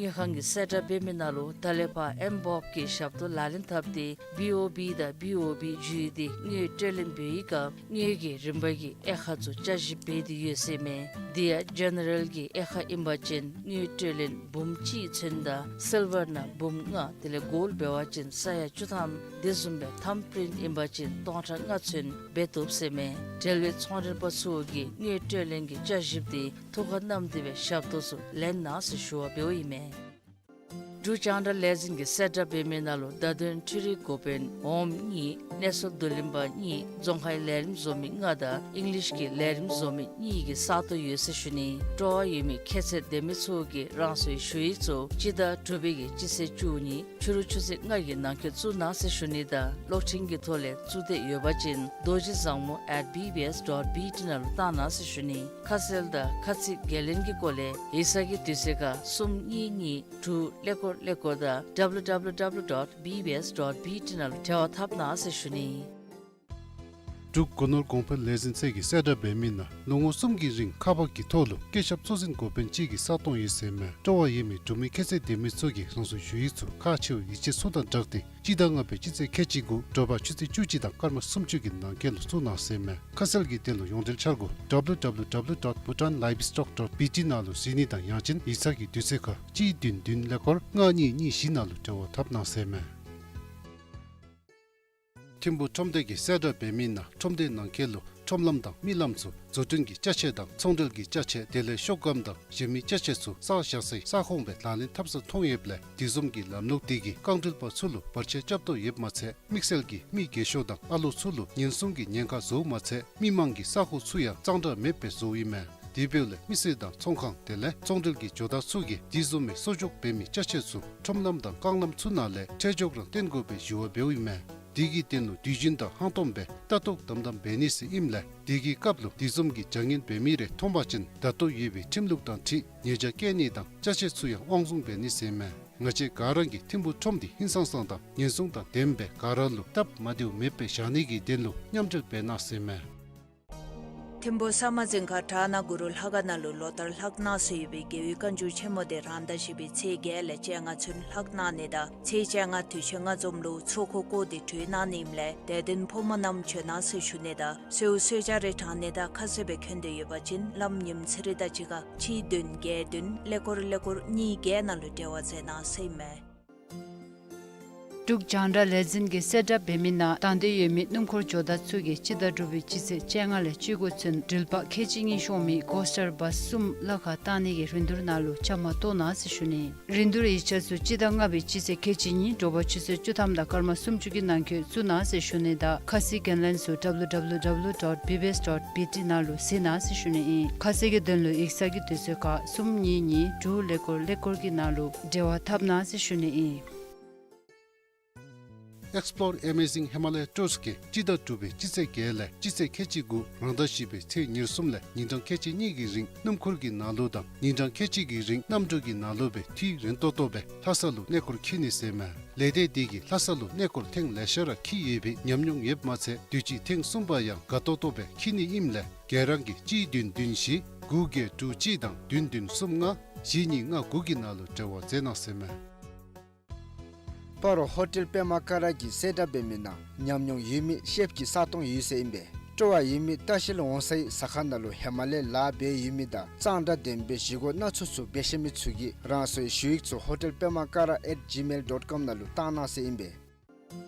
དངུལ་ཁང་གི་གསལ་བསྒྲགས་འབད་མི་ནང་ལུ་ད་ལས་ཕར་ཨེམ་བོབ་ཀྱི་ཞབས་ཏོག་ལག་ལེན་འཐབ་སྟེ་བི་ཨོ་བི་དང་བི་ཨོ་བི་བརྒྱུད་དེ་དངུལ་སྤྲོད་ལེན་འབད་བའི་སྐབས་དངུལ་གྱི་རིན་པ་གི་དབྱེ་ཁག་ཚུ་བསྐྱར་ཞིབ་འབད་དེ་ཡོད་ཟེར་མས། དེ་ཡང་ཇེ་ནེ་རལ་གྱི་དབྱེ་ཁག་ཨིན་པ་ཅིན་དངུལ་སྤྲོད་ལེན་འབུམ་གཅིག་ཚུན་དང་སིལ་ཝར་ནང་འབུམ་ལྔ་དེ་ལས་གོལཌ་འབད་བ་ཅིན་ས་ཡ་བཅུ་ཐམ་དེ་བཟུམ་སྦེ་ཐམ་པྲིནཊ་ཨིན་པ་ཅིན་སྟོང་ཕྲག་ལྔ་ཚུན་འབད་བཏུབ་ཟེར་མས། འབྲེལ་བའི་ཚོང་མགྲོན་པ་ཚུ་གིས་དངུལ་སྤྲོད་ལེན་གྱི་བསྐྱར་ཞིབ་དེ་ཐུགས་ཁར་བསྣམས་ཏེ་སྦེ་ཞབས་ཏོག་ཚུ་ལེན་གནང་ཟེར་ཞུ་བ་འབདཝ་ཨིན་མས། འབྲུག་རྒྱང་བསྒྲགས་ལས་འཛིན་གྱི་གསལ་བསྒྲགས་འབད་མི་ནང་ལུ་བརྡ་དོན་འཕྲུལ་རིག་འགོ་དཔོན་འོགམ་གཉིས་གནས་ཚུལ་བསྡུ་ལེན་པ་གཉིས་རྫོང་ཁའི་ལས་རིམ་བཟོ་མི་ལྔ་དང་ཨིང་ལིཤ་གི་ལས་རིམ་བཟོ་མི་གཉིས་ཀྱི་ས་སྟོང་ཡོད་ཟེར་ཞུ་ནི། སྤྲོ་བ་ཡོད་མི་ཁྱད་ཚད་ལྡན་མི་ཚུ་གིས་རང་སོའི་ཞུ་ཡིག་ཚུ་སྤྱི་ཟླ་དྲུག་པའི་གི་སྤྱི་ཚེས་བཅུ་གཉིས་ཕྱི་རུ་ཆུ་ཚོད་ལྔ་གི་ནང་འཁོད་བཙུགས་གནང་ཟེར་ཞུ་ནི་དང་གློག་འཕྲིན་གྱི་ཐོག་ལས་བཙུགས་འདོད་ཡོད་པ་ཅིན་རྡོ་རྗེ་བཟང་མོ་at B B S dot B T ནང་ལུ་བཏང་གནང་ཟེར་ཞུ་ནི། ཁ་གསལ་དང་ཁ་ཚིག་འགན་ལེན་གྱི་སྐོར་ལས་ཡིག་ཚང་གི་དུས་ཚོད་ཁར་གསུམ་གཉིས་གཉིས་དྲུག་ཀླད་ཀོར་ཀླད་ཀོར་དང་W W W dot B B S dot B T ནང་ལུ་འབྲེལ་བ་འཐབ་གནང་ཟེར་ཞུ་ནི། འབྲུག་སྒོ་ནོར་གོང་འཕེལ་ལས་འཛིན་ཚད་ཀྱི་གསལ་བསྒྲགས་འབད་མི་ནང་ལོ་ངོ་གསུམ་གྱི་རིང་ཁག་འཕགས་ཀྱི་ཐོག་ལུ་སྐྱེད་ཞབས་གཙོ་འཛིན་འགོ་དཔོན་གཅིག་གི་ས་སྟོང་ཡོད་ཟེར་མས། སྤྲོ་བ་ཡོད་མི་འབྲུག་མི་ཁྱད་ཚད་ལྡན་མི་ཚུ་གིས་རང་སོའི་ཞུ་ཡིག་ཚུ་ཁག་ཆེ་བའི་ཡིག་ཆ་ཚུ་དང་སྦྲགས་ཏེ་སྤྱི་ཟླ་ལྔ་པའི་སྤྱི་ཚེས་ཁལ་གཅིག་དགུ་དྲོ་པ་ཆུ་ཚོད་བཅུ་གཅིག་དང་སྐར་མ་སུམ་ཅུ་གི་ནང་འཁོད་ལུ་བཙུགས་གནང་ཟེར་མས། ཁ་གསལ་གྱི་དོན་ལུ་ཡོངས་འབྲེལ་འཆར་སྒོ་W W W dot bhutan livestock dot B T ནང་ལུ་གཟིགས་ནི་དང་ཡང་ཅིན་ཡིག་ཚང་གི་དུས་ཚོད་ཁར་གཅིག་བདུན་བདུན་ཀླད་ཀོར་ལྔ་གཉིས་གཉིས་བཞི་ནང་ལུ་འབྲེལ་བ་འཐབ་གནང་ཟེར་མས། ཐིམ་ཕུག་ཁྲོམ་སྡེ་གི་གསལ་བསྒྲགས་འབད་མི་ནང་ཁྲོམ་སྡེ་ནང་འཁོད་ལུ་ཁྲོམ་ལམ་དང་མི་ལམ་ཚུ་བཟོ་སྐྲུན་གྱི་ཅ་ཆས་དང་ཚོང་འབྲེལ་གྱི་ཅ་ཆས་དེ་ལས་ཤོག་སྒམ་དང་གཞན་མི་ཅ་ཆས་ཚུ་ས་བཞག་སའི་ས་ཁོངས་སྦེ་ལག་ལེན་འཐབ་སར་མཐོང་ཡོདཔ་ལས་དེ་བཟུམ་གྱི་ལམ་ལུགས་དེ་གིས་རྐང་འགྲུལ་པ་ཚུ་ལུ་བར་ཆད་རྐྱབ་དོ་ཡོདཔ་མ་ཚད་དམིགས་བསལ་གྱིས་མི་རྒས་ཤོས་དང་ཨ་ལོ་ཚུ་ལུ་ཉེན་སྲུང་གི་ཉེན་ཁ་བཟོཝ་མ་ཚད་མི་མང་གི་ས་ཁོངས་ཚུ་ཡང་གཙང་སྦྲ་མེདཔ་སྦེ་བཟོཝ་ཨིན་མས། དེ་འབདཝ་ལས་མི་སེར་དང་ཚོང་ཁང་དེ་ལས་ཚོང་འབྲེལ་གྱི་ཇོ་བདག་ཚུ་གིས་དེ་བཟུམ་མའི་གསོ་སྐྱོང་འབད་མི་ཅ་ཆས་ཚུ་ཁྲོམ་ལམ་དང་རྐང་ལམ་ཚུ་ནང་ལས་ཁྲལ་འཇོག་རང་བཏོན་དགོ་པའི་ཞུ་བ་འབདཝ་ཨིན་མས། དེ་གི་དོན་ལུ་དུས་རྒྱུན་དང་ཧང་སྟོང་སྦེ་ལྟ་རྟོག་དམ་དམ་འབད་ནི་ཟེར་ཨིནམ་ལས་དེ་གི་སྐབས་ལུ་དེ་བཟུམ་གྱི་བྱ་ངན་འབད་མི་རེ་མཐོང་པ་ཅིན་ད་ལྟོ་ཡོད་པའི་ཁྲིམས་ལུགས་དང་འཁྲིལ་ཉེས་བྱ་བཀལ་ནི་དང་ཅ་ཆས་ཚུ་ཡང་དབང་བཟུང་འབད་ནི་ཟེར་མས། ང་བཅས་ག་ར་གིས་ཐིམ་ཕུག་ཁྲོམ་འདི་ཧིང་སངས་སངས་དང་ཉེན་སྲུང་དང་ལྡནམ་སྦེ་ག་ར་ལུ་སྟབས་མ་བདེཝ་མེདཔ་སྦེ་བཞག་ནི་གི་དོན་ལུ་མཉམ་འབྲེལ་འབད་གནང་ཟེར་མས། ཐིམ་ཕུག་ས་མ་རྫིང་ཁ་བྲག་ནག་གུ་རུ་ལྷ་ཁང་ནང་ལུ་ལོ་ལྟར་ལྷག་གནང་སྲོལ་ཡོད་པའི་རྒྱལ་བའི་བཀའ་འགྱུར་ཆེན་མོ་དེ་རང་ཟླ་བཞི་པའི་ཚེས་བརྒྱད་ལས་བཅོ་ལྔ་ཚུན་ལྷག་གནང་ནི་དང་ཚེས་བཅོ་ལྔ་དུས་ཆེན་ལྔ་འཛོམས་ལུ་ཚོགས་འཁོར་བསྐོར་ཏེ་གྲོལ་གནང་ནི་ཨིནམ་ལས་དད་ལྡན་ཕོ་མོ་རྣམས་བྱོན་གནང་ཟེར་ཞུ་ནི་དང་གསོལཝ་གསོལ་ཇ་རེ་དྲང་ནི་དང་ཁ་གསལ་སྦེ་འཁོད་འདོད་ཡོད་པ་ཅིན་ལམ་ཉིནམ་ཚེ་རིང་དང་གཅིག་ཁར་གཅིག་བདུན་བརྒྱད་བདུན་ཀླད་ཀོར་ཀླད་ཀོར་གཉིས་བརྒྱད་ནང་ལུ་འབྲེལ་བ་མཛད་གནང་ཟེར་ཨིན་མས། འབྲུག་རྒྱང་བསྒྲགས་ལས་འཛིན་གྱི་གསལ་བསྒྲགས་འབད་མི་ནང་དང་འདོད་ཡོད་མི་སྣུམ་འཁོར་ཇོ་བདག་ཚུ་གིས་སྤྱི་ཟླ་དྲུག་པའི་སྤྱི་ཚེས་བཅོ་ལྔ་ལས་བཅུ་དགུ་ཚུན་འགྲུལ་པ་ཁལ་གཅིག་གཉིས་ཤོང་མི་ཀོ་སི་ཊར་བཱསི་གསུམ་གླ་ཁར་བཏང་ནི་གི་རིན་བསྡུར་ནང་ལུ་བཅའ་མར་གཏོགས་གནང་ཟེར་ཞུ་ནི། རིན་བསྡུར་ཡིག་ཆ་ཚུ་སྤྱི་ཟླ་ལྔ་པའི་སྤྱི་ཚེས་ཁལ་གཅིག་གཉིས་དྲོ་པ་ཆུ་ཚོད་བཅུ་ཐམ་དང་སྐར་མ་སུམ་ཅུ་གི་ནང་འཁོད་བཙུགས་གནང་ཟེར་ཞུ་ནི་དང་ཁ་གསལ་འགན་ལེན་ཚུ་W W W dot B B S dot B T ནང་ལུ་གཟིགས་གནང་ཟེར་ཞུ་ནི་ཨིན། ཁ་གསལ་གྱི་དོན་ལུ་ཡིག་ཚང་གི་དུས་ཚོད་ཁར་གསུམ་གཉིས་གཉིས་དྲུག་ཀླད་ཀོར་ཀླད་ཀོར་གྱི་ནང་ལུ་འབྲེལ་བ་འཐབ་གནང་ཟེར་ཞུ་ནི་ཨིན། Explore Amazing Himalaya Tours གིས་སྤྱི་ཟླ་དྲུག་པའི་སྤྱི་ཚེས་བརྒྱད་ལས་སྤྱི་ཚེས་ཁལ་གཅིག་དགུ་རང་ཟླ་བཞི་པའི་ཚེས་ཉེར་གསུམ་ལས་ཉིན་གྲངས་ཁལ་གཅིག་གཉིས་ཀྱི་རིང་སྣུམ་འཁོར་གྱི་ནང་ལུ་དང་ཉིན་གྲངས་ཁལ་གཅིག་གི་རིང་གནམ་གྲུ་གི་ནང་ལུ་སྦེ་དུས་རན་ཏོག་ཏོ་སྦེ་ལྷ་ས་ལུ་གནས་སྐོར་འཁྱིད་ནི་ཟེར་མས། ལས་སྡེ་འདི་གིས་ལྷ་ས་ལུ་གནས་སྐོར་ཐེངས་ལེ་ཤ་ར་འཁྱིད་ཡོད་པའི་ཉམས་མྱོང་ཡོདཔ་མ་ཚད་དུས་ཅི་ཐེངས་གསུམ་པ་ཡང་དགའ་ཏོག་ཏོ་སྦེ་འཁྱིད་ནི་ཨིནམ་ལས་ག་ར་གིས་གཅིག་བདུན་བདུན་བཞི་དགུ་བརྒྱད་དྲུག་གཅིག་དང་བདུན་བདུན་གསུམ་ལྔ་བཞི་གཉིས་ལྔ་དགུ་གི་ནང་ལུ་འབྲེལ་བ་མཛད་གནང་ཟེར་མས། སྤ་རོ་ཧོ་ཊེལ་པདྨ་ཀ་ར་གི་གསལ་བསྒྲགས་འབད་མི་ནང་ཉམས་མྱོང་ཡོད་མི་ཤེཕ་ཀྱི་ས་སྟོང་ཡོད་ཟེར་ཨིན་པས། སྤྲོ་བ་ཡོད་མི་ལྟ་བཤལ་འོང་སའི་ཟ་ཁང་ནང་ལུ་ཧེ་མ་ལས་ལཱ་འབད་ཡོད་མི་དང་གཙང་སྦྲ་ལྡན་པའི་བཞེས་སྒོ་སྣ་ཚོགས་ཚུ་འབད་ཤེས་མི་ཚུ་གིས་རང་སོའི་ཞུ་ཡིག་ཚུ་ཧོ་ཊེལ་པདྨ་ཀ་ར་at gmail dot com ནང་ལུ་བཏང་གནང་ཟེར་ཨིན་པས།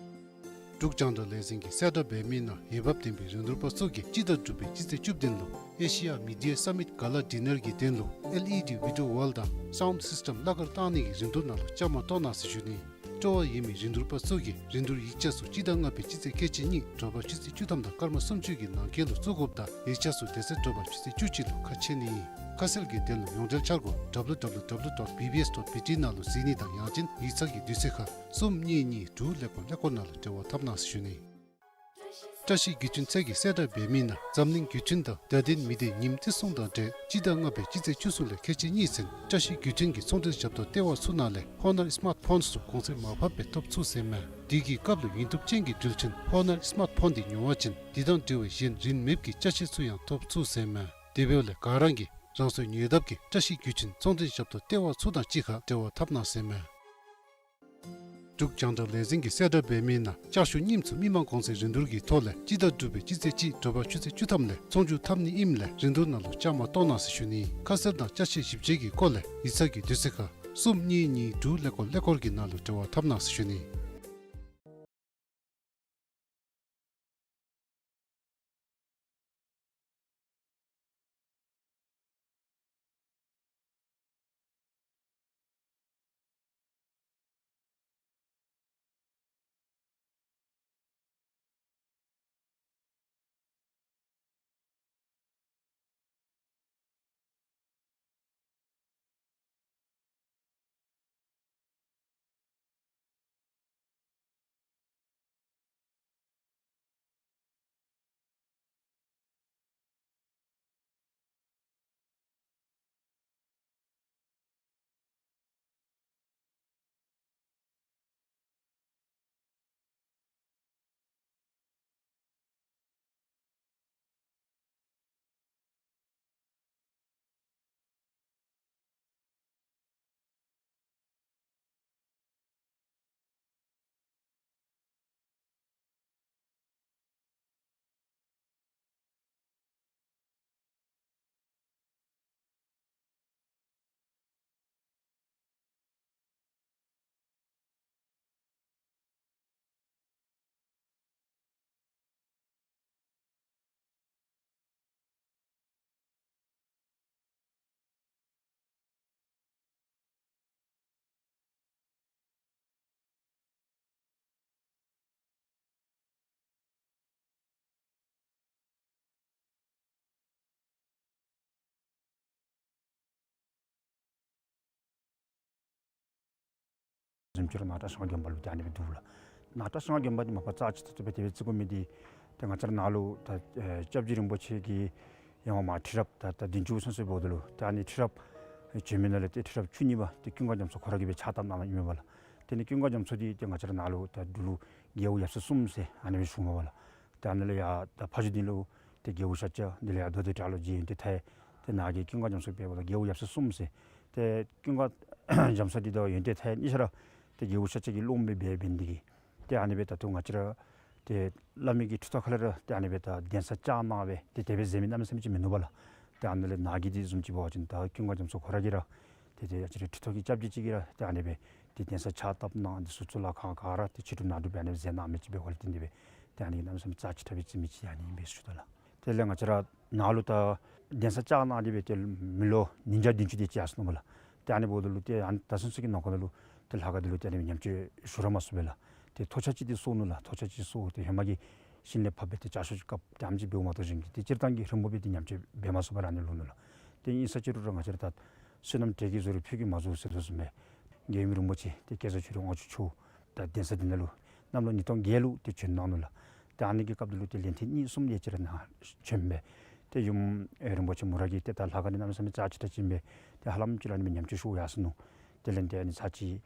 འབྲུག་རྒྱང་བསྒྲགས་ལས་འཛིན་གྱི་གསལ་བསྒྲགས་འབད་མི་ནང་འོས་འབབ་ལྡན་པའི་རིན་བསྡུར་པ་ཚུ་གིས་སྤྱི་ཟླ་དྲུག་པའི་སྤྱི་ཚེས་བཅུ་བདུན་ལུ་ཨེ་ཤི་ཡ་མི་ཌི་ཡ་སམ་མིཊ་ག་ལ་ཌི་ནར་གྱི་དོན་ལུ་ཨེལ་ཨི་ཌི་བི་ཌི་ཡོ་ཝཱལ་དང་སའུནཌ་སིསི་ཊེམ་གླ་ཁར་བཏང་ནི་གི་རིན་བསྡུར་ནང་ལུ་བཅའ་མར་གཏོགས་གནང་ཟེར་ཞུ་ནི། སྤྲོ་བ་ཡོད་མི་རིན་བསྡུར་པ་ཚུ་གིས་རིན་བསྡུར་ཡིག་ཆ་ཚུ་སྤྱི་ཟླ་ལྔ་པའི་སྤྱི་ཚེས་ཁལ་གཅིག་གཉིས་དྲོ་པ་ཆུ་ཚོད་བཅུ་ཐམ་དང་སྐར་མ་སུམ་ཅུ་གི་ནང་འཁོད་ལུ་བཙུགས་དགོཔ་དང་ཡིག་ཆ་ཚུ་དེ་ཚེ་དྲོ་པ་ཆུ་ཚོད་བཅུ་གཅིག་ལུ་ཁ་ཕྱེ་ནི་ཨིན། ཁ་གསལ་གྱི་དོན་ལུ་ཡོངས་འབྲེལ་འཆར་སྒོ་W W W dot B B S dot B T ནང་ལུ་གཟིགས་ནི་དང་ཡང་ཅིན་ཡིག་ཚང་གི་དུས་ཚོད་ཁར་གསུམ་གཉིས་གཉིས་དྲུག་ཀླད་ཀོར་ཀླད་ཀོར་ནང་ལུ་འབྲེལ་བ་འཐབ་གནང་ཟེར་ཞུ་ནི། བཀྲ་ཤིས་བརྒྱུད་འཕྲིན་ཚད་ཀྱི་གསལ་བསྒྲགས་འབད་མི་ནང་འཛམ་གླིང་བརྒྱུད་འཕྲིན་དང་བརྡ་དོན་མི་སྡེ་ཉིནམ་བརྩི་སྲུང་དང་འབྲེལ་སྤྱི་ཟླ་ལྔ་པའི་སྤྱི་ཚེས་བཅུ་གསུམ་ལས་ཁལ་གཅིག་གཉིས་ཚུན་བཀྲ་ཤིས་བརྒྱུད་འཕྲིན་གྱི་ཚོང་འབྲེལ་ཞབས་ཏོག་ལྟེ་བ་ཚུ་ནང་ལས་ཧོ་ནར་སི་མཱཊ་ཕོནསི་ཚུ་གོང་ཚད་མར་ཕབ་སྦེ་ཐོབ་ཚུགས་ཟེར་མས། དེ་གི་སྐབས་ལུ་ཡུན་ཐུབ་ཅན་གྱི་འགྲུལ་ཆེན་ཧོ་ནར་སི་མཱཊ་ཕོན་འདི་ཉོ་བ་ཅིན་དེ་དང་འབྲེལ་བའི་གཞན་རིན་མེད་ཀྱི་ཅ་ཆས་ཚུ་ཡང་ཐོབ་ཚུགས་ཟེར་མས། དེ་འབདཝ་ལས་ག་ར་གིས་ རང་སོའི་ཉེ་འདབས་ཀྱི་བཀྲ་ཤིས་བརྒྱུད་འཕྲིན་ཚོང་འབྲེལ་ཞབས་ཏོག་ལྟེ་བ་ཚུ་དང་གཅིག་ཁར་འབྲེལ་བ་འཐབ་གནང་ཟེར་མས། འབྲུག་རྒྱང་བསྒྲགས་ལས་འཛིན་གྱིས་གསལ་བསྒྲགས་འབད་མི་ནང་ལྕགས་ཞུ་རྙིངམ་ཚུ་མི་མང་གོང་ཚད་རིན་བསྡུར་གྱི་ཐོག་ལས་སྤྱི་ཟླ་དྲུག་པའི་སྤྱི་ཚེས་གཅིག་དྲོ་པ་ཆུ་ཚོད་བཅུ་ཐམ་ལས་ཚོང་བསྒྱུར་འཐབ་ནི་ཨིནམ་ལས་རིན་བསྡུར་ནང་ལུ་བཅའ་མར་གཏོགས་གནང་ཟེར་ཞུ་ནི། ཁ་གསལ་དང་ཅ་ཆས་ཞིབ་དཔྱད་ཀྱི་སྐོར་ལས་ཡིག་ཚང་གི་དུས་ཚོད་ཁར་གསུམ་གཉིས་གཉིས་དྲུག་ཀླད་ཀོར་ཀླད་ཀོར་གྱི་ནང་ལུ་འབྲེལ་བ་འཐབ་གནང་ཟེར་ཞུ་ནི། བཟུམ་ཅིག་ར་ནཱ་བཀྲ་ཤིས་སྒང་དགོན་པ་ལུ་ཏེ་ཨ་ནི་སྦེ་འདུག་ལགས། ནཱ་བཀྲ་ཤིས་སྒང་དགོན་པ་འདི་མ་པ་རྩ་ཆེ་ཏོག་ཏོ་སྦེ་དེ་སྦེ་བརྩི་དགོ་མི་འདི་ཏེ་ང་བཅས་ར་ནཱ་ལུ་ད་ཨེ་སྐྱབས་རྗེ་རིན་པོ་ཆེ་གི་ཡང་མ་ཁྲི་རབས་ད་ད་བདུན་ཅུ་སོ་སོ་འབདཝ་ད་ལུ་ཏེ་ཨ་ནི་ཁྲི་རབས་བྱོན་མི་ནང་ལས་ཏེ་ཁྲི་རབས་བཅུ་གཉིས་པ་ཏེ་ཀུན་དགའ་རྒྱ་མཚོ་ཁོ་ར་གིས་སྦེ་ཕྱག་བཏབ་གནང་ནི་ཨིན་མས་པ་ལགས། དེ་ནི་ཀུན་དགའ་རྒྱ་མཚོ་འདི་ཏེ་ང་བཅས་ར་ནཱ་ལུ་ད་འབྲུག་ལུ་རྒྱལ་པོ་ཡབ་སྲས་གསུམ་ཟེར་ཨ་ནི་སྦེ་ཞུཝ་མས་པ་ལགས། ཏེ་ཨ་ནི་ལས་ཡར་ད་ཕ་ཇོ་སྡིངས་ལུ་ཏེ་རྒྱལ་པོ་ཤཱཀྱ། དེ་ལས་ཡར་མདོ་སྡེ་བྲག་ལུ་རྗེ་ཡོན་ཏན་མཐའ་ཡས། ཏེ་ནཱ་གི་ཀུན་དགའ་རྒྱ་མཚོ་འབདཝ་ད་རྒྱལ་པོ་ཡབ་སྲས་གསུམ་ཟེར། ཏེ་ཀུན་དགའ་རྒྱ་མཚོ་འདི་དང་ཡོན་ཏན་མཐའ་ཡས་གཉིས་ཆ་ར་ཏེ་རྒྱལ་པོ་ཤཱཀྱ་གི་སློབ་མ་སྦེ་འབད་འབད་ནི་དེ་གིས་ཏེ་ཨ་ནི་སྦེ་ད་ལྟོ་ང་བཅས་ར་ཏེ་བླ་མའི་གི་ཁྲི་ཐོག་ཁ་ལས་ར་ཏེ་ཨ་ནི་སྦེ་ད་གདན་ས་བཅགས་གནང་སྦེ་ཏེ་དེ་སྦེ་མཛད་མི་གནམ་མེད་ས་མེད་ཅིག་མིན་ནུག་པ་ལགས། ཏེ་ཨ་ནི་ལས་ནཱ་གི་འདི་བཟུམ་ཅིག་འབད་བ་ཅིན་ད་ཀུན་དགའ་རྒྱ་མཚོ་ཁོ་ར་གིས་ར་ཏེ་ཏེ་ང་བཅས་རའི་ཁྲི་ཐོག་གི་སྐྱབས་རྗེ་ཅིག་གིས་ར་ཏེ་ཨ་ནི་སྦེ་ཏེ་གདན་ས་ཕྱག་བཏབ་གནང་འདི་ཚུ་གཙུག་ལག་ཁང་ག་ར་ཏེ་ཕྱི་གྲུབ་ནང་གྲུབ་སྦེ་ཨ་ནི་སྦེ་མཛད་གནང་མི་ཅིག་འབད་བ་ལས་བརྟེན་ཏེ་སྦེ་ཏེ་ཨ་ནི་གནམ་མེད་ས་མེད་རྩ་ཆེ་དྲགས་སྦེ་བརྩི་མི་ཅིག་ཨ་ནི་ཨིན་པས་ཟེར་ཞུ་དོ་ལགས། དེ་ལས་ང་བཅས་ར་ནཱ་ལུ་ད་གདན་ས་བཅགས་གནང་སྟེ་སྦེ་ཏེ་མི་ལོ་ཉིས་བརྒྱ་བདུན་ཅུ་དེ་ཅིག་ཡར་སོ་ནུག་པ་ལགས། ཏེ་ཨ་ནི་འབདཝ་ད་ལུ་ཏེ་ཨ་ནི་ད་ཚུན་ཚོད་ཀྱི་ནང་འཁོད་ནང་ལུ་ཏེ་ལྷ་ཁང་འདི་ལུ་ཏེ་ཨ་ནི་ཉམས་བཅོས་ཞུ་ར་མ་ཚུགས་པས་ལགས། ཏེ་ཐོག་ཆ་ཅིག་ཏེ་གསོ་ནུག་ལགས། ཐོག་ཆ་ཅིག་གསོ་ཏེ་ཧེ་མ་གི་ཤིང་ལས་ཕབ་སྦེ་ཏེ་ལྕགས་ཞུ་ཅིག་བཀབ་སྟེ་ཨ་ནེམ་ཅིག་འབདཝ་མ་གཏོགས་གཞན་གྱི་ཏེ་སྤྱིར་བཏང་གི་རིམ་པ་སྦེ་ཏེ་ཉམས་བཅོས་འབད་མ་ཚུགས་པར་ཨ་ནི་ལུས་ནུག་ལགས། ཏེ་ཨིན་ས་ཅི་རུང་ར་ང་བཅས་ར་ད་བསོད་ནམས་དྲེགས་ཀྱིས་བཟུང་རུང་ཕུད་ཀྱིས་མ་བཟུང་ཟེར་དོ་བཟུམ་སྦེ་རྒྱལ་ཡུམ་རིན་པོ་ཆེ་ཏེ་བསྐྱེད་རྫོགས་ཆོས་རྒྱལ་དབང་ཕྱུག་མཆོག་ད་གདན་ས་འདི་ནང་ལུ་གནམ་ལོ་ཉིས་སྟོང་བརྒྱད་ལུ་ཏེ་བྱོན་གནང་ནུག་ལགས། ཏེ་ཨ་ནི་གི་སྐབས་འདི་ལུ་ཏེ་ལན་ཐེངས་གཉིས་གསུམ་དེ་ཅིག་ར་ནཱ་བྱོན་སྦེ་ཏེ་ཡུམ་ཨེ་རིན་པོ་ཆེ་མོ་ར་གིས་ཏེ་ད་ལྷ་ཁང་འདི་གནམ་མེད་ས་མེད་རྩ་ཆེ་དྲགས་ཅིག་ཨིན་པས། ཏེ་ཧ་ལམ་ཅིག་ར་ཨ་ནི་སྦེ་ཉམས་བཅོས་ཞུ་ཡར་སོ་ནུག། དེ་ལས་ཏེ་ཨ་ནི་ཚར་གཅིག་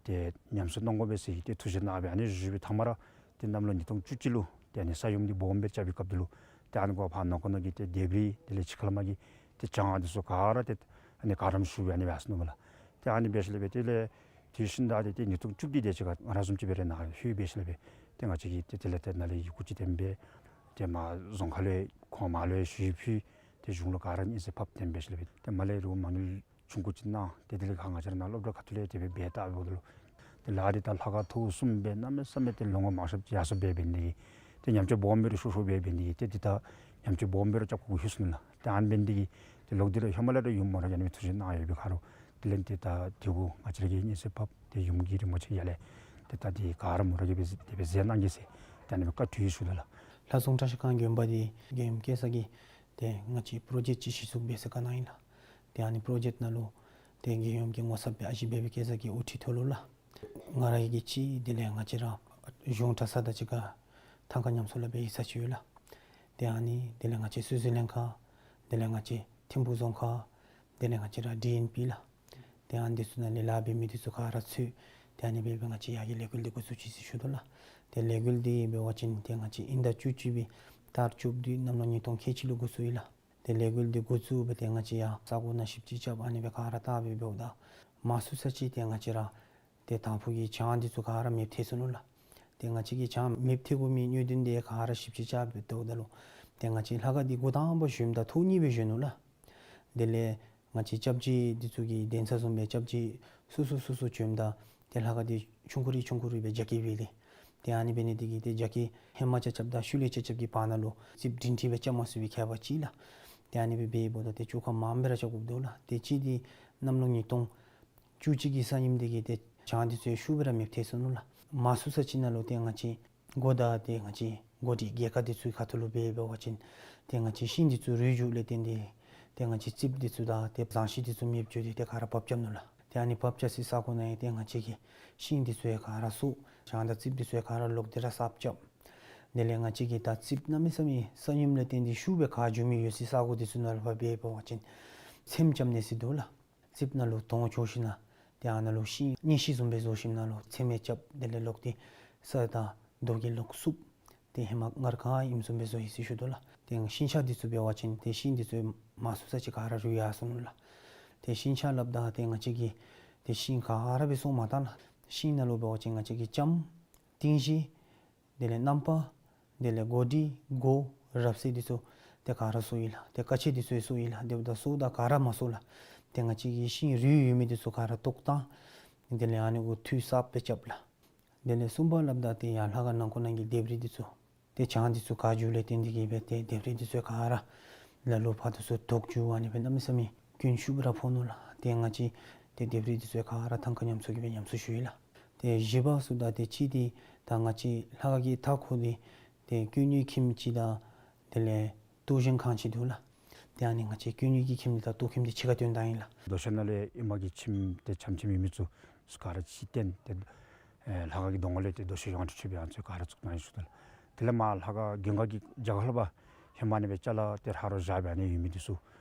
ཏེ་ཉམས་གསོ་གནང་དགོ་པས་ཟེར་ཏེ་ཐུགས་བཞེད་གནང་སྦེ་ཨ་ནི་བཞུགས་པའི་མཐའ་མ་ར་ཏེ་གནམ་ལོ་ཉིས་སྟོང་བཅུ་གཅིག་ལུ་ཏེ་ཨ་ནི་ས་ཡོམ་འདི་སྦོམ་སྦེ་རྐྱབ་པའི་སྐབས་འདི་ལུ་ཏེ་ཨ་ནི་གུ་ཕར་ནང་འཁོད་ནང་གི་ཏེ་ལྡེབས་རིས་དེ་ལས་ཕྱི་ཁ་ལས་མར་གྱི་ཏེ་བྱང་འདི་ཚུ་ག་ར་ཏེ་ཨ་ནི་ག་རམ་ཞུ་སྦེ་ཨ་ནི་སྦེ་ཡར་སོ་ནུག་པ་ལགས། ཏེ་ཨ་ནི་སྦེ་ཞིནམ་ལས་སྦེ་དེ་ལས་དེ་བཞིན་ད་ཏེ་ཏེ་ཉིས་སྟོང་བཅུ་བདུན་དེ་ཅིག་ཁར་ང་ར་བཟུམ་ཅིག་སྦེ་ར་ནཱ་ལྷོད་སྦེ་ཞིནམ་ལས་སྦེ་ཏེ་ང་བཅས་ཀྱིས་ཏེ་དེ་ལས་ཏེ་ནཱ་ལས་ཡི་གུ་ཅིག་བཏོན་སྦེ་ཏེ་མར་རྫོང་ཁ་ལུ་ཁོང་མར་ལུ་ཞུ་ཡིག་ཕུལ། ཏེ་གཞུང་ལུ་ག་ར་སྙན་གསན་ཕབ་སྟེ་འབད་ཞིནམ་ལས་སྦེ་ཏེ་མར་ལས་རོགས་མ་དངུལ་ཆུང་ཀུ་ཅིག་གནང་། ཏེ་དེ་ལས་ཁར་ང་བཅས་ར་ནཱ་སློབ་གྲྭ་ཁ་ཐུག་ལས་དེ་སྦེ་འབད་བལྟཝ་ད་ལུ་ཏེ་ལཱ་འདི་ད་ལྷ་ཁང་ཐོག་གསུམ་སྦེ་གནམ་མེད་ས་མེད་ཏེ་ལོ་ངོ་མང་ཤོས་ཅིག་ཡར་སོ་སྦེ་འབད་ནི་དེ་གིས་ཏེ་ཉམས་བཅོས་སྦོམ་སྦེ་ར་ཤོར་ཤོར་སྦེ་འབད་ནི་དེ་གིས་ཏེ་འདི་ད་ཉམས་བཅོས་སྦོམ་སྦེ་ར་རྐྱབ་དགོཔ་ལྷོད་སོ་ནུག་ལགས། ཏེ་ཨ་ནི་འབད་ནི་དེ་གིས་ཏེ་ལོག་སྟེ་ར་ཧེ་མ་ལས་ར་ཡུམ་མོ་ར་གིས་ཨ་ནི་སྦེ་ཐུགས་བཞེད་གནང་ཡོད་པའི་ཁར་ལུ་དེ་ལས་ཏེ་ད་དེ་གུ་ང་བཅས་ར་གིས་སྙན་གསན་ཕབ་སྟེ་ཡུམ་གྱིས་རིན་པོ་ཆེ་ཡར་ལས་ཏེ་ད་འདི་ག་ར་མོ་ར་གིས་སྦེ་དེ་སྦེ་མཛད་གནང་གེ་ཟེར་ཏེ་ཨ་ནི་སྦེ་བཀའ་འདྲི་ཞུ་དོ་ལགས། ལྷ་སྲུང་བཀྲ་ཤིས་སྒང་དགོན་པ་འདི་རྒྱལ་ཡུམ་སྐྱེས་ས་གིས་ཏེ་ང་བཅས་པྲོ་ཇེཀཊ་ཅིག་གཞི་བཙུགས་འབད་ཟེར་བཀའ་གནང་ཡི་ལགས། ཏེ་ཨ་ནི་པྲོ་ཇེཀཊ་ནང་ལུ་ཏེ་རྒྱལ་ཡུམ་གྱིས་ངོ་ཚབ་སྦེ་ཨ་ཞེ་སྦེ་འབད་བའི་སྐྱེས་ས་གིས་དབུ་ཁྲིད་ཐོབ་ལོ་ལགས། ང་ར་གིས་གཅིག་དེ་ལས་ང་བཅས་ར་གཞུང་གྲྭ་ཚང་དང་གཅིག་ཁར་ཐང་ཀ་ཉམས་གསོ་ལུ་སྦེ་ཡིག་ཚང་ཅིག་ཡོད་ལགས། ཏེ་ཨ་ནི་དེ་ལས་ང་བཅས་སྲོལ་འཛིན་ལྷན་ཁག་དེ་ལས་ང་བཅས་ཐིམ་ཕུག་རྫོང་ཁག་དེ་ལས་ང་བཅས་ར་ཌི་ཨེན་པི་ལགས། ཏེ་ཨ་ནི་འདི་ཚུ་ནང་ལས་ལཱ་འབད་མི་འདི་ཚུ་ག་ར་ཚུད་དེ་ཨ་ནི་སྦེ་སྦེ་ང་བཅས་ཡར་གྱི་ལས་འགུལ་འདི་འགོ་བཙུགས་ཅི་ཟེར་ཞུ་དོ་ལགས། ཏེ་ལས་འགུལ་འདི་འབད་བ་ཅིན་ཏེ་ང་བཅས་དབྱིན་ཟླ་བཅུ་གཅིག་པའི་ཏ་རིག་བཅུ་བདུན་གནམ་ལོ་ཉིས་སྟོང་ཁལ་གཅིག་ལུ་འགོ་བཙུགས་ཡི་ལགས། ཏེ་ལས་འགུལ་འདི་འགོ་བཙུགས་སྦེ་ཏེ་ང་བཅས་ཡར་ས་གོ་ནང་ཞིབ་དཔྱད་རྐྱབ་ཨ་ནི་སྦེ་ག་ར་བལྟ་སྦེ་འབདཝ་ད་མང་སུ་ས་ཅིག་ཏེ་ང་བཅས་ར་ཏེ་དང་ཕུ་གི་བྱང་འདི་ཚུ་ག་ར་མེདཔ་ཐལ་སོ་ནུག་ལགས། ཏེ་ང་བཅས་ཀྱིས་བྱང་མེདཔ་ཐལ་དགོ་མི་གནད་དོན་འདི་ག་ར་ཞིབ་དཔྱད་རྐྱབ་སྦེ་བལྟཝ་ད་ལུ་ཏེ་ང་བཅས་ལྷ་ཁང་འདི་འགོ་དང་པ་བཞེངསམ་ད་ཐོག་གཉིས་སྦེ་བཞེངས་ནུག་ལགས། དེ་ལས་ང་བཅས་སྐྱབས་རྗེ་འདི་ཚུ་གི་གདན་ས་བཟུམ་སྦེ་སྐྱབས་རྗེ་སོ་སོ་སོ་སོ་བྱོནམ་ད་ཏེ་ལྷ་ཁང་འདི་ཆུང་ཀུ་རེ་ཆུང་ཀུ་རེ་སྦེ་རྒྱ་སྐྱེད་འབད་ལས། ཏེ་ཨ་ནི་འབད་ནི་དེ་གིས་ཏེ་རྒྱ་སྐྱེད་ཧེ་མ་ཆ་ཁྱབ་དང་ཤུལ་ལས་ཆ་ཁྱབ་ཀྱི་བར་ན་ལུ་རྩིགཔ་སྒྲིང་སྒྲི་སྦེ་རྐྱབ་མ་ཚུགས་པའི་ཁྱད་པར་ཅིག་ལགས། ཏེ་ཨ་ནི་སྦེ་འབདཝ་ད་ཏེ་བཅོས་ཁ་མངམ་སྦེ་ར་རྐྱབ་དགོཔ་འདུག་ལགས། ཏེ་གཅིག་འདི་གནམ་ལོ་ཉིས་སྟོང་བཅུ་གཅིག་གི་ས་ཡོམ་འདི་གིས་ཏེ་བྱང་འདི་ཚུ་ཤུགས་སྦེ་ར་མེདཔ་ཐལ་སོ་ནུག་ལགས། མང་སུ་ས་ཅིག་ནང་ལུ་ཏེ་ང་བཅས་སྒོ་དང་ཏེ་ང་བཅས་སྒོ་སྒྲིག་སྒལ་ཁ་འདི་ཚུ་ཁ་ཐུག་ལུ་འབད་འབད་བ་ཅིན་ཏེ་ང་བཅས་ཤིང་འདི་ཚུ་རུལ་འགྱོཝ་ལས་བརྟེན་ཏེ་ཏེ་ང་བཅས་རྩིགཔ་འདི་ཚུ་དང་ཏེ་ཟངས་ཤིང་འདི་ཚུ་མེདཔ་འགྱོ་སྟེ་ཏེ་ག་ར་བབས་རྐྱབ་ནུག་ལགས། ཏེ་ཨ་ནི་བབས་རྐྱབ་སའི་ས་གོ་ནང་ཡང་ཏེ་ང་བཅས་ཀྱི་ཤིང་འདི་ཚུ་ཡང་ག་ར་སོར་བྱང་དང་རྩིགཔ་འདི་ཚུ་ཡང་ག་ར་ལོག་སྟེ་ར་གསརཔ་རྐྱབ། དེ་ལས་ང་བཅས་ཀྱིས་ད་རྩིགཔ་གནམ་མེད་ས་མེད་ས་ཡོམ་ལས་བརྟེན་ཏེ་ཤུགས་སྦེ་ག་འགྱོ་མི་ཡོད་སའི་ས་གོ་འདི་ཚུ་ནང་ལུ་ཕར་འབད་འབད་བ་ཅིན་ཚེམ་རྐྱབ་ནི་ཟེར་འདུག་ལགས། རྩིགཔ་ནང་ལུ་དོང་བཅོ་ཞིནམ་ལས་ཏེ་ཨ་ནཱ་ལུ་ཤིང་གཉེན་ཤིང་བཟུམ་སྦེ་བཟོ་ཞིནམ་ལས་ཚེམ་ཡང་རྐྱབ། དེ་ལས་ལོག་སྟེ་ས་དང་རྡོ་གིས་ལོག་བསུབ། ཏེ་ཧེ་མ་སྔར་ག་ཨིནམ་བཟུམ་སྦེ་བཟོ་ཡི་ཟེར་ཞུ་དོ་ལགས། ཏེ་ཤིང་ཆ་འདི་ཚུ་འབད་བ་ཅིན་ཏེ་ཤིང་འདི་ཚུ་མང་སུ་ས་ཅིག་ག་ར་རུལ་ཡར་སོ་ནུག་ལགས། ཏེ་ཤིང་ཆ་སླབ་ད་ཏེ་ང་བཅས་ཀྱིས་ཏེ་ཤིང་ག་ར་སྦེ་སོར་མ་བཏང་ལགས། ཤིང་ནང་ལུ་འབད་བ་ཅིན་ང་བཅས་ཀྱིས་ལྕམ་ཏིང་ཞི་དེ་ལས་རྣམ་པར་དེ་ལས་སྒོ་སྒྲིག་སྒོ་རབ་གསལ་འདི་ཚུ་ཏེ་ག་ར་སོར་ཡི་ལགས། ཏེ་ཀ་ཆས་འདི་ཚུ་ཡང་སོར་ཡི་ལགས། དེ་འབདཝ་ད་སོརཝ་ད་ག་ར་མ་སོར་ལགས། ཏེ་ང་བཅས་ཀྱིས་ཤིང་རུལ་ཡོད་མི་འདི་ཚུ་ག་ར་བཏོག་བཏང་། དེ་ལས་ཨ་ནི་གུ་འཐུས་གསརཔ་སྦེ་རྐྱབ་ལགས། དེ་ལས་གསུམ་པ་སླབ་ད་ཏེ་ཡར་ལྷ་ཁང་ནང་ཁོ་ན་གི་ལྡེབས་རིས་འདི་ཚུ་ཏེ་བྱང་འདི་ཚུ་ག་འགྱོཝ་ལས་བརྟེན་ཏེ་གིས་སྦེ་ཏེ་ལྡེབས་རིས་འདི་ཚུ་ག་ར་ལ་ལུ་ཕར་འདི་ཚུ་བཏོག་འགྱོ། ཨ་ནི་སྦེ་གནམ་མེད་ས་མེད་སྐྱོན་ཤུགས་སྦེ་ར་ཕོག་ནུག་ལགས། ཏེ་ང་བཅས་ཏེ་ལྡེབས་རིས་འདི་ཚུ་ག་ར་ཐང་ཀ་ཉམས་གསོ་གིས་སྦེ་ཉམས་གསོ་ཞུ་ཡི་ལགས། ཏེ་བཞི་པ་ཟེརཝ་ད་ཏེ་གཅིག་འདི་ད་ང་བཅས་ལྷ་ཁང་གི་མཐའ་འཁོར་འདི་ཏེ་ཀུན་ནུའི་ཁྱིམ་ཅིག་དང་དེ་ལས་གཏོར་སྐྱོན་ཁང་ཅིག་འདུག་ལགས། ཏེ་ཨ་ནི་ང་བཅས་ཀུན་ནུའི་གི་ཁྱིམ་འདི་དང་གཏོར་ཁྱིམ་འདི་གཅིག་ཁར་བཏོན་བཏང་ཡི་ལགས། རྡོ་ཤལ་ནང་ལས་ཨེ་མ་གི་ཁྱིམ་ཏེ་ཆམ་ཆིམ་ཡོད་མི་ཚུ་ག་ར་ཕྱིར་བཏོན་ཏེ་ཨེ་ལྷ་ཁང་གི་གདོང་ཁ་ལས་ཏེ་རྡོ་ཤལ་ཡོངས་སུ་འཕྲོས་པའི་ཨ་ནི་ཚུ་ག་ར་བཙུགས་གནང་ཡི་ཟེར་ཞུ་དོ་ལགས། དེ་ལས་མར་ལྷ་ཁང་མགོན་ཁང་གི་རྒྱབ་ཁ་ལུ་ཕར་ཧེ་མ་ཨ་ནི་སྦེ་ཅ་ལ་ཏེ་ཧ་རོ་བཞག་སྦེ་ཨ་ནི་ཡོད་མི་འདི་ཚུ་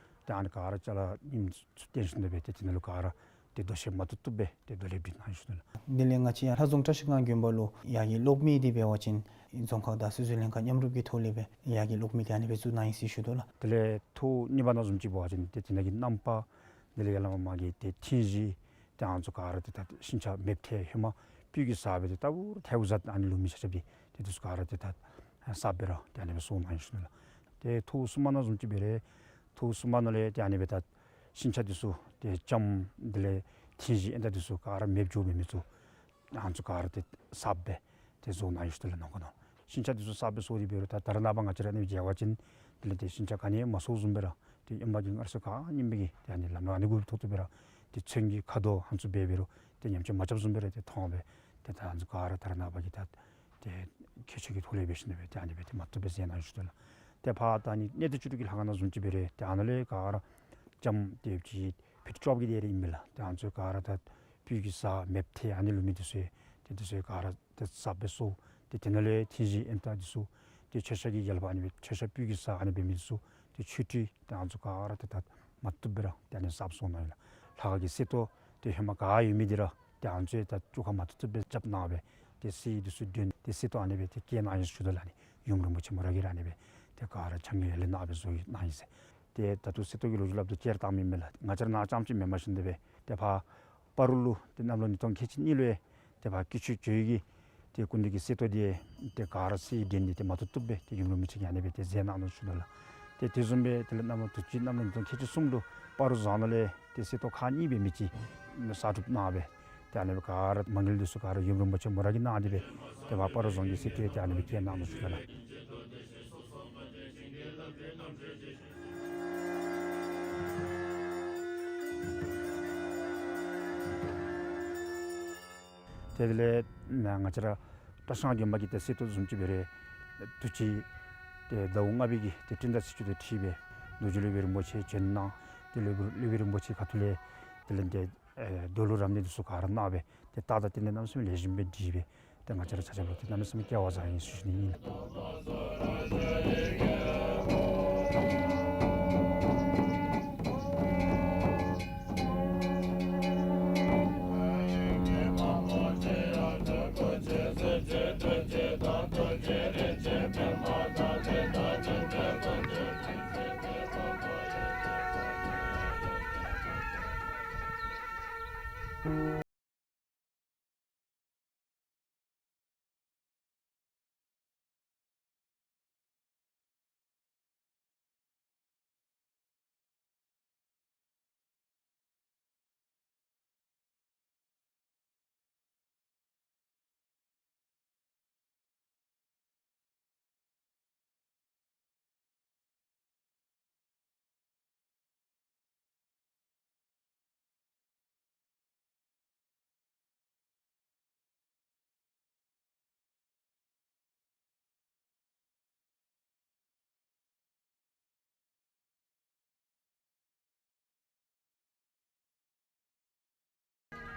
ཏེ་ཨ་ནི་ག་ར་ཅ་ལ་ཉིམ་ཚུ་བཏོན་ཞིནམ་ལས་སྦེ་ཏེ་དེ་ནང་ལུ་ག་ར་ཏེ་རྡོ་ཤལ་མ་བཏུབ་བཏུབ་སྦེ་ཏེ་རྡོ་ལེབ་སྒྲིག་གནང་ཡི་ཟེར་ཞུ་དོ་ལགས། དེ་ལས་ང་བཅས་ཡར་ལྷ་རྫོང་བཀྲ་ཤིས་སྒང་དགོན་པ་ལུ་ཡར་གྱི་གློག་མེ་འདི་འབད་བ་ཅིན་རྫོང་ཁག་དང་སོ་སོའི་ལྷན་ཁག་མཉམ་རུབ་ཀྱི་ཐོག་ལས་སྦེ་ཡར་གྱི་གློག་མེ་འདི་ཨ་ནི་སྦེ་བཙུགས་གནང་ཡི་ཟེར་ཞུ་དོ་ལགས། དེ་ལས་ཐོག་གཉིས་པ་ནང་བཟུམ་ཅིག་འབད་བ་ཅིན་ཏེ་དེ་ནང་གི་རྣམ་པར་དེ་ལས་ཡར་ལས་མར་མར་གྱི་ཏེ་ཐིང་ཞི་ཏེ་ཨ་ནི་ཚུ་ག་ར་ཏེ་ད་ཤིང་ཆ་མེདཔ་ཐལ། ཧེ་མ་སྤོས་ཀྱིས་བསགས་སྦེ་ཏེ་ལྟ་བུ་ར་ཐལཝ་བཟའ་ཨ་ནི་ལུ་མི་ཆ་ཁྱབ་ཀྱིས་ཏེ་དེ་ཚུ་ག་ར་ཏེ་ད་གསརཔ་སྦེ་ར་ཏེ་ཨ་ནི་སྦེ་སོར་གནང་ཡི་ཟེར་ཞུ་དོ་ལགས། ཏེ་ཐོག་གསུམ་པ་ནང་བཟུམ་ཅིག་འབད་རུང་ཐོག་གསུམ་པ་ནང་ལས་ཏེ་ཨ་ནི་སྦེ་ད་ཤིང་ཆ་འདི་ཚུ་ཏེ་ལྕམ་དེ་ལས་ཐིང་ཞི་ཨེ་ད་འདི་ཚུ་ག་ར་མེདཔ་འགྱོ་མི་མི་ཚུ་ཨ་ནི་ཚུ་ག་ར་ཏེ་གསརཔ་སྦེ་ཏེ་བཟོ་གནང་ཡི་ཟེར་ཞུ་དོ་ལགས། ནང་ཁོ་ནང་ཤིང་ཆ་འདི་ཚུ་གསརཔ་སྦེ་བཟོ་སྟེ་འབད་རུང་ད་ད་རེས་ནངས་པ་ང་བཅས་ར་ཨ་ནི་སྦེ་མཇལ་བ་ཅིན་དེ་ལས་ཏེ་ཤིང་ཆ་ག་ནི་ཡང་མ་སོརཝ་བཟུམ་སྦེ་ར་ཏེ་ཨེ་མ་གི་སྔར་སྲོལ་ག་ཨིནམ་སྦེ་གི་ཏེ་ཨ་ནི་ལམ་ལུགས་ཨ་ནི་གུ་ཐོག་ཐོག་སྦེ་ར་ཏེ་ཚོན་གྱི་ཁ་དོག་ཨ་ནི་ཚུ་འབད་འབད་རུང་ཏེ་ཉམས་ཆག་མ་རྐྱབ་བཟུམ་སྦེ་ར་ཏེ་མཐོང་སྦེ་ཏེ་ད་ཨ་ནི་ཚུ་ག་ར་ད་རེས་ནངས་པ་གི་ད་ཏེ་ཁྱད་ཆོས་ཀྱི་ཐོག་ལས་འབད་ཞིནམ་ལས་སྦེ་ཏེ་ཨ་ནི་སྦེ་ཏེ་མ་བཏུབ་སྦེ་མཛད་གནང་ཡི་ཟེར་ཞུ་དོ་ལགས། ཏེ་ཕར་ད་ཨ་ནི་གནས་བརྟན་བཅུ་དྲུག་གི་ལྷ་ཁང་ནང་བཟུམ་ཅིག་འབད་རུང་ཏེ་ཨ་ནཱ་ལས་ག་ར་ལྕམ་ཏེ་ཕིཊ་བཅོ་བརྒྱད་དེ་རེ་ཨིན་པས་ལགས། ཏེ་ཨ་ནི་ཚུ་ག་ར་ད་སྤོས་ཀྱིས་བསགས་མེདཔ་ཐལ་ཨ་ནི་ལུ་མི་འདི་ཚུ་ཏེ་འདི་ཚུ་ག་ར་ཏེ་གསརཔ་སྦེ་བཟོ། ཏེ་དེ་ནང་ལས་ཐིང་ཞི་ཨེ་ད་འདི་ཚུ་ཏེ་མཆོད་བཤམ་གྱི་ཡལ་པ་ཨ་ནི་སྦེ་མཆོད་བཤམ་སྤོས་ཀྱིས་བསགས་ཨ་ནི་སྦེ་མི་འདི་ཚུ་ཏེ་ཆོས་ཁྲི་ཏེ་ཨ་ནི་ཚུ་ག་ར་ཏེ་ད་མ་བཏུབ་སྦེ་ར་ཏེ་ཨ་ནི་གསརཔ་བཟོ་གནང་ཡི་ལགས། ལྷ་ཁང་གི་གསེར་ཏོག་ཏེ་ཧེ་མ་ག་ཡོད་མི་འདི་ར་ཏེ་ཨ་ནི་ཚུ་ད་བཅོས་ཁ་མ་བཏུབ་བཏུབ་སྦེ་རྐྱབ་གནང་སྦེ་ཏེ་གསེར་འདི་ཚུ་བཏོན་ཏེ་གསེར་ཏོག་ཨ་ནི་སྦེ་ཏེ་བཀལ་གནང་ཡི་ཟེར་ཞུ་དོ་ལགས། ཨ་ནི་ཡུམ་རིན་པོ་ཆེ་མོ་ར་གིས་ར་ཨ་ནི་སྦེ་ཏེ་ག་ར་ཆ་མཉམ་ཡར་ལས་གནང་སྦེ་བཟོ་གནང་ཡི་ཟེར། ཏེ་ད་ལྟོ་གསེར་ཏོག་གི་ལོ་རྒྱུས་སླབ་ད་བསྐྱར་བཏང་མི་མེན་ལགས། ང་བཅས་ར་ནཱ་རྐྱངམ་ཅིག་མེན་པར་ཞིནམ་ལས་སྦེ་ཏེ་ཕར་སྤ་རོ་ལུ་ཏེ་གནམ་ལོ་ཉིས་སྟོང་ཁལ་གཅིག་གཉིས་ལུ་ཡང་ཏེ་ཕར་སྐྱིད་ཆུ་ཇོ་བོ་གི་ཏེ་སྐུ་མདུན་གྱི་གསེར་ཏོག་འདི་ཏེ་ག་ར་གསེར་བཏོན་ཏེ་ཏེ་མ་བཏུབ་བཏུབ་སྦེ་ཏེ་ཡུམ་རིན་པོ་ཆེ་གིས་ཨ་ནི་སྦེ་ཏེ་མཛད་གནང་ནུག་ཟེར་ཞུ་དོ་ལགས། ཏེ་དེ་བཟུམ་སྦེ་དེ་ལས་གནམ་ལོ་དུས་ཅི་གནམ་ལོ་ཉིས་སྟོང་ཁལ་གཅིག་གསུམ་ལུ་སྤ་རོ་རྫོང་ནང་ལས་ཏེ་གསེར་ཏོག་ཁག་གཉིས་འབད་མི་ཅིག་གསར་སྒྲུབ་གནང་སྦེ་ཏེ་ཨ་ནི་སྦེ་ག་ར་མ་དངུལ་འདི་ཚུ་ག་ར་ཡུམ་རིན་པོ་ཆེ་མོ་ར་གིས་གནང་སྟེ་སྦེ་ཏེ་ཕར་སྤ་རོ་རྫོང་གི་གསེར་ཏོག་ཏེ་ཨ་ནི་སྦེ་བཀལ་གནང་ནུག་ཟེར་ཞུ་དོ་ལགས། ཏེ་དེ་ལས་ང་བཅས་ར་བཀྲ་ཤིས་སྒང་དགོན་པ་གི་ཏེ་གསེར་ཏོག་བཟུམ་ཅིག་འབད་རུང་དུས་ཅི་ཏེ་ཟླཝ་ལྔ་པའི་གི་ཏེ་སྤྲིན་དང་ཚེས་བཅུ་དང་འཁྲིལ་སྦེ་རྡོ་རྗེ་སློབ་དཔོན་རིན་པོ་ཆེ་བྱོན་གནང་། ཏེ་སློབ་དཔོན་སློབ་དཔོན་རིན་པོ་ཆེ་ཁ་ཐུག་ལས་དེ་ལས་ཏེ་ཨེ་རྡོ་ལུང་རབ་གནས་འདི་ཚུ་ག་ར་གནང་སྦེ་ཏེ་རྟགས་དང་རྟེན་འབྲེལ་གནམ་མེད་ས་མེད་ལེགས་ཤོམ་སྦེ་འགྲིག་སྦེ་ཏེ་ང་བཅས་ར་ཆ་ཁྱབ་ལུ་ཏེ་གནམ་མེད་ས་མེད་སྐལ་བ་བཟང་ཡི་ཟེར་ཞུ་ནི་ཨིན་ལགས།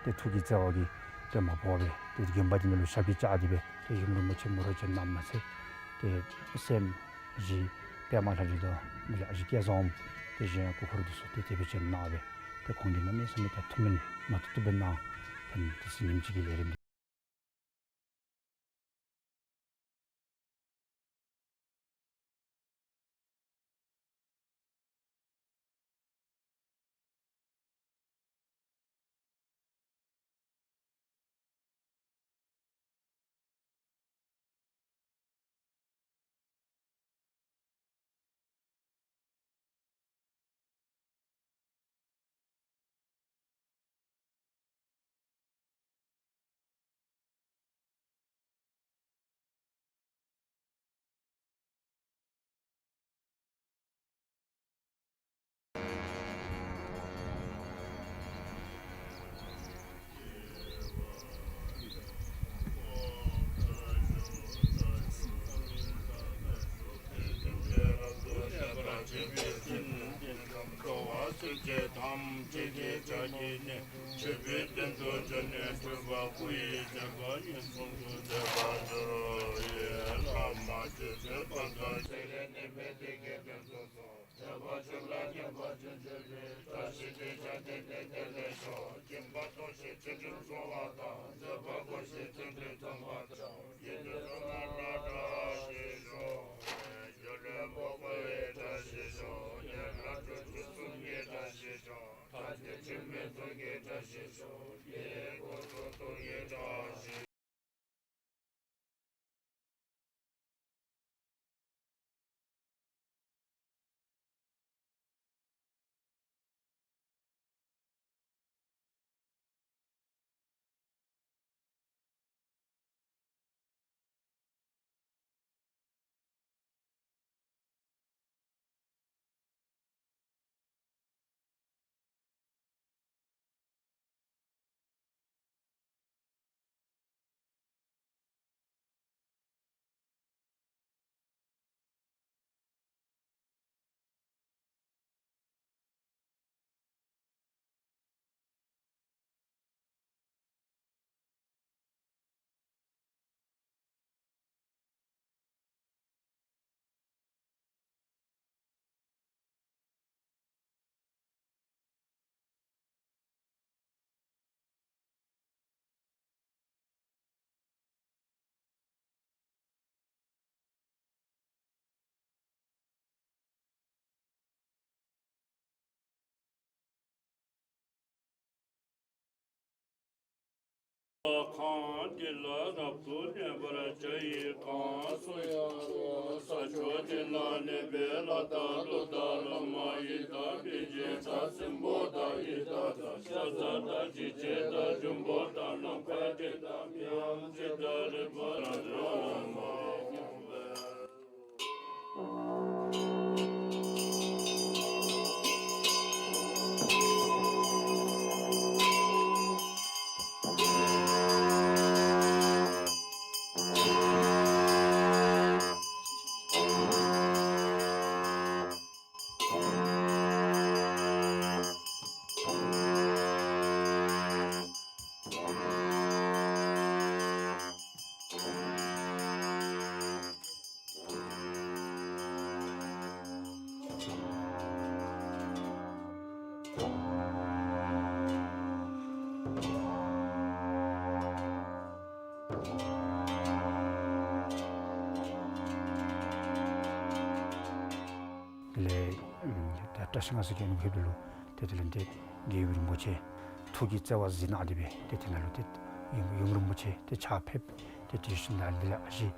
ཏེ་ཐུགས་ཀྱི་བརྩེ་བ་གིས་ཏེ་མ་བོར་བར་ཏེ་དགོན་པ་འདི་ནང་ལུ་ཞབས་ཀྱིས་བཅགས་ཏེ་སྦེ་ཏེ་ཡུམ་རིན་པོ་ཆེ་མི་རོ་ཅན་རྣམས་མ་ཚད་ཏེ་སྲསམོ་ཨ་ཞེ་པདྨ་ལྷ་འདྲེ་དང་དེ་ལས་ཨ་ཞེ་སྐལ་བཟང་དེ་བཞིན་སྐུ་འཁོར་འདི་ཚུ་ཏེ་དེ་སྦེ་བྱོན་གནང་སྦེ་ཏེ་ཁོང་གིས་གནམ་མེད་ས་མེད་ཏེ་ཐུགས་སྨོན་མ་བཏུབ་བཏུབ་སྦེ་གནང་། ཏེ་དེ་ཚེ་ཉིནམ་གཅིག་གི་ལས་རིམ་འདི། ཁང་འདི་ལ་རབ་ཏུ་གནས་པར་བྱ་ཡི། གང་སུ་ཡང་ས་ཕྱོགས་ཅིག་ན་གནས་པའི་ལྷ་དང་ཀླུ་དང་ལྷ་མོ་ཡི་དམ་དཔལ་ཆེན་དང་སྲིན་པོ་དང་ཡི་དྭགས་དང་ཤ་ཟ་དང་འཇིགས་བྱེད་དང་འབྱུང་པོ་དང་ནམ་མཁའ་སྤྲིན་དང་མིའམ་ཅི་ལྟར་རིག་པ་ལ་སོགས་མ་དེ་ལས་ཨམ་ད་བཀྲ་ཤིས་སྔགས་སི་གི་ཨ་ནི་ཕེབས་ལུ་ཏེ་དེ་ལས་ཏེ་རྒྱལ་བའི་རིན་པོ་ཆེ་ཐུགས་ཀྱི་བརྩེ་བ་གཟིགས་གནང་སྟེ་སྦེ་ཏེ་དེ་ནང་ལུ་ཏེ་ཡུམ་ཡུམ་རིན་པོ་ཆེ་ཏེ་ཕྱག་ཕེབས། ཏེ་དེ་བཞིན་དུ་དེ་ལས་ཨ་ཞེ་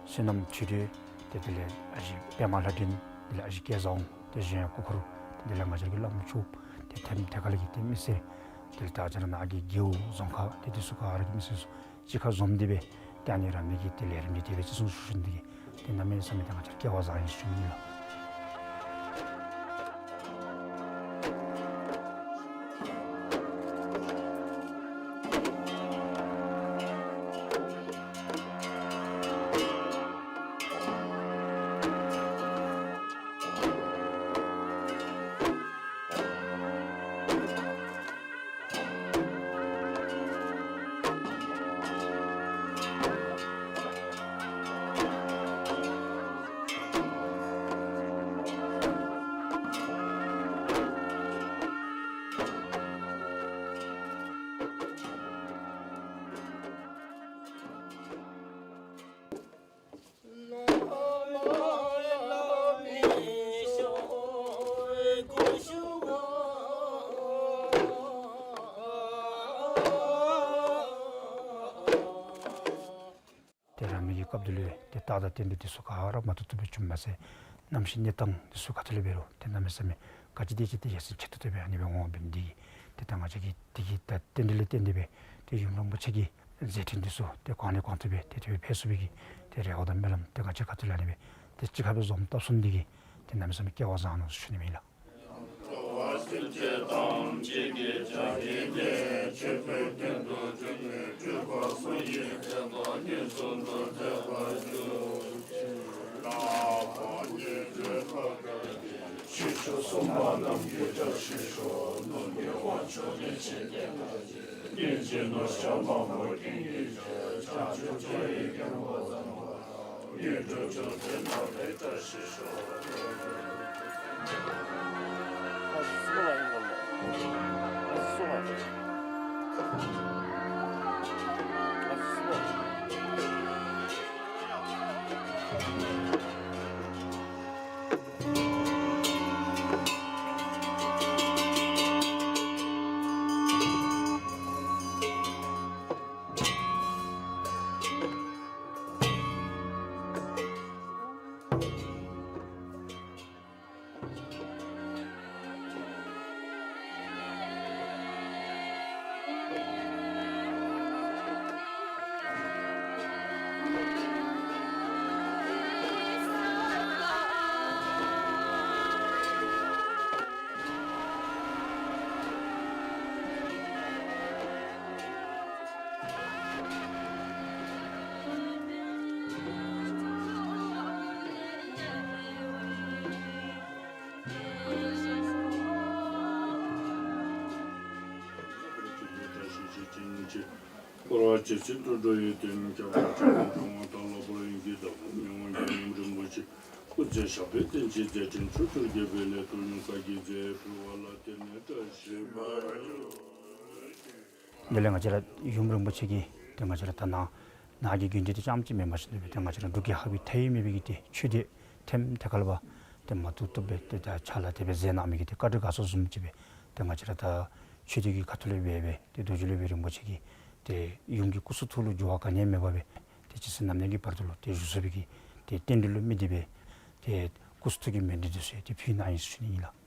བསོད་ནམས་ཆོས་སྒྲོན། ཏེ་དེ་ལས་ཨ་ཞེ་པདྨ་ལྷ་སྒྲོན། དེ་ལས་ཨ་ཞེ་སྐལ་བཟང་། དེ་བཞིན་སྐུ་འཁོར། ཏེ་དེ་ལས་ང་བཅས་ཀྱི་བླམ་ཆོསཔ། ཏེ་ཐེམ་ཐེ་ཁ་ལས་ཀྱི་ཏེ་མི་སེར། དེ་ལས་ད་ཅི་ར་ནཱ་གི་རྒེད་འོག་རྫོང་ཁག་ཏེ་དེ་ཚུ་ག་ར་གི་མི་སེར་ཚུ་གཅིག་ཁར་འཛོམས་ཏེ་སྦེ་ཏེ་ཨ་ནི་ར་མི་གི་ཏེ་ལས་རིམ་འདི་དེ་སྦེ་བརྩི་སྲུང་ཞུ་ནི་འདི་གིས་ཏེ་གནམ་མེད་ས་མེད་ཏེ་ང་བཅས་སྐལ་བ་བཟང་ཡི་ཞུ་ནི་ལགས། ཏེ་རང་མི་གི་སྐབས་དེ་ལུ་ཏེ་རྟགས་དང་རྟེན་འབྲེལ་འདི་ཚུ་ག་ར་མ་ཐུབ་ཐུབ་སྦེ་བྱུངམ་མ་ཚད་གནམ་གཤིས་གནས་སྟངས་འདི་ཚུ་ག་ཏེ་ལས་འབད་རུང་ཏེ་གནམ་མེད་ས་མེད་ག་ཅི་དེ་ཅིག་ཏེ་ཡར་སེང་ཆེ་ཏོག་ཏོ་སྦེ་ཨ་ནི་སྦེ་འོང་འབད་ནི་འདི་གིས་ཏེ་ད་ང་བཅས་ཀྱིས་འདི་གི་ད་རྟེན་འབྲེལ་ལུ་བརྟེན་ཏེ་སྦེ་ཏེ་ཡུམ་རིན་པོ་ཆེ་གི་མཛད་འཕྲིན་འདི་ཚུ་ཏེ་གོང་ནས་གོང་དུ་སྦེ་ཏེ་དེ་སྦེ་འཕེལ་ཚུགས་པའི་གི་ཏེ་རེ་བ་དང་སྨོན་ལམ་ཏེ་ང་བཅས་ཁ་ཐུག་ལས་ཨ་ནི་སྦེ་ཏེ་གཅིག་ཁར་སྦེ་འཛོམས་བཏབ་ཚུགས་ནི་འདི་གིས་ཏེ་གནམ་མེད་ས་མེད་སྐལ་བ་བཟང་ནུག་ཟེར་ཞུ་ནི་ཨིན་ལགས། དེ་ལས་ང་བཅས་ར་ཡུམ་རིན་པོ་ཆེ་གིས་ཏེ་ང་བཅས་ར་ད་ནཱ་ནཱ་གི་དགོན་སྡེ་འདི་རྐྱངམ་ཅིག་མེན་པར་ཞིནམ་ལས་ཏེ་ང་བཅས་ར་འབྲུག་རྒྱལ་ཁབ་ཀྱི་མཐའ་དབུས་མེད་པའི་གི་ཏེ་ཆོས་སྡེ་ཐེམ་ཐེ་ཁ་ལས་ཕར་ཏེ་མ་ཐུབ་ཐུབ་སྦེ་ཏེ་ད་ཕྱག་ལཱ་དེ་སྦེ་མཛད་གནང་མི་གི་ཏེ་བཀའ་དྲིན་དགའ་ཚོར་བཟུམ་ཅིག་སྦེ་ཏེ་ང་བཅས་ར་ད་ཆོས་སྡེ་གི་ཁ་ཐུག་ལས་འབད་སྦེ་ཏེ་རྡོ་རྗེ་སློབ་དཔོན་རིན་པོ་ཆེ་གིས་ཏེ་ཡུམ་གྱི་སྐུ་གསུང་ཐུགས་ལུ་འགྱུར་བ་ག་ནི་ཡང་མེད་པར་སྦེ་ཏེ་ཇི་སྲིད་ནམ་གནས་ཀྱི་བར་དུ་ལུ་ཏེ་བཞུགས་ཚུགས་པའི་གི་ཏེ་རྟེན་འབྲེལ་ལུ་དམིགས་ཏེ་སྦེ་ཏེ་སྐུ་གསུང་ཐུགས་ཀྱི་མཎྜལ་འདི་ཚུ་ཡང་ཏེ་ཕུལ་གནང་ཡི་ཟེར་ཞུ་ནི་ཨིན་ལགས།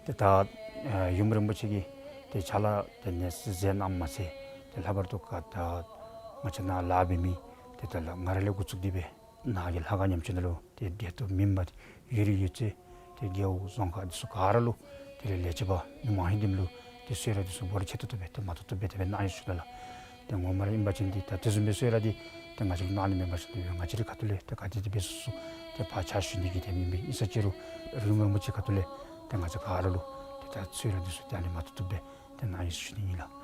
ཏེ་ད་ཡུམ་རིན་པོ་ཆེ་གིས་ཏེ་ཕྱག་ལཱ་དེ་ནི་མཛད་གནངམ་མ་ཚད་ཏེ་ལྷག་པར་དུ་ག་ད་ང་བཅས་ནཱ་ལཱ་འབད་མི་ཏེ་ད་ལཱ་ང་ར་ལས་འགོ་བཙུགས་ཏེ་སྦེ་ནཱ་གི་ལྷ་ཁང་ཉམས་ཅན་ལུ་ཏེ་བདེ་སྟོབས་མི་མ་ཡོད་རིགས་ཡོད་ཚད་ཏེ་རྒེད་འོག་རྫོང་ཁག་འདི་ཚུ་ག་ར་ལུ་དེ་ལས་ལས་བྱེད་པ་མི་མང་ཧིང་འདི་ལུ་ཏེ་གསོལ་རས་འདི་ཚུ་འབོར་ཆེ་ཏོག་ཏོ་སྦེ་ཏེ་མ་ཐུབ་ཐུབ་སྦེ་དེ་སྦེ་གནང་ཡི་ཟེར་ཞུ་ནི་ལགས། ཏེ་ངོ་མ་ར་ཨིན་པ་ཅིན་འདི་ད་དེ་བཟུམ་སྦེ་གསོལ་རས་འདི་ཏེ་ང་བཅས་ལུ་གནང་ནི་མེན་པ་ཅིན་ཏེ་ང་བཅས་རའི་ཁ་ཐུག་ལས་ཏེ་ག་དེ་དེ་སྦེ་སོ་སོ་ཏེ་ཕར་ཕྱག་ཞུ་ནི་གི་དེ་མེན་པས། ཨིན་ས་ཅི་རུང་ཡུམ་རིན་པོ་ཆེ་ཁ་ཐུག་ལས་ཏེ་ང་བཅས་ག་ར་ལུ་ཏེ་ད་གསོལ་རས་འདི་ཚུ་ཏེ་ཨ་ནི་མ་ཐུབ་ཐུབ་སྦེ་ཏེ་གནང་ཡི་ཟེར་ཞུ་ནི་ཨིན་ལགས།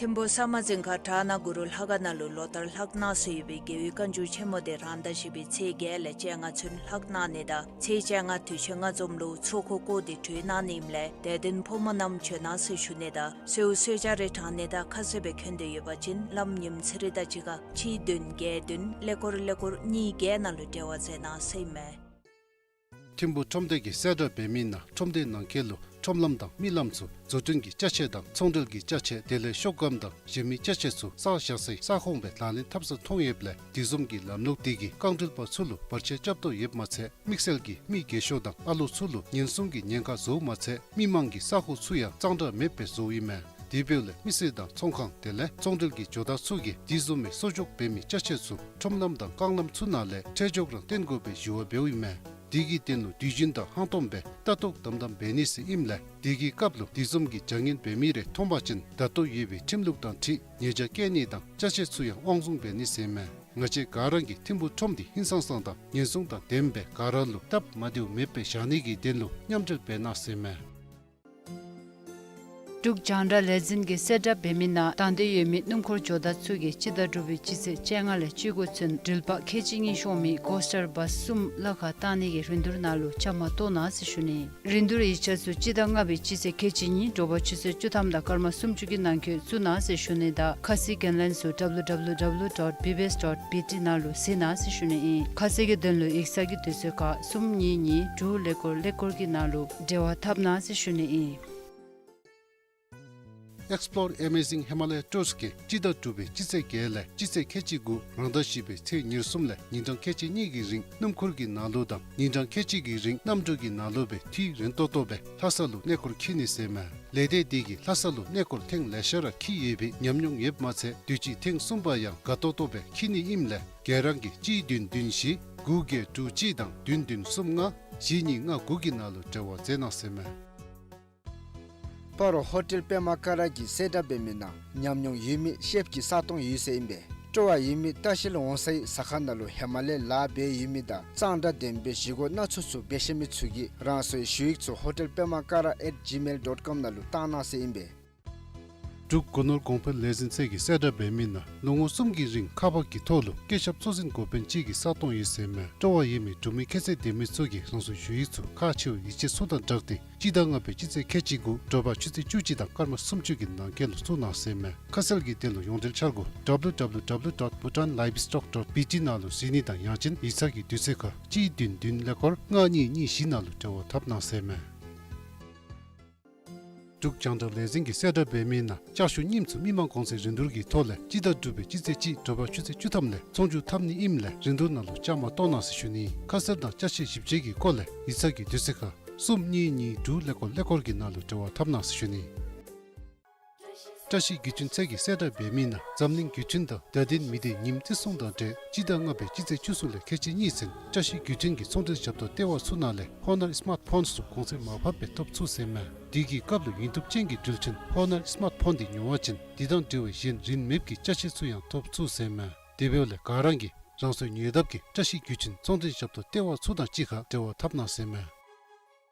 ཐིམ་ཕུ་ས་མ་རྫིང་ཁག་བྲག་ན་གུ་རུ་ལྷ་ཁང་ནང་ལུ་ལོ་ལྟར་ལྷག་གནང་སྲོལ་ཡོད་པའི་རྒྱལ་བའི་བཀའ་འགྱུར་ཆེན་མོ་དེ་རང་ཟླ་བཞི་པའི་ཚེས་བརྒྱད་ལས་བཅོ་ལྔ་ཚུན་ལྷག་གནང་ནི་དང་ཚེས་བཅོ་ལྔ་དུས་ཆེན་ལྔ་འཛོམས་ལུ་ཚོགས་འཁོར་བསྐོར་ཏེ་གྲོལ་གནང་ནི་ཨིནམ་ལས་དད་ལྡན་ཕོ་མོ་རྣམས་བྱོན་གནང་ཟེར་ཞུ་ནི་དང་གསོལཝ་གསོལ་ཇ་རེ་དྲང་ནི་དང་ཁ་གསལ་སྦེ་འཁོད་དེ་ཡོད་པ་ཅིན་ལམ་ཉིནམ་ཚེས་རེ་དང་གཅིག་ཁར་གཅིག་བདུན་བརྒྱད་བདུན་ཀླད་ཀོར་ཀླད་ཀོར་གཉིས་བརྒྱད་ནང་ལུ་འབྲེལ་བ་མཛད་གནང་ཟེར་ཨིན་མས། ཐིམ་ཕུ་ཁྲོམ་སྡེ་གིས་གསལ་བསྒྲགས་འབད་མི་ནང་ཁྲོམ་སྡེ་ནང་འཁོད་ལུ་ཁྲོམ་ལམ་དང་མི་ལམ་ཚུ་བཟོ་སྐྲུན་གྱི་ཅ་ཆས་དང་ཚོང་འབྲེལ་གྱི་ཅ་ཆས་དེ་ལས་ཤོག་སྒམ་དང་གཞན་མི་ཅ་ཆས་ཚུ་བསགས་བཞག་སའི་ས་ཁོངས་སྦེ་ལག་ལེན་འཐབ་ས་མཐོང་ཡོདཔ་ལས་དེ་བཟུམ་གྱི་ལམ་ལུགས་དེ་གིས་རྐང་འགྲུལ་པ་ཚུ་ལུ་བར་ཆད་རྐྱབ་དོ་ཡོདཔ་མ་ཚད་དམིགས་བསལ་གྱིས་མི་རྒས་ཤོས་དང་ཨ་ལོ་ཚུ་ལུ་ཉེན་སྲུང་གི་ཉེན་ཁ་བཟོཝ་མ་ཚད་མི་མང་གི་ས་ཁོངས་ཚུ་ཡང་གཙང་སྦྲ་མེདཔ་སྦེ་བཟོཝ་ཨིན་མས། དེ་འབདཝ་ལས་མི་སེར་དང་ཚོང་ཁང་དེ་ལས་ཚོང་འབྲེལ་གྱི་ཇོ་བདག་ཚུ་གིས་དེ་བཟུམ་མའི་གསོག་འཇོག་འབད་མི་ཅ་ཆས་ཚུ་ཁྲོམ་ལམ་དང་རྐང་ལམ་ཚུ་ནང་ལས་ཁྲལ་འཇོག་རང་བཏོན་དགོ་པའི་ཞུ་བ་འབདཝ་ཨིན་མས། དེ་གི་དོན་ལུ་དུས་རྒྱུན་དང་ཧང་སྟོང་སྦེ་ལྟ་རྟོག་དམ་དམ་འབད་ནི་ཟེར་ཨིནམ་ལས་དེ་གི་སྐབས་ལུ་དེ་བཟུམ་གྱི་བྱ་ངན་འབད་མི་རེ་མཐོང་པ་ཅིན་ད་ལྟོ་ཡོད་པའི་ཁྲིམས་ལུགས་དང་འཁྲིལ་ཉེས་བྱ་བཀལ་ནི་དང་ཅ་ཆས་ཚུ་ཡང་དབང་བཟུང་འབད་ནི་ཟེར་ཨིན་མས། ང་བཅས་ག་ར་གིས་ཐིམ་ཕུ་ཁྲོམ་འདི་ཧིང་སངས་སངས་དང་ཉེན་སྲུང་དང་ལྡནམ་སྦེ་ག་ར་ལུ་སྟབས་མ་བདེཝ་མེདཔ་སྦེ་བཞག་ནི་གི་དོན་ལུ་མཉམ་འབྲེལ་འབད་གནང་ཟེར་ཨིན་མས། འབྲུག་རྒྱང་བསྒྲགས་ལས་འཛིན་གྱིས་གསལ་བསྒྲགས་འབད་མི་ནང་དང་འདོད་ཡོད་མི་སྣུམ་འཁོར་ཇོ་བདག་ཚུ་གིས་སྤྱི་ཟླ་དྲུག་པའི་སྤྱི་ཚེས་བཅོ་ལྔ་ལས་བཅུ་དགུ་ཚུན་འགྲུལ་པ་ཁལ་གཅིག་གཉིས་ཤོང་མི་ཀོ་སི་ཊར་བཱས་གསུམ་གླ་ཁར་བཏང་ནི་གི་རིན་བསྡུར་ནང་ལུ་བཅའ་མར་གཏོགས་གནང་ཟེར་ཞུ་ནི། རིན་བསྡུར་ཡིག་ཆ་ཚུ་སྤྱི་ཟླ་ལྔ་པའི་སྤྱི་ཚེས་ཁལ་གཅིག་གཉིས་དྲོ་པ་ཆུ་ཚོད་བཅུ་ཐམ་དང་སྐར་མ་སུམ་ཅུ་གི་ནང་འཁོད་བཙུགས་གནང་ཟེར་ཞུ་ནི་དང་ཁ་གསལ་འགན་ལེན་ཚུ་W W W dot B B S dot B T ནང་ལུ་གཟིགས་གནང་ཟེར་ཞུ་ནི་ཨིན། ཁ་གསལ་གྱི་དོན་ལུ་ཡིག་ཚང་གི་དུས་ཚོད་ཁར་གསུམ་གཉིས་གཉིས་དྲུག་ཀླད་ཀོར་ཀླད་ཀོར་གྱི་ནང་ལུ་འབྲེལ་བ་འཐབ་གནང་ཟེར་ཞུ་ནི་ཨིན། Explore Amazing Himalaya Tours གིས་སྤྱི་ཟླ་དྲུག་པའི་སྤྱི་ཚེས་བརྒྱད་ལས་སྤྱི་ཚེས་ཁལ་གཅིག་དགུ་རང་ཟླ་བཞི་པའི་ཚེས་ཉེར་གསུམ་ལས་ཉིན་གྲངས་ཁལ་གཅིག་གཉིས་ཀྱི་རིང་སྣུམ་འཁོར་གྱི་ནང་ལུ་དང་ཉིན་གྲངས་ཁལ་གཅིག་གི་རིང་གནམ་གྲུ་གི་ནང་ལུ་སྦེ་དུས་རན་ཏོག་ཏོ་སྦེ་ལྷ་ས་ལུ་གནས་སྐོར་འཁྱིད་ནི་ཟེར་ཨིན་མས། ལས་སྡེ་འདི་གིས་ལྷ་ས་ལུ་གནས་སྐོར་ཐེངས་ལེ་ཤ་ར་འཁྱིད་ཡོད་པའི་ཉམས་མྱོང་ཡོདཔ་མ་ཚད་དུས་ཅི་ཐེངས་གསུམ་པ་ཡང་དགའ་ཏོག་ཏོ་སྦེ་འཁྱིད་ནི་ཨིནམ་ལས་ག་ར་གིས་གཅིག་བདུན་བདུན་བཞི་དགུ་བརྒྱད་དྲུག་གཅིག་དང་བདུན་བདུན་གསུམ་ལྔ་བཞི་གཉིས་ལྔ་དགུ་གི་ནང་ལུ་འབྲེལ་བ་མཛད་གནང་ཟེར་ཨིན་མས། སྤ་རོ་ཧོ་ཊེལ་པདྨ་ཀ་ར་གིས་གསལ་བསྒྲགས་འབད་མི་ནང་ཉམས་མྱོང་ཡོད་མི་ཤེཕ་གི་ས་སྟོང་ཡོད་ཟེར་ཨིན་པས། སྤྲོ་བ་ཡོད་མི་ལྟ་བཤལ་འོང་སའི་ཟ་ཁང་ནང་ལུ་ཧེ་མ་ལས་ལཱ་འབད་ཡོད་མི་དང་གཙང་སྦྲ་ལྡན་པའི་བཞེས་སྒོ་སྣ་ཚོགས་ཚུ་འབད་ཤེས་མི་ཚུ་གིས་རང་སོའི་ཞུ་ཡིག་ཚུ་ཧོ་ཊེལ་པདྨ་ཀ་ར་at gmail dot com ནང་ལུ་བཏང་གནང་ཟེར་ཨིན་པས། འབྲུག་སྒོ་ནོར་གོང་འཕེལ་ལས་འཛིན་ཚད་ཀྱིས་གསལ་བསྒྲགས་འབད་མི་ནང་ལོ་ངོ་གསུམ་གྱི་རིང་ཁག་འབག་གི་ཐོག་ལུ་སྐུ་ཞབས་གཙོ་འཛིན་འགོ་དཔོན་གཅིག་གི་ས་སྟོང་ཡོད་ཟེར་ཨིན་མས། སྤྲོ་བ་ཡོད་མི་འབྲུག་མི་ཁྱད་ཚད་ལྡན་མི་ཚུ་གིས་རང་སོའི་ཞུ་ཡིག་ཚུ་ཁག་ཆེ་བའི་ཡིག་ཆ་ཚུ་དང་སྦྲགས་ཏེ་སྤྱི་ཟླ་ལྔ་པའི་སྤྱི་ཚེས་ཁལ་གཅིག་དགུ་དྲོ་པ་ཆུ་ཚོད་བཅུ་གཅིག་དང་སྐར་མ་སུམ་ཅུ་གི་ནང་འཁོད་ལུ་བཙུགས་གནང་ཟེར་ཨིན་མས། ཁ་གསལ་གྱི་དོན་ལུ་ཡོངས་འབྲེལ་འཆར་སྒོ་W W W dot bhutan livestock dot B T ནང་ལུ་གཟིགས་ནི་དང་ཡང་ཅིན་ཡིག་ཚང་གི་དུས་ཚོད་ཁར་གཅིག་བདུན་བདུན་ཀླད་ཀོར་ལྔ་གཉིས་གཉིས་བཞི་ནང་ལུ་འབྲེལ་བ་འཐབ་གནང་ཟེར་ཨིན་མས། འབྲུག་རྒྱང་བསྒྲགས་ལས་འཛིན་གྱིས་གསལ་བསྒྲགས་འབད་མི་ནང་ལྕགས་ཞུ་རྙིངམ་ཚུ་མི་མང་གོང་ཚད་རིན་བསྡུར་གྱི་ཐོག་ལས་སྤྱི་ཟླ་དྲུག་པའི་སྤྱི་ཚེས་གཅིག་དྲོ་པ་ཆུ་ཚོད་བཅུ་ཐམ་ལས་ཚོང་བསྒྱུར་འཐབ་ནི་ཨིནམ་ལས་རིན་བསྡུར་ནང་ལུ་བཅའ་མར་གཏོགས་གནང་ཟེར་ཞུ་ནི། ཁ་གསལ་དང་ཅ་ཆས་ཞིབ་དཔྱད་ཀྱི་སྐོར་ལས་ཡིག་ཚང་གི་དུས་ཚོད་ཁར་གསུམ་གཉིས་གཉིས་དྲུག་ཀླད་ཀོར་ཀླད་ཀོར་གྱི་ནང་ལུ་འབྲེལ་བ་འཐབ་གནང་ཟེར་ཞུ་ནི། བཀྲ་ཤིས་བརྒྱུད་འཕྲིན་ཚད་ཀྱིས་གསལ་བསྒྲགས་འབད་མི་ནང་འཛམ་གླིང་བརྒྱུད་འཕྲིན་དང་བརྡ་དོན་མི་སྡེ་ཉིནམ་བརྩི་སྲུང་དང་འབྲེལ་སྤྱི་ཟླ་ལྔ་པའི་སྤྱི་ཚེས་བཅུ་གསུམ་ལས་ཁལ་གཅིག་གཉིས་ཚུན་བཀྲ་ཤིས་བརྒྱུད་འཕྲིན་གྱི་ཚོང་འབྲེལ་ཞབས་ཏོག་ལྟེ་བ་ཚུ་ནང་ལས་ཧོ་ནར་སི་མཱརཊ་ཕོནསི་ཚུ་གོང་ཚད་མར་ཕབ་སྦེ་ཐོབ་ཚུགས་ཟེར་ཨིན་མས། དེ་གི་སྐབས་ལུ་ཡུན་ཐུབ་ཅན་གྱི་འགྲུལ་འཕྲིན་ཧོ་ནར་སི་མཱརཊ་ཕོན་འདི་ཉོ་བ་ཅིན་དེ་དང་འབྲེལ་བའི་གཞན་རིན་མེད་ཀྱི་ཅ་ཆས་ཚུ་ཡང་ཐོབ་ཚུགས་ཟེར་ཨིན་མས། དེ་འབདཝ་ལས་ག་ར་གིས་རང་སོའི་ཉེ་འདབས་ཀྱི་བཀྲ་ཤིས་བརྒྱུད་འཕྲིན་ཚོང་འབྲེལ་ཞབས་ཏོག་ལྟེ་བ་ཚུ་དང་གཅིག་ཁར་འབྲེལ་བ་འཐབ་གནང་ཟེར་ཨིན་མས།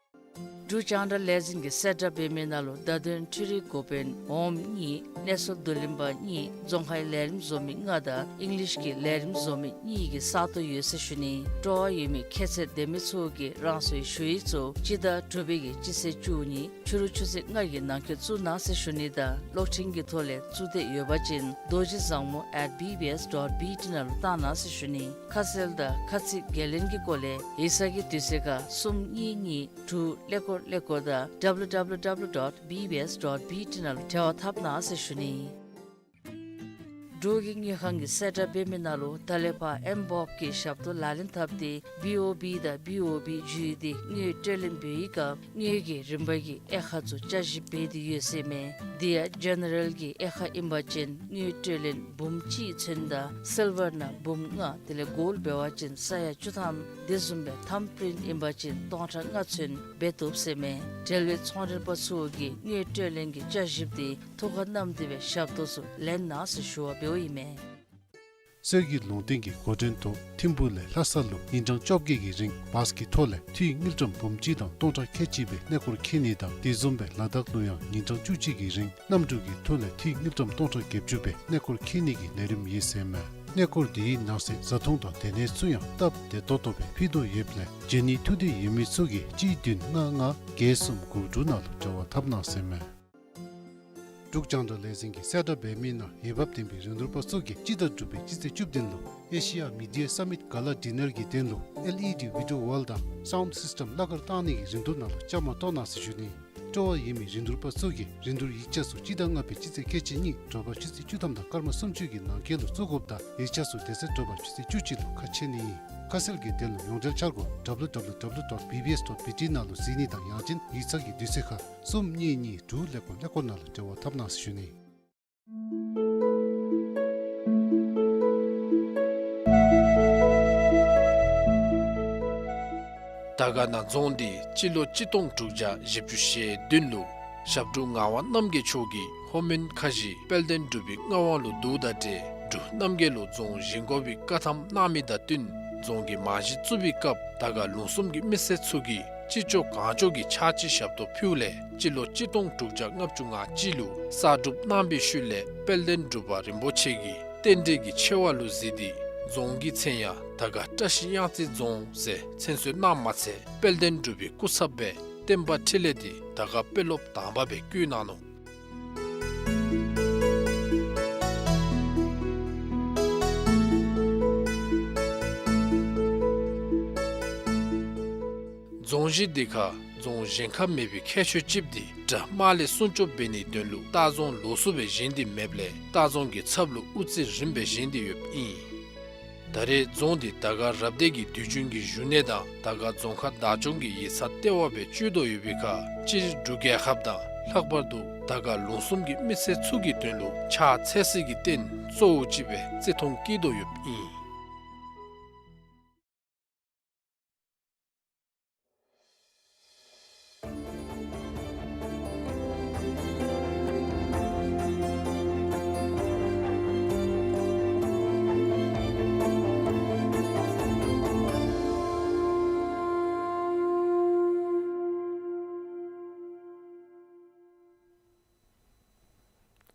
འབྲུག་རྒྱང་བསྒྲགས་ལས་འཛིན་གྱིས་གསལ་བསྒྲགས་འབད་མི་ནང་ལུ་བརྡ་དོན་འཕྲུལ་རིག་འགོ་དཔོན་འོགམ་གཉིས་གནས་ཚུལ་བསྡུ་ལེན་པ་གཉིས་རྫོང་ཁའི་ལས་རིམ་བཟོ་མི་ལྔ་དང་ཨིང་ལིཤ་གི་ལས་རིམ་བཟོ་མི་གཉིས་ཀྱི་ས་སྟོང་ཡོད་ཟེར་ཞུ་ནི། སྤྲོ་བ་ཡོད་མི་ཁྱད་ཚད་ལྡན་མི་ཚུ་གིས་རང་སོའི་ཞུ་ཡིག་ཚུ་སྤྱི་ཟླ་དྲུག་པའི་གི་སྤྱི་ཚེས་བཅུ་གཉིས་ཕྱི་རུ་ཆུ་ཚོད་ལྔ་གི་ནང་འཁོད་བཙུགས་གནང་ཟེར་ཞུ་ནི་དང་གློག་འཕྲིན་གྱི་ཐོག་ལས་བཙུགས་འདོད་ཡོད་པ་ཅིན་རྡོ་རྗེ་བཟང་མོ་at B B S dot B T ནང་ལུ་བཏང་གནང་ཟེར་ཞུ་ནི། ཁ་གསལ་དང་ཁ་ཚིག་འགན་ལེན་གྱི་སྐོར་ལས་ཡིག་ཚང་གི་དུས་ཚོད་ཁར་གསུམ་གཉིས་གཉིས་དྲུག་ཀླད་ཀོར་ཀླད་ཀོར་དང་W W W dot B B S dot B T ནང་ལུ་འབྲེལ་བ་འཐབ་གནང་ཟེར་ཞུ་ནི། འབྲུག་གི་དངུལ་ཁང་གིས་གསལ་བསྒྲགས་འབད་མི་ནང་ལུ་ད་ལས་ཕར་ཨེམ་བོག་གི་ཞབས་ཏོག་ལག་ལེན་འཐབ་སྟེ་བི་ཨོ་བི་དང་བི་ཨོ་བི་བརྒྱུད་དེ་དངུལ་སྤྲོད་ལེན་འབད་བའི་སྐབས་དངུལ་གྱི་རིན་པ་གི་དབྱེ་ཁག་ཚུ་བསྐྱར་ཞིབ་འབད་དེ་ཡོད་ཟེར་ཨིན་མས། དེ་ཡང་ཇེ་ནེ་རཱལ་གྱི་དབྱེ་ཁག་ཨིན་པ་ཅིན་དངུལ་སྤྲོད་ལེན་འབུམ་གཅིག་ཚུན་དང་སིལ་ཝར་ནང་འབུམ་ལྔ་དེ་ལས་གོལཌ་འབད་བ་ཅིན་ས་ཡ་བཅུ་ཐམ་དེ་བཟུམ་སྦེ་ཐམ་པི་རིནཊ་ཨིན་པ་ཅིན་སྟོང་ཕྲག་ལྔ་ཚུན་འབད་བཏུབ་ཟེར་ཨིན་མས། འབྲེལ་བའི་ཚོང་འབྲེལ་པ་ཚུ་གིས་དངུལ་སྤྲོད་ལེན་གྱི་བསྐྱར་ཞིབ་དེ་ཐུགས་ཁར་བསྣམས་ཏེ་སྦེ་ཞབས་ཏོག་ཚུ་ལེན་གནང་ཟེར་ཞུ་བ་འབདཝ་ཨིན་མས། སྲོལ་གྱི་ལུང་བསྟན་གྱི་འགོ་འདྲེན་ཐོག་ཐིམ་ཕུག་ལས་ལྷ་ས་ལུ་ཉིན་གྲངས་བཅོ་བརྒྱད་ཀྱི་རིང་བཱས་ཀྱི་ཐོག་ལས་འཐུས་དངུལ་ཀྲམ་འབུམ་གཅིག་དང་སྟོང་ཕྲག་ཁལ་གཅིག་སྦེ་གནས་སྐོར་འཁྱིད་ནི་དང་དེ་བཟུམ་སྦེ་ལ་དྭགས་ལུ་ཡང་ཉིན་གྲངས་བཅུ་གཅིག་གི་རིང་གནམ་གྲུ་གི་ཐོག་ལས་འཐུས་དངུལ་ཀྲམ་སྟོང་ཕྲག་བརྒྱད་ཅུ་སྦེ་གནས་སྐོར་འཁྱིད་ནི་གི་ལས་རིམ་ཡོད་ཟེར་མས། གནས་སྐོར་དེའི་ནང་གསེས་བཟའ་འཐུང་དང་སྡོད་གནས་ཚུ་ཡང་སྟབས་བདེ་ཏོག་ཏོ་སྦེ་ཕུལ་དོ་ཡོདཔ་ལས་བྱོན་ནི་ཐུགས་འདོད་ཡོད་མི་ཚུ་གིས་གཅིག་བདུན་ལྔ་ལྔ་བརྒྱད་གསུམ་དགུ་དྲུག་ནང་ལུ་འབྲེལ་བ་འཐབ་གནང་ཟེར་མས། འབྲུག་རྒྱང་བསྒྲགས་ལས་འཛིན་གྱིས་གསལ་བསྒྲགས་འབད་མི་ནང་འོས་འབབ་ལྡན་པའི་རིན་བསྡུར་པ་ཚུ་གིས་སྤྱི་ཟླ་དྲུག་པའི་སྤྱི་ཚེས་བཅུ་བདུན་ལུ་ཨེ་ཤི་ཡ་མི་ཌི་ཡ་སམ་མིཊ་ག་ལ་ཌི་ནར་གྱི་དོན་ལུ་ཨེལ་ཨི་ཌི་བི་ཌི་ཡོ་ཝཱལ་དང་སའུནཌ་སིསི་ཊམ་གླ་གར་བཏང་ནི་གི་རིན་བསྡུར་ནང་ལུ་བཅའ་མར་གཏོགས་གནང་ཟེར་ཞུ་ནི། སྤྲོ་བ་ཡོད་མི་རིན་བསྡུར་པ་ཚུ་གིས་རིན་བསྡུར་ཡིག་ཆ་ཚུ་སྤྱི་ཟླ་ལྔ་པའི་སྤྱི་ཚེས་ཁལ་གཅིག་གཉིས་དྲོ་པ་ཆུ་ཚོད་བཅུ་ཐམ་དང་སྐར་མ་སུམ་ཅུ་གི་ནང་འཁོད་ལུ་བཙུགས་དགོཔ་དང་ཡིག་ཆ་ཚུ་དེ་ཚེ་དྲོ་པ་ཆུ་ཚོད་བཅུ་གཅིག་ལུ་ཁ་ཕྱེ་ནི་ཨིན། ཁ་གསལ་གྱི་དོན་ལུ་ཡོངས་འབྲེལ་འཆར་སྒོ་ཌབ་ལུ་ཌབ་ལུ་ཌབ་ལུ་ཌོཊ་བི་བི་ཨེསི་ཌོཊ་བི་ཊི་ནང་ལུ་གཟིགས་ནི་དང་ཡང་ཅིན་ཡིག་ཚང་གི་དུས་ཚོད་ཁར་གསུམ་གཉིས་གཉིས་དྲུག་ཀླད་ཀོར་ཀླད་ཀོར་ནང་ལུ་འབྲེལ་བ་འཐབ་གནང་ཟེར་ཞུ་ནི། དར་དཀར་ན་རྫོང་འདི་སྤྱི་ལོ་གཅིག་སྟོང་དྲུག་བརྒྱ་བཞི་བཅུ་ཞེ་བདུན་ལུ་ཞབས་དྲུང་ངག་དབང་རྣམ་རྒྱལ་མཆོག་གིས་ལྷོ་མོན་ཁ་བཞི་དཔལ་ལྡན་འབྲུག་པའི་མངའ་དབང་ལུ་བསྡུཝ་དང་འབྲེལ་འབྲུག་རྣམ་རྒྱལ་ལུ་རྫོང་བཞེངས་དགོ་པའི་བཀའ་ཐམ་གནང་མི་དང་བསྟུན་རྫོང་གི་རྨང་གཞི་བཙུགས་པའི་སྐབས་དར་དཀར་ལུང་གསུམ་གྱི་མི་སེར་ཚུ་གིས་ཅི་ལྕོགས་གང་ལྕོགས་ཀྱི་ཕྱག་ཕྱི་ཞབས་ཏོག་ཕུལཝ་ལས་སྤྱི་ལོ་གཅིག་སྟོང་དྲུག་བརྒྱ་ལྔ་བཅུ་ང་གཅིག་ལུ་གསར་སྒྲུབ་གནང་བའི་ཤུལ་ལས་དཔལ་ལྡན་འབྲུག་པ་རིན་པོ་ཆེ་གིས་རྟེན་འབྲེལ་གྱི་ཆེ་བ་ལུ་གཟིགས་ཏེ་རྫོང་གི་མཚན་ཡང་དར་དཀར་བཀྲ་ཤིས་གཡང་རྩེ་རྫོང་ཟེར་མཚན་གསོལ་གནངམ་མ་ཚད་དཔལ་ལྡན་འབྲུག་པའི་སྐུ་ཚབ་སྦེ་བསྟན་པ་འཕྲིན་ལས་འདི་དར་དཀར་དཔོན་སློབ་དང་པ་སྦེ་བསྐོ་གནང་ནུག། རྫོང་གཞི་འདི་ཁར་རྫོང་གཞན་ཁར་མེད་པའི་ཁྱད་ཆོས་ཅིག་འདི་དགྲ་དམག་ལས་སྲུང་སྐྱོབ་འབད་ནིའི་དོན་ལུ་ལྟ་རྫོང་ལོགས་སུ་སྦེ་བཞེངས་ཏེ་མེདཔ་ལས་ལྟ་རྫོང་གི་ཚབ་ལུ་དབུ་རྩེ་རིམ་པ་སྦེ་བཞེངས་ཏེ་ཡོདཔ་ཨིན། ད་རེས་རྫོང་འདི་དར་དཀར་རབ་སྡེ་གི་དུས་རྒྱུན་གྱི་བཞུགས་གནས་དང་དར་དཀར་རྫོང་ཁག་བདག་སྐྱོང་གི་ཡིག་ཚང་ལྟེ་བ་སྦེ་སྤྱོད་དོ་ཡོད་པའི་ཁར་སྤྱིར་འབྲུག་རྒྱལ་ཁབ་དང་ལྷག་པར་དུ་དར་དཀར་ལུང་གསུམ་གྱི་མི་སེར་ཚུ་གི་དོན་ལུ་ཕྱག་འཚལ་སའི་རྟེན་གཙོ་བོ་ཅིག་སྦེ་བརྩི་མཐོང་བསྐྱེད་དོ་ཡོདཔ་ཨིན།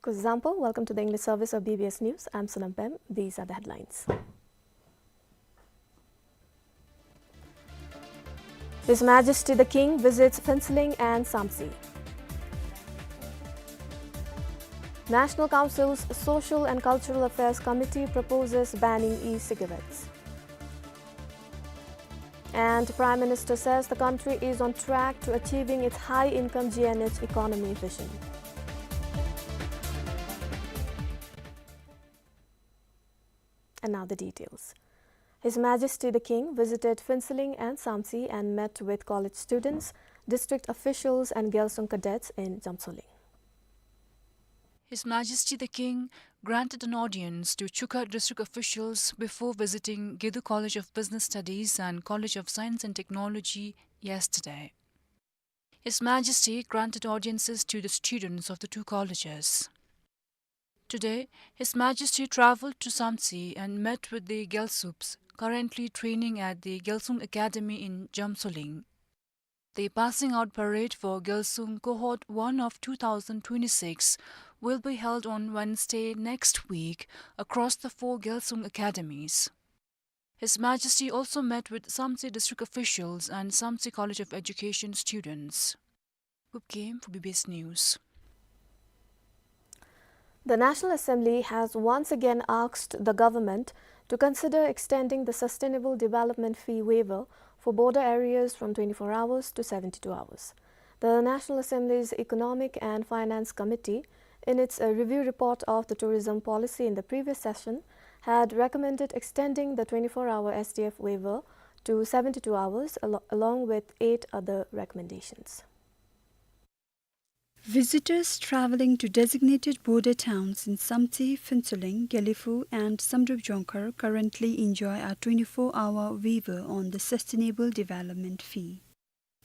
Kuzuzangpo, welcome to the English service of B B S News. I'm Sonam Pem. These are the headlines. His Majesty the King visits Phuentsholing and Samtse. National Council's Social and Cultural Affairs Committee proposes banning e-cigarettes. And Prime Minister says the country is on track to achieving its high-income G N H economy vision. And now the details. His Majesty the King visited Phuentsholing and Samtse and met with college students, district officials and Gyalsung cadets in Jamtsoling. His Majesty the King granted an audience to Chukha district officials before visiting Gedu College of Business Studies and College of Science and Technology yesterday. His Majesty granted audiences to the students of the two colleges. Today, His Majesty travelled to Samtse and met with the Gyalsups, currently training at the Gyalsung Academy in Jamtsoling. The passing out parade for Gyalsung Cohort one of two thousand twenty-six will be held on Wednesday next week across the four Gyalsung academies. His Majesty also met with Samtse district officials and Samtse College of Education students. Gupkem for B B S News. The National Assembly has once again asked the government to consider extending the Sustainable Development Fee waiver for border areas from twenty-four hours to seventy-two hours. The National Assembly's Economic and Finance Committee, in its, uh, review report of the tourism policy in the previous session, had recommended extending the twenty-four hour S D F waiver to seventy-two hours, alo-, along with eight other recommendations. Visitors travelling to designated border towns in Samtse, Phuentsholing, Gelephu and Samdrup Jongkhar currently enjoy a twenty-four hour waiver on the Sustainable Development Fee.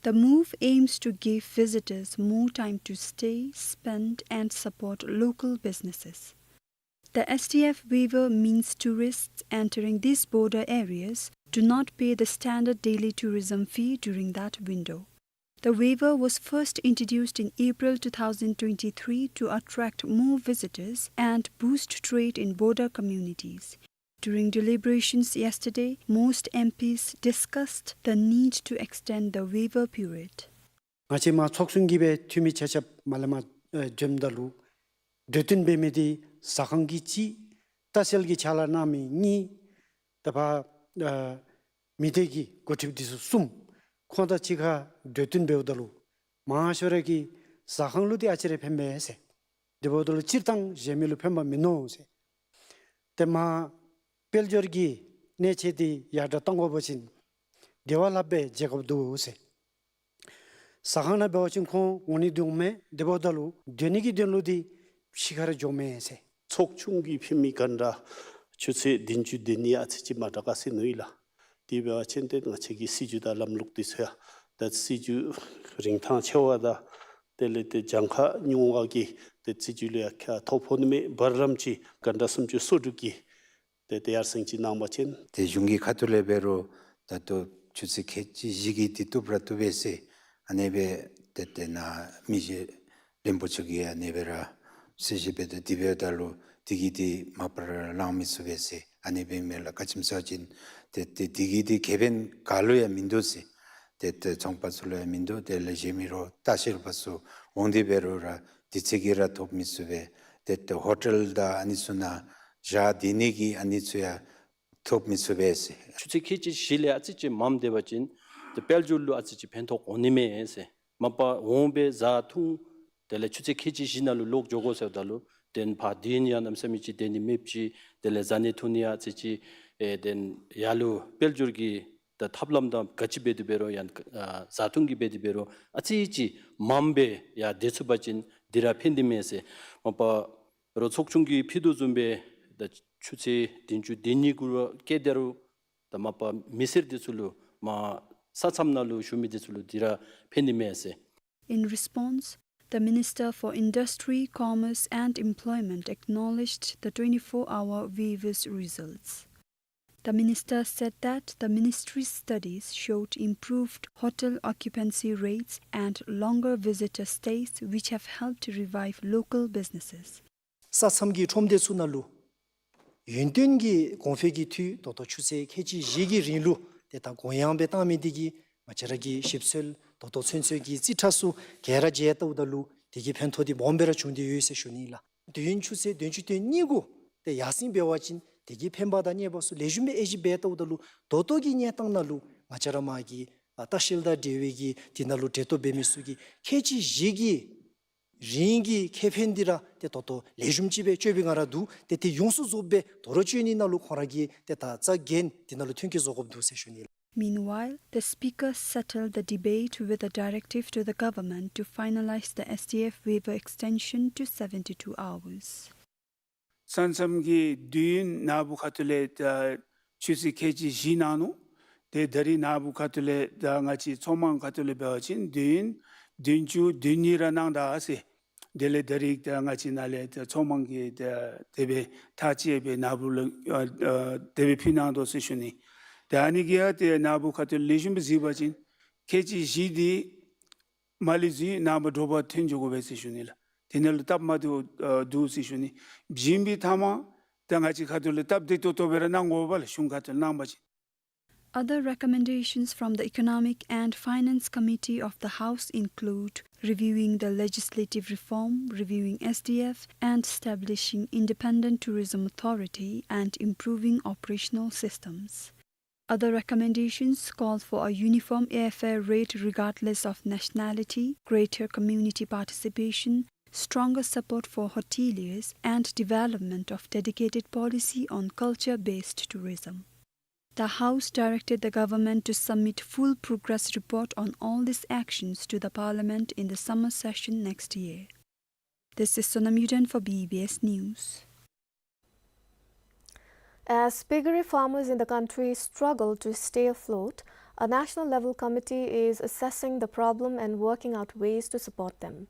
The move aims to give visitors more time to stay, spend and support local businesses. The S T F waiver means tourists entering these border areas do not pay the standard daily tourism fee during that window. The waiver was first introduced in April two thousand twenty-three to attract more visitors and boost trade in border communities. During deliberations yesterday, most M Ps discussed the need to extend the waiver period. ང་བཅས་མར་ཚོགས་ཆུང་གིས་སྦེ་འཐུས་མི་ཆ་ཁྱབ་མར་ལས་མར་ཨེ་འཛོམས་ད་ལུ་གྲོས་བསྟུན་འབད་མི་འདི་ཟ་ཁང་གི་གཅིག། ལྟ་བཤལ་གྱི་ཕྱག་ལཱ་གནང་མི་གཉིས། ད་ཕར་ཨ་མི་སྡེ་གི་འགོ་ཁྲིདཔ་འདི་ཚུ་གསུམ། ཁོང་དང་གཅིག་ཁར་གྲོས་བསྟུན་འབདཝ་ད་ལུ་མང་ཤོས་ར་གིས་ཟ་ཁང་ལུ་འདི་ཨ་ཙི་རེ་ཕན་པས་ཟེར། དེ་འབདཝ་ད་ལུ་སྤྱིར་བཏང་གཞན་མི་ལུ་ཕན་པ་མིན་ནུག་ཟེར། ཏེ་མར་དཔལ་འབྱོར་གྱི་གནས་ཆེ་འདི་ཡར་དྲག་གཏང་དགོ་པ་ཅིན་དེ་བ་ལྷགཔ་སྦེ་མཇལ་ཁ་འདུག་ཟེར། ཟ་ཁང་ནང་འབད་བ་ཅིན་ཁོང་འོང་ནི་འདི་འོང་མས། དེ་འབདཝ་ད་ལུ་སྡོད་ནི་གི་དོན་ལུ་འདི་ཕྱི་ཁར་འགྱོཝ་མས་ཟེར། ཚོགས་ཆུང་གིས་ཕུལ་མི་གཱན་ཊ་ཆུ་ཚོད་བདུན་ཅུ་དོན་གཉིས་ཨ་ཙི་ཅིག་མ་དྲག་ག་ཟེར་མནོཝ་ཨིན་ལགས། དེ་འབད་བ་ཅིན་ཏེ་ང་བཅས་ཀྱི་སྲིད་བྱུས་དང་ལམ་ལུགས་འདི་ཚུ་ཡང་ད་སྲིད་བྱུས་རིན་ཐང་ཆེ་བ་དང་དེ་ལས་ཏེ་གྱངས་ཁ་ཉུང་བ་གི་ཏེ་སྲིད་བྱུས་ལུ་ཡང་ཁག་ཐོགས་ཕོག་ནི་མས། འབད་རམ་ཅིག་གཱན་ཊ་སུམ་ཅུ་སོ་དྲུག་གི་ཏེ་ཏེ་ཡར་སེང་ཅིག་གནང་བ་ཅིན། ཏེ་གཞུང་གི་ཁ་ཐུག་ལས་འབད་རུང་ད་ལྟོ་ཆུ་ཚོད་ཁལ་གཅིག་བཞི་གིས་འདི་བཏུབ་ར་བཏུབ་པས་ཟེར། ཨ་ནི་སྦེ་ཏེ་ཏེ་ནཱ་མི་རྗེ་བློན་པོ་མཆོག་གིས་ཨ་ནི་སྦེ་ར་གསལ་བཤད་འབད་དོ། དེ་འབདཝ་ད་ལུ་དེ་གིས་འདི་མ་པ་ར་ལང་མི་ཚུགས་པས་ཟེར། ཨ་ནི་སྦེ་མས་ལགས། ག་ཅི་སྨོ་ཟེར་བ་ཅིན་ཏེ་ཏེ་དེ་གིས་འདི་ཁེ་ཕན་ག་ལུ་ཡང་མིན་འདུག་ཟེར། ཏེ་ཏེ་ཚོང་པ་ཚུ་ལུ་ཡང་མིན་འདུག། དེ་ལས་གཞན་མི་རོགས་ལྟ་བཤལ་པ་ཚུ་འོང་སྟེ་འབད་རུང་ར་དུས་ཚོད་ཀྱིས་ར་ཐོབ་མི་ཚུགས་པས། ཏེ་ཏེ་ཧོ་ཊེལ་དང་ཨ་ནི་ཚུ་ནང་བཞག་སྡོད་ནི་གི་ཨ་ནི་ཚུ་ཡང་ཐོབ་མི་ཚུགས་པས་ཟེར། ཆུ་ཚོད་ཁལ་གཅིག་བཞི་ལས་ཨ་ཙི་ཅིག་མངམ་སྡོད་པ་ཅིན་ཏེ་དཔལ་འབྱོར་ལུ་ཨ་ཙི་ཅིག་ཕན་ཐོགས་འོང་ནི་མས་ཟེར། མ་པ་འོང་སྦེ་བཟའ་འཐུང་དེ་ལས་ཆུ་ཚོད་ཁལ་གཅིག་བཞི་ནང་ལུ་ལོག་འགྱོ་དགོ་ཟེརཝ་ད་ལུ་ཏེ་ཕར་སྡོད་ནི་ཡང་གནམ་མེད་ས་མེད་ཅིག་སྡོད་ནི་མེདཔ་ཅིག། དེ་ལས་བཟའ་ནི་འཐུང་ནི་ཡང་ཨ་ཙི་ཅིག་ཨེ་ཏེ་ཡར་ལུ་དཔལ་འབྱོར་གྱི་ད་ཐབས་ལམ་དང་ག་ཅི་འབད་དེ་འབད་རུང་ཡང་ཨ་བཟའ་འཐུང་གི་འབད་དེ་འབད་རུང་ཨ་ཙི་ཅིག་མངམ་སྦེ་ཡར་སྡོད་ཚུགས་པ་ཅིན་འདི་ར་ཕན་ནི་མས་ཟེར། མ་པ་རོགས་ཚོགས་ཆུང་གིས་ཕུལ་དོ་བཟུམ་སྦེ་ད་ཆུ་ཚོད་བདུན་ཅུ་དོན་གཉིས་གུ་ར་བཀལ་ད་རུང་ད་མ་པ་མི་སེར་འདི་ཚུ་ལུ་མར་ས་མཚམས་ནང་ལུ་བཞུགས་མི་འདི་ཚུ་ལུ་འདི་ར་ཕན་ནི་མས་ཟེར། In response, the Minister for Industry, Commerce and Employment acknowledged the twenty-four hour waivers results. The minister said that the ministry's studies showed improved hotel occupancy rates and longer visitor stays, which have helped revive local businesses. ས་མཚམས་ཀྱི་ཁྲོམ་སྡེ་ཚུ་ནང་ལུ་ཡུན་བརྟན་གྱི་གོང་འཕེལ་གྱི་འཐུས་ད་ལྟོ་ཆུ་ཚོད་ཁལ་གཅིག་བཞི་གི་རིང་ལུ་ཏེ་ད་གུ་ཡངས་སྦེ་བཏང་མི་འདི་གིས་ང་བཅས་ར་གི་ཞིབ་འཚོལ་ད་ལྟོ་ཚུན་ཚོད་ཀྱི་རྩིས་ཁྲ་ཚུ་ག་ར་མཇལ་བལྟཝ་ད་ལུ་དེ་གི་ཕན་ཐོགས་འདི་སྦོམ་སྦེ་ར་བྱུང་སྟེ་ཡོད་ཟེར་ཞུ་ནི་ལགས། དུས་ཡུན་ཆུ་ཚོད་བདུན་ཅུ་དོན་གཉིས་གུ་ཏེ་ཡར་སེང་འབད་བ་ཅིན་དེ་གི་ཕན་པ་དང་གནོད་པ་ཚུ་ལེགས་ཤོམ་སྦེ་དབྱེ་ཞིབ་འབད་བལྟཝ་ད་ལུ་ད་ལྟོ་གི་གནས་སྟངས་ནང་ལུ་ང་བཅས་ར་མར་གྱི་ཨ་ལྟ་བཤལ་དང་འབྲེལ་བའི་གི་དེ་ནང་ལུ་འབྲེལ་གཏོགས་འབད་མི་ཚུ་གིས་ཁལ་གཅིག་བཞི་གི་རིང་གི་ཁེ་ཕན་འདི་ར་ཏེ་ད་ལྟོ་ལེགས་ཤོམ་ཅིག་སྦེ་སྤྱོད་པའི་ངང་ར་འདུག། ཏེ་དེ་ཡོངས་སུ་རྫོགསཔ་སྦེ་དོ་རུང་སྤྱོད་ནི་ནང་ལུ་ཁོང་ར་གིས་ཏེ་ད་རྩ་འགེངས་དེ་ནང་ལུ་མཐུན་རྐྱེན་བཟོ་དགོཔ་འདུག་ཟེར་ཞུ་ནི་ལགས། Meanwhile, the speaker settled the debate with a directive to the government to finalize the S T F waiver extension to seventy-two hours. ས་མཚམས་ཀྱི་དུས་ཡུན་ནཱ་བུ་ཁ་ཐུག་ལས་ད་ཆུ་ཚོད་ཁལ་གཅིག་བཞི་གནང་ནུག། ཏེ་ད་རིས་ནཱ་བུ་ཁ་ཐུག་ལས་ད་ང་བཅས་མཚོ་མང་ཁ་ཐུག་ལས་འབད་བ་ཅིན་དུས་ཡུན་བདུན་ཅུ་དོན་གཉིས་ར་གནང་ད་ཟེར། དེ་ལས་ད་རིས་ད་ང་བཅས་ནཱ་ལས་ད་མཚོ་མང་གི་ད་དེ་སྦེ་ཐག་བཅད་སྦེ་ནཱ་བུ་ལུ་ཨ་ཨ་དེ་སྦེ་ཕུལ་གནང་དོ་ཟེར་ཞུ་ནི། ད་ཨ་ནི་གིས་ཡང་ཏེ་ནཱ་བུ་ཁ་ཐུག་ལེགས་ཤོམ་སྦེ་གཟིགས་པ་ཅིན་ཁལ་གཅིག་བཞི་འདི་མ་ལུས་ཅིག་ནངས་པ་དྲོ་པ་ཐོན་འགྱོ་དགོ་པས་ཟེར་ཞུ་ནི་ལགས། དེ་ནང་ལུ་སྟབས་མ་བདེཝ་ཨ་འདུག་ཟེར་ཞུ་ནི། བྱིན་པའི་མཐའ་མ་ད་ང་བཅས་ཁ་ཐུག་ལས་སྟབས་བདེ་ཏོག་ཏོ་སྦེ་ར་གནང་དགོ་པས་ལགས། གཞུང་ཁ་ཐུག་ལས་གནང་བ་ཅིན། Other recommendations from the Economic and Finance Committee of the House include reviewing the legislative reform, reviewing S D F, and establishing independent tourism authority and improving operational systems. Other recommendations call for a uniform airfare rate regardless of nationality, greater community participation, stronger support for hoteliers, and development of dedicated policy on culture-based tourism. The House directed the government to submit full progress report on all these actions to the Parliament in the summer session next year. This is Sonam Yuden for B B S News. As piggery farmers in the country struggle to stay afloat, a national level committee is assessing the problem and working out ways to support them.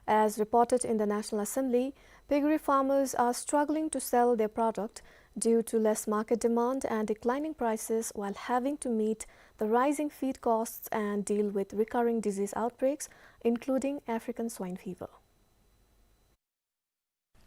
As reported in the National Assembly, piggery farmers are struggling to sell their product due to less market demand and declining prices while having to meet the rising feed costs and deal with recurring disease outbreaks, including African swine fever.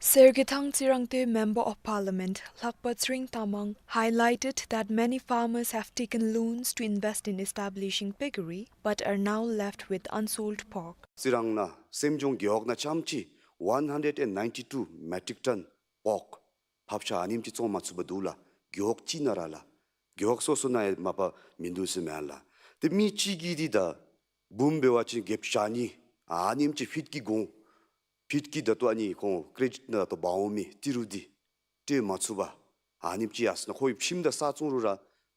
Sergethang Tsirangtwe, Member of Parliament, Lakpa Tsering Tamang, highlighted that many farmers have taken loans to invest in establishing piggery but are now left with unsold pork. རྩི་རང་ནང་སེམས་ལྗོངས་རྒེད་འོག་ནང་རྐྱངམ་གཅིག་one hundred and ninety-two metric ton pork ཕབ་ཤ་ཨ་ནེམ་ཅིག་བཙོང་མ་ཚུགས་པར་འདུག་ལགས། རྒེད་འོག་གཅིག་ནང་ར་ལགས། རྒེད་འོག་སོ་སོ་ནང་ཡང་མ་པ་མིན་འདུག་ཟེར་མེན་ལགས། ཏེ་མི་གཅིག་གིས་འདི་ད་འབུམ་འབད་བ་ཅིན་བརྒྱད་ཅུ་གྱ་གཉིས་ཨ་ནེམ་ཅིག་ཕིཊ་ཀྱི་གོང་ཕིཊ་ཀྱི་ད་ལྟོ་ཨ་ནི་ཁོང་ཀེ་རེ་ཌིཊ་ནང་ད་ལྟོ་འབག་འོང་མི་ཏི་རུ་འདི་སྤྲོད་མ་ཚུགས་པར་ཨ་ནེམ་ཅིག་ཡར་སོང་ན་ཁོ་གིས་ཁྱིམ་དང་ས་བཙོང་རུང་ར་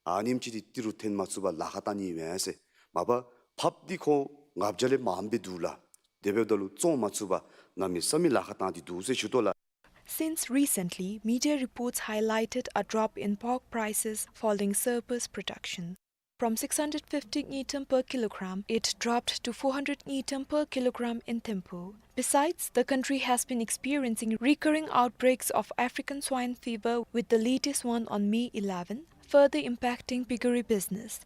ཨ་ནེམ་ཅིག་འདི་ཏི་རུ་འཐོན་མ་ཚུགས་པར་ལཱ་ཁག་བཏང་ནི་ཨིན་མས་ཟེར། མ་པ་ཕབ་འདི་ཁོང་ལྔ་བརྒྱ་ལས་མངམ་སྦེ་འདུག་ལགས། དེ་འབདཝ་ད་ལུ་བཙོང་མ་ཚུགས་པར་གནམ་མེད་ས་མེད་ལཱ་ཁག་བཏང་སྟེ་འདུག་ཟེར་ཞུ་དོ་ལགས། Since recently, media reports highlighted a drop in pork prices following surplus production. From six hundred fifty ngultrum per kilogram, it dropped to four hundred ngultrum per kilogram in Thimphu. Besides, the country has been experiencing recurring outbreaks of African swine fever, with the latest one on May eleven, further impacting piggery business.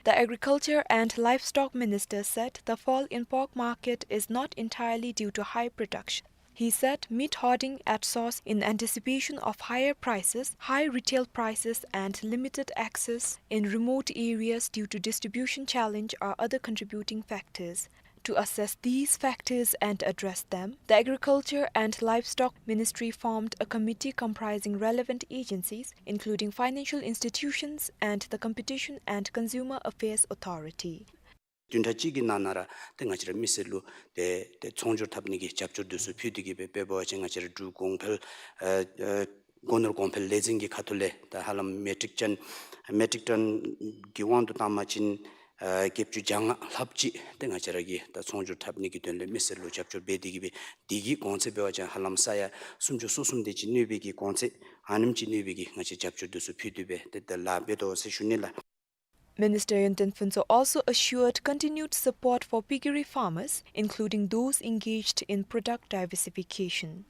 The Agriculture and Livestock Minister said the fall in pork market is not entirely due to high production. He said meat hoarding at source in anticipation of higher prices, high retail prices, and limited access in remote areas due to distribution challenge are other contributing factors. To assess these factors and address them, the Agriculture and Livestock Ministry formed a committee comprising relevant agencies, including financial institutions and the Competition and Consumer Affairs Authority. བདུན་ཕྲག་གཅིག་གི་ནང་ན་ར་ཏེ་ང་བཅས་ར་མི་སེར་ལུ་ཏེ་ཏེ་ཚོང་སྒྱུར་འཐབ་ནི་གི་རྒྱབ་སྐྱོར་འདི་ཚུ་ཕུལ་ཏེ་གིས་སྦེ་དཔེ་འབད་བ་ཅིན་ང་བཅས་ར་འབྲུག་གོང་འཕེལ་ཨ་ཨ་སྒོ་ནོར་གོང་འཕེལ་ལས་འཛིན་གྱི་ཁ་ཐུག་ལས་ད་ཧ་ལམ་མེ་ཊིག་ཊོན་མེ་ཊིག་ཊོན་གྱི་དབང་དུ་བཏང་བ་ཅིན་ཨ་བརྒྱད་ཅུ་གྱ་ལྔ་ལྷགཔ་ཅིག་ཏེ་ང་བཅས་ར་གིས་ད་ཚོང་སྒྱུར་འཐབ་ནི་གི་དོན་ལས་མི་སེར་ལུ་རྒྱབ་སྐྱོར་འབད་དེ་གིས་སྦེ་འདི་གི་གོང་ཚད་འབད་བ་ཅིན་ཧ་ལམ་ས་ཡ་སུམ་ཅུ་སོ་གསུམ་དེ་ཅིག་གནོད་པའི་གི་གོང་ཚད་ཨ་ནེམ་ཅིག་གནོད་པའི་གི་ང་བཅས་རྒྱབ་སྐྱོར་འདི་ཚུ་ཕུལ་ཏེ་སྦེ་ཏེ་ད་ལཱ་འབད་དོ་ཟེར་ཞུ་ནི་ལགས། Minister Yonten Phuntsho also assured continued support for piggery farmers, including those engaged in product diversification.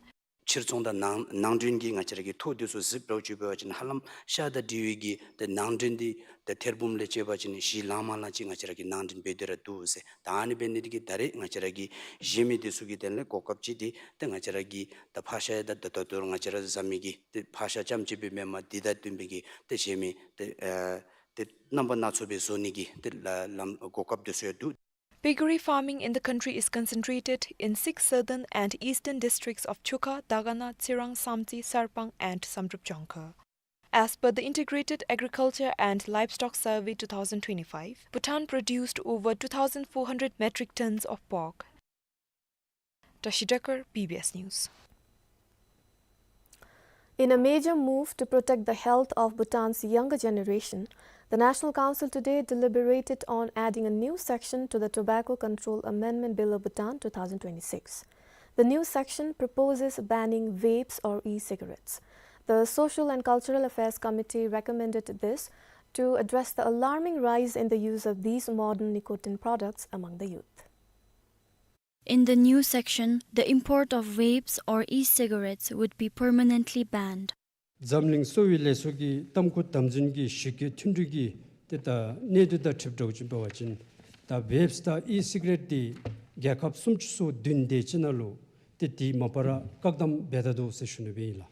ཕྱིར་ཚོང་དང་ནང་ནང་འདྲེན་གྱི་ང་བཅས་ར་གི་ཐོ་འདི་ཚུ་གཟིགས་འབདཝ་ཅིག་འབད་བ་ཅིན་ཧ་ལམ་ཤ་དང་འབྲེལ་བའི་གི་ཏེ་ནང་འདྲེན་འདི་ཏེ་ཐེར་འབུམ་ལས་བཅད་པ་ཅིན་བཞི་ལང་མ་ལང་ཅིག་ང་བཅས་ར་གིས་ནང་འདྲེན་འབད་དེ་ར་འདུག་ཟེར། ད་ཨ་ནི་འབད་ནི་འདི་གིས་ད་རེས་ང་བཅས་ར་གི་གཞན་མི་འདི་ཚུ་གི་དོན་ལས་གོ་སྐབས་ཅིག་འདི་ཏེ་ང་བཅས་ར་གི་ད་ཕག་ཤ་ཡང་ད་ད་ད་ལྟོ་ང་བཅས་ར་བཟའ་མི་གི་ཏེ་ཕག་ཤ་རྐྱངམ་ཅིག་སྦེ་མེན་པར་འདི་དང་བསྟུན་པའི་གི་ཏེ་གཞན་མི་ཏེ་ཨ་ཏེ་རྣམ་པ་སྣ་ཚོགས་སྦེ་བཟོ་ནི་གི་ཏེ་ལ་ལམ་གོ་སྐབས་འདི་ཚུ་ཡང་འདུག། Piggery farming in the country is concentrated in six southern and eastern districts of Chukha, Dagana, Tsirang, Samtse, Sarpang, and Samdrup Jongkhar. As per the Integrated Agriculture and Livestock Survey two thousand twenty-five, Bhutan produced over two thousand four hundred metric tons of pork. Tashi Dekar, B B S News. In a major move to protect the health of Bhutan's younger generation, the National Council today deliberated on adding a new section to the Tobacco Control Amendment Bill of Bhutan two thousand twenty-six. The new section proposes banning vapes or e-cigarettes. The Social and Cultural Affairs Committee recommended this to address the alarming rise in the use of these modern nicotine products among the youth. In the new section, the import of vapes or e-cigarettes would be permanently banned. འཛམ་གླིང་གསོ་བའི་ལས་ཚོགས་ཀྱི་གཏམ་ཁུར་དམ་འཛིན་གྱི་གཞི་བཀོད་མཐུན་གྲོས་ཀྱི་ཏེ་ད་གནད་དོན་དང་འཁྲིལ་འགྱོ་ཅིག་འབད་བ་ཅིན་ད་ཝེབསི་དང་ཨི་སི་ག་རེཊ་འདི་རྒྱལ་ཁབ་སུམ་ཅུ་སོ་བདུན་དེ་ཅིག་ནང་ལུ་ཏེ་འདི་མ་པ་ར་བཀག་དམ་འབད་ད་འདུག་ཟེར་ཞུ་ནི་སྦེ་ཨིན་ལགས།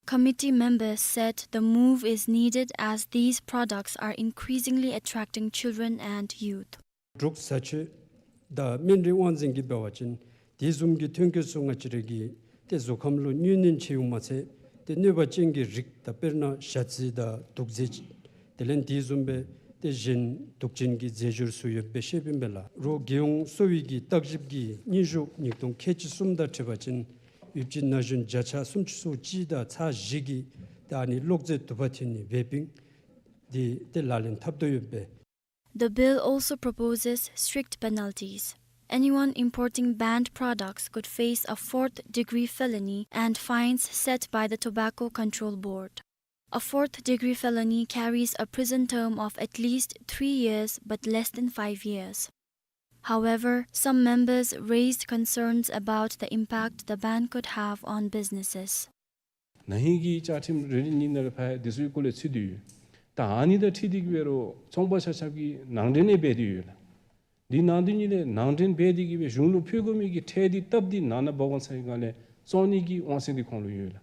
Committee members said the move is needed as these products are increasingly attracting children and youth. འབྲུག་བཟའ་ཆོས་དང་སྨན་རིགས་དབང་འཛིན་གྱིས་འབད་བ་ཅིན་དེ་བཟུམ་གྱི་ཐོན་སྐྱེད་ཚུ་ང་བཅས་ར་གི་ཏེ་གཟུགས་ཁམས་ལུ་གནོད་ནི་ཅིག་ཡོད་མ་ཚད་ཏེ་གནོད་པ་ཅན་གྱི་རིགས་དང་དཔེར་ན་ཞ་རྩི་དང་དུག་རྫས་དེ་ལས་དེ་བཟུམ་སྦེ་ཏེ་གཞན་དུག་ཅན་གྱི་རྫས་སྦྱོར་ཚུ་ཡོདཔ་སྦེ་བཤདཔ་ཨིན་པས་ལགས། རོགས་རྒྱལ་ཡོངས་གསོ་བའི་གི་བརྟག་ཞིབ་ཀྱིས་སྙན་ཞུ་ཉིས་སྟོང་ཁལ་གཅིག་གསུམ་དང་འཁྲིལ་བ་ཅིན་ཡུདཔ་ཅིག་ན་གཞོན་བརྒྱ་ཆ་སུམ་ཅུ་སོ་གཅིག་དང་ཚག་བཞི་གིས་ཏེ་ཨ་ནི་གློག་རྫས་དུ་པ་འཐེན་ནི་ཝེ་པིང་འདི་ཏེ་ལག་ལེན་འཐབ་དོ་ཡོདཔ་སྦེ། The bill also proposes strict penalties. Anyone importing banned products could face a fourth degree felony and fines set by the Tobacco Control Board. A fourth degree felony carries a prison term of at least three years but less than five years. However, some members raised concerns about the impact the ban could have on businesses. ན་ཧིང་གི་བཅའ་ཁྲིམས་རེ་རེ་གཉིས་ནང་ལས་ཕར་དེ་ཚུའི་སྐོར་ལས་ཚུད་དེ་ཡོད། ད་ཨ་ནི་དང་འཁྲིལ་ཏེ་གི་འབད་རུང་ཚོང་པ་ཆ་ཁྱབ་ཀྱིས་ནང་འདྲེན་ཡང་འབད་དེ་ཡོད་ལགས། དེ་ནང་དོན་ཉིད་ལས་ནང་འདྲེན་འབད་དེ་གི་སྦེ་གཞུང་ལུ་ཕུལ་དགོ་མི་གི་ཁྲལ་དེ་བཏབ་སྟེ་ནང་ན་འབག་འོང་ཚར་བའི་སྒང་ལས་བཙོང་ནི་གི་དབང་ཚད་དེ་ཁོང་ལུ་ཡོད་ལགས།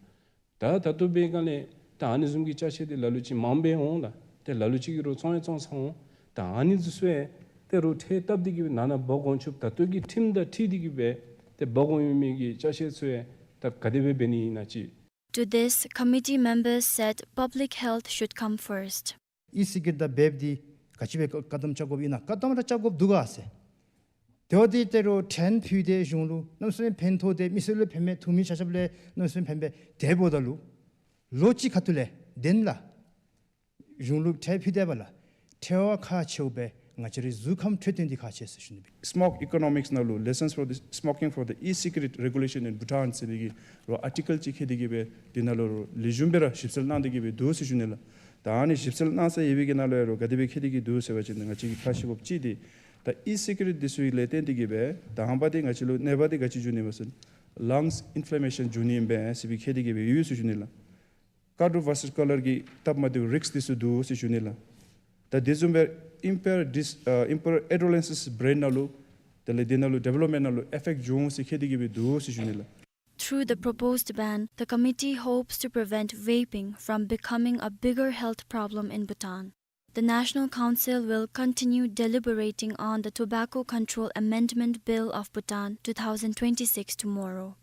ད་ད་ལྟོ་འབད་བའི་སྒང་ལས་ད་ཨ་ནི་བཟུམ་གྱི་ཅ་ཆས་དེ་ལ་ལུ་ཅིག་མངམ་སྦེ་འོང་ལགས། ཏེ་ལ་ལུ་ཅིག་གིས་རོགས་བཙོང་ཡང་བཙོང་ཚར་འོང་། ད་ཨ་ནི་ཚུ་ཚུ་ཡང་ཏེ་རོགས་ཁྲལ་བཏབ་སྟེ་གི་སྦེ་ནང་ན་འབག་འོང་ཚུགསཔ། ད་ལྟོ་གི་ཁྲིམས་དང་འཁྲིལ་ཏེ་གི་སྦེ་ཏེ་འབག་འོང་མི་གི་ཅ་ཆས་ཚུ་ཡང་ད་ག་དེ་སྦེ་འབད་ནི་ཨིན་ན་ཅིག། To this, committee members said public health should come first. ཨི་སི་གེ་རེཊ་དང་བེབ་འདི་ག་ཅི་སྦེ་བཀག་དམ་རྐྱབ་དགོཔ་ཨིན་ན་བཀག་དམ་ར་རྐྱབ་དགོཔ་འདུག་ག་ཟེར། དེ་འབདཝ་ད་ཏེ་རོགས་ཁྲལ་ཕུལ་ཏེ་གཞུང་ལུ་གནམ་མེད་ས་མེད་ཕན་ཐོགས་ཏེ་མི་སེར་ལུ་ཕན་མས། འཐུང་མི་ཆ་ཁྱབ་ལུ་གནམ་མེད་ས་མེད་ཕན་པས། དེ་འབདཝ་ད་ལུ་ལོ་གཅིག་ཁ་ཐུག་ལས་དེ་ལས་གཞུང་ལུ་ཁྲལ་ཕུལ་ཏེ་འབདཝ་ལས་ཁྲལ་བ་ཁག་ཆེཝ་སྦེ་ང་བཅས་རའི་གཟུགས་ཁམས་འཕྲོད་བསྟེན་འདི་ཁག་ཆེ་ཟེར་ཞུ་ནི་སྦེ། Smoke Economics ནང་ལུ་Lessons for the Smoking for the E-Cigarette Regulation in Bhutan ཟེར་བའི་གི་རོགས་ཨར་ཊི་ཀཱལ་ཅིག་བཀོད་དེ་གི་སྦེ་དེ་ནང་ལུ་རོགས་ལེགས་ཤོམ་སྦེ་ར་ཞིབ་འཚོལ་གནང་སྟེ་གི་སྦེ་འདུག་ཟེར་ཞུ་ནི་ལགས། ད་ཨ་ནི་ཞིབ་འཚོལ་གནང་ས་ཡོད་པའི་གི་ནང་ལུ་ཡང་རོགས་ག་དེ་སྦེ་བཀོད་དེ་གི་འདུག་ཟེར་བ་ཅིན་ང་བཅས་ཀྱིས་ཧ་ཤེས་དགོཔ་ཅིག་འདི་ད་ཨི་སི་གི་རེཊ་འདི་ཚུ་ལས་བརྟེན་ཏེ་གི་སྦེ་དང་པ་འདི་ང་བཅས་ལུ་ནད་པ་འདི་ག་ཅི་འབྱུང་ནི་སྨོ་ཟེར་ན་ལངསི་ཨིན་ཕི་ལ་མེ་ཤཱན་འབྱུང་ནི་ཨིན་པས་ཟེར་བའི་བཀོད་དེ་གི་སྦེ་ཡོད་ཟེར་ཞུ་ནི་ལགས། ཀར་ཌི་ཡོ་ཝཱ་སི་ཀུ་ལར་གྱི་སྟབས་མ་བདེཝ་རིསཀ་འདི་ཚུ་འདུག་ཟེར་ཞུ་ནི་ལགས། ད་དེ་བཟུམ་སྦེ་ཨིམ་པེརཌ་ཌིས་ཨ་ཨིམ་པེརཌ་ཨེ་ཌོ་ལེན་སེནསི་བརེན་ནང་ལུ་དེ་ལས་དེ་ནང་ལུ་ཌི་ཝེ་ལོབ་མེནཊ་ནང་ལུ་ཨེ་ཕེཀཊ་འབྱུང་ཟེར་བཀོད་དེ་གི་སྦེ་འདུག་ཟེར་ཞུ་ནི་ལགས། Through the proposed ban, the committee hopes to prevent vaping from becoming a bigger health problem in Bhutan. The National Council will continue deliberating on the Tobacco Control Amendment Bill of Bhutan two thousand twenty-six tomorrow.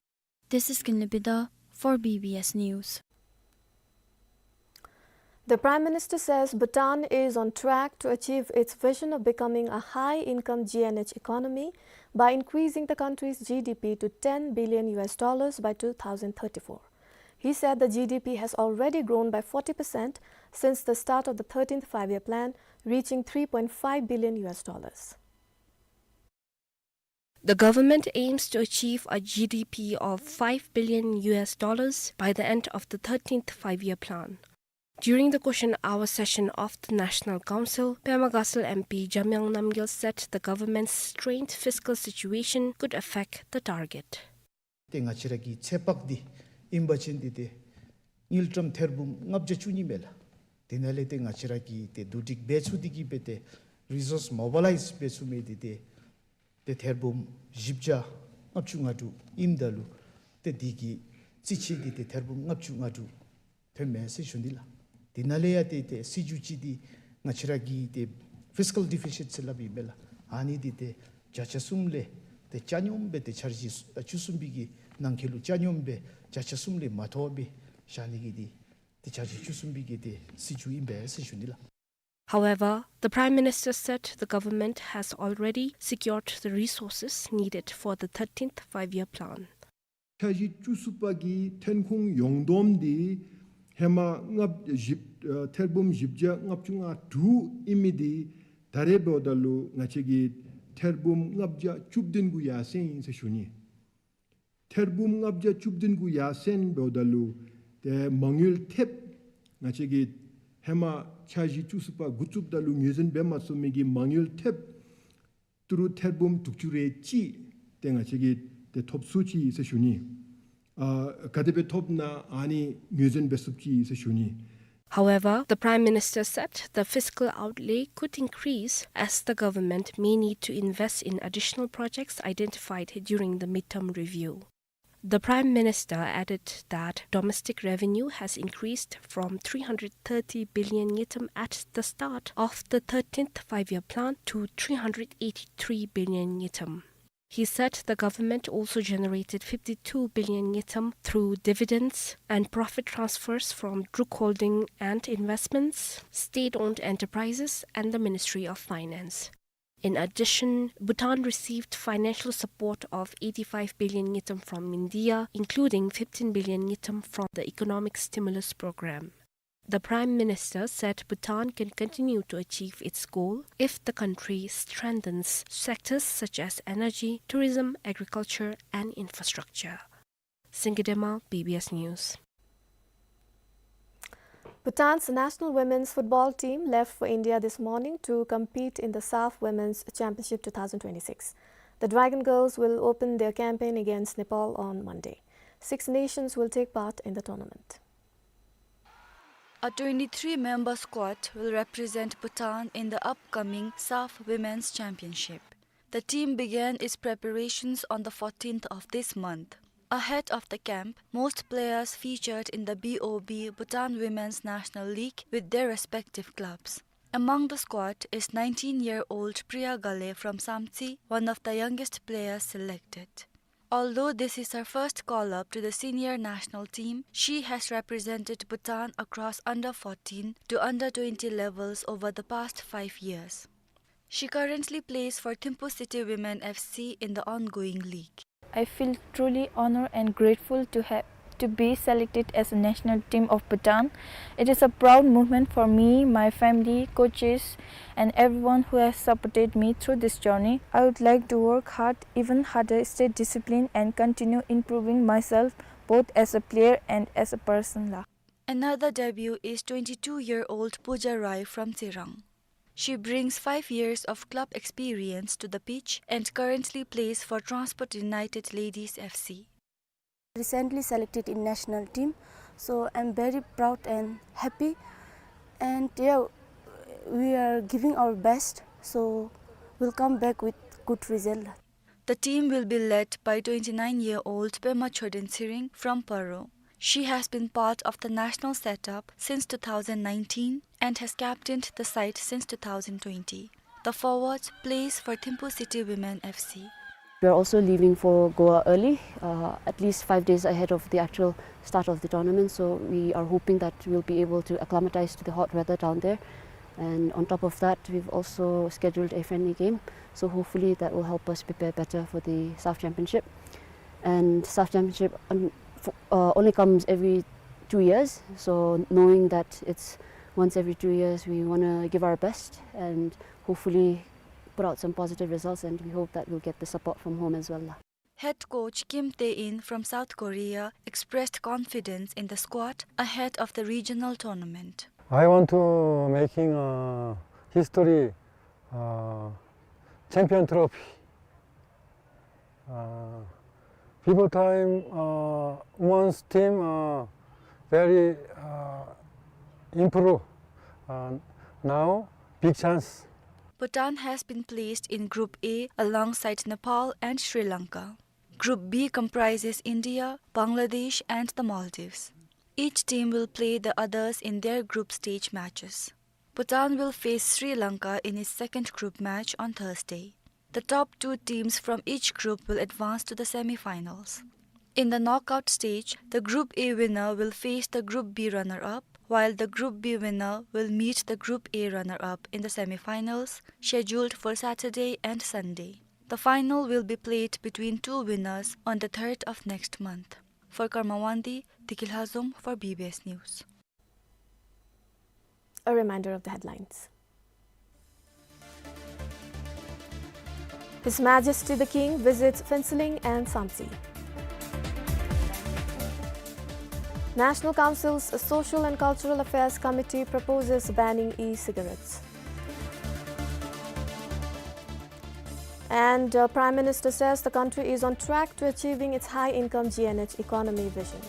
This is Kinley Bida for B B S News. The Prime Minister says Bhutan is on track to achieve its vision of becoming a high-income G N H economy by increasing the country's G D P to ten billion U S dollars by two thousand thirty-four. He said the G D P has already grown by forty percent since the start of the thirteenth Five-Year Plan, reaching three point five billion U S dollars. The government aims to achieve a G D P of five billion U S dollars by the end of the thirteenth Five-Year Plan. During the question hour session of the National Council, Pema Gatshel M P Jamyang Namgyel said the government's strained fiscal situation could affect the target. ཏེ་ང་བཅས་ར་གི་ཚོད་དཔག་འདི་ཨིན་པ་ཅིན་འདི་ཏེ་དངུལ་ཀྲམ་ཐེར་འབུམ་ལྔ་བརྒྱ་བཅུ་གཉིས་མས་ལགས། དེ་ནང་ལས་ཏེ་ང་བཅས་ར་གིས་ཏེ་བསྡུ་སྒྲིག་འབད་ཚུགས་ཏེ་གི་སྦེ་ཏེ་རི་སོརསི་མོ་བི་ལའིཛ་འབད་ཚུགས་མི་འདི་ཏེ་ཏེ་ཐེར་འབུམ་བཞི་བརྒྱ་ལྔ་བཅུ་ང་དྲུག་ཨིནམ་ད་ལུ་ཏེ་འདི་གི་རྩིས་ཆད་འདི་ཏེ་ཐེར་འབུམ་ལྔ་བཅུ་ང་དྲུག་ཐོན་མས་ཟེར་ཞུ་ནི་ལགས། དེ་ནང་ལས་ཡང་ཏེ་ཏེ་སྲིད་བྱུས་ཅིག་འདི་ང་བཅས་ར་གི་ཏེ་ཕིས་ཀཱལ་ཌི་ཕི་སིཊ་ཟེར་སླབ་ཨིན་མས་ལགས། ཨ་ནི་འདི་ཏེ་བརྒྱ་ཆ་གསུམ་ལས་ཏེ་ཆ་སྙོམས་སྦེ་ཏེ་འཆར་གཞི་བཅུ་གསུམ་པའི་གི་ནང་འཁོད་ལུ་ཆ་སྙོམས་སྦེ་བརྒྱ་ཆ་གསུམ་ལས་མ་མཐོ་བར་བཞག་ནི་གི་འདི་ཏེ་འཆར་གཞི་བཅུ་གསུམ་པའི་གི་ཏེ་སྲིད་བྱུས་ཨིན་པས་ཟེར་ཞུ་ནི་ལགས། However, the Prime Minister said the government has already secured the resources needed for the thirteenth Five-Year Plan. འཆར་གཞི་བཅུ་གསུམ་པ་གི་ཐོན་ཁུངས་ཡོངས་བསྡོམས་འདི་ཧེ་མ་ལྔ་བཞི་ཨ་ཐེར་འབུམ་བཞི་བརྒྱ་ལྔ་བཅུ་ང་དྲུག་ཨིན་མི་འདི་ད་རེས་འབདཝ་ད་ལུ་ང་བཅས་ཀྱིས་ཐེར་འབུམ་ལྔ་བརྒྱ་བཅུ་བདུན་གུ་ཡར་སེང་ཡི་ཟེར་ཞུ་ནི། ཐེར་འབུམ་ལྔ་བརྒྱ་བཅུ་བདུན་གུ་ཡར་སེང་འབདཝ་ད་ལུ་ཏེ་མ་དངུལ་ཐེབས་ང་བཅས་ཀྱིས་ཧེ་མ་འཆར་གཞི་བཅུ་གསུམ་པ་འགོ་བཙུགསཔ་ད་ལུ་ངོས་འཛིན་འབད་མ་ཚུགས་མི་གི་མ་དངུལ་ཐེབས་ཏི་རུ་ཐེར་འབུམ་དྲུག་ཅུ་རེ་གཅིག་ཏེ་ང་བཅས་ཀྱིས་ཏེ་ཐོབ་ཚུགས་ཅི་ཟེར་ཞུ་ནི། ཨ་ག་དེ་སྦེ་ཐོབ་ན་ཨ་ནི་ངོས་འཛིན་འབད་ཚུགས་ཅི་ཟེར་ཞུ་ནི། However, the Prime Minister said the fiscal outlay could increase as the government may need to invest in additional projects identified during the midterm review. The Prime Minister added that domestic revenue has increased from three hundred thirty billion ngultrum at the start of the thirteenth Five-Year Plan to three hundred eighty-three billion ngultrum. He said the government also generated fifty-two billion ngultrum through dividends and profit transfers from Druk Holding and Investments, state-owned enterprises, and the Ministry of Finance. In addition, Bhutan received financial support of eighty-five billion ngultrum from India, including fifteen billion ngultrum from the Economic Stimulus Program. The Prime Minister said Bhutan can continue to achieve its goal if the country strengthens sectors such as energy, tourism, agriculture, and infrastructure. Singye Dema, B B S News. Bhutan's national women's football team left for India this morning to compete in the SAFF Women's Championship two thousand twenty-six. The Dragon Girls will open their campaign against Nepal on Monday. Six nations will take part in the tournament. A twenty-three member squad will represent Bhutan in the upcoming SAFF Women's Championship. The team began its preparations on the fourteenth of this month. Ahead of the camp, most players featured in the B O B, Bhutan Women's National League, with their respective clubs. Among the squad is nineteen-year-old Priya Ghale from Samtse, one of the youngest players selected. Although this is her first call-up to the senior national team, she has represented Bhutan across under fourteen to under twenty levels over the past five years. She currently plays for Thimphu City Women F C in the ongoing league. I feel truly honored and grateful to have, to be selected as a national team of Bhutan. It is a proud moment for me, my family, coaches, and everyone who has supported me through this journey. I would like to work hard, even harder, stay disciplined, and continue improving myself both as a player and as a person la. Another debut is twenty-two-year-old Pooja Rai from Tsirang. She brings five years of club experience to the pitch and currently plays for Transport United Ladies F C. Recently selected in national team, so I'm very proud and happy. And yeah, we are giving our best, so we'll come back with good result. The team will be led by twenty-nine-year-old Pema Choden Tshering from Paro. She has been part of the national setup since two thousand nineteen and has captained the side since two thousand twenty. The forward plays for Thimphu City Women F C. We are also leaving for Goa early, uh, at least five days ahead of the actual start of the tournament. So we are hoping that we'll be able to acclimatize to the hot weather down there. And on top of that, we've also scheduled a friendly game. So hopefully that will help us prepare better for the SAFF Championship. And SAFF Championship, um, f-, uh, only comes every two years. So knowing that it's once every two years, we wanna give our best and hopefully put out some positive results, and we hope that we'll get the support from home as well la. Head coach Kim Tae-in from South Korea expressed confidence in the squad ahead of the regional tournament. I want to making a history, uh, champion trophy. Uh, before time, uh, women's team, uh, very, uh, improve. Uh, now, big chance. Bhutan has been placed in Group A alongside Nepal and Sri Lanka. Group B comprises India, Bangladesh, and the Maldives. Each team will play the others in their group stage matches. Bhutan will face Sri Lanka in its second group match on Thursday. The top two teams from each group will advance to the semi-finals. In the knockout stage, the Group A winner will face the Group B runner-up, while the Group B winner will meet the Group A runner-up in the semi-finals, scheduled for Saturday and Sunday. The final will be played between two winners on the third of next month. For Karma Wangdi, Dikil Hazom for B B S News. A reminder of the headlines. His Majesty the King visits Phuentsholing and Samtse. National Council's Social and Cultural Affairs Committee proposes banning e-cigarettes. And, uh, Prime Minister says the country is on track to achieving its high-income G N H economy vision.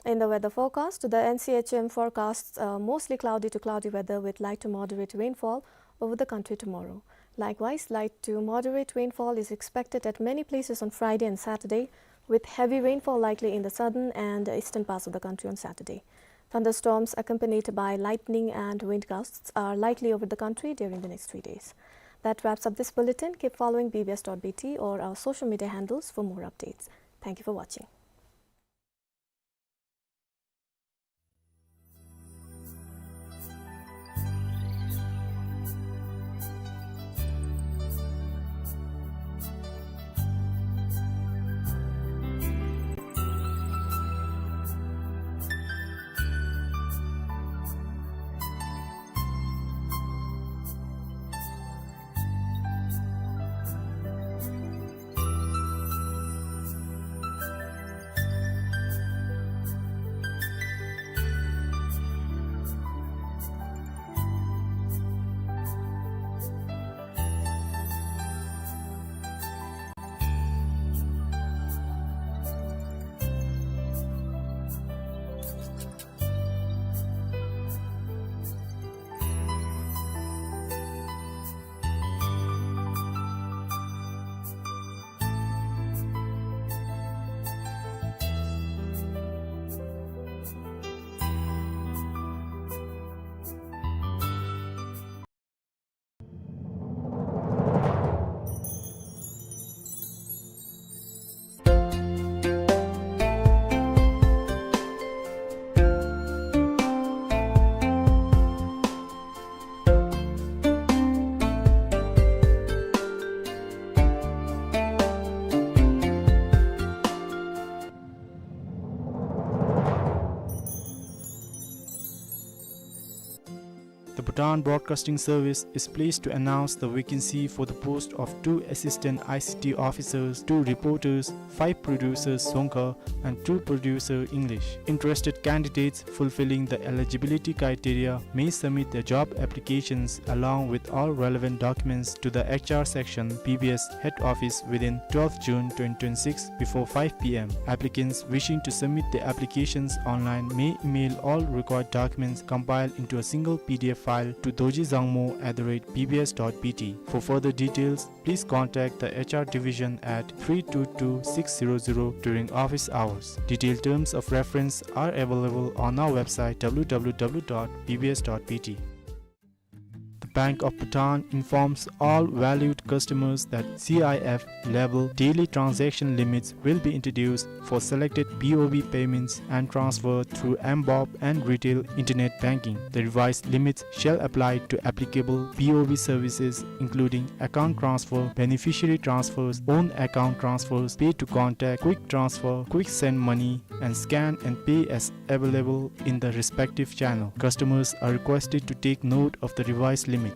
In the weather forecast, the N C H M forecasts, uh, mostly cloudy to cloudy weather with light to moderate rainfall over the country tomorrow. Likewise, light to moderate rainfall is expected at many places on Friday and Saturday, with heavy rainfall likely in the southern and eastern parts of the country on Saturday. Thunderstorms accompanied by lightning and wind gusts are likely over the country during the next three days. That wraps up this bulletin. Keep following B B S dot B T or our social media handles for more updates. Thank you for watching. Bhutan Broadcasting Service is pleased to announce the vacancy for the post of two assistant I C T officers, two reporters, five producers Dzongkha, and two producer English. Interested candidates fulfilling the eligibility criteria may submit their job applications along with all relevant documents to the H R section, B B S head office within twelfth June twenty twenty-six before five P M. Applicants wishing to submit their applications online may email all required documents compiled into a single P D F file to dorji dzangmo at the rate B B S dot B T. For further details, please contact the H R division at three two two six zero zero during office hours. Detailed terms of reference are available on our website W W W dot B B S dot B T. The Bank of Bhutan informs all valued customers that C I F level daily transaction limits will be introduced for selected B O B payments and transfer through M BOB and retail internet banking. The revised limits shall apply to applicable B O B services, including account transfer, beneficiary transfers, own account transfers, pay to contact, quick transfer, quick send money, and scan and pay as available in the respective channel. Customers are requested to take note of the revised limits.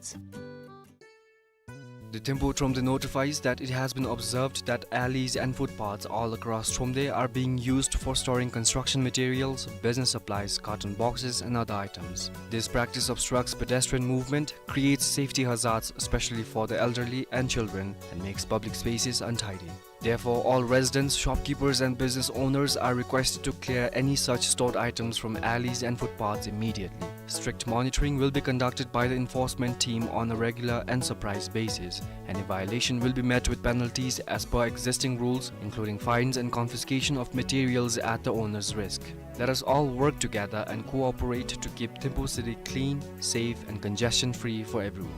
The Thimphu Thromde notifies that it has been observed that alleys and footpaths all across Thromde are being used for storing construction materials, business supplies, carton boxes, and other items. This practice obstructs pedestrian movement, creates safety hazards, especially for the elderly and children, and makes public spaces untidy. Therefore, all residents, shopkeepers, and business owners are requested to clear any such stored items from alleys and footpaths immediately. Strict monitoring will be conducted by the enforcement team on a regular and surprise basis. Any violation will be met with penalties as per existing rules, including fines and confiscation of materials at the owner's risk. Let us all work together and cooperate to keep Thimphu city clean, safe, and congestion-free for everyone.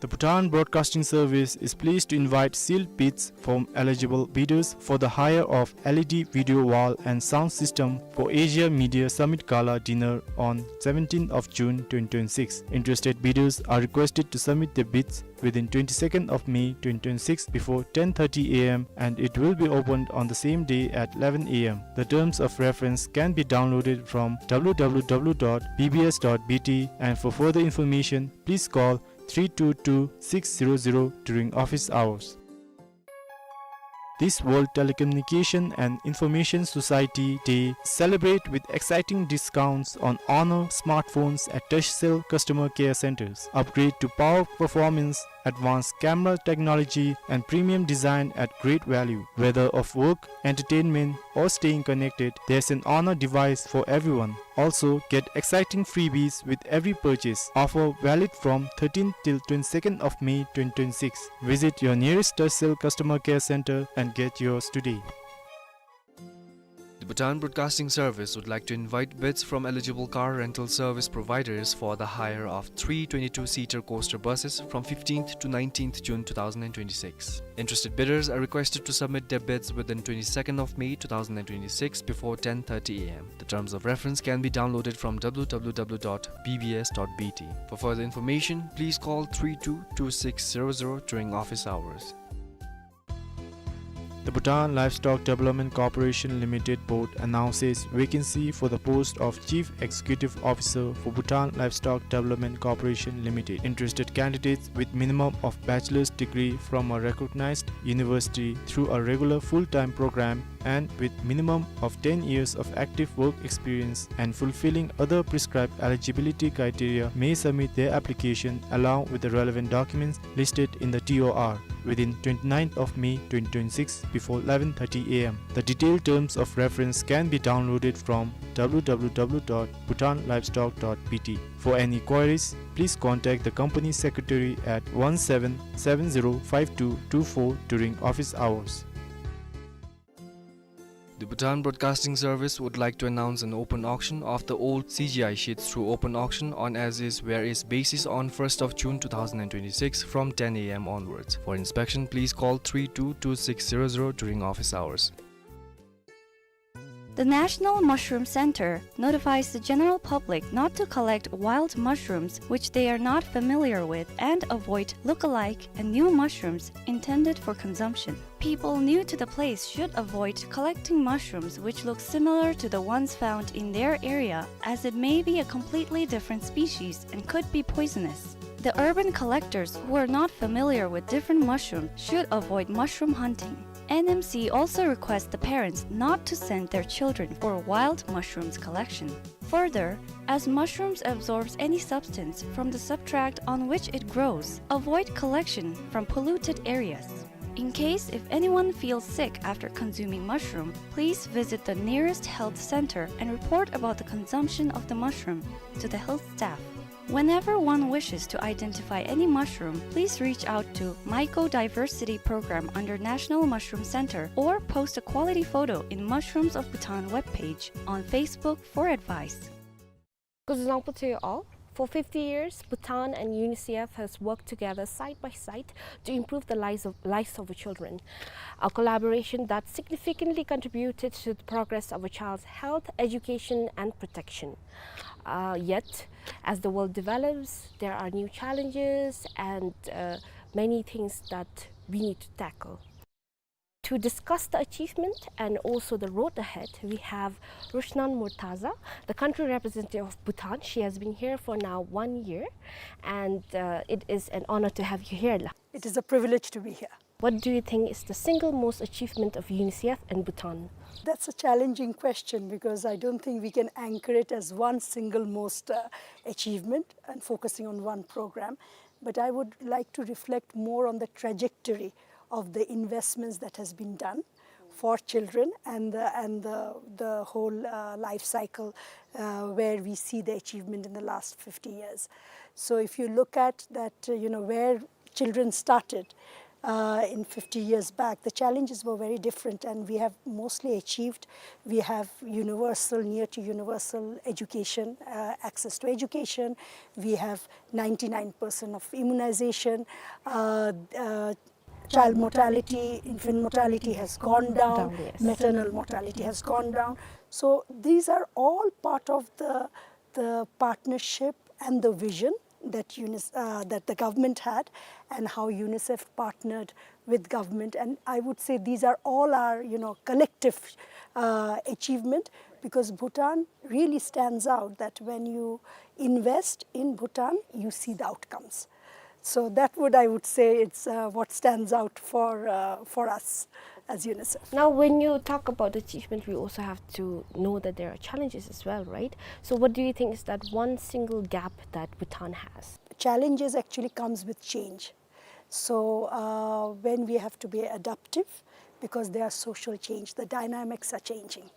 The Bhutan Broadcasting Service is pleased to invite sealed bids from eligible bidders for the hire of L E D video wall and sound system for Asia Media Summit Gala Dinner on seventeenth of June twenty twenty-six. Interested bidders are requested to submit their bids within twenty-second of May twenty twenty-six before ten thirty A M, and it will be opened on the same day at eleven A M. The terms of reference can be downloaded from W W W dot B B S dot B T, and for further information, please call three two two six zero zero during office hours. This World Telecommunication and Information Society Day celebrate with exciting discounts on Honor smartphones at Turkcell customer care centers. Upgrade to power performance, advanced camera technology, and premium design at great value. Whether of work, entertainment, or staying connected, there's an Honor device for everyone. Also, get exciting freebies with every purchase. Offer valid from thirteenth till twenty-second of May twenty twenty-six. Visit your nearest Turkcell customer care center and get yours today. The Bhutan Broadcasting Service would like to invite bids from eligible car rental service providers for the hire of three twenty-two-seater coaster buses from fifteenth to nineteenth June two thousand and twenty-six. Interested bidders are requested to submit their bids within twenty-second of May two thousand and twenty-six before ten thirty A M. The terms of reference can be downloaded from W W W dot B B S dot B T. For further information, please call three two two six zero zero during office hours. The Bhutan Livestock Development Corporation Limited Board announces vacancy for the post of Chief Executive Officer for Bhutan Livestock Development Corporation Limited. Interested candidates with minimum of bachelor's degree from a recognized university through a regular full-time program and with minimum of ten years of active work experience and fulfilling other prescribed eligibility criteria may submit their application along with the relevant documents listed in the T O R within twenty-ninth of May twenty twenty-six before eleven thirty A M. The detailed terms of reference can be downloaded from W W W dot bhutan livestock dot B T. For any queries, please contact the company secretary at one seven seven zero five two two four during office hours. The Bhutan Broadcasting Service would like to announce an open auction of the old C G I sheets through open auction on as is where is basis on first of June two thousand and twenty-six from ten A M onwards. For inspection, please call three two two six zero zero during office hours. The National Mushroom Center notifies the general public not to collect wild mushrooms which they are not familiar with and avoid look-alike and new mushrooms intended for consumption. People new to the place should avoid collecting mushrooms which look similar to the ones found in their area, as it may be a completely different species and could be poisonous. The urban collectors who are not familiar with different mushrooms should avoid mushroom hunting. N M C also requests the parents not to send their children for wild mushrooms collection. Further, as mushrooms absorbs any substance from the substrate on which it grows, avoid collection from polluted areas. In case if anyone feels sick after consuming mushroom, please visit the nearest health center and report about the consumption of the mushroom to the health staff. Whenever one wishes to identify any mushroom, please reach out to Mycodiversity Program under National Mushroom Center or post a quality photo in Mushrooms of Bhutan webpage on Facebook for advice. Kuzuzangpo to you all. For fifty years, Bhutan and UNICEF has worked together side by side to improve the lives of, lives of our children. A collaboration that significantly contributed to the progress of a child's health, education, and protection. Uh, yet, as the world develops, there are new challenges and, uh, many things that we need to tackle. To discuss the achievement and also the road ahead, we have Rushnan Murtaza, the country representative of Bhutan. She has been here for now one year, and, uh, it is an honor to have you here. It is a privilege to be here. What do you think is the single most achievement of UNICEF in Bhutan? That's a challenging question because I don't think we can anchor it as one single most, uh, achievement and focusing on one program. But I would like to reflect more on the trajectory of the investments that has been done for children and the, and the, the whole, uh, life cycle, uh, where we see the achievement in the last fifty years. So if you look at that, uh, you know, where children started, uh, in fifty years back, the challenges were very different, and we have mostly achieved. We have universal, near to universal education, uh, access to education. We have ninety-nine percent of immunization. Uh, uh, child mortality, infant mortality has gone down. Down, yes. Maternal mortality has gone down. So these are all part of the, the partnership and the vision that UNICEF, uh, that the government had, and how UNICEF partnered with government. And I would say these are all our, you know, collective, uh, achievement, because Bhutan really stands out that when you invest in Bhutan, you see the outcomes. So that would, I would say, it's, uh, what stands out for, uh, for us as UNICEF. Now, when you talk about achievement, we also have to know that there are challenges as well, right? So what do you think is that one single gap that Bhutan has? Challenges actually comes with change. So, uh, when we have to be adaptive, because there are social change, the dynamics are changing.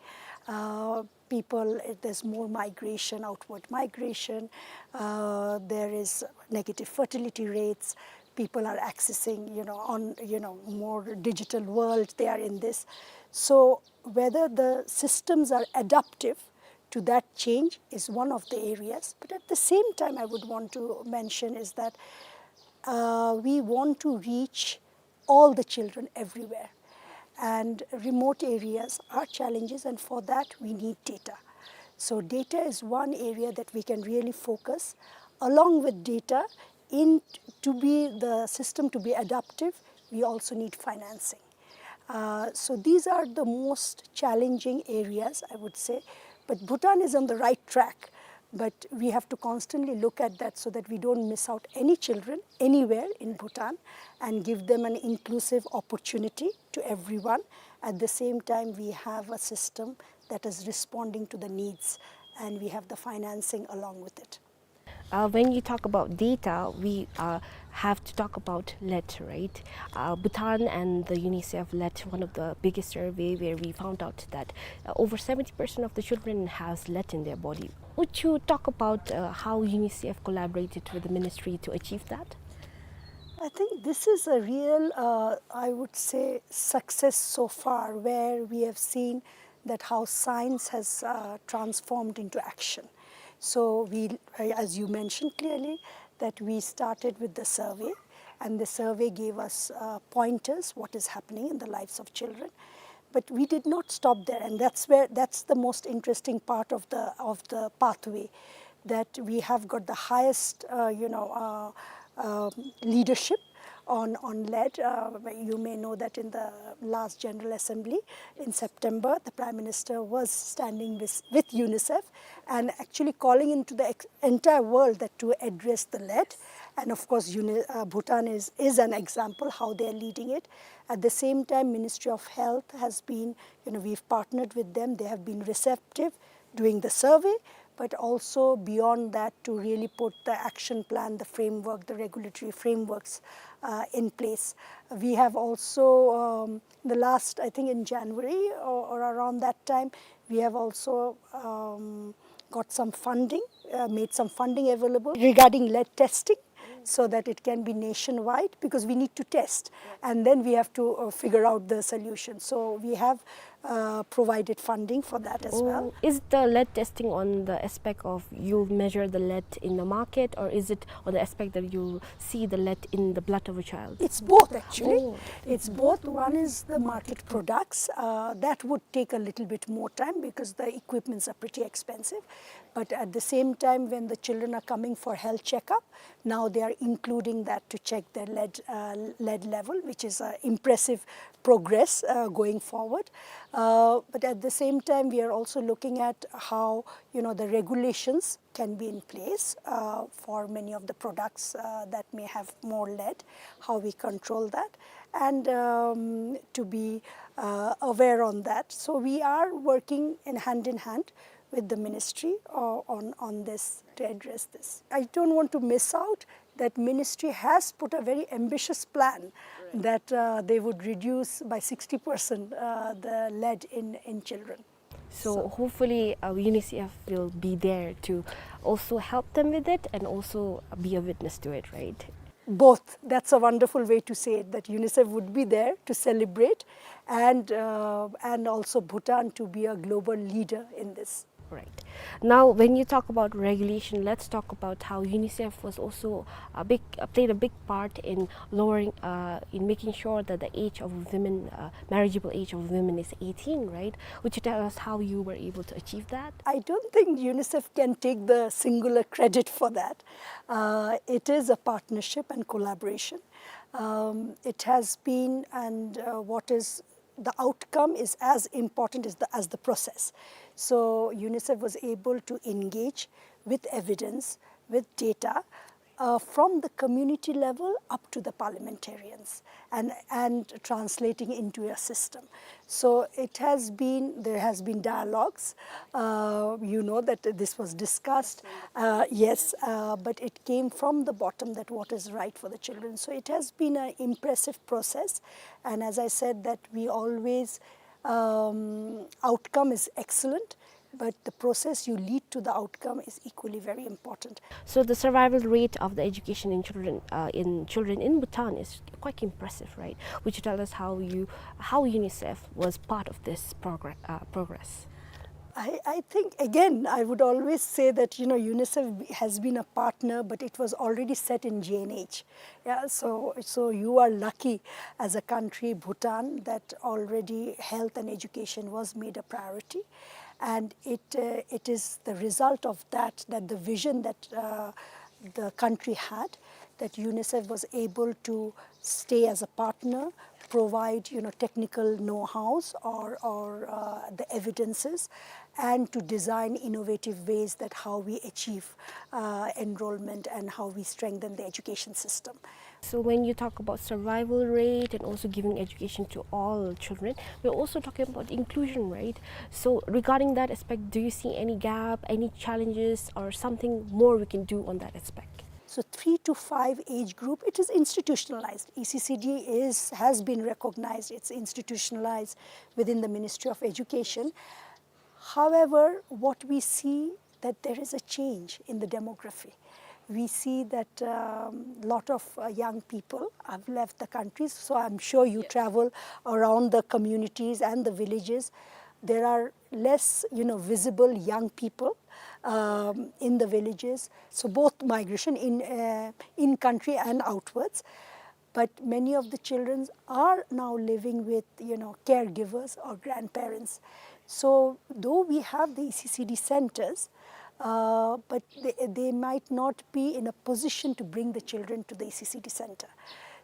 Uh, people, eh, there's more migration, outward migration. Uh, there is negative fertility rates. People are accessing, you know, on, you know, more digital world. They are in this. So whether the systems are adaptive to that change is one of the areas. But at the same time, I would want to mention is that, uh, we want to reach all the children everywhere. And remote areas are challenges, and for that we need data. So data is one area that we can really focus. Along with data, in to be the system to be adaptive, we also need financing. Uh, so these are the most challenging areas, I would say. But Bhutan is on the right track. But we have to constantly look at that so that we don't miss out any children anywhere in Bhutan and give them an inclusive opportunity to everyone. At the same time, we have a system that is responding to the needs, and we have the financing along with it. Uh, when you talk about data, we, uh, have to talk about lead, right? Uh, Bhutan and the UNICEF led one of the biggest survey where we found out that, uh, over seventy percent of the children has lead in their body. Would you talk about, uh, how UNICEF collaborated with the ministry to achieve that? I think this is a real, uh, I would say, success so far, where we have seen that how science has, uh, transformed into action. So we, uh, as you mentioned clearly, that we started with the survey, and the survey gave us, uh, pointers, what is happening in the lives of children. But we did not stop there, and that's where, that's the most interesting part of the, of the pathway, that we have got the highest, uh, you know, uh, um, leadership on, on lead. Uh, you may know that in the last General Assembly in September, the Prime Minister was standing with, with UNICEF and actually calling into the ex-, entire world that to address the lead. And of course, Uni-, uh, Bhutan is, is an example how they are leading it. At the same time, Ministry of Health has been, you know, we've partnered with them. They have been receptive doing the survey, but also beyond that to really put the action plan, the framework, the regulatory frameworks, uh, in place. We have also, um, the last, I think in January or, or around that time, we have also, um, got some funding, uh, made some funding available regarding lead testing, so that it can be nationwide, because we need to test and then we have to, uh, figure out the solution. So we have, uh, provided funding for that as well. Oh, is the lead testing on the aspect of you measure the lead in the market, or is it on the aspect that you see the lead in the blood of a child? It's both, actually. Oh. It's both. One is the market products. Uh, that would take a little bit more time because the equipments are pretty expensive. But at the same time, when the children are coming for health checkup, now they are including that to check their lead, uh, lead level, which is an impressive progress, uh, going forward. Uh, but at the same time, we are also looking at how, you know, the regulations can be in place, uh, for many of the products, uh, that may have more lead, how we control that, and, um, to be, uh, aware on that. So we are working in hand in hand with the ministry, uh, on, on this, to address this. I don't want to miss out that ministry has put a very ambitious plan that, uh, they would reduce by sixty percent, uh, the lead in, in children. So, so hopefully, uh, UNICEF will be there to also help them with it and also be a witness to it, right? Both. That's a wonderful way to say it, that UNICEF would be there to celebrate and, uh, and also Bhutan to be a global leader in this. Right. Now, when you talk about regulation, let's talk about how UNICEF was also a big, uh, played a big part in lowering, uh, in making sure that the age of women, uh, marriageable age of women is eighteen, right? Would you tell us how you were able to achieve that? I don't think UNICEF can take the singular credit for that. Uh, it is a partnership and collaboration. Um, it has been, and, uh, what is the outcome is as important as the, as the process. So UNICEF was able to engage with evidence, with data, uh, from the community level up to the parliamentarians and, and translating into a system. So it has been, there has been dialogues. Uh, you know that this was discussed. Uh, yes, uh, but it came from the bottom that what is right for the children. So it has been an impressive process. And as I said, that we always, um, outcome is excellent, but the process you lead to the outcome is equally very important. So the survival rate of the education in children, uh, in children in Bhutan is quite impressive, right? Would you tell us how you, how UNICEF was part of this progr-, uh, progress? I, I think, again, I would always say that, you know, UNICEF has been a partner, but it was already set in G N H. Yeah, so, so you are lucky as a country, Bhutan, that already health and education was made a priority. And it, uh, it is the result of that, that the vision that, uh, the country had, that UNICEF was able to stay as a partner, provide, you know, technical know-hows or, or, uh, the evidences, and to design innovative ways that how we achieve, uh, enrollment and how we strengthen the education system. So when you talk about survival rate and also giving education to all children, we're also talking about inclusion, right? So regarding that aspect, do you see any gap, any challenges, or something more we can do on that aspect? So three to five age group, it is institutionalized. E C C D is, has been recognized, it's institutionalized within the Ministry of Education. However, what we see that there is a change in the demography. We see that, um, lot of, uh, young people have left the countries. So I'm sure you travel around the communities and the villages. There are less, you know, visible young people, um, in the villages. So both migration in, uh, in country and outwards. But many of the children are now living with, you know, caregivers or grandparents. So though we have the E C C D centers, uh, but they, they might not be in a position to bring the children to the E C C D center.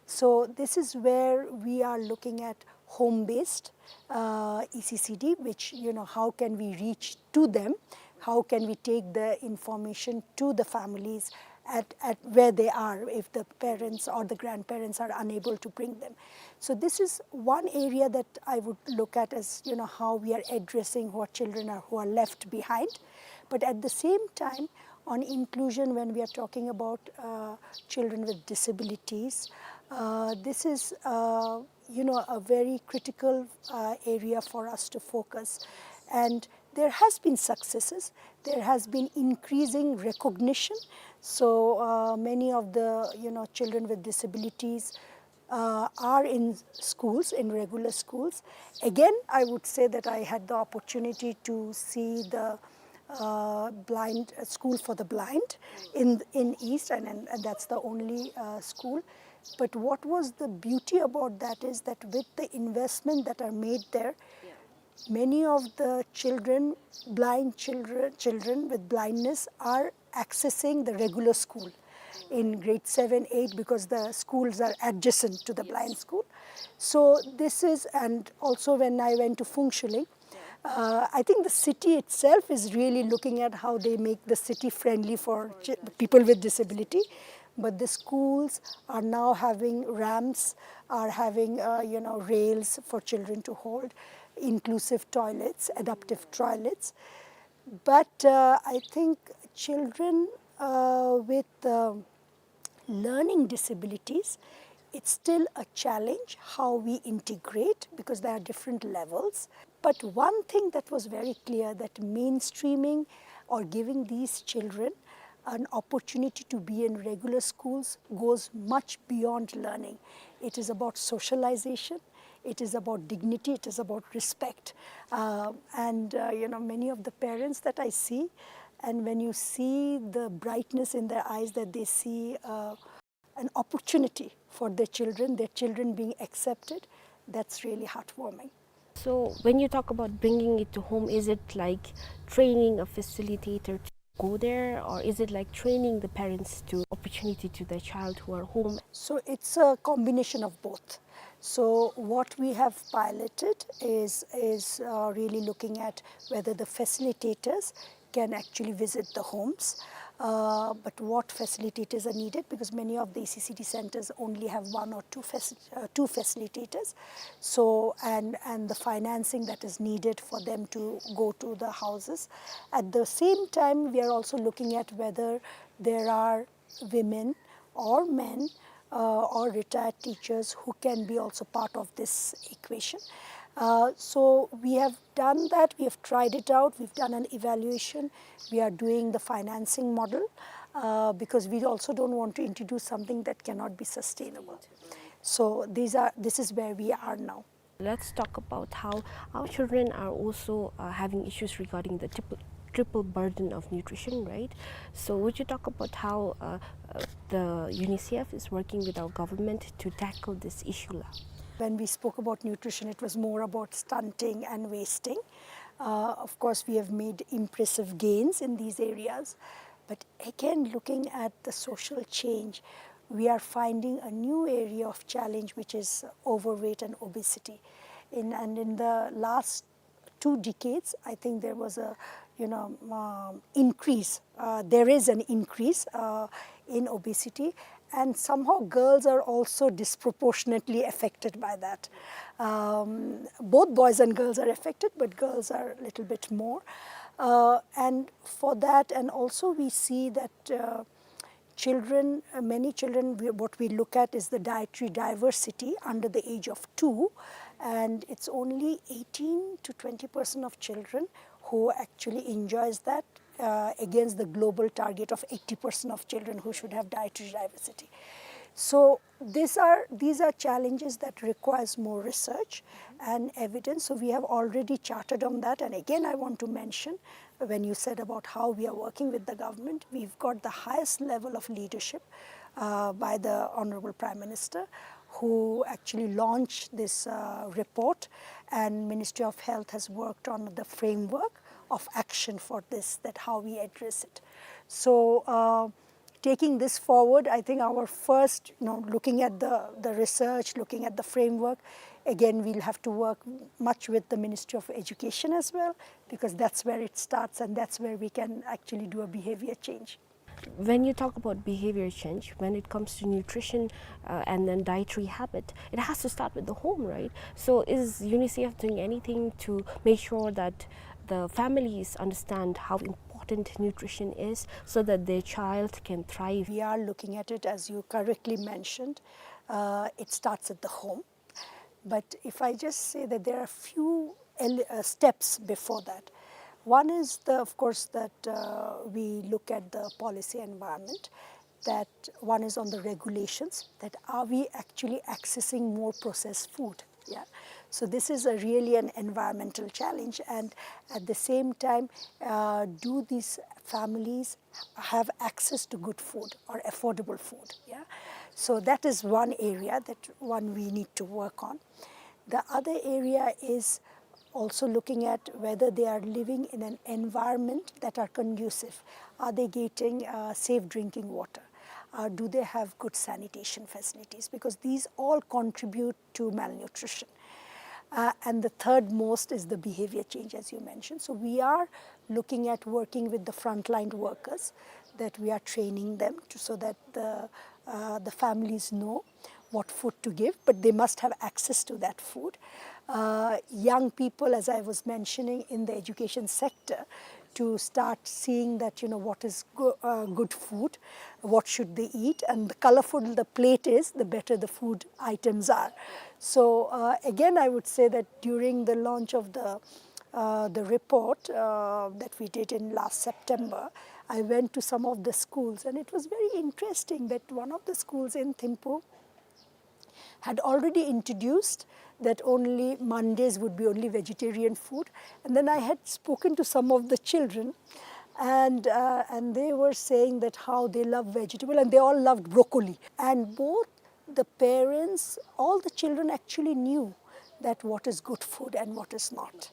So this is where we are looking at home-based, uh, E C C D, which, you know, how can we reach to them? How can we take the information to the families at, at where they are if the parents or the grandparents are unable to bring them? So this is one area that I would look at as, you know, how we are addressing who are children or who are left behind. But at the same time, on inclusion, when we are talking about, uh, children with disabilities, uh, this is, uh, you know, a very critical, uh, area for us to focus. And there has been successes. There has been increasing recognition. So, uh, many of the, you know, children with disabilities, uh, are in schools, in regular schools. Again, I would say that I had the opportunity to see the, uh, blind, uh, school for the blind in, in East, and, and, and that's the only, uh, school. But what was the beauty about that is that with the investment that are made there, many of the children, blind children, children with blindness are accessing the regular school in grade seven, eight, because the schools are adjacent to the blind school. So this is, and also when I went to Phuentsholing, uh, I think the city itself is really looking at how they make the city friendly for ch-, people with disability. But the schools are now having ramps, are having, uh, you know, rails for children to hold, inclusive toilets, adaptive toilets. But, uh, I think children, uh, with, uh, learning disabilities, it's still a challenge how we integrate, because there are different levels. But one thing that was very clear, that mainstreaming or giving these children an opportunity to be in regular schools goes much beyond learning. It is about socialization, it is about dignity, it is about respect. Uh, and, uh, you know, many of the parents that I see, and when you see the brightness in their eyes, that they see, uh, an opportunity for their children, their children being accepted, that's really heartwarming. So when you talk about bringing it to home, is it like training a facilitator to go there, or is it like training the parents to opportunity to their child who are home? So it's a combination of both. So what we have piloted is, is, uh, really looking at whether the facilitators can actually visit the homes. Uh, but what facilitators are needed, because many of the E C C D centers only have one or two faci-, uh, two facilitators. So, and, and the financing that is needed for them to go to the houses. At the same time, we are also looking at whether there are women or men, uh, or retired teachers who can be also part of this equation. Uh, so we have done that, we have tried it out, we've done an evaluation, we are doing the financing model, uh, because we also don't want to introduce something that cannot be sustainable. So these are, this is where we are now. Let's talk about how our children are also, uh, having issues regarding the triple, triple burden of nutrition, right? So would you talk about how, uh, uh, the UNICEF is working with our government to tackle this issue la? When we spoke about nutrition, it was more about stunting and wasting. Uh, of course, we have made impressive gains in these areas, but again, looking at the social change, we are finding a new area of challenge, which is overweight and obesity. In, and in the last two decades, I think there was a, you know, um, increase. Uh, there is an increase, uh, in obesity, and somehow girls are also disproportionately affected by that. Um, both boys and girls are affected, but girls are a little bit more. Uh, and for that, and also we see that, uh, children, uh, many children, we, what we look at is the dietary diversity under the age of two, and it's only eighteen to twenty percent of children who actually enjoys that, uh, against the global target of eighty percent of children who should have dietary diversity. So these are, these are challenges that requires more research and evidence. So we have already charted on that. And again, I want to mention, when you said about how we are working with the government, we've got the highest level of leadership, uh, by the Honorable Prime Minister who actually launched this uh, report, and Ministry of Health has worked on the framework of action for this, that how we address it. So uh, taking this forward, I think our first, you know, looking at the, the research, looking at the framework, again, we'll have to work much with the Ministry of Education as well, because that's where it starts and that's where we can actually do a behavior change. When you talk about behavior change, when it comes to nutrition uh, and then dietary habit, it has to start with the home, right? So is UNICEF doing anything to make sure that the families understand how important nutrition is so that their child can thrive? We are looking at it, as you correctly mentioned. Uh, it starts at the home. But if I just say that there are few ele- uh, steps before that. One is, the, of course, that uh, we look at the policy environment, that one is on the regulations, that are we actually accessing more processed food? Yeah. So this is a really an environmental challenge, and at the same time, uh, do these families have access to good food or affordable food? Yeah. So that is one area that one we need to work on. The other area is also looking at whether they are living in an environment that are conducive. Are they getting uh, safe drinking water? Uh, do they have good sanitation facilities? Because these all contribute to malnutrition. Uh, and the third most is the behavior change, as you mentioned. So we are looking at working with the frontline workers, that we are training them to, so that the, uh, the families know what food to give, but they must have access to that food. Uh, young people, as I was mentioning, in the education sector, to start seeing that, you know, what is go- uh, good food, what should they eat, and the colorful the plate is, the better the food items are. So uh, again, I would say that during the launch of the uh, the report uh, that we did in last September, I went to some of the schools, and it was very interesting that one of the schools in Thimphu had already introduced that only Mondays would be only vegetarian food. And then I had spoken to some of the children, and uh, and they were saying that how they love vegetable, and they all loved broccoli. And both the parents, all the children actually knew that what is good food and what is not.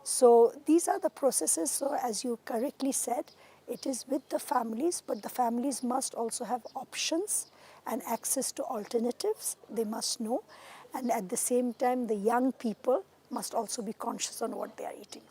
So these are the processes. So as you correctly said, it is with the families, but the families must also have options and access to alternatives. They must know. And at the same time, the young people must also be conscious on what they are eating.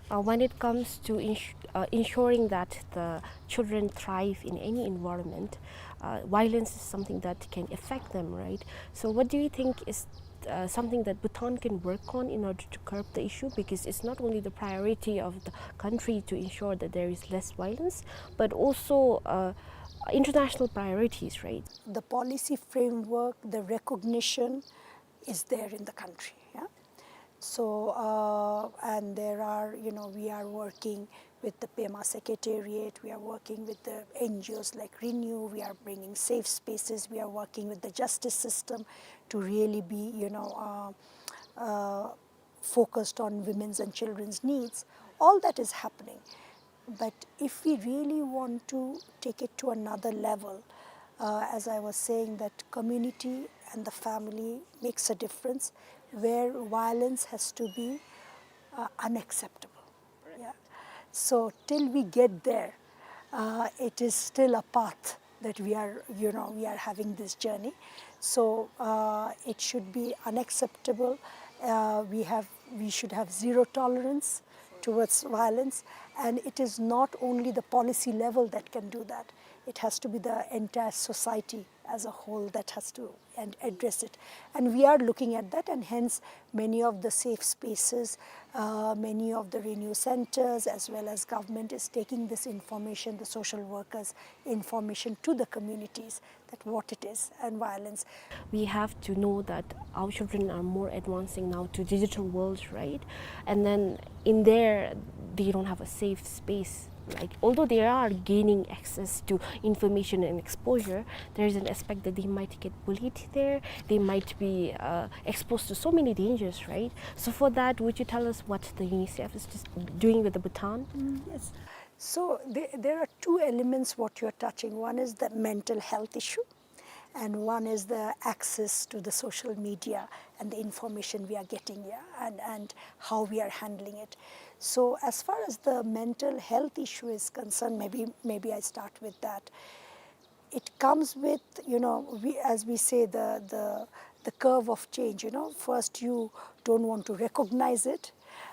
Uh, when it comes to ins- uh, ensuring that the children thrive in any environment, uh, violence is something that can affect them, right? So what do you think is uh, something that Bhutan can work on in order to curb the issue? Because it's not only the priority of the country to ensure that there is less violence, but also uh, international priorities, right? The policy framework, the recognition is there in the country. Yeah? So, uh, and there are, you know, we are working with the Pema Secretariat, we are working with the N G Os like Renew, we are bringing safe spaces, we are working with the justice system to really be, you know, uh, uh, focused on women's and children's needs. All that is happening. But if we really want to take it to another level, uh, as I was saying, that community and the family makes a difference, where violence has to be uh, unacceptable. Yeah. So till we get there, uh, it is still a path that we are, you know, we are having this journey. So uh, it should be unacceptable. Uh, we have, we should have zero tolerance towards violence, and it is not only the policy level that can do that. It has to be the entire society as a whole that has to and address it. And we are looking at that, and hence many of the safe spaces, uh, many of the Renew centers, as well as government is taking this information, the social workers' information to the communities, that what it is and violence. We have to know that our children are more advancing now to digital world, right? And then in there, they don't have a safe space. Like, although they are gaining access to information and exposure, there is an aspect that they might get bullied there. They might be uh, exposed to so many dangers, right? So for that, would you tell us what the UNICEF is just doing with the Bhutan? Mm, yes. So there, there are two elements what you are touching. One is the mental health issue, and one is the access to the social media and the information we are getting here and, and how we are handling it. So as far as the mental health issue is concerned, maybe, maybe I start with that. It comes with, you know, we, as we say, the, the, the curve of change, you know. First, you don't want to recognize it,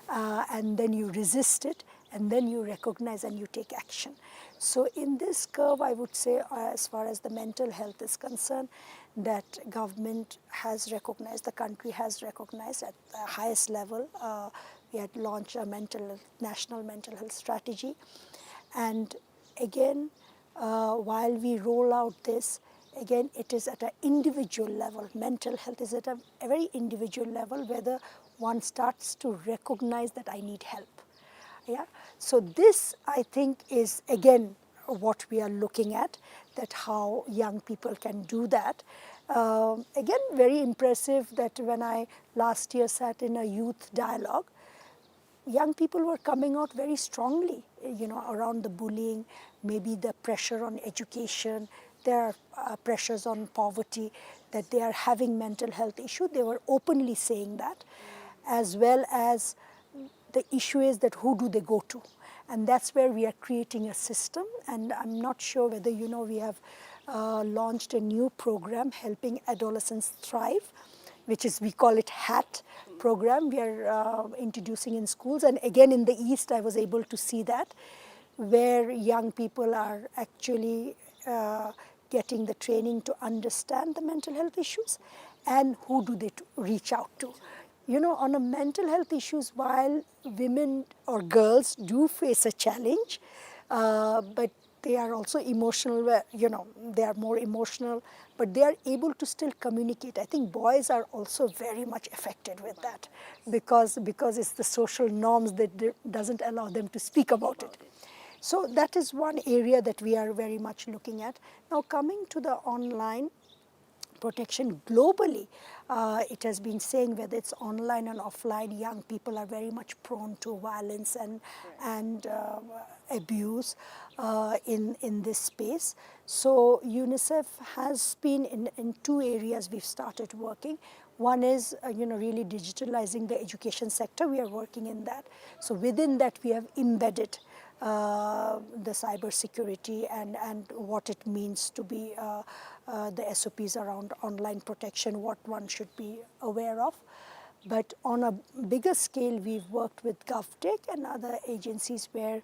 uh, and then you resist it, and then you recognize and you take action. So in this curve, I would say, uh, as far as the mental health is concerned, that government has recognized, the country has recognized at the highest level. Uh, we had launched a mental, national mental health strategy. And again, uh, while we roll out this, again, it is at an individual level. Mental health is at a, a very individual level, whether one starts to recognize that I need help. Yeah. So this, I think, is again what we are looking at, that how young people can do that. Um, again, very impressive that when I last year sat in a youth dialogue, young people were coming out very strongly, you know, around the bullying, maybe the pressure on education, there are, uh, pressures on poverty, that they are having mental health issue. They were openly saying that, as well as the issue is that who do they go to? And that's where we are creating a system. And I'm not sure whether you know, we have, uh, launched a new program, Helping Adolescents Thrive, which is, we call it HAT program. We are, uh, introducing in schools. And again, in the East, I was able to see that, where young people are actually, uh, getting the training to understand the mental health issues and who do they to reach out to. You know, on a mental health issues, while women or girls do face a challenge, uh, but they are also emotional, where, you know, they are more emotional, but they are able to still communicate. I think boys are also very much affected with that because, because it's the social norms that d-, doesn't allow them to speak about it. So that is one area that we are very much looking at. Now, coming to the online protection globally, uh, it has been saying whether it's online and offline, young people are very much prone to violence and, and, uh, abuse, uh, in, in this space. So UNICEF has been in, in two areas we've started working. One is, uh, you know, really digitalizing the education sector. We are working in that. So within that, we have embedded, uh, the cyber security and, and what it means to be, uh, uh, the S O Ps around online protection, what one should be aware of. But on a bigger scale, we've worked with GovTech and other agencies where,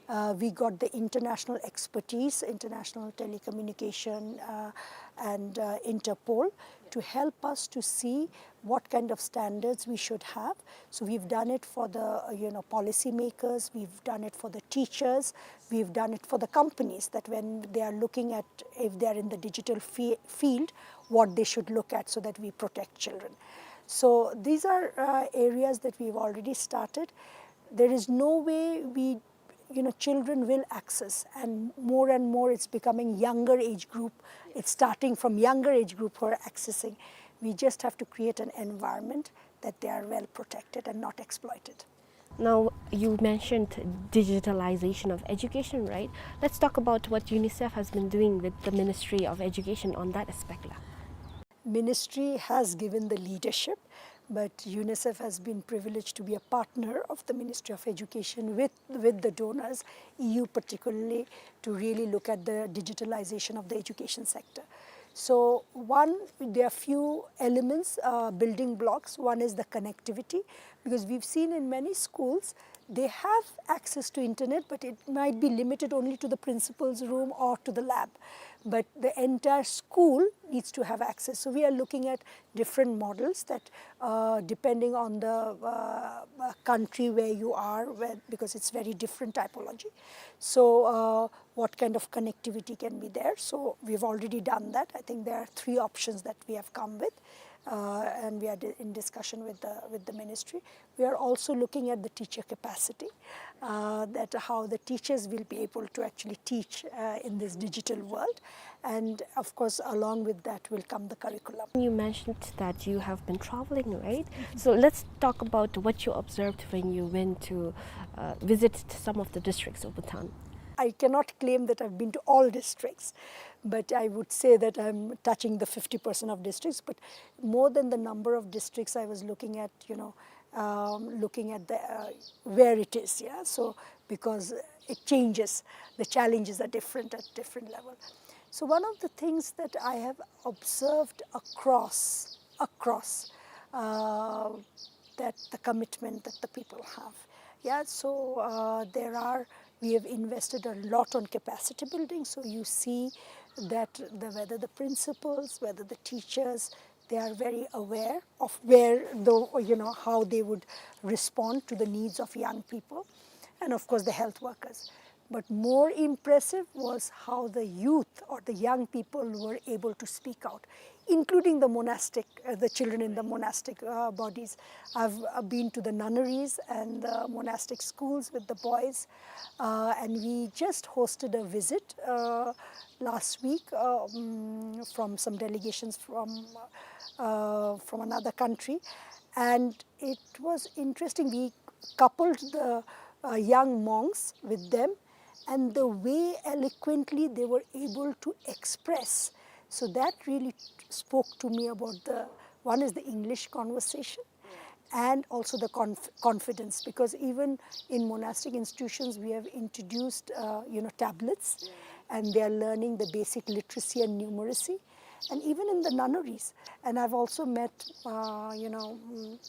uh, we got the international expertise, International Telecommunication, uh, and, uh, Interpol, to help us to see what kind of standards we should have. So we've done it for the, uh, you know, policymakers, we've done it for the teachers, we've done it for the companies, that when they are looking at, if they are in the digital fe-, field, what they should look at so that we protect children. So these are, uh, areas that we've already started. There is no way we, you know, children will access, and more and more it's becoming younger age group. It's starting from younger age group who are accessing. We just have to create an environment that they are well protected and not exploited. Now, you mentioned digitalization of education, right? Let's talk about what UNICEF has been doing with the Ministry of Education on that aspect. Ministry has given the leadership, but UNICEF has been privileged to be a partner of the Ministry of Education with, with the donors, E U particularly, to really look at the digitalization of the education sector. So one, there are few elements, uh, building blocks. One is the connectivity, because we've seen in many schools, they have access to internet, but it might be limited only to the principal's room or to the lab. But the entire school needs to have access. So we are looking at different models that, uh, depending on the, uh, uh, country where you are, where, because it's very different typology. So, uh, what kind of connectivity can be there? So we've already done that. I think there are three options that we have come with, uh, and we are di-, in discussion with the, with the ministry. We are also looking at the teacher capacity, uh, that how the teachers will be able to actually teach, uh, in this digital world. And of course, along with that will come the curriculum. You mentioned that you have been traveling, right? So let's talk about what you observed when you went to, uh, visit some of the districts of Bhutan. I cannot claim that I've been to all districts, but I would say that I'm touching the fifty percent of districts. But more than the number of districts, I was looking at, you know, um, looking at the, uh, where it is, yeah. So because it changes, the challenges are different at different level. So one of the things that I have observed across, across, uh, that the commitment that the people have. Yeah, so, uh, there are, we have invested a lot on capacity building. So you see that the, whether the principals, whether the teachers, they are very aware of where the, you know, how they would respond to the needs of young people, and of course the health workers. But more impressive was how the youth or the young people were able to speak out, including the monastic, uh, the children in the monastic, uh, bodies. I've, uh, been to the nunneries and the monastic schools with the boys, uh, and we just hosted a visit, uh, last week, uh, mm, from some delegations from, uh, from another country, and it was interesting. We coupled the, uh, young monks with them, and the way eloquently they were able to express. So that really spoke to me about the, one is the English conversation, and also the conf-, confidence, because even in monastic institutions, we have introduced, uh, you know, tablets, and they are learning the basic literacy and numeracy, and even in the nunneries. And I've also met, uh, you know, mm,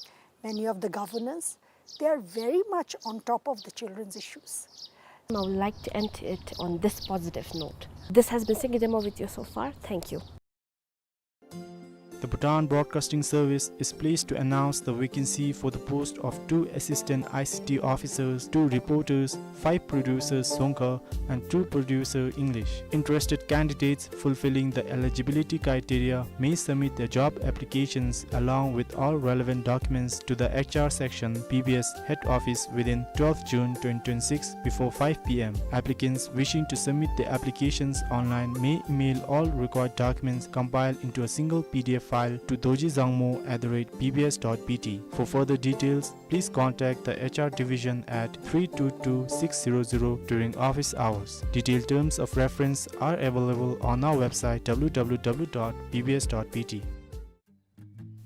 many of the governors. They are very much on top of the children's issues. I would like to end it on this positive note. This has been Singi Demo with you so far. Thank you. The Bhutan Broadcasting Service is pleased to announce the vacancy for the post of two assistant I C T officers, two reporters, five producers Dzongkha, and two producer English. Interested candidates fulfilling the eligibility criteria may submit their job applications along with all relevant documents to the H R section, B B S head office within twelfth June twenty twenty-six before five P M. Applicants wishing to submit their applications online may email all required documents compiled into a single P D F file to dorji dzangmo at the rate B B S dot B T. For further details, please contact the H R division at three two two six zero zero during office hours. Detailed terms of reference are available on our website W W W dot B B S dot B T.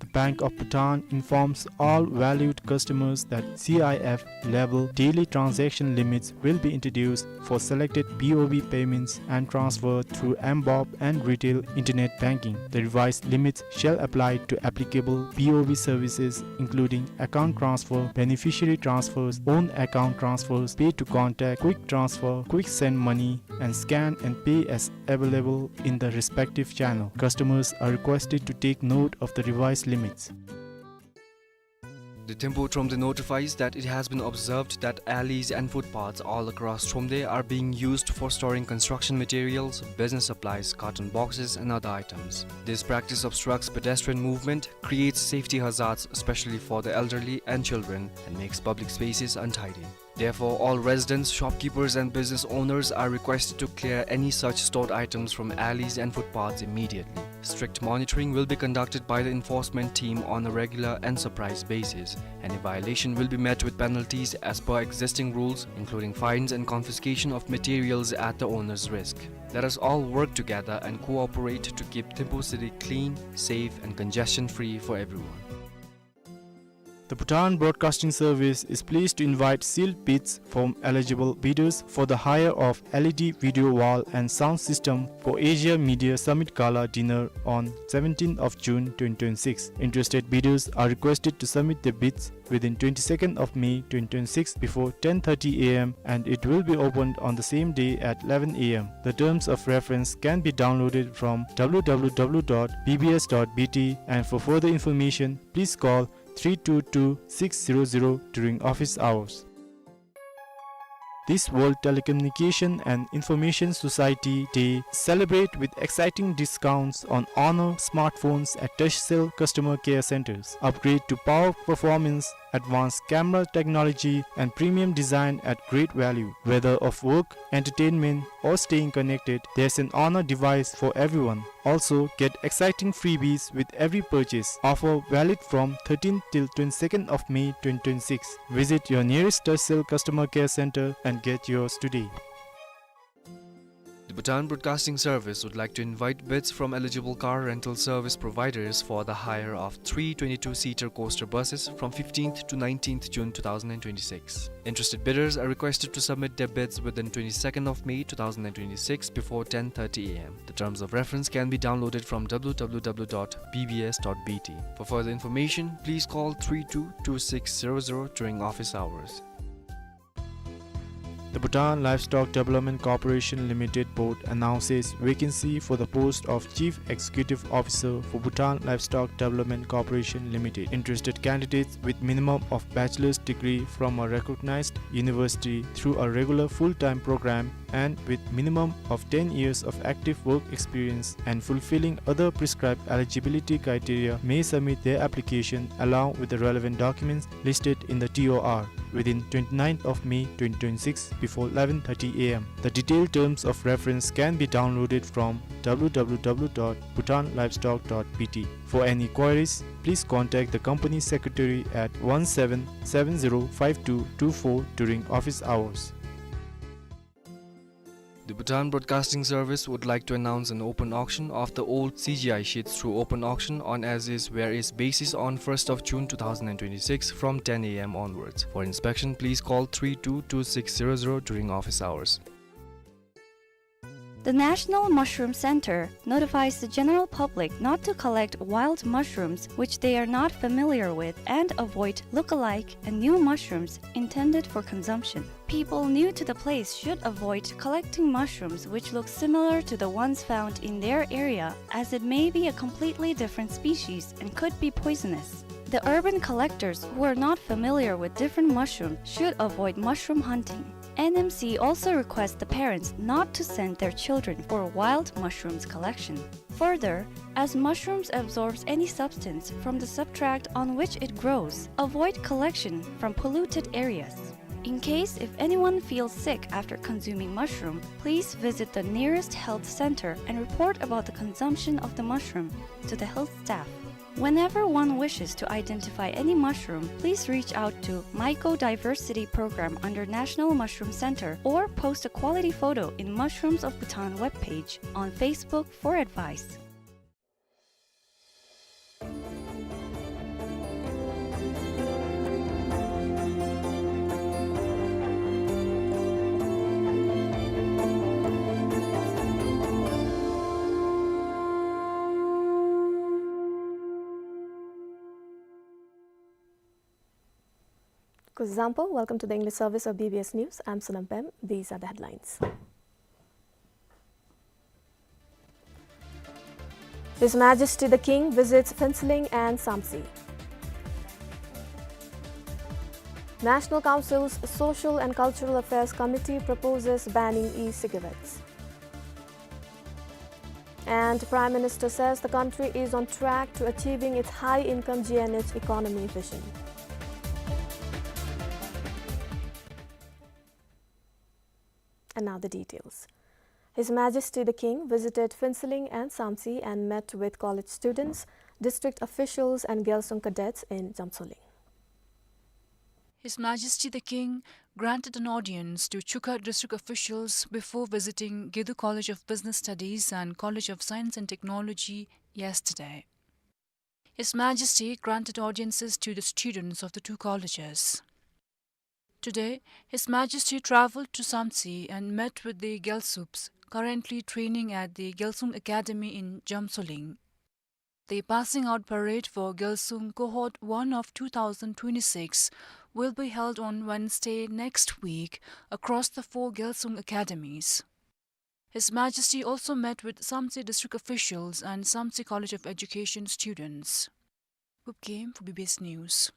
The Bank of Bhutan informs all valued customers that C I F level daily transaction limits will be introduced for selected P O B payments and transfer through M BOB and retail internet banking. The revised limits shall apply to applicable P O B services, including account transfer, beneficiary transfers, own account transfers, pay to contact, quick transfer, quick send money, and scan and pay as available in the respective channel. Customers are requested to take note of the revised limits. The Thimphu Thromde notifies that it has been observed that alleys and footpaths all across Thromde are being used for storing construction materials, business supplies, carton boxes, and other items. This practice obstructs pedestrian movement, creates safety hazards, especially for the elderly and children, and makes public spaces untidy. Therefore, all residents, shopkeepers, and business owners are requested to clear any such stored items from alleys and footpaths immediately. Strict monitoring will be conducted by the enforcement team on a regular and surprise basis. Any violation will be met with penalties as per existing rules, including fines and confiscation of materials at the owner's risk. Let us all work together and cooperate to keep Thimphu city clean, safe, and congestion-free for everyone. The Bhutan Broadcasting Service is pleased to invite sealed bids from eligible bidders for the hire of L E D video wall and sound system for Asia Media Summit Gala Dinner on seventeenth of June twenty twenty-six. Interested bidders are requested to submit their bids within twenty-second of May twenty twenty-six before ten thirty A M, and it will be opened on the same day at eleven A M. The terms of reference can be downloaded from W W W dot B B S dot B T, and for further information, please call three two two six zero zero during office hours. This World Telecommunication and Information Society Day celebrate with exciting discounts on Honor smartphones at Turkcell customer care centers. Upgrade to power performance, advanced camera technology, and premium design at great value. Whether of work, entertainment, or staying connected, there's an Honor device for everyone. Also, get exciting freebies with every purchase. Offer valid from thirteenth till twenty-second of May twenty twenty-six. Visit your nearest Turkcell customer care center and get yours today. Bhutan Broadcasting Service would like to invite bids from eligible car rental service providers for the hire of three twenty-two-seater coaster buses from fifteenth to nineteenth June two thousand and twenty-six. Interested bidders are requested to submit their bids within twenty-second of May two thousand and twenty-six before ten thirty A M. The terms of reference can be downloaded from W W W dot B B S dot B T. For further information, please call three two two six zero zero during office hours. The Bhutan Livestock Development Corporation Limited Board announces vacancy for the post of Chief Executive Officer for Bhutan Livestock Development Corporation Limited. Interested candidates with minimum of bachelor's degree from a recognized university through a regular full-time program and with minimum of ten years of active work experience and fulfilling other prescribed eligibility criteria may submit their application along with the relevant documents listed in the T O R within twenty-ninth of May twenty twenty-six before eleven thirty A M. The detailed terms of reference can be downloaded from W W W dot bhutan livestock dot B T. For any queries, please contact the company secretary at one seven seven zero five two two four during office hours. The Bhutan Broadcasting Service would like to announce an open auction of the old C G I sheets through open auction on as is where is basis on first of June two thousand and twenty-six from ten A M onwards. For inspection, please call three two two six zero zero during office hours. The National Mushroom Center notifies the general public not to collect wild mushrooms which they are not familiar with and avoid look-alike and new mushrooms intended for consumption. People new to the place should avoid collecting mushrooms which look similar to the ones found in their area, as it may be a completely different species and could be poisonous. The urban collectors who are not familiar with different mushrooms should avoid mushroom hunting. N M C also requests the parents not to send their children for wild mushrooms collection. Further, as mushrooms absorbs any substance from the substrate on which it grows, avoid collection from polluted areas. In case if anyone feels sick after consuming mushroom, please visit the nearest health center and report about the consumption of the mushroom to the health staff. Whenever one wishes to identify any mushroom, please reach out to Mycodiversity Program under National Mushroom Center or post a quality photo in Mushrooms of Bhutan webpage on Facebook for advice. Kuzuzangpo, welcome to the English service of B B S News. I'm Sonam Pem. These are the headlines. His Majesty the King visits Phuentsholing and Samtse. National Council's Social and Cultural Affairs Committee proposes banning e-cigarettes. And Prime Minister says the country is on track to achieving its high-income G N H economy vision. And now the details. His Majesty the King visited Phuentsholing and Samtse and met with college students, district officials and Gyalsung cadets in Jamtsoling. His Majesty the King granted an audience to Chukha district officials before visiting Gedu College of Business Studies and College of Science and Technology yesterday. His Majesty granted audiences to the students of the two colleges. Today, His Majesty travelled to Samtse and met with the Gyalsups currently training at the Gyalsung Academy in Jamtsoling. The passing out parade for Gyalsung Cohort one of two thousand twenty-six will be held on Wednesday next week across the four Gyalsung academies. His Majesty also met with Samtse district officials and Samtse College of Education students. Gupkem for B B S News.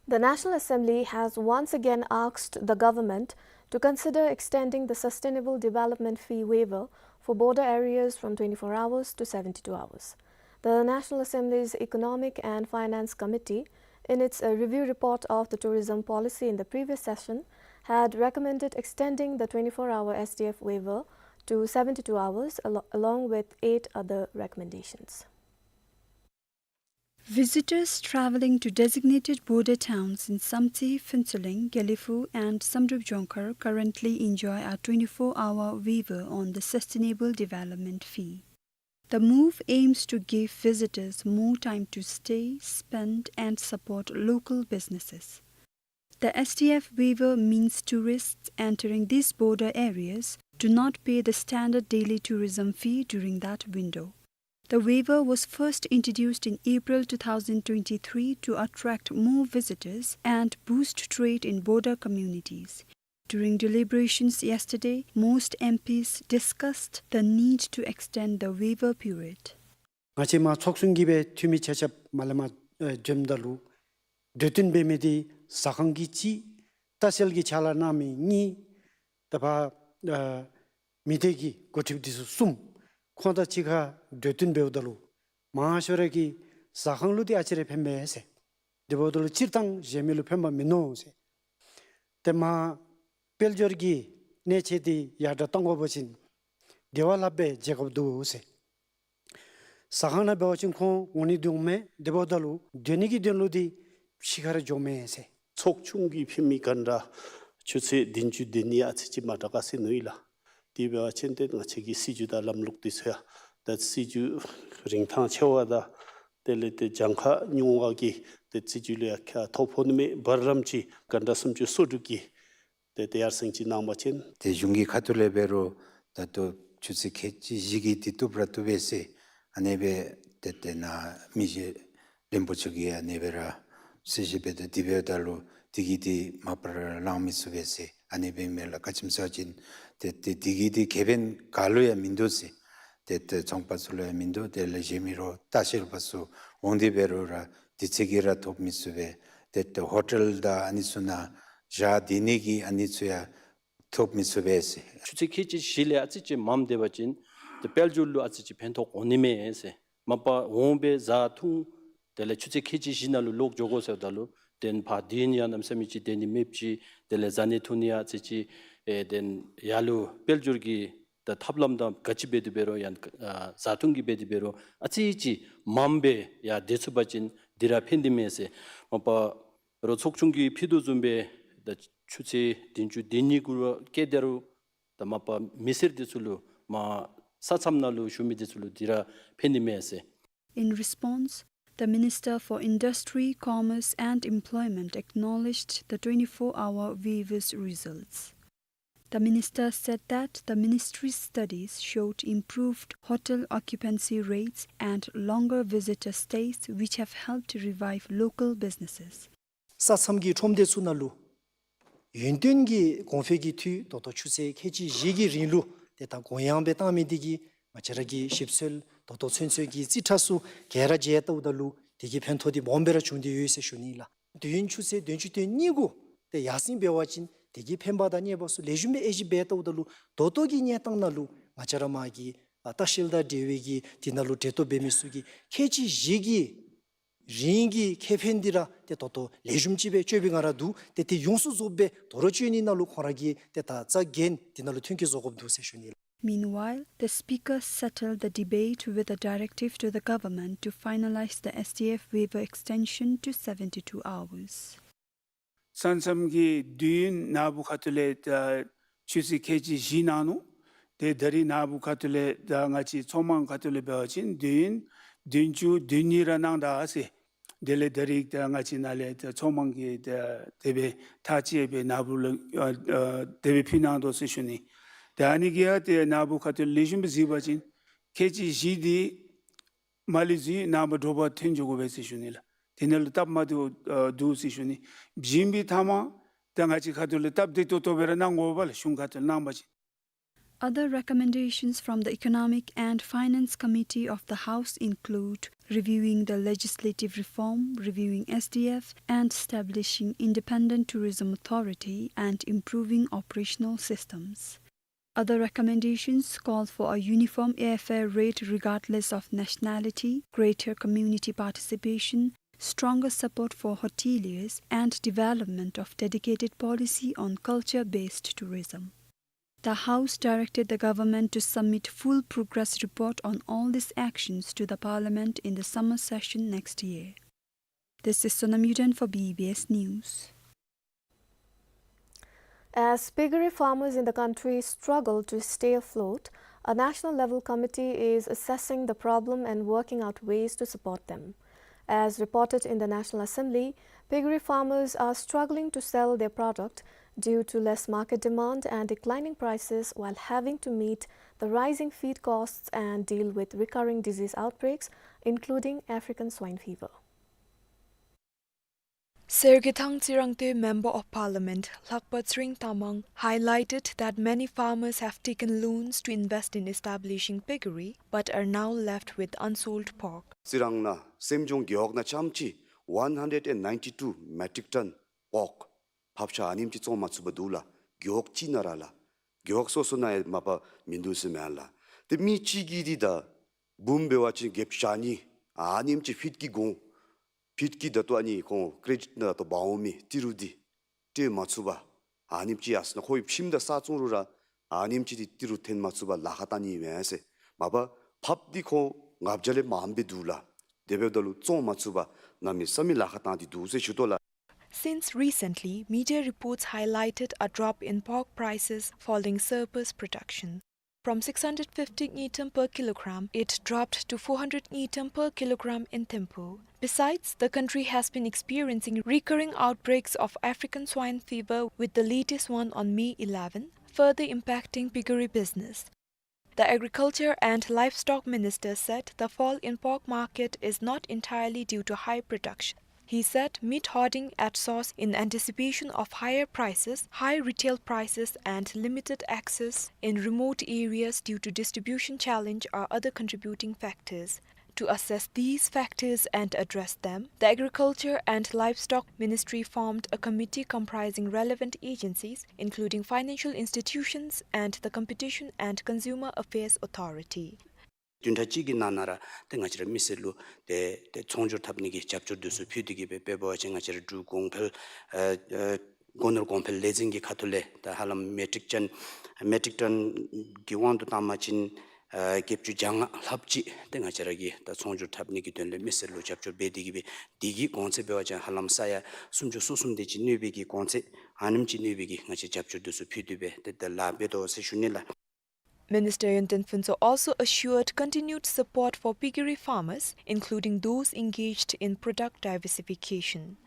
The National Assembly has once again asked the government to consider extending the sustainable development fee waiver for border areas from twenty-four hours to seventy-two hours. The National Assembly's Economic and Finance Committee, in its, uh, review report of the tourism policy in the previous session, had recommended extending the twenty-four hour S D F waiver to seventy-two hours, alo-, along with eight other recommendations. Visitors traveling to designated border towns in Samtse, Phuentsholing, Gelephu and Samdrup Jongkhar currently enjoy a twenty-four hour waiver on the sustainable development fee. The move aims to give visitors more time to stay, spend and support local businesses. The S D F waiver means tourists entering these border areas do not pay the standard daily tourism fee during that window. The waiver was first introduced in April two thousand twenty-three to attract more visitors and boost trade in border communities. During deliberations yesterday, most M Ps discussed the need to extend the waiver period. ང་བཅས་མར་ཚོགས་ཆུང་གིས་སྦེ་འཐུས་མི་ཆ་ཁྱབ་མར་ལས་མར་ཨེ་འཛོམསམ་ད་ལུ་གྲོས་བསྟུན་འབད་མི་འདི་ཟ་ཁང་གི་གཅིག་ལྟ་བཤལ་གྱི་ཕྱག་ལཱ་གནང་མི་གཉིས། ད་ཕར་ཨ་མི་སྡེ་གི་འགོ་ཁྲིདཔ་འདི་ཚུ་གསུམ། ཁོང་དང་གཅིག་ཁར་གྲོས་བསྟུན་འབདཝ་ད་ལུ་མང་ཤོས་ར་གིས་ཟ་ཁང་ལུ་འདི་ཨ་ཙི་རེ་ཕནམ་མས་ཟེར། དེ་འབདཝ་ད་ལུ་སྤྱིར་བཏང་གཞན་མི་ལུ་ཕན་པ་མིན་ནུག་ཟེར། ཏེ་མར་དཔལ་འབྱོར་གྱི་གནས་ཚད་འདི་ཡར་དྲག་གཏང་དགོ་པ་ཅིན་དེ་བ་ལྷགཔ་སྦེ་འཇལ་དགོཔ་འདུག་ཟེར། ཟ་ཁང་ནང་འབད་བ་ཅིན་ཁོང་འོང་ནི་འདི་འོང་མས། དེ་འབདཝ་ད་ལུ་སྡོད་ནི་གི་དོན་ལུ་འདི་ཕྱི་ཁར་འགྱོཝ་མས་ཟེར། ཚོགས་ཆུང་གིས་ཕུལ་མི་གཱན་ཊ་ཆུ་ཚོད་བདུན་ཅུ་དོན་གཉིས་ཨ་ཙི་ཅིག་མ་དྲག་ག་ཟེར་མནོ་ཡི་ལགས། དེ་འབད་བ་ཅིན་ཏེ་ང་བཅས་ཀྱི་སྲིད་བྱུས་དང་ལམ་ལུགས་འདི་ཚུ་ཡང་ད་སྲིད་བྱུས་རིན་ཐང་ཆེ་བ་དང་དེ་ལས་ཏེ་གྱངས་ཁ་ཉུང་བ་གིས་ཏེ་སྲིད་བྱུས་ལུ་ཡང་ཁག་ཐོགས་ཕོག་ནི་མས། བར་ལམ་ཅིག་གཱན་ཊ་སུམ་ཅུ་སོ་དྲུག་གི་ཏེ་ཏེ་ཡར་སེང་ཅིག་གནང་བ་ཅིན། ཏེ་གཞུང་གི་ཁ་ཐུག་ལས་འབད་རུང་ད་ལྟོ་ཆུ་ཚོད་ཁལ་གཅིག་བཞི་གིས་འདི་བཏུབ་ར་བཏུབ་པས་ཟེར། ཨ་ནི་སྦེ་ཏེ་ཏེ་ནཱ་མི་རྗེ་རིན་པོ་ཆེ་གིས་ཨ་ནི་སྦེ་ར་གསལ་བཤད་འབད་དོ། དེ་འབདཝ་ད་ལུ་དེ་གིས་འདི་མ་པ་ར་ལང་མི་ཚུགས་པས་ཟེར། ཨ་ནི་སྦེ་མས་ལགས། ག་ཅི་སྨོ་ཟེར་བ་ཅིན་ཏེ་ཏེ་དེ་གིས་འདི་ཁེ་ཕན་ག་ལུ་ཡང་མིན་འདུག་ཟེར། ཏེ་ཏེ་ཚོང་པ་ཚུ་ལུ་ཡང་མིན་འདུག། དེ་ལས་གཞན་མི་རོགས་ལྟ་བཤལ་པ་ཚུ་འོང་སྟེ་འབད་རུང་ར་དུས་ཚོད་ཀྱིས་ར་ཐོབ་མི་ཚུགས་པས། ཏེ་ཏེ་ཧོ་ཊེལ་དང་ཨ་ནི་ཚུ་ནང་བཞག་སྡོད་ནི་གི་ཨ་ནི་ཚུ་ཡང་ཐོབ་མི་ཚུགས་པས་ཟེར། ཆུ་ཚོད་ཁལ་གཅིག་བཞི་ལས་ཨ་ཙི་ཅིག་མངམ་སྡོད་པ་ཅིན་ཏེ་དཔལ་འབྱོར་ལུ་ཨ་ཙི་ཅིག་ཕན་ཐོགས་འོང་ནི་མས་ཟེར། མ་པ་འོང་སྦེ་བཟའ་འཐུང་དེ་ལས་ཆུ་ཚོད་ཁལ་གཅིག་བཞི་ནང་ལུ་ལོག་འགྱོ་དགོ་ཟེརཝ་ད་ལུ་ཏེ་ཕར་སྡོད་ནི་ཡང་གནམ་མེད་ས་མེད་ཅིག་སྡོད་ནི་མེདཔ་ཅིག། དེ་ལས་བཟའ་ནི་འཐུང་ནི་ཡང་ཨ་ཙི་ཅིག་ཨེ་ཏེ་ཡར་ལུ་དཔལ་འབྱོར་གྱི་ད་ཐབས་ལམ་དང་ག་ཅི་འབད་དེ་འབད་རུང་ཡང་ཨ་བཟའ་འཐུང་གི་འབད་དེ་འབད་རུང་ཨ་ཙི་ཅིག་མངམ་སྦེ་ཡར་སྡོད་ཚུགས་པ་ཅིན་འདི་ར་ཕན་ནི་མས་ཟེར། མ་པ་རོགས་ཚོགས་ཆུང་གིས་ཕུལ་དོ་བཟུམ་སྦེ་ད་ཆུ་ཚོད་བདུན་ཅུ་དོན་གཉིས་གུ་ར་བཀལ་ཏེ་རུང་ད་མ་པ་མི་སེར་འདི་ཚུ་ལུ་མར་ས་མཚམས་ནང་ལུ་བཞུགས་མི་འདི་ཚུ་ལུ་འདི་ར་ཕན་ནི་མས་ཟེར། In response, the Minister for Industry, Commerce and Employment acknowledged the twenty-four hour waiver's results. The minister said that the ministry's studies showed improved hotel occupancy rates and longer visitor stays, which have helped revive local businesses. ས་མཚམས་ཀྱི་ཁྲོམ་སྡེ་ཚུ་ནང་ལུ་ཡུན་བརྟན་གྱི་གོང་འཕེལ་གྱི་འཐུས་ད་ལྟོ་ཆུ་ཚོད་ཁལ་གཅིག་བཞི་གི་རིང་ལུ་ཏེ་ད་གུ་ཡངས་སྦེ་བཏང་མི་འདི་གིས་ང་བཅས་ར་གི་ཞིབ་འཚོལ་ད་ལྟོ་ཚུན་ཚོད་ཀྱི་རྩིས་ཁྲ་ཚུ་ག་ར་མཇལ་བལྟཝ་ད་ལུ་དེ་གི་ཕན་ཐོགས་འདི་སྦོམ་སྦེ་ར་བྱུང་སྟེ་ཡོད་ཟེར་ཞུ་ནི་ལགས། དུས་ཡུན་ཆུ་ཚོད་བདུན་ཅུ་དོན་གཉིས་གུ་ཏེ་ཡར་སེང་འབད་བ་ཅིན་དེ་གི་ཕན་པ་དང་ཉེས་པ་ཚུ་ལེགས་ཤོམ་སྦེ་དབྱེ་ཞིབ་འབད་བལྟཝ་ད་ལུ་ད་ལྟོ་གི་གནས་སྟངས་ནང་ལུ་ང་བཅས་ར་མར་གྱི་ལྟ་བཤལ་དང་འབྲེལ་བའི་གི་དེ་ནང་ལུ་གྲལ་གཏོགས་འབད་མི་ཚུ་གིས་ཁལ་གཅིག་བཞི་གི་རིང་གི་ཁེ་ཕན་འདི་ར་ཏེ་ད་ལྟོ་ལེགས་ཤོམ་ཅིག་སྦེ་སྤྱོད་པའི་ངང་ར་འདུག། ཏེ་དེ་ཡོངས་སུ་རྫོགསཔ་སྦེ་དོ་རུང་སྤྱོད་ནི་ནང་ལུ་ཁོང་ར་གིས་ཏེ་ད་རྩ་འགེངས་དེ་ནང་ལུ་མཐུན་རྐྱེན་བཟོ་དགོཔ་འདུག་ཟེར་ཞུ་ནི་ལགས། Meanwhile, the speaker settled the debate with a directive to the government to finalize the S D F waiver extension to seventy-two hours. ས་མཚམས་ཀྱི་དུས་ཡུན་ནཱ་བུ་ཁ་ཐུག་ལས་ད་ཆུ་ཚོད་ཁལ་གཅིག་བཞི་གནང་ནུག། ཏེ་ད་རིས་ནཱ་བུ་ཁ་ཐུག་ལས་ད་ང་བཅས་ཚོང་མང་ཁ་ཐུག་ལས་འབད་བ་ཅིན་དུས་ཡུན་བདུན་ཅུ་དོན་གཉིས་ར་གནང་ད་ཟེར། དེ་ལས་ད་རིས་ད་ང་བཅས་ནཱ་ལས་ད་ཚོང་མང་གི་ད་དེ་སྦེ་ཐག་བཅད་སྦེ་ནཱ་བུ་ལུ་ཨ་ཨ་དེ་སྦེ་ཕུལ་གནང་དོ་ཟེར་ཞུ་ནི། ད་ཨ་ནི་གིས་ཡང་ཏེ་ནཱ་བུ་ཁ་ཐུག་ལེགས་ཤོམ་སྦེ་གཟིགས་པ་ཅིན་ཁལ་གཅིག་བཞི་འདི་མ་ལུས་ཟེར་ནཱ་བུ་དྲོ་པ་ཐོན་འགྱོ་དགོ་པས་ཟེར་ཞུ་ནི་ལགས། དེ་ནང་ལུ་སྟབས་མ་བདེཝ་ཨ་འདུག་ཟེར་ཞུ་ནི། བྱིན་པའི་མཐའ་མ་ད་ང་བཅས་ཁ་ཐུག་ལུ་སྟབས་བདེ་ཏོག་ཏོ་སྦེ་ར་གནང་དགོ་པས་ལགས། གཞུང་ཁ་ཐུག་ལུ་གནང་བ་ཅིན། Other recommendations from the Economic and Finance Committee of the House include reviewing the legislative reform, reviewing S D F, and establishing independent tourism authority and improving operational systems. Other recommendations call for a uniform airfare rate regardless of nationality, greater community participation, stronger support for hoteliers, and development of dedicated policy on culture-based tourism. The House directed the government to submit full progress report on all these actions to the Parliament in the summer session next year. This is Sonam Yuden for B B S News. As piggery farmers in the country struggle to stay afloat, a national level committee is assessing the problem and working out ways to support them. As reported in the National Assembly, piggery farmers are struggling to sell their product due to less market demand and declining prices, while having to meet the rising feed costs and deal with recurring disease outbreaks, including African swine fever. Sergethang Tsirangtwe, Member of Parliament, Lakpa Tsering Tamang, highlighted that many farmers have taken loans to invest in establishing piggery but are now left with unsold pork. རྩི་རང་ནང་སེམས་ལྗོངས་རྒེད་འོག་ནང་རྐྱངམ་གཅིག་one hundred and ninety-two metric ton pork ཕབ་ཆག་ཨ་ནེམ་ཅིག་བཙོང་མ་ཚུགས་པར་འདུག་ལགས། རྒེད་འོག་གཅིག་ནང་ར་ལགས། རྒེད་འོག་སོ་སོ་ནང་ཡང་མ་པ་མིན་འདུག་ཟེར་མེན་ལགས། ཏེ་མི་གཅིག་གིས་འདི་ད་འབུམ་འབད་བ་ཅིན་བརྒྱད་ཅུ་གྱ་གཉིས་ཨ་ནེམ་ཅིག་ཕིཊ་ཀྱི་གོང་ཕིཊ་ཀྱི་ད་ལྟོ་ཨ་ནི་ཁོང་ཀེ་རེ་ཌིཊ་ནང་ད་ལྟོ་འབག་འོང་མི་ཏི་རུ་འདི་སྤྲོད་མ་ཚུགས་པར་ཨ་ནེམ་ཅིག་ཡར་སོང་ན་ཁོ་གིས་ཕྱེངམ་ད་ས་བཙོང་རུང་ར་ཨ་ནེམ་ཅིག་འདི་ཏི་རུ་འཐོན་མ་ཚུགས་པར་ལཱ་ཁག་བཏང་ནི་ཨིན་མས་ཟེར། མ་པ་ཕབ་འདི་ཁོང་ལྔ་བརྒྱ་ལས་མངམ་སྦེ་འདུག་ལགས། དེ་འབདཝ་ད་ལུ་བཙོང་མ་ཚུགས་པར་གནམ་མེད་ས་མེད་ལཱ་ཁག་བཏང་སྟེ་འདུག་ཟེར་ཞུ་དོ་ལགས། Since recently, media reports highlighted a drop in pork prices following surplus production. From six hundred fifty ngultrum per kilogram, it dropped to four hundred ngultrum per kilogram in Thimphu. Besides, the country has been experiencing recurring outbreaks of African swine fever, with the latest one on May eleven, further impacting piggery business. The Agriculture and Livestock Minister said the fall in pork market is not entirely due to high production. He said meat hoarding at source in anticipation of higher prices, high retail prices, and limited access in remote areas due to distribution challenge are other contributing factors. To assess these factors and address them, the Agriculture and Livestock Ministry formed a committee comprising relevant agencies, including financial institutions and the Competition and Consumer Affairs Authority. བདུན་ཕྲག་གཅིག་གི་ནང་ན་ར་ཏེ་ང་བཅས་ར་མི་སེར་ལུ་ཏེ་ཏེ་ཚོང་སྒྱུར་འཐབ་ནི་གི་རྒྱབ་སྐྱོར་འདི་ཚུ་ཕུལ་ཏེ་གིས་སྦེ་དཔེ་འབད་བ་ཅིན་ང་བཅས་ར་འབྲུག་གོང་འཕེལ་ཨ་ཨ་སྒོ་ནོར་གོང་འཕེལ་ལས་འཛིན་གྱི་ཁ་ཐུག་ལས་ད་ཧ་ལམ་མེ་ཊིག་ཊོན་མེ་ཊིག་ཊོན་གྱི་དབང་དུ་བཏང་བ་ཅིན་ཨ་བརྒྱད་ཅུ་གྱ་ལྔ་ལྷགཔ་ཅིག་ཏེ་ང་བཅས་ར་གིས་ད་ཚོང་སྒྱུར་འཐབ་ནི་གི་དོན་ལས་མི་སེར་ལུ་རྒྱབ་སྐྱོར་འབད་དེ་གིས་སྦེ་འདི་གི་གོང་ཚད་འབད་བ་ཅིན་ཧ་ལམ་ས་ཡ་སུམ་ཅུ་སོ་གསུམ་དེ་ཅིག་གནས་པའི་གི་གོང་ཚད་ཨ་ནེམ་ཅིག་གནས་པའི་གི་ང་བཅས་རྒྱབ་སྐྱོར་འདི་ཚུ་ཕུལ་ཏེ་སྦེ་ཏེ་ད་ལཱ་འབད་དོ་ཟེར་ཞུ་ནི་ལགས། Minister Yonten Phuntsho also assured continued support for piggery farmers, including those engaged in product diversification.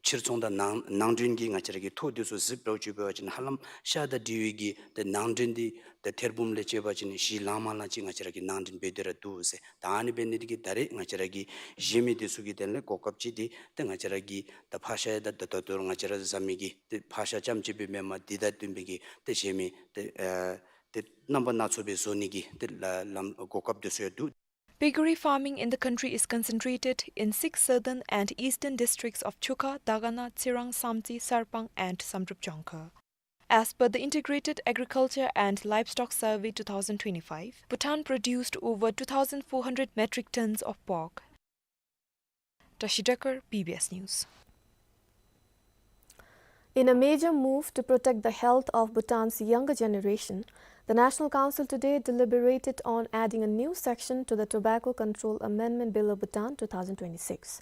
ཕྱིར་ཚོང་དང་ནང་ནང་འདྲེན་གྱི་ང་བཅས་ར་གི་ཐོ་འདི་ཚུ་གཟིགས་འབད་བཅུག་པ་ཅིན་ཧ་ལམ་ཤ་དང་འབྲེལ་བའི་གི་ཏེ་ནང་འདྲེན་འདི་ཏེ་ཐེར་འབུམ་ལས་བཅད་པ་ཅིན་བཞི་ལང་མ་ལང་ཅིག་ང་བཅས་ར་གིས་ནང་འདྲེན་འབད་དེ་ར་འདུག་ཟེར། ད་ཨ་ནི་འབད་ནི་འདི་གིས་ད་རེས་ང་བཅས་ར་གི་གཞན་མི་འདི་ཚུ་གི་དོན་ལས་གོ་སྐབས་ཅིག་འདི་ཏེ་ང་བཅས་ར་གི་ད་ཕག་ཤ་ཡང་ད་ད་ལྟོ་ང་བཅས་ར་བཟའ་མི་གི་ཏེ་ཕག་ཤ་རྐྱངམ་གཅིག་སྦེ་མེན་པར་འདི་དང་བསྟུན་པའི་གི་ཏེ་གཞན་མི་ཏེ་ཨ་ཏེ་རྣམ་པ་སྣ་ཚོགས་སྦེ་བཟོ་ནི་གི་ཏེ་ལ་ལམ་གོ་སྐབས་འདི་ཚུ་ཡང་འདུག། Piggery farming in the country is concentrated in six southern and eastern districts of Chukha, Dagana, Tsirang, Samtse, Sarpang, and Samdrup Jongkhar. As per the Integrated Agriculture and Livestock Survey two thousand twenty-five, Bhutan produced over two thousand four hundred metric tons of pork. Tashi Dekar, B B S News. In a major move to protect the health of Bhutan's younger generation, the National Council today deliberated on adding a new section to the Tobacco Control Amendment Bill of Bhutan two thousand twenty-six.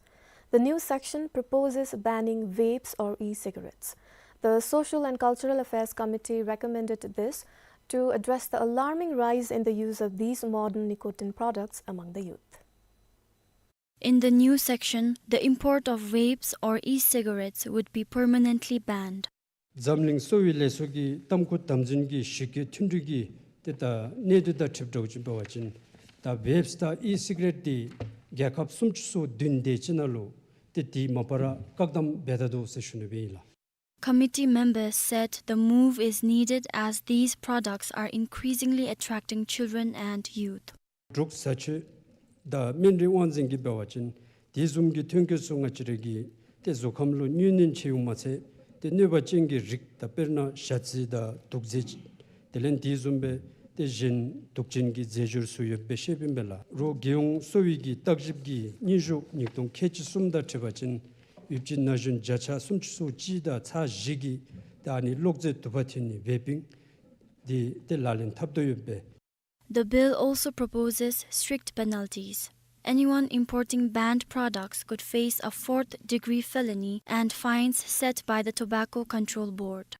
The new section proposes banning vapes or e-cigarettes. The Social and Cultural Affairs Committee recommended this to address the alarming rise in the use of these modern nicotine products among the youth. In the new section, the import of vapes or e-cigarettes would be permanently banned. འཛམ་གླིང་གསོ་བའི་ལས་ཚོགས་ཀྱི་གཏམ་ཁུར་དམ་འཛིན་གྱི་གཞི་བཀོད་མཐུན་གྲོས་ཀྱི་ཏེ་ད་གནད་དོན་དང་འཁྲིལ་འགྱོ་བ་ཅིན་འབད་བ་ཅིན་ད་ཝེབསི་དང་ཨི་སི་ག་རེཊ་འདི་རྒྱལ་ཁབ་སུམ་ཅུ་སོ་བདུན་དེ་ཅིག་ནང་ལུ་ཏེ་འདི་མ་པ་ར་བཀག་སྡོམ་འབད་ད་འདུག་ཟེར་ཞུ་ནི་སྦེ་ཨིན་ལགས། Committee members said the move is needed as these products are increasingly attracting children and youth. འབྲུག་བཟའ་ཆོས་དང་སྨན་རིགས་དབང་འཛིན་གྱིས་འབད་བ་ཅིན་དེ་བཟུམ་གྱི་ཐོན་སྐྱེད་ཚུ་ང་བཅས་ར་གི་ཏེ་གཟུགས་ཁམས་ལུ་གནོད་ནན་ཆེ་བ་མ་ཚད་ཏེ་གནོད་པ་ཅན་གྱི་རིགས་དང་དཔེར་ན་ཞ་རྩི་དང་དུག་རྫས་དེ་ལས་དེ་བཟུམ་སྦེ་ཏེ་གཞན་དུག་ཅན་གྱི་རྫས་སྦྱོར་ཚུ་ཡོདཔ་སྦེ་བཤདཔ་ཨིན་པས་ལགས། རོགས་རྒྱལ་ཡོངས་གསོ་བའི་གི་བརྟག་ཞིབ་ཀྱི་སྙན་ཞུ་ཉིས་སྟོང་ཁལ་གཅིག་གསུམ་དང་འཁྲིལ་བ་ཅིན་ཡུདཔ་ཅིག་ན་གཞོན་བརྒྱ་ཆ་སུམ་ཅུ་སོ་གཅིག་དང་ཚག་བཞི་གིས་ད་ཨ་ནི་གློག་རྫས་དུ་པ་འཐེན་ནི་ཝེ་པིང་ འདི་ཏེ་ལག་ལེན་འཐབ་དོ་ཡོདཔ་སྦེ། The bill also proposes strict penalties. Anyone importing banned products could face a fourth degree felony and fines set by the Tobacco Control Board.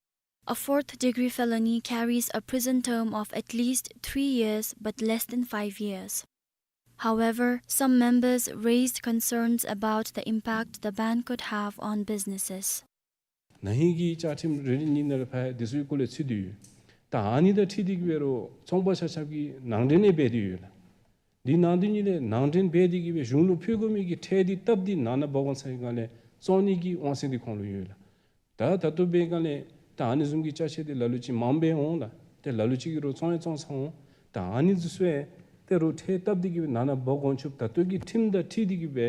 A fourth degree felony carries a prison term of at least three years but less than five years. However, some members raised concerns about the impact the ban could have on businesses. ན་ཧིང་གི་བཅའ་ཁྲིམས་རེ་རེ་གཉིས་ནང་ལུ་ཕར་འདི་ཚུ་གི་སྐོར་ལས་ཚུད་དེ་ཡོད། ད་ཨ་ནི་དང་འཁྲིལ་ཏེ་གི་འབད་རུང་ཚོང་པ་ཆ་ཁྱབ་ཀྱིས་ནང་འདྲེན་ཡང་འབད་དེ་ཡོད་ལགས། འདི་ནང་དོན་ཉིད་ལས་ནང་འདྲེན་འབད་དེ་གི་སྦེ་གཞུང་ལུ་ཕུལ་དགོ་མི་གི་ཁྲལ་འདི་བཏབ་སྟེ་ནང་ན་འབག་འོང་ཚར་བའི་སྒང་ལས་བཙོང་ནི་གི་དབང་ཚད་འདི་ཁོང་ལུ་ཡོད་ལགས། ད་ད་ལྟོ་འབད་བའི་སྒང་ལས་ད་ཨ་ནི་བཟུམ་གྱི་ཅ་ཆས་འདི་ལ་ལུ་ཅིག་མངམ་སྦེ་འོང་ལགས། ཏེ་ལ་ལུ་ཅིག་གིས་རོགས་བཙོང་ཡང་བཙོང་ཚར་འོང་། ད་ཨ་ནི་ཚུ་ཡང་ཏེ་རོགས་ཁྲལ་བཏབ་སྟེ་གི་སྦེ་ནང་ན་འབག་འོང་ཆོགཔ་ད་ལྟོ་གི་ཁྲིམས་དང་འཁྲིལ་ཏེ་གི་སྦེ་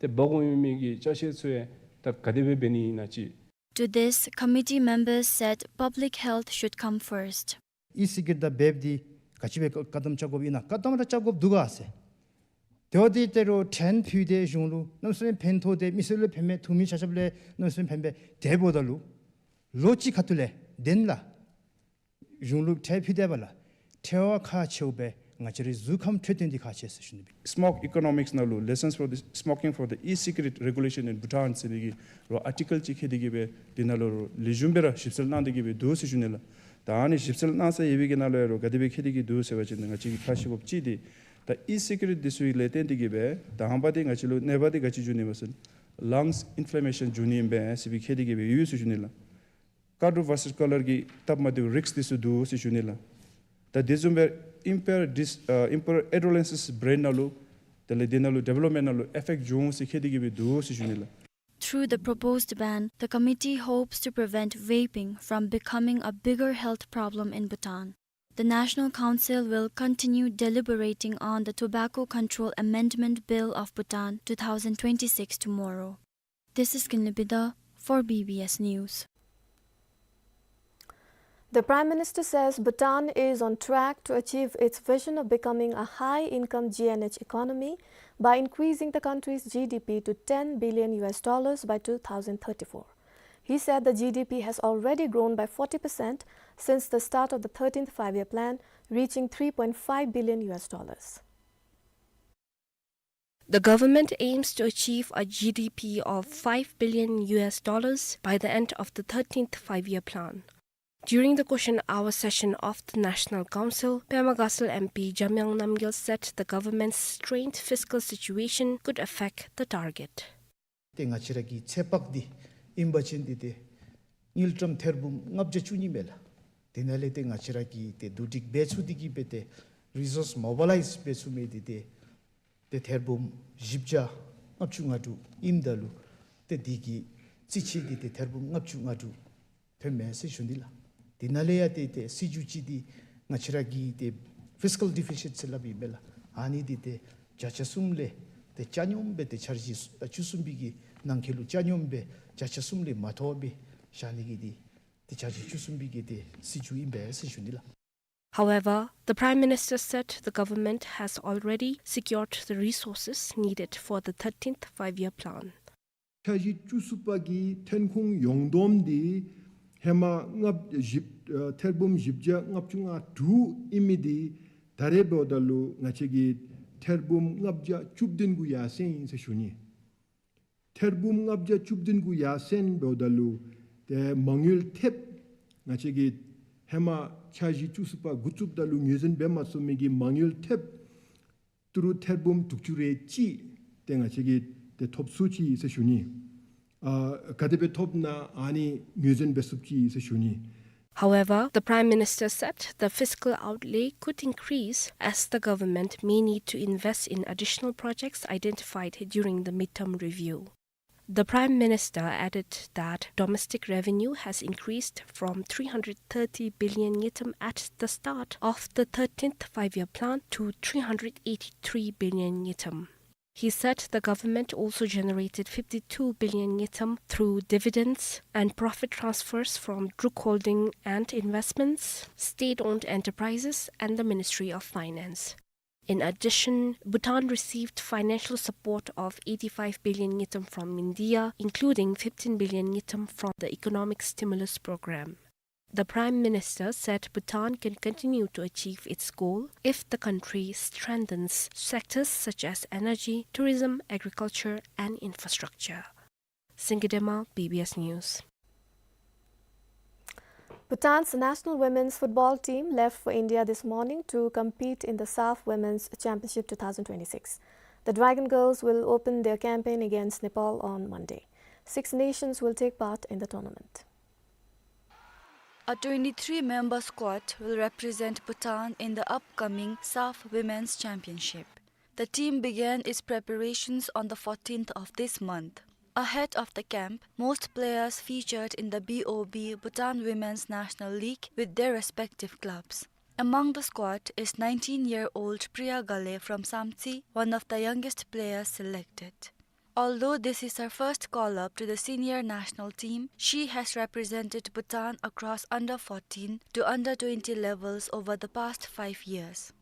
ཏེ་འབག་འོང་མི་གི་ཅ་ཆས་ཚུ་ཡང་ད་ག་དེ་སྦེ་འབད་ནི་ཨིན་ན་ཅིག། To this, committee members said public health should come first. ཨི་སི་གེ་རེཊ་དང་བེབ་འདི་ག་ཅི་སྦེ་བཀག་དམ་རྐྱབ་དགོཔ་ཨིན་ན་བཀག་དམ་ར་རྐྱབ་དགོཔ་འདུག་ག་ཟེར། དེ་བ་འདི་ཏེ་རོགས་ཁྲལ་ཕུལ་ཏེ་གཞུང་ལུ་གནམ་མེད་ས་མེད་ཕན་ཐོགས་ཏེ་མི་སེར་ལུ་ཕན་མས། འཐུང་མི་ཆ་ཁྱབ་ལུ་གནམ་མེད་ས་མེད་ཕན་པས། དེ་འབདཝ་ད་ལུ་ལོ་གཅིག་ཁ་ཐུག་ལས་བདེན་ལགས། གཞུང་ལུ་ཁྲལ་ཕུལ་ཏེ་འབདཝ་ལས་ཁྲལ་བ་ཁག་ཆེཝ་སྦེ་ང་བཅས་རའི་གཟུགས་ཁམས་འཕྲོད་བསྟེན་འདི་ཁག་ཆེ་ཟེར་ཞུ་ནི་སྦེ། Smoke economics ནང་ལུ་Lessons for the Smoking for the E-Cigarette Regulation in Bhutan ཟེར་མི་གི་རོགས་ཨར་ཊི་ཀཱལ་ཅིག་བཀོད་དེ་གི་སྦེ་འདི་ནང་ལུ་རོགས་ལེགས་ཤོམ་སྦེ་ར་ཞིབ་འཚོལ་གནང་སྟེ་གི་སྦེ་འདུག་ཟེར་ཞུ་ནི་ལགས། ད་ཨ་ནི་ཞིབ་འཚོལ་གནང་ས་ཡོད་པའི་གི་ནང་ལུ་ཡང་རོགས་ག་དེ་སྦེ་བཀོད་དེ་གི་འདུག་ཟེར་བ་ཅིན་ང་བཅས་ཀྱིས་ཧ་ཤེས་དགོཔ་ཅིག་འདི་ད་ཨི་སི་གེ་རེཊ་འདི་ཚུ་ལས་བརྟེན་ཏེ་གི་སྦེ་དང་པ་འདི་ང་བཅས་ལུ་གནོད་པ་འདི་ག་ཅི་འབྱུང་ནི་ཨིན་པ་ཟེར་ན་ལངསི་ཨིན་ཕི་ལེ་མེ་ཤཱན་འབྱུང་ནི་ཨིན་པས་ཟེར་བའི་བཀོད་དེ་གི་སྦེ་ཡོད་ཟེར་ཞུ་ནི་ལགས། ཀཱར་ཌིའོ་ཝཱ་སི་ཀུ་ལར་གྱི་སྟབས་མ་བདེཝ་རིསཀ་འདི་ཚུ་འདུག་ཟེར་ཞུ་ནི་ལགས། ད་དེ་བཟུམ་སྦེ་ཨིམ་པེརཌ་ཌིས་ཨ་ཨིམ་པེརཌ་ཨེ་ཌོ་ལེན་སེནཊ་བྲེན་ནང་ལུ་དེ་ལས་དེ་ནང་ལུ་ཌི་ཝེ་ལོབ་མེནཊ་ནང་ལུ་ཨེ་ཕེཀཊ་འབྱུང་ཟེར་བཀོད་དེ་གི་སྦེ་འདུག་ཟེར་ཞུ་ནི་ལགས། Through the proposed ban, the committee hopes to prevent vaping from becoming a bigger health problem in Bhutan. The National Council will continue deliberating on the Tobacco Control Amendment Bill of Bhutan two thousand twenty-six tomorrow. This is Kinley Bida for B B S News. The Prime Minister says Bhutan is on track to achieve its vision of becoming a high-income G N H economy by increasing the country's G D P to ten billion U S dollars by two thousand thirty-four. He said the G D P has already grown by forty percent since the start of the thirteenth Five-Year Plan, reaching three point five billion U S dollars. The government aims to achieve a G D P of five billion U S dollars by the end of the thirteenth Five-Year Plan. During the question hour session of the National Council, Pema Gatshel M P Jamyang Namgyel said the government's strained fiscal situation could affect the target. ཏེ་ང་བཅས་ར་གི་ཚོད་དཔག་འདི་ཨིན་པ་ཅིན་འདི་ཏེ་དངུལ་ཀྲམ་ཐེར་འབུམ་ལྔ་བརྒྱ་བཅུ་གཉིས་མས་ལགས། དེ་ནང་ལས་ཏེ་ང་བཅས་ར་གིས་ཏེ་བསྡུ་སྒྲིག་འབད་ཚུགས་ཏེ་གི་སྦེ་ཏེ་རི་སོརསི་མོ་བི་ལའིཛ་འབད་ཚུགས་མི་འདི་ཏེ་ཏེ་ཐེར་འབུམ་བཞི་བརྒྱ་ལྔ་བཅུ་ང་དྲུག་ཨིནམ་ད་ལུ་ཏེ་འདི་གི་རྩིས་ཆད་འདི་ཏེ་ཐེར་འབུམ་ལྔ་བཅུ་ང་དྲུག་ཐོན་མས་ཟེར་ཞུ་ནི་ལགས། དེ་ནང་ལས་ཡང་ཏེ་ཏེ་སྲིད་བྱུས་ཅིག་འདི་ང་བཅས་ར་གི་ཏེ་ཕིསི་ཀཱལ་ཌི་ཕི་སིཊ་ཟེར་སླབ་ཨིན་པས་ལགས། ཨ་ནི་འདི་ཏེ་བརྒྱ་ཆ་གསུམ་ལས་ཏེ་ཆ་སྙོམས་སྦེ་ཏེ་འཆར་གཞི་བཅུ་གསུམ་པའི་གི་ནང་འཁོད་ལུ་ཆ་སྙོམས་སྦེ་བརྒྱ་ཆ་གསུམ་ལས་མ་མཐོ་བར་བཞག་ནི་གི་འདི་ཏེ་འཆར་གཞི་བཅུ་གསུམ་པའི་གི་ཏེ་སྲིད་བྱུས་ཨིན་པས་ཟེར་ཞུ་ནི་ལགས། However, the Prime Minister said the government has already secured the resources needed for the thirteenth Five-Year Plan. འཆར་གཞི་བཅུ་གསུམ་པ་གི་ཐོན་ཁུངས་ཡོངས་བསྡོམས་འདི་ཧེ་མ་ལྔ་བཞི་ཨ་ཐེར་འབུམ་བཞི་བརྒྱ་ལྔ་བཅུ་ང་དྲུག་ཨིན་མི་འདི་ད་རེས་འབདཝ་ད་ལུ་ང་བཅས་ཀྱིས་ཐེར་འབུམ་ལྔ་བརྒྱ་བཅུ་བདུན་གུ་ཡར་སེང་ཡི་ཟེར་ཞུ་ནི། ཐེར་འབུམ་ལྔ་བརྒྱ་བཅུ་བདུན་གུ་ཡར་སེང་འབདཝ་ད་ལུ་ཏེ་མ་དངུལ་ཐེབས་ང་བཅས་ཀྱིས་ཧེ་མ་འཆར་གཞི་བཅུ་གསུམ་པ་འགོ་བཙུགསཔ་ད་ལུ་ངོས་འཛིན་འབད་མ་ཚུགས་མི་གི་མ་དངུལ་ཐེབས་ཏི་རུ་ཐེར་འབུམ་དྲུག་ཅུ་རེ་གཅིག་ཏེ་ང་བཅས་ཀྱིས་ཏེ་ཐོབ་ཚུགས་ཅི་ཟེར་ཞུ་ནི། ཨ་ག་དེ་སྦེ་ཐོབ་ན་ཨ་ནི་ངོས་འཛིན་འབད་ཚུགས་ཅི་ཟེར་ཞུ་ནི། However, the Prime Minister said the fiscal outlay could increase as the government may need to invest in additional projects identified during the midterm review. The Prime Minister added that domestic revenue has increased from three hundred thirty billion ngultrum at the start of the thirteenth Five-Year Plan to three hundred eighty-three billion ngultrum. He said the government also generated fifty-two billion ngultrum through dividends and profit transfers from Druk Holding and Investments, state-owned enterprises, and the Ministry of Finance. In addition, Bhutan received financial support of eighty-five billion ngultrum from India, including fifteen billion ngultrum from the Economic Stimulus Program. The Prime Minister said Bhutan can continue to achieve its goal if the country strengthens sectors such as energy, tourism, agriculture, and infrastructure. Singye Dema, B B S News. Bhutan's national women's football team left for India this morning to compete in the SAFF Women's Championship two thousand twenty-six. The Dragon Girls will open their campaign against Nepal on Monday. Six nations will take part in the tournament. A twenty-three member squad will represent Bhutan in the upcoming SAFF Women's Championship. The team began its preparations on the fourteenth of this month. Ahead of the camp, most players featured in the B O B Bhutan Women's National League with their respective clubs. Among the squad is nineteen-year-old Priya Ghale from Samtse, one of the youngest players selected. Although this is her first call-up to the senior national team, she has represented Bhutan across under fourteen to under twenty levels over the past five years.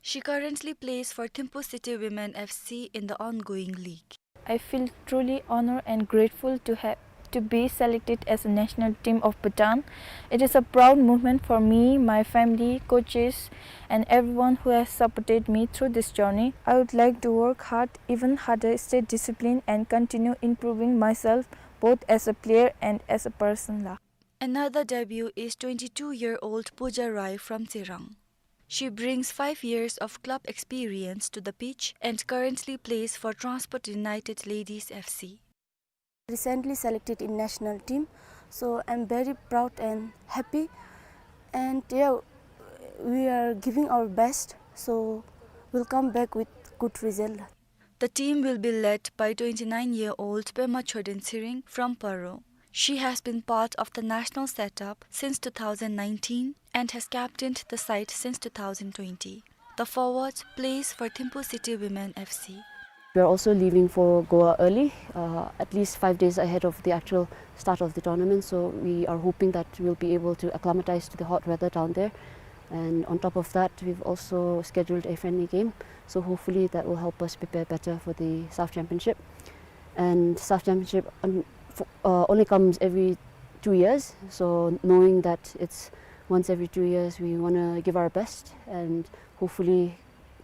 She currently plays for Thimphu City Women F C in the ongoing league. I feel truly honored and grateful to have, to be selected as a national team of Bhutan. It is a proud moment for me, my family, coaches, and everyone who has supported me through this journey. I would like to work hard, even harder, stay disciplined, and continue improving myself both as a player and as a person la. Another debut is twenty-two-year-old Pooja Rai from Tsirang. She brings five years of club experience to the pitch and currently plays for Transport United Ladies F C. Recently selected in national team, so I'm very proud and happy, and yeah, we are giving our best, so we'll come back with good result. The team will be led by twenty-nine-year-old Pema Choden Tshering from Paro. She has been part of the national setup since two thousand nineteen and has captained the side since two thousand twenty. The forward plays for Thimphu City Women F C. We are also leaving for Goa early, uh, at least five days ahead of the actual start of the tournament. So we are hoping that we'll be able to acclimatize to the hot weather down there. And on top of that, we've also scheduled a friendly game. So hopefully that will help us prepare better for the SAFF Championship. And SAFF Championship, um, f-, uh, only comes every two years. So knowing that it's once every two years, we wanna give our best and hopefully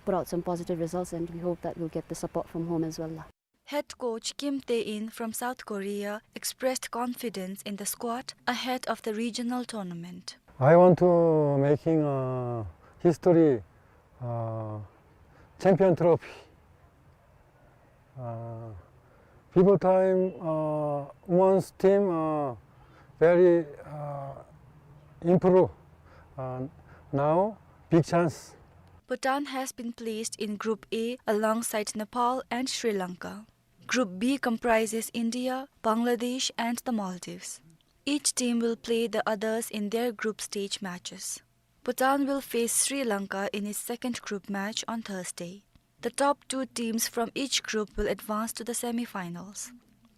put out some positive results, and we hope that we'll get the support from home as well la. Head coach Kim Tae-in from South Korea expressed confidence in the squad ahead of the regional tournament. I want to making a history, uh, champion trophy. Uh, people time, uh, women's team, uh, very, uh, improve. Uh, now, big chance. Bhutan has been placed in Group A alongside Nepal and Sri Lanka. Group B comprises India, Bangladesh, and the Maldives. Each team will play the others in their group stage matches. Bhutan will face Sri Lanka in its second group match on Thursday. The top two teams from each group will advance to the semi-finals.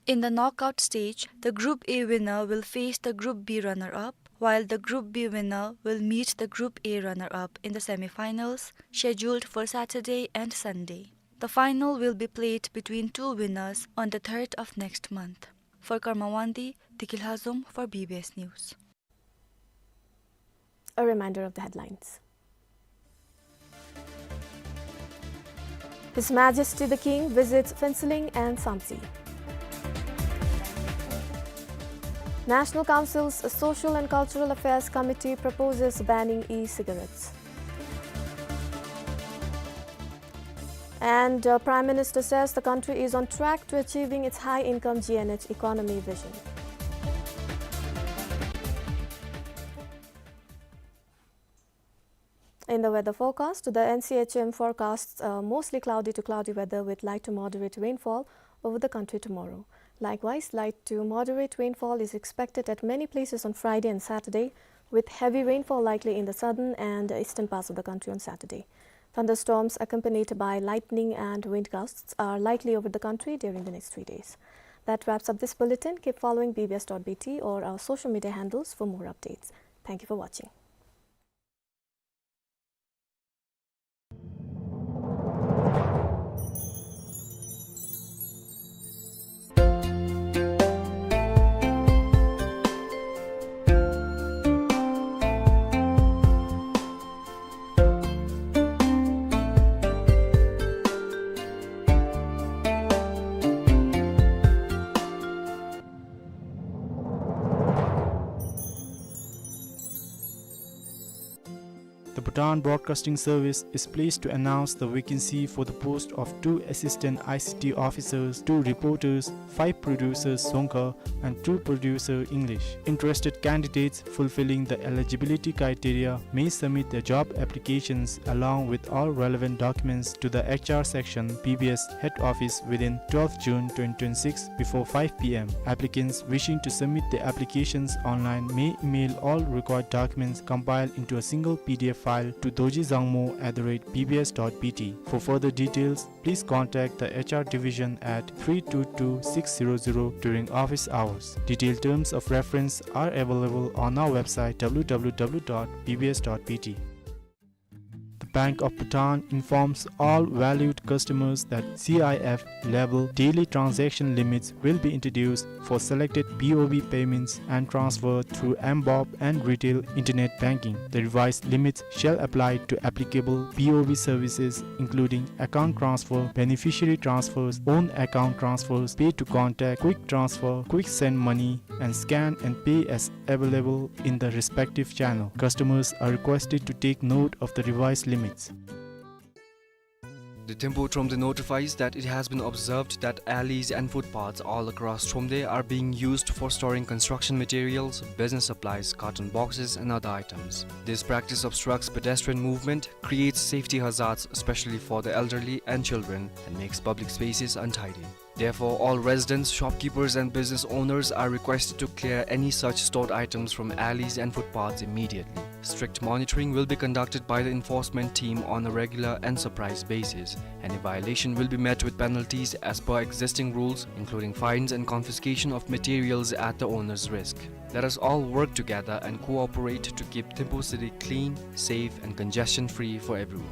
In the knockout stage, the Group A winner will face the Group B runner-up, while the Group B winner will meet the Group A runner-up in the semi-finals, scheduled for Saturday and Sunday. The final will be played between two winners on the third of next month. For Karma Wangdi, Deki Lhazom for B B S News. A reminder of the headlines. His Majesty the King visits Phuentsholing and Samtse. National Council's Social and Cultural Affairs Committee proposes banning e-cigarettes. And, uh, Prime Minister says the country is on track to achieving its high-income G N H economy vision. In the weather forecast, the N C H M forecasts, uh, mostly cloudy to cloudy weather with light to moderate rainfall over the country tomorrow. Likewise, light to moderate rainfall is expected at many places on Friday and Saturday, with heavy rainfall likely in the southern and eastern parts of the country on Saturday. Thunderstorms accompanied by lightning and wind gusts are likely over the country during the next three days. That wraps up this bulletin. Keep following B B S dot B T or our social media handles for more updates. Thank you for watching. Bhutan Broadcasting Service is pleased to announce the vacancy for the post of two assistant I C T officers, two reporters, five producers Dzongkha, and two producer English. Interested candidates fulfilling the eligibility criteria may submit their job applications along with all relevant documents to the H R section, B B S head office within twelfth June twenty twenty-six before five P M. Applicants wishing to submit their applications online may email all required documents compiled into a single P D F file to dorji dzangmo at the rate B B S dot B T. For further details, please contact the H R division at three two two six zero zero during office hours. Detailed terms of reference are available on our website W W W dot B B S dot B T. The Bank of Bhutan informs all valued customers that C I F level daily transaction limits will be introduced for selected B O B payments and transfer through M BOB and retail internet banking. The revised limits shall apply to applicable B O B services, including account transfer, beneficiary transfers, own account transfers, pay to contact, quick transfer, quick send money, and scan and pay as available in the respective channel. Customers are requested to take note of the revised limits. The Thimphu Thromde notifies that it has been observed that alleys and footpaths all across Thromde are being used for storing construction materials, business supplies, carton boxes, and other items. This practice obstructs pedestrian movement, creates safety hazards, especially for the elderly and children, and makes public spaces untidy. Therefore, all residents, shopkeepers, and business owners are requested to clear any such stored items from alleys and footpaths immediately. Strict monitoring will be conducted by the enforcement team on a regular and surprise basis. Any violation will be met with penalties as per existing rules, including fines and confiscation of materials at the owner's risk. Let us all work together and cooperate to keep Thimphu city clean, safe, and congestion-free for everyone.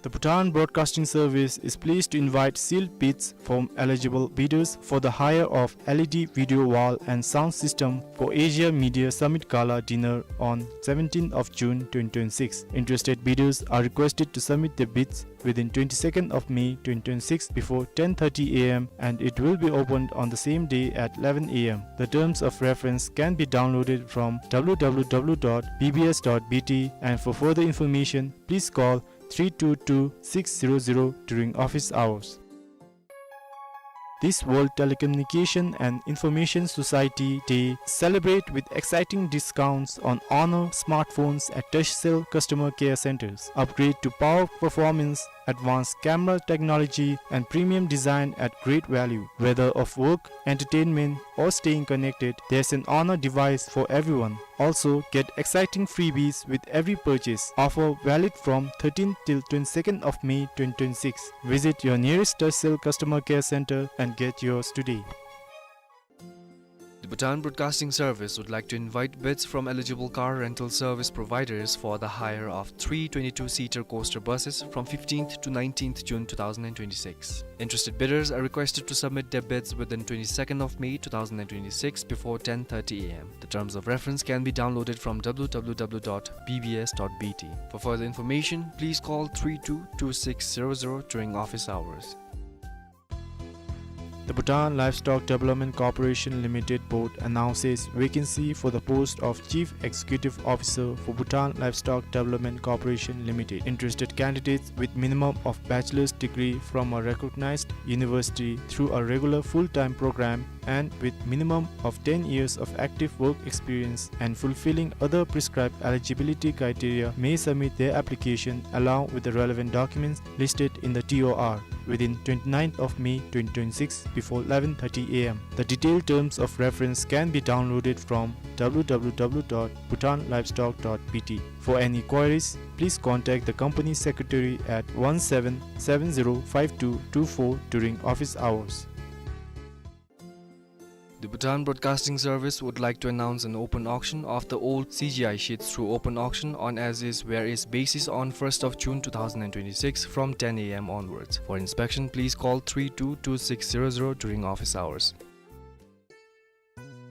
The Bhutan Broadcasting Service is pleased to invite sealed bids from eligible bidders for the hire of L E D video wall and sound system for Asia Media Summit Gala Dinner on seventeenth of June twenty twenty-six. Interested bidders are requested to submit their bids within twenty-second of May twenty twenty-six before ten thirty A M, and it will be opened on the same day at eleven A M. The terms of reference can be downloaded from W W W dot B B S dot B T, and for further information, please call three two two six zero zero during office hours. This World Telecommunication and Information Society Day celebrate with exciting discounts on Honor smartphones at Turkcell customer care centers. Upgrade to power performance, advanced camera technology, and premium design at great value. Whether of work, entertainment, or staying connected, there's an Honor device for everyone. Also, get exciting freebies with every purchase. Offer valid from thirteenth till twenty-second of May twenty twenty-six. Visit your nearest Turkcell customer care center and get yours today. The Bhutan Broadcasting Service would like to invite bids from eligible car rental service providers for the hire of three twenty-two-seater coaster buses from fifteenth to nineteenth June two thousand and twenty-six. Interested bidders are requested to submit their bids within twenty-second of May two thousand and twenty-six before ten thirty A M. The terms of reference can be downloaded from W W W dot B B S dot B T. For further information, please call three two two six zero zero during office hours. The Bhutan Livestock Development Corporation Limited Board announces vacancy for the post of Chief Executive Officer for Bhutan Livestock Development Corporation Limited. Interested candidates with minimum of bachelor's degree from a recognized university through a regular full-time program and with minimum of ten years of active work experience and fulfilling other prescribed eligibility criteria may submit their application along with the relevant documents listed in the T O R within twenty-ninth of May twenty twenty-six before eleven thirty A M. The detailed terms of reference can be downloaded from W W W dot bhutan livestock dot B T. For any queries, please contact the company secretary at one seven seven zero five two two four during office hours. The Bhutan Broadcasting Service would like to announce an open auction of the old C G I sheets through open auction on as is where is basis on first of June two thousand and twenty-six from ten A M onwards. For inspection, please call three two two six zero zero during office hours.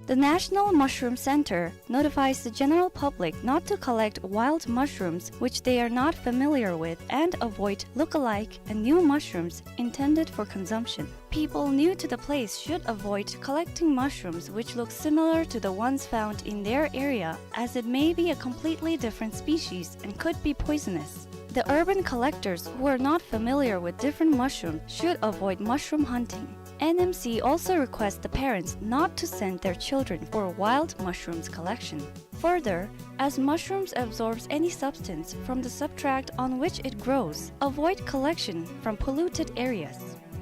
The National Mushroom Center notifies the general public not to collect wild mushrooms which they are not familiar with and avoid look-alike and new mushrooms intended for consumption. People new to the place should avoid collecting mushrooms which look similar to the ones found in their area, as it may be a completely different species and could be poisonous. The urban collectors who are not familiar with different mushrooms should avoid mushroom hunting. N M C also requests the parents not to send their children for wild mushrooms collection. Further, as mushrooms absorbs any substance from the substrate on which it grows, avoid collection from polluted areas.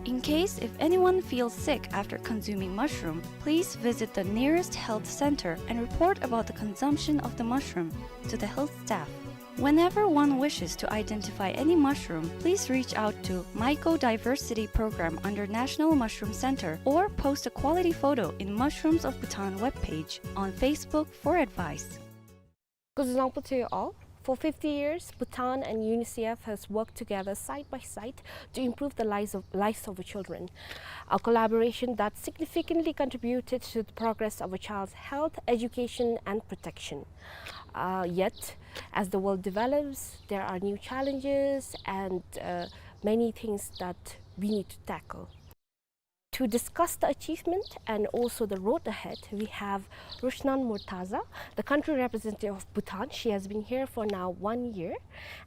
In case if anyone feels sick after consuming mushroom, please visit the nearest health center and report about the consumption of the mushroom to the health staff. Whenever one wishes to identify any mushroom, please reach out to Mycodiversity Program under National Mushroom Center or post a quality photo in Mushrooms of Bhutan webpage on Facebook for advice. Kuzuzangpo to you all. For fifty years, Bhutan and UNICEF has worked together side by side to improve the lives of, lives of our children. A collaboration that significantly contributed to the progress of a child's health, education, and protection. Uh, yet, as the world develops, there are new challenges and, uh, many things that we need to tackle. To discuss the achievement and also the road ahead, we have Rushnan Murtaza, the country representative of Bhutan. She has been here for now one year,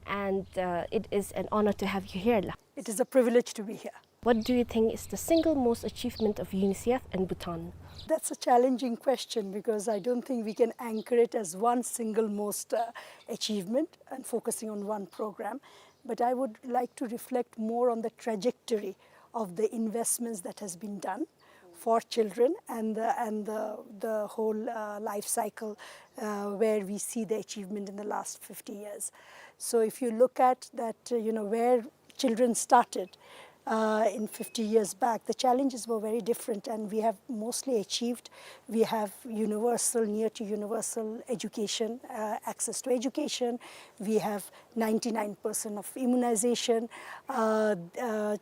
and, uh, it is an honor to have you here. It is a privilege to be here. What do you think is the single most achievement of UNICEF in Bhutan? That's a challenging question because I don't think we can anchor it as one single most, uh, achievement and focusing on one program. But I would like to reflect more on the trajectory of the investments that has been done for children and the, and the, the whole, uh, life cycle, uh, where we see the achievement in the last fifty years. So if you look at that, uh, you know, where children started, uh, in fifty years back, the challenges were very different, and we have mostly achieved. We have universal, near to universal education, uh, access to education. We have ninety-nine percent of immunization. Uh, uh,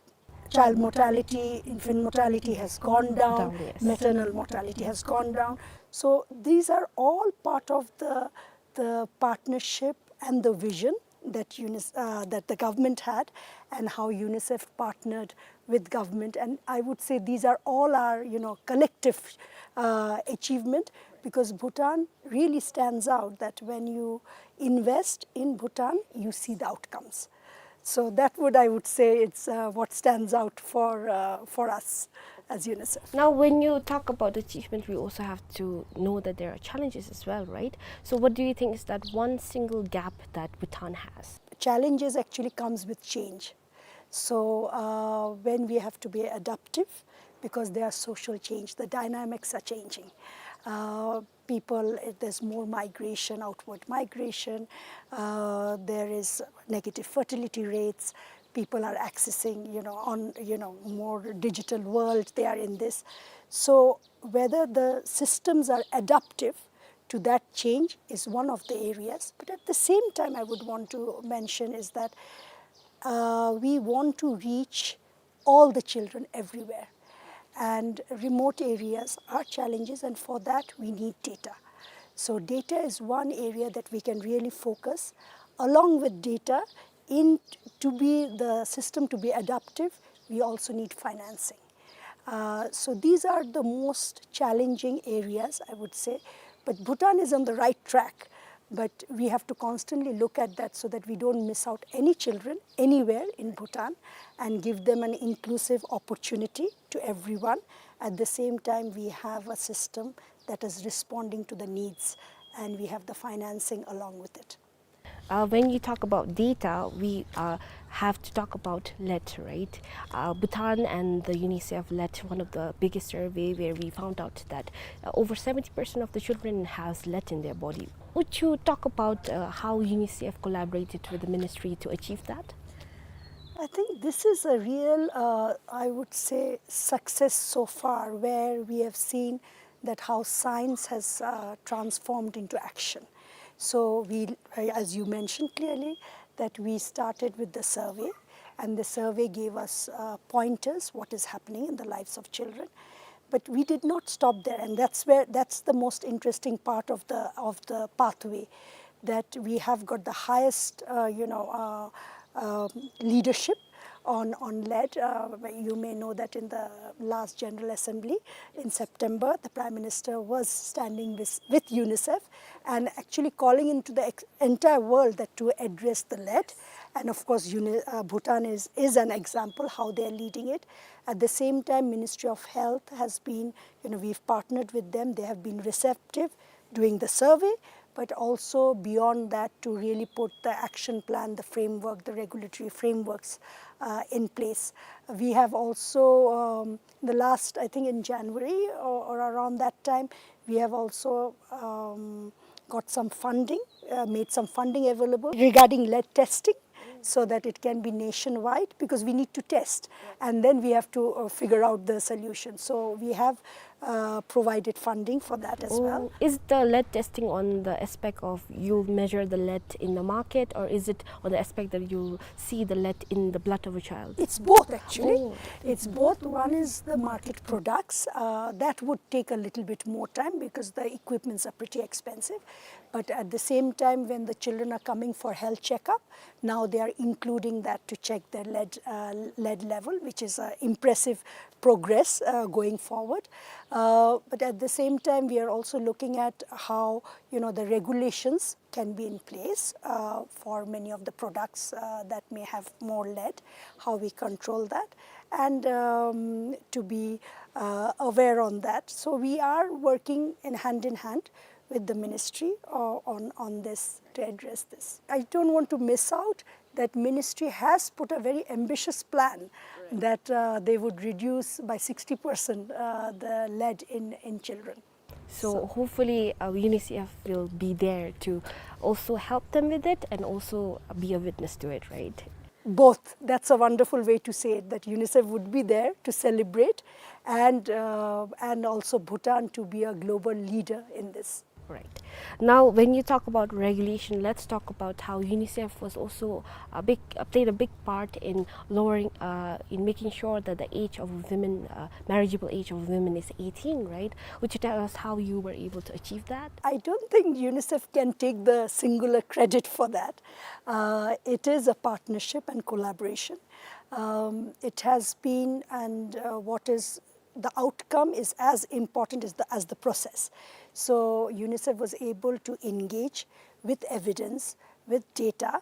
child mortality, infant mortality has gone down. Down, yes. Maternal mortality has gone down. So these are all part of the, the partnership and the vision that UNICEF, uh, that the government had, and how UNICEF partnered with government. And I would say these are all our, you know, collective, uh, achievement, because Bhutan really stands out that when you invest in Bhutan, you see the outcomes. So that would, I would say, it's, uh, what stands out for, uh, for us as UNICEF. Now, when you talk about achievement, we also have to know that there are challenges as well, right? So what do you think is that one single gap that Bhutan has? Challenges actually comes with change. So, uh, when we have to be adaptive, because there are social change, the dynamics are changing. Uh, people, eh, there's more migration, outward migration. Uh, there is negative fertility rates. People are accessing, you know, on, you know, more digital world. They are in this. So whether the systems are adaptive to that change is one of the areas. But at the same time, I would want to mention is that, uh, we want to reach all the children everywhere. And remote areas are challenges, and for that we need data. So data is one area that we can really focus. Along with data, in to be the system to be adaptive, we also need financing. Uh, so these are the most challenging areas, I would say. But Bhutan is on the right track. But we have to constantly look at that so that we don't miss out any children anywhere in Bhutan and give them an inclusive opportunity to everyone. At the same time, we have a system that is responding to the needs, and we have the financing along with it. Uh, when you talk about data, we, uh, have to talk about lead, right? Uh, Bhutan and the UNICEF led one of the biggest survey where we found out that, uh, over seventy percent of the children has lead in their body. Would you talk about, uh, how UNICEF collaborated with the ministry to achieve that? I think this is a real, uh, I would say, success so far, where we have seen that how science has, uh, transformed into action. So we, uh, as you mentioned clearly, that we started with the survey, and the survey gave us, uh, pointers, what is happening in the lives of children. But we did not stop there, and that's where, that's the most interesting part of the, of the pathway, that we have got the highest, uh, you know, uh, um, leadership on, on lead. Uh, you may know that in the last General Assembly in September, the Prime Minister was standing with, with UNICEF and actually calling into the ex-, entire world that to address the lead. And of course, Uni-, uh, Bhutan is, is an example how they are leading it. At the same time, Ministry of Health has been, you know, we've partnered with them. They have been receptive doing the survey, but also beyond that to really put the action plan, the framework, the regulatory frameworks, uh, in place. We have also, um, the last, I think in January or, or around that time, we have also, um, got some funding, uh, made some funding available regarding lead testing, so that it can be nationwide, because we need to test and then we have to, uh, figure out the solution. So we have, uh, provided funding for that as well. Oh, is the lead testing on the aspect of you measure the lead in the market, or is it on the aspect that you see the lead in the blood of a child? It's both, actually. Oh. It's both. One is the market products. Uh, that would take a little bit more time because the equipments are pretty expensive. But at the same time, when the children are coming for health checkup, now they are including that to check their lead, uh, lead level, which is an impressive progress, uh, going forward. Uh, but at the same time, we are also looking at how, you know, the regulations can be in place, uh, for many of the products, uh, that may have more lead, how we control that, and, um, to be, uh, aware on that. So we are working in hand in hand with the ministry, uh, on, on this, to address this. I don't want to miss out that ministry has put a very ambitious plan that, uh, they would reduce by sixty percent, uh, the lead in, in children. So, so hopefully, uh, UNICEF will be there to also help them with it and also be a witness to it, right? Both. That's a wonderful way to say it, that UNICEF would be there to celebrate and, uh, and also Bhutan to be a global leader in this. Right. Now, when you talk about regulation, let's talk about how UNICEF was also a big, uh, played a big part in lowering, uh, in making sure that the age of women, uh, marriageable age of women is eighteen, right? Would you tell us how you were able to achieve that? I don't think UNICEF can take the singular credit for that. Uh, it is a partnership and collaboration. Um, it has been, and, uh, what is the outcome is as important as the, as the process. So UNICEF was able to engage with evidence, with data,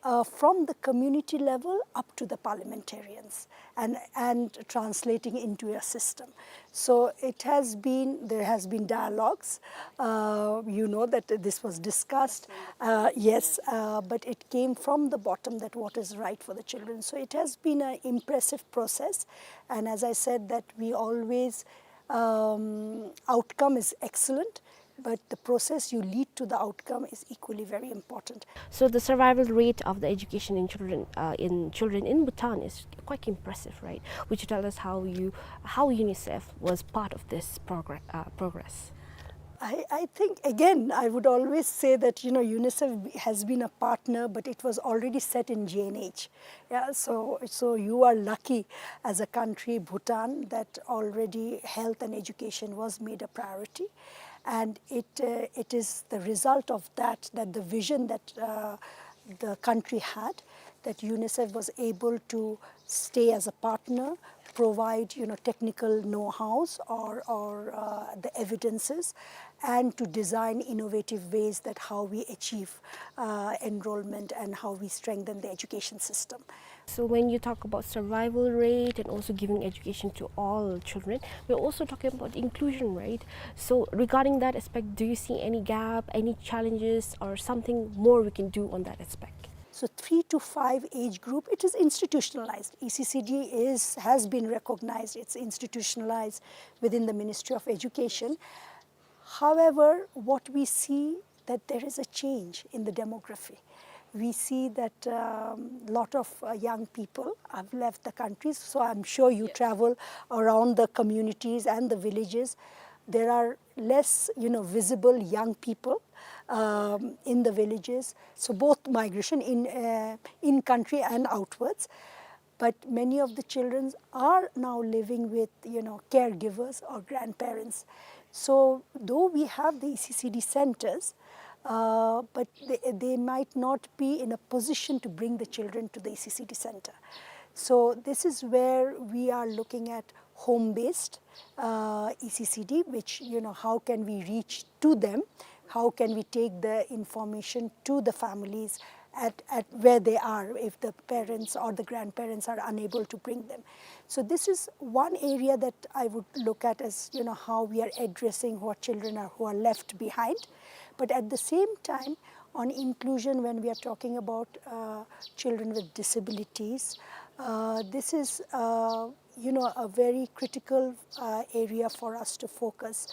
uh, from the community level up to the parliamentarians and, and translating into a system. So it has been, there has been dialogues. Uh, you know that this was discussed. Uh, yes, uh, but it came from the bottom that what is right for the children. So it has been an impressive process. And as I said, that we always, um, outcome is excellent, but the process you lead to the outcome is equally very important. So the survival rate of the education in children, uh, in children in Bhutan is quite impressive, right? Would you tell us how you, how UNICEF was part of this progr-, uh, progress? I, I think, again, I would always say that, you know, UNICEF has been a partner, but it was already set in G N H. Yeah, so, so you are lucky as a country, Bhutan, that already health and education was made a priority. And it, uh, it is the result of that, that the vision that, uh, the country had, that UNICEF was able to stay as a partner, provide, you know, technical know-hows or, or, uh, the evidences, and to design innovative ways that how we achieve, uh, enrollment and how we strengthen the education system. So when you talk about survival rate and also giving education to all children, we're also talking about inclusion, right? So regarding that aspect, do you see any gap, any challenges, or something more we can do on that aspect? So three to five age group, it is institutionalized. E C C D is, has been recognized, it's institutionalized within the Ministry of Education. However, what we see that there is a change in the demography. We see that, um, lot of, uh, young people have left the countries. So I'm sure you travel around the communities and the villages. There are less, you know, visible young people, um, in the villages. So both migration in, uh, in country and outwards. But many of the children are now living with, you know, caregivers or grandparents. So though we have the E C C D centers, uh, but they, they might not be in a position to bring the children to the E C C D center. So this is where we are looking at home-based uh, E C C D, which, you know, how can we reach to them? How can we take the information to the families at, at where they are if the parents or the grandparents are unable to bring them? So this is one area that I would look at as, you know, how we are addressing what children are, who are left behind. But at the same time, on inclusion, when we are talking about uh, children with disabilities, uh, this is uh, you know, a very critical uh, area for us to focus.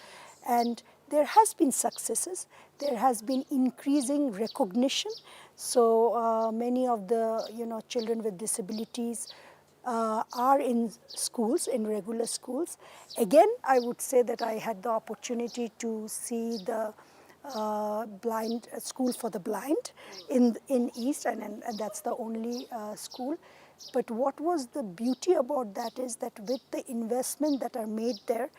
And there has been successes. There has been increasing recognition. So uh, many of the, you know, children with disabilities uh, are in schools, in regular schools. Again, I would say that I had the opportunity to see the uh, blind uh, school for the blind in in East, and, and, and that's the only uh, school. But what was the beauty about that is that with the investment that are made there,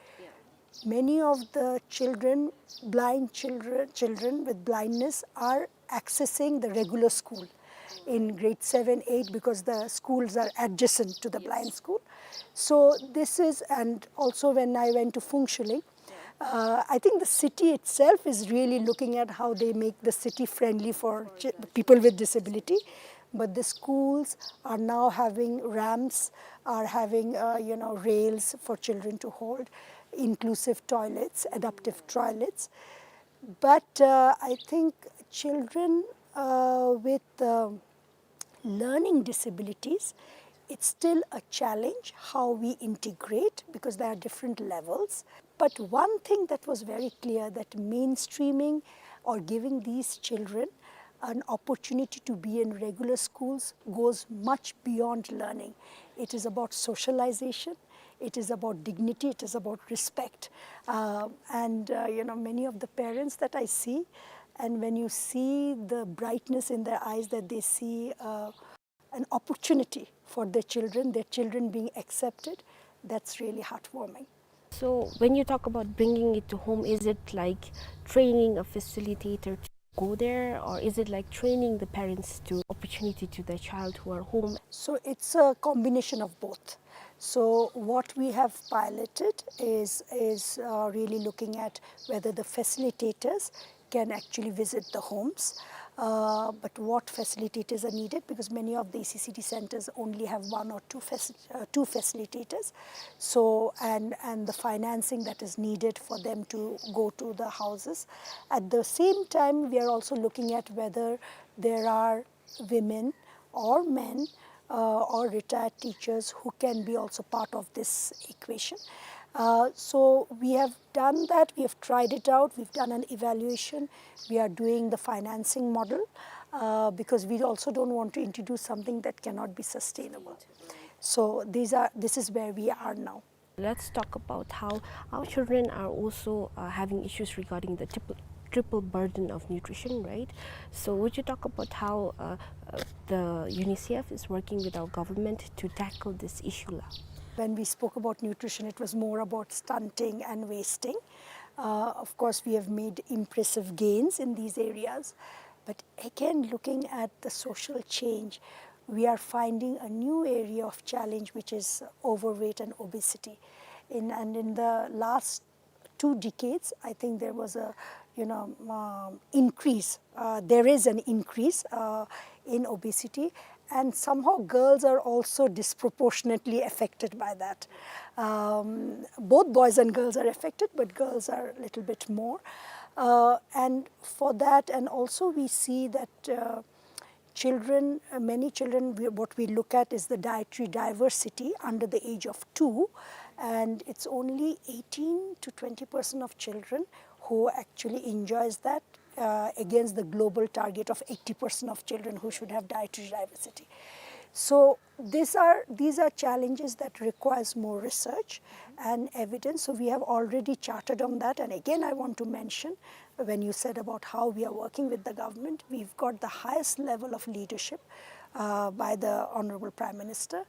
many of the children, blind children, children with blindness are accessing the regular school in grade seven, eight, because the schools are adjacent to the blind school. So this is, and also when I went to Phuentsholing, uh, I think the city itself is really looking at how they make the city friendly for ch- people with disability. But the schools are now having ramps, are having uh, you know, rails for children to hold, inclusive toilets, adaptive toilets. But uh, I think children uh, with uh, learning disabilities, it's still a challenge how we integrate, because there are different levels. But one thing that was very clear, that mainstreaming or giving these children an opportunity to be in regular schools goes much beyond learning. It is about socialization, it is about dignity, it is about respect. Uh, and uh, you know, many of the parents that I see, and when you see the brightness in their eyes, that they see uh, an opportunity for their children, their children being accepted, that's really heartwarming. So when you talk about bringing it to home, is it like training a facilitator to go there, or is it like training the parents to opportunity to their child who are home? So it's a combination of both. So what we have piloted is is uh, really looking at whether the facilitators can actually visit the homes. Uh, but what facilitators are needed, because many of the E C C D centers only have one or two, faci- uh, two facilitators. So, and, and the financing that is needed for them to go to the houses. At the same time, we are also looking at whether there are women or men uh, or retired teachers who can be also part of this equation. Uh, so we have done that, we have tried it out, we've done an evaluation, we are doing the financing model uh, because we also don't want to introduce something that cannot be sustainable. So these are, this is where we are now. Let's talk about how our children are also uh, having issues regarding the triple, triple burden of nutrition, right? So would you talk about how uh, uh, the UNICEF is working with our government to tackle this issue la? When we spoke about nutrition, it was more about stunting and wasting. Uh, of course, we have made impressive gains in these areas. But again, looking at the social change, we are finding a new area of challenge, which is overweight and obesity. In, and in the last two decades, I think there was a, you know, um, increase. Uh, there is an increase uh, in obesity, and somehow girls are also disproportionately affected by that. Um, both boys and girls are affected, but girls are a little bit more. Uh, and for that, and also we see that uh, children, uh, many children, we, what we look at is the dietary diversity under the age of two, and it's only eighteen to twenty percent of children who actually enjoys that uh, against the global target of eighty percent of children who should have dietary diversity. So these are, these are challenges that requires more research and evidence. So we have already charted on that. And again, I want to mention, when you said about how we are working with the government, we've got the highest level of leadership uh, by the Honorable Prime Minister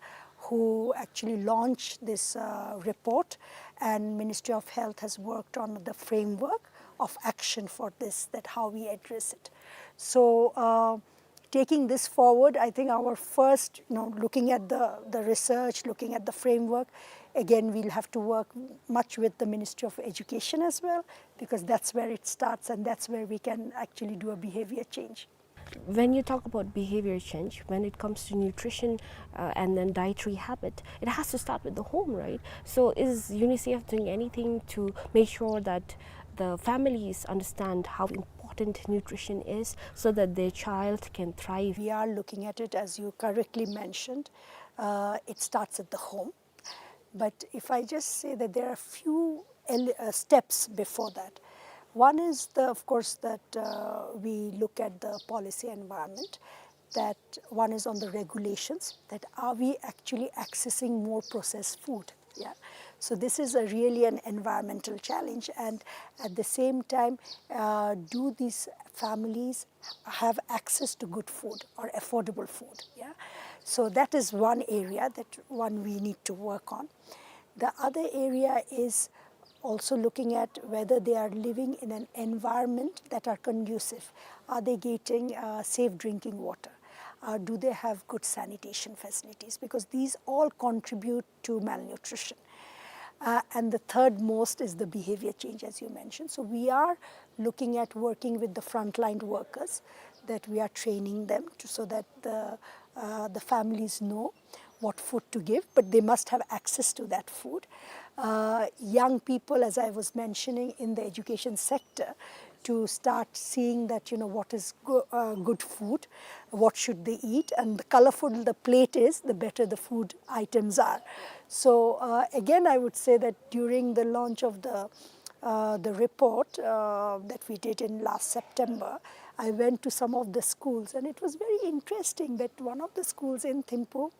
who actually launched this, uh, report, and Ministry of Health has worked on the framework of action for this, that how we address it. So, uh, taking this forward, I think our first, you know, looking at the, the research, looking at the framework, again, we'll have to work much with the Ministry of Education as well, because that's where it starts and that's where we can actually do a behavior change. When you talk about behavior change, when it comes to nutrition, uh, and then dietary habit, it has to start with the home, right? So is UNICEF doing anything to make sure that the families understand how important nutrition is so that their child can thrive? We are looking at it, as you correctly mentioned. Uh, it starts at the home. But if I just say that there are few ele-, uh, steps before that. One is the, of course, that, uh, we look at the policy environment. That one is on the regulations, that are we actually accessing more processed food? Yeah. So this is a really an environmental challenge, and at the same time, uh, do these families have access to good food or affordable food? Yeah. So that is one area that one we need to work on. The other area is also looking at whether they are living in an environment that are conducive. Are they getting, uh, safe drinking water? Uh, do they have good sanitation facilities? Because these all contribute to malnutrition. Uh, and the third most is the behavior change, as you mentioned. So we are looking at working with the frontline workers, that we are training them to, so that the, uh, the families know what food to give, but they must have access to that food. Uh, young people, as I was mentioning, in the education sector, to start seeing that, you know, what is go-, uh, good food, what should they eat, and the colorful the plate is, the better the food items are. So, uh, again, I would say that during the launch of the, uh, the report, uh, that we did in last September, I went to some of the schools, and it was very interesting that one of the schools in Thimphu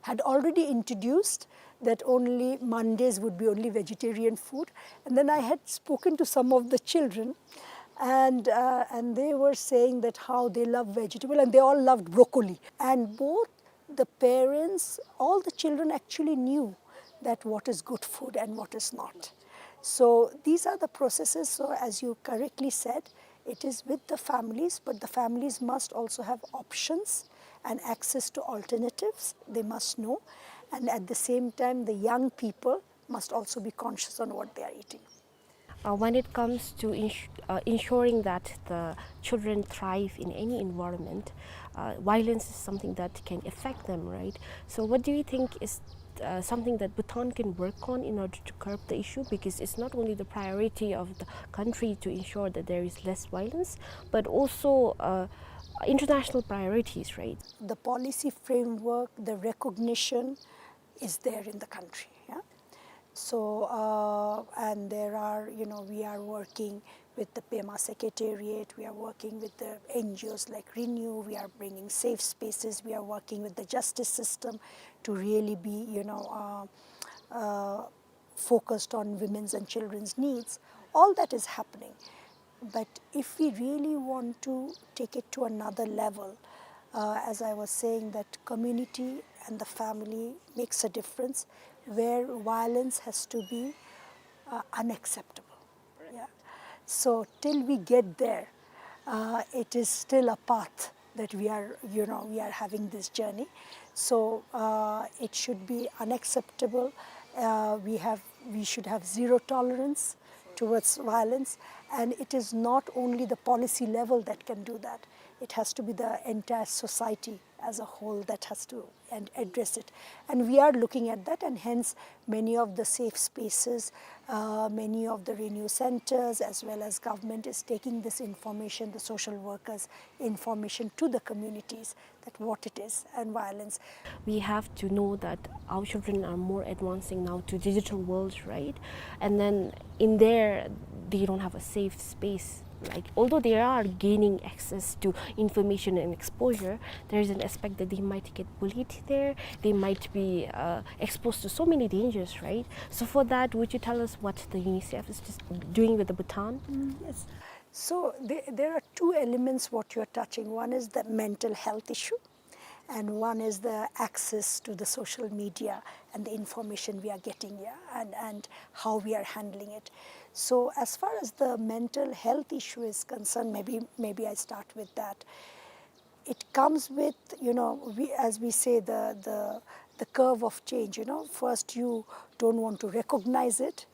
had already introduced that only Mondays would be only vegetarian food. And then I had spoken to some of the children, and, uh, and they were saying that how they love vegetable, and they all loved broccoli. And both the parents, all the children actually knew that what is good food and what is not. So these are the processes. So as you correctly said, it is with the families, but the families must also have options and access to alternatives. They must know. And at the same time, the young people must also be conscious on what they are eating. Uh, when it comes to ins-, uh, ensuring that the children thrive in any environment, uh, violence is something that can affect them, right? So what do you think is, uh, something that Bhutan can work on in order to curb the issue? Because it's not only the priority of the country to ensure that there is less violence, but also, uh, international priorities, right? The policy framework, the recognition is there in the country, yeah? So, uh, and there are, you know, we are working with the Pema Secretariat, we are working with the N G Os like Renew, we are bringing safe spaces, we are working with the justice system to really be, you know, uh, uh, focused on women's and children's needs. All that is happening. But if we really want to take it to another level, uh, as I was saying, that community and the family makes a difference, where violence has to be, uh, unacceptable. Yeah. So till we get there, uh, it is still a path that we are, you know, we are having this journey. So, uh, it should be unacceptable. Uh, we have, we should have zero tolerance towards violence, and it is not only the policy level that can do that. It has to be the entire society as a whole that has to and address it. And we are looking at that, and hence many of the safe spaces, uh, many of the Renew centers, as well as government is taking this information, the social workers' information to the communities, that what it is and violence. We have to know that our children are more advancing now to digital world, right? And then in there, they don't have a safe space. Like, although they are gaining access to information and exposure, there is an aspect that they might get bullied there. They might be, uh, exposed to so many dangers, right? So for that, would you tell us what the UNICEF is just doing with the Bhutan? Mm, yes. So the-, there are two elements what you are touching. One is the mental health issue, and one is the access to the social media and the information we are getting here and, and how we are handling it. So as far as the mental health issue is concerned, maybe, maybe I start with that. It comes with, you know, we, as we say, the, the, the curve of change, you know. First you don't want to recognize it,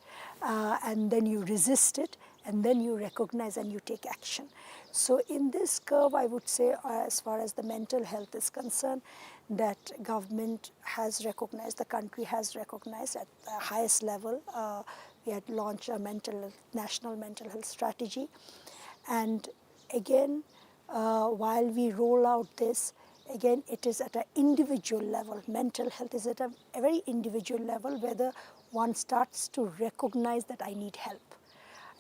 uh, and then you resist it, and then you recognize and you take action. So in this curve, I would say, uh, as far as the mental health is concerned, that government has recognized, the country has recognized at the highest level. Uh, we had launched a mental, national mental health strategy. And again, uh, while we roll out this, again, it is at an individual level. Mental health is at a, a very individual level, whether one starts to recognize that I need help.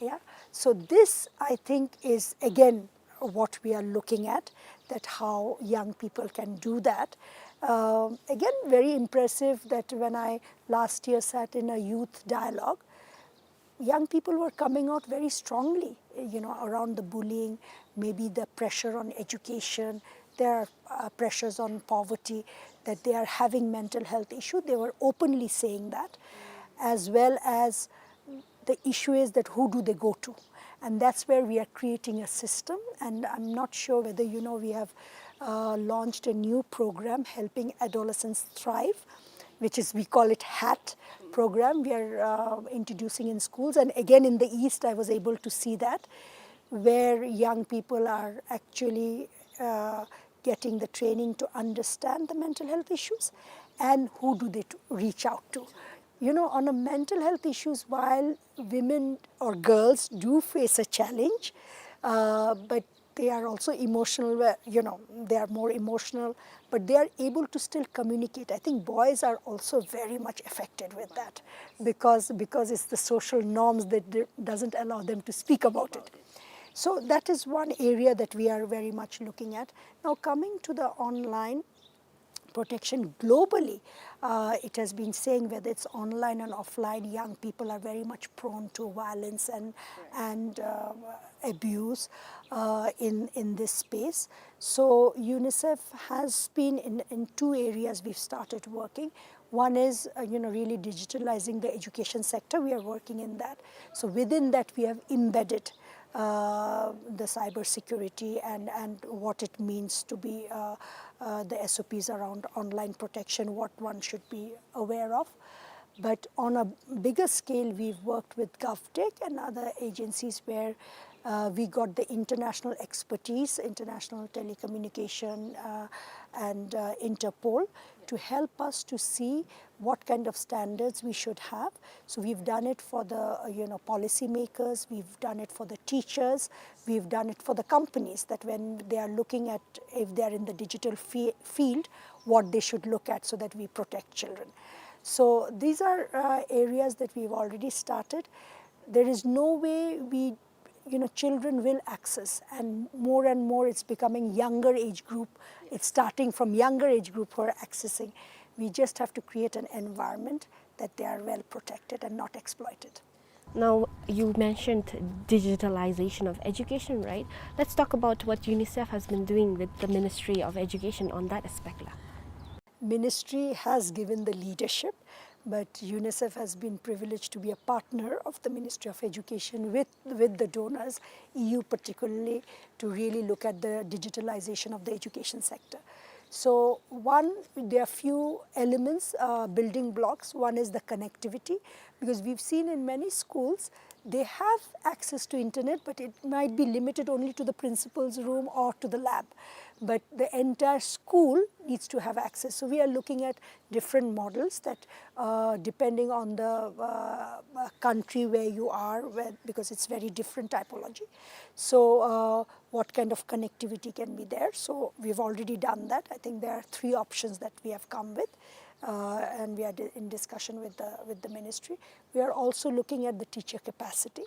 Yeah. So this, I think, is again what we are looking at, that how young people can do that. Um, again, very impressive that when I last year sat in a youth dialogue, young people were coming out very strongly, you know, around the bullying, maybe the pressure on education, there are, uh, pressures on poverty, that they are having mental health issue. They were openly saying that, as well as the issue is that who do they go to? And that's where we are creating a system. And I'm not sure whether you know, we have, uh, launched a new program, Helping Adolescents Thrive, which is, we call it HAT program. We are, uh, introducing in schools. And again, in the East, I was able to see that, where young people are actually, uh, getting the training to understand the mental health issues and who do they to reach out to. You know, on a mental health issues, while women or girls do face a challenge, uh, but they are also emotional, where, you know, they are more emotional, but they are able to still communicate. I think boys are also very much affected with that because, because it's the social norms that d-, doesn't allow them to speak about it. So that is one area that we are very much looking at. Now, coming to the online protection globally, uh, it has been saying whether it's online and offline, young people are very much prone to violence and, and, uh, abuse, uh, in, in this space. So UNICEF has been in, in two areas we've started working. One is, uh, you know, really digitalizing the education sector. We are working in that. So within that, we have embedded, uh, the cyber security and, and what it means to be, uh, uh, the S O Ps around online protection, what one should be aware of. But on a bigger scale, we've worked with GovTech and other agencies where, uh, we got the international expertise, International Telecommunication, uh, and, uh, Interpol, to help us to see what kind of standards we should have. So we've done it for the, uh, you know, policymakers, we've done it for the teachers, we've done it for the companies, that when they are looking at, if they are in the digital fe-, field, what they should look at so that we protect children. So these are, uh, areas that we've already started. There is no way we, you know, children will access, and more and more it's becoming younger age group. It's starting from younger age group who are accessing. We just have to create an environment that they are well protected and not exploited. Now, you mentioned digitalization of education, right? Let's talk about what UNICEF has been doing with the Ministry of Education on that aspect. Ministry has given the leadership, but UNICEF has been privileged to be a partner of the Ministry of Education with, with the donors, E U particularly, to really look at the digitalization of the education sector. So one, there are few elements, uh, building blocks. One is the connectivity, because we've seen in many schools, they have access to internet, but it might be limited only to the principal's room or to the lab. But the entire school needs to have access. So we are looking at different models that, uh, depending on the, uh, uh, country where you are, where, because it's very different typology. So, uh, what kind of connectivity can be there? So we've already done that. I think there are three options that we have come with, uh, and we are di-, in discussion with the, with the ministry. We are also looking at the teacher capacity,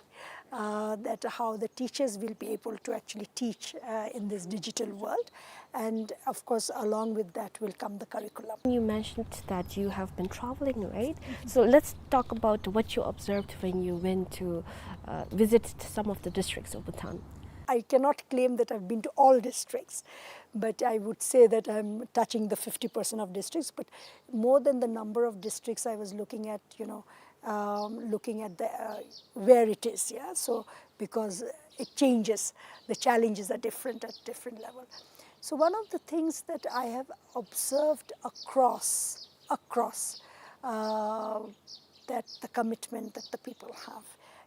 uh, that how the teachers will be able to actually teach, uh, in this digital world. And of course, along with that will come the curriculum. You mentioned that you have been traveling, right? So let's talk about what you observed when you went to, uh, visit some of the districts of Bhutan. I cannot claim that I've been to all districts, but I would say that I'm touching the fifty percent of districts. But more than the number of districts, I was looking at, you know, um, looking at the, uh, where it is, yeah. So because it changes, the challenges are different at different level. So one of the things that I have observed across, across, uh, that the commitment that the people have.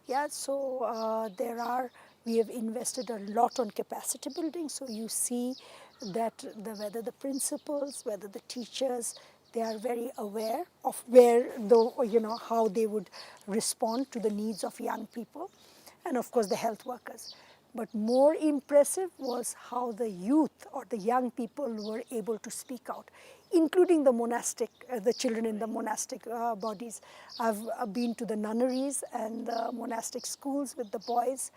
Yeah, so, uh, there are, we have invested a lot on capacity building. So you see that the, whether the principals, whether the teachers, they are very aware of where the, you know, how they would respond to the needs of young people, and of course the health workers. But more impressive was how the youth or the young people were able to speak out, including the monastic, uh, the children in the monastic, uh, bodies. I've, uh, been to the nunneries and the monastic schools with the boys,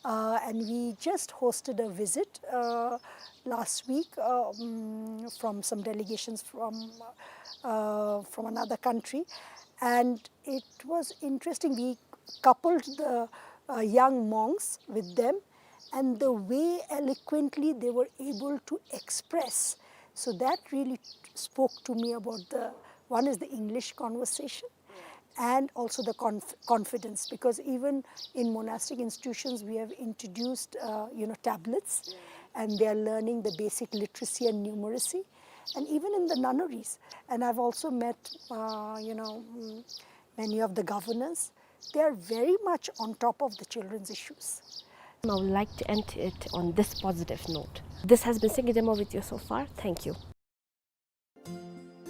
uh, and we just hosted a visit, uh, last week, uh, mm, from some delegations from, uh, from another country, and it was interesting. We coupled the, uh, young monks with them, and the way eloquently they were able to express. So that really spoke to me about the, one is the English conversation, and also the conf-, confidence, because even in monastic institutions, we have introduced, uh, you know, tablets, and they are learning the basic literacy and numeracy, and even in the nunneries. And I've also met, uh, you know, mm, many of the governors. They are very much on top of the children's issues. I would like to end it on this positive note. This has been Singi Demo with you so far. Thank you.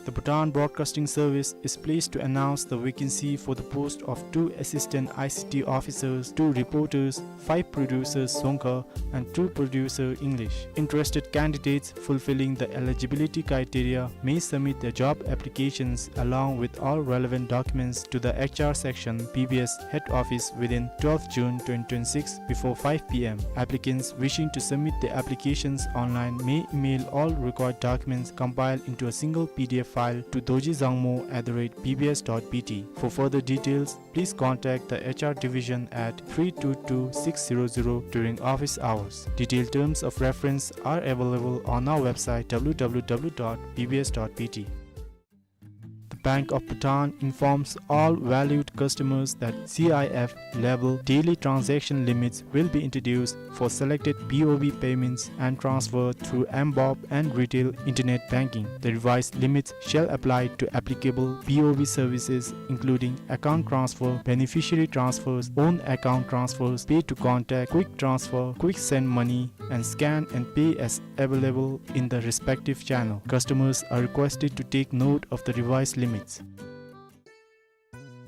The Bhutan Broadcasting Service is pleased to announce the vacancy for the post of two assistant I C T officers, two reporters, five producers Dzongkha, and two producer English. Interested candidates fulfilling the eligibility criteria may submit their job applications along with all relevant documents to the H R section, B B S head office within twelfth June twenty twenty-six before five P M. Applicants wishing to submit their applications online may email all required documents compiled into a single P D F file to dorji dzangmo at the rate B B S dot B T. For further details, please contact the H R division at three two two six zero zero during office hours. Detailed terms of reference are available on our website W W W dot B B S dot B T. The Bank of Bhutan informs all valued customers that C I F level daily transaction limits will be introduced for selected P O B payments and transfer through M BOB and retail internet banking. The revised limits shall apply to applicable P O B services, including account transfer, beneficiary transfers, own account transfers, pay to contact, quick transfer, quick send money, and scan and pay as available in the respective channel. Customers are requested to take note of the revised limits.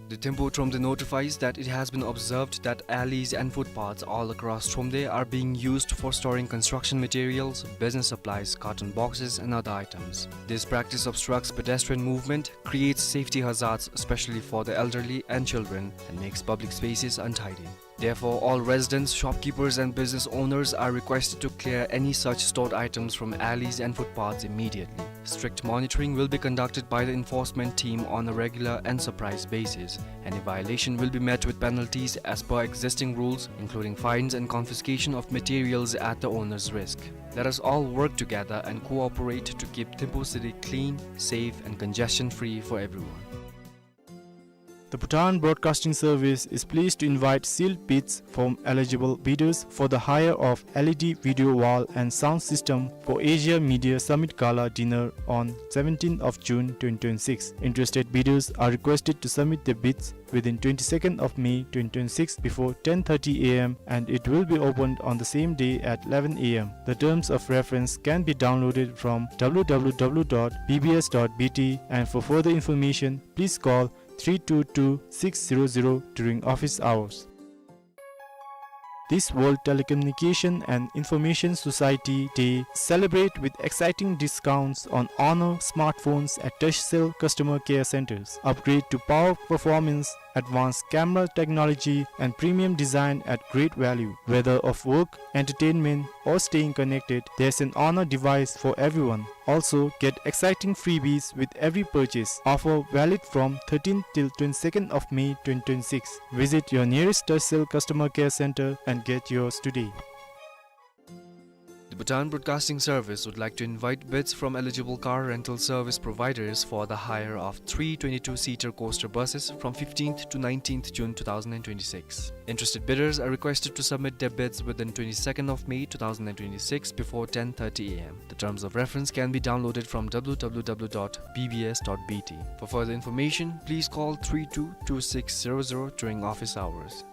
The Thimphu Thromde notifies that it has been observed that alleys and footpaths all across Thromde are being used for storing construction materials, business supplies, carton boxes, and other items. This practice obstructs pedestrian movement, creates safety hazards, especially for the elderly and children, and makes public spaces untidy. Therefore, all residents, shopkeepers, and business owners are requested to clear any such stored items from alleys and footpaths immediately. Strict monitoring will be conducted by the enforcement team on a regular and surprise basis. Any violation will be met with penalties as per existing rules, including fines and confiscation of materials at the owner's risk. Let us all work together and cooperate to keep Thimphu city clean, safe, and congestion-free for everyone. The Bhutan Broadcasting Service is pleased to invite sealed bids from eligible bidders for the hire of L E D video wall and sound system for Asia Media Summit Gala Dinner on seventeenth of June twenty twenty-six. Interested bidders are requested to submit their bids within twenty-second of May twenty twenty-six before ten thirty A M, and it will be opened on the same day at eleven A M. The terms of reference can be downloaded from W W W dot B B S dot B T, and for further information, please call three two two six zero zero during office hours. This World Telecommunication and Information Society Day celebrate with exciting discounts on Honor smartphones at Turkcell customer care centers. Upgrade to power performance, advanced camera technology, and premium design at great value. Whether of work, entertainment, or staying connected, there's an Honor device for everyone. Also, get exciting freebies with every purchase. Offer valid from thirteenth till twenty-second of May twenty twenty-six. Visit your nearest Turkcell customer care center and get yours today. Bhutan Broadcasting Service would like to invite bids from eligible car rental service providers for the hire of three twenty-two-seater coaster buses from fifteenth to nineteenth June two thousand and twenty-six. Interested bidders are requested to submit their bids within twenty-second of May two thousand and twenty-six before ten thirty A M. The terms of reference can be downloaded from W W W dot B B S dot B T. For further information, please call three two two six zero zero during office hours.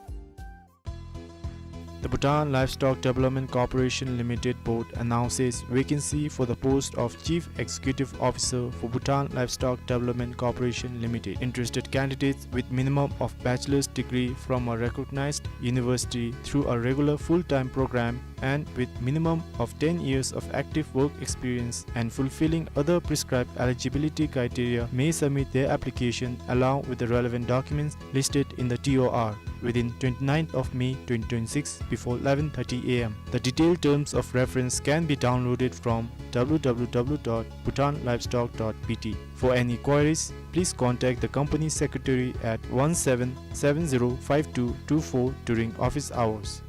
The Bhutan Livestock Development Corporation Limited Board announces vacancy for the post of Chief Executive Officer for Bhutan Livestock Development Corporation Limited. Interested candidates with minimum of bachelor's degree from a recognized university through a regular full-time program and with minimum of ten years of active work experience and fulfilling other prescribed eligibility criteria may submit their application along with the relevant documents listed in the T O R within twenty-ninth of May twenty twenty-six before eleven thirty A M. The detailed terms of reference can be downloaded from W W W dot bhutan livestock dot B T. For any queries, please contact the company secretary at one seven seven zero five two two four during office hours.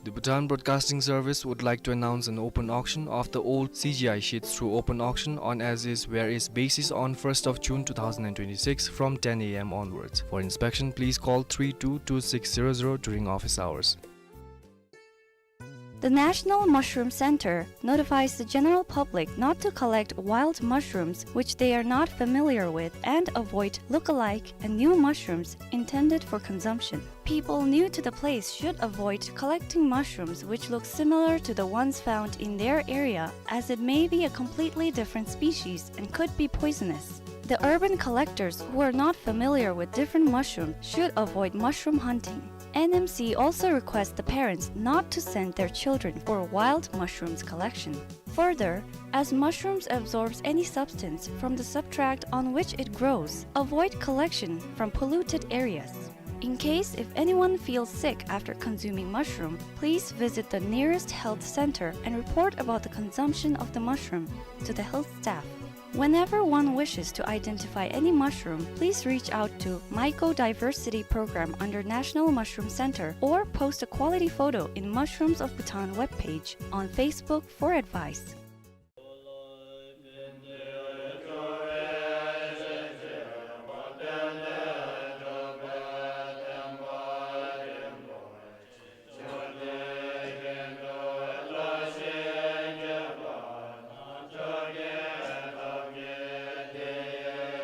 The Bhutan Broadcasting Service would like to announce an open auction of the old C G I sheets through open auction on as-is, where-is basis on first of June two thousand and twenty-six from ten A M onwards. For inspection, please call three two two six zero zero during office hours. The National Mushroom Center notifies the general public not to collect wild mushrooms which they are not familiar with and avoid look-alike and new mushrooms intended for consumption. People new to the place should avoid collecting mushrooms which look similar to the ones found in their area, as it may be a completely different species and could be poisonous. The urban collectors who are not familiar with different mushrooms should avoid mushroom hunting. N M C also requests the parents not to send their children for wild mushrooms collection. Further, as mushrooms absorbs any substance from the substrate on which it grows, avoid collection from polluted areas. In case if anyone feels sick after consuming mushroom, please visit the nearest health center and report about the consumption of the mushroom to the health staff. Whenever one wishes to identify any mushroom, please reach out to Mycodiversity Program under National Mushroom Center or post a quality photo in Mushrooms of Bhutan webpage on Facebook for advice.